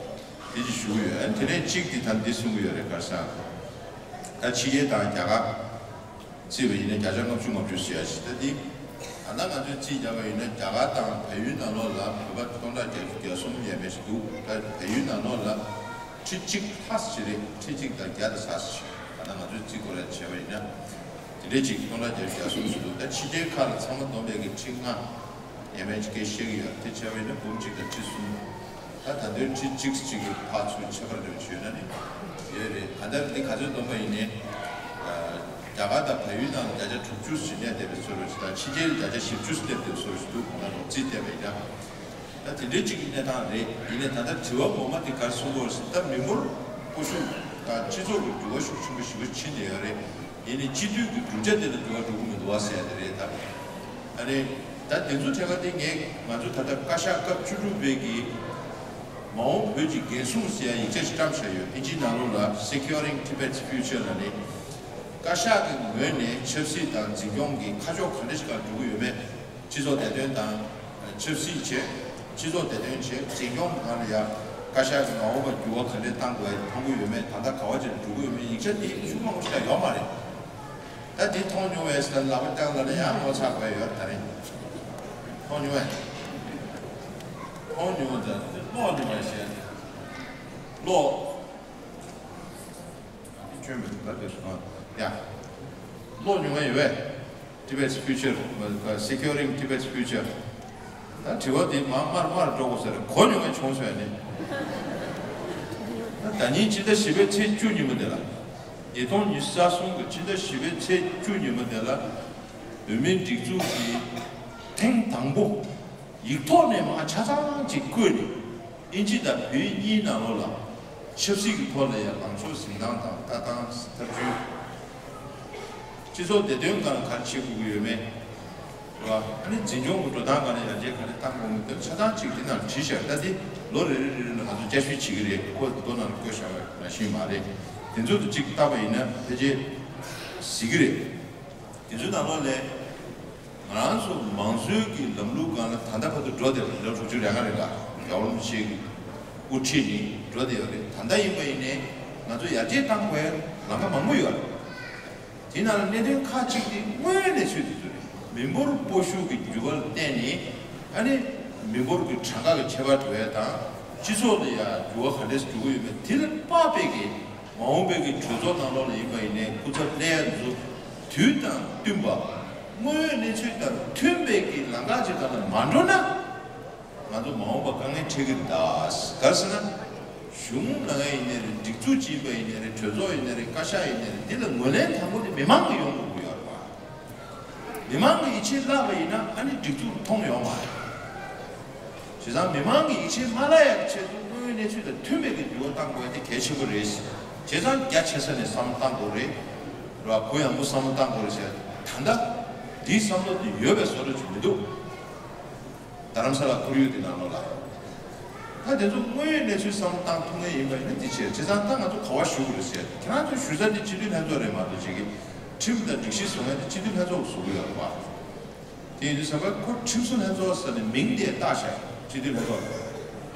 དེ་ཅིག་ཞུ་གི་ཡོད། ཨ་དེ་ནས་གཅིག་འདི་ད་འདི་གསུང་གི་ཡོད་རེད། ག་རེ་ཟེར་ན། ད་ཕྱི་རྒྱལ་དང་རྒྱ་གར་བརྩིས་པ་ཡིན་ན་བརྒྱ་ཆ་ལྔ་བཅུ་ང་བཅུ་ཟེར་ཡ་ཞིག་ད་འདི་ད་ལྟ་ང་ཚོས་རྩིས་བརྒྱབ་པ་ཡིན་ན་རྒྱ་གར་དང་བལ་ཡུལ་ནང་ལོགས་ལ་བོད་པ་སྟོང་ཕྲག་བརྒྱད་ཅུ་གྱ་གསུམ་ཡས་མས་ཞིག་འདུག་ད་བལ་ཡུལ་ནང་ལོགས་ལ་ཁྲི་གཅིག་ལྷག་ཞིག་རེད། ཁྲི་གཅིག་དང་བརྒྱ་དང་ཚ་ཞིག་ད་ལྟ་ང་ཚོས་རྩིས་སྐོར་ལ་བྱས་པ་ཡིན་ན་དེ་འདྲས་ཅིག་སྟོང་ཕྲག་བརྒྱད་ཅུ་གྱ་གསུམ་ཞིག་འདུག་ད་ཕྱི་རྒྱལ་ཁག་ལ་ཚང་མ་བསྡོམས་པའི་གི་ཁྲི་ལྔ་ཡས་མས་ཅིག་སྐད་བཤད་ཀྱི་ཡོད། དེ་བྱས་པ་ཡིན་ན་འབུམ་གཅིག་དང་ཁྲི་གསུམ། ད་ད་དུང་ཁྲི་གཅིག་གཅིག་གི་ཕར་ཚུར་ཁྱད་པར་འདྲ་བྱུང་ན་ནི་ཡོད་རེད། གང་ལྟར་འདི་ག་ཚོད་བསྡོམས་པ་ཡིན་ནའི། རྒྱ་གར་དང་བལ་ཡུལ་ནང་ལ་བརྒྱ་ཆ་དྲུག་ཅུ་ཞིག་གནས་བསྡད་པའི་ཚོད་རེད། ད་ཕྱི་རྒྱལ་ལ་བརྒྱ་ཆ་བཞི་བཅུ་ཞིག་གནས་བསྡད་པའི་ཚོད་རེད་འདུག་ང་རང་རྩིས་བལྟས་པ་ཡིན་ན། ད་དེ་འདྲའི་གཅིག་གི་གནས་སྟངས་རེད། ཡིན་ནའི་ད་ལྟ་དྲི་བ་ངོ་མ་དེ་ག་རེ་གསུང་གི་ཡོད་རེད་ཟེར་ན། ད་མི་འབོར་སྤོ་ཤུགས་དང་སྤྱི་ཚོགས་ཀྱི་འགྱུར་བ་ཤུགས་ཆེན་པོ་ཞེ་པོ་ཕྱིན་བསྡད་ཡོད་རེད། ཡིན་ནའི་སྤྱི་འཐུས་ཀྱི་བསྒྲུབ་བྱ་དེ་ལ་འགྱུར་བ་འགྲོ་གི་མི་འདུག་བ་ཟེར་ཡ་དེ་རེད་ད། ཨ་ནི། ད་དེ་ཚོ་ཐད་ཀ་དེ་ངས་ང་ཚོ་ད་ལྟ་བཀའ་ཤག་སྐབས་བཅུ་དྲུག་པའི་གི་མ་འོངས་བོད་ཀྱི་འགན་སྲུང་ཟེར་ཡ་ཡིག་ཆ་ཞིག་བཀྲམ་བཞག་ཡོད། ཨིན་ཇིའི་ནང་ལོགས་ལ་Securing Tibet's Future ལབ་ནས། བཀའ་ཤག་གི་ངོས་ནས་ཆབ་སྲིད་དང་འཛིན་སྐྱོང་གི་ཁ་ཕྱོགས་ག་འདྲ་ཞིག་སྒང་འགྲོ་གི་ཡོད་མེད། སྤྱི་ཚོགས་བདེ་དོན་དང་ཆབ་སྲིད་བྱས། སྤྱི་ཚོགས་བདེ་དོན་བྱས། འཛིན་སྐྱོང་སྒང་ལ་ཡ་བཀའ་ཤག་གི་མ་འོངས་པར་འགྱུར་བ་ག་འདྲ་གཏང་དགོས་མཐོང་གི་ཡོད་མེད། ད་ལྟ་ག་བ་ཅིག་འགྲོ་གི་ཡོད་མེད་ཡིག་ཆ་དེ་ཤུགས་མང་པོ་ཞིག་ཡོད་མ་རེད། ད་འདི་མཐོང་མྱོང་བས་ཟེར་ལབ་པ་ཀྱང་ལ་ལ་ཡང་ངོ་ཚ་དགོས་ཡོད་ད་རེད། མཐོང་མྱོང་བས། མཐོང་མྱོང་ད་ཀློག་མྱོང་བས་ཟེར། ཀློག་ཁྱོད་མི་ལ་དེ་སོང་ཡ། ཀློག་མྱོང་བས་ཡོད་བས། Tibet's Future། Securing Tibet's Future། ད་དྲི་བ་འདི་མ་མར་མར་འགྲོ་དགོས་ཟེར་གོ་མྱོང་མཁན་བྱུང་སོང་ནི། ད་ཉིན་སྤྱི་ཟླ་བཞི་པའི་ཚེས་བཅུ་ཉིན་མོ་དེ་ལ། ཉིས་སྟོང་ཉི་ཤུ་རྩ་གསུམ་གྱི་སྤྱི་ཟླ་བཞི་པའི་ཚེས་བཅུ་ཉིན་མོ་དེ་ལ། བོད་མིའི་སྒྲིག་འཛུགས་ཀྱིས་ཐེངས་དང་པོ་ཡིག་ཐོག་ནས་མར་ཆ་ཚང་ཅིག་བཀོད་ནས། ཨིན་ཇི་དང་བོད་གཉིས་ནང་ལོགས་ལ་ཆབ་སྲིད་ཀྱི་ཐོག་ལ་ཡང་ལངས་ཕྱོགས་འཛིན་སྟངས་དང་ལྟ་སྟངས་ཐབས་ཇུས། སྤྱི་ཚོགས་བདེ་དོན་སྒང་ལ་ག་རེ་བྱེད་དགོས་ཀྱི་ཡོད་མེད། རེད་བ། ཨ་ནི་འཛིན་སྐྱོང་གི་འགྲོ་སྟངས་སྒང་ལ་ཡར་རྒྱས་ག་རེ་གཏང་དགོས་མིན་དེ་ཆ་ཚང་གཅིག་དེ་ནང་བྲིས་བཞག་ད་དེ་ལོ་རེ་རེ་རེ་རེ་ལ་ང་ཚོ་བསྐྱར་ཞིབ་བྱེད་ཀྱི་རེད། ཁོ་མདོ་ནང་ལ་བཀོད་བཞག་པ་ནང་བཞིན་མ་རེད། དེ་ཚོ་དང་གཅིག་བལྟས་པ་ཡིན་ན་ཕལ་ཆེར་གཟིགས་ཀྱི་རེད། དེ་ཚོའི་ནང་ལོགས་ལ་ང་རང་ཚོ་མང་གཙོའི་གི་ལམ་ལུགས་སྒང་ལ་ད་ལྟ་བར་དུ་འགྲོ་བསྡད་པ་རེད། ལོ་དྲུག་ཅུ་རེ་ལྔ་རེ་ལ་རྒྱལ་བ་རིན་པོ་ཆེ་གི་དབུ་ཁྲིད་ནས་འགྲོ་བསྡད་ཡོད་རེད། ད་ལྟ་ཡིན་པ་ཡིན་ནའི་ང་ཚོ་ཡར་རྒྱས་གཏང་དགོས་ལམ་ཁ་མང་པོ་ཡོད་རེད། དེ་ནང་ལ་གནད་དོན་ཁག་གཅིག་དེ་དངོས་ཡོད་གནས་ཚུལ་དེ་ཚོ་རེད། མི་འབོར་སྤོ་ཤུགས་ཀྱི་འགྱུར་བ་ལ་བརྟེན་ནས་ཨ་ནི་མི་འབོར་གྱི་གྲངས་ཀ་གི་ཁྱད་པར་འགྲོ་ཡ་དང་སྤྱི་ཚོགས་ལ་ཡ་འགྱུར་བ་ག་འདྲས་འགྲོ་གི་ཡོད་མེད་དེ་ལ་དཔག་པའི་གི་མ་འོངས་པའི་གི་གྲོས་ཚོགས་ནང་ལོགས་ལ་ཡིན་པ་ཡིན་ནའི་སྐུ་ཚབ་སླེབས་ཡ་འདི་ཚོ་དུས་དང་བསྟུན་པ་དངོས་ཡོད་གནས་ཚུལ་དང་མཐུན་པའི་གི་ལམ་ཁ་ཅིག་སྒང་ལ་མ་འགྲོ་ན། ང་ཚོ་མ་འོངས་པ་དཀའ་ངལ་འཕྲད་ཀྱི་རེད་ད། ག་རེ་ཟེར་ན། གཞུང་ལ་ཡིན་ནའི་རེད། སྒྲིག་འཛུགས་སྤྱི་པ་ཡིན་ནའི་རེད། གྲོས་ཚོགས་ཡིན་ནའི་རེད། བཀའ་ཤག་ཡིན་ནའི་རེད། འདི་ལ་ངོས་ལེན་དང་པོ་དེ་མི་མང་གིས་ཡོང་དགོས་ཀྱི་ཡོད་རེད་པ། མི་མང་གིས་ཡིད་ཆེས་བརླག་པ་ཡིན་ན་ཨ་ནི་སྒྲིག་འཛུགས་མཐོང་ཡོང་མ་རེད། བྱས་ཙང་མི་མང་གིས་ཡིད་ཆེས་མ་བརླག་ཡག་ཆེད་དུ་དངོས་ཡོད་གནས་ཚུལ་དང་མཐུན་པའི་གི་འགྱུར་བ་གཏང་དགོས་ཡ་དེ་གལ་ཆེན་པོ་རེད། བྱས་ཙང་རྒྱ་ཆེ་ས་ནས་བསམ་བློ་གཏང་དགོས་རེད། རེད་བ། གུ་ཡངས་པོ་བསམ་བློ་གཏང་དགོས་རེད་ཟེར། ད་ལྟ་འདིའི་བསམ་བློ་དེ་ཡོད་པའི་བཟོ་འདྲ་ཅིག་མི་འདུག་རྡ་རམ་ས་ལ་ཁོར་ཡུག་དེ་ནང་ལོགས་ལ། ད་དེ་ཚོ་དངོས་ཡོད་གནས་ཚུལ་བསམ་བློ་བཏང་ཐུབ་མཁན་ཡིན་པ་ཡིན་ན་འདི་བྱས། བྱས་ཙང་ད་ང་ཚོ་ག་པར་ཞུ་དགོས་རེད་ཟེར། ཁྱེད་རང་ཚོ་ཞུ་ས་དེ་སྤྱི་འཐུས་ལྷན་ཚོགས་རེད་མ་གཏོགས་ཅིག་གི་ཁྲིམས་དང་སྒྲིག་གཞི་བཟོ་མཁན་དེ་སྤྱི་འཐུས་ལྷན་ཚོགས་བཟོ་གི་ཡོད་རེད་པ། དེ་ཡིན་དུས་ཙམ་པ་ཁོ་ཁྲིམས་བཟོ་ལྷན་ཚོགས་ཟེར་ནས་མིང་དེ་བཏགས་བཞག་སྤྱི་འཐུས་ལྷན་ཚོགས་ལ།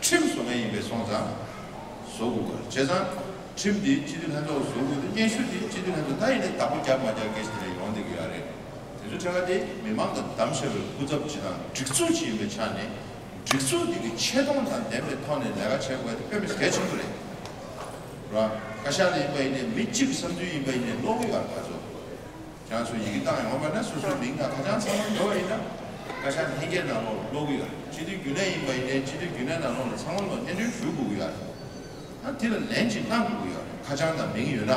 ཁྲིམས་བཟོ་མཁན་ཡིན་པའི་སོང་ཙང་བཟོ་དགོས་པ། བྱས་ཙང་ཁྲིམས་འདི་སྤྱི་འཐུས་ལྷན་ཚོགས་བཟོ་དགོས་ཏེ་སྙན་ཞུ་འདི་སྤྱི་འཐུས་ལྷན་ཚོགས་ད་ཡིན་ནའི་བདག་པོ་རྒྱབ་མ་རྒྱབ་སྐད་ཆ་དེ་འདྲ་ཡོང་བསྡད་ཀྱི་ཡོད་རེད། དེ་ཚོ་ཕྲན་བུ་དེ་མི་མང་དང་གདམ་བྱས་པའི་སྐུ་ཚབ་ཅིག་དང་སྒྲིག་འཛུགས་ཅིག་ཡིན་པའི་ཆ་ནས་སྒྲིག་འཛུགས་འདི་གི་ཆེ་མཐོང་དང་ལྡན་པའི་ཐོག་ནས་ལས་ཀ་བྱེད་དགོས་དེ་དཔེ་མི་སྲིད་གལ་ཆེན་པོ་རེད། ར། བཀའ་ཤག་ལ་ཡིན་པ་ཡིན་ནའི་མི་གཅིག་གི་བསམ་ཚུལ་ཡིན་པ་ཡིན་ནའི་ཀློག་གི་ཡོད་རེད་ཁ་ཚོ། ཁྱེད་རང་ཚོ་ཡི་གེ་བཏང་ཡོང་བ་ན་སོ་སོའི་མིང་དང་ཁ་བྱང་ཚང་མ་འགྲོ་བ་ཡིན་ན། བཀའ་ཤག་ལྷན་རྒྱས་ནང་ལོགས་ཀློག་གི་ཡོད་རེད། སྤྱི་འཐུས་རྒྱུན་ལས་ཡིན་པ་ཡིན་ནའི་སྤྱི་འཐུས་རྒྱུན་ལས་ནང་ལོགས་ལ་ཚང་མ་ལ་སྙན་སྒྲོན་ཞུ་དགོས་ཀྱི་ཡོད་རེད། ཨ་དེ་ལ་ལན་ཅིག་གནང་དགོས་ཀྱི་ཡོད་རེད། ཁ་བྱང་དང་མིང་ཡོད་ན།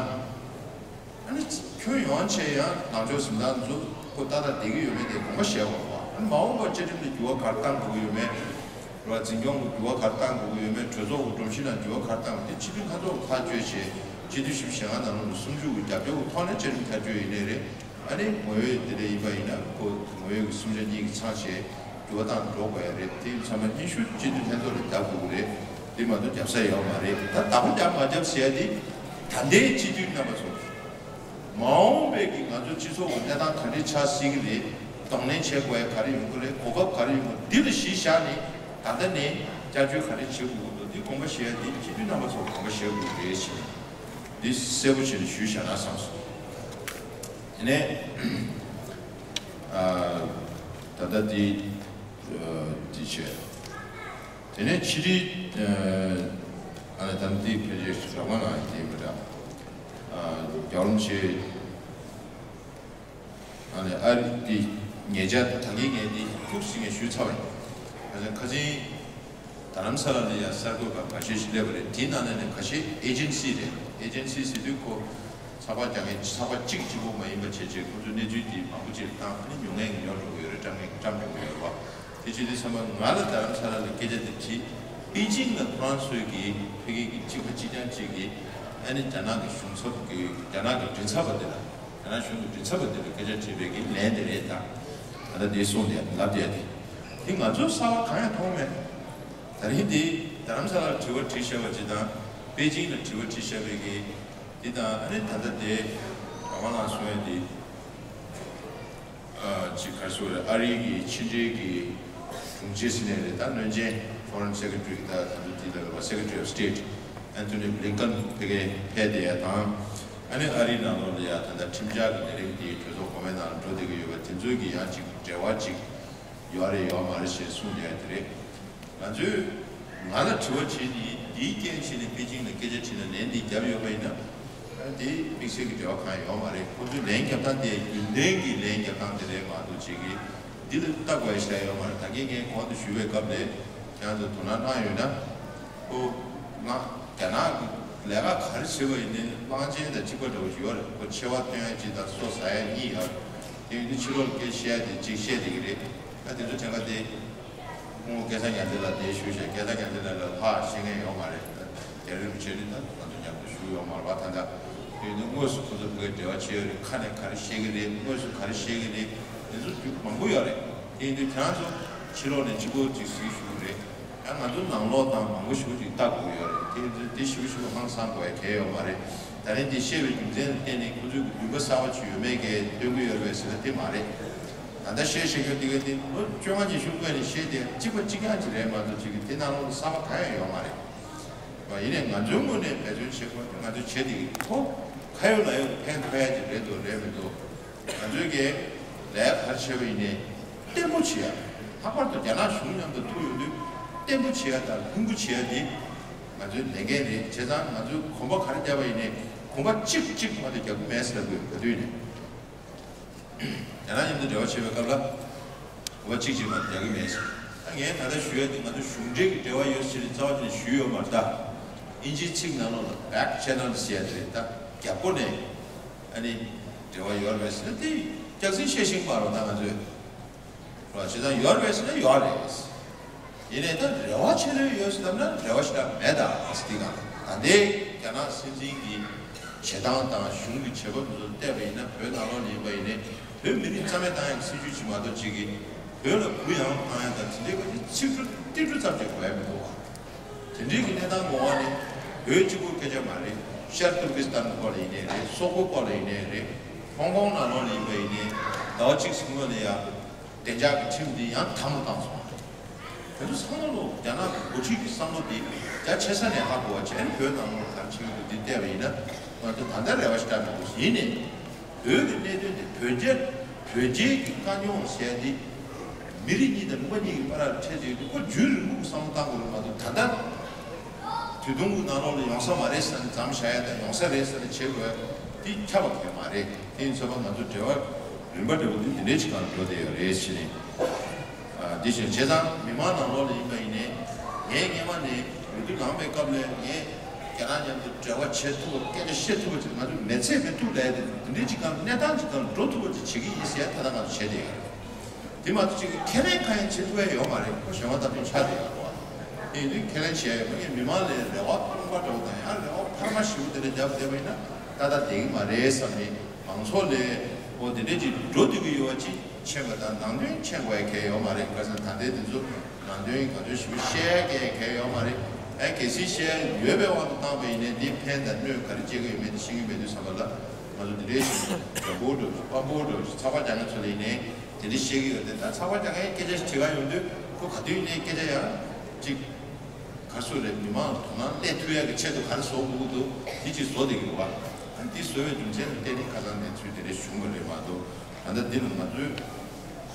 ཨ་ནི་ཁྱོན་ཡོངས་བྱས་ཡང་ནང་ཆོས་འཛིན་སྟངས་ཚོ་ཁོ་ཏག་ཏག་བསྡད་ཀྱི་ཡོད་མེད་དེ་དགོངས་པ་བཞེས་དགོས་རེད་པ། ཨ་ནི་མ་འོངས་པར་བཅའ་ཁྲིམས་ལ་འགྱུར་བ་ག་རེ་གཏང་དགོས་ཀྱི་ཡོད་མེད། རེད་བ། འཛིན་སྐྱོང་གི་འགྱུར་བ་ག་རེ་གཏང་དགོས་ཀྱི་ཡོད་མེད། གྲོས་ཚོགས་ཀྱི་སྒྲོམ་གཞི་ནང་འགྱུར་བ་ག་རེ་གཏང་དགོས་དེ་སྤྱི་འཐུས་ལྷན་ཚོགས་ཀྱིས་ཐག་གཅོད་བྱས། སྤྱི་འཐུས་བཞི་བཅུ་ཞེ་ལྔ་ནང་ལོགས་ལ་གསུམ་བཅུ་གི་རྒྱབ་སྐྱོར་གྱི་ཐོག་ནས་བཅའ་ཁྲིམས་ཐག་གཅོད་ཡིན་ནའི་རེད། ཨ་ནི་ངོ་བོའི་དེ་འདྲ་ཡིན་པ་ཡིན་ན་ཁོ་ངོ་བོའི་གི་གསུམ་ཆ་གཉིས་ཀྱི་ཚང་བྱས་འགྱུར་བ་བཏང་འགྲོ་དགོས་ཡ་རེད། དེ་ཡིན་ཚང་མ་སྙན་ཞུ་སྤྱི་འཐུས་ལྷན་ཚོགས་ལ་རྒྱབ་དགོས་ཀྱི་རེད། དེ་མ་གཏོགས་རྒྱབ་ས་ཡོད་མ་རེད། ད་བདག་པོ་རྒྱབ་མ་རྒྱབ་ཟེར་ཡ་དེ་ད་ལྟའི་སྤྱི་འཐུས་རྣམ་པ་ཚོ། མ་འོངས་པའི་གི་ང་ཚོ་སྤྱི་ཚོགས་ཀྱི་གནས་སྟངས་ག་འདྲས་ཆགས་སྲིད་ཀྱི་རེད། གདོང་ལེན་བྱེད་དགོས་ཡ་ག་རེ་ཡོང་གི་རེད། གོ་སྐབས་ག་རེ་ཡོང་གི་རེད། འདི་ལ་གཞི་བཞག་ནས་ད་ལྟ་ནས་བསྐྱར་བཅོས་ག་རེ་བྱེད་དགོས་ཀྱི་འདུག་འདི་དགོངས་པ་བཞེས་ཡ་འདི་སྤྱི་འཐུས་རྣམ་པ་ཚོ་དགོངས་པ་བཞེས་དགོས་ཀྱི་རེད་ཞེས། འདི་གསལ་པོ་བྱས་ནས་ཞུས་བཞག་ན་བསམ་སོང་། དེ་ནས་ཨ་ད་ལྟ་འདི་ཨ་འདི་བྱས། དེ་ནས་ཕྱི་དྲིལ་ཨ་ཨ་ནི་ད་ལྟ་འདི་ཕལ་ཆེར་རང་དབང་ནང་དེ་མི་འདྲ། ཨ་རྒྱལ་བ་རིན་པོ་ཆེ། ཨ་ནི་ཨ་རི་འདི་ཉེ་ཆར་ད་གིན་ངས་འདི་ཐུགས་སྲིད་ངས་ཞུས་ཚར་བ་ཡིན། ཁ་སང་ཁ་སང་རྡ་རམ་ས་ལ་ལ་ཡ་གསར་འགོད་པ་ཁ་ཤས་ཤིག་སླེབས་པ་རེད། དེའི་ནང་ནས་ནས་ཁ་ཤས་ཨེ་ཇེན་སི་རེད། ཨེ་ཇེན་སི་ཟེར་དུས་ཁོ་ཚགས་པར་རྒྱག་མཁན་ཚགས་པར་གཅིག་གཅིག་པོ་མ་ཡིན་པ་བྱས་བྱས་ཁོ་ཚོས་གནས་ཚུལ་འདི་མང་པོ་ཅིག་བཏང་ཨ་ནི་ཉོ་མཁན་གྱིས་ཉོ་འགྲོ་གི་ཡོད་རེད། བཀྲམ་མཁན་གྱིས་བཀྲམ་འགྲོ་གི་ཡོད་རེད་བ། དེ་བྱེད་དུས་ཚང་མ་ང་ལ་རྡ་རམ་ས་ལ་ལ་སྐད་ཆ་དེ་དྲིས། པེ་ཅིང་ལ་ཁོ་རང་ཚོས་ཀྱི་ཕ་གི་གི་གཅིག་པ་གཅིག་རྐྱང་གཅིག་གིས་ཨ་ནི་རྒྱ་ནག་གི་གཞུང་ཚབ་ཀྱི་རྒྱ་ནག་གི་མགྲིན་ཚབ་པ་དེ་ལ་རྒྱ་ནག་གཞུང་གི་མགྲིན་ཚབ་པ་དེ་ལ་སྐད་ཆ་དྲིས་པའི་གི་ལན་དེ་རེད་ད། ད་ལྟ་དེ་གསུངས་དེ་ལབ་དེ་དེ་དེ་ང་ཚོས་གསར་པ་གང་ཡང་མཐོང་མེད། ད་རིང་དེ་རྡ་རམ་ས་ལར་དྲི་བ་དྲིས་བཞག་པ་ཅིག་དང་པེ་ཅིང་ལ་དྲི་བ་དྲིས་བཞག་པའི་གི་དེ་དང་ཨ་ནི་ད་ལྟ་དེ་རང་དབང་ལགས་གསུང་ཡ་དེ། ཅིག་ག་རེ་ཟེར་དགོས་རེད། ཨ་རིའི་གི་ཕྱི་འབྲེལ་གྱི་དྲུང་ཆེ་ཟེར་ནའི་རེད། ད་བློན་ཆེན་Foreign Secretary ད་ད་དུང་དེ་ལ་Secretary of State Antony Blinken ཕ་གིར་ཕེབས་བསྡད་ཡ་དང་། ཨ་ནི་ཨ་རིའི་ནང་ལོགས་ལ་ཡ་ད་ལྟ་ཁྲིམས་འཆར་གྱི་ལས་རིམ་དེ་གྲོས་ཚོགས་གོང་མའི་ནང་ལ་འགྲོ་བསྡད་ཀྱི་ཡོད་པ་དེ་ཚོའི་གི་ཡང་ཅིག་འབྲེལ་བ་ཅིག་ཡོད་རེད་ཡོད་མ་རེད་ཞེས་གསུངས་བསྡད་ཡ་དེ་རེད། ང་ཚོས་ང་ལ་དྲི་བ་བྱས་ནས་འདིའི་རྐྱེན་བྱས་ནས་པེ་ཅིང་ལ་སྐད་ཆ་དྲིས་ན་ལན་འདི་བརྒྱབ་ཡོད་པ་ཡིན་ན། ཨ་དེ་དམིགས་བསལ་གྱི་འབྲེལ་བ་གང་ཡང་ཡོད་མ་རེད། ཁོ་ཚོས་ལན་བརྒྱབ་སྟངས་དེ་རྒྱུན་ལྡན་གྱི་ལན་བརྒྱབ་སྟངས་དེ་རེད་མ་གཏོགས་ཅིག་གིས་འདི་ལ་ལྟ་དགོས་ཡ་ཞིག་ཡོད་མ་རེད། ད་གིན་ངས་གོང་དུ་ཞུས་པའི་སྐབས་ལ་ཁྱེད་རང་ཚོ་དོ་སྣང་གནང་ཡོད་ན། ཁོ་ང་རྒྱ་ནག་གི་ལས་ཀ་ག་རེ་བྱེད་པ་ཡིན་ནའི་གླང་ཆེན་དང་གཅིག་པ་འདྲ་བོ་ཞིག་ཡོད་རེད། ཁོ་མཆེ་བ་བཏོན་ཡ་གཅིག་དང་སོ་ཟ་ཡ་གཉིས་ཡོད་རེད། དེ་ཡིན་དུས་ཕྱི་ལོགས་ལ་སྐད་བཤད་ཡ་དེ་གཅིག་བཤད་བསྡད་ཀྱི་རེད། ད་དེ་ཚོ་དྲན་ག་དེ། སྐུ་ངོ་སྐལ་བཟང་རྒྱ་མཚོ་ལགས་དེ་ཞུས་བྱས། སྐལ་བཟང་རྒྱ་མཚོ་ལགས་ལ་ལྷག་ཤེས་མཁན་ཡོད་མ་རེད། རྒྱ་རི་རིན་པོ་ཆེ་ནི་ད་ང་ཚོ་མཉམ་དུ་བཞུགས་ཡོད་མ་རེད་པ། ད་ལྟ་དེ་ནི་དངོས་སུ་ཁོ་ཚོ་ཕ་གིར་འབྲེལ་བ་བྱས་ཡོད་རེད། ཁ་ནས་ག་རེ་བཤད་ཀྱི་རེད། དངོས་སུ་ག་རེ་བཤད་ཀྱི་རེད། དེ་ཚོ་རྒྱུ་མང་པོ་ཡོད་རེད། དེ་ཡིན་དུས་ཁྱེད་རང་ཚོ་ཕྱི་ལོགས་ནས་གཅིག་པོ་གཅིག་གཟིགས་ཞུ་གི་རེད། ཡང་ང་ཚོ་ནང་ལོགས་དང་མང་པོ་ཞེ་པོ་ཅིག་ལྟ་དགོས་ཀྱི་ཡོད་རེད། དེ་ཡིན་དུས་དེ་ཞེ་པོ་ཞེ་པོ་ཧང་སང་དགོས་ཡ་གལ་ཡོད་མ་རེད། ད་རིང་འདི་བཤད་པའི་རྒྱུ་མཚན་ལ་བརྟེན་ནས་ཁོ་ཚོས་ཀྱི་འདུན་པ་གསར་པ་ཅིག་ཡོད་མེད་གལ་སྟོན་གྱི་ཡོད་རེད་པས་ཟེར་ན་དེ་མ་རེད། ད་ལྟ་བཤད་བཤད་རྒྱུ་དེ་ག་དེ་ལོ་བཅོ་ལྔ་ཉི་ཤུ་སྔོན་ནས་བཤད་དེ་གཅིག་པ་གཅིག་རྐྱང་ཅིག་རེད་མ་གཏོགས་ཅིག་གི་དེ་ནང་ལོགས་ལ་གསར་པ་གང་ཡང་ཡོད་མ་རེད། ཡིན་ནའི་ང་ཚོའི་ངོས་ནས་འབད་བརྩོན་བྱེད་དགོས། ང་ཚོས་བྱེད་དེ་གི་ཁོ་ཁ་ཡོད་ལག་ཡོད་ཕན་ཐོགས་ཡ་ཅིག་རེད་འདུག་རེད་མི་འདུག་ང་ཚོའི་གི་ལས་ག་རེ་བྱས་པ་ཡིན་ནའི་བརྟན་པོ་བྱེད་ཡ། ལྷག་པར་དུ་རྒྱ་ནག་གཞུང་མཉམ་དུ་ཐུག་ཡོང་དུས་བརྟན་པོ་བྱེད་ཡ་དང་ལྷུན་པོ་བྱེད་ཡ་དེ་ང་ཚོའི་ལས་འགན་རེད། བྱས་ཙང་ང་ཚོས་གོམ་པ་ག་རེ་བརྒྱབ་པ་ཡིན་ནའི་གོམ་པ་གཅིག་གཅིག་མ་གཏོགས་རྒྱག་གི་མེད་ཟེར་ལབ་དགོས་ག་དུས་ནས། རྒྱ་ནག་མཉམ་དུ་འབྲེལ་བ་བྱེད་པའི་སྐབས་ལ་གོམ་པ་གཅིག་གཅིག་མ་གཏོགས་རྒྱག་གི་མེད་ཟེར། ད་ངས་ད་ལྟ་ཞུ་ཡ་དེ་ང་ཚོ་གཞུང་འབྲེལ་གྱི་འབྲེལ་བ་ཡོད་ཟེར་ནས་རྩ་བ་ནས་ཞུས་ཡོད་མ་རེད་ད། ཨིན་ཇིའི་ཚིག་ནང་ལོགས་ལ་back channel ཟེར་ཡ་དེ་རེད། ད་རྒྱབ་སྒོ་ནས་ཨ་ནི་འབྲེལ་བ་ཡོད་རེད་ཟེར་ན་དེ་སྐྱག་རྫུན་བཤད་ཤེས་པ་རེད་ད་ང་ཚོས། རེད་བ། བྱས་ཙང་ཡོད་རེད་ཟེར་ན་ཡོད་རེད། ཡིན་ནའི་ད་རེ་བ་ཆེ་ལོས་ཡོད་ཟེར་ན་རེ་བ་ཞེ་དྲག་མེད་ད་ཟེར་དེ་ག་ད་ལྟའི་རྒྱ་ནག་སྲིད་འཛིན་གྱི་བྱེད་སྟངས་དང་གཞུང་གི་བྱེད་བབ་དེ་ཚོ་བལྟས་པ་ཡིན་ན་བོད་ནང་ལོགས་ལ་ཡིན་པ་ཡིན་ནའི་བོད་མི་རིགས་རྩ་མེད་བཏང་ཡག་གི་སྲིད་ཇུས་ཅིག་མ་གཏོགས་ཅིག་གིས་བོད་ལ་གུ་ཡངས་བཏང་ཡག་དང་དེ་འདྲའི་ག་ཅིག་ཚིག་འབྲུ་ཏིལ་འབྲུ་ཙམ་ཅིག་གོ་ཡ་མི་འདུག་བ། དེ་འདྲའི་གི་གནས་སྟངས་ངོ་བ་ནི་བོད་གཅིག་པུའི་སྐད་ཆ་མ་རེད། ཤར་ཏུར་ཀི་སི་ཐན་སྐོར་ལ་ཡིན་ནའི་རེད། སོག་པོའི་སྐོར་ལ་ཡིན་ནའི་རེད། ཧོང་ཀོང་ནང་ལོགས་ལ་ཡིན་པ་ཡིན་ནའི་ཟླ་བ་གཅིག་སྔོན་ལ་ཡ་བདེ་འཇགས་ཀྱི་ཁྲིམས་འདི་ཡང་དམ་ལ་བཏང་སོང་བ་རེད། དེ་ཚོ་ཚང་མ་ལོ་རྒྱ་ནག་གི་འགོ་ཁྲིད་ཀྱི་བསམ་བློ་འདི་རྒྱ་ཆེ་ས་ནས་ཧ་གོ་བ་བྱས་ནས་བོད་ནང་ལོགས་ག་རེ་བྱེད་ཀྱི་འདུག་འདི་བལྟས་པ་ཡིན་ན་ང་ཚོ་ད་ལྟ་རེ་བ་ཞིག་བསྐྲད་མི་འདུག་ཡིན་ནའི་བོད་ཀྱི་གནད་དོན་དེ་བོད་རྒྱ་བོད་རྒྱའི་གི་དཀའ་རྙོག་ཟེར་ཡ་འདི་མི་རིགས་གཉིས་དང་ལུང་པ་གཉིས་ཀྱི་བར་ལ་འཕྲད་ཅིག་ཁོ་རྒྱུན་རིང་པོ་གི་བསམ་བློ་བཏང་དགོས་རེད་མ་གཏོགས་ད་ལྟ་དུས་ཐུང་གི་ནང་ལོགས་ལ་ཡོང་ས་མ་རེད་ཟེར་ནས་མཚམས་བཞག་ཡ་དང་ཡོང་ས་རེད་ཟེར་ནས་བྱེད་དགོས་ཡ་དེ་ཁྱབ་པ་གང་ཡང་མ་རེད། དེ་ཡིན་ཚོད་པ་ང་ཚོ་འབྲེལ་བ་རིམ་པ་འདྲ་བོ་འདི་འདི་འདྲའི་ཅིག་སྒང་འགྲོ་བསྡད་ཡོད་རེད་ཟེར་ནས། ཨ་འདི་བཞིན་བྱས་ཙང་མི་མང་ནང་ལོགས་ལ་ཡིན་པ་ཡིན་ནའི་ངས་སྔས་མ་ནས་འོས་བསྡུ་ལངས་པའི་སྐབས་ལ་ངས་རྒྱ་ནག་མཉམ་དུ་འབྲེལ་བ་བྱེད་ཐུབ་པ་སྐད་ཆ་བཤད་ཐུབ་པ་ཅིག་ང་ཚོ་མི་ཚེ་མི་ཐུབ་ལས་དེ་འདི་འདྲའི་ཅིག་སྒང་གནས་སྟངས་ཅིག་སྒང་འགྲོ་ཐུབ་པ་ཅིག་བྱེད་ཀྱི་ཡིན་ཟེར་ད་ལྟ་ང་ཚོ་བྱས་བསྡད་ཡོད་རེད། དེ་མ་གཏོགས་ཅིག་གི་ཁས་ལེན་གང་ཡང་བྱེད་ཐུབ་ཡ་ཡོད་མ་རེད། ཁོ་གཞན་པ་ལྟ་བུ་ཆགས་བསྡད་ཡོད་རེད་བ། དེ་ཡིན་དུས་ཁས་ལེན་བྱས་ཡོད་མ་ངས་མི་མང་ལ་རེ་བ་སྟོང་པ་འདྲ་བོ་དང་ཡང་རེ་བ་འཕར་མ་ཞེ་པོ་དེ་འདྲ་བརྒྱབ་བསྡད་པ་ཡིན་ན་ཏག་ཏག་བསྡད་ཀྱི་མ་རེད་བསམ་ནས་མང་ཚོགས་ལ་འོ་དེ་འདྲས་ཅིག་འགྲོ་བསྡད་ཀྱི་ཡོད་པ་ཅིག་མཁྱེན་པ་དང་ནང་དོན་མཁྱེན་དགོས་ཡ་གལ་ཡོད་མ་རེད། ག་ས་ད་ལྟའི་དེ་ཚོ་ནང་དོན་ག་ཚོད་ཞིབ་བཤད་ཡ་གལ་ཡོད་མ་རེད། ཨ་གལ་སྲིད་བཤད་ཡ་ཡོད་པའི་དབང་དུ་བཏང་པ་ཡིན་ནའི་དེ་ཕན་དང་གནོད་ག་རེ་སྐྱེལ་གྱི་ཡོད་མེད་དེ་ཤེས་ཀྱི་མེད་དུས་ཙམ་པ་ལ་ང་ཚོ་དེ་འདྲས་ཞིག་འཇམ་པོ་འགྲོ་ཞིག་སྤམ་པོ་འགྲོ་ཞིག་ཚགས་པར་རྒྱག་མཁན་ཚོ་ལ་ཡིན་ནའི་དེ་འདྲས་བཤད་ཀྱི་ཡོད་དེ། ད་ཚགས་པར་རྒྱག་མཁན་སྐད་ཆ་ཞིག་དྲི་ག་ཡོང་དུས་ཁོ་ག་དུས་ཡིན་ནའི་སྐད་ཆ་ཡང་ཅིག་ག་ ག་རེ་ཟེར་རེད། མི་མང་དོ་སྣང་སླེབས་ཐུབ་ཡག་གི་ཆེད་དུ་ག་རེ་བཟོ་དགོས་ཀྱི་འདུག་དེ་ཅིག་བཟོ་བསྡད་ཀྱི་རེད་བ། ཨ་ནི་དེ་བཟོ་བའི་རྒྱུ་མཚན་ལ་བརྟེན་ནས་ཁ་སང་གནས་ཚུལ་དེ་འདྲ་བྱུང་བ་རེད་མ་གཏོགས། ད་ལྟ་འདི་ལ་ང་ཚོའི་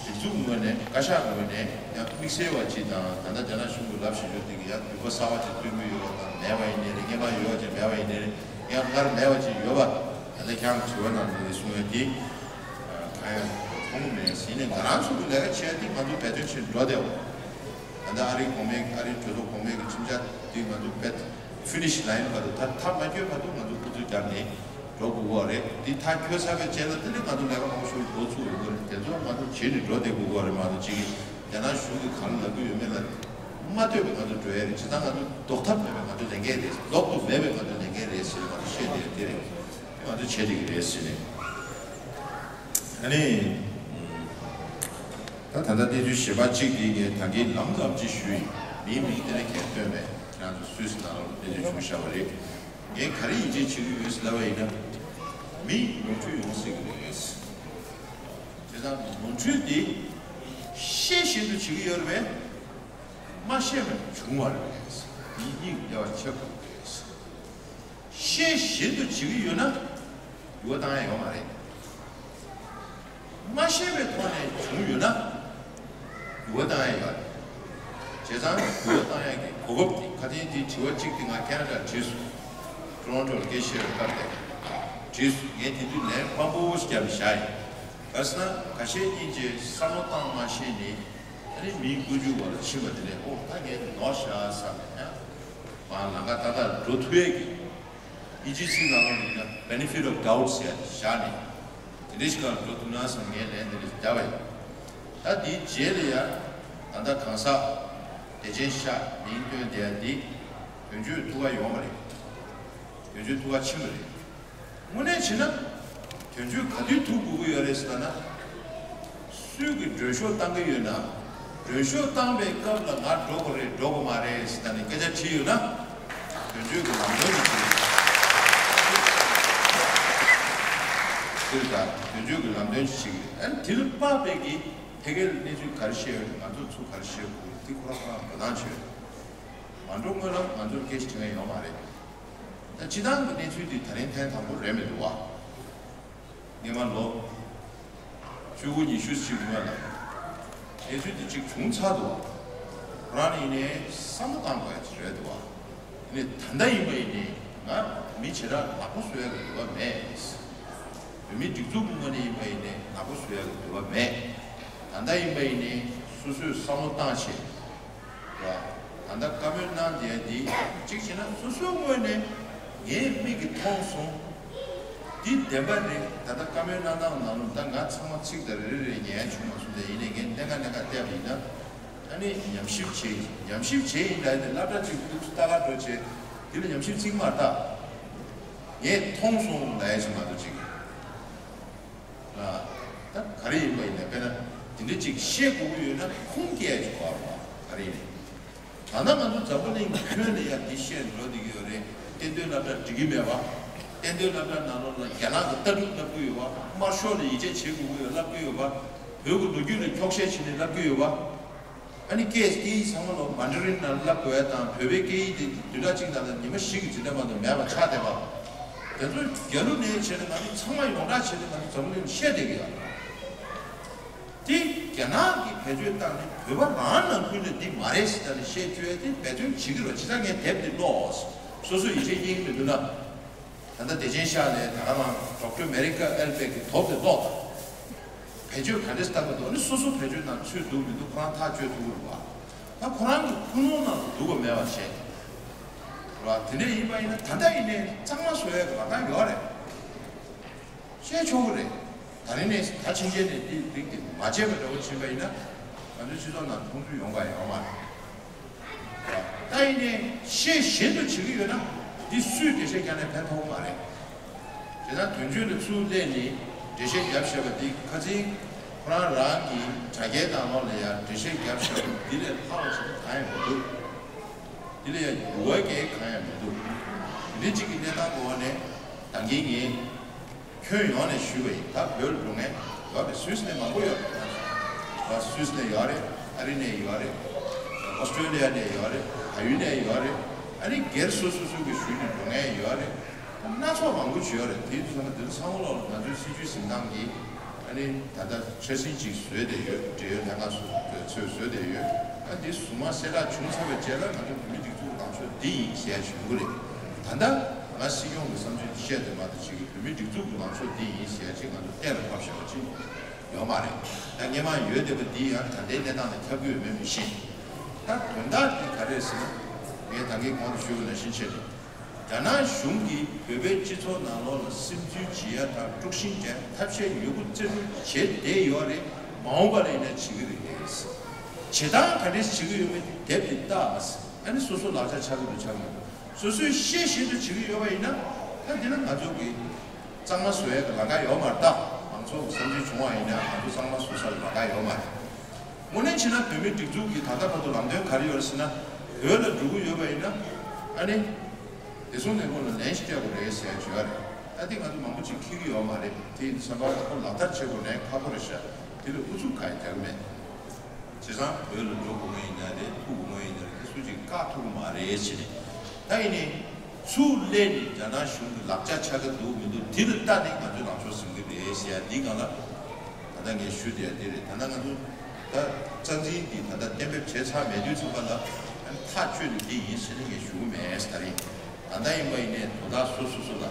སྒྲིག་འཛུགས་ངོས་ནས། བཀའ་ཤག་ངོས་ནས་ཡང་དམིགས་བསལ་བ་ཅིག་དང་། ད་ལྟ་རྒྱ་ནག་གཞུང་གི་ལབ་བཞིན་ཡོད་དེ་གི་ཡང་འདུན་པ་གསར་བ་ཅིག་བཏོན་གྱི་ཡོད་པ་དང་། མེད་པ་ཡིན་ནའི་རེད། རྔན་པ་ཡོད་པ་ཅིག་མེད་པ་ཡིན་ནའི་རེད། ཡང་སྔར་མེད་པ་ཅིག་ཡོད་པ། ད་ལྟ་ཁྱེད་རང་དྲི་བ་ནང་དུ་གསུངས་ཡོད་དེ། གང་ཡང་མཐོང་གི་མེད། ཡིན་ནའི་ང་རང་ཚོ་གི་ལས་ཀ་བྱེད་ཡ་དེ་ང་ཚོ་འབད་བརྩོན་བྱེད་འགྲོ་བསྡད་པ། ད་ལྟ་ཨ་རིའི་གོང་མའི། ཨ་རིའི་གྲོས་ཚོགས་གོང་མའི་གི་ཁྲིམས་འཆར་དེ་ང་ཚོ་བེད་ཕི་ནི་ཤི་ལའིན་བར་དུ། ད་མཐའ་མ་འཁྱོལ་བར་དུ་ང་ཚོ་སྐུ་ཚེ་བརྒྱབ་ནས་འགྲོ་དགོས་པ་རེད། དེ་མཐའ་འཁྱོལ་ཚར་བའི་རྗེས་ལ་དེ་ནས་ང་ཚོ་ལས་ཀ་མང་པོ་ཞིག་འགོ་ཚུགས་ཡོང་གི་རེད། དེ་ཚོ་ང་ཚོ་བྱེད་ནས་འགྲོ་བསྡད་དགོས་པ་རེད་མ་གཏོགས། གཅིག་གིས་རྒྱ་ནག་གཞུང་གིས་གང་ལབ་ཀྱི་ཡོད་མེད་ལ་མ་ལྟོས་པའི་ང་ཚོ་འགྲོ་ཡ་རེད། བྱས་ཙང་ང་ཚོ་ལྡོག་ཐབས་མེད་པའི་ང་ཚོ་ལས་འགན་རེད། ལྡོག་ཏུ་མེད་པའི་ང་ཚོ་ལས་འགན་རེད་ཟེར་ནས་ང་ཚོ་བཤད་བསྡད་ཡ་དེ་རེད། དེ་ང་ཚོ་བྱེད་བསྡད་ཀྱི་རེད་ཟེར་ནས། ཨ་ནི། ད་ད་ལྟ་གནས་ཚུལ་ཞིབ་པ་གཅིག་དེ་ངས་ད་གིན་ལམ་ཙམ་ཅིག་ཞུས་ཡིན། མིའི་མིང་དེ་ནས་ཁྱེད་སྟོན་པས་ཁྱེད་རང་ཚོ་སུད་སི་ནང་ལ་གནས་ཚུལ་བྱུང་བཞག་པ་རེད། ངས་ག་རེ་ཡིད་ཆེས་བྱེད་ཀྱི་ཡོད་ཟེར་ལབ་པ་ཡིན་ན། མི་ནོར་འཁྲུལ་ཡོང་སྲིད་ཀྱི་རེད། དེ་དང་ནོར་འཁྲུལ་དེ་ཤེས་བཞིན་དུ་བྱེད་ཀྱི་ཡོད་རེད་པས། མ་ཤེས་པར་བྱུང་བ་རེད། འདི་གཉིས་ཀྱི་འབྲེལ་བ་ཆགས་དགོས་རེད། ཤེས་བཞིན་དུ་བྱེད་ཀྱི་ཡོད་ན་འགྱུར་བ་བཏང་ཡ་ཡོད་མ་རེད། མ་ཤེས་པའི་ཐོག་ནས་བྱུང་ཡོད་ན་འགྱུར་བ་བཏང་ཡ་ཡོད་རེད། བྱས་ཙང་འགྱུར་བ་བཏང་ཡ་གི་གོ་སྐབས་དེ། ཁ་སང་དེ་དྲི་བ་གཅིག་དེ་ང་ཁེ་ན་ཌ་དྲིས་སོང་། ཊོ་རོན་ཊོ་ལ་སྐད་ཆ་བཤད་པའི་སྐབས་དེ་དྲིས་སོང་། ངས་དེ་དུས་ལན་སྤམ་པོ་ཞིག་བརྒྱབ་ནས་བཞག་ཡིན། ག་རེ་ཟེར་ན། ཁ་ཤས་སྙིང་རྗེ་བསམ་བློ་བཏང་མ་ཤེས་ནས། ཨ་ནི་མིའི་ཀུན་སྤྱོད་བར་ལ་ཕྱིན་པ་དེ་ལས། ཨོ་ད་ངས་ནོར་བཞག་བསམ་ནས་ཡང་མར་ལམ་ཁ་ཏག་ཏག་འགྲོ་ཐུབ་ཡས་ཀྱི། དབྱིན་ཇིའི་ཚིག་ནང་ལ་ཡིན་ན་benefit of doubt ཟེར་ཡ་དེ་བཞག་ནས། དེ་འདྲ་ཞིག་ག་འགྲོ་ཐུབ་ན་བསམ་ངས་ལན་དེ་འདྲ་ཞིག་བརྒྱབ་པ་ཡིན། ད་དེའི་རྗེས་ལ་ཡ་ད་ལྟ་གང་ཟག་བདེ་ཆེན་ཤག་མིང་བཏོན་བསྡད་ཡ་འདི་དོན་གཅོད་ཐུགས་ཁ་ཡོད་མ་རེད། དོན་གཅོད་ཐུགས་ཁ་ཕྱིན་པ་རེད། དངོས་གནས་བྱས་ན་དོན་གཅོད་ག་དུས་ཐུག་དགོས་ཀྱི་ཡོད་རེད་ཟེར་ན། སུས་ཀྱིས་མགྲོན་ཤོག་བཏང་གི་ཡོད་ན། མགྲོན་ཤོག་བཏང་པའི་སྐབས་ལ་ང་འགྲོ་དགོས་རེད་འགྲོ་དགོས་མ་རེད་ཟེར་ནས་སྐད་ཆ་དྲིས་ཡོད་ན། དོན་གཅོད་ཀྱི་ལམ་སྟོན་དེ་བྱེད་ཀྱི་རེད། དེ་ལ་དོན་གཅོད་ཀྱི་ལམ་སྟོན་ཅིག་བྱེད་ཀྱི་རེད། ཨ་ནི་དེ་ལ་དཔག་པའི་གི་ཕ་གིར་གནས་ཚུལ་ག་རེ་བཤད་ཡོད་རེད། ང་ཚོ་ཚོ་ག་རེ་བཤད་དགོས་རེད། དེ་ཁོ་རང་ཁོ་རང་འགྲོ་སྟངས་བྱེད་ཡོད་རེད། མ་འགྲོ་སྔོན་ལ་ང་ཚོར་སྐད་ཆ་དྲི་མཁན་ཡོད་མ་རེད། ད་སྤྱི་བཏང་གི་གནས་ཚུལ་འདི་ད་རིང་ཐེངས་དང་པོ་རེད་མི་འདུག་བ། སྔོན་མ་ལོ་བཅུ་དགུ་ཉི་ཤུ་ཞིག་སྔོན་ལ་གནས་ཚུལ་འདི་གཅིག་བྱུང་ཚར་འདུག་བ། ཁོ་རང་ནི་ཡིན་ནའི་བསམ་བློ་བཏང་དགོས་ཡ་ཅིག་རེད་འདུག་བ། ཡིན་ནའི་ད་ལྟ་ཡིན་པ་ཡིན་ནའི་ང་མི་བྱེ་བྲག་ནག་པོ་བཟོ་ཡ་གི་འདོད་པ་མེད། བོད་མིའི་སྒྲིག་འཛུགས་ཀྱི་ངོས་ནས་ཡིན་པ་ཡིན་ནའི་ནག་པོ་བཟོ་ཡ་གི་འདོད་པ་མེད། ད་ལྟ་ཡིན་པ་ཡིན་ནའི་སོ་སོས་བསམ་བློ་བཏང་བྱས། ད་ལྟ་བཀའ་མོལ་གནང་བསྡད་ཡ་འདི་གཅིག་བྱས་ན་སོ་སོའི་ངོས་ནས་ངའི་མིག་གིས་མཐོང་སོང་། འདི་བདེན་པ་རེད། ད་ལྟ་བཀའ་མོལ་གནང་སྟངས་ནང་ལ་ད་ང་ཚང་མ་ཚིག་དང་རེ་རེ་རེ་ཉན་ཡ་བྱུང་མ་སོང་། དེ་ཡིན་ནའི་ངས་གནད་འགག་གནད་འགག་བལྟས་པ་ཡིན་ན། ཨ་ནི་ཉམས་ཞིབ་བྱས་ཉམས་ཞིབ་བྱས་ཡིན་ལབ་ཡ་དེ་སློབ་གྲྭ་གཅིག་ཏུ་ལྟ་ག་འགྲོ་བྱས། དེ་ལ་ཉམས་ཞིབ་ཚིག་མ་བཏགས། ངས་མཐོང་སོང་ལབ་ཡ་ཞིག་མ་གཏོགས་གཅིག་ལ། ད་ག་རེ་ཡིན་པ་ཡིན་ན། དཔེར་ན་དེ་འདྲ་ཅིག་བཤད་དགོས་ཀྱི་ཡོད་ན་ཁུངས་སྐྱེལ་ཡ་ཅིག་དགོས་པ་རེད། ག་རེ་ཡིན་ནའི། ད་ལྟ་ང་ཚོ་འཛམ་བུ་གླིང་ཁྱོན་ནས་ཡ་འདི་བཤད་འགྲོ་བསྡད་ཀྱི་ཡོད་རེད། གཏན་སྡོད་སློབ་གྲྭ་འགྲིག་གི་མེད་པ། གཏན་སྡོད་སློབ་གྲྭ་ནང་ལོགས་ལ་རྒྱ་ནག་གི་ལྟ་གྲུབ་བསླབ་ཀྱི་ཡོད་པ། དམར་ཤོག་ལ་ཡིད་ཆེས་བྱེད་དགོས་ཀྱི་ཡོད་ལབ་ཀྱི་ཡོད་པ། བོད་ཀྱི་ལོ་རྒྱུས་ལ་འཁྱོག་བཤད་བྱས་ནས་ལབ་ཀྱི་ཡོད་པ། ཨ་ནི་སྐད། སྐད་ཡིག་ཚང་མ་ལོ་མན་ཌ་རིན་ནང་བསླབ་དགོས་ཡ་དང་། བོད་པའི་སྐད་ཡིག་དེ་བདུན་ཕྲག་གཅིག་ནང་ལ་ཉི་མ་བཞི་གི་འཛིན་གྲྭ་མ་གཏོགས་མེད་པ་ཆགས་བསྡད་པ། དེ་ཚོ་རྒྱ་ལུགས་ནས་བྱས་ན་ང་ཚོ་ཚང་མ་ཡོངས་གྲགས་བྱས་ཏེ་ང་ཚོ་འཛམ་བུ་གླིང་ལ་བཤད་བསྡད་ཀྱི་ཡོད་རེད། དེ་རྒྱ་ནག་གིས་བེད་སྤྱོད་བཏང་ནས་བོད་པ་རང་ནང་ཁུལ་ནས་འདི་མ་རེད་ཟེར་ནས་བཤད་བཅུག་ཡ་དེ་འབད་བརྩོན་བྱེད་ཀྱི་རེད། བྱས་ཙང་ངས་དེབ་འདི་ཀློག། སོ་སོ་ཡིད་ཆེས་རྙེད་ཀྱི་མི་འདུག་ན། ད་ལྟ་བདེ་ཆེན་ཤག་ནས་ད་ག་རང་ཌོག་ཊར་མེ་རི་ཀ་ཨེལ་པེག་གི་དོབ་དེ་ཀློག་དང་། བེད་སྤྱོད་ག་འདྲས་བཏང་གི་འདུག་ཨ་ནི་སོ་སོ་བེད་སྤྱོད་ནང་ཚུད་འདུག་མི་འདུག་ཁོ་རང་ཐག་གཅོད་ཐུབ་ཀྱི་རེད་བ། ད་ཁོ་རང་གི་ཀུན་སློང་ནང་འདུག་ག་མེད་པ་བྱས། རེད་བ། དེ་འདྲས་ཡིན་པ་ཡིན་ན་ད་ལྟ་ཡིན་ནའི་གཙང་མ་བཟོ་ཡ་གི་ལམ་ཁ་ཡོད་རེད། བཤད་ཆོག་གི་རེད། ད་རིང་ནས་ད་ཕྱིན་ཆད་ནས་འདི་རིགས་དེ་མ་བྱས་པ་འདྲ་བོ་ཕྱིན་པ་ཡིན་ན་ང་ཚོའི་སྤྱི་ཚོགས་ནང་མཐོང་ཚུལ་ཡོང་ག་ཡོད་མ་རེད། ད་ཡིན་ནའི་ཤེས་བཞིན་དུ་བྱེད་ཀྱི་ཡོད་ན་འདི་སུས་འགྲེལ་བཤད་རྒྱག་ནའི་ཕན་ཐོགས་མ་རེད། དེ་ན་དོན་གཅོད་ལ་ཚུར་སླེབས་ནས་འགྲེལ་བཤད་རྒྱབ་བཞག་པ་འདི་ཁ་སང་ཁོ་རང་རང་གི་དྲ་རྒྱའི་ནང་ལོགས་ལ་ཡང་འགྲེལ་བཤད་རྒྱབ་བཞག་པ་འདི་ལས་ལྷག་པ་ཞིག་གང་ཡང་མི་འདུག་འདི་ལ་ཡང་འགྱུར་བ་གང་ཡང་མི་འདུག་འདི་འདྲ་གཅིག་གི་གནས་སྟངས་འོག་ནས་ད་གིན་ངས་ཁྱོན་ཡོངས་ནས་ཞུས་པ་ཡིན། ད་བོད་ལ་འགྲོ་མཁན་ཡོད་རེད། སུད་སི་ནས་མང་པོ་ཡོད་རེད། ད་སུད་སི་ནས་ཡོད་རེད། ཨ་རི་ནས་ཡོད་རེད། ཨོ་སི་ཀྲོ་ལི་ཡ་ནས་ཡོད་རེད། བལ་ཡུལ་ནས་ཡོད་རེད། ཨ་ནི་སྒེར་སོ་སོ་སོ་གི་ཞུས་ནས་འགྲོ་མཁན་ཡོད་རེད། སྣ་ཚོགས་མང་པོ་ཞིག་ཡོད་རེད། དེ་ཚོ་ཚང་མ་འདི་ཚོ་ཚང་མ་ལོག་ལ་ང་ཚོའི་སྲིད་ཇུས་འཛིན་སྟངས་ཀྱི་ཨ་ནི་ད་ལྟ་འཆར་ཟིན་ཅིག་བཟོས་བསྡད་ཡོད། འབྲེལ་ཡོད་ལྷན་ཁང་སོ་སོས་བཟོས་བསྡད་ཡོད། ཨ་འདི་གཟུངས་མ་གསལ་བསྒྲགས་བྱུང་ཚར་བའི་རྗེས་ལ་ང་ཚོ་བོད་མིའི་སྒྲིག་འཛུགས་ལངས་ཕྱོགས་འདི་ཡིན་ཞེས་ཞུ་གི་རེད། ད་ལྟ་ང་སྲིད་སྐྱོང་གི་བསམ་ཚུལ་འདི་བཤད་དེ་མ་གཏོགས་ཅིག་བོད་མིའི་སྒྲིག་འཛུགས་ཀྱི་ལངས་ཕྱོགས་འདི་ཡིན་ཞེས་ཅིག་ང་ཚོ་གཏན་ལ་ཕབ་བཞག་པ་ཅིག་ཡོད་མ་རེད། ད་སྔས་མ་ཡོད་བསྡད་པ་འདི་ཡང་ད་ལྟའི་གནས་སྟངས་དང་ཁྱབ་ཀྱི་ཡོད་མེད་མི་ཤེས། ད་དོན་དག་འདི་ག་རེ་ཟེར་ན། ངས་ད་གིན་གོང་དུ་ཞུས་པ་ནང་བཞིན་བྱས་ནས། རྒྱ་ནག་གཞུང་གིས་བོད་པའི་སྤྱི་ཚོགས་ནང་ལོགས་ལ་སིམ་འཛུལ་བྱེད་ཡ་དང་དཀྲུག་ཤིང་རྒྱག་ཐབས་ཤེས་ཡོད་རྒུ་རྩལ་རྒུ་བྱེད་བསྡད་ཡོད་རེད། མ་འོངས་པ་ལ་ཡིན་ན་བྱེད་ཀྱི་རེད། བྱེད་སྟངས་ག་འདྲས་བྱེད་ཀྱི་ཡོད་མེད་དེ་དེབ་དེ་ལྟ། ཨ་ནི་སོ་སོ་ལག་ཆ་ཆགས་ཀྱི་འདུག་ཆགས་ཀྱི་འདུག་སོ་སོས་ཤེས་བཞིན་དུ་བྱེད་ཀྱི་ཡོད་པ་ཡིན་ན། ད་འདི་ན་ང་ཚོ་གི་གཙང་མ་བཟོ་ཡ་གི་ལམ་ཁ་ཡོད་མ་རེད། ད་མང་ཚོགས་ཀྱི་བསམ་ཚུལ་བྱུང་བ་ཡིན་ན་ང་ཚོ་གཙང་མ་བཟོ་ས་ལ་ལམ་ཁ་ཡོད་མ་རེད། དངོས་གནས་བྱས་ན་བོད་མིའི་སྒྲིག་འཛུགས་ཀྱི་ད་ལྟ་བར་དུ་ལམ་སྟོན་ག་རེ་ཡོད་རེད་ཟེར་ན། བོད་ལ་འགྲོ་གི་ཡོད་པ་ཡིན་ན་ཨ་ནི་བདེ་སྲུང་ལས་ཁུངས་ལ་ལན་ཞིག་སྤྲད་དགོས་རེད་ཟེར་ཡ་བརྗོད་ཡ་རེད། ད་དེ་ང་ཚོ་མང་པོ་ཅིག་འཁྱེར་གྱི་ཡོད་མ་རེད། དེ་ཡིན་དུས་ཙམ་པ་ཁོ་ལག་བསྟར་བྱེད་དགོས་ནའི་ཁག་པོ་རེད་ཤག་དེ་ལ་ཨུ་ཚུགས་གང་ཡང་རྒྱག་གི་མེད། བྱས་ཙང་བོད་ལ་འགྲོ་དགོས་མཁན་ཡིན་ན་རེད། ཐུག་དགོས་མཁན་ཡིན་ན་རེད། དེ་སུ་གཅིག་བཀག་ཐུབ་ཀྱི་མ་རེད་ཟེར་ནས། ད་ཡིན་ནའི་ཚུར་སླེབས་ནས་རྒྱ་ནག་གཞུང་གི་ལག་ཆ་ཆགས་ཀྱི་འདུག་མི་འདུག་དེ་ལ་ལྟ་ནས་ང་ཚོས་ལངས་ཕྱོགས་ཟིན་གྱི་རེད་ཟེར་ཡ་འདིའི་སྒང་ལ། ད་ལྟ་ངས་ཞུ་བསྡད་ཡ་དེ་རེད། ད་ལྟ་ང་ཚོ་ད་རྩ་འཛིན་འདི་ད་ལྟ་གཏན་འབེབས་བྱས་ཚར་མེད་དུས་ཙམ་པ་ལ་ཐག་གཅོད་ནི་འདི་ཡིན་ཟེར་ནས་ངས་ཞུ་གི་མེད། ད་རེད། ད་ལྟ་ཡིན་པ་ཡིན་ནའི་དོ་བདག་སོ་སོ་སོ་ལ་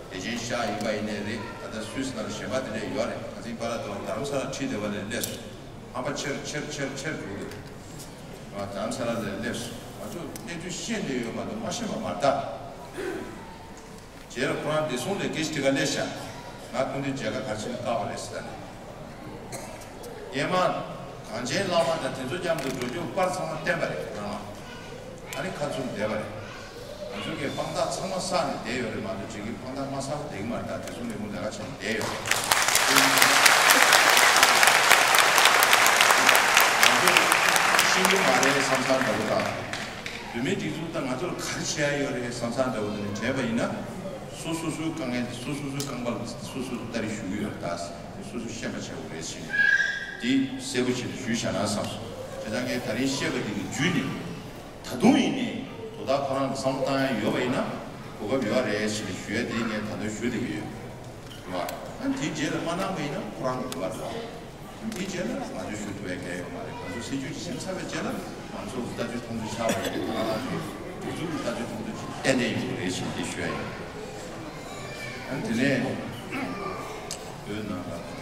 བདེ་ཆེན་ཤག་ཡིན་པ་ཡིན་ནའི་རེད། ད་ལྟ་སུད་སི་ནང་ལ་གཞན་པ་དེ་འདྲ་ཡོད་རེད། ཁ་སང་པཱ་ལགས་དང་རྡ་རམ་ས་ལ་ཁྲིད་བསྡད་པ་ལས་སླེབས་སོང་། ཧམ་པ་ཆེར་ཆེར་ཆེར་ཆེར་འགྲོ་གི་འདུག་ང་རྡ་རམ་ས་ལ་ལ་སླེབས་སོང་། ང་ཚོ་གནས་ཚུལ་ཤེས་བསྡད་ཡོད་མ་གཏོགས་མ་ཤེས་པ་མ་རེད་ད། རྗེས་ལ་ཁོ་རང་བདེ་སྲུང་ལས་ཀྱི་ཅིག་ག་སླེབས་ཤག་ང་སྐུ་མདུན་མཇལ་ཁ་ག་རེ་བྱས་ནས་བཀག་པ་རེད་ཟེར་ད་ནི། རྒྱལ་དམངས་གངས་ཅན་བླ་མ་དང་དེ་ཚོ་མཉམ་དུ་འགྲོ་རྒྱུ་པར་ཚང་མ་བསྟན་པ་རེད་ཁོ་རང་ལ། ཨ་ནི་ཁ་བཙུམ་བསྡད་པ་རེད། ང་ཚོ་གིས་དཔང་རྟགས་ཚང་མ་བསགས་ནས་བསྡད་ཡོད་རེད་མ་གཏོགས་ཅིག་གིས་དཔང་རྟགས་མ་བསགས་པ་བསྡད་ཀྱི་མ་རེད། ད་བདེ་སྲུང་ལས་ཁུངས་ལས་ཀ་བྱས་ནས་བསྡད་ཡོད་རེད། ང་ཚོ་ཤེས་ཀྱི་མ་རེད་བསམ་བསམ་འདྲ་པོ་དང་། བོད་མིའི་སྒྲིག་འཛུགས་དང་ང་ཚོར་ག་རེ་བྱེད་ཡ་ཡོད་རེད་བསམ་བསམ་འདྲ་པོ་དེ་ནས་དྲན་པ་ཡིན་ན། སོ་སོ་སོའི་དཀའ་ངལ་དེ་སོ་སོ་སོའི་རྐང་པ་ལ་སོ་སོ་སོ་ལྟ་རེ་ཞུ་གི་ཡོད་རེད། ད་སོ་སོ་ཤེས་པ་བྱེད་དགོས་རེད་ཟེར་ནས་དེ་གསལ་པོ་བྱས་ནས་ཞུས་བཞག་ན་བསམ་སོང་། བྱས་ཙང་ངས་ད་རིང་བཤད་པ་དེ་གི་བརྒྱུད་ནས་ད་དུང་ཡིན་ནའི་དོ་བདག་ཁོ་རང་གི་བསམ་བློ་བཏང་ཡ་ཡོད་པ་ཡིན་ན་གོ་སྐབས་ཡོད་རེད་ཟེར་ནས་ཞུ་ཡ་དེ་ངས་ད་དུང་ཞུ་བསྡད་ཀྱི་ཡོད། རེད་བ། ཨ་དེའི་རྗེས་ལ་མ་གནང་བ་ཡིན་ན་ཁོ་རང་གི་འདུག་བ་རེད་བ། དེའི་རྗེས་ལ་ང་ཚོས་ཞུ་ཐུབ་པའི་གལ་ཡོད་མ་རེད། ང་ཚོ་སྲིད་ཇུས་ཀྱི་ཞིབ་ཚགས་པའི་རྗེས་ལ་མང་ཚོགས་ཀྱི་ལྟ་ཚུལ་མཐོང་ཚུལ་ཆགས་པ་ཡིན་ན་ང་རང་ཚོའི་སྒྲིག་འཛུགས་ཀྱི་ལྟ་ཚུལ་མཐོང་ཚུལ་ཏན་ཏན་ཡོང་གི་རེད་ཞེས་འདི་ཞུ་ཡ་ཡིན། ཨ་དེ་ནས་བོད་ནང་ལ་ཨ་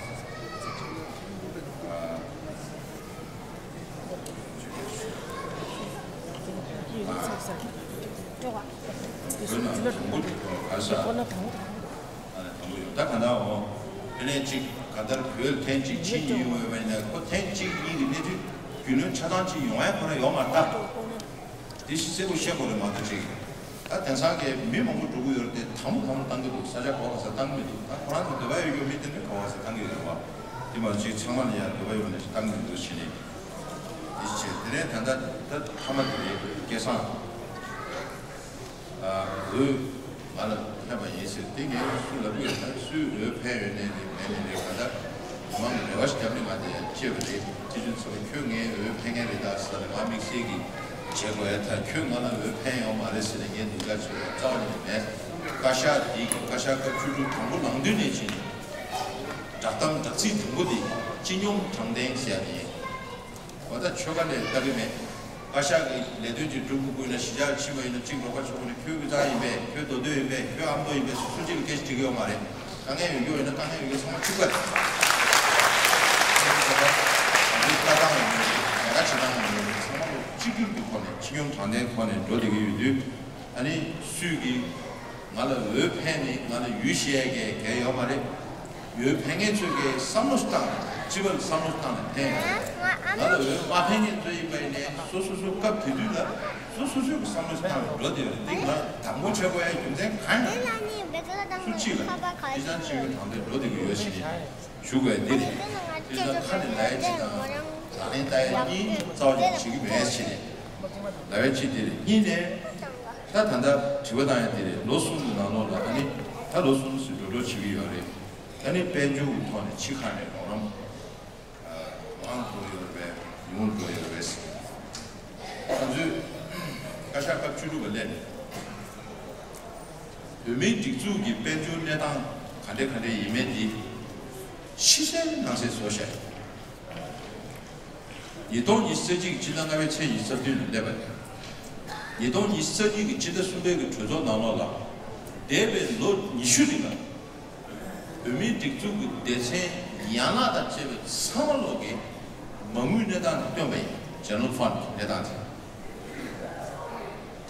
བོད་ནང་དང་པོ་ག་ས། ཨ་ནི་དང་པོ་ཡོད། ད་ག་ན་འོ། དེ་ནས་གཅིག་ག་ལྟར་བོད་ཐེངས་གཅིག་ཕྱིན་ཡིན་འོས་པ་ཡིན་ན་ཁོ་ཐེངས་གཅིག་གཉིས་ཀྱི་གནས་ཚུལ་རྒྱུས་ལོན་ཆ་ཚང་གཅིག་ཡོང་ཡ་ཁོ་ན་ཡོད་མ་རེད་ད། དེ་གསལ་པོ་བཤད་དགོས་རེད་མ་གཏོགས་གཅིག་ད་དེང་སང་གི་མི་མང་པོ་འགྲོ་གི་ཡོད་རེད་དེ་དང་པོ་དང་པོ་བཏང་གི་འདུག་ས་ཆ་ག་བ་ག་ས་བཏང་གི་མི་འདུག་ད་ཁོ་རང་ཚོ་འདོད་པ་ཡོད་རྒྱུ་མི་དེ་འདྲ་ག་བ་ག་ས་བཏང་གི་ཡོད་རེད་བ། དེ་མ་གཅིག་ཚང་མ་ལ་ཡང་འདོད་པ་ཡོད་ནས་བཏང་གི་མི་འདུག་བྱས་ནས། དེ་བྱས་དེ་ནས་ད་ལྟ་ད་མཐའ་མ་དེ་རེད་སྐལ་བཟང་། འོས་ང་ལ་ཕན་པ་ཡིན་ཟེར་དེ་ངས་སུ་ལབ་ཀྱི་ཡོད་ན་སུས་འོས་ཕན་ཡོད་ནས་རེད་མེད་ནས་རེད། ག་ད་མི་མང་གི་རེ་བ་ཞིག་བརྒྱབ་ནས་ང་དེ་ཡང་བཅད་པ་རེད། ཅི་ཅུང་ཚོ་ཁྱོད་ངའི་འོས་ཕན་མཁན་རེད་ད་ཟེར་ནས་ང་དམིགས་བསལ་གྱི་བྱེད་དགོས་ཡ་ད་ཁྱོད་ང་ལ་འོས་ཕན་ཡོད་མ་རེད་ཟེར་ནས་ངས་འདི་ག་བྱེད་དགོས་རྩ་བ་ནས་མེད། བཀའ་ཤག་འདི་གི་བཀའ་ཤག་སྐབས་བཅུ་དྲུག་དང་པོ་ལངས་དུས་ནས་བྱས་ནས་བསྒྲགས་གཏམ་བསྒྲགས་ཚིག་དང་པོ་འདི་སྤྱི་སྙོམས་དྲང་བདེན་ཟེར་ཡ་དེ་ཡིན། འོ་ད་ཆོལ་ཁ་ལས་ལྟ་གི་མེད། བཀའ་ཤག་གི་ལས་དོན་ཅིག་སྒྲུབ་དགོས་ཀྱི་ཡོད་ན་གཞིས་ཆགས་ཕྱིན་པ་ཡིན་ན་གཅིག་རོགས་པ་བྱེད་དགོས་ན་ཁྱོད་དབུས་གཙང་ཡིན་པས་ཁྱོད་མདོ་སྟོད་ཡིན་པས་ཁྱོད་ཨ་མདོ་ཡིན་པས་སུ་གཅིག་ལ་སྐད་ཆ་དྲི་གི་ཡོད་མ་རེད། དཀའ་ངལ་ཡོད་རྒྱུ་ཡོད་ན་དཀའ་ངལ་ཡོད་རྒྱུ་ཚང་མ་གཅིག་པ་རེད། ལྟ་སྟངས་ཡིན་ནའི་ལས་ཀ་བྱེད་སྟངས་ཡིན་ནའི་ཚང་མ་ལོ་གཅིག་གྱུར་གྱི་ཐོག་ནས་སྤྱི་སྙོམས་དྲང་བདེན་ཐོག་ནས་འགྲོ་བསྡད་ཀྱི་ཡོད་དུས། ཨ་ནི་སུས་ཀྱིས་ང་ལ་འོས་འཕེན་ནས་ང་ལ་ཡུལ་བཤད་ཡ་གི་གལ་ཡོད་མ་རེད། འོས་འཕེན་མཁན་ཚོས་ཀྱི་བསམ་བློ་བཏང་ནས་སྤྱི་པ་ལ་བསམ་བློ་བཏང་ནས་འཕེན་ཡོད་རེད། ང་ལ་འོས་མ་འཕེན་མཁན་ཚོ་ཡིན་པ་ཡིན་ནའི་སོ་སོ་སོ་སྐབས་དེ་དུས་ལ་སོ་སོ་སོ་གི་བསམ་བློ་བཏང་ནས་འགྲོ་བསྡད་ཡོད་རེད། འདི་ང་དང་པོ་བྱེད་དགོས་ཡ་རྒྱུ་མཚན་གང་ཡང་མེད། སུ་གཅིག་ལ་དེ་ཙང་གཅིག་གི་དྲང་བདེན་འགྲོ་བསྡད་ཀྱི་ཡོད་ཞེས་ཞུ་དགོས་ཡ་འདི་རེད། དེ་ཙང་ཁ་ནས་ལབ་ཡ་གཅིག་དང་ལག་ལེན་བསྟར་ཡ་གཉིས་རྩ་བ་ནས་བྱེད་ཀྱི་མེད་ཞེས་ལབ་ཡ་གཅིག་དེ་རེད། གཉིས་ནས། ད་ད་ལྟ་དྲི་བ་བཏང་ཡ་དེ་རེད། ལོ་གསུམ་གྱི་ནང་ལོགས་ལ་ཨ་ནི་ད་ལོ་གསུམ་ཟིན་འགྲོ་འགྲོ་བྱེད་ཀྱི་ཡོད་རེད། ཨ་ནི་དཔལ་འབྱོར་གྱི་ཐོག་ནས་ཕྱི་ཁ་ནས་རོགས་རམ་མང་འགྲོ་ཡོད་རེད། ཉུང་འགྲོ་ཡོད་རེད། ཤག་སྐབས་བཅུ་དྲུག་པ་སླེབས་ནས། བོད་མིའི་སྒྲིག་འཛུགས་ཀྱི་དཔལ་འབྱོར་གནས་སྟངས་ག་འདྲ་ག་འདྲ་ཡིན་མིན་འདི་ཕྱི་གསལ་ནང་གསལ་བཟོ་བཞག་ཉིས་སྟོང་ཉི་ཤུ་རྩ་གཅིག་སྤྱི་ཟླ་ལྔ་པའི་ཚེས་ཉི་ཤུ་རྩ་བདུན་ལ་སླེབས་པ་རེད། ཉིས་སྟོང་ཉི་ཤུ་རྩ་གཉིས་ཀྱི་སྤྱི་ཟླ་གསུམ་པའི་གི་གྲོས་ཚོགས་ནང་ལོགས་ལ། འདས་པའི་ལོ་ཉི་ཤུ་རིང་ལ། བོད་མིའི་སྒྲིག་འཛུགས་ཀྱི་སྡེ་ཚན་ཡན་ལག་དང་བཅས་པའི་ཚང་མ་ལོག་གིས་མ་དངུལ་གནས་སྟངས་དེ་བཏོན་པ་ཡིན། General Fund གི་གནས་སྟངས་དེ།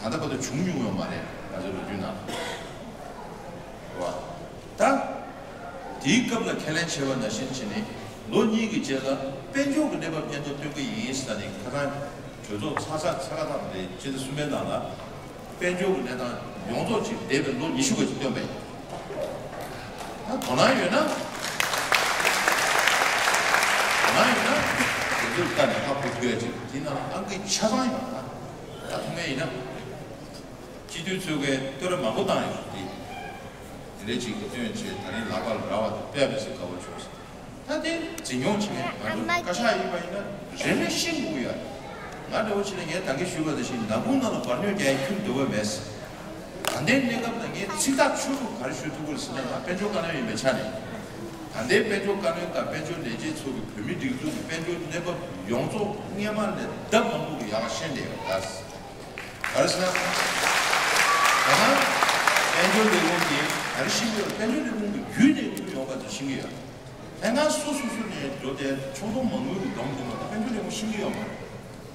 ད་ལྟ་བར་དུ་བྱུང་མྱོང་ཡོད་མ་རེད། ང་ཚོའི་ལོ་རྒྱུས་ནང་ལ། རེད་བ། ད། དེའི་སྐབས་ལ་ཁས་ལེན་བྱས་པ་ནང་བཞིན་བྱས་ནས་ལོ་གཉིས་ཀྱི་རྗེས་ལ་དཔལ་འབྱོར་གྱི་གནས་བབ་སྙན་ཐོ་སྟོན་གྱི་ཡིན་ཟེར་ནས་ཁ་སང་གྲོས་ཚོགས་ཚ་ཚ་ཚ་ཁ་ཐག་རེད། སྤྱི་ཟླ་གསུམ་པའི་ནང་ལ་དཔལ་འབྱོར་གྱི་གནས་སྟངས་ཡོངས་རྫོགས་ཅིག་འདས་པའི་ལོ་ཉི་ཤུ་ག་ཅིག་སྟོན་པ་ཡིན། ད་དོ་སྣང་ཡོད་ན། དོ་སྣང་ཡོད་ན་དེ་ཚོར་ལྟ་ནས་ཧ་གོ་ཐུབ་ཡ་ཅིག་དེ་ནང་ལ་ཨང་ཀི་ཆ་ཚང་ཡོད་ན། ད་ཐུག་མཁན་ཡིན་ན། སྤྱི་འཐུས་ཚོས་ཀའི་བསྟོད་ར་མང་པོ་བཏང་ཡོད་དེ། དེ་འདྲའི་ཅིག་གི་བསྟོན་བྱས་ད་རིང་ལག་པ་ལ་རག་པ་དེ་དཔེ་མི་སྲིད་དགའ་བོ་བྱུང་སོང་། ད་དེ་འཛིན་སྐྱོང་བྱེད་མཁན་ང་ཚོ་བཀའ་ཤག་ཡིན་པ་ཡིན་ན་རེ་རེ་ཤེས་དགོས་ཀྱི་ཡོད། ང་འདྲ་བོ་བྱས་ན་ངས་ད་གིན་ཞུས་པ་དང་བཞིན་ནམ་གུང་ནང་ལ་སྦར་ཉོ་རྒྱག་ཡའི་ཁྱུར་འདུག་པ་མེད། ད་ལྟའི་གནས་སྐབས་ལ་ངས་ཚིག་ཐག་ཆོད་པོ་ག་རེ་ཞུ་ཐུབ་ཀྱི་རེད་ཟེར་ན། ང་དཔལ་འབྱོར་བཀའ་བློན་ཡིན་པའི་ཆ་ནས། ད་ལྟའི་དཔལ་འབྱོར་བཀའ་བློན་དང་དཔལ་འབྱོར་ལས་བྱེད་ཚོ་གིས་བོད་མིའི་སྒྲིག་འཛུགས་ཀྱི་དཔལ་འབྱོར་གནས་བབ་ཡོངས་རྫོགས་སྔས་མ་ལས་ལྡབ་མང་པོ་གི་ཡག་ཤེས་བསྡད་ཡོད་ད། ག་རེ་ཟེར་ན། ད་ལྟ་དཔལ་འབྱོར་ལས་ཁུངས་ཀྱིས་ག་རེ་ཤེས་ཀྱི་ཡོད། དཔལ་འབྱོར་ལས་ཁུངས་ཀྱི་བརྒྱུད་ནས་བསྡུ་ཡོང་བ་ཚོ་ཤེས་ཀྱི་ཡོད། ལྷན་ཁང་སོ་སོ་སོ་ནས་འགྲོ་དེ་ཕྱོགས་མཐོང་མ་དངུལ་གྱི་སྡོམ་དེ་མ་གཏོགས་དཔལ་འབྱོར་ལས་ཁུངས་ཤེས་ཀྱི་ཡོད་མ་རེད།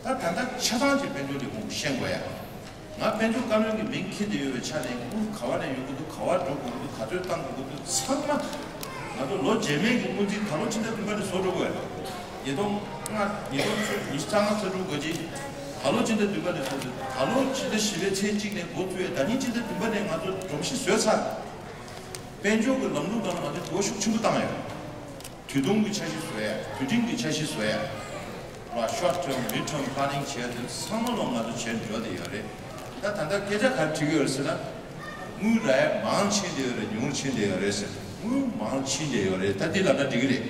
ད་ད་ལྟ་ཆ་ཚང་གྱི་དཔལ་འབྱོར་ལས་ཁུངས་ཀྱིས་ཤེས་དགོས་ཡ། ང་དཔལ་འབྱོར་བཀའ་བློན་གྱི་མིང་འཁྱེར་བསྡད་ཡོད་པའི་ཆ་ནས་དངུལ་ག་བ་ནས་ཡོང་གི་འདུག་ག་བར་འགྲོ་དགོས་ཀྱི་འདུག་ག་ཚོད་བཏང་དགོས་ཀྱི་འདུག་ཚང་མ། ང་ཚོ་ལོ་རྗེས་མའི་གི་སྔོན་རྩིས་ད་ལོ་ཕྱི་ཟླ་བདུན་པ་ནས་བཟོ་འགྲོ་དགོས། ཉིས་སྟོང་ལྔ་ཉིས་སྟོང་ཉི་ཤུ་རྩ་ལྔ་རྩ་དྲུག་ག་ཅིག་ད་ལོ་ཕྱི་ཟླ་བདུན་པ་ནས་བཟོ་འདུག་ད་ལོ་ཕྱི་ཟླ་བཞི་པའི་ཚེས་གཅིག་ནས་འགོ་བཙུགས་ཡས། ད་ཉིན་ཕྱི་ཟླ་བདུན་པ་ནས་ང་ཚོ་སྒྲོམ་གཞི་བཟོས་ཚར། དཔལ་འབྱོར་གྱི་ལམ་ལུགས་སྒང་ལ་ང་ཚོས་འགྱུར་བ་ཤུགས་ཆེན་པོ་བཏང་ཡོད། དུས་ཐུང་གི་འཆར་གཞི་བཟོ་ཡ། དུས་འབྲིང་གི་འཆར་གཞི་བཟོ་ཡ། ལ་short term, mid term planning བྱས་དེ་ཚང་མ་ལོ་ང་ཚོ་བྱས་འགྲོ་བསྡད་ཡོད་རེད། ད་ད་ལྟ་སྐད་ཆ་ག་རེ་དྲི་གི་ཡོད་རེད་ཟེར་ན། དངུལ་རག་ཡ་མང་ཕྱིན་བསྡད་ཡོད་རེད། ཉུང་ཕྱིན་བསྡད་ཡོད་རེད་ཟེར། དངུལ་མང་ཕྱིན་བསྡད་ཡོད་རེད། ད་འདི་ལབ་ན་འགྲིག་གི་རེད།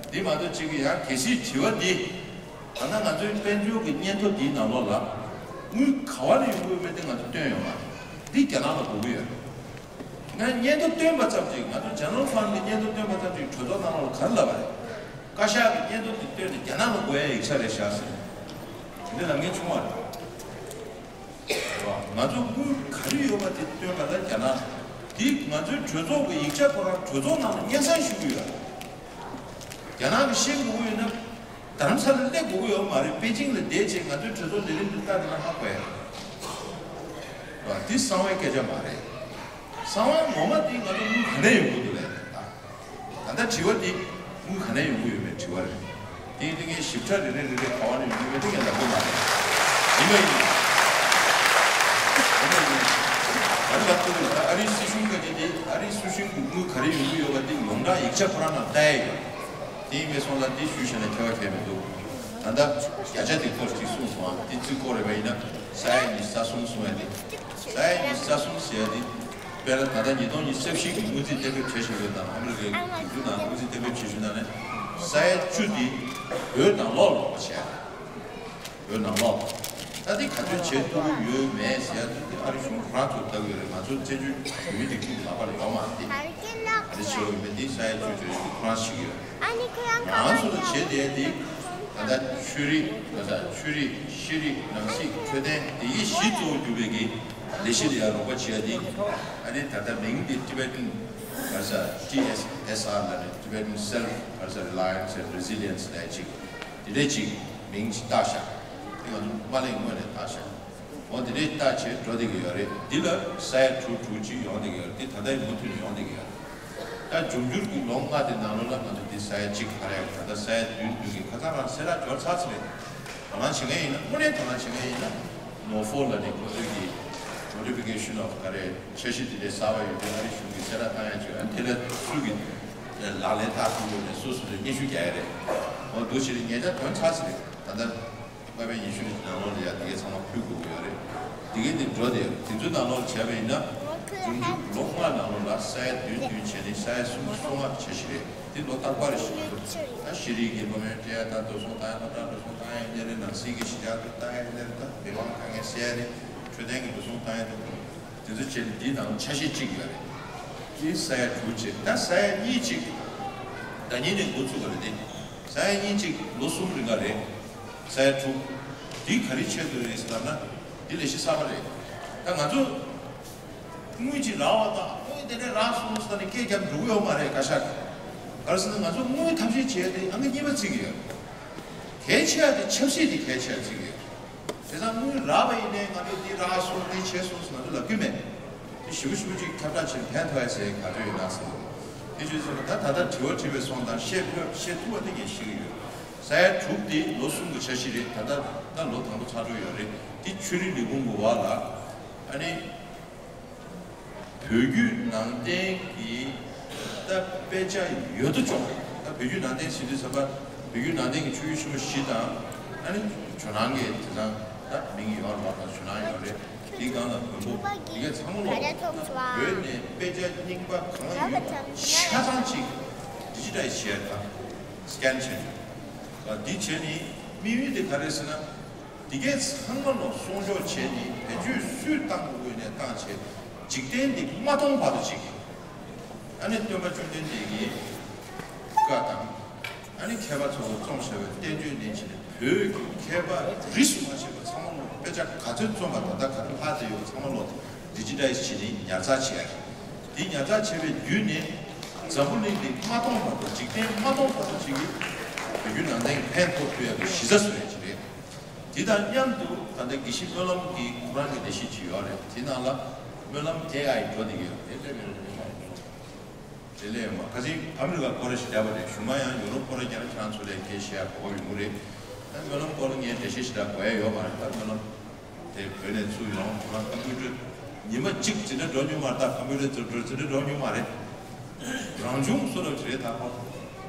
འདི་མ་གཏོགས་གཅིག་གི་ཡང་གལ་སྲིད་དྲི་བ་འདི། ད་ལྟ་ང་ཚོའི་དཔལ་འབྱོར་གྱི་སྙན་ཐོ་འདིའི་ནང་ལོགས་ལ། དངུལ་ག་བ་ནས་ཡོང་གི་ཡོད་མེད་དེ་ང་ཚོ་སྟོན་ཡོད་མ་རེད། འདི་རྒྱ་ནག་ལ་དགོས་ཀྱི་ཡོད་རེད། ང་སྙན་ཐོ་བཏོན་པ་ཙམ་གྱིས། ང་ཚོ་General Fund གི་སྙན་ཐོ་བཏོན་པ་ཙམ་གྱིས་གྲོས་ཚོགས་ནང་ལོགས་ལ་ག་རེ་ལབ་པ་རེད། བཀའ་ཤག་གི་སྙན་ཐོ་འདི་བཏོན་ནས་རྒྱ་ནག་ལ་དགོས་ཡ་ཡིག་ཆ་རེད་བཞག་ཟེར། དེ་འདྲ་ལབ་མཁན་བྱུང་བ་རེད། རེད་བ། ང་ཚོ་དངུལ་ག་རེ་ཡོད་པ་དེ་བཏོན་པ་ལ་རྒྱ་ནག་འདི་ང་ཚོའི་གྲོས་ཚོགས་ཀྱི་ཡིག་ཆ་ཁོ་རང་གྲོས་ཚོགས་ནང་ལ་སྙན་སེང་ཞུ་གི་ཡོད། རྒྱ་ནག་གིས་ཤེས་དགོས་ཀྱི་ཡོད་ན། རྡ་རམ་ས་ལ་སླེབས་དགོས་ཀྱི་ཡོད་མ་རེད། པེ་ཅིང་ལ་བསྡད་བྱས་ང་ཚོའི་གྲོས་ཚོགས་ལས་རིམ་འདི་ལྟ་དེ་ན་ཧ་གོ་ཡ་རེད། དེ་གསང་བའི་སྐད་ཆ་མ་རེད། གསང་བ་ངོ་མ་དེ་ང་ཚོ་དངུལ་ག་ནས་ཡོང་གི་འདུག་ལབ་ཡ་རེད། ད་ལྟ་དྲི་བ་དེ་དངུལ་ག་ནས་ཡོང་གི་ཡོད་མེད་དྲི་བ་རེད། དེ་ཡིན་དུས་ངས་ཞིབ་ཕྲ་རེ་རེ་རེ་རེ་ག་བ་ནས་ཡོང་གི་མེད་དེ་ངས་ལབ་གི་མ་རེད། ཡིན་པ་ཡིན། ཡིན་པ་ཡིན། ད་ལྟ་ལབ་ཐུབ་ཀྱི་རེད། ད་ཨ་རིའི་སྲིད་གཞུང་ག་ཅིག་དེ་ཨ་རིའི་སྲིད་གཞུང་གི་དངུལ་ག་རེ་ཡོང་གི་ཡོད་པ་དེ་ཡོངས་གྲགས་ཡིག་ཆ་ཁོ་རང་ནང་ལྟ་ཡ་ཡོད། དེ་ཡིན་པའི་སོང་ལ་དེ་ཞུས་བྱས་ན་ཁྱད་པར་གང་ཡང་མི་འདུག་ད་ལྟ་བརྒྱ་ཆ་དེ་སྐོར་ཅིག་གསུངས་སོང་ཨ། དེ་ཚིག་སྐོར་རེད་པ་ཡིན་ན་ས་ཡ་ཉི་ཤུ་རྩ་གསུམ་གསུང་ཡ་དེ། ས་ཡ་ཉི་ཤུ་རྩ་གསུམ་ཟེར་ཡ་དེ། དཔེར་ན་ད་ལྟ་ཉིས་སྟོང་ཉི་ཤུ་རྩ་བཞི་གི་སྔོན་རྩིས་གཏན་འབེབས་བྱས་བཞིན་ཡོད་དང་། ཨ་མི་རི་ཀའི་དུས་ཚོད་ནང་སྔོན་རྩིས་གཏན་འབེབས་བྱས་བཞིན་ནང་ནས་ས་ཡ་བཅུ་དེ་བོད་ནང་ལོགས་ལོགས་པ་བྱས། བོད་ནང་ལོགས། ད་དེ་ག་ཚོད་བྱེད་ཐུབ་ཀྱི་ཡོད་མེད་ཟེར་ཡ་དེ་ཨ་རི་གཞུང་རང་ཚོར་ལྟ་གི་ཡོད་རེད། ང་ཚོ་བཙན་བྱོལ་བོད་མིའི་སྒྲིག་འཛུགས་ཀྱི་ལག་པ་ལ་ཡོད་མ་རེད། ཨ་རི་བྱེད་ཡོད་མེད་དེ་ས་ཡ་བཅུ་བྱེད་ཡོད་དེ་ཁོ་རང་ཤེས་ཀྱི་ཡོད་རེད། ང་ཚོ་ལ་བྱེད་བསྡད་དེ་ད་ལྟ་ཆོས་རིག་ད་ལྟ་ཆོས་རིག་ཤེས་རིག་ནང་སྲིད་འཕྲོད་བསྟེན་དེ་གི་གཞི་གཙོ་བོ་གྱུར་པའི་གི་ལས་གཞི་ལ་ཡང་རོགས་པ་བྱེད་ཡ་དེ། ཨ་ནི་ད་ལྟ་མིང་དེ་Tibetan ག་རེ་ཟེར། ཊི་ཨེསི་ཨེསི་ཨར་ལབ་ནས་Tibetan Self ག་རེ་ཟེར་Reliance and Resilience ལབ་ཅིག་དེ་འདྲས་ཅིག་མིང་ཅིག་བཏགས་ཤག་དེ་ང་ཚོ་མ་གླེང་སྔོན་ནས་བཏགས་ཤག་འོ་དེ་འདྲས་བཏགས་བྱས་འགྲོ་བསྡད་ཀྱི་ཡོད་རེད། འདི་ལ་ས་ཡ་དྲུག་དྲུག་ཅིག་ཡོང་བསྡད་ཀྱི་ཡོད་རེད། དེ་ད་ལྟ་ཡིན་མུ་མཐུད་ནས་ཡོང་བསྡད་ཀྱི་ཡོད་རེད། ད་འབྱུང་འགྱུར་གྱི་ལོ་ལྔ་དེ་ནང་ལོགས་ལ་ང་ཚོ་འདི་ས་ཡ་གཅིག་ཧ་ར་ཡ། ད་ལྟ་ས་ཡ་བདུན་བདུན་གྱི་ཁ་སང་རང་གསལ་བསྒྲགས་འབྱོར་ཚར་ཚར་རེད། དོ་སྣང་བྱེད་མཁན་ཡིན་ན། དངོས་གནས་དོ་སྣང་བྱེད་མཁན་ཡིན་ན། ནོ་ཧྥོ་ལབ་ནས་ཁོ་ཚོས་ཀྱི་Notification of ག་རེ་འཆར་གཞི་དེ་འདྲའི་གསར་པ་ཡོད་དུས་ཨ་རི་གཞུང་གིས་གསལ་བསྒྲགས་བཏང་ཡ་བྱོས། ཨ་ནི་དེ་ལ་སུ་གིས་ལག་ལེན་བསྟར་ཐུབ་ཡོད་མེད་སོ་སོ་ཚོས་སྙན་ཞུ་རྒྱག་ཡ་རེད། འོ་འདུག་བྱས་ནས་ཉེ་ཆར་དོན་ཚར་ཚར་རེད། ད་ལྟ་ལྔ་པའི་ཉི་ཤུ་ནང་ལོགས་ལ་ཡ་དེ་གའི་ཚང་མ་ཕུལ་དགོས་ཀྱི་ཡོད་རེད། དེ་གའི་དེ་འགྲོ་དེ་དེ་ཚོའི་ནང་ལོགས་ལ་བྱས་པ་ཡིན་ན། འབྱུང་འགྱུར་ལོ་ལྔ་ནང་ལོགས་ལ་ས་ཡ་བདུན་བདུན་བྱས་ནས་ས་ཡ་སུམ་ཅུ་སོ་ལྔ་འཆར་གཞི་རེད། དེ་ལོ་རྟག་པར་རེ་ཞིག་འདུག་ད་ཤེས་རིག་གི་སློབ་ཡོན་སྤྲད་ཡ་དང་འགྲོ་སོང་བཏང་ཡ་སློབ་གྲྭ་འགྲོ་སོང་བཏང་ཡ་ཡིན་ནའི་རེད། ནང་སྲིད་ཀྱི་གཞི་རྒྱ་དང་བཏང་ཡ་ཡིན་ནའི་རེད། ད་མི་མང་དཀའ་ངལ་སེལ་ཡ་རེད། འཕྲོད་བསྟེན་གྱི་འགྲོ་སོང་བཏང་ཡ་དེ་དེ་ཚོ་བྱས་ནས་འདི་དང་ཆ་ཤས་གཅིག་ཡོད་རེད། འདི་ས་ཡ་དྲུག་བྱས། ད་ས་ཡ་གཉིས་གཅིག་ཟླ་ཉིན་ནས་འགོ་ཚུགས་པ་རེད་དེ། ས་ཡ་གཉིས་གཅིག་ལོ་གསུམ་རིང་ག་རེད། ས་ཡ་དྲུག་འདི་ག་རེ་ཆེད་དུ་རེད་ཟེར་ན། འདི་ལས་གཞི་གསར་པ་རེད། ད་ང་ཚོ་དངུལ་གཅིག་རག་པ་དང་དངུལ་དེ་འདྲ་རག་སོང་ཟེར་ནས་སྐད་རྒྱབ་འགྲོ་གི་ཡོད་མ་རེད། བཀའ་ཤག་གི་ག་རེ་ཟེར་ན། ང་ཚོ་དངུལ་ཐབས་ཤེས་བྱས་ཏེ་ཨང་ཀི་གཉིས་པ་བརྩི་གི་ཡོད། གལ་ཆེ་བ་དེ་ཆབ་སྲིད་དེ་གལ་ཆེ་བ་བརྩི་གི་ཡོད། དེ་ཙང་དངུལ་རག་པ་ཡིན་ནའི་ང་ཚོ་འདི་རག་སོང་འདི་བྱས་སོང་ཟེར་ང་ཚོ་ལབ་ཀྱི་མེད། དེ་ཞིབ་པོ་ཞིབ་པོ་ཅིག་ཁྱབ་བསྒྲགས་བྱས་ཕན་ཐོགས་ཡ་ཟེར་ག་ཚོད་ཡོད་ན་ཟེར། དེ་བྱས་ཙང་ད་ད་ལྟ་དྲི་བ་དྲིས་པའི་སོང་དང་བཤད་ཕོད་བཤད་ཐུབ་པ་དེ་ངས་ཤེས་ཀྱི་ཡོད། ས་ཡ་དྲུག་དེ་ལོ་གསུམ་གྱི་འཆར་གཞི་རེད། ད་ལྟ་ད་ལོ་དང་པོ་ཚར་འགྲོ་ཡོད་རེད། དེ་ཆོས་རིག་ལས་ཁུངས་ཀྱི་འོག་ལ་ཨ་ནི། བོད་བརྒྱུད་ནང་བསྟན་གྱི་ད་དཔེ་ཆ་ཡོད་དོ་ཅོག་ད་བོད་བརྒྱུད་ནང་བསྟན་ཟེར་དུས་ཙམ་པ་བོད་བརྒྱུད་ནང་བསྟན་གྱི་ཆོས་བརྒྱུད་ཆེན་པོ་བཞི་དང་། ཨ་ནི་ཇོ་ནང་གི་དེ་ཚང་ད་མིང་ཡོད་རེད་པ། ཇོ་ནང་ཡོད་རེད། དེའི་སྒང་ལ་མགོན་པོ། དེ་གས་ཚང་མ་ལོག་ད་བོད་ནས་དཔེ་ཆ་རྙིང་པ་གང་ཡོད་ཆ་ཚང་ཅིག་ཌི་ཇི་ཊའི་ཛི་བྱས་དང་སི་ཀེན་བྱས། ད་འདི་བྱས་ནས་དམིགས་ཡུལ་དེ་ག་རེ་ཟེར་ན། འདི་གས་ཚང་མ་ལོ་སྲུང་སྐྱོབ་བྱས་ནས་བེད་སྤྱོད་སུས་བཏང་དགོས་ནས་བཏང་བྱས། འཇིག་རྟེན་འདི་མ་སྟོངས་བར་དུ་ཅིག་ཨ་ནི་སྟོན་པ་བཅོམ་ལྡན་འདས་ཀྱི་བཀའ་དང་། ཨ་ནི་མཁས་པ་ཚོ་ལ་བརྩམས་བཞག་པའི་བསྟན་བཅོས་ནས་བྱས་ནས་བོད་ཀྱི་མཁས་པ་རིས་སུ་མ་ཆད་པ་ཚང་མ་ལོ་དཔེ་ཆ་ག་ཚོད་བརྩམས་པ་ད་ལྟ་ག་ཚོད་ལྷག་བསྡད་ཡོད་ཚང་མ་ལོ་ཌི་ཇི་ཊའི་ཛི་བྱས་ནས་ཉར་ཚགས་བྱས་ཡ་རེད། འདི་ཉར་ཚགས་བྱས་པའི་བརྒྱུད་ནས་འཛམ་བུ་གླིང་འདི་མ་སྟོངས་བར་དུ། འཇིག་རྟེན་མ་སྟོངས་བར་དུ་ཅིག་གི་བོད་བརྒྱུད་ནང་བསྟན་གྱི་ཕན་ཐོགས་ཐུབ་ཡ་གི་གཞི་རྩ་བཟོ་ཡ་ཅིག་རེད། དེ་དང་མཉམ་དུ་ད་ལྟ་དགེ་བཤེས་སྨོན་ལམ་གྱི་ཁོ་རང་གི་ལས་གཞི་ཅིག་ཡོད་རེད། དེ་ནང་ལ་སྨོན་ལམ་ཨེ་ཨའི་འགྲོ་བསྡད་ཀྱི་ཡོད་རེད། དེ་ལས་དེ་ལས་མ་ཁ་སང་ཨ་མི་རི་ཀ་སྐོར་ར་ཞིག་བསྡད་པ་རེད། གཞུག་མ་ཡང་ཡུ་རོབ་སྐོར་ར་རྒྱག་ན་ཁྱེད་རང་ཚོ་ལ་སྐད་བཤད་ཡ་གོ་སྐབས་ཡོང་གི་རེད། ད་སྨོན་ལམ་སྐོར་ལ་ངས་འགྲེལ་བཤད་ཞིག་ད་དགོས་ཡ་ཡོད་མ་རེད། ད་སྨོན་ལམ་དེ་བོད་ནས་ཚུར་ཡོང་ང་ཀམ་པུ་ཊར་ཉི་མ་གཅིག་ཇི་འདྲ་འགྲོ་མྱོང་མ་རེད། ད་ཀམ་པུ་ཊར་ཚུར་འགྲོ་ཇི་འདྲ་འགྲོ་མྱོང་མ་རེད། རང་བྱུང་བཟོ་འདྲ་ཅིག་རེད་ད་ཁོ།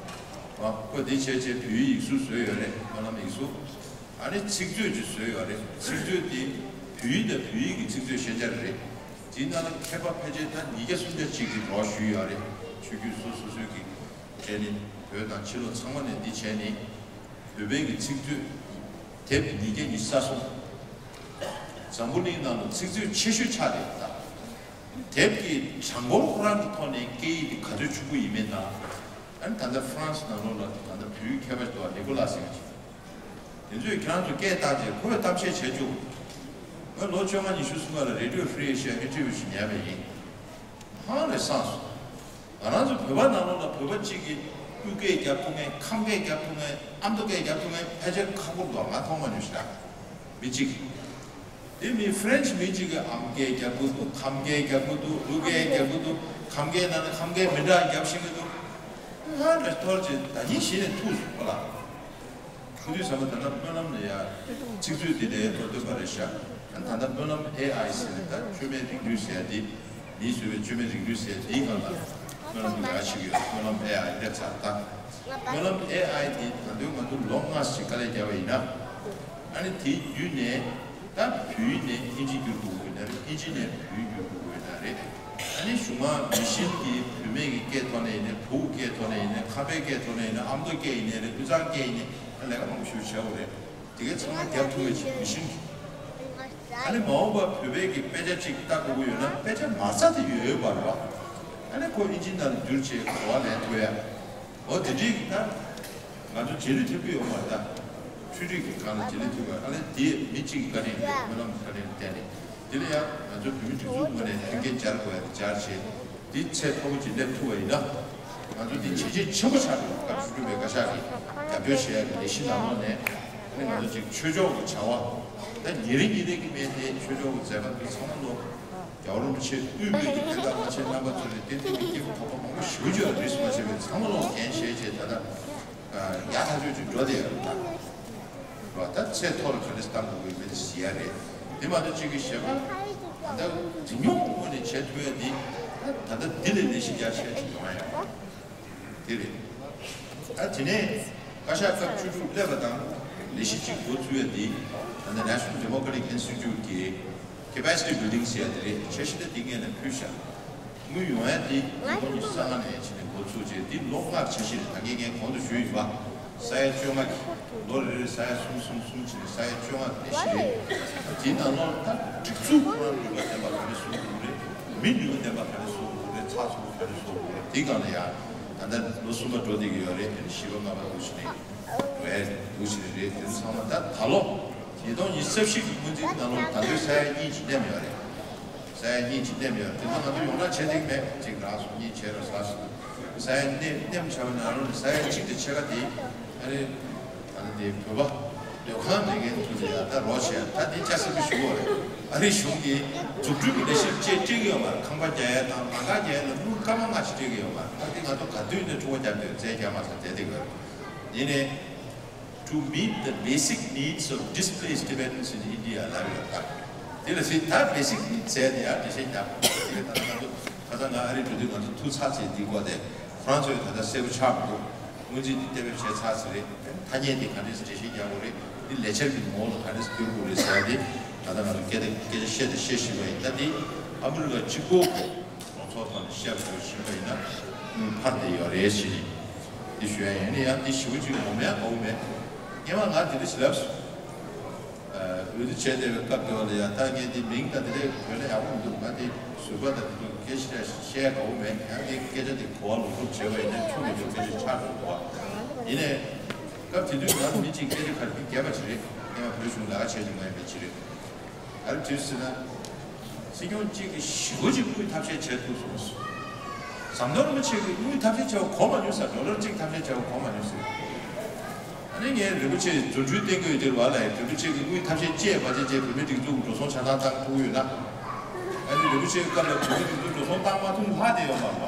ཨ་ཁོ་དེ་བྱས་བྱས་བོད་ཡིག་གཟུགས་བཟོས་ཡོད་རེད། སྨོན་ལམ་ཡིག་གཟུགས། ཨ་ནི་ཚིག་མཛོད་ཅིག་བཟོས་ཡོད་རེད། ཚིག་མཛོད་དེ་བོད་ཡིག་དང་བོད་ཡིག་གི་ཚིག་མཛོད་ཤན་སྦྱར་རེད། དེའི་ནང་ལ་མཁས་པ་ཕལ་ཆེར་ད་ཉིས་བརྒྱ་སུམ་བརྒྱ་ཅིག་གིས་རོགས་ཞུས་ཡོད་རེད། ཆོས་བརྒྱུད་སོ་སོ་སོའི་གི་གྲས་ནས་བོད་དང་ཕྱི་ལོགས་ཚང་མ་ནས་འདི་བྱས་ནས་བོད་པའི་གི་ཚིག་མཛོད་དེབ་ཉིས་བརྒྱ་ཉི་ཤུ་རྩ་གསུམ། འཛམ་བུ་གླིང་ནང་ལ་ཚིག་མཛོད་ཆེ་ཤོས་ཆགས་བསྡད་ཡོད་ད། དེབ་ཀྱི་གྲངས་འབོར་ཁོ་རང་གི་ཐོག་ནས་སྐད་ཡིག་དེ་ག་ཚོད་ཕྱུག་པོ་ཡིན་མིན་དང་། ཨ་ནི་ད་ལྟ་ཧྥ་རན་སི་ནང་ལོགས་ལ་ད་ལྟ་བོད་ཡིག་མཁས་པ་ཞིག་འདུག་པ། ནི་ཀོ་ལ་ཟེར་མཁན་ཅིག་དེ་ཚོས་ཁྱེད་རང་ཚོ་སྐད་བཏང་རྗེས་ཁོས་གཏམ་བཤད་བྱེད་བཅུག་ང་ལོ་བཅོ་ལྔ་ཉི་ཤུ་སོང་ག་ལ་རེ་ཌི་ཡོ་ཧྥི་རི་ཨེ་ཤི་ཡ་ཨིན་ཊར་བིའུ་ཞིག་ཉན་པ་ཡིན། ཧང་ལས་སངས་སོང་། ང་རང་ཚོ་བོད་པ་ནང་ལོགས་ལ་བོད་པ་གཅིག་གིས་དབུས་སྐད་རྒྱབ་ཐུབ་མཁན། ཁམས་སྐད་རྒྱབ་ཐུབ་མཁན། ཨ་མདོ་སྐད་རྒྱབ་ཐུབ་མཁན་ཕལ་ཆེར་ཁག་པོ་འདུག་ང་མཐོང་མ་མྱོང་ཞེ་དྲག་མི་གཅིག་དེ་མི་ཧྥ་རན་སི་མི་གཅིག་གིས་ཨ་མདོ་སྐད་རྒྱབ་གི་འདུག་ཁམས་སྐད་རྒྱབ་གི་འདུག་དབུས་སྐད་རྒྱབ་གི་འདུག་ཁམས་སྐད་ནང་ནས་ཁམས་སྐད་མི་འདྲ་རྒྱབ་ཤེས་ཀྱི་འདུག་ཧ་ལས་ཐོར་ཅིག་ད་ཉིན་གཞི་ནས་ཐུག་སོང་ཁོ་ལ། ཁོ་དུས་ཙམ་པ་ད་ལྟ་སྨོན་ལམ་ལ་ཡ་ཚིག་མཛོད་དེ་ལས་ལོ་སྟོན་པ་རེད་ཤག་ད་ལྟ་སྨོན་ལམ་ཨེ་ཨའི་ཟེར་ནས་ད་བཅོས་མའི་རིག་ནུས་ཟེར་ཡ་དེ། མིས་བཟོས་པའི་བཅོས་མའི་རིག་ནུས་ཟེར་དེའི་སྒང་ལ་སྨོན་ལམ་ཡག་ཞིག་ཡོད། སྨོན་ལམ་ཨེ་ཨའི་སླེབས་ཚར་ད། སྨོན་ལམ་ཨེ་ཨའི་དེ་ད་དུང་ང་ཚོ་ལོ་ལྔ་ཞིག་དཀའ་ལས་བརྒྱབ་པ་ཡིན་ན། ཨ་ནི་དེའི་བརྒྱུད་ནས་ད་བོད་ཡིག་ནས་ཨིན་ཇི་བསྒྱུར་དགོས་ཀྱི་ཡོད་ན་རེད། ཨིན་ཇི་ནས་བོད་ཡིག་བསྒྱུར་དགོས་ཀྱི་ཡོད་ན་རེད། ཨ་ནི་གཞུག་མ་མི་ཤིན་གྱིས་བུད་མེད་ཀྱི་སྐད་ཐོག་ནས་ཡིན་ནའི། བོད་སྐད་ཐོག་ནས་ཡིན་ནའི། ཁམས་པའི་སྐད་ཐོག་ནས་ཡིན་ནའི། ཨ་མདོ་སྐད་ཡིན་ནའི་རེད། དབུས་གཙང་སྐད་ཡིན་ནའི་ཨ་ལས་ཀ་མང་པོ་ཞིག་བྱེད་དགོས་རེད། དེ་གའི་ཚང་མ་རྒྱབ་ཐུབ་པའི་ཆེད་མི་ཤིན་གྱིས། ཨ་ནི་མ་འོངས་པ་བོད་པའི་གི་དཔེ་ཆ་གཅིག་ལྟ་དགོས་ཀྱི་ཡོད་ན་དཔེ་ཆ་མ་རྩ་དེ་ཡོད་ཡོད་པ་རེད་བ། ཨ་ནི་ཁོ་ཨིན་ཇི་ནང་ལ་བསྒྱུར་བྱས་གོ་བ་ལེན་ཐུབ་ཡ། འོ་དེ་འདྲའི་གི་ད་ང་ཚོ་རྗེས་ལུས་ཐེབས་ཀྱི་ཡོད་མ་རེད་ད། འཕྲུལ་རིག་གི་སྒང་ལ་རྗེས་ལུས་ཐེབས་ཀྱི་ཡོད། ཨ་ནི་དེ་མི་གཅིག་གི་བཀའ་དྲིན་རེད། སྨོན་ལམ་གྱི་བཀའ་དྲིན་བརྟེན་ནས། དེ་ལ་ཡང་ང་ཚོ་བོད་མི་སྒྲིག་འཛུགས་ངོས་ནས་མཐུན་རྐྱེན་སྦྱར་དགོས་ཡ་དེ་སྦྱར་བྱས། འདི་ཚད་མཐོ་པོ་ཅིག་སླེབས་ཐུབ་པ་ཡིན་ན། ང་ཚོ་འདི་བྱས་རྗེས་ཆེན་པོ་ཆགས་འགྲོ་གི་རེད། སྐབས་བཅུ་དྲུག་པའི་བཀའ་ཤག་གིས་རྒྱབ་སྐྱོར་བྱེད་ཡ་གི་ལས་གཞི་ནང་ལོགས་ནས། ཨ་ནི་ང་ཚོ་ཅིག་ཆོས་ཕྱོགས་ཀྱི་བྱ་བ། ད་ཉིན་རེ་ཉིན་རེ་གི་མེད་དེ་ཆོས་ཕྱོགས་ཀྱི་མཛད་པ་འདི་ཚང་མ་ལོ། རྒྱལ་བ་རིན་པོ་ཆེ་དབུས་པའི་གི་བསྟན་བདག་བླ་ཆེན་རྣམ་པ་ཚོ་ནས་བསྟན་འཛིན་གྱི་སྐྱེས་བུ་གོང་མ་མང་པོ་ཞེ་པོ་ཅིག་ཡོད་རེད། རིས་སུ་མ་ཆད་པའི་ཚང་མ་ལོ་འགན་བཞེས་བྱས་ད་ལྟ་ཡག་ཐག་ཆོད་ཅིག་འགྲོ་བསྡད་ཡོད་རེད་ད། རེད་བ། ད་ཚད་མཐོ་རུ་ག་འདྲ་བཏང་དགོས་ཀྱི་མེད་དེ་ཟེར་ཡ་རེད། དེ་མ་གཏོགས་གཅིག་གི་བཤད་པ། ད་ལྟ་འཛིན་སྐྱོང་ངོས་ནས་བྱེད་ཐུབ་ཡ་འདི། ད་ལྟ་འདི་ལས་ལས་གཞི་རྒྱ་ཆེ་ཅིག་ཡོང་ཡ་ཡོད། དེ་རེད། ད་དེ་ནས་བཀའ་ཤག་སྐབས་བཅུ་དྲུག་སླེབས་པ་དང་ལས་གཞི་གཅིག་འགོ་ཚུགས་ཡ་འདི་ད་ལྟ་National Democratic Institute གི་Capacity Building ཟེར་ཡ་དེ་རེད། འཆར་གཞི་ད་འདི་སྔོན་ནས་ཕུལ་ཤག་དངུལ་ཡོང་ཡ་དེ་ཉིས་སྟོང་ཉི་ཤུ་རྩ་ལྔ་ནས་བྱས་ནས་འགོ་ཚུགས་བྱས། འདི་ལོ་ལྔ་འཆར་གཞི་རེད། ད་གིན་ངས་གོང་དུ་ཞུས་ཡིན་པ། ས་ཡ་བཅོ་ལྔ་གི་ལོ་རེ་རེ་ས་ཡ་གསུམ་གསུམ་གསུམ་བྱས་ནས་ས་ཡ་བཅོ་ལྔ་ནས་བཞི་རེད། དེའི་ནང་ལོགས་ད་སྒྲིག་འཛུགས་ཁོ་རང་ནུས་པ་ལྡན་པ་ག་རེ་བཟོ་དགོས་རེད། མི་ནུས་པ་ལྡན་པ་ག་རེ་བཟོ་དགོས་རེད། ཚགས་ཚུད་པོ་ག་རེ་བཟོ་དགོས་རེད། དེའི་སྒང་ལ་ཡང་ད་ལྟ་ལོ་གསུམ་པ་འགྲོ་བསྡད་ཀྱི་ཡོད་རེད། དེ་ནས་བཞི་པ་ལྔ་པ་འདུག་བྱས་ནས་འགྲོ་ཡ་འདུག་བྱས་ནས་རེད། དེ་ཚོ་ཚང་མ་ད་ད་ལོ་ཉིས་སྟོང་ཉི་ཤུ་རྩ་བཞི་གི་སྔོན་རྩིས་ཀྱི་ནང་ལོགས་ད་ལྟའི་ས་ཡ་གཉིས་ཅིག་ལྡན་ཡོད་རེད། ས་ཡ་གཉིས་ཅིག་ལྡེམ་ཡོད། དེ་ཚོ་ང་ཚོ་ཡོངས་གྲགས་བྱས་འདུག་མེད་ཅིག་རག་སོང་། གཉིས་བྱས་ར་ཟ་སོང་། ས་ཡ་གནས་ལྡེམ་བྱ་བའི་ནང་ལོགས་ནས་ས་ཡ་གཅིག་དང་ཕྱེད་ཀ་དེ་ཨ་རེ་ད་ནི་དེ་བོད་པ་སྡོད་ཁང་མེད་མཁན་ཚོ་ལ་ཡ་ད་རོགས་བྱས། ད་དེ་སྐྱ་སེར་པོ་ཞུ་བ་རེད། ཨ་རི་གཞུང་གིས་འཛུགས་སྐྲུན་གྱི་ལས་གཞིར་ཅེས་སྤྲད་ཀྱི་ཡོད་མ་རེད། ཁང་པ་རྒྱག་ཡ་དང་ལམ་ཁ་རྒྱག་ཡ་ལ་དངུལ་སྐར་མ་ལྔ་ཞིག་སྤྲད་ཀྱི་ཡོད་མ་རེད། ད་དེ་ང་ཚོ་ག་དུས་ནས་འཁྲུག་པ་བརྒྱབ་སྟེ་རྩལ་རྒྱག་མ་ཚར་བསྡད་བསྡད་ཡོད་རེད། ཡིན་ནའི། To meet the basic needs of displaced Tibetans in India ལབ་ཡོད་ད། དེ་ལ་སྲིད་ད་basic needs ཟེར་ནས་ཡང་འགྲེལ་བཤད་རྒྱག་དགོས་རེད། ད་ང་ཚོ་ཁ་སང་ང་ཨ་རི་འགྲོ་དུས་ང་ཚོ་ཐུག་ཚར་ཚེ་འདི་སྐོར་དེ་ཧྥ་རན་སིའི་ད་ལྟ་གསལ་པོ་ཆགས་མི་འདུག་སྔོན་རྩིས་འདི་གཏན་འབེབས་བྱས་ཚར་ཚེ་རེད། ཐ་སྙད་དེ་ག་འདྲས་སེ་འགྲེལ་བཤད་རྒྱག་དགོས་རེད། འདི་ལས་འཆར་གྱི་ངོ་བོ་ལ་ག་འདྲས་སེ་བསྒྱུར་དགོས་རེད་ཟེར་ཡ་དེ་ད་ལྟ་ང་ཚོ་སྐད་ཆ་སྐད་ཆ་བཤད་དེ་བཤད་བཞིན་པ་ཡིན། ད་འདི་ཨ་མི་རི་ཀ་གཅིག་པོ། གྲོས་ཚོགས་ཐོག་ནས་བཤད་དགོས་ཕྱིན་པ་ཡིན་ན་དངུལ་འཕར་བསྡད་ཡོད་རེད་ཞེས་འདི་ཞུ་ཡ་ཡིན། ཡང་འདི་ཞེ་པོ་ཅིག་ངོ་མ་ཡང་དགའ་བོ་མེད། སྔོན་མ་ང་འདི་འདྲ་ཞིག་ལབ་སོང་། འོས་བསྡུ་བྱས་བསྡད་པའི་སྐབས་དེ་བ་ལ་ཡང་ད་ངས་འདི་མིང་དང་འདི་འདྲ་བོས་ན་ཡག་པོ་མི་འདུག་ང་འདི་ཟུར་པ་དང་འདི་ཚོ་སྐད་ཆ་བཤད་ཡ་དགའ་བོ་མེད། ཡང་འདི་སྐད་ཆ་འདི་གོ་བ་ལོག་སྒྲུབ་བྱས་པ་ཡིན་ན་ཆོ་མི་ཆོ་སྐད་ཆ་ཆགས་འགྲོ་འདུག་བ། ཡིན་ནའི་སྐབས་དེ་དུས་ང་མི་གཅིག་སྐད་ཆ་ག་རེ་རྒྱས་པ་ཞིག་རེད། སྔོན་མ་བོད་གཞུང་ལས་ཀ་བྱས་བྱུང་བའི་མི་གཅིག་རེད། ག་རེ་བྱས་ཟེར་ན། སྲིད་སྐྱོང་གཅིག་གིས་ཞེ་པོ་ཅིག་དངུལ་ཐབས་ཤེས་བྱས་ཐུབ་སོང་ཟེར། ཟམ་གདོང་རིན་པོ་ཆེ་གིས་དངུལ་ཐབས་ཤེས་བྱས་པ་གོ་མ་མྱོང་ཟེར། ཌོ་ལར་གཅིག་ཐབས་ཤེས་བྱས་པ་གོ་མ་མྱོང་ཟེར། ཨ་ནི་ངས་རིན་པོ་ཆེ་རྫུ་འཕྲུལ་བསྟན་དགོས་དེར་བ་ལ་ཡང་རིན་པོ་ཆེ་གིས་དངུལ་ཐབས་ཤེས་བཅས་པ་བཅས་བཅས་བོད་མི་སྒྲིག་འཛུགས་ཀྱི་འགྲོ་སོང་ཆ་ཚང་བཏང་ཐུབ་ཡོད་ན། ཨ་ནི་རིན་པོ་ཆེའི་སྐབས་ལ་བོད་མི་སྒྲིག་འཛུགས་འགྲོ་སོང་བཏང་མ་ཐུབ་ལྷག་བསྡད་ཡོད་མ་རེད་བ།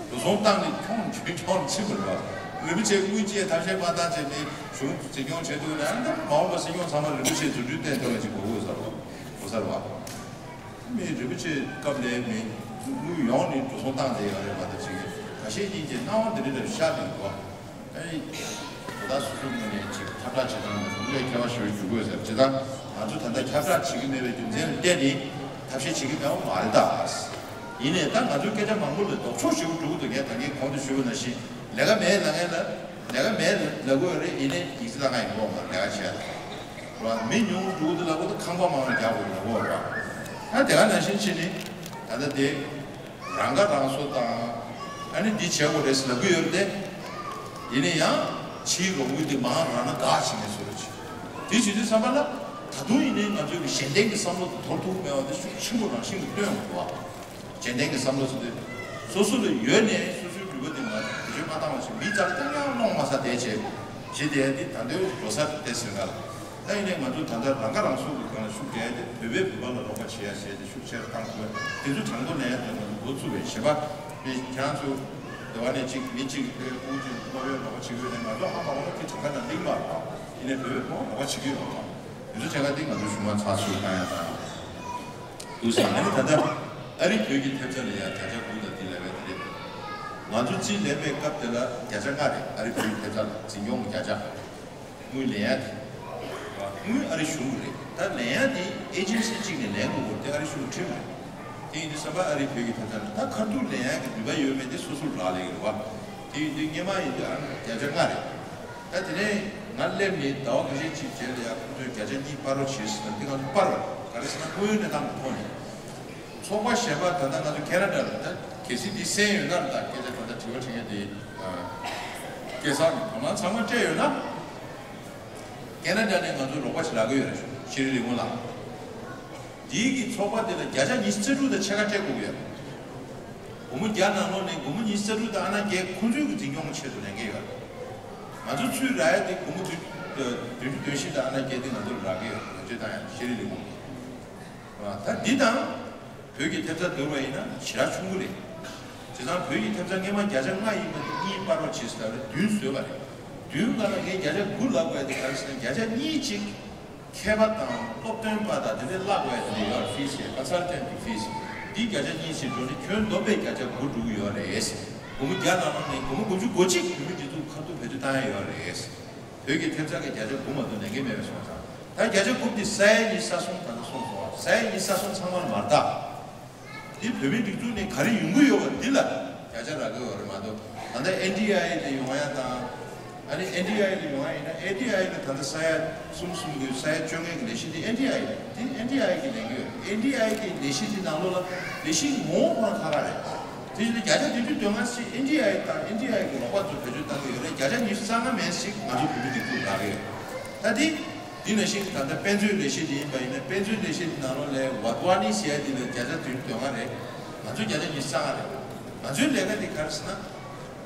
འགྲོ་སོང་བཏང་ནས་ཁྱོང་ཁྱོང་ཁྱོང་ཕྱིན་པ་རེད་བ། རིན་པོ་ཆེ་དངུལ་བཅས་ཐབས་ཤེས་མ་བཏང་བྱས་ནས་གཞུང་འཛིན་སྐྱོང་བྱེད་ཐུབ་ན་ཨ་ནི་མ་འོངས་པ་སྲིད་སྐྱོང་ཚང་མ་རིན་པོ་ཆེ་རྫུ་འཕྲུལ་བསྟན་ཐུབ་པ་ཅིག་དགོས་དགོས་ས་རེད་བ། དགོས་ས་རེད་བ། མི་རིན་པོ་ཆེ་སྐབས་ལ་མི་དངུལ་ཡོང་ནས་འགྲོ་སོང་བཏང་བསྡད་ཡོད་རེད་མ་གཏོགས་ཅིག་ཁ་ཤས་ཀྱིས་ཀྱི་སྣང་བ་འདི་འདྲ་ཤར་བསྡད་འདུག་བ། ཨ་ནི་བོད་ཟླ་སོ་སོའི་ངོས་ནས་ཅིག་ཁྱབ་བསྒྲགས་བྱེད་སྟངས་ལ་དངུལ་ལས་ཁྱད་པར་ཞེ་པོ་འགྲོ་དགོས་ཟེར། བྱེད་སྟངས་ང་ཚོ་ད་ལྟ་ཁྱབ་བསྒྲགས་བྱེད་ཀྱི་མེད་པའི་རྒྱུ་མཚན་ལ་བརྟེན་ནས་ཐབས་ཤེས་བྱེད་ཀྱི་མེད་པ་མ་རེད་ད། ཡིན་ནའི་ད་ང་ཚོའི་སྐད་ཆ་མང་པོ་ལ་ལྡོག་ཕྱོགས་ཞེ་པོ་འགྲོ་གི་འདུག་ངས་ད་གིན་གོང་དུ་ཞུས་པ་ནང་བཞིན་ལས་ཀ་མེད་ལབ་མཁན་ལ་ལས་ཀ་མེད་ལབ་དགོས་རེད། ཡིན་ནའི་ཡིག་ཚད་ལ་ང་ཡིན་གོ་མ་ལས་ཀ་བྱས་ལ་ར་མི་ཉུང་འགྲོ་གི་འདུག་ལབ་དགོས་འདུག་ཁང་པ་མང་བ་རྒྱག་དགོས་ལབ་དགོས་ར། ད་དེ་ག་ནང་བཞིན་བྱས་ནས་ད་ལྟ་དེ། རང་ཁ་རང་གསོ་དང་། ཨ་ནི་འདི་བྱེད་དགོས་རེད་ཟེར་ལབ་ཀྱི་ཡོད་རེད་དེ། ཡིན་ན་ཡང་ཕྱིའི་རོགས་དངུལ་འདི་མང་རང་ན་དགའ་བྱེད་མཁན་བཟོ་འདྲ་ཅིག་དེ་བྱེད་དུས་ཙམ་པ་ལ་ད་དུང་ཡིན་ནའི་ང་ཚོའི་གི་གཞན་བརྟེན་གྱི་བསམ་བློ་དེ་དོར་ཐུབ་མེད་པ་དེ་ཤུགས་ཆེན་པོ་རང་བཞིན་གྱིས་སྟོན་འོང་འདུག་བ། གཞན་བརྟེན་གྱི་བསམ་བློ་ཟེར་དུས། སོ་སོ་ལ་ཡོད་ནའི་སོ་སོའི་འགྲུལ་པ་དེ་མ་བེད་སྤྱོད་མ་བཏང་བ་ཞིག་མིའི་རྩ་ལ་རྐྱང་རྐྱང་སློང་མ་ཟ་བསྡད་བྱས། བྱེད་བསྡད་ཡ་དེ་ད་ལྟའི་འགྲོ་ས་དེ་ཟེར་ག་ལ། ད་ཡིན་ནའི་ང་ཚོ་ད་ལྟ་རང་ཁ་རང་གསོ་གི་སྒང་ལ་ཤུགས་རྒྱག་ཡ་དེ་བོད་པས་བོད་པ་ལ་རོགས་པ་བྱེད་ཡ་ཟེར་ཏེ་ཤུགས་ཆེ་རུ་བཏང་དགོས། དེ་ཚོ་དྲང་པོ་ལེན་ཡ་དེ་ང་ཚོ་འགོ་བཙུགས་པའི་གཞན་པ་མི་ཁྱེད་རང་ཚོ་འདི་བ་ནས་གཅིག་མི་གཅིག་གི་ཕུགས་ཀྱི་སློབ་ཡོན་རོགས་པ་བྱེད་ཀྱི་ཡོད་ནའི་ང་ཚོ་ཧ་མ་གོ་ན་དེ་གྲངས་ཀ་ནང་གླེང་མ་རེད་པ། ཡིན་ནའི་བོད་པས་བོད་པ་རོགས་པ་བྱེད་ཀྱི་ཡོད་རེད་པ། དེ་ཚོ་གྲངས་ཀ་དེ་ང་ཚོ་གཞུང་མང་ཚགས་ཚུད་བཏང་ཡ་དང་། འདུག་ཟེར་ནས་ད་ལྟ་ཨ་རི་བོད་ཀྱི་ཐེབས་རྩ་ལ་ཡང་བརྒྱ་ཆ་དགུ་དང་འདི་ལ་བས་དེ་རེད། ང་ཚོ་རྩིས་ལེན་པའི་སྐབས་དེ་ལ་བརྒྱ་ཆ་ལྔ་རེད། ཨ་རི་བོད་ཀྱི་ཐེབས་རྩ་ལ་འཛིན་སྐྱོང་གི་བརྒྱ་ཆ། དངུལ་ལེན་ཡ་དེ། དངུལ་ཨ་རི་གཞུང་གི་རེད། ད་ལེན་ཡ་དེ་ཨེ་ཇེན་སི་གཅིག་ནས་ལེན་དགོས་སྐོར་དེ་ཨ་རི་གཞུང་གིས་ཁྲིམས་རེད། དེ་ཡིན་དུས་ཙམ་པ་ཨ་རི་བོད་ཀྱི་ཐེབས་རྩ་ལ་ད་ཁ་ཐུག་ལེན་ཡ་གི་ནུས་པ་ཡོད་མེད་དེ་སོ་སོར་རག་ལས་ཀྱི་རེད་བ། དེ་ཡིན་དུས་སྔོན་མ་ཡིན་དུས་ཨ་རི་བརྒྱ་ཆ་ལྔ་རེད། ད་དེ་ནས་ང་སླེབས་ནས་ཟླ་བ་ཁ་ཤས་ཅིག་རྗེས་ལ་ཡང་ཁོང་ཚོས་བརྒྱ་ཆ་གཉིས་སྤར་རོགས་བྱེད་ཟེར་ན་འདི་ང་ཚོ་སྤར་བ་རེད། ག་རེ་ཟེར་ན་དངོས་ཡོད་གནས་སྟངས་ཀྱི་ཐོག་ནས། ཚོགས་པ་གཞན་པ་ད་ལྟ་ང་ཚོ་ཁེ་ན་ཌ་ལ་ད་གལ་སྲིད་འདི་གསན་ཡོད་ན་ད་སྐད་ཆ་ད་ལྟ་དྲི་བ་དྲི་མཁན་དེ་སྐལ་བཟང་གི་དོ་སྣང་ཚང་མ་སྤྲད་ཡོད་ན། ཁེ་ན་ཌ་ནས་ང་ཚོ་རོགས་པ་ཞིག་རག་གི་ཡོད་རེད། ཤེས་རིག་ལས་ཁུངས་ལ། འདིའི་གི་ཚོགས་པ་དེ་ལ་བརྒྱ་ཆ་ཉི་ཤུ་རྩ་དྲུག་དང་ཕྱེད་ཀ་སྤྲད་དགོས་ཀྱི་ཡོད་རེད། སྒོར་མོ་བརྒྱ་ནང་ལོགས་ནས་སྒོར་མོ་ཉི་ཤུ་རྩ་དྲུག་དང་ཨ་ན་བརྒྱད་ཁོང་ཚོའི་གི་འཛིན་སྐྱོང་གི་ཆེད་དུ་ལེན་གི་ཡོད་རེད། ང་ཚོ་ཚུར་རག་ཡ་དེ་སྒོར་མོ་བདུན་བདུན་ཅུ་དོན་བཞི་དང་ཨ་ན་བརྒྱད་དེ་ང་ཚོར་རག་གི་ཡོད་རེད། བེད་སྤྱོད་བཏང་ཡ་ཤེས་རིག་ལས་ཁུངས་ཀྱི། ད་འདི་དང་བོད་ཀྱི་ཐེབས་རྩ་བསྡུར་བ་ཡིན་ན་ཞེ་དྲག་ཆུང་ཀུ་རེད། བྱས་ཙང་བོད་ཀྱི་ཐེབས་རྩ་སྔོན་མ་བརྒྱ་ཆ་ལྔ་ཡིན་པ་དེ་གཉིས་སྤར་རོགས་བྱེད་ཟེར་བ་རེད། བདུན་བཟོས་པ་རེད། བདུན་ག་ལ་ངས་བརྒྱ་ཆ་དགུ་ལབ་དགོས་ཡ་དེ་ག་རེ་ཟེར་ན་བརྒྱ་ཆ་གཉིས་གཅིག་མཁས་པ་དང་སློབ་སྟོན་པ་དང་དེ་འདྲའི་བསླབ་དགོས་ཡ་དེ་འདྲ་ཡོད་རེད། ཕིས་ཡ་ཀོན་སལ་ཊན་གྱི་ཕིས་འདི་བརྒྱ་ཆ་གཉིས་ཤིག་འགྲོ་ནས་ཁྱོན་བསྡོམས་པས་བརྒྱ་ཆ་དགུ་འགྲོ་གི་ཡོད་རེད། སྒོར་མོ་བརྒྱ་ནང་ལོགས་ནས་སྒོར་མོ་དགུ་བཅུ་གོ་གཅིག་བོད་མི་སྒྲིག་འཛུགས་ཁ་ཐུག་བེད་སྤྱོད་བཏང་ཡ་ཡོད་རེད། བོད་ཀྱི་ཐེབས་རྩ་གི་བརྒྱ་ཆ་དགུ་མ་གཏོགས་ལེན་གྱི་མེད་པའི་སོང་ཙང་། ད་བརྒྱ་ཆ་དགུ་འདི་ས་ཡ་གཉིས་ས་སོང་ད་ལྟ་སོང་སོང་བ། ས་ཡ་གཉིས་ས་སོང་ཚང་མ་ལ་མ་རེད་ད། འདི་བོད་མིའི་སྒྲིག་འཛུགས་ནས་ག་རེ་ཡོང་གི་ཡོད་པ་འདི་ལ་བརྒྱ་ཆ་རག་གི་ཡོད་རེད་མ་གཏོགས། ད་ལྟ་ཨེན་ཌི་ཨའི་དེ་ཡོང་ཡ་དང་། ཨ་ནི་ཨེན་ཌི་ཨའི་ལ་ཡོང་བ་ཡིན་ན། ཨེན་ཌི་ཨའི་ལ་ད་ལྟ་ས་ཡ་གསུམ་གསུམ་གྱི་ས་ཡ་བཅོ་ལྔའི་གི་ལས་གཞི་འདི་ཨེན་ཌི་ཨའི་རེད། འདི་ཨེན་ཌི་ཨའི་གི་ལས་འགུལ། ཨེན་ཌི་ཨའི་གི་ལས་གཞི་འདི་ནང་ལོགས་ལ་ལས་གཞི་ངོ་བོ་ཁོ་རང་ཁ་ཁ་རེད། དེ་བཞིན་བརྒྱ་ཆ་བདུན་ཅུ་དོན་ལྔ་ཞིག་ཨེན་ཌི་ཨའི་དང་ཨེན་ཌི་ཨའི་གི་ལོག་པ་ཚོ་བེད་སྤྱོད་བཏང་གི་ཡོད་རེད། བརྒྱ་ཆ་ཉི་ཤུ་རྩ་ལྔ་མན་ཞིག་ང་ཚོ་བོད་མི་སྒྲིག་འཛུགས་རག་གི་ཡོད། ད་འདི། འདི་ནང་བཞིན་ད་ལྟ་དཔེ་མཛོད་ལས་གཞི་འདི་ཡིན་པ་ཡིན་ན། དཔེ་མཛོད་ལས་གཞི་འདི་ནང་ལོགས་ལ་ཝཱ་དྷ་ཝཱ་ནི་ཟེར་ཡ་འདི་ལ་བརྒྱ་ཆ་བདུན་ཅུ་དོན་ལྔ་རེད། ང་ཚོའི་བརྒྱ་ཆ་ཉི་ཤུ་རྩ་ལྔ་རེད། ང་ཚོའི་ལས་ཀ་འདི་ག་རེ་ཟེར་ན།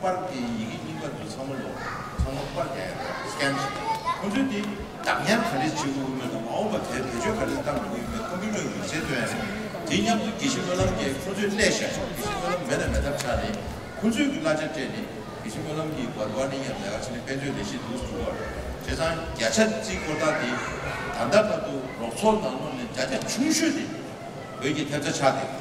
པར་གྱི་ཡི་གེ་རྙིང་པ་འདི་ཚང་མ་ལོག་ཚང་མ་པར་རྒྱག་ཡ་རེད། སི་ཀེན་བྱེད། ཁོང་ཚོས་འདི་བདག་ཉར་ག་རེ་བྱེད་དགོས་མེད་ན། མ་འོངས་པ་དེར་བེད་སྤྱོད་ག་རེ་བཏང་དགོས་མེད། ཁམ་པུ་ཊར་ཡིག་ཚད་ཐོན་ཡ་རེད། དེ་མཉམ་དུ་དགེ་བཤེས་སྨོན་ལམ་གྱི་ཁོང་ཚོས་སླད་བཞག་དགེ་བཤེས་སྨོན་ལམ་མེད་ན་མེད་ཐབས་ཆགས་ནས། ཁོང་ཚོས་ཀྱི་གླ་ཆ་སྤྲད་ནས་དགེ་བཤེས་སྨོན་ལམ་གྱི་ཝཱ་དྷ་ཝཱ་ནི་ཡང་ལས་ཀ་བྱས་ནས་དཔེ་མཛོད་ལས་གཞི་འདུག་སེ་བསྒྲུབས་པ་རེད། བྱས་ཙང་བརྒྱ་ཆ་རྩིས་སྐོར་ཐག་དེ་ད་ལྟ་བར་དུ་རོགས་ཚོགས་ནང་ལོགས་ནས་བརྒྱ་ཆ་ཆུང་ཤོས་དེ་བོད་ཀྱི་ཐེབས་རྩ་ཆགས་བསྡད།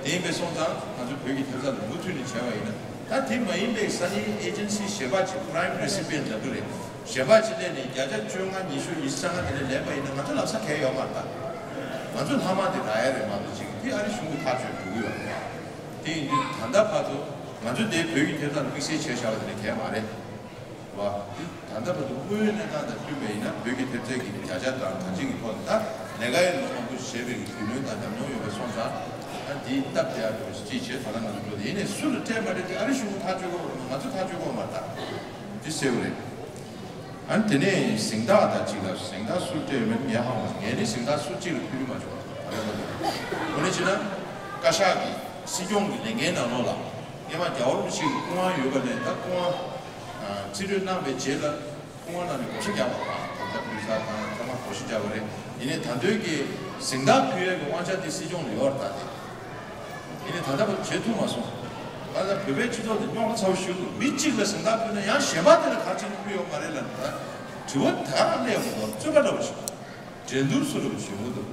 དེ་ཡིན་པས་སོང་ཙང་ང་ཚོ་བོད་ཀྱི་ཐེབས་རྩ་ལ་མུ་མཐུད་ནས་བྱས་པ་ཡིན་ན། ད་དེ་མ་ཡིན་པའི་ས་གནས་ཨེ་ཇེན་སི་གཞན་པ་ཅིག prime recipient ལབ་ཀྱི་རེད། གཞན་པ་ཅིག་སླེབས་ནས་བརྒྱ་ཆ་བཅོ་ལྔ་ཉི་ཤུ་ཉི་ཤུ་རྩ་ལྔ་དེ་ལས་ལེན་པ་ཡིན་ན། ང་ཚོ་ལམ་སང་གལ་ཡོད་མ་རེད་ད། ང་ཚོ་ལྷག་མ་དེ་རག་ཡ་རེད་མ་གཏོགས། ཅིག་དེ་ཨ་རི་གཞུང་གི་ཐག་གཅོད་འགྲོ་གི་ཡོད་རེད། དེ་ཡིན་དུས་ད་ལྟ་བར་དུ་ང་ཚོ་དེ་བོད་ཀྱི་ཐེབས་རྩ་ལ་དམིགས་བསལ་བྱས་བཞག་པ་དེ་ནི་གལ་མ་རེད་བ། དེ་ད་ལྟ་བར་དུ་དངོས་ཡོད་གནས་སྟངས་དང་མཐུན་པ་ཡིན་ན། བོད་ཀྱི་ཐེབས་རྩའི་གི་བརྒྱ་ཆ་དང་གང་ཅིའི་གི་ཐོག་ནས། ད་ལས་ཀ་ཡི་ལོ་མང་པོ་ཞིག་བྱས་པའི་གི་རྒྱུས་ལོན་དང་ཉམས་མྱོང་ཡོད་པ་སོང་ཙང་། ད་འདིའི་སྟབས་བདེ་ཡག་འགྲོ་ཅིག་བྱས། ད་ལྟ་ང་ཚོ་འགྲོ་དེ་ཡིན་ནས་སུ་ལ་སྤྲད་མ་སྤྲད་དེ་ཨ་རི་གཞུང་གི་ཐག་གཅོད་དགོས་པ་རེད། ང་ཚོ་ཐག་གཅོད་དགོས་པ་མ་རེད་ད། འདི་གསལ་པོ་རེད། ཨ་ནི་དེ་ནས་གཟེངས་རྟགས་དང་གཅིག་ལ། གཟེངས་རྟགས་སུར་སྤྲད་ཡོད་མེད་ངས་ཧ་གོ་མ་སོང་། ངས་ནི་གཟེངས་རྟགས་སུ་གཅིག་ལ་ཕུལ་རྒྱུ་མ་བྱུང་བ་རེད། འོ་ནི་བྱས་ན་བཀའ་ཤག་གིས་སྲིད་སྐྱོང་གི་ལས་འགན་ནང་ལོགས་ལ། སྔོན་མ་རྒྱལ་བ་རིན་པོ་ཆེ་གི་སྐུ་དབང་ཡོད་པ་ནས། ད་སྐུ་དབང་རྩིས་སྤྲོད་གནང་བའི་རྗེས་ལ་སྐུ་དབང་ནང་ནས་བགོ་བཤའ་རྒྱག་པ་རེད། ད་ལྟ་ཕུལ་ས་དང་ཚང་མ་བགོ་བཤའ་རྒྱག་པ་རེད། ཡིན་ནའི་ད་དུང་གི་གཟེངས་རྟགས་ཕུལ་ཡས་ཀྱི་དབང་ཆ་དེ་སྲིད་སྐྱོང་ལ་ཡོད་རེད་ད། དེ། ཡིན་ནའི་ད་ལྟ་བར་དུ་བྱེད་ཐུབ་མ་སོང་། ད་ལྟ་བོད་པའི་སྤྱི་ཚོགས་དེ་རྙོག་དྲ་ཚ་པོ་ཞིག་འདུག་མི་གཅིག་ལ་གཟེངས་རྟགས་ཕུལ་ན་ཡང་གཞན་པ་དེ་ལ་ག་རེ་བྱས་ནས་ཕུལ་ཡོད་མ་རེད་ལབ་ན། ད་དྲི་བ་ད་ག་སླེབས་ཡོང་གི་འདུག་རྩོད་པ་འདྲ་པོ་ཞིག་འགྲན་བསྡུར་བཟོ་འདྲ་པོ་བྱུང་གི་འདུག་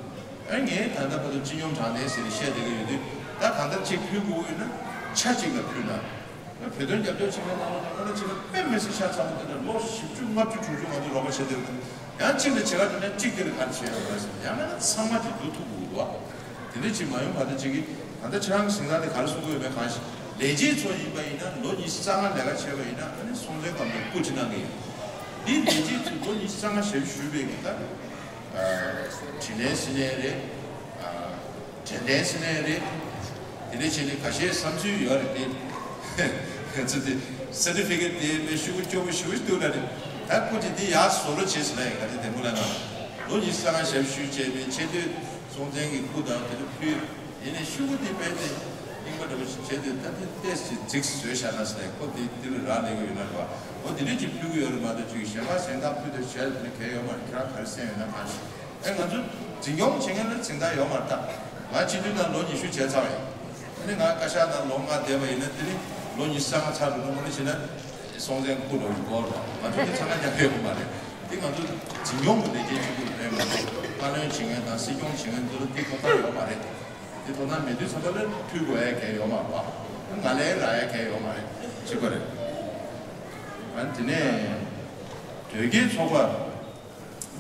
ཨ་ངས་ད་ལྟ་བར་དུ་སྤྱི་སྙོམས་དྲང་གནས་ཟེར་ནས་བཤད་བསྡད་ཀྱི་ཡོད་དུས། ད་གང་ལྟར་གཅིག་ཕུལ་དགོས་ཡོད་ན་ཆ་གཅིག་ལ་ཕུལ་ན། བོད་དོན་རྒྱབ་སྐྱོར་བྱེད་མཁན་ནང་ལོགས་ནས་ཨ་ནི་ཕྱི་ལ་དཔེ་མི་སྲིད་ཤ་ཚ་པོ་དེ་འདྲ་ལོ་བཞི་བཅུ་ལྔ་བཅུ་དྲུག་ཅུ་ང་ཚོ་རོགས་པ་བྱས་བསྡད་ཡོད། ཡང་གཅིག་ལ་བྱེད་ག་འགྲོ་ན་གཅིག་དེ་ལ་ག་རེ་བྱས་ཡོད་རེད་ཟེར་ན། ཡང་མིན་ན་ཚང་མ་གཅིག་བསྡུ་ཐུབ་དགོས་འདུག་བ། དེ་འདྲ་ཅིག་མ་ཡོང་བར་དུ་ཅིག་གིས་ད་ལྟ་ཁྱེད་རང་གི་གཟེངས་རྟགས་དེ་ག་རེ་གསུང་གི་ཡོད་མེད་གང་ཤེས། ལས་བྱེད་ཚོ་ཡིན་པ་ཡིན་ན། ལོ་ཉི་ཤུ་རྩ་ལྔ་ལས་ཀ་བྱས་པ་ཡིན་ན། ཨ་ནི་སྲོང་བཙན་སྒམ་པོའི་སྐུ་ཅིག་གནང་གི་ཡོད། འདི་ལས་བྱེད་ཚོས་ལོ་ཉི་ཤུ་རྩ་ལྔ་ཞབས་ཞུ་ཞུས་པའི་གི་ད། དྲིན་ལན་ཟེར་ནའི་རེད། དྲན་རྟེན་ཟེར་ནའི་རེད། དེ་འདྲ་བྱས་ནས་ཁ་ཤས་བསམ་ཚུལ་ཡོད་རེད་དེ། ང་ཚོ་དེ་སར་ཊི་ཕི་ཀེཊ་དེ་དཔེ་ཤུ་གུ་སྐྱོ་པོ་ཞེ་པོ་ཞིག་འདུག་ལབ་ནས། ད་སྐུ་མཁྱེན་འདི་ཡར་བཟོ་རོགས་བྱེད་ཟེར་ན་ཡང་ག་དེ་བདེ་མོ་ལབ་ན། ལོ་ཉི་ཤུ་རྩ་ལྔ་ཞབས་ཞུ་བྱས་པའི་ཆེ་བསྟོད་སྲོང་བཙན་གྱི་སྐུ་དང་དེ་ཚོ་ཕུལ། ཡིན་ནའི་ཤུ་གུ་དེ་དཔེ་དེ་རྙིང་པ་འདྲ་པོ་ཞིག་བྱས་ཏེ། ད་དེ་ཏོག་ཙམ་རྫིག་བཟོས་བཞག་ན་ཟེར་ནས། ཁོ་དེ་དེ་ལ་རག་ལས་ཀྱི་ཡོད་ན་རེད་བ། འོ་དེ་འདྲ་ཅིག་ཕུལ་གྱི་ཡོད་རེད་མ་གཏོགས། ཅིག་གཞན་པ་གཟེངས་རྟགས་ཕུལ་དེ་བྱས་ནས་གལ་ཡོད་མ་རེད། ཁྱེད་རང་ག་རེ་སེམས་ཡོད་ན་གང་ཤེས། ཨེ་ང་ཚོ་འཛིན་སྐྱོང་བྱེད་མཁན་ལ་གཟེངས་རྟགས་ཡོད་མ་རེད་ད། ང་སྤྱི་འཐུས་ནང་ལོ་ཉི་ཤུ་བྱས་ཚར་བ་ཡིན། ཨ་ནི་ང་བཀའ་ཤག་ནང་ལོ་ལྔ་བསྡད་པ་ཡིན་ན། དེ་ནི་ལོ་ཉི་ཤུ་རྩ་ལྔ་ཚར་འགྲོ་ན། དངོས་གནས་བྱས་ན་སྲོང་བཙན་སྐུ་ལོ་ཡི་སྐོར་རོ། ང་ཚོ་དེ་ཚང་མ་རྒྱག་གི་ཡོད་མ་རེད། དེ་ང་ཚོ་འཛིན་སྐྱོང་གི་ལས་བྱེད་གཅིག་པུ་རེད་མ་གཏོགས། བཀའ་བློན་བྱེད་མཁན་དང་སྲིད་སྐྱོང་བྱེད་མཁན་ཚོ་ལ་དེ་ཐོབ་ཐང་ཡོད་མ་རེད། དེ་ཐོབ་ཐང་མེད་དུས་ཙམ་པ་ལ་ཕུལ་དགོས་ཡ་གལ་ཡོད་མ་རེད་པ། ང་ལས་རག་ཡ་གལ་ཡོད་མ་རེད། གཅིག་པ་རེད། ཨ་ནི་དེ་ནས་དོལ་རྒྱལ་ཚོགས་པ།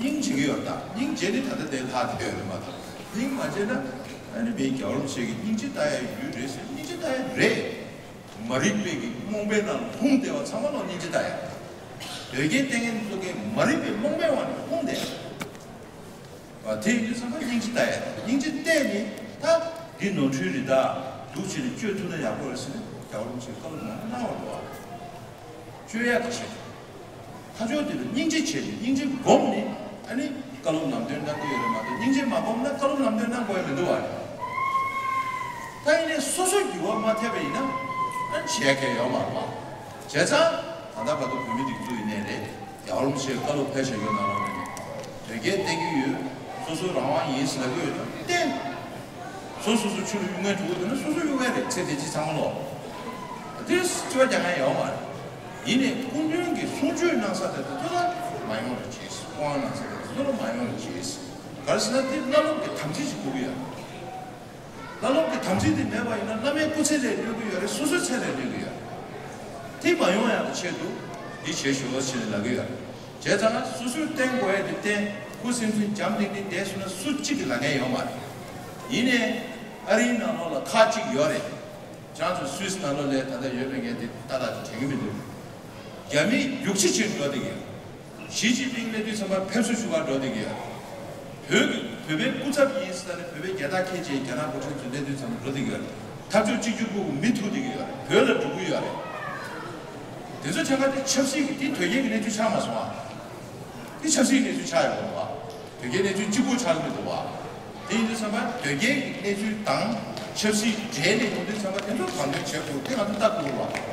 སྙིང་རྗེ་གི་ཡོད་ད། སྙིང་རྗེ་ནི་ད་ལྟ་དེ་ལྷག་དེ་ཡོད་མ་གཏོགས། སྙིང་མ་རྗེ་ན་ཨ་ནི་མི་རྒྱལ་བ་རིན་པོ་ཆེ་གི་སྙིང་རྗེ་ལྟ་ཡ་ཡུལ་རེད་ཟེར། སྙིང་རྗེ་ལྟ་ཡ་རེད། མ་རིག་པའི་གི་རྨོངས་པའི་ནང་ལྷུང་བསྡད་པ་ཚང་མ་ལ་སྙིང་རྗེ་ལྟ་ཡ། དོལ་རྒྱལ་བསྟེན་མཁན་ཚོ་གི་མ་རིག་པའི་རྨོངས་པའི་འོག་ནས་ལྷུང་བསྡད་ཡ། བ་དེ་ཡིན་དུས་ཙམ་པ་སྙིང་རྗེ་ལྟ་ཡ། སྙིང་རྗེ་བལྟས་ནས་ད་འདི་ནོར་འཁྲུལ་རེད་ད། འདུག་བྱས་ནས་བཅོས་ཐུབ་ན་ཡག་པོ་རེད་ཟེར་ནས་རྒྱལ་བ་རིན་པོ་ཆེས་བཀའ་སློབ་གནང་གནང་བ་རེད་བ། བཅོས་ཡག་གི་ཆེད་དུ། ཁ་ཕྱོགས་དེ་ལ་སྙིང་རྗེ་བྱས་ནས། སྙིང་རྗེ་སྒོམ་ནས་ཨ་ནི་བཀའ་སློབ་ལམ་སྟོན་གནང་གི་ཡོད་རེད་མ་གཏོགས། སྙིང་རྗེ་མ་སྒོམ་ན་བཀའ་སློབ་ལམ་སྟོན་གནང་དགོས་ཡ་མི་འདུག་བ། ད་ཡིན་ནའི་སོ་སོ་འགྱུར་བ་མ་ཐེབས་པ་ཡིན་ན་ཨ་ནི་བྱས་གལ་ཡོད་མ་རེད་བ། བྱས་ཙང་ད་ལྟ་བར་དུ་བོད་མི་སྒྲིག་འཛུགས་ཡིན་ནའི་རེད། རྒྱལ་བ་རིན་པོ་ཆེའི་བཀའ་སློབ་ཕལ་ཆེར་ཡོད་ནང་ལོགས་ནས་དོལ་རྒྱལ་བསྟེན་གྱི་ཡོད། སོ་སོ་རང་དབང་ཡིན་ཟེར་ལབ་ཀྱི་ཡོད་ཀྱང་བསྟེན། སོ་སོ་སོ་ཆུ་ལ་གཡུག་མཁན་འགྲོ་གི་འདུག་ན་སོ་སོ་གཡུག་མཁན་རེད། ཚེ་འདི་ཕྱི་ཚང་མ་ལོག་དེ་རྩིས་པ་རྒྱག་མཁན་ཡོད་མ་རེད། ཡིན་ནའི་སྐུ་མདུན་གྱིས་གསུང་ཆོས་གནང་ས་དེ་ཚོ་ལ་མ་ཡོང་རེ་བྱས། སྐུ་དབང་གནང་ས་དེ་ཚོ་ལ་མ་ཡོང་རེ་བྱས། ག་རེ་ཟེར་ན་དེ་བླ་སློབ་ཀྱི་དམ་ཚིག་ཅིག་དགོས་ཀྱི་ཡོད། བླ་སློབ་ཀྱི་དམ་ཚིག་དེ་མེད་པ་ཡིན་ན་བླ་མའི་སྐུ་ཚེ་ལས་གནོད་ཀྱི་ཡོད་རེད། སོ་སོའི་ཚེ་ལས་གནོད་ཀྱི་ཡོད་རེད། དེ་མ་ཡོང་ཡག་གི་ཆེད་དུ་འདི་བྱེད་ཤོག་ཟེར་ནས་ལབ་ཀྱི་ཡོད་རེད། བྱས་ཙང་སོ་སོའི་བསྟེན་དགོས་ཡ་དེ་བསྟེན། ཁུ་སིམ་སིམ་འཇམ་ཐིང་ཐིང་བསྡད་སོང་ན་སུ་གཅིག་གིས་ལབ་མཁན་ཡོད་མ་རེད། ཡིན་ནའི་ཨ་རིའི་ནང་ལོགས་ལ་ཁག་གཅིག་ཡོད་རེད། ཁྱེད་ཚོ་སུད་སི་ནང་ལོགས་ལ་ད་ལྟ་ཡོད་པའི་ངས་དེ་ཏག་ཏག་ཅིག་དྲན་གྱི་མི་འདུག་རྒྱ་མི་རྒྱུག་ཁྱི་ཆེར་འགྲོ་བསྡད་ཀྱི་ཡོད། ཞི་ཅིན་ཕིང་སླེབས་དུས་ཙམ་པ་ཕེབས་བསུ་ཞུ་བར་འགྲོ་བསྡད་ཀྱི་ཡོད། བོད་ཀྱི་བོད་པའི་སྐུ་ཚབ་ཡིན་ཟེར་ནས་བོད་པའི་རྒྱལ་དར་འཁྱེར་བྱས་རྒྱ་ནག་འགོ་ཁྲིད་ཚོ་སླེབས་དུས་ཙམ་པ་འགྲོ་བསྡད་ཀྱི་ཡོད་རེད། འཐབ་ཕྱོགས་གཅིག་གྱུར་པུའུ་གི་མི་ཐུག་བསྡད་ཀྱི་ཡོད་རེད། བོད་ལ་འགྲོ་གི་ཡོད་རེད། དེ་ཚོ་ཆ་ཁ་དེ་ཆབ་སྲིད་ཀྱི་དེ་དོལ་རྒྱལ་གྱི་གནས་ཚུལ་ཆགས་མ་སོང་ཨ། དེ་ཆབ་སྲིད་གནས་ཚུལ་ཆགས་ཡོད་པ་རེད་བ། དོལ་རྒྱལ་གནས་ཚུལ་གཅིག་པོ་ཆགས་ཀྱི་མི་འདུག་བ། དེ་ཡིན་དུས་ཙམ་པ་དོལ་རྒྱལ་གྱི་གནས་ཚུལ་དང་ཆབ་སྲིད་འབྲེལ་ནས་ཡོང་དུས་ཙམ་པ་དེ་ཚོ་དང་དོད་བྱེད་དགོས་དེ་ང་ཚོ་ལྟ་དགོས་རེད་བ།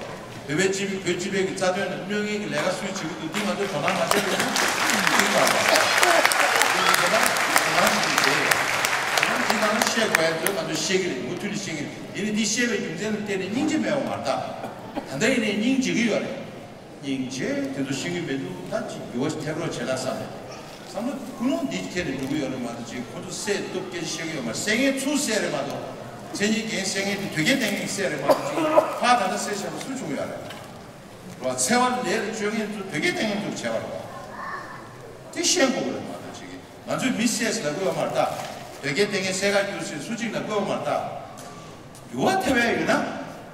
བོད་པའི་སྤྱི་བོད་སྤྱི་པའི་གི་རྩ་དོན་ལ་གནོད་མཁན་གྱི་ལས་ཀ་སུས་བྱེད་ཀྱི་འདུག་འདི་ང་ཚོས་དོ་སྣང་མ་བྱས་པའི་ཐོག་ནས་ཅིག་ལ་བ། དེ་ཡིན་ཙམ་པ་དོ་སྣང་བྱེད་ཀྱི་རེད། དོ་སྣང་བྱེད་སྟངས་ཤེས་དགོས་ཡ་ཚོས་ང་ཚོས་ཤེས་ཀྱི་རེད། མུ་མཐུད་ནས་ཤེས་ཀྱི་རེད། ཡིན་ནའི་འདི་ཤེས་པའི་རྒྱུ་མཚན་ལ་བརྟེན་ནས་སྙིང་རྗེ་མེད་པ་མ་རེད་ད། ད་ལྟ་ཡིན་ནའི་སྙིང་རྗེ་གི་ཡོད་རེད། སྙིང་རྗེ་དེ་ཚོ་ཤེས་ཀྱི་མི་འདུག་ད་ཅིག་འགྱུར་བ་ཐེབས་རོགས་བྱེད་ན་བསམ་ནས། བསམ་བློ་ཀུན་སློང་འདི་ཁྱེར་ནས་འགྲོ་གི་ཡོད་རེད་མ་གཏོགས་ཅིག་ཁོ་ཚོ་བསད་གཏུབ་སྐད་ཆ་བཤད་ཀྱི་ཡོད་མ་རེད། བསད་མཁན་ཚུར་བསད་རེད་མ་གཏོགས། མཚན་ཉིད་འགན་བསད་མཁན་དེ་དོལ་རྒྱལ་བསྟེན་མཁན་བསད་རེད་མ་གཏོགས་ཅིག་ཕར་ད་ལྟ་བསད་བཞག་པ་སུ་བྱུང་ཡོད་རེད། རོ་འཚེ་བ་ལས་ལ་སྤྱོད་མཁན་ཚོ་དོལ་རྒྱལ་བསྟེན་མཁན་ཚོར་བྱས་པ་རེད་བ། དེ་ཤེས་དགོས་ཀྱི་རེད་མ་གཏོགས་ཅིག་ང་ཚོས་མི་བསད་ཟེར་ལབ་དགོས་ཡོད་མ་རེད་ད། དོལ་རྒྱལ་བསྟེན་མཁན་བསད་ག་རྒྱུགས་ཟེར་སུ་གཅིག་ལབ་དགོས་ཡོད་མ་རེད་ད། འགྱུར་བ་ཐེབས་ཡ་ཡོད་ན་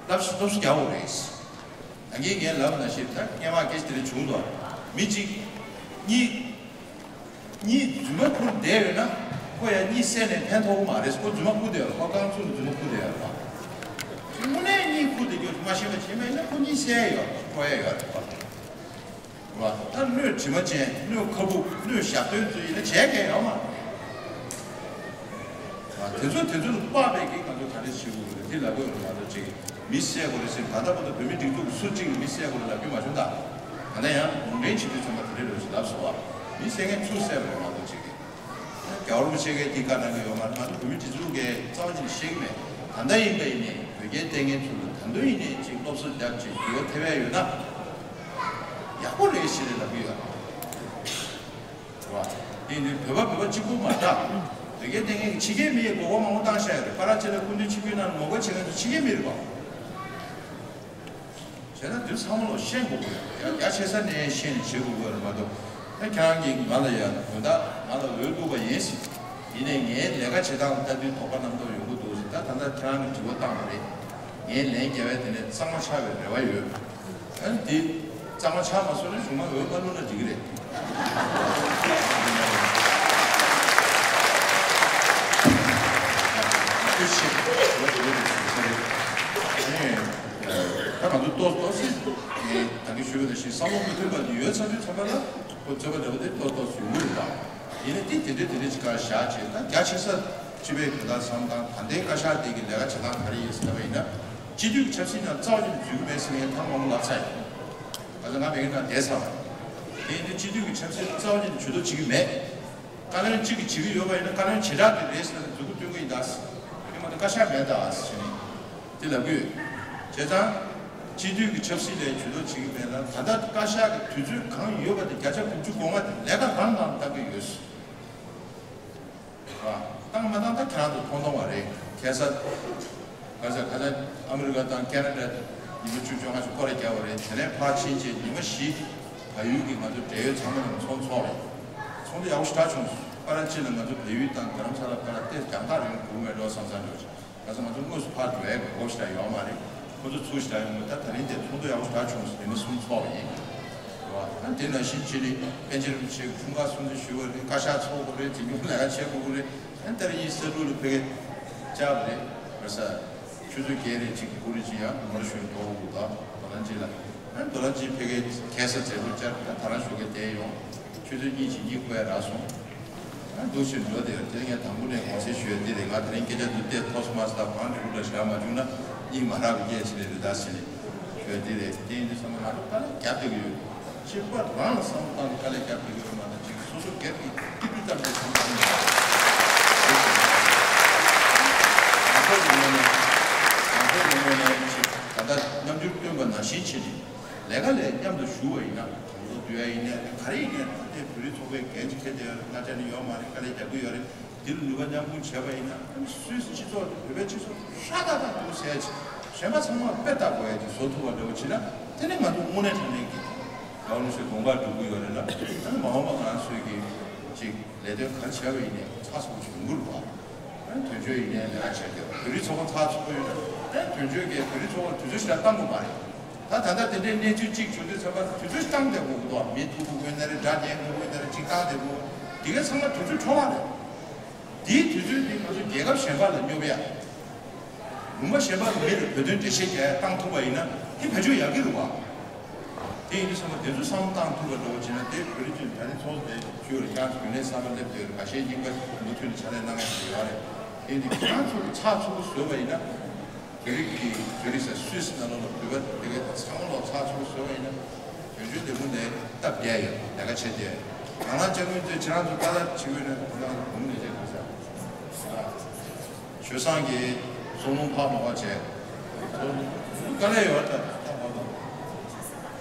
སློབ་གསོ་སློབ་གསོ་རྒྱག་དགོས་རེད། ད་གིན་ངས་ལབ་ན་ཤེས་ད་སྔས་མ་སྐད་ཆ་དེ་འདྲ་བྱུང་འདུག་མི་གཅིག་གཉིས་གཉིས་རྫུན་མ་ཁུར་བསྡད་ཡོད་ན་ཁོ་ཡང་གཉིས་བསད་ནས་ཕན་ཐོགས་ཀྱི་མ་རེད། ཁོ་རྫུན་མ་ཁུར་བསྡད་ཡོད་རེད། ཁོ་རྐང་བཙུགས་ནས་རྫུན་མ་ཁུར་བསྡད་ཡོད་རེད་པ། དངོས་གནས་གཉིས་ཁུར་བསྡད་རྒྱུ་མ་ཤེས་པ་བྱས་པ་ཡིན་ན་ཁོ་གཉིས་བསད་ཡ་ཡོད་རེད། སྤྲོ་ཡ་ཡོད་རེད་པ། རེད་པ། ད་སྣོད་དྲི་མ་ཅན་སྣོད་ཁ་སྦུབ་སྣོད་ཞག་ཐོན་ཚོ་ཡིན་ན་བྱས་མཁན་ཡོད་མ་རེད། དེ་ཚོ་དེ་ཚོ་ལ་དཔག་པའི་གི་ང་ཚོ་ག་རེ་བྱེད་དགོས་རེད། དེ་ལབ་དགོས་རེད་མ་གཏོགས་ཅིག་མི་བསད་དགོས་རེད་ཟེར་ད་ལྟ་བར་དུ་བོད་མི་སྒྲིག་འཛུགས་སུ་གཅིག་གིས་མི་བསད་དགོས་རེད་ལབ་རྒྱུ་མ་བྱུང་ད། ད་ལྟ་ཡང་ལུང་འདྲེན་བྱེད་དུས་ཚང་མ་དེ་འདྲའི་རེད་ཟེར་ལབ་སོང་བ། མི་བསད་མཁན་ཚུར་བསད་པ་རེད་མ་གཏོགས་ཅིག་གི། རྒྱལ་བ་རིན་པོ་ཆེ་གིས་འདི་བཀའ་གནང་གི་ཡོད་མ་རེད། ང་ཚོ་བོད་མི་སྒྲིག་འཛུགས་ཀྱི་རྩ་བ་ཉིད་ནས་ཤེས་ཀྱི་མེད། ད་ལྟ་ཡིན་པ་ཡིན་ནའི་དོལ་རྒྱལ་བསྟེན་མཁན་ཚོ་ལ་ད་དུང་ཡིན་ནའི་ཅིག་སློབ་གསོ་རྒྱབ་ཅིག་འགྱུར་བ་ཐེབས་ཡ་ཡོད་ན། ཡག་པོ་རེད་ཞེས་ལབ་ཀྱི་ཡོད། རེད་བ། དེ་ནི་བོད་པ་བོད་པ་གཅིག་པུ་མ་རེད། དོལ་རྒྱལ་བསྟེན་མཁན་གྱི་ཕྱི་རྒྱལ་མི་ཡིས་མགོ་སྐོར་མང་པོ་བཏང་བཞག་ཡོད་རེད། ཀ་ར་ཅི་ལ་སྐུ་མདུན་ཆིབས་བསྒྱུར་གནང་ནས་ངོ་རྒོལ་བྱེད་མཁན་ཚོ་ཕྱི་རྒྱལ་མི་རེད་བ། བྱས་ན་དེ་ཚང་མ་ལ་ཤེས་དགོས་ཀྱི་ཡོད། རྒྱ་ཆེ་ས་ནས་ཤེས་ནས་བྱེད་དགོས་ཀྱི་ཡོད་རེད་མ་གཏོགས། ད་ཁྱེད་རང་གིས་ང་ལ་ཡ་དོན་དག་ང་ལ་འོས་བླུགས་པ་ཡིན་ཟེར། ཡིན་ནའི་ངའི་ལས་ཀ་བྱེད་སྟངས་ལ་ལྟ་དུས་དོགས་པ་རྣམ་རྟོག་ཡོང་གི་འདུག་ཟེར། ད་ད་ལྟ་ཁྱེད་རང་གིས་དྲི་བ་བཏང་བ་རེད། ངའི་ལན་རྒྱབ་ཡ་དེ་ནས་གཙང་མ་ཆགས་པའི་རེ་བ་ཡོད། ཨ་ནི་དེ་གཙང་མ་ཆགས་མ་སོང་ན་གཞུག་མ་འོས་མ་བླུགས་ན་འགྲིག་གི་རེད། ཐུགས་རྗེ་ཆེ། ཨ་ནི། ད་ང་ཚོ་ཏོག་ཏོག་ཙམ་ངས་ད་གིན་ཞུས་པ་ནང་བཞིན་བསམ་བློ་མི་མཐུན་པ་འདི་ཡོད་ཚར་དུས་ཙམ་པ་ལ་ཁོ་རྩོད་པ་འདྲ་པོ་དེ་ཏོག་ཏོག་ཙམ་ཡོང་གི་རེད་ད། ཡིན་ནའི་དེ་དེ་འདྲ་དེ་འདྲ་ཅིག་ག་བཞག་བྱས། ད་རྒྱ་ཆེ་ས་སྤྱི་པའི་གང་ལྟར་བསམ་སྟངས་ད་ལྟའི་བཀའ་ཤག་དེ་གི་ལས་ཀ་བྱེད་སྟངས་ག་རེ་ཡིན་ཟེར་ལབ་པ་ཡིན་ན། སྤྱི་འཐུས་ཀྱི་ཆབ་སྲིད་ནང་རྩ་བ་ཉིད་ནས་འཛུལ་གྱི་མེད་ཟེར་མཁན་ཐེངས་མང་པོ་ལབ་ཚར་ཡིན། ག་ཚོད་ང་མེད་མཁན་ནང་བསྡད་ཚར་བ་རེད། དེ་ཡིན་དུས་སྤྱི་འཐུས་ཀྱི་ཆབ་སྲིད་རྩ་བ་ཉིད་ནས་ཇུས་གཏོགས་བྱེད་ཀྱི་མེད། བཀའ་བློན་གཅིག་གིས་བྱེད་ཀྱི་ཡོད་པ་ཡིན་ན་བཀའ་བློན་བྱེ་བྲག་དེ་རེད་ཟེར་ནས་འཛུལ་དགོས་སྟོན་གྱི་ཡིན་ད་ཟེར། དེ་མ་གཏོགས་བཀའ་ཤག་མེད་ད་ཟེར་ནས་དེ་ལབ་ཀྱི་ཡོད། བྱས་ཙང་། སྤྱི་འཐུས་ཀྱི་ཆབ་སྲིད་ལ་ཇུས་གཏོགས་བྱེད་ཀྱི་མེད་ན་ད་ལྟ་བཀའ་ཤག་གི་དུས་ཚོད་གང་ཡོད་པ་དེ་བརྒྱ་ཆ་དགུ་བཅུ་གོ་ལྔ་དེ་ལས་ཀ་རང་རང་བཏང་གི་ཡོད་ཟེར། བཏང་མ་བཏང་ད་ཁྱེད་རང་ཚོ་མཐོང་མཐོང་བ་རེད། ཁ་སང་། ཁ་སང་ཁ་སང་ཨ་མི་རི་ཀ་དང་ཁེ་ན་ཌ་ཉི་མ་བཅུ་བཅོ་ལྔ་ཞིག་སྐོར་ར་རྒྱག་པ་རེད། དེ་ནས་ཕར་ཕྱིན་རྗེས་ཉི་མ་བཞི། བལ་ཡུལ་གྱི་ང་ཚོ་འབྲེལ་ཡོད་ཚང་མ་ནང་ཚོགས་ཚོགས་རེད། ཚོགས་འདུ་ཡག་པོ་ཞེ་དྲག་བྱུང་སོང་། ཕར་ཕྱིན་ལ་ང་ཚོ་བལ་ཡུལ་དང་རྡ་རམ་ས་ལ་ཕར་ལ་ཏེ་རྒྱང་ཐག་རིང་པོ་མེད་འགྲོ་བསམ་བསམ་འགྲོ། ད་ཚོ་ང་ཚོ་དངོས་སུ་ཕར་འགྲོ་ཡ་གི་གོ་སྐབས་ཞིག་ཡོད་མ་རེད། ཁོ་ཚོ་ཚུར་ཞིག་ཡོང་མེད། ད་ད་རིང་དེ་ཚོགས་འདུ་ཡག་པོ་ཞིག་བྱུང་སོང་། ཉི་མ་གསུམ་ཚོགས་པ་ཡིན། རེད་བ། ད་དེ་ནང་བཞིན་ཕྱི་ནས་པཎ་ཆེན་རིན་པོ་ཆེ་གི་འཁྲུངས་སྐར་སྲུང་བརྩི་ཞུ་བ་རེད། བཀའ་ཤག་ཚོགས་དགོས་རེད། དེ་ཉིན་ལས་ཀ་བྱེད་དགོས་ཀྱི་རེད། ཨ་ནི་ད་རིང་ཡིན་ས་འབྲུག་ལ་ཕ་གིར་བཅར་བ་རེད། བར་ས་ཆུ་ཚོད་བརྒྱད་རེ་གཅིག་དགུ་རེ་གཅིག་ཡང་མོ་ར་ཞོན་ཐོག་འུ་ད་དོ་ལན་གཅིག་ལ། ཨ་ནི་དོ་ལན་གཅིག་ཕ་གིར་ཁ་སང་མཛད་སྒོ་བཅར། ད་ད་རང་ཞོགས་ཀས་བསྡད་ཡོང་། ཆུ་ཚོད་གཉིས་ཀྱི་གཉིད་ཁུག་ཡ་རག་སོང་། ཨ་འདུག་ཕྱིར་འགྲོ་དེ་ཡོད། དེ་ངས་དང་པོ་ནས་དགོངས་སེལ་ཞུ་ཡ་འདི་རེད། ང་དེ་རིང་སྐད་ཆ་འདི་བལྟས་ཐོག་སོང་མ་སོང་ད་བང་འགྲིག་འདྲ་བཞག་མ་བྱུང་ན་སྙིང་མ་ཁྲག་གི་སྐད་ཆ་རེད་རེད་ད་ཟེར་ནས་ཞུ་ཡ་འདི་རེད། དེ་ཡིན་དུས་ཚང་མ་ང་ཚོ་དཀའ་ལས་རྒྱབ་བསྡད་ཀྱི་ཡོད། གཅིག་པ་རང་ལ་བསམ་བློ་བཏང་ནས་དཀའ་ལས་རྒྱབ་བསྡད་ཀྱི་ཡོད་མ་གཏོགས་ཅིག་སོ་སོ་སྒེར་གྱི་སྐྱིད་སྡུག་ཙམ་གྱི་བསམ་བློ་གཏོང་གི་ཡོད། ང་ཚོ་ཡིན་ན་ང་ཚོ་ཡིན་ན་ཅིག་ད་ལྟ་རྣམ་འགྱུར་སྟོན་པ་ནང་བཞིན་བྱས་ནས། ལས་ཀ་ལས་མཉམ་དུ་ཞུགས་པ་ཡིན་ན་གྲོང་ཚོ་བསྡུ་ཡ་ཡིན་ནའི་ག་རེ་ཡིན་ནའི་ད་ལྟའི་བོད་རིགས་ཚོགས་པའི་འགན་ཅིག་འཁྱེར་བསྡད་ཡོད་རེད། ང་ཅག་ནི་ཡོད་མ་རེད། དཀའ་ལས་རྒྱག་གི་ཡོད་རེད། འདི་ལ་ནུས་པ་མཉམ་སྤུངས་བྱས་པ་ཡིན་ན་ཨ་ནི་སུད་སི་སྤྱི་ཚོགས་དེ་བོད་པའི་སྤྱི་ཚོགས་ཧྲ་ཐག་ཐག་འདུག་ཟེར་ཅིག་གཞན་པ་ཚང་མ་དཔེ་ལྟ་དགོས་ཡ་ཅིག་བཟོ་ཐུབ་པ་འདྲ་བོ་བྱས་ན་དེ་ནི་ང་ཚོ་དངོས་གནས་དྲང་གནས་ཀྱི་རྒྱལ་བ་རིན་པོ་ཆེ་དགོངས་པ་འགྲུབ་ཀྱི་ཡོད་རེད་ལ། ཨ་ནི་མ་འོངས་པ་ང་རང་ཚོས་ཀྱི་ཅིག་ལས་དོན་ག་རེ་བྱས་པ་ཡིན་ནའི་ཚགས་ཚུད་པོ་ཞིག་ཡོང་གི་རེད་བ། ཨ་ནི་དོན་གཅོད་ཡིན་ནའི་ལས་ཀ་བྱས་ཏེ་བོད་རིགས་ཚོགས་པ་ཚགས་ཚུད་པོ་ཡོད་ན་ཨ་ནི་དོན་གཅོད་ཀྱིས་བོད་རིགས་ཚོགས་པ་དུས་ཚོད་ཞེ་དྲག་བཏང་དགོས་མ་རེད། ད་ ད་ད་ལྟ་དེ་འདྲའི་གནས་ཚུལ་གཅིག་བྱུང་དུས་ཙམ་པ་དུས་ཚོད་བཏང་བསྡད་དགོས་ཀྱི་འདུག་མི་ཐུག་དགོས་དགོས་ན་རེད། དགྲ་ཉེན་དགོས་དགོས་ན་རེད། གཅིག་བཏང་བསྡད་དགོས། དེ་ག་ཚང་མ་དུས་ཚོད་འཕྲོ་བ་རེད། དེའི་དུས་ཚོད་དེ་ང་ཚོ་རྒྱལ་ཁབ་གཞན་པ་ལ་སྙོབ་ཡ། ལུང་པ་གཞན་པ་ལ་མི་ལ་བོད་དོན་འགྲེལ་བཤད་རྒྱག་ཡ་བཏང་ཐུབ་པ་ཡིན་ན་དེ་བེད་སྤྱོད་ཡག་གི་རེད་བ། དེ་ཡིན་དུས་ཙམ་པ་དེ་ཚོ་བསམ་བློ་བཏང་ཐུབ་པ་འདྲ་བོ་བྱས་ན་དེ་བོད་རིགས་ཚོས་ད་རིང་ཚོགས་འདུ་ཞུས་རེད། ཁྱེད་རང་ཚོ་རྒྱུན་ལས་གསར་པ་སླེབས་དུས་ཁ་ཤས་རྙིང་པ་མུ་མཐུད་ནས་ཕྱག་ལས་གནང་མཁན་ཞིག་ཡོད་རེད། དེ་ཡིན་དུས་ཁྱེད་རང་ཚོ་གི་ཚགས་ཚུད་པོ་བཟོས་པ་ཡིན་ན། བོད་རིགས་ཀྱི་བོད་རིགས་ས་སུད་སི་ནང་ལོགས་ལ་བོད་པ་དེ་གའི་ཚང་མ་ལོག་ཚགས་ཚུད་པོ་བཟོས་པ་ཡིན་ན། དོན་གཅོད་ལས་ཁུངས་ནས་སྟབས་བདེ་ཡོད། ལས་ཀ་བྱེད་བདེ་ཡོད། ང་རང་ཅག་མི་ཚོས་ཁྱེད་རང་ཚོ་ལྟ་ལྟ་བྱེད་དགོས་ན་ཁོ་རང་གུང་ལས་བྱེད་དགོས་ས། ཆོས་བཟང་གིས་གསུང་ལུང་ཕར་མ་བ་བྱས། དཀའ་ལས་ཡོད་ད་ད་བ་དང་།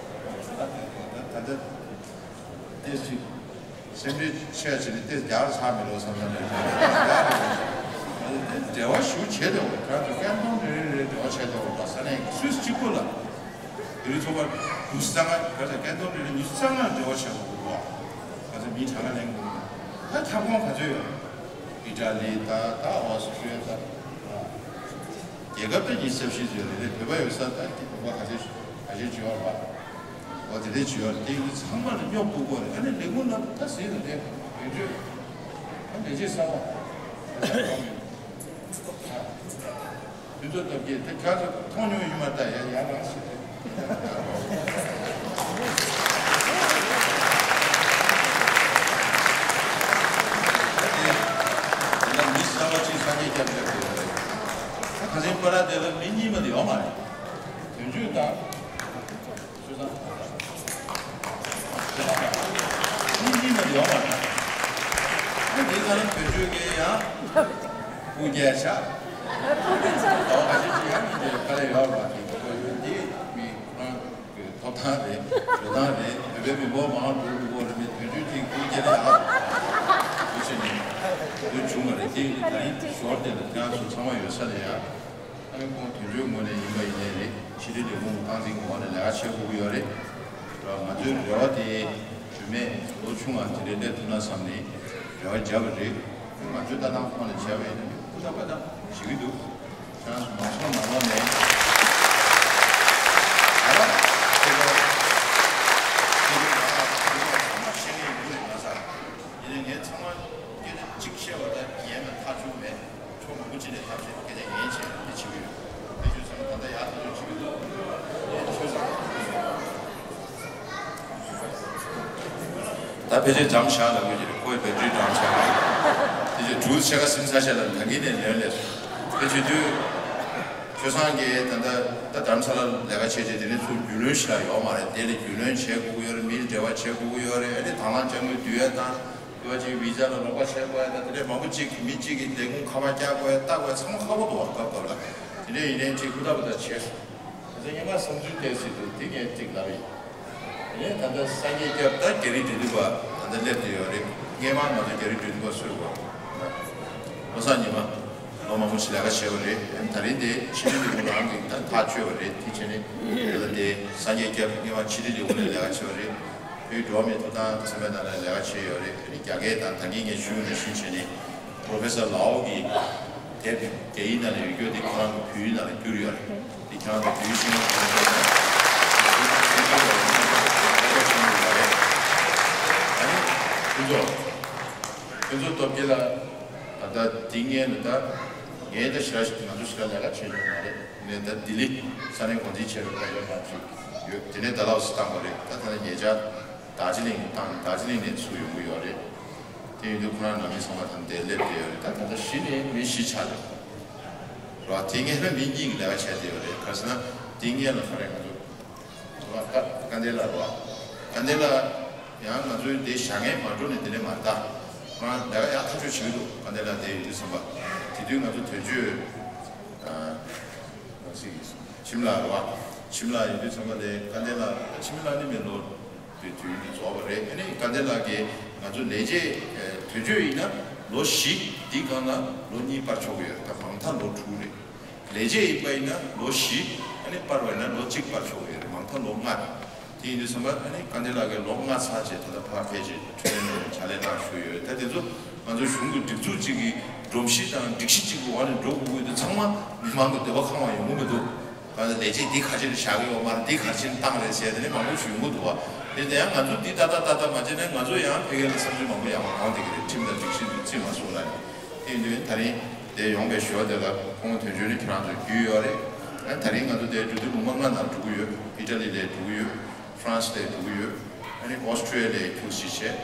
ད་ད་ད་ད་ཏེས་ཅིག་སེམས་ཁྲལ་ཆེ་བྱས་ནས་ཏེས་རྒྱག་ཚར་མི་རོགས་བསམ་བསམ་རེད། འབྲེལ་བ་ཞུ་བྱས་ཏེ་འོ་ཁྱེད་ཚོ་སྐད་གཏོང་རེ་རེ་རེ་འབྲེལ་བ་བྱས་ཏེ་འོ་ད་ས་གནས་སུད་སི་གཅིག་པུ་ལ། དེ་རིང་ཚོགས་པ་ཉི་ཤུ་རྩ་ལྔ་ག་ཚོད་སྐད་གཏོང་རེ་རེ་ཉི་ཤུ་རྩ་ལྔ་འབྲེལ་བ་བྱས་འོ་འོ། ག་ཚོད་མི་གྲངས་ཀ་ལེན་དགོས་ན་ད་ཁྱབ་ཁོངས་ག་ཚོད་ཡོད། ཨི་ཊ་ལི་ད་ད་ཨོ་སི་ཀྲི་ཡ་ད། རྒྱལ་ཁབ་ད་ཉི་ཤུ་རྩ་བཞི་ཚོད་རེད་རེད། བོད་པ་ཡོད་ས་ད་ཀྱི་བོད་པ་ག་ཚོད་ག་ཚོད་བྱེད་བ་རེད་བ། འོ་དེ་འདྲས་བྱེད་ཡོད་རེད། དེ་ཡིན་ཚང་མ་ལ་སྙོབ་དགོས་ཀྱི་རེད། ཨ་ནི་ལས་ཁུངས་ནང་ད་ཟིན་ནས་དེ་དོན་གཅོད་ཨ་ལས་བྱེད་གསར་པ་ད་ཆ་གང་ཡོད། ཕུན་ཚོགས་སྟོབས་རྒྱལ་དེ་ཁྱེད་ཚོ་མཐོང་མྱོང་ཡོད་མ་རེད། ད་ཡ་ཡ་རང་ཞིག་རེད། ད་དེ་དེ་ལ་མི་གསར་པ་གཅིག་སངས་རྒྱས་སྐྱབས་སྐྱབས་ཡོད་རེད། ད་ཁ་སང་པ་ར་དེ་ལ་མི་གཉིས་མ་དེ་ཡོད་མ་རེད། དོན་གཅོད་དང་། མི་གཉིས་མ་དེ་ཡོད་མ་རེད། ཨ་དེ་ག་ལ་དོན་གཅོད་ཀྱི་ཡང་སྐུ་རྒྱལ་ཆགས། ཟླ་བ་ཁ་ཤས་ཅིག་ཡང་མི་དེ་དཀའ་ལས་ཡོད་པ་དེ་གོ་ཡོད་དེ་མི་ཁོ་རང་གི་ཐོབ་ཐང་རེད། འགྲོ་སྟངས་རེད། བོད་པའི་མི་འབོར་མང་འགྲོ་དགོས་རེད། མི་དོན་གཅོད་ཅིག་སྐུ་རྒྱལ་ལ་ཡང་འདུ་བྱེད་ནི་འདུ་བྱུང་བ་རེད། དེ་ཡིན་དུས་ད་རིང་ཞོར་དེ་ལ་ཁྱེད་རང་ཚོ་ཚང་མ་ཡོད་ས་ལ་ཡང་། ཨ་ནི་ཁོང་དོན་གཅོད་ངོས་ནས་ཡིན་པ་ཡིན་ནའི་རེད། ཕྱི་དྲིལ་ལས་ཁུངས་སྟངས་འཛིན་གྱི་འོག་ནས་ལས་ཀ་བྱེད་དགོས་ཀྱི་ཡོད་རེད། ང་ཚོའི་རེ་བ་དེ་བུད་མེད་ལོ་ཆུང་བ་དེ་འདྲས་སླེབས་ཐུབ་ན་བསམ་ནས་རེ་བ་བརྒྱབ་པ་རེད། ང་ཚོའི་ལྟ་སྟངས་ཁོང་ལ་བྱས་པ་ཡིན་ན་ནི་སྐུ་ཐག་པ་དང་བྱེད་ཀྱི་འདུག་ཁྱེད་རང་ཚོ་མང་ཚོགས་ནང་ལོགས་ནས་ད་ར་ཁྱེད་ཚོ་ཁྱེད་ཚོ་ཚང་མ་ཤེས་ཀྱི་ཡོད་རེད་ང་ཚ། ཡིན་ནའི་ངས་ཚང་མ་སྐད་ཆ་གཅིག་བཤད་པ་དང་ཉན་ན་ཐག་ཆོད་མེད། ཕྱོགས་མང་པོ་ཅིག་ནས་ཐག་གཅོད་སྐད་ཆ་ཉན་བྱས་འདི་བྱེད་ཀྱི་ཡོད། དེ་ཆོས་ཚང་མ་ད་ལྟ་ཡག་ཐག་ཆོད་བྱེད་ཀྱི་འདུག་ངས་ཆོས་ཚང་མ་ད་ཕལ་ཆེར་འཇམ་བཞག་ལབ་ཀྱི་རེད། ཁོའི་བེ་ཊི་རི་འཇམ་བཞག་རེད། དེ་ཆོས་འབྲུག་ཆེ་ཁ་སིམ་ས་ཆེ་ལ་ད་གིན་ནས་ལོན་ལས་སོང་། དེ་བྱེད་དུས་ཆོས་ཚང་གིས་ད་ལྟ་ད་དྷ་རམ་ས་ལ་ལས་ཀ་བྱས་རྗེས་དེ་ནས་ཚུར་རྒྱུས་ལོན་ཞིག་ལ་ཡོད་མ་རེད། དེ་ལས་རྒྱུས་ལོན་བྱེད་དགོས་ཀྱི་ཡོད་རེད། མིའི་འབྲེལ་བ་བྱེད་དགོས་ཀྱི་ཡོད་རེད། ཨ་ནི་དང་བླངས་དཔྱ་དངུལ་བསྡུ་ཡ་དང་། དེ་བ་ཅིག་བི་ཛ་ལ་རོགས་པ་བྱེད་དགོས་ཡ་དང་དེ་འདྲས་མང་པོ་ཅིག་མི་གཅིག་གིས་ལས་ཁུངས་ཁ་པར་རྒྱག་དགོས་ཡ་ལྟ་དགོས་ཡ་ཚང་མ་ཁག་པོ་འདུག་བ། སྐབས་སྐབས་ལ་དེ་འདྲས་ཡིན་ནའི་ཅིག་ཧུར་ཐག་ཧུར་ཐག་བྱས་སོང་། ད་ཆ་སྔོན་མ་བསམ་ཚུལ་བལྟས་སྲིད་འདུག་དེ་ངས་ཅིག་ལབ་ཡིན། དེ་ནས་ད་ལྟ་སངས་རྒྱས་སྐྱབས་ད་རྒྱ་རིགས་འབྲེལ་མཐུད་པ་ད་ལྟ་སླེབས་བསྡད་ཡོད་རེད། སྔོན་མ་ང་ཚོ་རྒྱ་རིགས་འབྲེལ་མཐུད་པ་བཟོས་པ། བློ་བཟང་ཉི་མ་ལོ་མང་པོ་ཞིག་ལས་ཀ་བྱས་པ་རེད། ད་རིང་དེ་ཕྱི་དྲིལ་ལས་ཁུངས་རང་གིས་ད་ཐག་གཅོད་པ་རེད། དེ་བྱས་ནས་ད་ལྟ་དེ་སངས་རྒྱས་སྐྱབས་སྔོན་མ་ཕྱི་དྲིལ་ལས་ཁུངས་ནས་ལས་ཀ་བྱས་པ་རེད། བོད་འགྲོ་བ་མིའི་ཐོབ་ཐང་ཚན་པའི་ནང་ལ་ལས་ཀ་བྱས་ཡོད་རེད། ཨ་ནི་རྒྱ་སྐད་དང་ད་གིན་ངས་ཞུས་ནང་བཞིན་བྱས་ནས་Professor Lau གི་དེབ་རྒྱ་ཡིག་ནང་ལ་ཡོད་རྒྱུ་དེ་ཁོ་རང་གི་བོད་ཡིག་ནང་ལ་བསྒྱུར་ཡོད་རེད། དེ་ཁྱེད་རང་ཚོ་བོད་ཡིག་ཤེས་ཡོན་ཁོ་རང་ཚོ་ཨ་ནི་ཁྱོད་ཚོ་ཁྱོད་ཚོ་སྟོབས་རྒྱལ་ལགས་ད་ལྟ་དེ་སྔོན་ལ་ད་ངས་ད་ཞེ་དྲག་ང་ཚོ་ཞེ་དྲག་ལས་ཀ་བྱས་མྱོང་མ་རེད། ནས་ད་ལྡི་ལི་ས་གནས་འགོ་འཛིན་བྱས་པའི་སྐབས་ལ་ང་ཚོ་ཡོད། དེ་ནས་ད་ལའོ་སི་བཏང་བ་རེད། ད་ད་ལྟ་ཉེ་ཆར་རྡོ་རྗེ་གླིང་བཏང་། རྡོ་རྗེ་གླིང་ནས་ཚུར་ཡོང་གི་ཡོད་རེད། དེ་ཡིན་དུས་ཁོ་རང་ནང་མི་ཚང་མ་ད་འདིར་སླེབས་བསྡད་ཡོད་རེད། ད་ད་ལྟ་གཞི་ནས་མི་བཞི་ཆགས་རེད་ར། དེ་སྔོན་ལ་མི་གཉིས་ཀྱིས་ལས་ཀ་བྱས་བསྡད་ཡོད་རེད། ག་རེ་ཟེར་ན་དེ་སྔོན་ལ་ག་རེ་ང་ཚོ་ར་ཀ་ཀ་འདེ་ལ་ར་ཀ་འདེ་ལ་ཡང་ང་ཚོའི་འདི་བཞག་མཁན་མ་འགྲོ་ནས་དེ་ནས་མ་ལྟ་ང་ལས་ཀ་ཡག་ཐག་ཆོད་བྱེད་ཀྱི་འདུག་ཀ་འདེ་ལ་དེ་ཡོད་དུས་ཙམ་པ་དེ་དུས་ང་ཚོ་དོན་གཅོད། ཨ་ཁྱིམ་ལ་རེད་བ། ཁྱིམ་ལ་ཡོད་དུས་ཚང་མ་ལས་ཀ་འདེ་ལ་ཁྱིམ་ལ་ནི་མེད་ལོ། དུས་དུས་ཡུན་དུ་རྫོགས་པ་རེད། ཨ་ནི་ཀ་འདེ་ལ་གི་ང་ཚོ་ལས་བྱེད་དོན་གཅོད་ཡིན་ན་ལོ་བཞི་འདི་སྒང་ལ་ལོ་གཉིས་སྤར་ཆོག་གི་ཡོད་རེད། ད་མང་མཐའ་ལོ་དྲུག་རེད། ལས་བྱེད་ཡིན་པ་ཡིན་ན་ལོ་བཞི་ཨ་ནི་སྤར་བ་ཡིན་ན་ལོ་གཅིག་སྤར་ཆོག་གི་ཡོད་རེད། མང་མཐའ་ལོ་ལྔ་རེད། དེ་ཡིན་དུས་ཙམ་པ་ཨ་ནི་ཀ་འདེ་ལ་གི་ལོ་ལྔ་ཚར་རྗེས་ད་ལྟ་ཕར་ཕེབས་རྗེས་འཕྲོད་བསྟེན་ནང་ཕྱག་ལས་གནང་བཞུགས་ཡོད། ད་དེ་ཚོ་ང་ཚོ་གཞུང་གི་སྒྲིག་འཛུགས་གཅིག་གི་སྒྲོམ་གཞི་དང་སྒྲིག་གཞི་གཅིག་གི་འོག་ནས་འགྲོ་དགོས་ཀྱི་ཡོད་དུས་ཚང་མ་མི་མང་གི་འདོད་པ་ཁེངས་པ་ཡོང་གི་མི་འདུག་ང་ཚོ་ལས་བྱེད་འདི་ག་ཅིར་བཞག་གི་ཡོད་མ་རེད། འདི་ག་ཅིར་བཏང་རེད་ཟེར་དེ་ནི་མང་པོ་ཞིག་ཡོང་གི་འདུག་བ། དེ་དེ་ཡང་ང་ཚོ་འདི་ཏག་ཏག་ཏག་ཏག་མ་བྱས་ན་ང་ཚོ་ཡང་ཕ་གི་ལ་བསམ་ཚུལ་མང་པོ་ཡང་མང་བསྡད་ཀྱི་རེད། ཁྲིམས་དང་སྒྲིག་གཞི་འདི་བརྩི་མ་སོང་ལ་ནི། དེ་ཡིན་དུས་ད་རིང་དེ་ཡོང་བའི་ཞོར་དེ་ལ་ཁོང་དོན་གཅོད་ནི་ཁྱེད་རང་ཚོ་རྒྱུས་ཡོད་རེད། ཨ་ད་རིང་ང་ཚོ་དེ་འགྲོ་དུས་ལུང་པ་ལྔ་ནང་འགྲོ་གི་ཡོད། ཨི་ཊ་ལི་ལ་འགྲོ་གི་ཡོད། ཧྥ་རན་སི་ལ་འགྲོ་གི་ཡོད། ཨ་ནི་ཨོ་སི་ཊི་རི་ལི་ཡ་ཁྱུག་ཞིག་བྱས།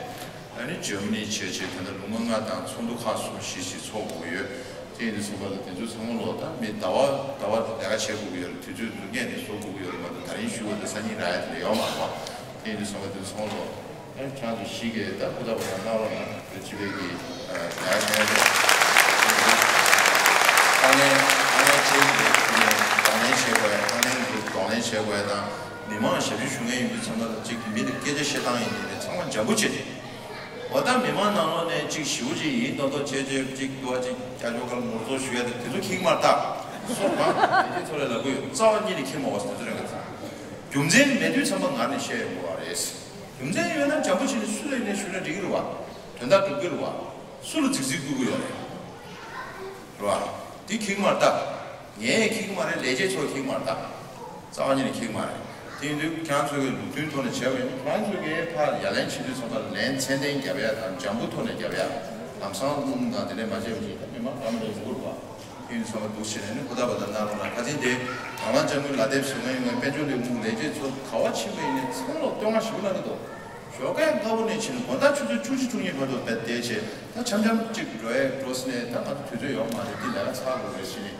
ཨ་ནི་འཇར་མ་ནི་བྱས་བྱས་དེ་འདྲ་ལུང་པ་ལྔ་དང་ཚོགས་འདུ་ཁག་གསུམ་བཞི་ཞིག་ཚོགས་དགོས་ཀྱི་ཡོད། དེ་ཡིན་དུས་ཙམ་པ་ལ་དེ་ཚོ་ཚང་མ་ལོ་ད་མི་ཟླ་བ་ཟླ་བ་ལས་ཀ་བྱེད་དགོས་ཀྱི་ཡོད་རེད། དུས་ཚོད་དུ་སྔས་ནས་བཟོ་དགོས་ཀྱི་ཡོད་རེད་མ་གཏོགས་ད་རིང་ཞུ་བ་དེ་སང་ཉིན་རག་ཡ་དེ་འདྲ་ཡོད་མ་རེད་བ། དེ་ཡིན་དུས་ཙམ་པ་དེ་ཚོ་ཚང་མ་ལོ་ཨ་ནི་ཁྱེད་རང་ཚོ་གཞིས་ཀའི་ད་ཧུར་ཐག་པ་དང་གནང་རོགས་གནང་། དེ་སྤྱི་པའི་གི་ལས་ཀ་བྱེད་ཡ་དེ་དང་ལེན་དང་ལེན་བྱེད་དགོས་ཡ། དང་ལེན་གྱི་གདོང་ལེན་བྱེད་དགོས་ཡ་དང་། མི་མང་ཞབས་ཞུ་ཞུ་མཁན་ཡིན་དུས་ཚང་མ་ལ་གཅིག་མི་ལ་སྐད་ཆ་བཤད་སྟངས་ཡིན་ནའི་ཚང་མ་འཇམ་པོ་བྱེད་དེ། འོ་ད་མི་མང་ནང་ལོགས་ནས་གཅིག་ཞི་བོ་གཅིག་ཡིན་མདོག་མདོག་བྱས་བྱས་གཅིག་འདུག་བ། གཅིག་སྐྱ་ཅོག་ཁ་ལ་ངོ་སོ་ཞུ་ཡ་དེ་དེ་ཚོ་ཁེག་མ་རེད་ད། སོ་གང་ལས་བྱེད་ཚོ་ལ་ལབ་གི་ཡོད། རྩ་བ་ཉིད་ནས་ཁེག་མ་དགོས་ཟེར། དེ་ཚོ་རང་གི་རྩ། རྒྱུ་མཚན་མེད་དུས་ཚང་མ་ངར་ནས་བཤད་ཡོང་དགོས་པ་རེད། རྒྱུ་མཚན་ཡོད་ན་འཇམ་པོ་བྱས་ནས་སུ་ལ་ཡིན་ནའི་ཞུས་ན་འགྲིག་གི་རེད་བ། དོན་དག་འགྲུབ་ཀྱི་རེད་བ། སུ་ལ་རྫིག་རྫིག་བསྐུལ་གི་ཡོད་རེད། རེད་བ། འདི་ཁེག་མ་རེད་ད། ངས་ཁེག་མ་རེད། ལས་བྱེད་ཚོ་ཁེག་མ་རེད་ད། རྩ་བ་ཉིད་ནས་ཁེག་མ་རེད། དེ་ཡིན་དུས་ཁྱེད་རང་ཚོ་གིས་ལུགས་མཐུན་ཐོག་ནས་བྱས་པ་ཡིན་ན། ཁྱེད་རང་ཚོ་གིས་ཕར་ཡ་ལན་བྱེད་དུས་ཚང་མ་ལན་ཚད་ལྡན་རྒྱབ་ཡ་དང་འཇམ་པོ་ཐོག་ནས་རྒྱབ་ཡ། ལམ་སང་རླུང་དང་དེ་འདྲས་མ་བྱས་པ་ཞིག་ད་མི་མང་གང་འདྲ་ཡོང་གི་རེད་བ། དེ་ཡིན་དུས་ཚང་མ་འདུག་བྱས་ནས་ནི་ཧུར་ཐག་པ་དང་གནང་རོགས་གནང་། ཁ་སང་དེ་དང་བླངས་དཔྱ་དངུལ་ལག་དེབ་བཟོ་མཁན་ཡོད་མཁན་དཔལ་འབྱོར་ལས་ཁུངས་ལས་བྱེད་ཚོ་ག་པར་ཕྱིན་པ་ཡིན་ནའི་ཚང་མ་ལ་བསྟོད་བསྔགས་ཞེ་པོ་གནང་གི་འདུག་ཞོགས་ཀས་སྔ་པོ་ནས་ཕྱིན་ནས་དགོང་དག་ཆུ་ཚོད་བཅུ་གཅིག་བཅུ་གཉིས་བར་དུ་བསྡད་བྱས། ད་འཆམ་འཆམ་གཅིག་འགྲོ་ཡས་འགྲོ་ཟེར་ནས། ད་ང་ཚོ་དུས་ཚོད་ཡོད་མ་རེད། འདི་ལས་ཀ་ཚར་དགོས་རེད་ཟེར་ནས།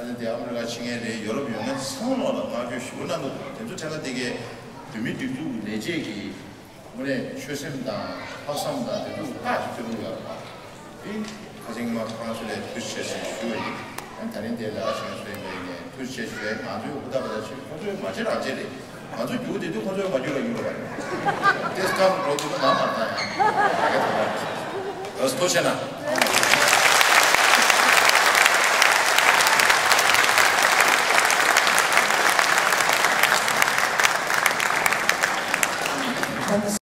ཨ་ནི་དེ་ཨ་མི་རི་ཀ་ཕྱིན་མཁན་རེད། ཡོ་རོབ་ཡོད་མཁན་ཚང་མ་ལ་བསྔགས་བརྗོད་ཞེ་པོ་གནང་གི་འདུག་དེ་ཚོ་དྲན་པ་དེ་གས་བོད་མིའི་སྒྲིག་འཛུགས་ཀྱི་ལས་བྱེད་ཀྱི་དངོས་གནས་ཆོད་སེམས་དང་ལྷག་བསམ་དང་དེ་ཚོ་ལ་བསྟོད་བསྔགས་ཡོད་རེད་པ། དེ་ཁ་སང་ཉི་མ་ཁོ་རང་ཚོ་ལ་ཐུགས་རྗེ་ཆེ་ཞེས་ཞུ་བ་ཡིན། ཨ་ནི་ད་རིང་དེ་ལས་ཀ་བྱེད་མཁན་ཚོ་ཡིན་པ་ཡིན་ནའི་ཐུགས་རྗེ་ཆེ་ཞུ་ཡ། ང་ཚོས་ཧུར་ཐག་པ་ལ་བྱེད། ཁོ་ཚོས་མ་བྱེད་རང་བྱེད་རེད། ང་ཚོ་རྒྱུག་བསྡད་དུས་ཁོ་ཚོས་མ་རྒྱུག་རང་རྒྱུག་རེད་པ། དེ་སྐབས་འགྲོ་དུས་ང་མ་བཏང་ཡང་། ཡ་གི་ཐོག་མར་ལགས་སོ། ཐུགས་རྗེ་ཆེ་གནང་།